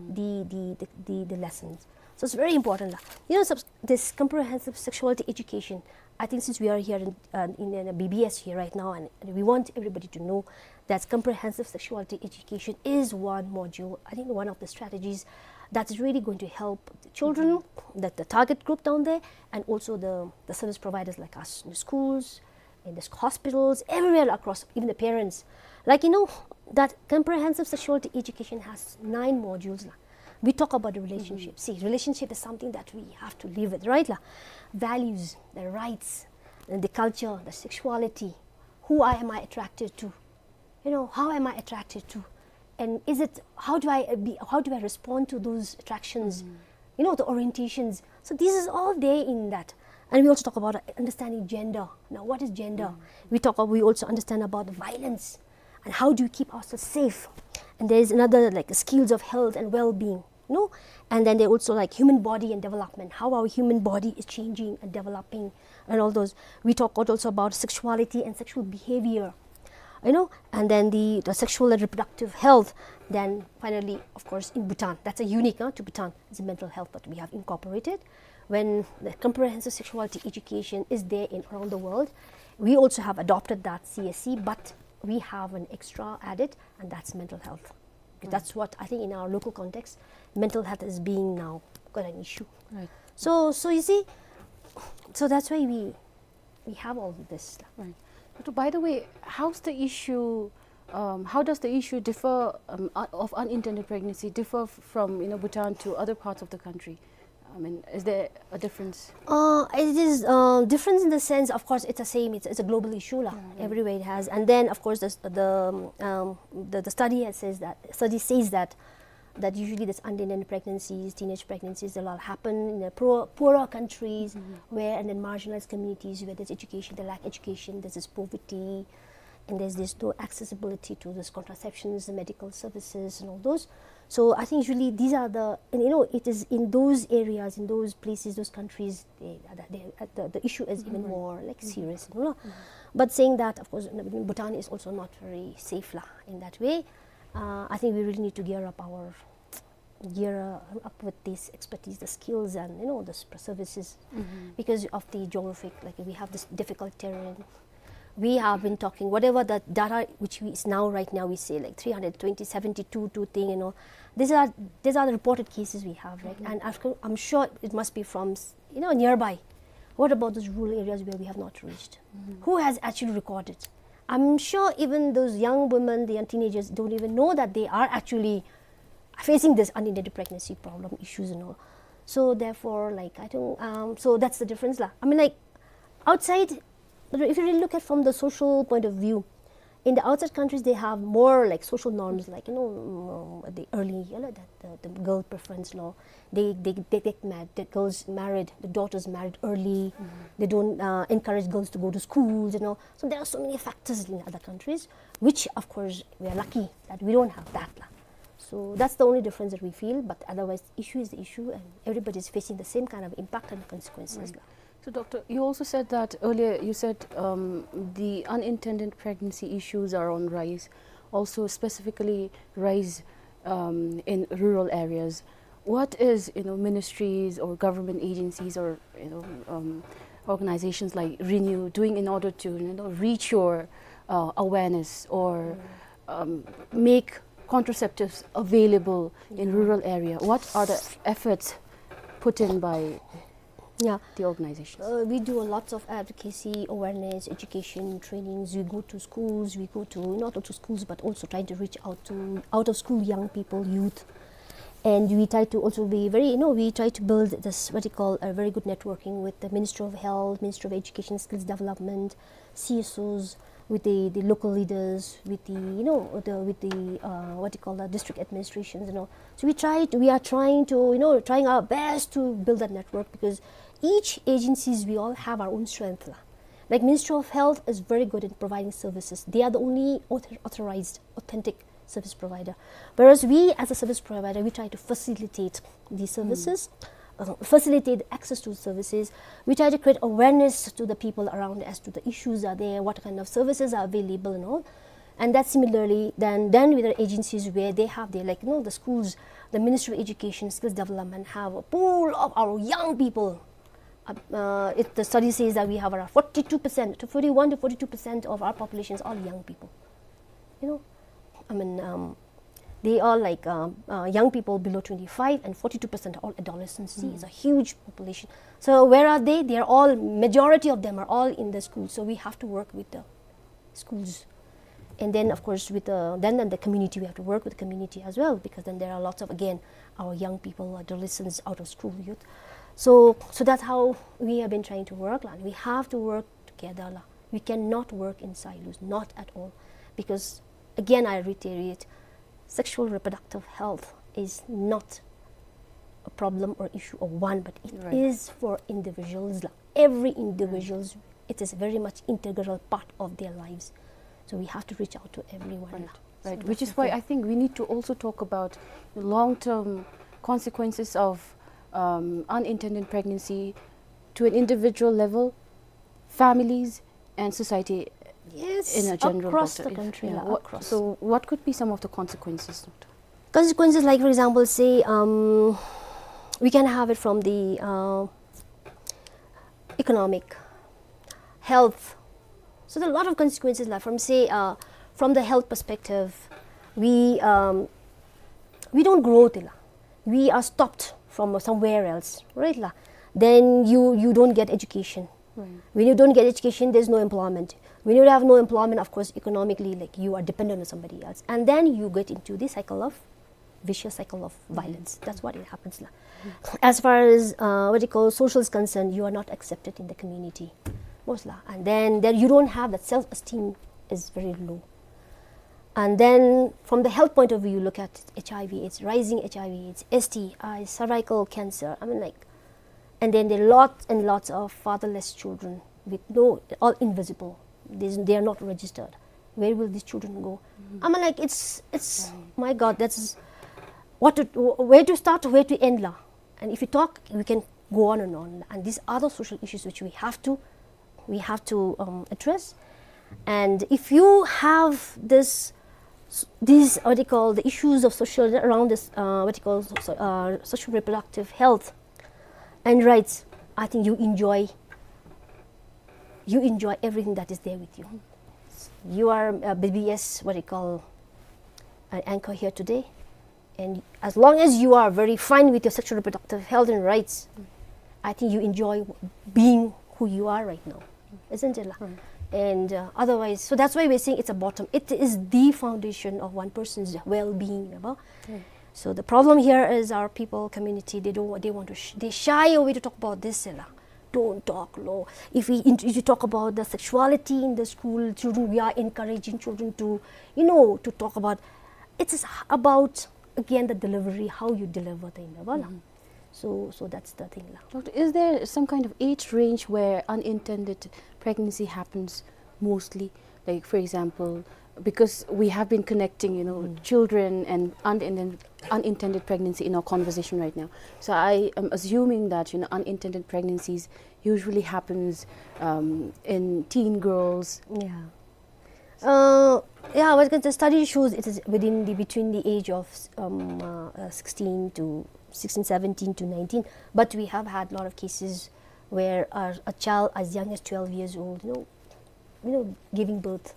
the, the, the, the, the lessons. So it's very important lah. You know, subs- this comprehensive sexuality education, I think since we are here in, uh, in, in a B B S here right now, and we want everybody to know that comprehensive sexuality education is one module, I think one of the strategies that is really going to help the children, that the target group down there, and also the, the service providers like us in the schools, in the hospitals, everywhere across, even the parents. Like, you know, that comprehensive sexuality education has nine modules lah. We talk about the relationship. See, relationship is something that we have to live with, right lah? Values, the rights, and the culture, the sexuality. Who I, am I attracted to? You know, how am I attracted to? And is it, how do I, uh, be, how do I respond to those attractions? You know, the orientations. So this is all there in that. And we also talk about, uh, understanding gender. Now, what is gender? We talk, we also understand about the violence and how do you keep ourselves safe. And there is another, like, skills of health and well-being, no? And then they also, like, human body and development, how our human body is changing and developing, and all those. We talk also about sexuality and sexual behavior, you know, and then the, the sexual and reproductive health. Then finally, of course, in Bhutan, that's a unique, uh, to Bhutan, is the mental health that we have incorporated. When the comprehensive sexuality education is there in around the world, we also have adopted that C S C, but we have an extra added, and that's mental health. That's what I think in our local context, mental health is being now quite an issue. Right. So, so you see, so that's why we, we have all this. Right. But by the way, how's the issue, um, how does the issue differ, um, uh, of unintended pregnancy differ f- from, you know, Bhutan to other parts of the country? I mean, is there a difference? Uh, it is, uh, difference in the sense, of course, it's the same. It's, it's a global issue lah. Everywhere it has. And then, of course, the, the, um, the, the study has says that, study says that, that usually this unintended pregnancies, teenage pregnancies, they all happen in the poor, poorer countries where, and then marginalized communities where there's education, they lack education, there's this poverty, and there's this no accessibility to this contraceptions, the medical services, and all those. So I think usually these are the, and, you know, it is in those areas, in those places, those countries, they, they, the, the issue is even more, like, serious, you know. But saying that, of course, Bhutan is also not very safe lah in that way. Uh, I think we really need to gear up our, gear, uh, up with this expertise, the skills, and, you know, the s- services, because of the geographic, like, we have this difficult terrain. We have been talking, whatever the data which we, is now, right now, we say, like, three hundred twenty, seventy-two, two thing, you know. These are, these are the reported cases we have, right? And after, I'm sure it must be from, s- you know, nearby. What about those rural areas where we have not reached? Who has actually recorded? I'm sure even those young women, the young teenagers don't even know that they are actually facing this unintended pregnancy problem issues and all. So therefore, like, I think, um, so that's the difference lah. I mean, like, outside, but if you really look at from the social point of view, in the outside countries, they have more, like, social norms, like, you know, mm, the early, you know, the, the, the girl preference law. They, they, they get married, the girls married, the daughters married early. They don't, uh, encourage girls to go to schools, you know. So there are so many factors in other countries, which, of course, we are lucky that we don't have that lah. So that's the only difference that we feel, but otherwise, issue is the issue, and everybody is facing the same kind of impact and consequences lah. So, Doctor, you also said that earlier, you said, um, the unintended pregnancy issues are on rise, also specifically rise, um, in rural areas. What is, you know, ministries or government agencies or, you know, um, organizations like Renew doing in order to, you know, reach your, uh, awareness or, um, make contraceptives available in rural area? What are the efforts put in by, yeah, the organizations? Uh, we do a lots of advocacy, awareness, education, trainings. We go to schools, we go to, not only to schools, but also trying to reach out to out of school young people, youth. And we try to also be very, you know, we try to build this, what you call, a very good networking with the Ministry of Health, Ministry of Education, Skills Development, C S Os, with the, the local leaders, with the, you know, the, with the, uh, what you call that, district administrations, you know. So we try to, we are trying to, you know, trying our best to build that network, because each agencies, we all have our own strength lah. Like, Ministry of Health is very good in providing services. They are the only author- authorized, authentic service provider. Whereas we, as a service provider, we try to facilitate these services, uh, facilitate access to services. We try to create awareness to the people around as to the issues are there, what kind of services are available and all. And that similarly, then, then with the agencies where they have their, like, you know, the schools, the Ministry of Education, Skills Development have a pool of our young people. Uh, uh, it, the study says that we have around forty-two percent, to forty-one to forty-two percent of our population is all young people. You know, I mean, um, they are like, um, uh, young people below twenty-five, and forty-two percent are all adolescents. See, it's a huge population. So where are they? They are all, majority of them are all in the schools. So we have to work with the schools. And then, of course, with the, then, then the community, we have to work with the community as well, because then there are lots of, again, our young people, adolescents, out of school youth. So, so that's how we have been trying to work, la. We have to work together, la. We cannot work in silos, not at all. Because, again, I reiterate, sexual reproductive health is not a problem or issue of one, but it is for individuals, la. Every individuals, it is very much integral part of their lives. So we have to reach out to everyone, la. Right, which is why I think we need to also talk about the long-term consequences of, um, unintended pregnancy to an individual level, families, and society in a general, across the country, la, what, across. So what could be some of the consequences, doctor? Consequences, like, for example, say, um, we can have it from the, uh, economic, health. So there are a lot of consequences, like, from, say, uh, from the health perspective, we, um, we don't grow, la. We are stopped from somewhere else, right, la? Then you, you don't get education. When you don't get education, there's no employment. When you have no employment, of course, economically, like, you are dependent on somebody else. And then you get into the cycle of, vicious cycle of violence. That's what it happens, la. As far as, uh, what you call, social is concerned, you are not accepted in the community, most, la. And then, then you don't have that, self-esteem is very low. And then from the health point of view, you look at H I V AIDS, rising H I V AIDS, S T I, cervical cancer. I mean, like, and then there are lots and lots of fatherless children with no, all invisible. There's, they are not registered. Where will these children go? I mean, like, it's, it's, my God, that's what to, where to start, where to end, la. And if you talk, we can go on and on. And these are the social issues which we have to, we have to, um, address. And if you have this, s-, these, what you call, the issues of social, around this, uh, what you call, so, uh, social reproductive health and rights, I think you enjoy, you enjoy everything that is there with you. You are a B B S, what you call, an anchor here today. And as long as you are very fine with your sexual reproductive health and rights, I think you enjoy being who you are right now, isn't it, la? And, uh, otherwise, so that's why we're saying it's a bottom. It is the foundation of one person's well-being, you know? So the problem here is our people, community, they don't, they want to, sh-, they shy away to talk about this, la. Don't talk, la. If we, if you talk about the sexuality in the school, children, we are encouraging children to, you know, to talk about, it is about, again, the delivery, how you deliver the, you know, la. So, so that's the thing, la. Doctor, is there some kind of age range where unintended pregnancy happens mostly? Like, for example, because we have been connecting, you know, children and unintended, unintended pregnancy in our conversation right now. So I am assuming that, you know, unintended pregnancies usually happens, um, in teen girls. Yeah. Uh, yeah, well, the study shows it is within the, between the age of, um, uh, uh, sixteen to sixteen, seventeen to nineteen. But we have had a lot of cases where a, a child as young as twelve years old, you know, you know, giving birth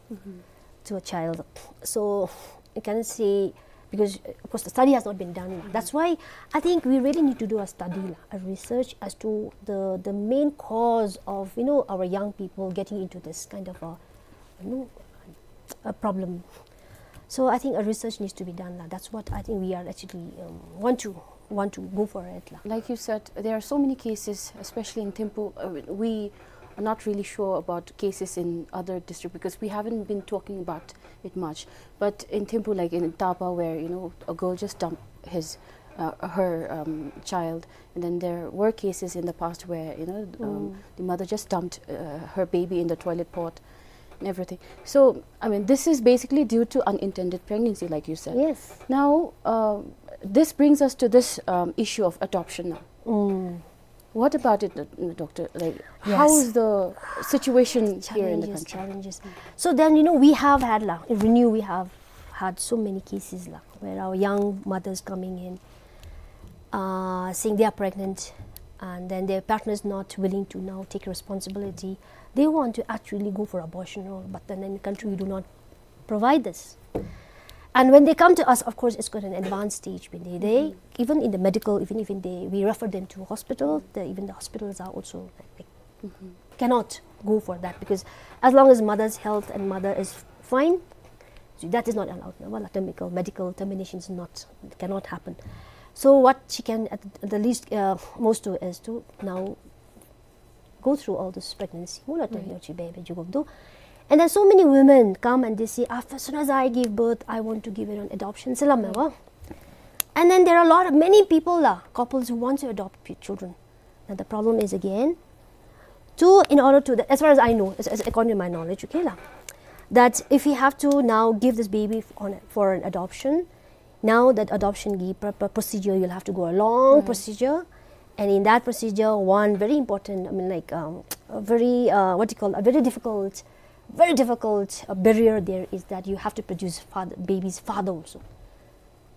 to a child. So you can say, because, uh, of course, the study has not been done. That's why I think we really need to do a study, la, a research as to the, the main cause of, you know, our young people getting into this kind of a, you know, a problem. So I think a research needs to be done, la. That's what I think we are actually, um, want to, want to go for it, la. Like you said, there are so many cases, especially in Thimphu. Uh, we are not really sure about cases in other district because we haven't been talking about it much. But in Thimphu, like in Taba, where, you know, a girl just dumped his, uh, her, um, child, and then there were cases in the past where, you know, um, the mother just dumped, uh, her baby in the toilet pot and everything. So, I mean, this is basically due to unintended pregnancy, like you said. Yes. Now, um, this brings us to this, um, issue of adoption now. What about it, uh, doctor? Like, how Yes. is the situation here in the Challenges, country? Challenges. So then, you know, we have had, la, in Renew, we have had so many cases, la, where our young mothers coming in, uh, saying they are pregnant, and then their partner is not willing to now take responsibility. They want to actually go for abortion, or, but then in the country we do not provide this. And when they come to us, of course, it's got an advanced stage. When they, they, even in the medical, even, even they, we refer them to hospital. The, even the hospitals are also, like, cannot go for that, because as long as mother's health and mother is fine, so that is not allowed. No, well, termical, medical termination is not, cannot happen. So what she can at the least, uh, most do is to now go through all this pregnancy. Mula to Right. yochi baby jugum do. And then so many women come and they say, "After, as soon as I give birth, I want to give it on adoption." Salam wa. And then there are a lot of, many people, la, couples who want to adopt p-, children. Now the problem is again, to, in order to, as far as I know, as, as according to my knowledge, okay, la, that if we have to now give this baby f-, on, for an adoption, now that adoption gi pr-, pr-, procedure, you'll have to go a long Right. procedure. And in that procedure, one very important, I mean, like, um, a very, uh, what do you call, a very difficult, very difficult, uh, barrier there is that you have to produce father, baby's father also.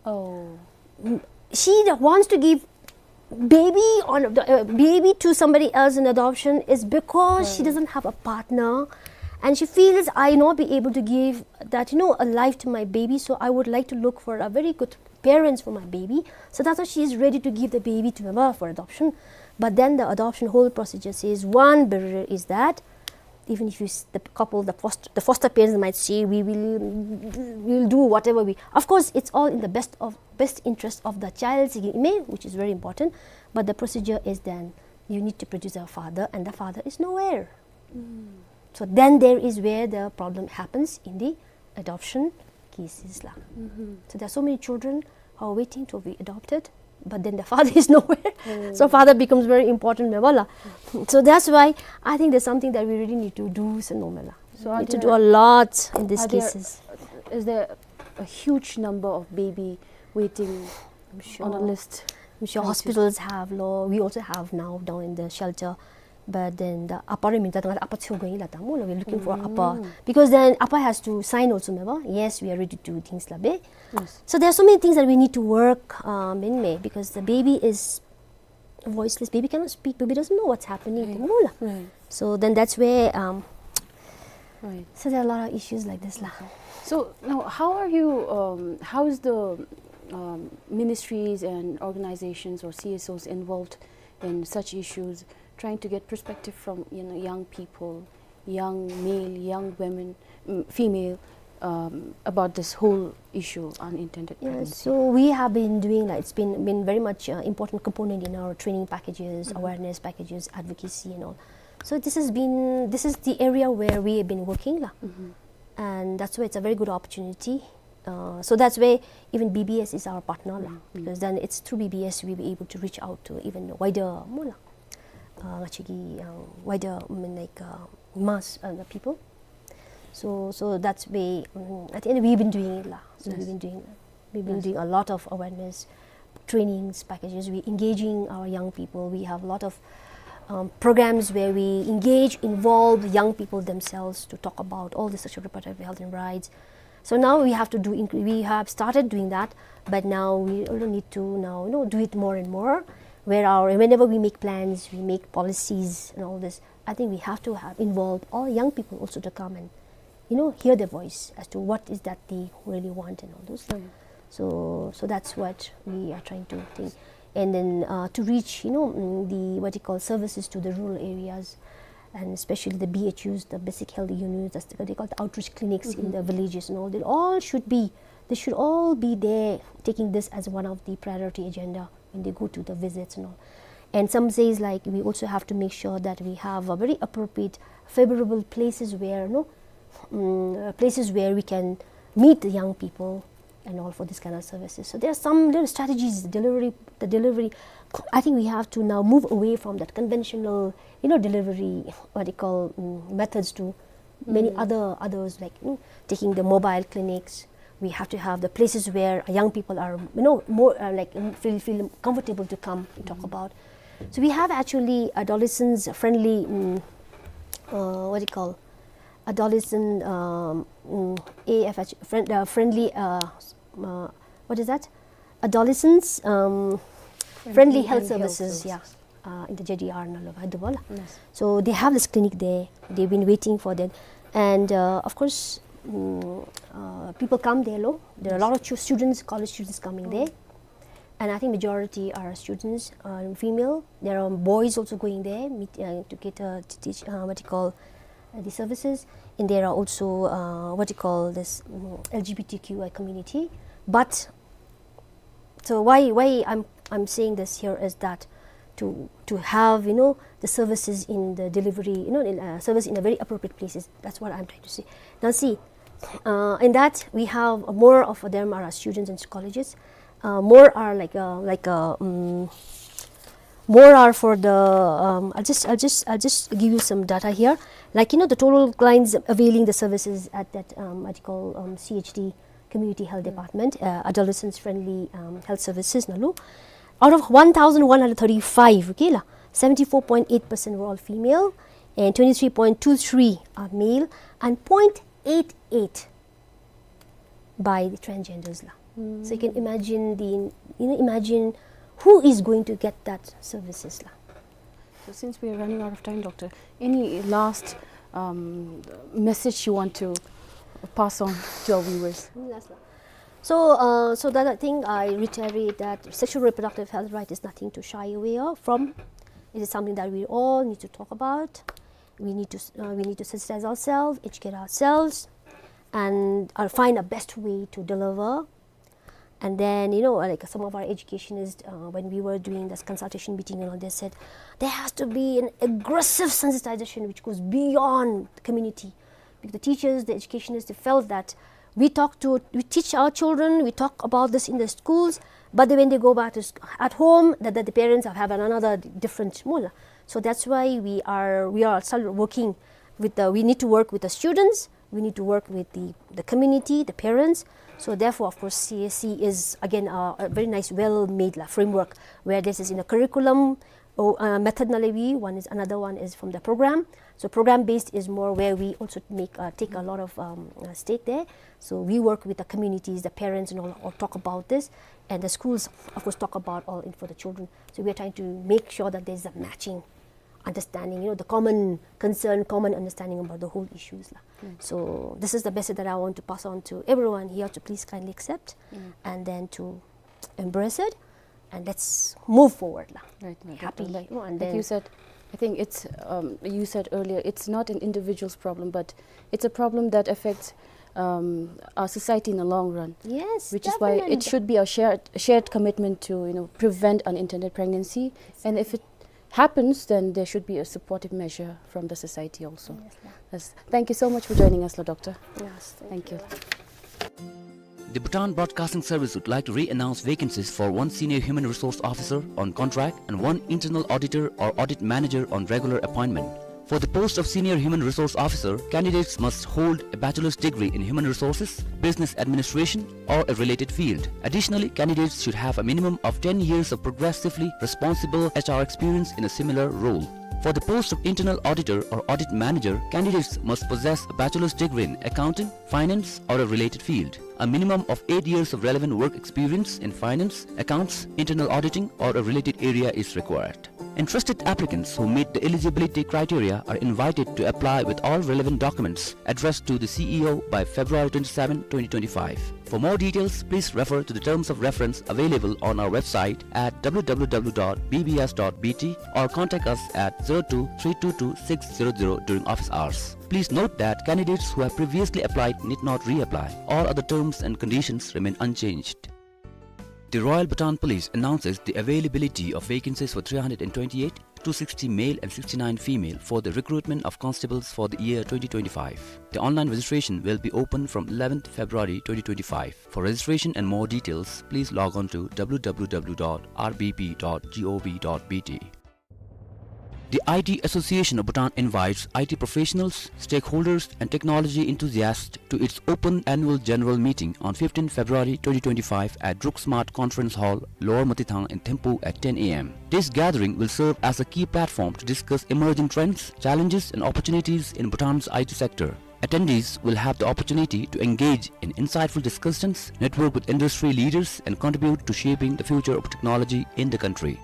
Oh. Mm, she that wants to give baby on the, uh, baby to somebody else in adoption is because she Right. doesn't have a partner, and she feels, "I not be able to give that, you know, a life to my baby, so I would like to look for a very good parents for my baby." So that's why she is ready to give the baby to mama for adoption. But then the adoption whole procedure says one barrier is that even if you s-, the couple, the foster, the foster parents might say, "We will, we will do whatever we," of course, it's all in the best of, best interest of the child, which is very important. But the procedure is then you need to produce a father, and the father is nowhere. So then there is where the problem happens in the adoption cases, la. So there are so many children who are waiting to be adopted, but then the father is nowhere. So father becomes very important, me wa la. So that's why I think there's something that we really need to do, se no me la. So are Need to do there, a lot in these are there, cases. Is there a huge number of baby waiting I'm sure. on a list? I'm sure Trying to hospitals have, lo. We also have now down in the shelter. But then the apa re minta tanga apa chu going la ta mo, we're looking for apa. Because then apa has to sign also, me wa. Yes, we are ready to do things la be. Yes. So there are so many things that we need to work, um, in me, because the baby is voiceless. Baby cannot speak. Baby doesn't know what's happening. Right. Mo la. Right. So then that's where, um, Right. So there are a lot of issues like this la. So now, how are you, um, how is the, um, ministries and organizations or C S Os involved in such issues, trying to get perspective from, you know, young people, young male, young women, mm, female, um, about this whole issue, unintended Yeah, pregnancy? So we have been doing, like, it's been, been very much, uh, important component in our training packages, awareness packages, advocacy and all. So this has been, this is the area where we have been working la. And that's why it's a very good opportunity. Uh, so that's why even B B S is our partner la, because then it's through B B S we'll be able to reach out to even wider, mo la, uh, actually, uh, wider, I mean, like, uh, mass, uh, the people. So, so that's why, um, at the end we've been doing it la. So we've Yes. been doing, we've been Yes. doing a lot of awareness trainings packages. We engaging our young people. We have a lot of, um, programs where we engage, involve the young people themselves to talk about all the sexual reproductive health and rights. So now we have to do, inc-, we have started doing that, but now we also need to now, you know, do it more and more. Where our, whenever we make plans, we make policies and all this, I think we have to have involved all young people also to come and, you know, hear their voice as to what is that they really want and all those. So, so that's what we are trying to think. And then, uh, to reach, you know, mm, the, what you call, services to the rural areas, and especially the B H Us, the basic health units, that's the, what they call the outreach clinics in the villages and all. They all should be, they should all be there, taking this as one of the priority agenda when they go to the visits and all. And some says, like, we also have to make sure that we have a very appropriate, favorable places where, no, mm, uh, places where we can meet the young people and all for this kind of services. So there are some little strategies, delivery, the delivery. I think we have to now move away from that conventional, you know, delivery, what they call, mm, methods to many other, others, like, you know, taking the mobile clinics. We have to have the places where young people are, you know, more, uh, like, mm, feel, feel comfortable to come and talk about. So we have actually adolescents friendly, mm, uh, what do you call, adolescent, um, mm, A F H, friend, uh, friendly, uh, uh, what is that? Adolescents, um, friendly health services, yeah, uh, in the J D R ནང་ལུ་འབད་དོ་ལགས། Yes. So they have this clinic there. They've been waiting for them. And, uh, of course, mm, uh, people come there, lo. There are a lot of chu- students, college students coming there. And I think majority are students, uh, female. There are boys also going there, meet, uh, to get, uh, to teach, uh, what you call, uh, the services. And there are also, uh, what you call this, mm, L G B T Q I community. But so why, why I'm, I'm saying this here is that to, to have, you know, the services in the delivery, you know, in, uh, service in a very appropriate places. That's what I'm trying to say. Now see, uh, in that we have more of them are students in colleges. Uh, more are like, uh, like, uh, mm, more are for the, um, I'll just, I'll just, I'll just give you some data here. Like, you know, the total clients availing the services at that, um, what you call, um, C H D, Community Health Department, uh, adolescents friendly, um, health services ནང་ལུ, out of one thousand one hundred thirty-five, okay ལགས, seventy-four point eight percent were all female and twenty-three point two three are male and point eight eight by the transgenders ལགས. So you can imagine the, you know, imagine who is going to get that services ལགས. So since we are running out of time, Doctor, any last, um, message you want to pass on to our viewers? Yes, ma'am. So, uh, so that I think I reiterate that sexual reproductive health right is nothing to shy away of, from. It is something that we all need to talk about. We need to, uh, we need to sensitize ourselves, educate ourselves, and, uh, find a best way to deliver. And then, you know, like, some of our educationists, uh, when we were doing this consultation meeting and all, they said there has to be an aggressive sensitization which goes beyond the community. Because the teachers, the educationists, they felt that we talk to, we teach our children, we talk about this in the schools, but then when they go back to sc-, at home, the, the, the parents have, have another different mula. So that's why we are, we are still working with the, we need to work with the students, we need to work with the, the community, the parents. So therefore, of course, C S C is again a, a very nice, well-made la, framework where this is in a curriculum or, uh, method ནང་ལས་ཝ་ཨིན། One is, another one is from the program. So program based is more where we also make, uh, take a lot of, um, uh, stake there. So we work with the communities, the parents and all, all talk about this. And the schools, of course, talk about all in for the children. So we are trying to make sure that there's a matching understanding, you know, the common concern, common understanding about the whole issues la. So this is the message that I want to pass on to everyone here to please kindly accept and then to embrace it, and let's move forward la. Right, right, Doctor. Happy, like, you know, and like then you said, I think it's, um, you said earlier, it's not an individual's problem, but it's a problem that affects, um, our society in the long run. Yes, which is why it definitely should be a shared, shared commitment to, you know, prevent unintended pregnancy. And if it happens, then there should be a supportive measure from the society also. Yes, ma'am. Yes. Thank you so much for joining us, la, Doctor. Yes, thank you. Thank you. The Bhutan Broadcasting Service would like to re-announce vacancies for one Senior Human Resource Officer on contract and one Internal Auditor or Audit Manager on regular appointment. For the post of Senior Human Resource Officer, candidates must hold a bachelor's degree in human resources, business administration, or a related field. Additionally, candidates should have a minimum of ten years of progressively responsible H R experience in a similar role. For the post of Internal Auditor or Audit Manager, candidates must possess a bachelor's degree in accounting, finance, or a related field. A minimum of eight years of relevant work experience in finance, accounts, internal auditing, or a related area is required. Interested applicants who meet the eligibility criteria are invited to apply with all relevant documents addressed to the C E O by February twenty-seven, twenty twenty-five. For more details, please refer to the terms of reference available on our website at W W W dot B B S dot B T or contact us at zero two three two two six zero zero during office hours. Please note that candidates who have previously applied need not reapply. All other terms and conditions remain unchanged. The Royal Bhutan Police announces the availability of vacancies for three hundred and twenty-eight, two sixty male and sixty-nine female for the recruitment of constables for the year twenty twenty-five. The online registration will be open from eleventh February twenty twenty-five. For registration and more details, please log on to W W W dot R B P dot gov dot B T. The I T Association of Bhutan invites I T professionals, stakeholders, and technology enthusiasts to its open annual general meeting on fifteenth February twenty twenty-five at Druk Smart Conference Hall, Lower Motithang in Thimphu at ten A M. This gathering will serve as a key platform to discuss emerging trends, challenges, and opportunities in Bhutan's I T sector. Attendees will have the opportunity to engage in insightful discussions, network with industry leaders, and contribute to shaping the future of technology in the country.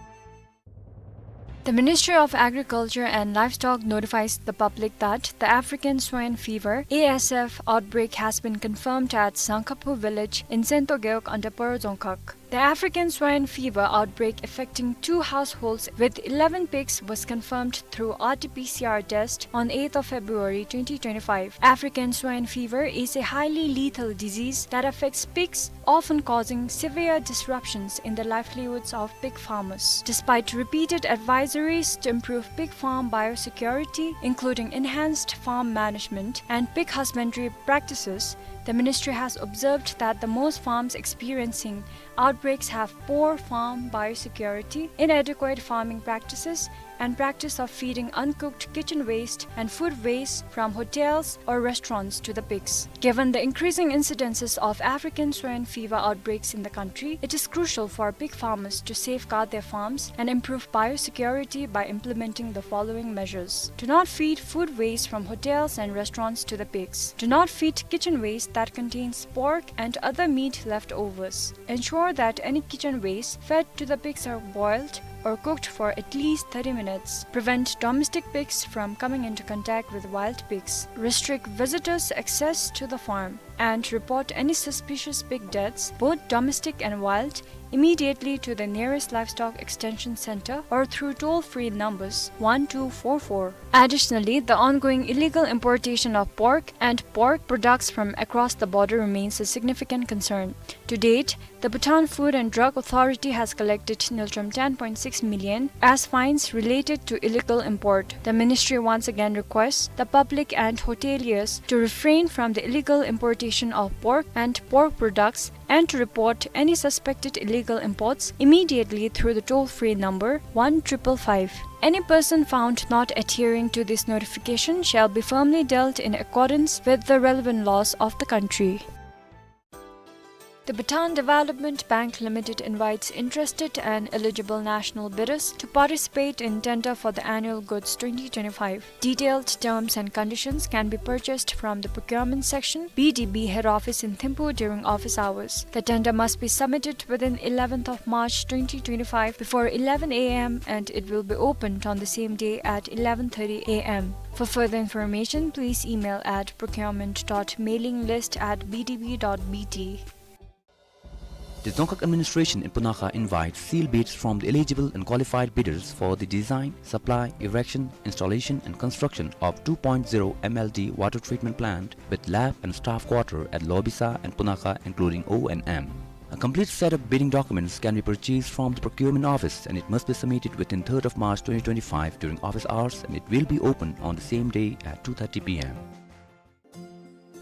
The Ministry of Agriculture and Livestock notifies the public that the African swine fever, A S F, outbreak has been confirmed at Sangkaphu village in Sento Gewog under Paro Dzongkhag. The African swine fever outbreak affecting two households with eleven pigs was confirmed through R T P C R test on eighth of February twenty twenty-five. African swine fever is a highly lethal disease that affects pigs, often causing severe disruptions in the livelihoods of pig farmers. Despite repeated advisories to improve pig farm biosecurity, including enhanced farm management and pig husbandry practices, the ministry has observed that the most farms experiencing outbreaks have poor farm biosecurity, inadequate farming practices, and practice of feeding uncooked kitchen waste and food waste from hotels or restaurants to the pigs. Given the increasing incidences of African swine fever outbreaks in the country, it is crucial for pig farmers to safeguard their farms and improve biosecurity by implementing the following measures. Do not feed food waste from hotels and restaurants to the pigs. Do not feed kitchen waste that contains pork and other meat leftovers. Ensure that any kitchen waste fed to the pigs are boiled or cooked for at least thirty minutes. Prevent domestic pigs from coming into contact with wild pigs. Restrict visitors' access to the farm. And report any suspicious pig deaths, both domestic and wild, immediately to the nearest livestock extension center or through toll-free numbers one two four four. Additionally, the ongoing illegal importation of pork and pork products from across the border remains a significant concern. To date, the Bhutan Food and Drug Authority has collected ngultrum ten point six million as fines related to illegal import. The ministry once again requests the public and hoteliers to refrain from the illegal importation of pork and pork products and to report any suspected illegal imports immediately through the toll-free number one triple five. Any person found not adhering to this notification shall be firmly dealt in accordance with the relevant laws of the country. The Bhutan Development Bank Limited invites interested and eligible national bidders to participate in tender for the annual goods twenty twenty-five. Detailed terms and conditions can be purchased from the procurement section, B D B head office in Thimphu during office hours. The tender must be submitted within eleventh of March twenty twenty-five before eleven A M and it will be opened on the same day at eleven thirty A M. For further information, please email at procurement dot mailing list at B D B dot B T. The Dzongkhag administration in Punakha invites sealed bids from the eligible and qualified bidders for the design, supply, erection, installation and construction of two point zero M L D water treatment plant with lab and staff quarter at Lobisa and Punakha, including O and M. A complete set of bidding documents can be purchased from the procurement office and it must be submitted within third of March twenty twenty-five during office hours and it will be open on the same day at two thirty P M.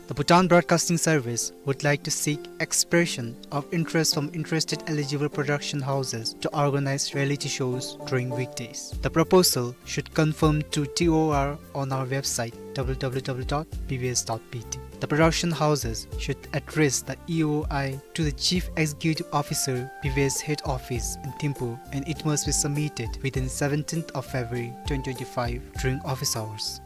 The Bhutan Broadcasting Service would like to seek expression of interest from interested eligible production houses to organize reality shows during weekdays. The proposal should conform to T O R on our website, W W W dot B B S dot B T. The production houses should address the E O I to the Chief Executive Officer, B B S Head Office in Thimphu, and it must be submitted within seventeenth of February twenty twenty-five during office hours.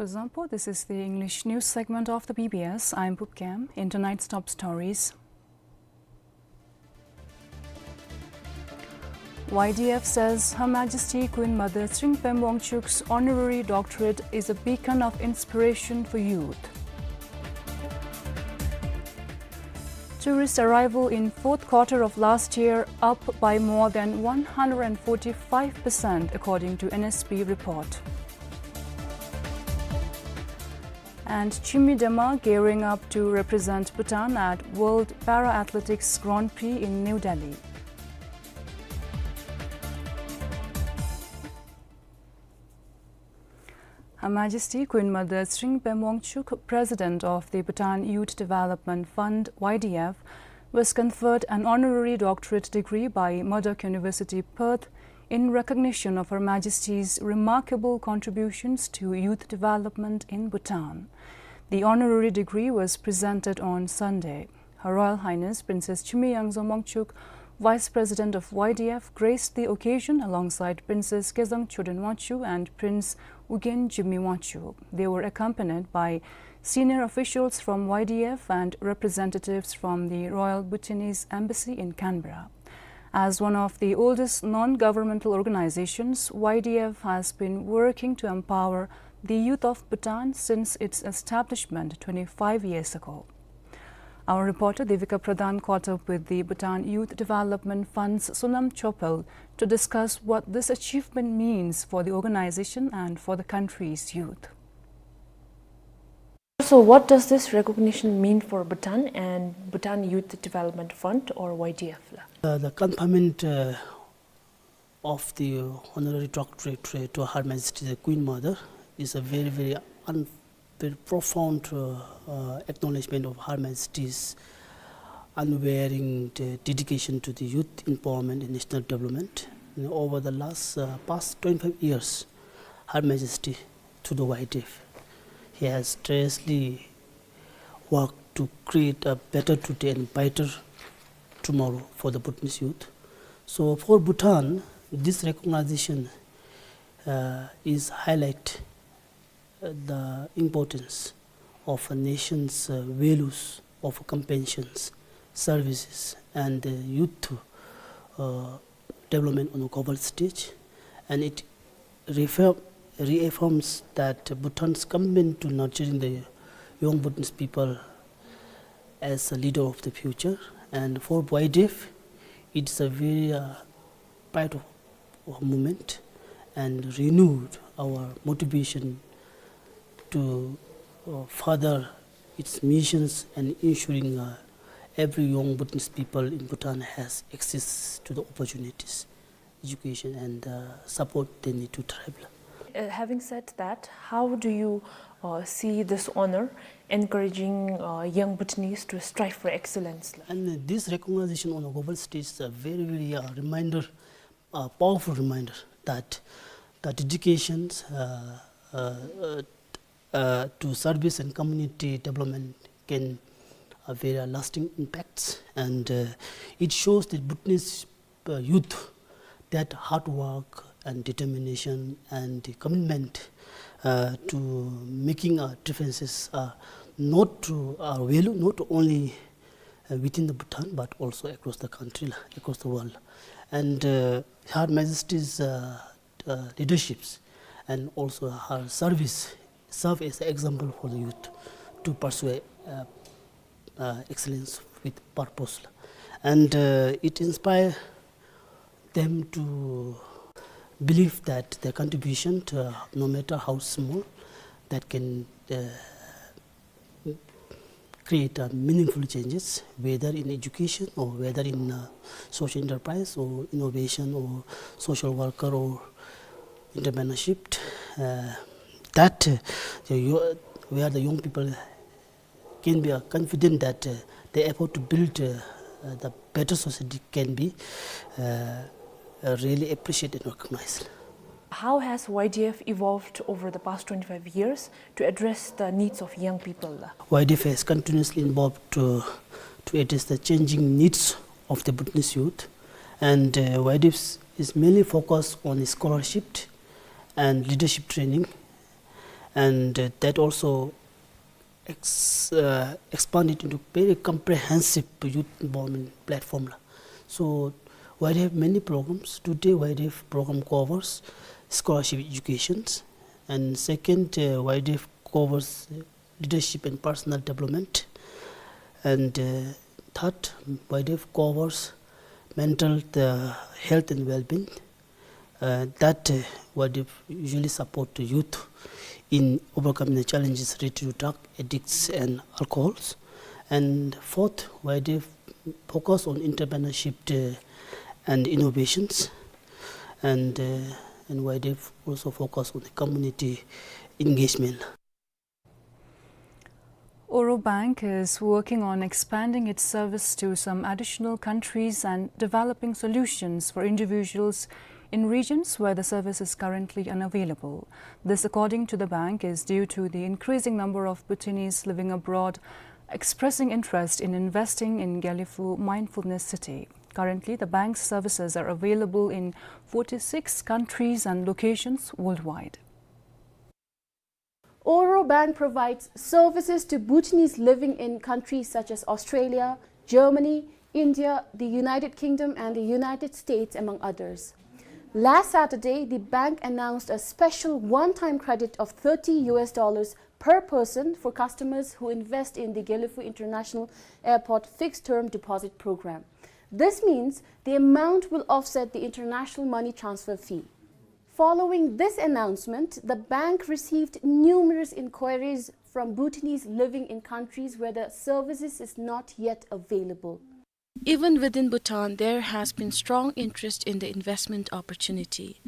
Zampo, this is the English news segment of the B B S. I'm Pup Kam. In tonight's top stories, Y D F says Her Majesty Queen Mother Tshering Pembe Wangchuck's honorary doctorate is a beacon of inspiration for youth. Tourist arrival in fourth quarter of last year up by more than one hundred forty-five percent, according to N S P report. And Chimi Dema gearing up to represent Bhutan at World Para Athletics Grand Prix in New Delhi. Her Majesty Queen Mother Tshering Pembe Wangchuck, President of the Bhutan Youth Development Fund, Y D F, was conferred an honorary doctorate degree by Murdoch University, Perth, in recognition of Her Majesty's remarkable contributions to youth development in Bhutan. The honorary degree was presented on Sunday. Her Royal Highness Princess Chimi Yangzom Wangchuck, Vice President of Y D F, graced the occasion alongside Princess Kezang Choden Wangchuck and Prince Ugyen Jigme Wangchuck. They were accompanied by senior officials from Y D F and representatives from the Royal Bhutanese Embassy in Canberra. As one of the oldest non-governmental organizations, Y D F has been working to empower the youth of Bhutan since its establishment twenty-five years ago. Our reporter Devika Pradhan caught up with the Bhutan Youth Development Fund's Sonam Chopel to discuss what this achievement means for the organization and for the country's youth. So, what does this recognition mean for Bhutan and Bhutan Youth Development Fund, or Y D F la? Uh, the conferment, uh, of the honorary doctorate to Her Majesty the Queen Mother is a very, very un-, very profound, uh, uh, acknowledgement of Her Majesty's unwavering de-, dedication to the youth empowerment and national development. And over the last, uh, past twenty-five years, Her Majesty, through the Y D F, he has tirelessly worked to create a better today and brighter tomorrow for the Bhutanese youth. So for Bhutan, this recognition, uh, is highlight, uh, the importance of a nation's, uh, values of compassion, services, and, uh, youth, uh, development on a global stage, and it reaffirm-, reaffirms that Bhutan's commitment to nurturing the young Bhutanese people as a leader of the future. And for Y D F, it's a very, uh, pride of, of moment and renewed our motivation to, uh, further its missions and ensuring, uh, every young Bhutanese people in Bhutan has access to the opportunities, education, and, uh, support they need to thrive. Uh, having said that, how do you, uh, see this honor encouraging, uh, young Bhutanese to strive for excellence? And this recognition on a global stage is a very, very, uh, reminder, uh, powerful reminder that the dedications, uh, uh, uh, uh, to service and community development can, uh, very, uh, lasting impacts, and, uh, it shows that Bhutanese, uh, youth, that hard work and determination and the commitment, uh, to making a differences, uh, not to our value, not only, uh, within the Bhutan, but also across the country, across the world. And, uh, Her Majesty's, uh, uh, leaderships and also her service serve as an example for the youth to pursue, uh, uh, excellence with purpose. And, uh, it inspire them to believe that their contribution, to, uh, no matter how small, that can, uh, create, uh, meaningful changes, whether in education or whether in, uh, social enterprise or innovation or social worker or entrepreneurship. Uh, that, uh, the yo-, where the young people can be, uh, confident that, uh, the effort to build, uh, uh, the better society can be, uh, uh, really appreciated and recognized. How has Y D F evolved over the past twenty-five years to address the needs of young people? Y D F has continuously evolved to, to address the changing needs of the Bhutanese youth, and, uh, Y D F is mainly focused on scholarship and leadership training, And, uh, that also ex-, uh, expanded into very comprehensive youth involvement platform la. So, YDF have many programs. Today, YDF program covers scholarship educations. And second, uh, YDF covers leadership and personal development. And, uh, third, YDF covers mental, uh, health and well-being. Uh, that, uh, YDF usually support the youth in overcoming the challenges related to drug addicts and alcohols. And fourth, YDF focus on entrepreneurship, uh, and innovations. And, uh, and YDF also focus on the community engagement. Oro Bank is working on expanding its service to some additional countries and developing solutions for individuals in regions where the service is currently unavailable. This, according to the bank, is due to the increasing number of Bhutanese living abroad expressing interest in investing in Gelephu Mindfulness City. Currently, the bank's services are available in forty-six countries and locations worldwide. Oro Bank provides services to Bhutanese living in countries such as Australia, Germany, India, the United Kingdom, and the United States, among others. Last Saturday, the bank announced a special one-time credit of thirty U S dollars per person for customers who invest in the Gelephu International Airport Fixed Term Deposit Program. This means the amount will offset the international money transfer fee. Following this announcement, the bank received numerous inquiries from Bhutanese living in countries where the services is not yet available. Even within Bhutan, there has been strong interest in the investment opportunity.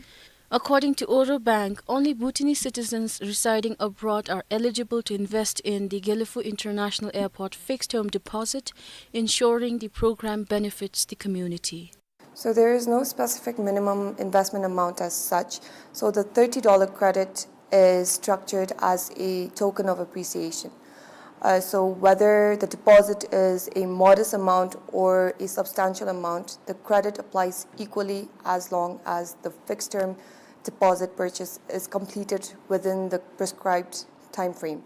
According to Oro Bank, only Bhutanese citizens residing abroad are eligible to invest in the Gelephu International Airport fixed-term deposit, ensuring the program benefits the community. So there is no specific minimum investment amount as such. So the thirty dollar credit is structured as a token of appreciation. Uh, so whether the deposit is a modest amount or a substantial amount, the credit applies equally as long as the fixed term deposit purchase is completed within the prescribed time frame.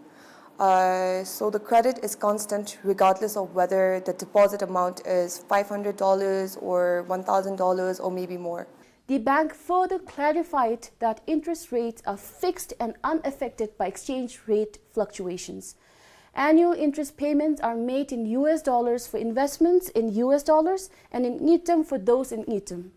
Uh, so the credit is constant regardless of whether the deposit amount is five hundred dollars or one thousand dollars or maybe more. The bank further clarified that interest rates are fixed and unaffected by exchange rate fluctuations. Annual interest payments are made in U S dollars for investments in U S dollars and in ngultrum for those in ngultrum.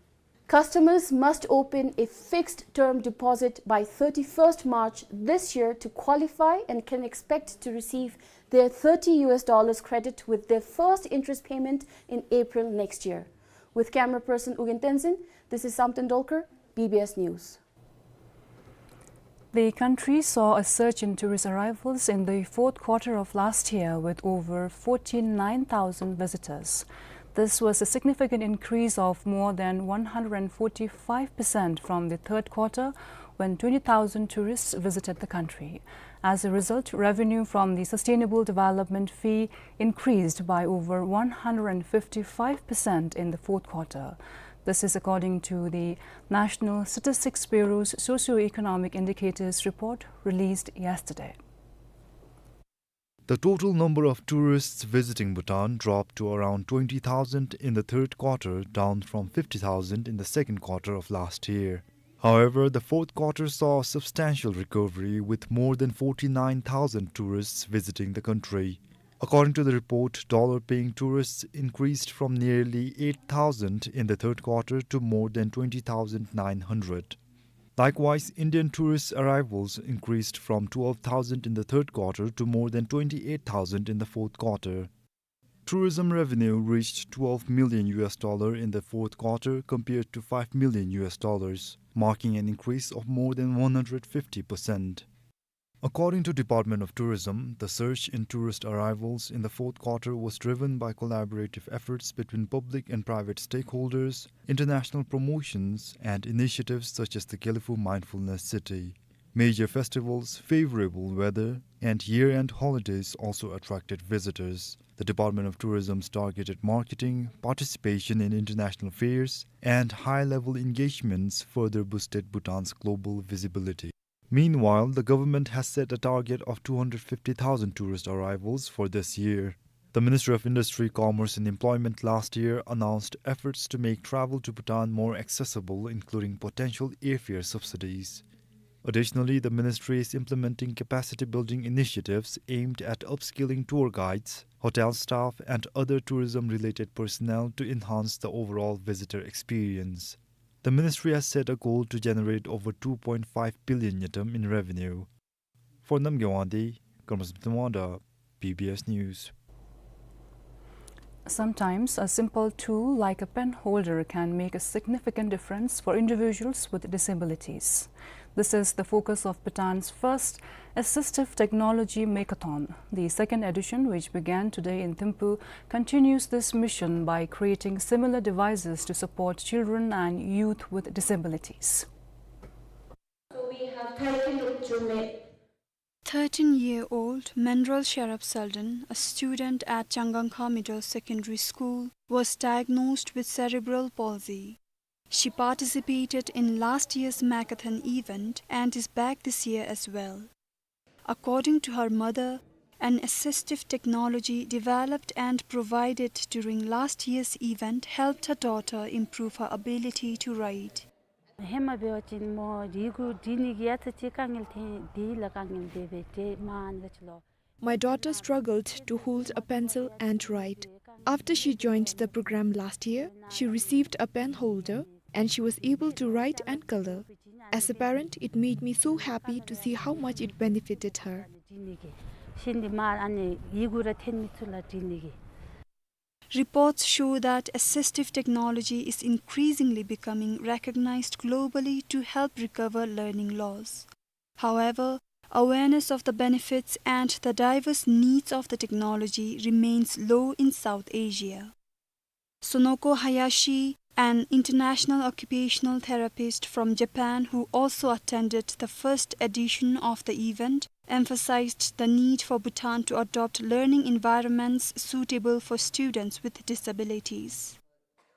Customers must open a fixed term deposit by thirty-first March this year to qualify and can expect to receive their thirty U S dollars credit with their first interest payment in April next year. With camera person Ugyen Tenzin, this is Samten Dolkar, B B S News. The country saw a surge in tourist arrivals in the fourth quarter of last year, with over forty-nine thousand visitors. This was a significant increase of more than one hundred forty-five percent from the third quarter, when twenty thousand tourists visited the country. As a result, revenue from the Sustainable Development Fee increased by over one hundred fifty-five percent in the fourth quarter. This is according to the National Statistics Bureau's Socio-Economic Indicators Report released yesterday. The total number of tourists visiting Bhutan dropped to around twenty thousand in the third quarter, down from fifty thousand in the second quarter of last year. However, the fourth quarter saw a substantial recovery, with more than forty-nine thousand tourists visiting the country. According to the report, dollar-paying tourists increased from nearly eight thousand in the third quarter to more than twenty thousand nine hundred. Likewise, Indian tourist arrivals increased from twelve thousand in the third quarter to more than twenty-eight thousand in the fourth quarter. Tourism revenue reached twelve million U S dollar in the fourth quarter, compared to five million U S dollars, marking an increase of more than one hundred fifty percent. According to Department of Tourism, the surge in tourist arrivals in the fourth quarter was driven by collaborative efforts between public and private stakeholders, international promotions, and initiatives such as the Gelephu Mindfulness City. Major festivals, favorable weather, and year-end holidays also attracted visitors. The Department of Tourism's targeted marketing, participation in international fairs, and high-level engagements further boosted Bhutan's global visibility. Meanwhile, the government has set a target of two hundred fifty thousand tourist arrivals for this year. The Ministry of Industry, Commerce and Employment last year announced efforts to make travel to Bhutan more accessible, including potential airfare subsidies. Additionally, the ministry is implementing capacity building initiatives aimed at upskilling tour guides, hotel staff, and other tourism-related personnel to enhance the overall visitor experience. The ministry has set a goal to generate over two point five billion ngultrum in revenue. For Namgay Wangdi, Karma Samten Wangda, B B S News. Sometimes a simple tool like a pen holder can make a significant difference for individuals with disabilities. This is the focus of Bhutan's first assistive technology makeathon. The second edition, which began today in Thimphu, continues this mission by creating similar devices to support children and youth with disabilities. So we have thirteen Rukchume. Thirteen-year-old Menral Sherab Selden, a student at Changangkha Middle Secondary School, was diagnosed with cerebral palsy. She participated in last year's makeathon event and is back this year as well. According to her mother, an assistive technology developed and provided during last year's event helped her daughter improve her ability to write. ཧེ་མ་འབད་བ་ཅིན་མོ་ཡི་གུ་འབྲི་ནི་གི་ཡ་ཚ་ཅིག་དཀའ་ངལ་འཐོན་འདི་ལ་དཀའ་ངལ་འབད་འབད་ཏེ་མ་ཨ་ནི་ལ་ཅིག་ལོ། My daughter struggled to hold a pencil and write. After she joined the program last year, she received a pen holder and she was able to write and color. As a parent, it made me so happy to see how much it benefited her. ཤིན་ཏུ་མ་ཨ་ནི་ཡི་གུ་ར་འཐོན་མི་ཚུ་ལ་འབྲི་ནི་གི། Reports show that assistive technology is increasingly becoming recognized globally to help recover learning loss. However, awareness of the benefits and the diverse needs of the technology remains low in South Asia. Sonoko Hayashi, an international occupational therapist from Japan who also attended the first edition of the event, emphasized the need for Bhutan to adopt learning environments suitable for students with disabilities.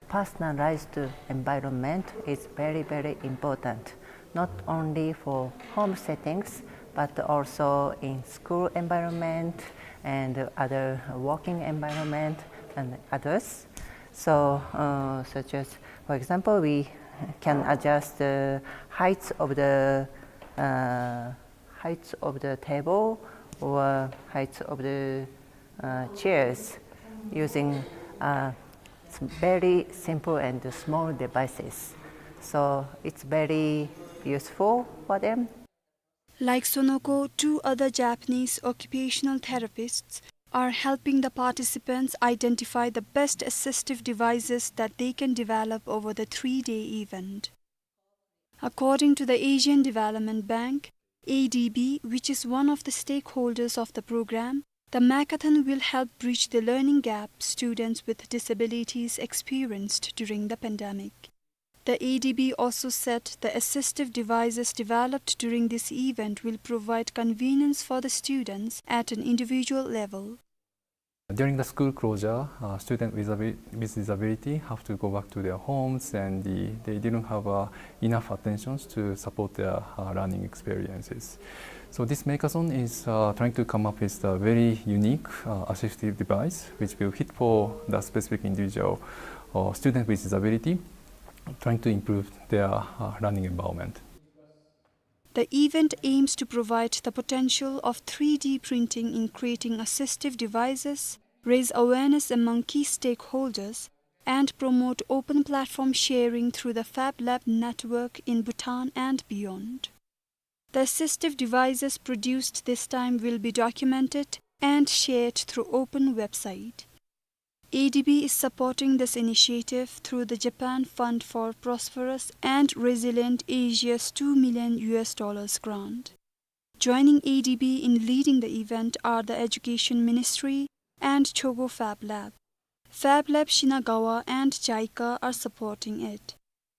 Personalized environment is very, very important, not only for home settings, but also in school environment and other working environment and others. So, uh, such as, for example, we can adjust the heights of the, uh, heights of the table or heights of the, uh, chairs using, uh, s-, very simple and small devices. So it's very useful for them. Like Sonoko, two other Japanese occupational therapists are helping the participants identify the best assistive devices that they can develop over the three-day event. According to the Asian Development Bank, A D B, which is one of the stakeholders of the program, the makeathon will help bridge the learning gap students with disabilities experienced during the pandemic. The A D B also said the assistive devices developed during this event will provide convenience for the students at an individual level. During the school closure, uh, students with abi-, with disability have to go back to their homes, and the, they didn't have, uh, enough attentions to support their, uh, learning experiences. So this makeathon is, uh, trying to come up with a very unique, uh, assistive device which will fit for the specific individual or student with disability, trying to improve their, uh, learning environment. The event aims to provide the potential of three D printing in creating assistive devices, raise awareness among key stakeholders, and promote open platform sharing through the FabLab network in Bhutan and beyond. The assistive devices produced this time will be documented and shared through open website. A D B is supporting this initiative through the Japan Fund for Prosperous and Resilient Asia's two million U S dollars grant. Joining A D B in leading the event are the Education Ministry and Kyogo Fab Lab. Fab Lab Shinagawa and JICA are supporting it.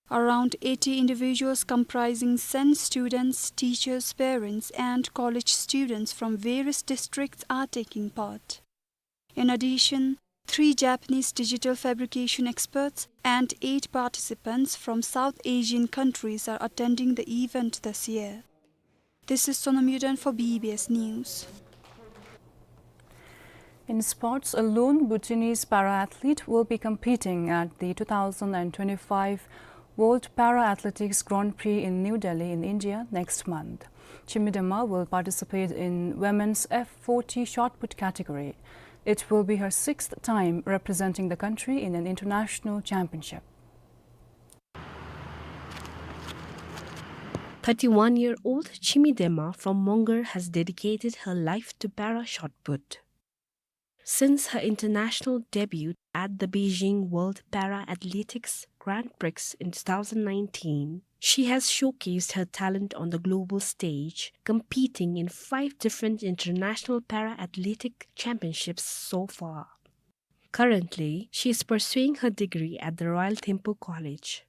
Around eighty individuals comprising Sen students, teachers, parents, and college students from various districts are taking part. In addition, three Japanese digital fabrication experts and eight participants from South Asian countries are attending the event this year. This is Sonam Yuden for B B S News. In sports, a lone Bhutanese para-athlete will be competing at the two thousand twenty-five World Para-Athletics Grand Prix in New Delhi in India next month. Chimi Dema will participate in women's F forty shot put category. It will be her sixth time representing the country in an international championship. Thirty-one-year-old Chimi Dema from Mongar has dedicated her life to para shot put. Since her international debut at the Beijing World Para Athletics Grand Prix in two thousand nineteen, she has showcased her talent on the global stage, competing in five different international para athletic championships so far. Currently, she is pursuing her degree at the Royal Thimphu College.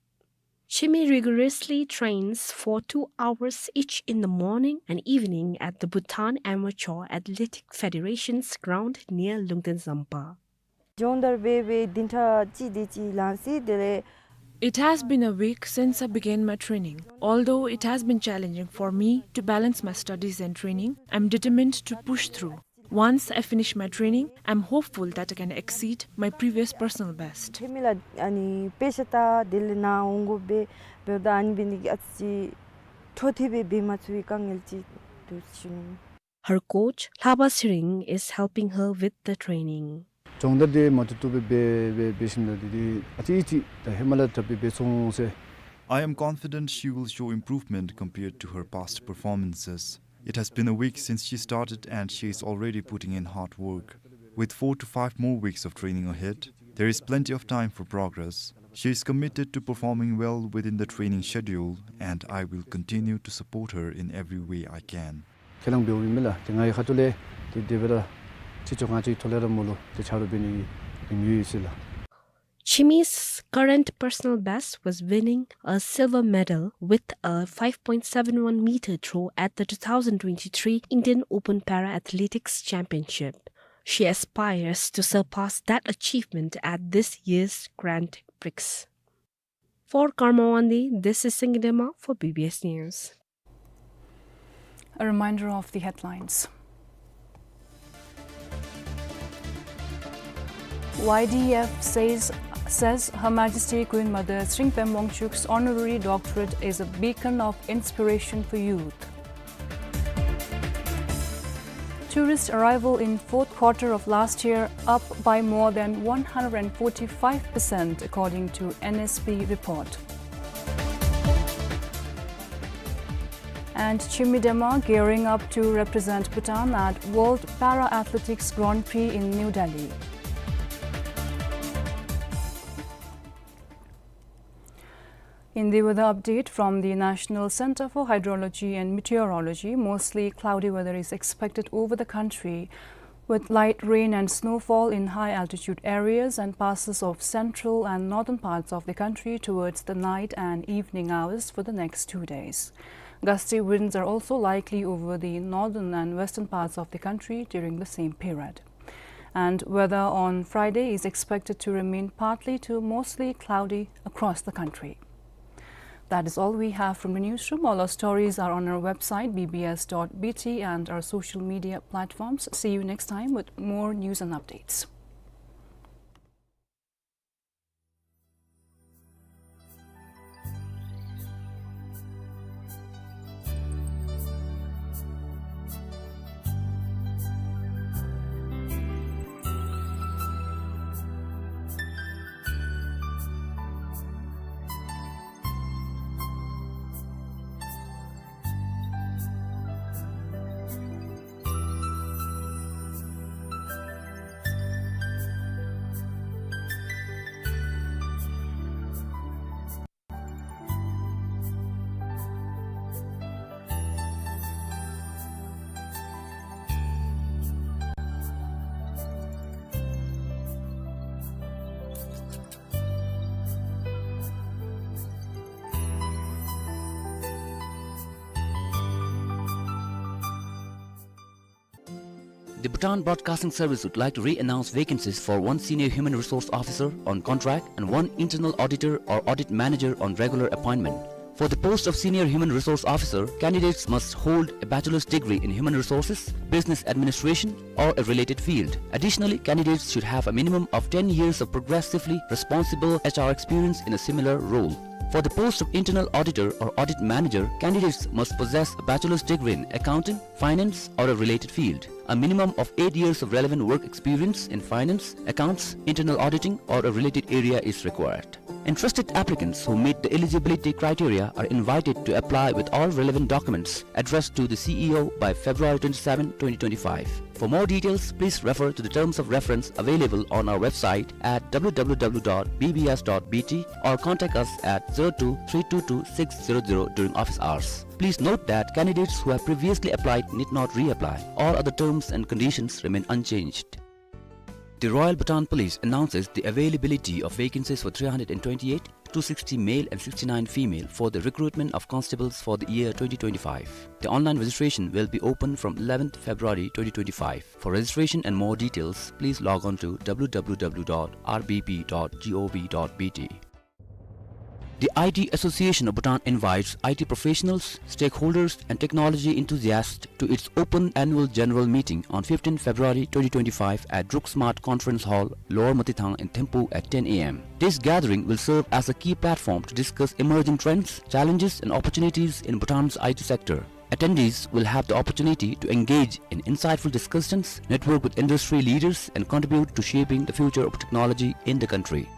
Chimi rigorously trains for two hours each in the morning and evening at the Bhutan Amateur Athletic Federation's ground near Lungten Zampa. སྦྱོང་བརྡར་འབད་འབད་བདུན་ཕྲག་གཅིག་དེ་ཅིག་ལང་སྟེ་དེ་ལས། It has been a week since I began my training. Although it has been challenging for me to balance my studies and training, I'm determined to push through. Once I finish my training, I'm hopeful that I can exceed my previous personal best. ཐེ་མི་ལ་ཨ་ནི་དཔེ་ཆ་ལྟ་དེ་ལས་ནཱ་འོང་དགོ་པས། འབདཝ་ད་ཨ་ནི་འབད་ནི་གི་ཨ་ཙི་འཕྲོ་མཐུད་སྦེ་འབད་མ་ཚུགས་པའི་དཀའ་ངལ་ཅིག་འདུག་ཞུ་ནི། Her coach, Lhaba Tshering, is helping her with the training. སྦྱོང་བརྡར་འདི་མ་བཏུབ་བཏུབ་སྦེ་འབད་འབད་འབད་ཞིནམ་ལས་འདི་འདི་ཨ་ཙི་ཅིག་ད་ཧེ་མ་ལས་དྲག་སྦེ་འབད་སོང་ཟེར། I am confident she will show improvement compared to her past performances. It has been a week since she started and she is already putting in hard work. With four to five more weeks of training ahead, there is plenty of time for progress. She is committed to performing well within the training schedule, and I will continue to support her in every way I can. ཁས་བླངས་འབདཝ་ཨིན་མས་ལགས། ཏེ་ང་གི་ཁ་ཐུག་ལས་ཏེ་དེ་སྦེ་ར་ཁྲི་བཅོ་ལྔ་ཅིག་ཐོག་ལས་ར་མོ་ལུ་ཏེ་ཆ་རོགས་འབད་ནི་གི་རེ་སྨོན་ཡོད་ཟེར་ལགས། Chimi's current personal best was winning a silver medal with a five point seven one meter throw at the two thousand twenty-three Indian Open Para Athletics Championship. She aspires to surpass that achievement at this year's Grand Prix. For Karma Wangdi, this is Singye Dema for B B S News. A reminder of the headlines. Y D F says, says Her Majesty Queen Mother Tshering Pem Wangchuk's honorary doctorate is a beacon of inspiration for youth. Tourist arrival in fourth quarter of last year up by more than one hundred forty-five percent, according to N S B report. And Chimi Dema gearing up to represent Bhutan at World Para Athletics Grand Prix in New Delhi. In the weather update from the National Center for Hydrology and Meteorology, mostly cloudy weather is expected over the country, with light rain and snowfall in high-altitude areas and passes of central and northern parts of the country towards the night and evening hours for the next two days. Gusty winds are also likely over the northern and western parts of the country during the same period. And weather on Friday is expected to remain partly to mostly cloudy across the country. That is all we have from the newsroom. All our stories are on our website, B B S dot B T, and our social media platforms. See you next time with more news and updates. The Bhutan Broadcasting Service would like to re-announce vacancies for one senior human resource officer on contract and one internal auditor or audit manager on regular appointment. For the post of Senior Human Resource Officer, candidates must hold a bachelor's degree in human resources, business administration, or a related field. Additionally, candidates should have a minimum of ten years of progressively responsible H R experience in a similar role. For the post of Internal Auditor or Audit Manager, candidates must possess a bachelor's degree in accounting, finance, or a related field. A minimum of eight years of relevant work experience in finance, accounts, internal auditing, or a related area is required. Interested applicants who meet the eligibility criteria are invited to apply with all relevant documents addressed to the C E O by February twenty-seven, twenty twenty-five. For more details, please refer to the terms of reference available on our website at w w w dot b b s dot b t or contact us at zero two three two two six zero zero during office hours. Please note that candidates who have previously applied need not reapply. All other terms and conditions remain unchanged. The Royal Bhutan Police announces the availability of vacancies for three hundred and twenty-eight, two sixty male and sixty-nine female for the recruitment of constables for the year twenty twenty-five. The online registration will be open from eleventh February twenty twenty-five. For registration and more details, please log on to w w w dot r b p dot gov dot b t. The I T Association of Bhutan invites I T professionals, stakeholders, and technology enthusiasts to its open annual general meeting on fifteenth February twenty twenty-five at Druk Smart Conference Hall, Lower Motithang in Thimphu at ten a m. This gathering will serve as a key platform to discuss emerging trends, challenges, and opportunities in Bhutan's I T sector. Attendees will have the opportunity to engage in insightful discussions, network with industry leaders, and contribute to shaping the future of technology in the country.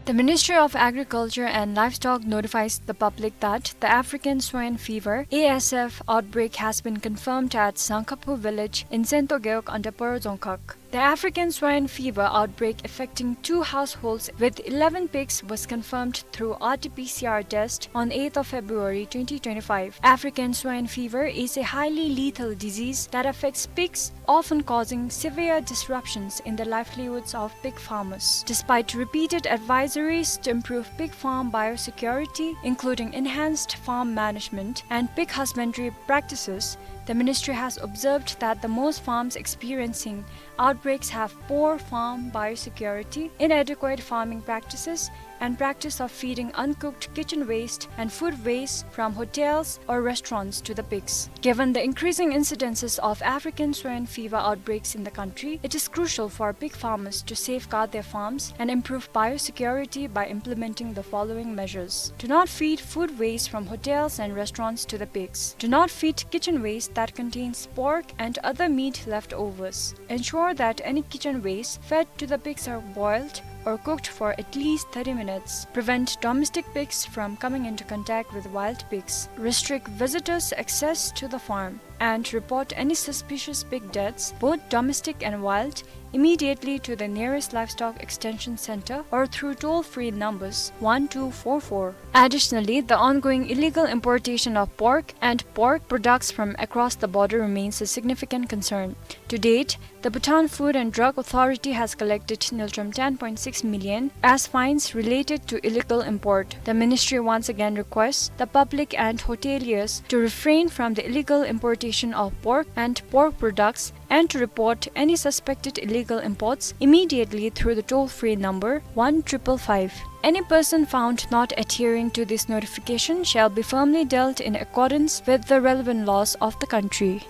The Ministry of Agriculture and Livestock notifies the public that the African swine fever, A S F, outbreak has been confirmed at Zangkhaphu village in Sento Gewog under Paro Dzongkhag. The African swine fever outbreak affecting two households with eleven pigs was confirmed through R T P C R test on eighth of February twenty twenty-five. African swine fever is a highly lethal disease that affects pigs, often causing severe disruptions in the livelihoods of pig farmers. Despite repeated advisories to improve pig farm biosecurity, including enhanced farm management and pig husbandry practices, the ministry has observed that the most farms experiencing outbreaks have poor farm biosecurity, inadequate farming practices, and practice of feeding uncooked kitchen waste and food waste from hotels or restaurants to the pigs. Given the increasing incidences of African swine fever outbreaks in the country, it is crucial for pig farmers to safeguard their farms and improve biosecurity by implementing the following measures. Do not feed food waste from hotels and restaurants to the pigs. Do not feed kitchen waste that contains pork and other meat leftovers. Ensure that any kitchen waste fed to the pigs are boiled or cooked for at least thirty minutes. Prevent domestic pigs from coming into contact with wild pigs. Restrict visitors' access to the farm and report any suspicious pig deaths, both domestic and wild, immediately to the nearest livestock extension center or through toll-free numbers one two four four. Additionally, the ongoing illegal importation of pork and pork products from across the border remains a significant concern. To date, the Bhutan Food and Drug Authority has collected ngultrum ten point six million as fines related to illegal import. The ministry once again requests the public and hoteliers to refrain from the illegal importation of pork and pork products and to report any suspected illegal imports immediately through the toll-free number one triple five. Any person found not adhering to this notification shall be firmly dealt in accordance with the relevant laws of the country.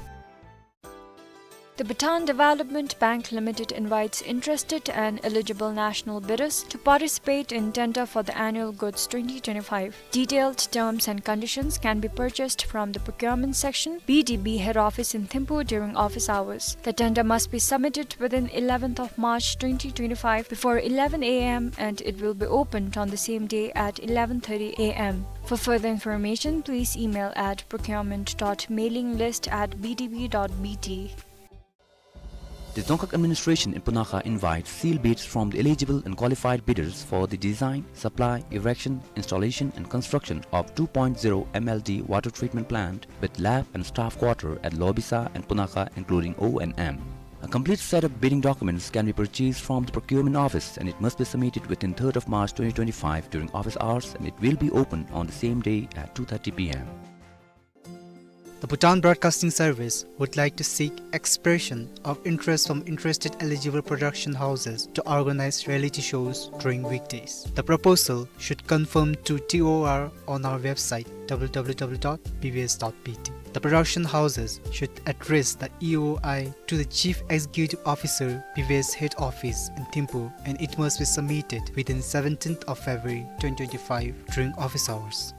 The Bhutan Development Bank Limited invites interested and eligible national bidders to participate in tender for the annual goods twenty twenty-five. Detailed terms and conditions can be purchased from the procurement section, B D B head office in Thimphu during office hours. The tender must be submitted within eleventh of March twenty twenty-five before eleven a m and it will be opened on the same day at eleven thirty a m. For further information, please email at procurement dot mailing list at B D B dot B T. The Dzongkhag administration in Punakha invites sealed bids from the eligible and qualified bidders for the design, supply, erection, installation and construction of two point zero M L D water treatment plant with lab and staff quarter at Lobisa and Punakha, including O and M. A complete set of bidding documents can be purchased from the procurement office and it must be submitted within third of March twenty twenty-five during office hours and it will be open on the same day at two thirty p m. The Bhutan Broadcasting Service would like to seek expression of interest from interested eligible production houses to organize reality shows during weekdays. The proposal should confirm to T O R on our website, w w w dot b b s dot b t. The production houses should address the E O I to the Chief Executive Officer, B B S Head Office in Thimphu, and it must be submitted within seventeenth of February twenty twenty-five during office hours.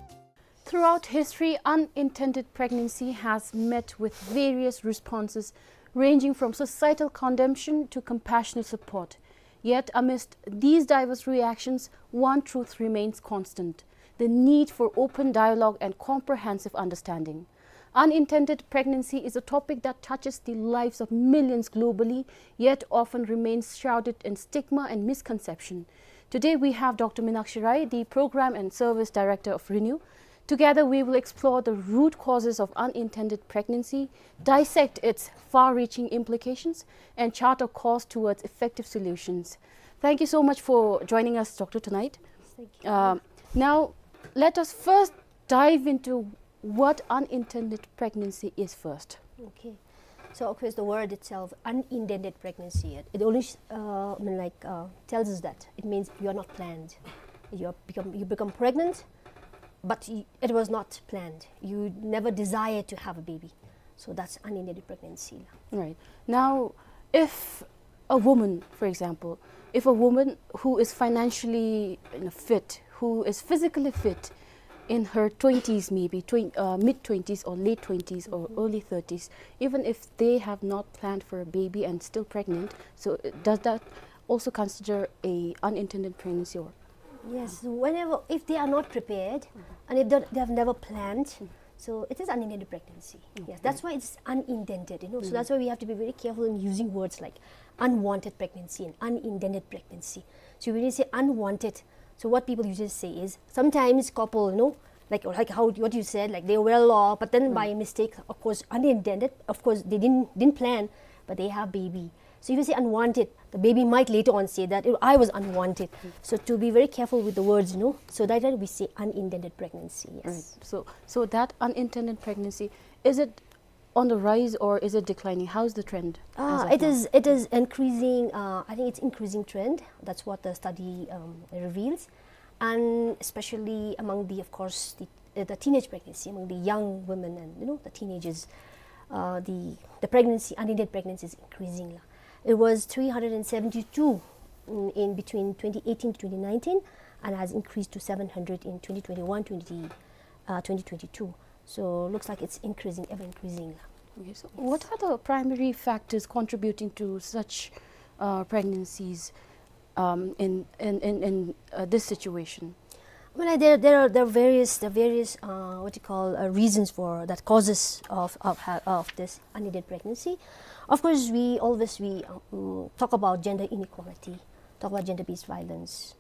Throughout history, unintended pregnancy has met with various responses, ranging from societal condemnation to compassionate support. Yet, amidst these diverse reactions, one truth remains constant: the need for open dialogue and comprehensive understanding. Unintended pregnancy is a topic that touches the lives of millions globally, yet often remains shrouded in stigma and misconception. Today, we have Doctor Minakshi Rai, the Program and Service Director of RENEW. Together, we will explore the root causes of unintended pregnancy, dissect its far-reaching implications, and chart a course towards effective solutions. Thank you so much for joining us, Doctor, tonight. Thank you. Um, now, let us first dive into what unintended pregnancy is first. Okay. So, of course, the word itself, unintended pregnancy, it, it only, uh, I mean, like, uh, tells us that it means you are not planned. You are become, you become pregnant, but y-, it was not planned. You never desired to have a baby. So that's unintended pregnancy. Right. Now, if a woman, for example, if a woman who is financially, you know, fit, who is physically fit, in her twenties, maybe twen-, uh, mid twenties or late twenties or early thirties, even if they have not planned for a baby and still pregnant, so, uh, does that also consider a unintended pregnancy or? Yes, whenever, if they are not prepared and if they, they have never planned, so it is unintended pregnancy. Yes, okay. That's why it's unintended, you know. So that's why we have to be very careful in using words like unwanted pregnancy and unintended pregnancy. So when you say unwanted, so what people usually say is, sometimes couple, you know, like, like how, what you said, like, they're well off, but then by mistake, of course, unintended, of course, they didn't, didn't plan, but they have baby. So if you say unwanted, the baby might later on say that, "Oh, I was unwanted." So to be very careful with the words, you know, so that we say unintended pregnancy, yes. Right. So, so that unintended pregnancy, is it on the rise or is it declining? How's the trend as of now? Ah, it is, it is increasing, uh, I think it's increasing trend. That's what the study, um, reveals. And especially among the, of course, the, uh, the teenage pregnancy, among the young women and, you know, the teenagers, uh, the, the pregnancy, unintended pregnancy is increasing la. It was three hundred and seventy-two in, in between twenty eighteen to twenty nineteen and has increased to seven hundred in twenty twenty-one, twenty, uh, twenty twenty-two. So looks like it's increasing, ever increasing la. Okay, so what are the primary factors contributing to such, uh, pregnancies, um, in, in, in, in, uh, this situation? Well, there, there are, there are various, there are various, uh, what you call, uh, reasons for that, causes of, of ha-, of this unintended pregnancy. Of course, we always, we, um, talk about gender inequality, talk about gender-based violence,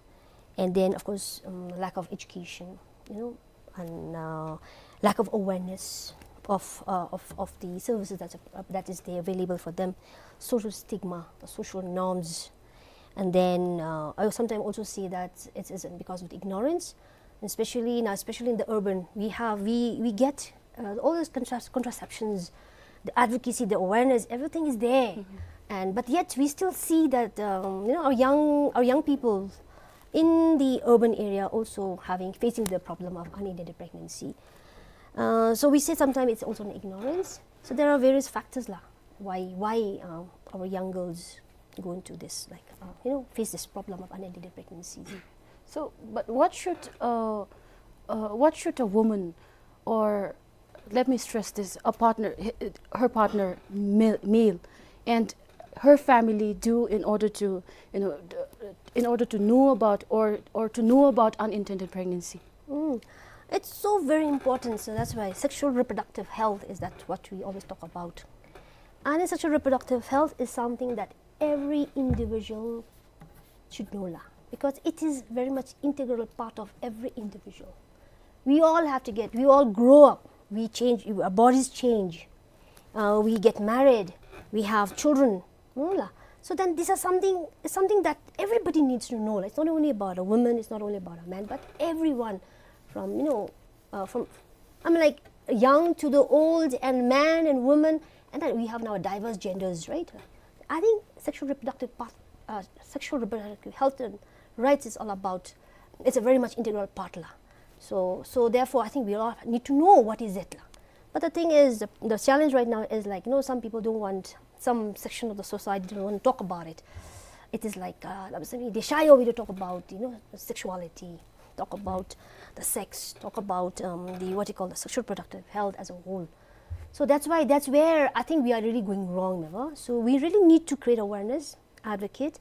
and then, of course, um, lack of education, you know, and, uh, lack of awareness of, uh, of, of the services that's, uh, that is there available for them, social stigma, the social norms, and then, uh, I sometimes also see that it is because of the ignorance, especially now, especially in the urban, we have, we, we get, uh, all those contras-, contraceptions, the advocacy, the awareness, everything is there. Mm-hmm. And, but yet we still see that, um, you know, our young, our young people in the urban area also having, facing the problem of unintended pregnancy. Uh, so we say sometimes it's also an ignorance. So there are various factors la, why, why, uh, our young girls go into this, like, uh, you know, face this problem of unintended pregnancies. So, but what should, uh, uh, what should a woman, or let me stress this, a partner, h-, her partner, male, male, and her family do in order to, you know, d-, in order to know about or, or to know about unintended pregnancy? Mm. It's so very important. So that's why sexual reproductive health is that what we always talk about. And sexual reproductive health is something that every individual should know la, because it is very much integral part of every individual. We all have to get, we all grow up, we change, our bodies change, uh, we get married, we have children, no la. So then these are something, something that everybody needs to know la. It's not only about a woman, it's not only about a man, but everyone from, you know, uh, from, I mean, like, young to the old and man and woman, and then we have now diverse genders, right? I think sexual reproductive path, uh, sexual reproductive health and rights is all about, it's a very much integral part la. So, so therefore, I think we all need to know what is it la. But the thing is, the, the challenge right now is, like, you know, some people don't want some section of the society don't want to talk about it. It is like, uh, they shy away to talk about, you know, sexuality, talk about the sex, talk about, um, the, what you call, the sexual reproductive health as a whole. So that's why, that's where I think we are really going wrong, never. So we really need to create awareness, advocate,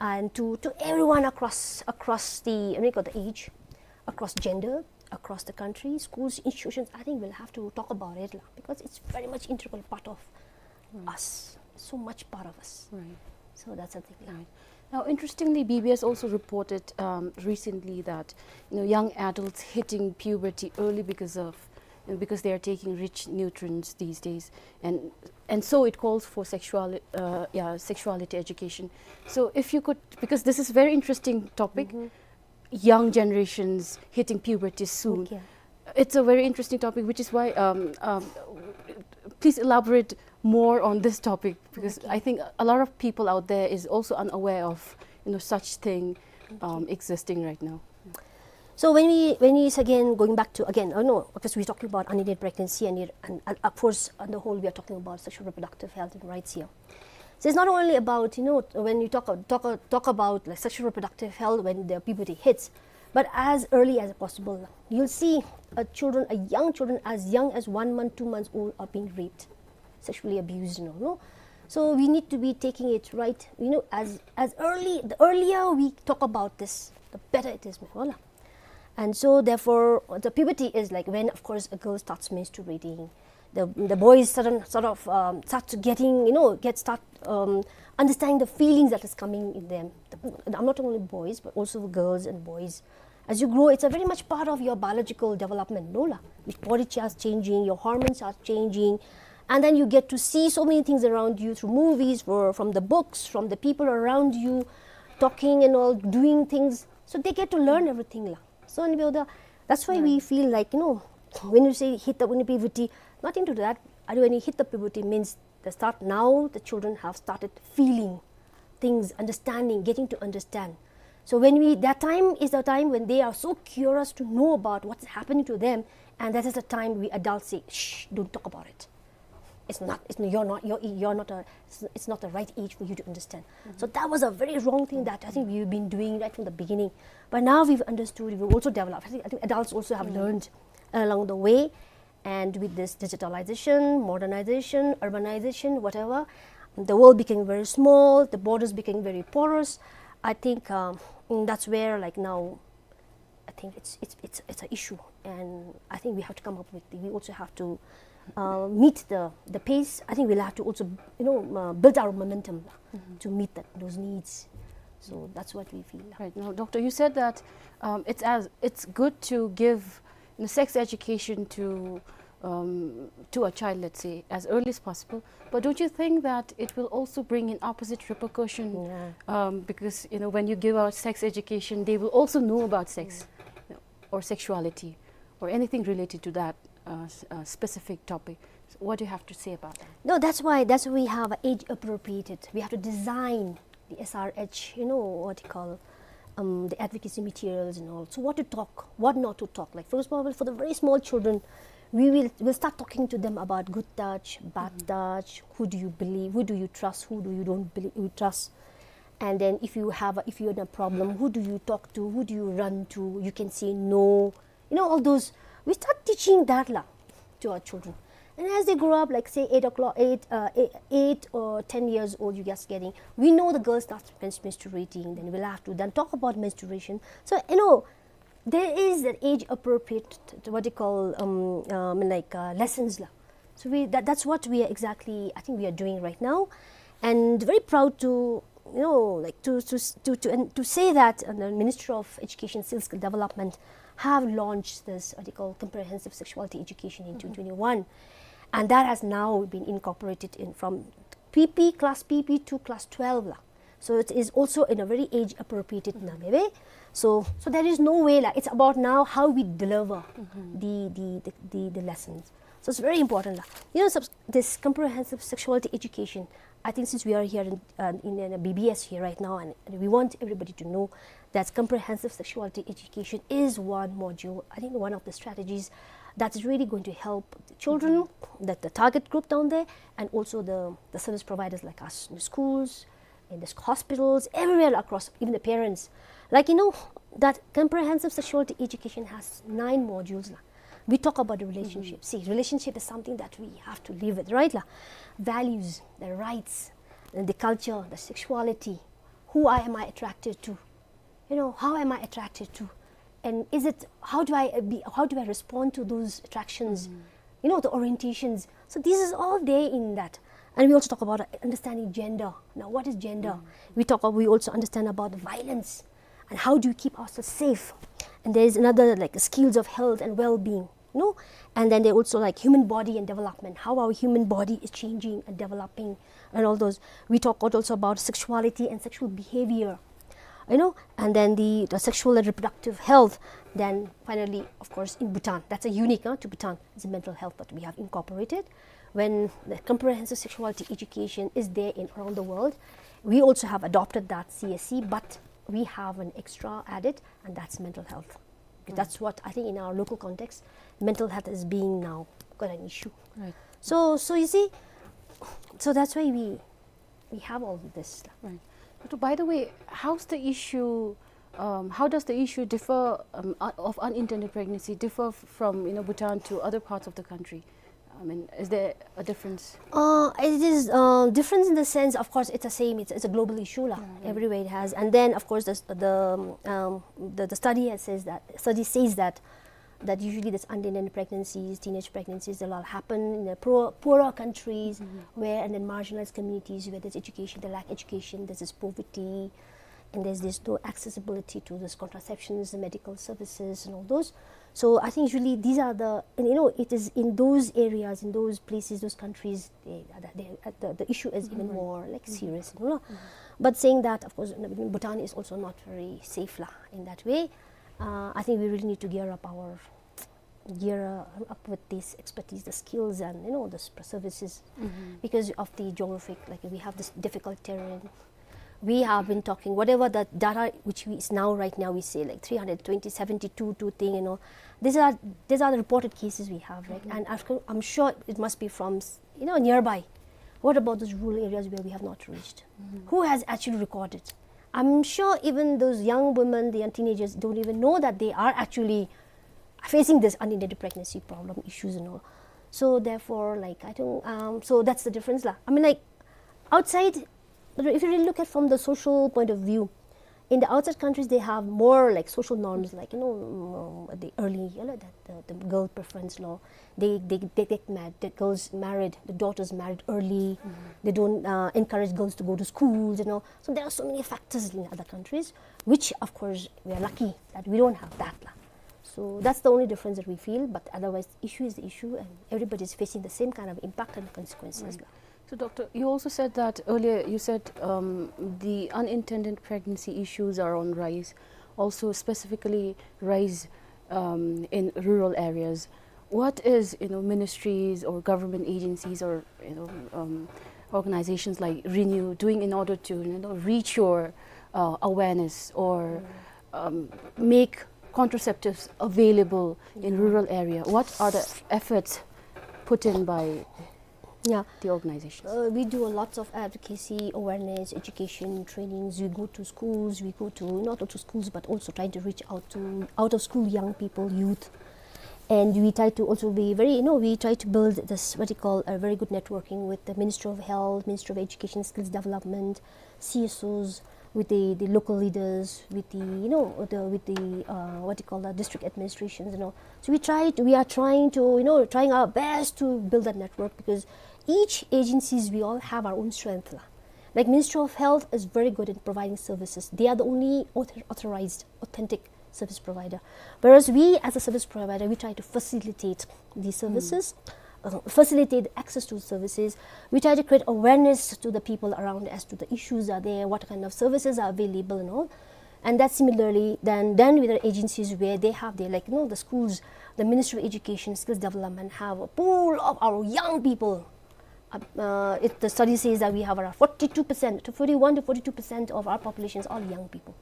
and to, to everyone across, across the, I mean, the age, across gender, across the country, schools, institutions. I think we'll have to talk about it la, because it's very much integral part of us, so much part of us. Right. So that's the thing la. Right. Now, interestingly, B B S also reported, um, recently that, you know, young adults hitting puberty early because of, you know, because they are taking rich nutrients these days, and and so it calls for sexual, uh, yeah, sexuality education. So if you could, because this is very interesting topic, young generations hitting puberty soon. Okay. It's a very interesting topic, which is why, um, um, please elaborate more on this topic, because okay. I think a lot of people out there is also unaware of, you know, such thing, um, okay, existing right now. So when we, when we, again, going back to, again, oh no, because we're talking about unintended pregnancy and, it, and, uh, of course, on the whole, we are talking about sexual reproductive health and rights here. So it's not only about, you know, when you talk, talk, talk about, like, sexual reproductive health when the puberty hits, but as early as possible. You'll see, uh, children, uh, young children as young as one month, two months old are being raped, sexually abused, you know, no? So we need to be taking it right, you know, as, as early, the earlier we talk about this, the better it is, wala. And so therefore, the puberty is, like, when, of course, a girl starts menstruating, the, the boys sudden, sort of, um, start to getting, you know, get, start, um, understanding the feelings that is coming in them. The, I'm not only boys, but also girls and boys. As you grow, it's a very much part of your biological development, no la? Your body starts changing, your hormones are changing, and then you get to see so many things around you through movies, for, from the books, from the people around you, talking and all, doing things. So they get to learn everything la. So, and the, that's why we feel like, you know, when you say hit the, when puberty, nothing to that. When you hit the puberty means the start, now the children have started feeling things, understanding, getting to understand. So when we, that time is the time when they are so curious to know about what's happening to them, and that is the time we adults say, "Shh, don't talk about it. It's not, it's, you're not, you're, you're not a, it's, it's not the right age for you to understand." So that was a very wrong thing that I think we've been doing right from the beginning. But now we've understood, we've also developed. I think, I think adults also have learned along the way. And with this digitalization, modernization, urbanization, whatever, the world became very small, the borders became very porous. I think, um, mm, that's where, like, now, I think it's, it's, it's, it's an issue. And I think we have to come up with, we also have to, uh, meet the, the pace. I think we'll have to also, you know, uh, build our momentum to meet that, those needs. So that's what we feel. Right. Now, Doctor, you said that, um, it's as, it's good to give, you know, sex education to, um, to a child, let's say, as early as possible. But don't you think that it will also bring in opposite repercussion? Yeah. Um, because, you know, when you give out sex education, they will also know about sex, you know, or sexuality or anything related to that, uh, s-, uh, specific topic. So what do you have to say about that? No, that's why, that's why we have age appropriated. We have to design the S R H, you know, what you call, um, the advocacy materials and all. So what to talk, what not to talk. Like, for example, for the very small children, we will, we'll start talking to them about good touch, bad touch, who do you believe, who do you trust, who do you don't believe, you trust. And then if you have, a, if you're in a problem, who do you talk to, who do you run to? You can say no. You know, all those, we start teaching that la to our children. And as they grow up, like, say, eight o'clock, eight, uh, eight, eight or ten years old, you just getting, we know the girl starts mens-, menstruating, then we'll have to then talk about menstruation. So, you know, there is that age appropriate, what you call, um, um, like, uh, lessons la. So we, that, that's what we are exactly, I think we are doing right now. And very proud to, you know, like, to, to, to, to, and to say that, uh, the Ministry of Education, Skill Development have launched this, what you call, comprehensive sexuality education in twenty twenty-one. And that has now been incorporated in from P P, class P P to class twelve la. So it is also in a very age appropriated manner. So, so there is no way, like, it's about now how we deliver the, the, the, the, the lessons. So it's very important lah. You know, subs- this comprehensive sexuality education, I think since we are here in, uh, in, in a B B S here right now, and we want everybody to know that comprehensive sexuality education is one module, I think one of the strategies that is really going to help the children, that the target group down there, and also the, the service providers like us in the schools, in the hospitals, everywhere across, even the parents. Like, you know, that comprehensive sexuality education has nine modules lah. We talk about the relationship. See, relationship is something that we have to live with, right lah? Values, the rights, and the culture, the sexuality. Who I, am I attracted to? You know, how am I attracted to? And is it, how do I, uh, be, how do I respond to those attractions? You know, the orientations. So this is all there in that. And we also talk about, uh, understanding gender. Now, what is gender? We talk, we also understand about the violence and how do we keep ourselves safe. And there is another, like, skills of health and well-being, no? And then they also, like, human body and development, how our human body is changing and developing, and all those. We talk also about sexuality and sexual behavior, you know, and then the, the sexual and reproductive health. Then finally, of course, in Bhutan, that's a unique, uh, to Bhutan, is the mental health that we have incorporated. When the comprehensive sexuality education is there in around the world, we also have adopted that C S C, but we have an extra added, and that's mental health. Because that's what I think in our local context, mental health is being now quite an issue. Right. So, so you see, so that's why we, we have all this. Right. But by the way, how's the issue, um, how does the issue differ, um, uh, of unintended pregnancy differ f- from, you know, Bhutan to other parts of the country? I mean, is there a difference? Uh, it is, uh, difference in the sense, of course, it's the same. It's, it's a global issue lah. Everywhere it has. And then, of course, the, the, um, the, the study has says that, study says that, that usually this unintended pregnancies, teenage pregnancies, they all happen in the poor, poorer countries where, and then marginalized communities where there's education, they lack education, there's this poverty, and there's this no accessibility to this contraceptions, the medical services, and all those. So I think usually these are the, and, you know, it is in those areas, in those places, those countries, they, they, uh, the, the issue is even more, like, serious, you know. But saying that, of course, Bhutan is also not very safe lah in that way. Uh, I think we really need to gear up our, gear, uh, up with this expertise, the skills, and, you know, the s- services, because of the geographic, like, we have this difficult terrain. We have been talking, whatever the data which we, is now, right now, we say, like, three hundred twenty, seventy-two, two thing, you know. These are, these are the reported cases we have, right? And after, I'm sure it must be from, s- you know, nearby. What about those rural areas where we have not reached? Who has actually recorded? I'm sure even those young women, the young teenagers don't even know that they are actually facing this unintended pregnancy problem issues and all. So therefore, like, I think, um, so that's the difference lah. I mean, like, outside, but if you really look at from the social point of view, in the outside countries, they have more, like, social norms, like, you know, um, the early, you know, the, the, the girl preference law. They, they, they get married, the girls married, the daughters married early. They don't, uh, encourage girls to go to schools, you know. So there are so many factors in other countries, which, of course, we are lucky that we don't have that lah. So that's the only difference that we feel, but otherwise, the issue is the issue, and everybody is facing the same kind of impact and consequences lah. So, Doctor, you also said that earlier, you said, um, the unintended pregnancy issues are on rise, also specifically rise, um, in rural areas. What is, you know, ministries or government agencies or, you know, um, organizations like Renew doing in order to, you know, reach your, uh, awareness or, um, make contraceptives available in rural area? What are the efforts put in by, yeah, the organizations? Uh, we do a lots of advocacy, awareness, education, trainings. We go to schools, we go to, not to schools, but also trying to reach out to out of school young people, youth. And we try to also be very, you know, we try to build this, what you call, a very good networking with the Ministry of Health, Ministry of Education, Skills Development, C S Os, with the, the local leaders, with the, you know, the, with the, uh, what you call that, district administrations, you know. So we try to, we are trying to, you know, trying our best to build that network, because each agencies, we all have our own strength lah. Like, Ministry of Health is very good in providing services. They are the only author- authorized, authentic service provider. Whereas we, as a service provider, we try to facilitate these services, uh, facilitate access to services. We try to create awareness to the people around as to the issues are there, what kind of services are available and all. And that similarly, then, then with the agencies where they have their, like, you know, the schools, the Ministry of Education, Skills Development have a pool of our young people. Uh, uh, it, the study says that we have around forty-two percent, to forty-one to forty-two percent of our population is all young people.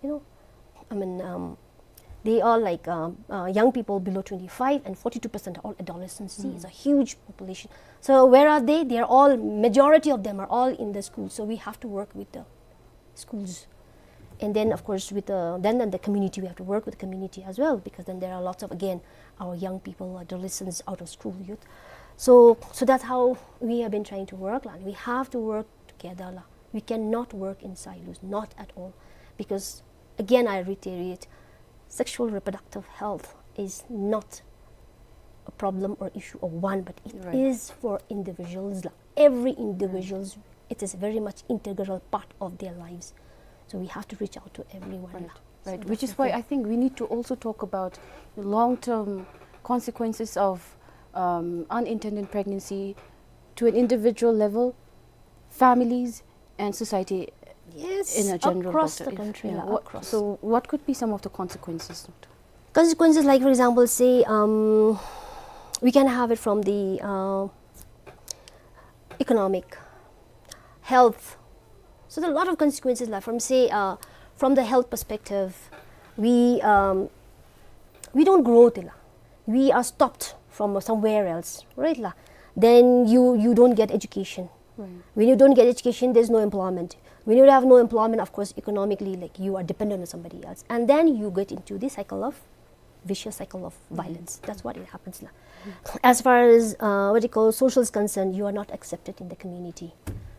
You know, I mean, um, they are like, um, uh, young people below twenty-five, and forty-two percent are all adolescents. See, it's a huge population. So where are they? They are all, majority of them are all in the school. So we have to work with the schools. And then, of course, with the, then, then the community, we have to work with the community as well, because then there are lots of, again, our young people, adolescents, out of school youth. So, so that's how we have been trying to work, la. We have to work together, la. We cannot work in silos, not at all, because, again, I reiterate, sexual reproductive health is not a problem or issue of one, but it is for individuals, la. Every individuals, it is very much integral part of their lives. So we have to reach out to everyone, la. Right. So, which is why I think we need to also talk about the long-term consequences of, um, unintended pregnancy to an individual level, families, and society, yes, in a general, across the country, yeah, la, what, across. So what could be some of the consequences, doctor? Consequences, like, for example, say, um, we can have it from the, uh, economic, health. So there are a lot of consequences, la, from, say, uh, from the health perspective, we, um, we don't grow, la. We are stopped from somewhere else, right, la? Then you, you don't get education. Right. When you don't get education, there's no employment. When you have no employment, of course, economically, like, you are dependent on somebody else. And then you get into the cycle of, vicious cycle of violence. That's what it happens, la. As far as, uh, what you call, social is concerned, you are not accepted in the community,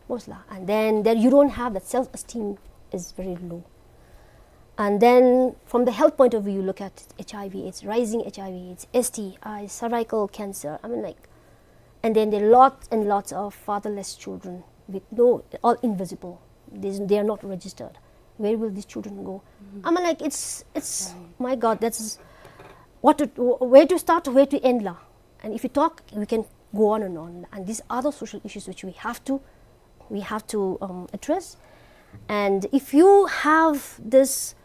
most, la. And then, then you don't have that, self-esteem is very low. And then from the health point of view, you look at H I V AIDS, rising H I V AIDS, S T I, cervical cancer. I mean, like, and then there are lots and lots of fatherless children with no, all invisible. There's, they are not registered. Where will these children go? I mean, like, it's, it's, my God, that's what to, where to start, where to end, la. And if you talk, we can go on and on. And these are the social issues which we have to, we have to, um, address. And if you have this,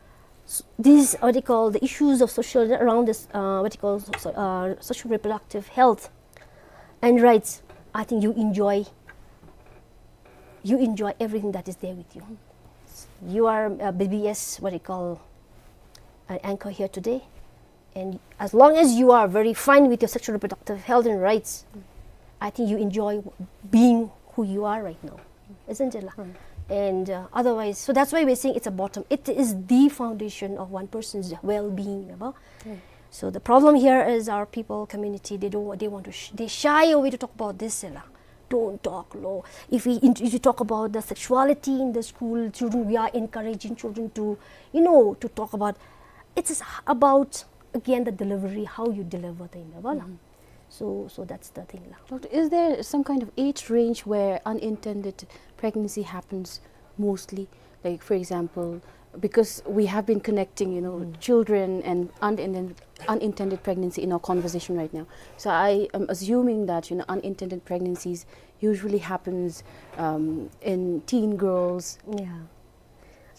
s-, these, what you call, the issues of social, around this, uh, what you call, so, uh, social reproductive health and rights, I think you enjoy, you enjoy everything that is there with you. You are a B B S, what you call, an anchor here today. And as long as you are very fine with your sexual reproductive health and rights, I think you enjoy being who you are right now, isn't it, la? And, uh, otherwise, so that's why we're saying it's a bottom. It is the foundation of one person's well-being, ya ba? So the problem here is our people, community, they don't, they want to, sh-, they shy away to talk about this, la. Don't talk, lo. If we, if you talk about the sexuality in the school, children, we are encouraging children to, you know, to talk about, it's about, again, the delivery, how you deliver the, ya ba, la. So, so that's the thing, la. Doctor, is there some kind of age range where unintended pregnancy happens mostly? Like, for example, because we have been connecting, you know, children and unintended, unintended pregnancy in our conversation right now. So I am assuming that, you know, unintended pregnancies usually happens, um, in teen girls. Yeah.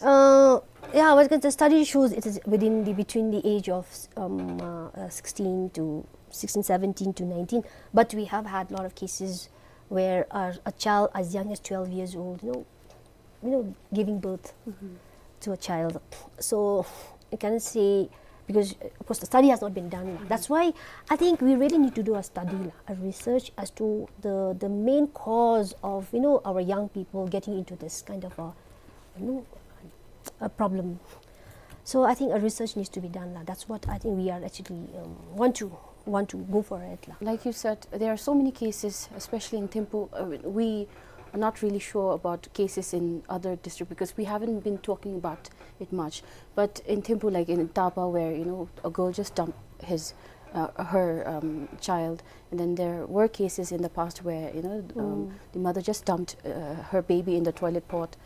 Uh, yeah, well, the study shows it is within the, between the age of, um, uh, uh, sixteen to, sixteen, seventeen to nineteen. But we have had a lot of cases where a, a child as young as twelve years old, you know, you know, giving birth to a child. So you can see, because, uh, of course, the study has not been done, la. That's why I think we really need to do a study, la, a research as to the, the main cause of, you know, our young people getting into this kind of a, you know, a problem. So I think a research needs to be done, la. That's what I think we are actually, um, want to, want to go for it, la. Like you said, there are so many cases, especially in Thimphu. Uh, we are not really sure about cases in other district because we haven't been talking about it much. But in Thimphu, like in Tapa, where, you know, a girl just dumped his, uh, her, um, child, and then there were cases in the past where, you know, um, the mother just dumped, uh, her baby in the toilet pot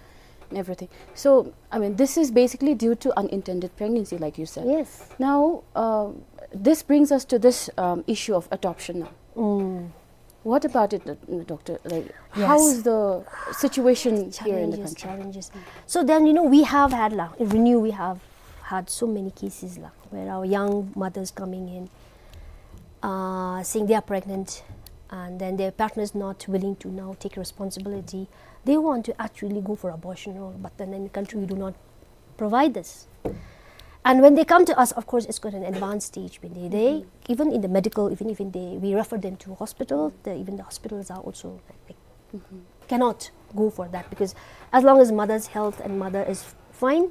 and everything. So, I mean, this is basically due to unintended pregnancy, like you said. Yes. Now, uh, this brings us to this, um, issue of adoption now. What about it, uh, doctor? Like, how is the situation here in the country? Challenges, challenges. So then, you know, we have had, la, in RENEW, we have had so many cases, la, where our young mothers coming in, uh, saying they are pregnant, and then their partner is not willing to now take responsibility. They want to actually go for abortion, or, but then in the country we do not provide this. And when they come to us, of course, it's got an advanced stage. When they, they even in the medical, even even they, we refer them to hospital. The, even the hospitals are also like, like cannot go for that, because as long as mother's health and mother is fine,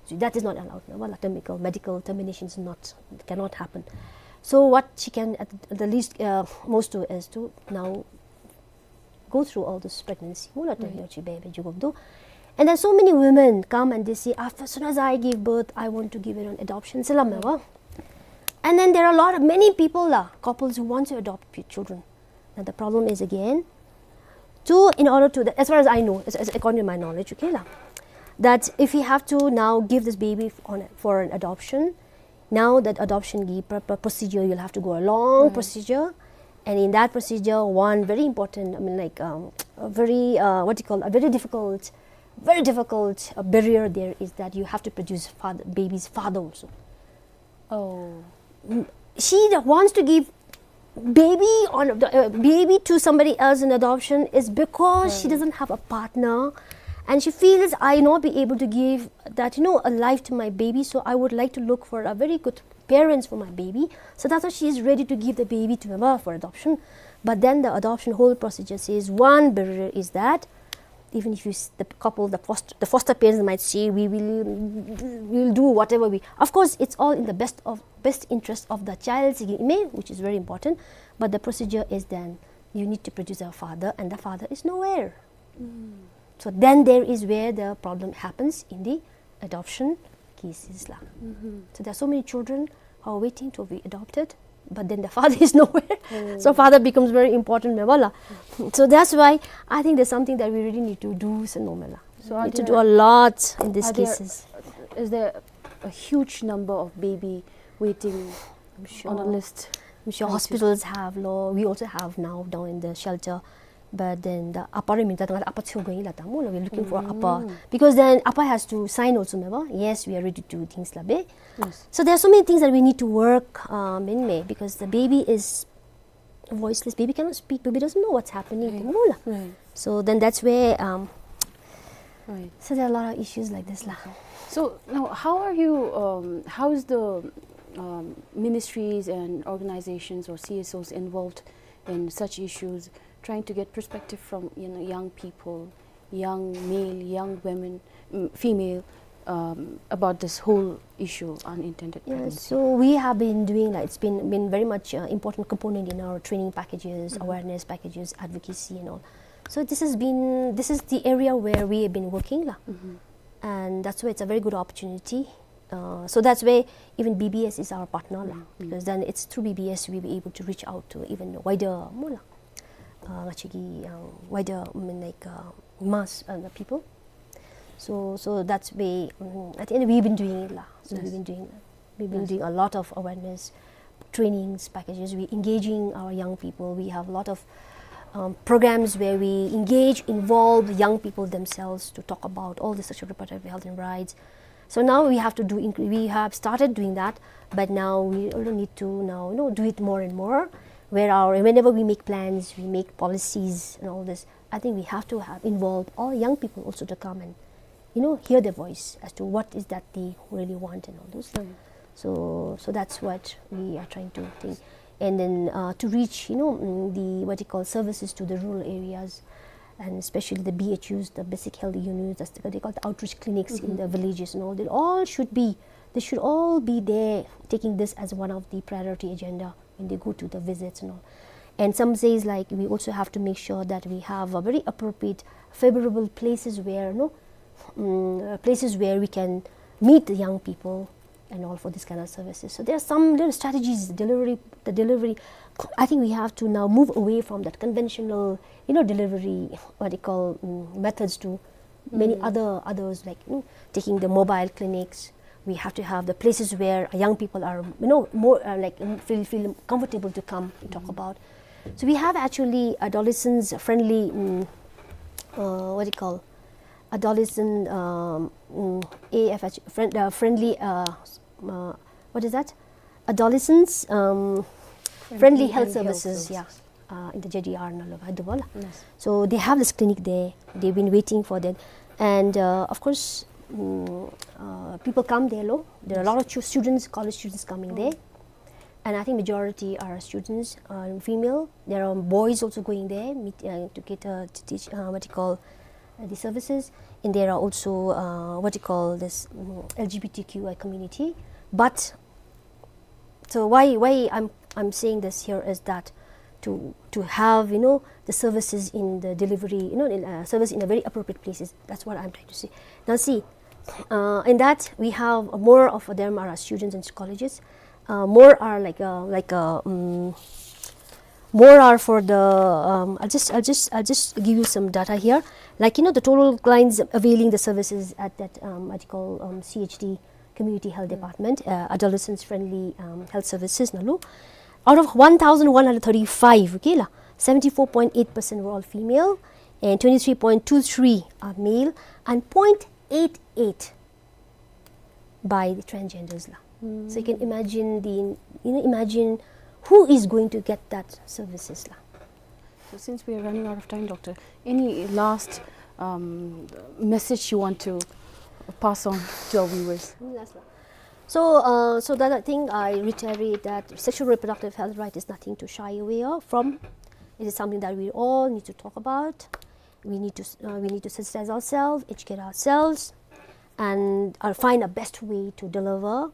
so that is not allowed. No? Well, medical, medical termination is not, cannot happen. So what she can at the least, uh, most do is to now go through all this pregnancy. Mula term yo chi baby jugum do. And then so many women come and they say, "After, as soon as I give birth, I want to give it on adoption." Salam wa. And then there are a lot of, many people la, couples who want to adopt p-, children. Now the problem is again, to, in order to, as far as I know, as, as according to my knowledge, okay la, that if you have to now give this baby f-, on, for an adoption, now that adoption ki pr-, pr-, procedure, you'll have to go a long procedure. And in that procedure, one very important, I mean, like, um, a very, uh, what do you call, a very difficult, very difficult, uh, barrier there is that you have to produce father, baby's father also. Oh. Mm, she that wants to give baby on the, uh, baby to somebody else in adoption is because she doesn't have a partner, and she feels, "I not be able to give that, you know, a life to my baby, so I would like to look for a very good parents for my baby." So that's why she is ready to give the baby to her for adoption. But then the adoption whole procedure says one barrier is that even if you s-, the couple, the foster, the foster parents might say, "We will, we will do whatever we," of course, it's all in the best of, best interest of the child's ime, which is very important. But the procedure is then you need to produce a father, and the father is nowhere. So then there is where the problem happens in the adoption cases la. So there are so many children who are waiting to be adopted, but then the father is nowhere. So father becomes very important, me bala. So that's why I think there's something that we really need to do, so no me la. So are need to do there, a lot in these are there, cases. Is there a huge number of baby waiting I'm sure. On a list? I'm sure hospitals have, lo, we also have now down in the shelter. But then the apa re minta tanga apa chho gai la ta mo la, we're looking for apa. Because then apa has to sign also, me ba? Yes, we are ready to do things la be. Yes. So there are so many things that we need to work, um, in me, because the baby is voiceless. Baby cannot speak. Baby doesn't know what's happening. Right. Mo la. Right. So then that's where, um, right. So there are a lot of issues like this la. So now, how are you, um, how is the, um, ministries and organizations or C S Os involved in such issues, trying to get perspective from, you know, young people, young male, young women, mm, female, um, about this whole issue, unintended pregnancy? Yeah, so we have been doing, like, it's been, been very much, uh, important component in our training packages, awareness packages, advocacy and all. So this has been, this is the area where we have been working la. And that's why it's a very good opportunity. Uh, so that's why even B B S is our partner la, because then it's through B B S we'll be able to reach out to even wider, mo la, uh, actually, uh, wider, I mean, like, uh, mass, uh, the people. So, so that's why, um, at the end we've been doing it la. So we've been doing, we've been doing a lot of awareness trainings packages. We engaging our young people. We have a lot of, um, programs where we engage, involve young people themselves to talk about all the sexual reproductive health and rights. So now we have to do, inc-, we have started doing that, but now we also need to now, you know, do it more and more. Where our, whenever we make plans, we make policies and all this, I think we have to have involve all young people also to come and, you know, hear their voice as to what is that they really want and all those. So, so that's what we are trying to think. And then, uh, to reach, you know, mm, the, what you call, services to the rural areas, and especially the B H Us, the basic health units, that's the, they call the outreach clinics in the villages and all. They all should be, they should all be there, taking this as one of the priority agenda when they go to the visits and all. And some says, like, we also have to make sure that we have a very appropriate, favorable places where, no, mm, uh, places where we can meet the young people and all for this kind of services. So there are some little strategies, delivery, the delivery. I think we have to now move away from that conventional, you know, delivery, what they call, mm, methods to many other, others, like, you know, taking the mobile clinics. We have to have the places where young people are, you know, more, uh, like, mm, feel, feel comfortable to come and talk about. So we have actually adolescents friendly, mm, uh, what do you call, adolescent, um, mm, A F H, friend, uh, friendly, uh, s-, uh, what is that? Adolescents, um, Friendly Health Services, yeah, uh, in the J D R ནང་ལུ་འདུག་པ་ལགས། Yes. So they have this clinic there. They've been waiting for that. And, uh, of course, mm, uh, people come there, lo. There are a lot of chu- students, college students coming there. And I think majority are students, uh, female. There are boys also going there meet, uh, to get, uh, to teach, uh, what you call, uh, the services. And there are also, uh, what you call this, mm, L G B T Q I community. But so why, why I'm, I'm saying this here is that to, to have, you know, the services in the delivery, you know, in, uh, service in a very appropriate places. That's what I'm trying to say. Now see, uh, in that we have more of them are students in colleges. Uh, more are like, uh, like, uh, um, more are for the, um, I'll just, I'll just, I'll just give you some data here. Like, you know, the total clients availing the services at that, um, what you call, um, C H D, Community Health Department, uh, Adolescents Friendly, um, Health Services ནང་ལུ. Out of one thousand one hundred thirty-five, okay ལགས, seventy-four point eight percent were all female, and twenty-three point two three are male, and point eight eight by the transgenders ལགས. So you can imagine the, you know, imagine who is going to get that services ལགས. So since we are running out of time, Doctor, any last, um, message you want to pass on to our viewers? Last one. So, uh, so that I think I reiterate that sexual reproductive health right is nothing to shy away of, from. It is something that we all need to talk about. We need to, uh, we need to sensitize ourselves, educate ourselves, and, uh, find a best way to deliver.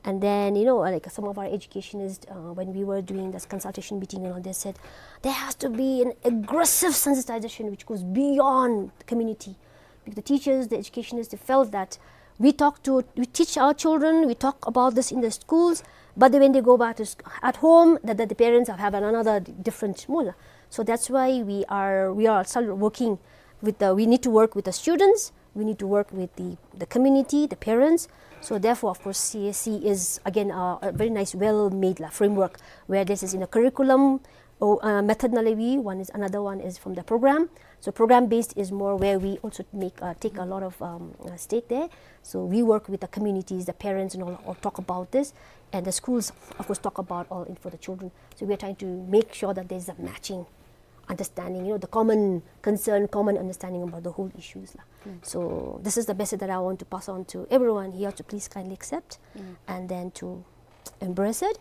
And then, you know, like, some of our educationists, uh, when we were doing this consultation meeting, you know, they said there has to be an aggressive sensitization which goes beyond the community. Because the teachers, the educationists, they felt that we talk to, we teach our children, we talk about this in the schools, but then when they go back to sc-, at home, that, that the parents have, have another different mula. So that's why we are, we are still working with the, we need to work with the students, we need to work with the, the community, the parents. So therefore, of course, C S C is again a, a very nice, well-made la, framework where this is in a curriculum, or, uh, method ནང་ལས་ཝ་ཨིན། One is, another one is from the program. So program based is more where we also make, uh, take a lot of, um, uh, stake there. So we work with the communities, the parents and all, all talk about this. And the schools, of course, talk about all in for the children. So we are trying to make sure that there's a matching understanding, you know, the common concern, common understanding about the whole issues la. So this is the message that I want to pass on to everyone here to please kindly accept and then to embrace it,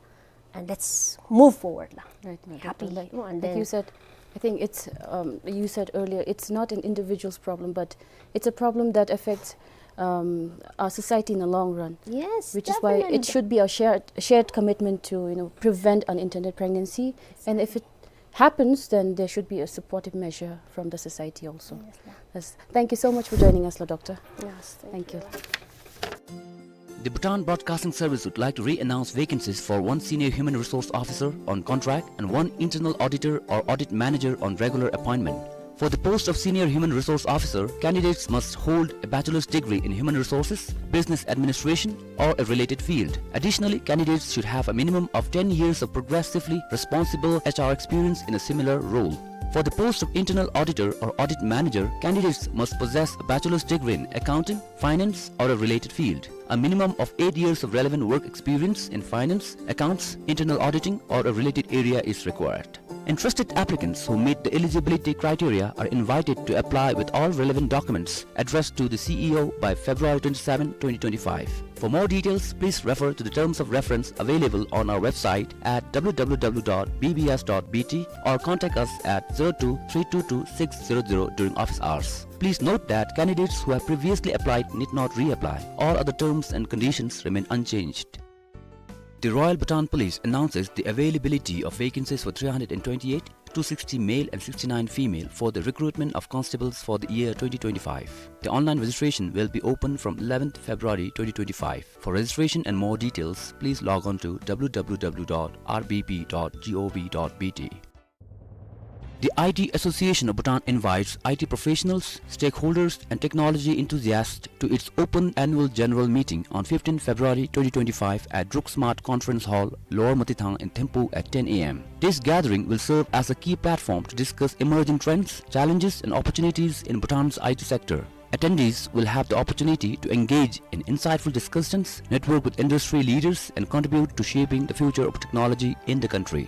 and let's move forward la. Right, right, happy, like, you know, and like then you said, I think it's, um, you said earlier, it's not an individual's problem, but it's a problem that affects, um, our society in the long run. Yes, which is why it definitely should be a shared, shared commitment to, you know, prevent unintended pregnancy. And if it happens, then there should be a supportive measure from the society also. Yes, ma'am. Yes. Thank you so much for joining us, la, Doctor. Yes, thank you. Thank you. The Bhutan Broadcasting Service would like to re-announce vacancies for one Senior Human Resource Officer on contract and one Internal Auditor or Audit Manager on regular appointment. For the post of Senior Human Resource Officer, candidates must hold a bachelor's degree in human resources, business administration, or a related field. Additionally, candidates should have a minimum of ten years of progressively responsible H R experience in a similar role. For the post of Internal Auditor or Audit Manager, candidates must possess a bachelor's degree in accounting, finance, or a related field. A minimum of eight years of relevant work experience in finance, accounts, internal auditing, or a related area is required. Interested applicants who meet the eligibility criteria are invited to apply with all relevant documents addressed to the C E O by February twenty-seven, twenty twenty-five. For more details, please refer to the terms of reference available on our website at W W W dot B B S dot B T or contact us at zero two three two two six zero zero during office hours. Please note that candidates who have previously applied need not reapply. All other terms and conditions remain unchanged. The Royal Bhutan Police announces the availability of vacancies for three hundred and twenty-eight, two sixty male and sixty-nine female for the recruitment of constables for the year twenty twenty-five. The online registration will be open from eleventh February twenty twenty-five. For registration and more details, please log on to W W W dot R B P dot gov dot B T. The I T Association of Bhutan invites I T professionals, stakeholders, and technology enthusiasts to its open annual general meeting on fifteenth February twenty twenty-five at Druk Smart Conference Hall, Lower Motithang in Thimphu at ten A M. This gathering will serve as a key platform to discuss emerging trends, challenges, and opportunities in Bhutan's I T sector. Attendees will have the opportunity to engage in insightful discussions, network with industry leaders, and contribute to shaping the future of technology in the country.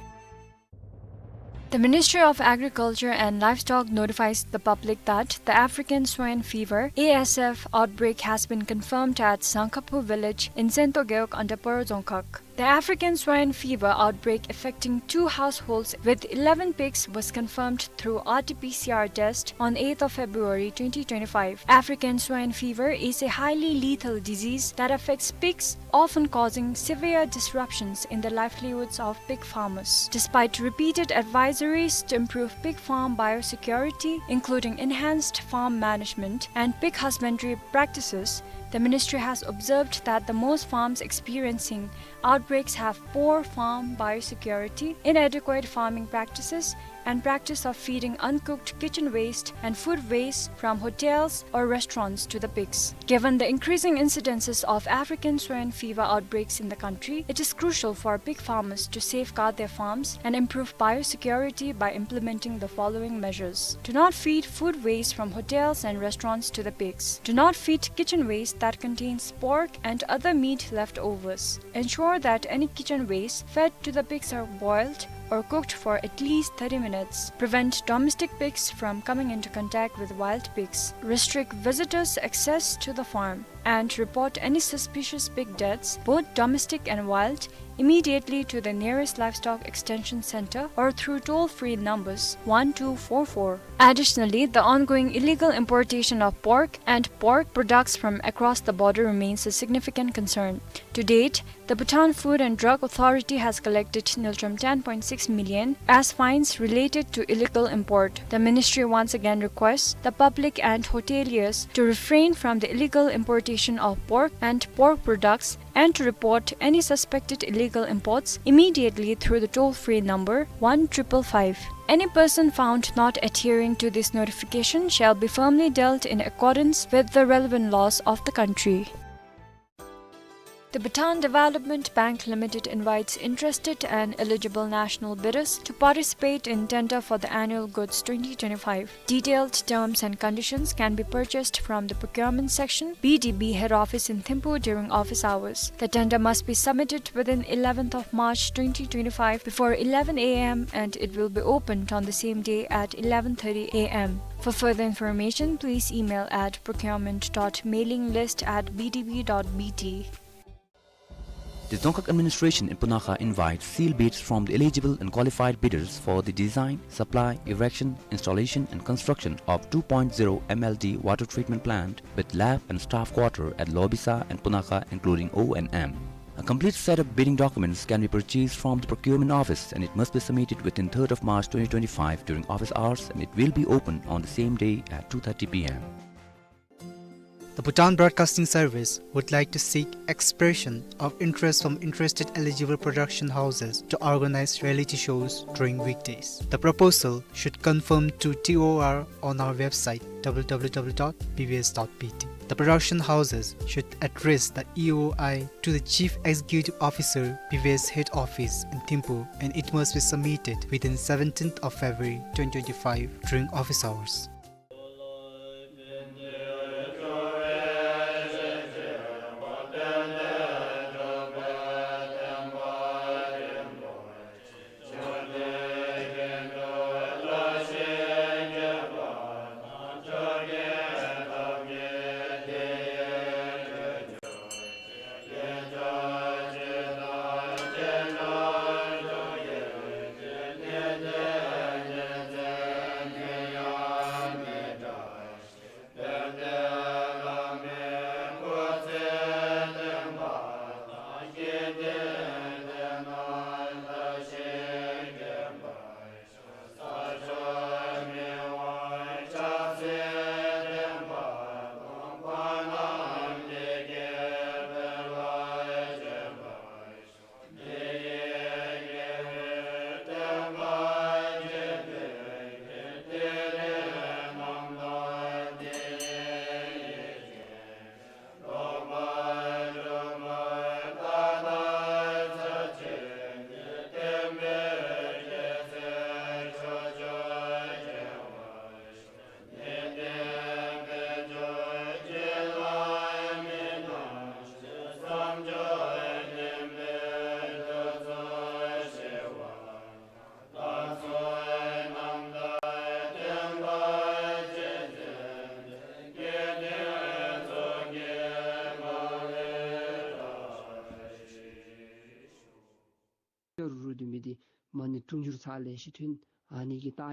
The Ministry of Agriculture and Livestock notifies the public that the African swine fever, A S F, outbreak has been confirmed at Sangkhapu village in Sento Gewog under Paro Dzongkhag. The African swine fever outbreak affecting two households with eleven pigs was confirmed through R T P C R test on eighth of February twenty twenty-five. African swine fever is a highly lethal disease that affects pigs, often causing severe disruptions in the livelihoods of pig farmers. Despite repeated advisories to improve pig farm biosecurity, including enhanced farm management and pig husbandry practices, the ministry has observed that the most farms experiencing outbreaks have poor farm biosecurity, inadequate farming practices, and practice of feeding uncooked kitchen waste and food waste from hotels or restaurants to the pigs. Given the increasing incidences of African swine fever outbreaks in the country, it is crucial for pig farmers to safeguard their farms and improve biosecurity by implementing the following measures. Do not feed food waste from hotels and restaurants to the pigs. Do not feed kitchen waste that contains pork and other meat leftovers. Ensure that any kitchen waste fed to the pigs are boiled or cooked for at least thirty minutes. Prevent domestic pigs from coming into contact with wild pigs. Restrict visitors' access to the farm. And report any suspicious pig deaths, both domestic and wild, immediately to the nearest livestock extension center or through toll-free numbers one two four four. Additionally, the ongoing illegal importation of pork and pork products from across the border remains a significant concern. To date, the Bhutan Food and Drug Authority has collected ngultrum ten point six million as fines related to illegal import. The ministry once again requests the public and hoteliers to refrain from the illegal importation of pork and pork products and to report any suspected illegal imports immediately through the toll-free number one triple five. Any person found not adhering to this notification shall be firmly dealt in accordance with the relevant laws of the country. The Bhutan Development Bank Limited invites interested and eligible national bidders to participate in tender for the annual goods twenty twenty-five. Detailed terms and conditions can be purchased from the procurement section, B D B head office in Thimphu during office hours. The tender must be submitted within eleventh of March twenty twenty-five before eleven A M and it will be opened on the same day at eleven thirty A M. For further information, please email at procurement dot mailing list at B D B dot B T. The Dzongkhag administration in Punakha invites sealed bids from the eligible and qualified bidders for the design, supply, erection, installation and construction of two point zero M L D water treatment plant with lab and staff quarter at Lobisa and Punakha, including O and M. A complete set of bidding documents can be purchased from the procurement office and it must be submitted within third of March twenty twenty-five during office hours and it will be open on the same day at two thirty P M. The Bhutan Broadcasting Service would like to seek expression of interest from interested eligible production houses to organize reality shows during weekdays. The proposal should conform to T O R on our website, W W W dot B B S dot B T. The production houses should address the E O I to the Chief Executive Officer, B B S Head Office in Thimphu, and it must be submitted within seventeenth of February twenty twenty-five during office hours. དུང་ཕྱུར་ཚར་ལེ་ཤ་ཐོན། ཨ་ནི་གི་རྟགས་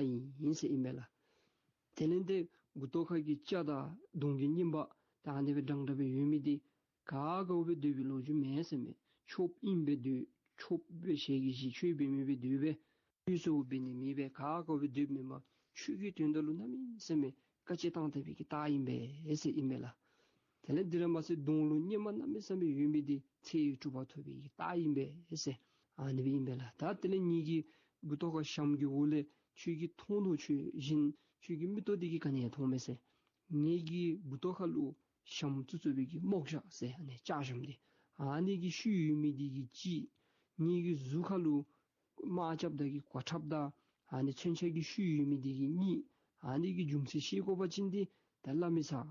ཨིན་ཟེར་ཨིན་པས་ལགས། དེ་ལས་ཏེ་མགུ་ཏོ་ཁ་གི་སྐྱ་དང་གདོང་གི་རྔན་པ་ད་ཨ་ནི་སྦེ་འདྲན་འདྲ་སྦེ་ཡོད་མི་འདི་ག་ག་སྦེ་སྡོད་པའི་ལོ་རྒྱུས་མེད་ཟེར་མས། ཆོསཔ་ཨིན་པས་སྡོད། ཆོསཔ་སྦེ་ཞལ་གྱིས་བཞེས་ཆོས་འབད་མི་སྦེ་སྡོད་པས། ཆོས་སོ་འབད་ནི་མེད་པས། ག་ག་སྦེ་སྡོད་མེན་པར་ཆོས་ཀྱི་དོན་དག་ལུ་གནམ་མེད་ས་མེད་དཀའ་སྤྱད་བཏང་སྡོད་པའི་གི་རྟགས་ཨིན་པས་ཟེར་ཨིན་པས་ལགས། དེ་ལས་དེ་ར་མ་ཚད་གདོང་ལུ་རྔན་པ་གནམ་མེད་ས་མེད་ཡོད་མི་འདི་ཚེ་ཡི་གྲུབ་པ་ཐོབ་པའི་གི་རྟགས་ཨིན་པས་ཟེར་ཨ་ནི་སྦེ་ཨིན་པས་ལགས། ད་དེ་ལས་ངེ་གི་མགུ་ཏོ་ཁར་ཞྭམོ་གི་འོག་ལས་ཁྱོད་ཀྱིས་མཐོང་དོ་ཆོས་བཞིན་ཁྱོད་ཀྱི་མིག་ཏོ་འདི་གིས་ག་ནི་ཡང་མཐོང་མི་ཚུགས། ངེ་གི་མགུ་ཏོ་ཁ་ལུ་ཞྭམོ་བཙུགས་བཙུགས་པའི་གི་རྨོག་ཞྭ་ཟེར་ཨ་ནི་ལྕགས་ཞྭམོ་འདི་ཨ་ནི་གི་ཤུལ་ཡོད་མི་འདི་གིས་གཅིག། ངེ་གི་གཟུགས་ཁ་ལུ་དམག་རྐྱབ་ད་གི་གོ་ཁྲབ་དང་ཨ་ནི་མཚོན་ཆ་གི་ཤུལ་ཡོད་མི་འདི་གིས་གཉིས། ཨ་ནི་གི་རྒྱུ་མཚན་ཤེས་དགོ་པ་ཅིན་འདི་ད་སླབ་མི་ཚར།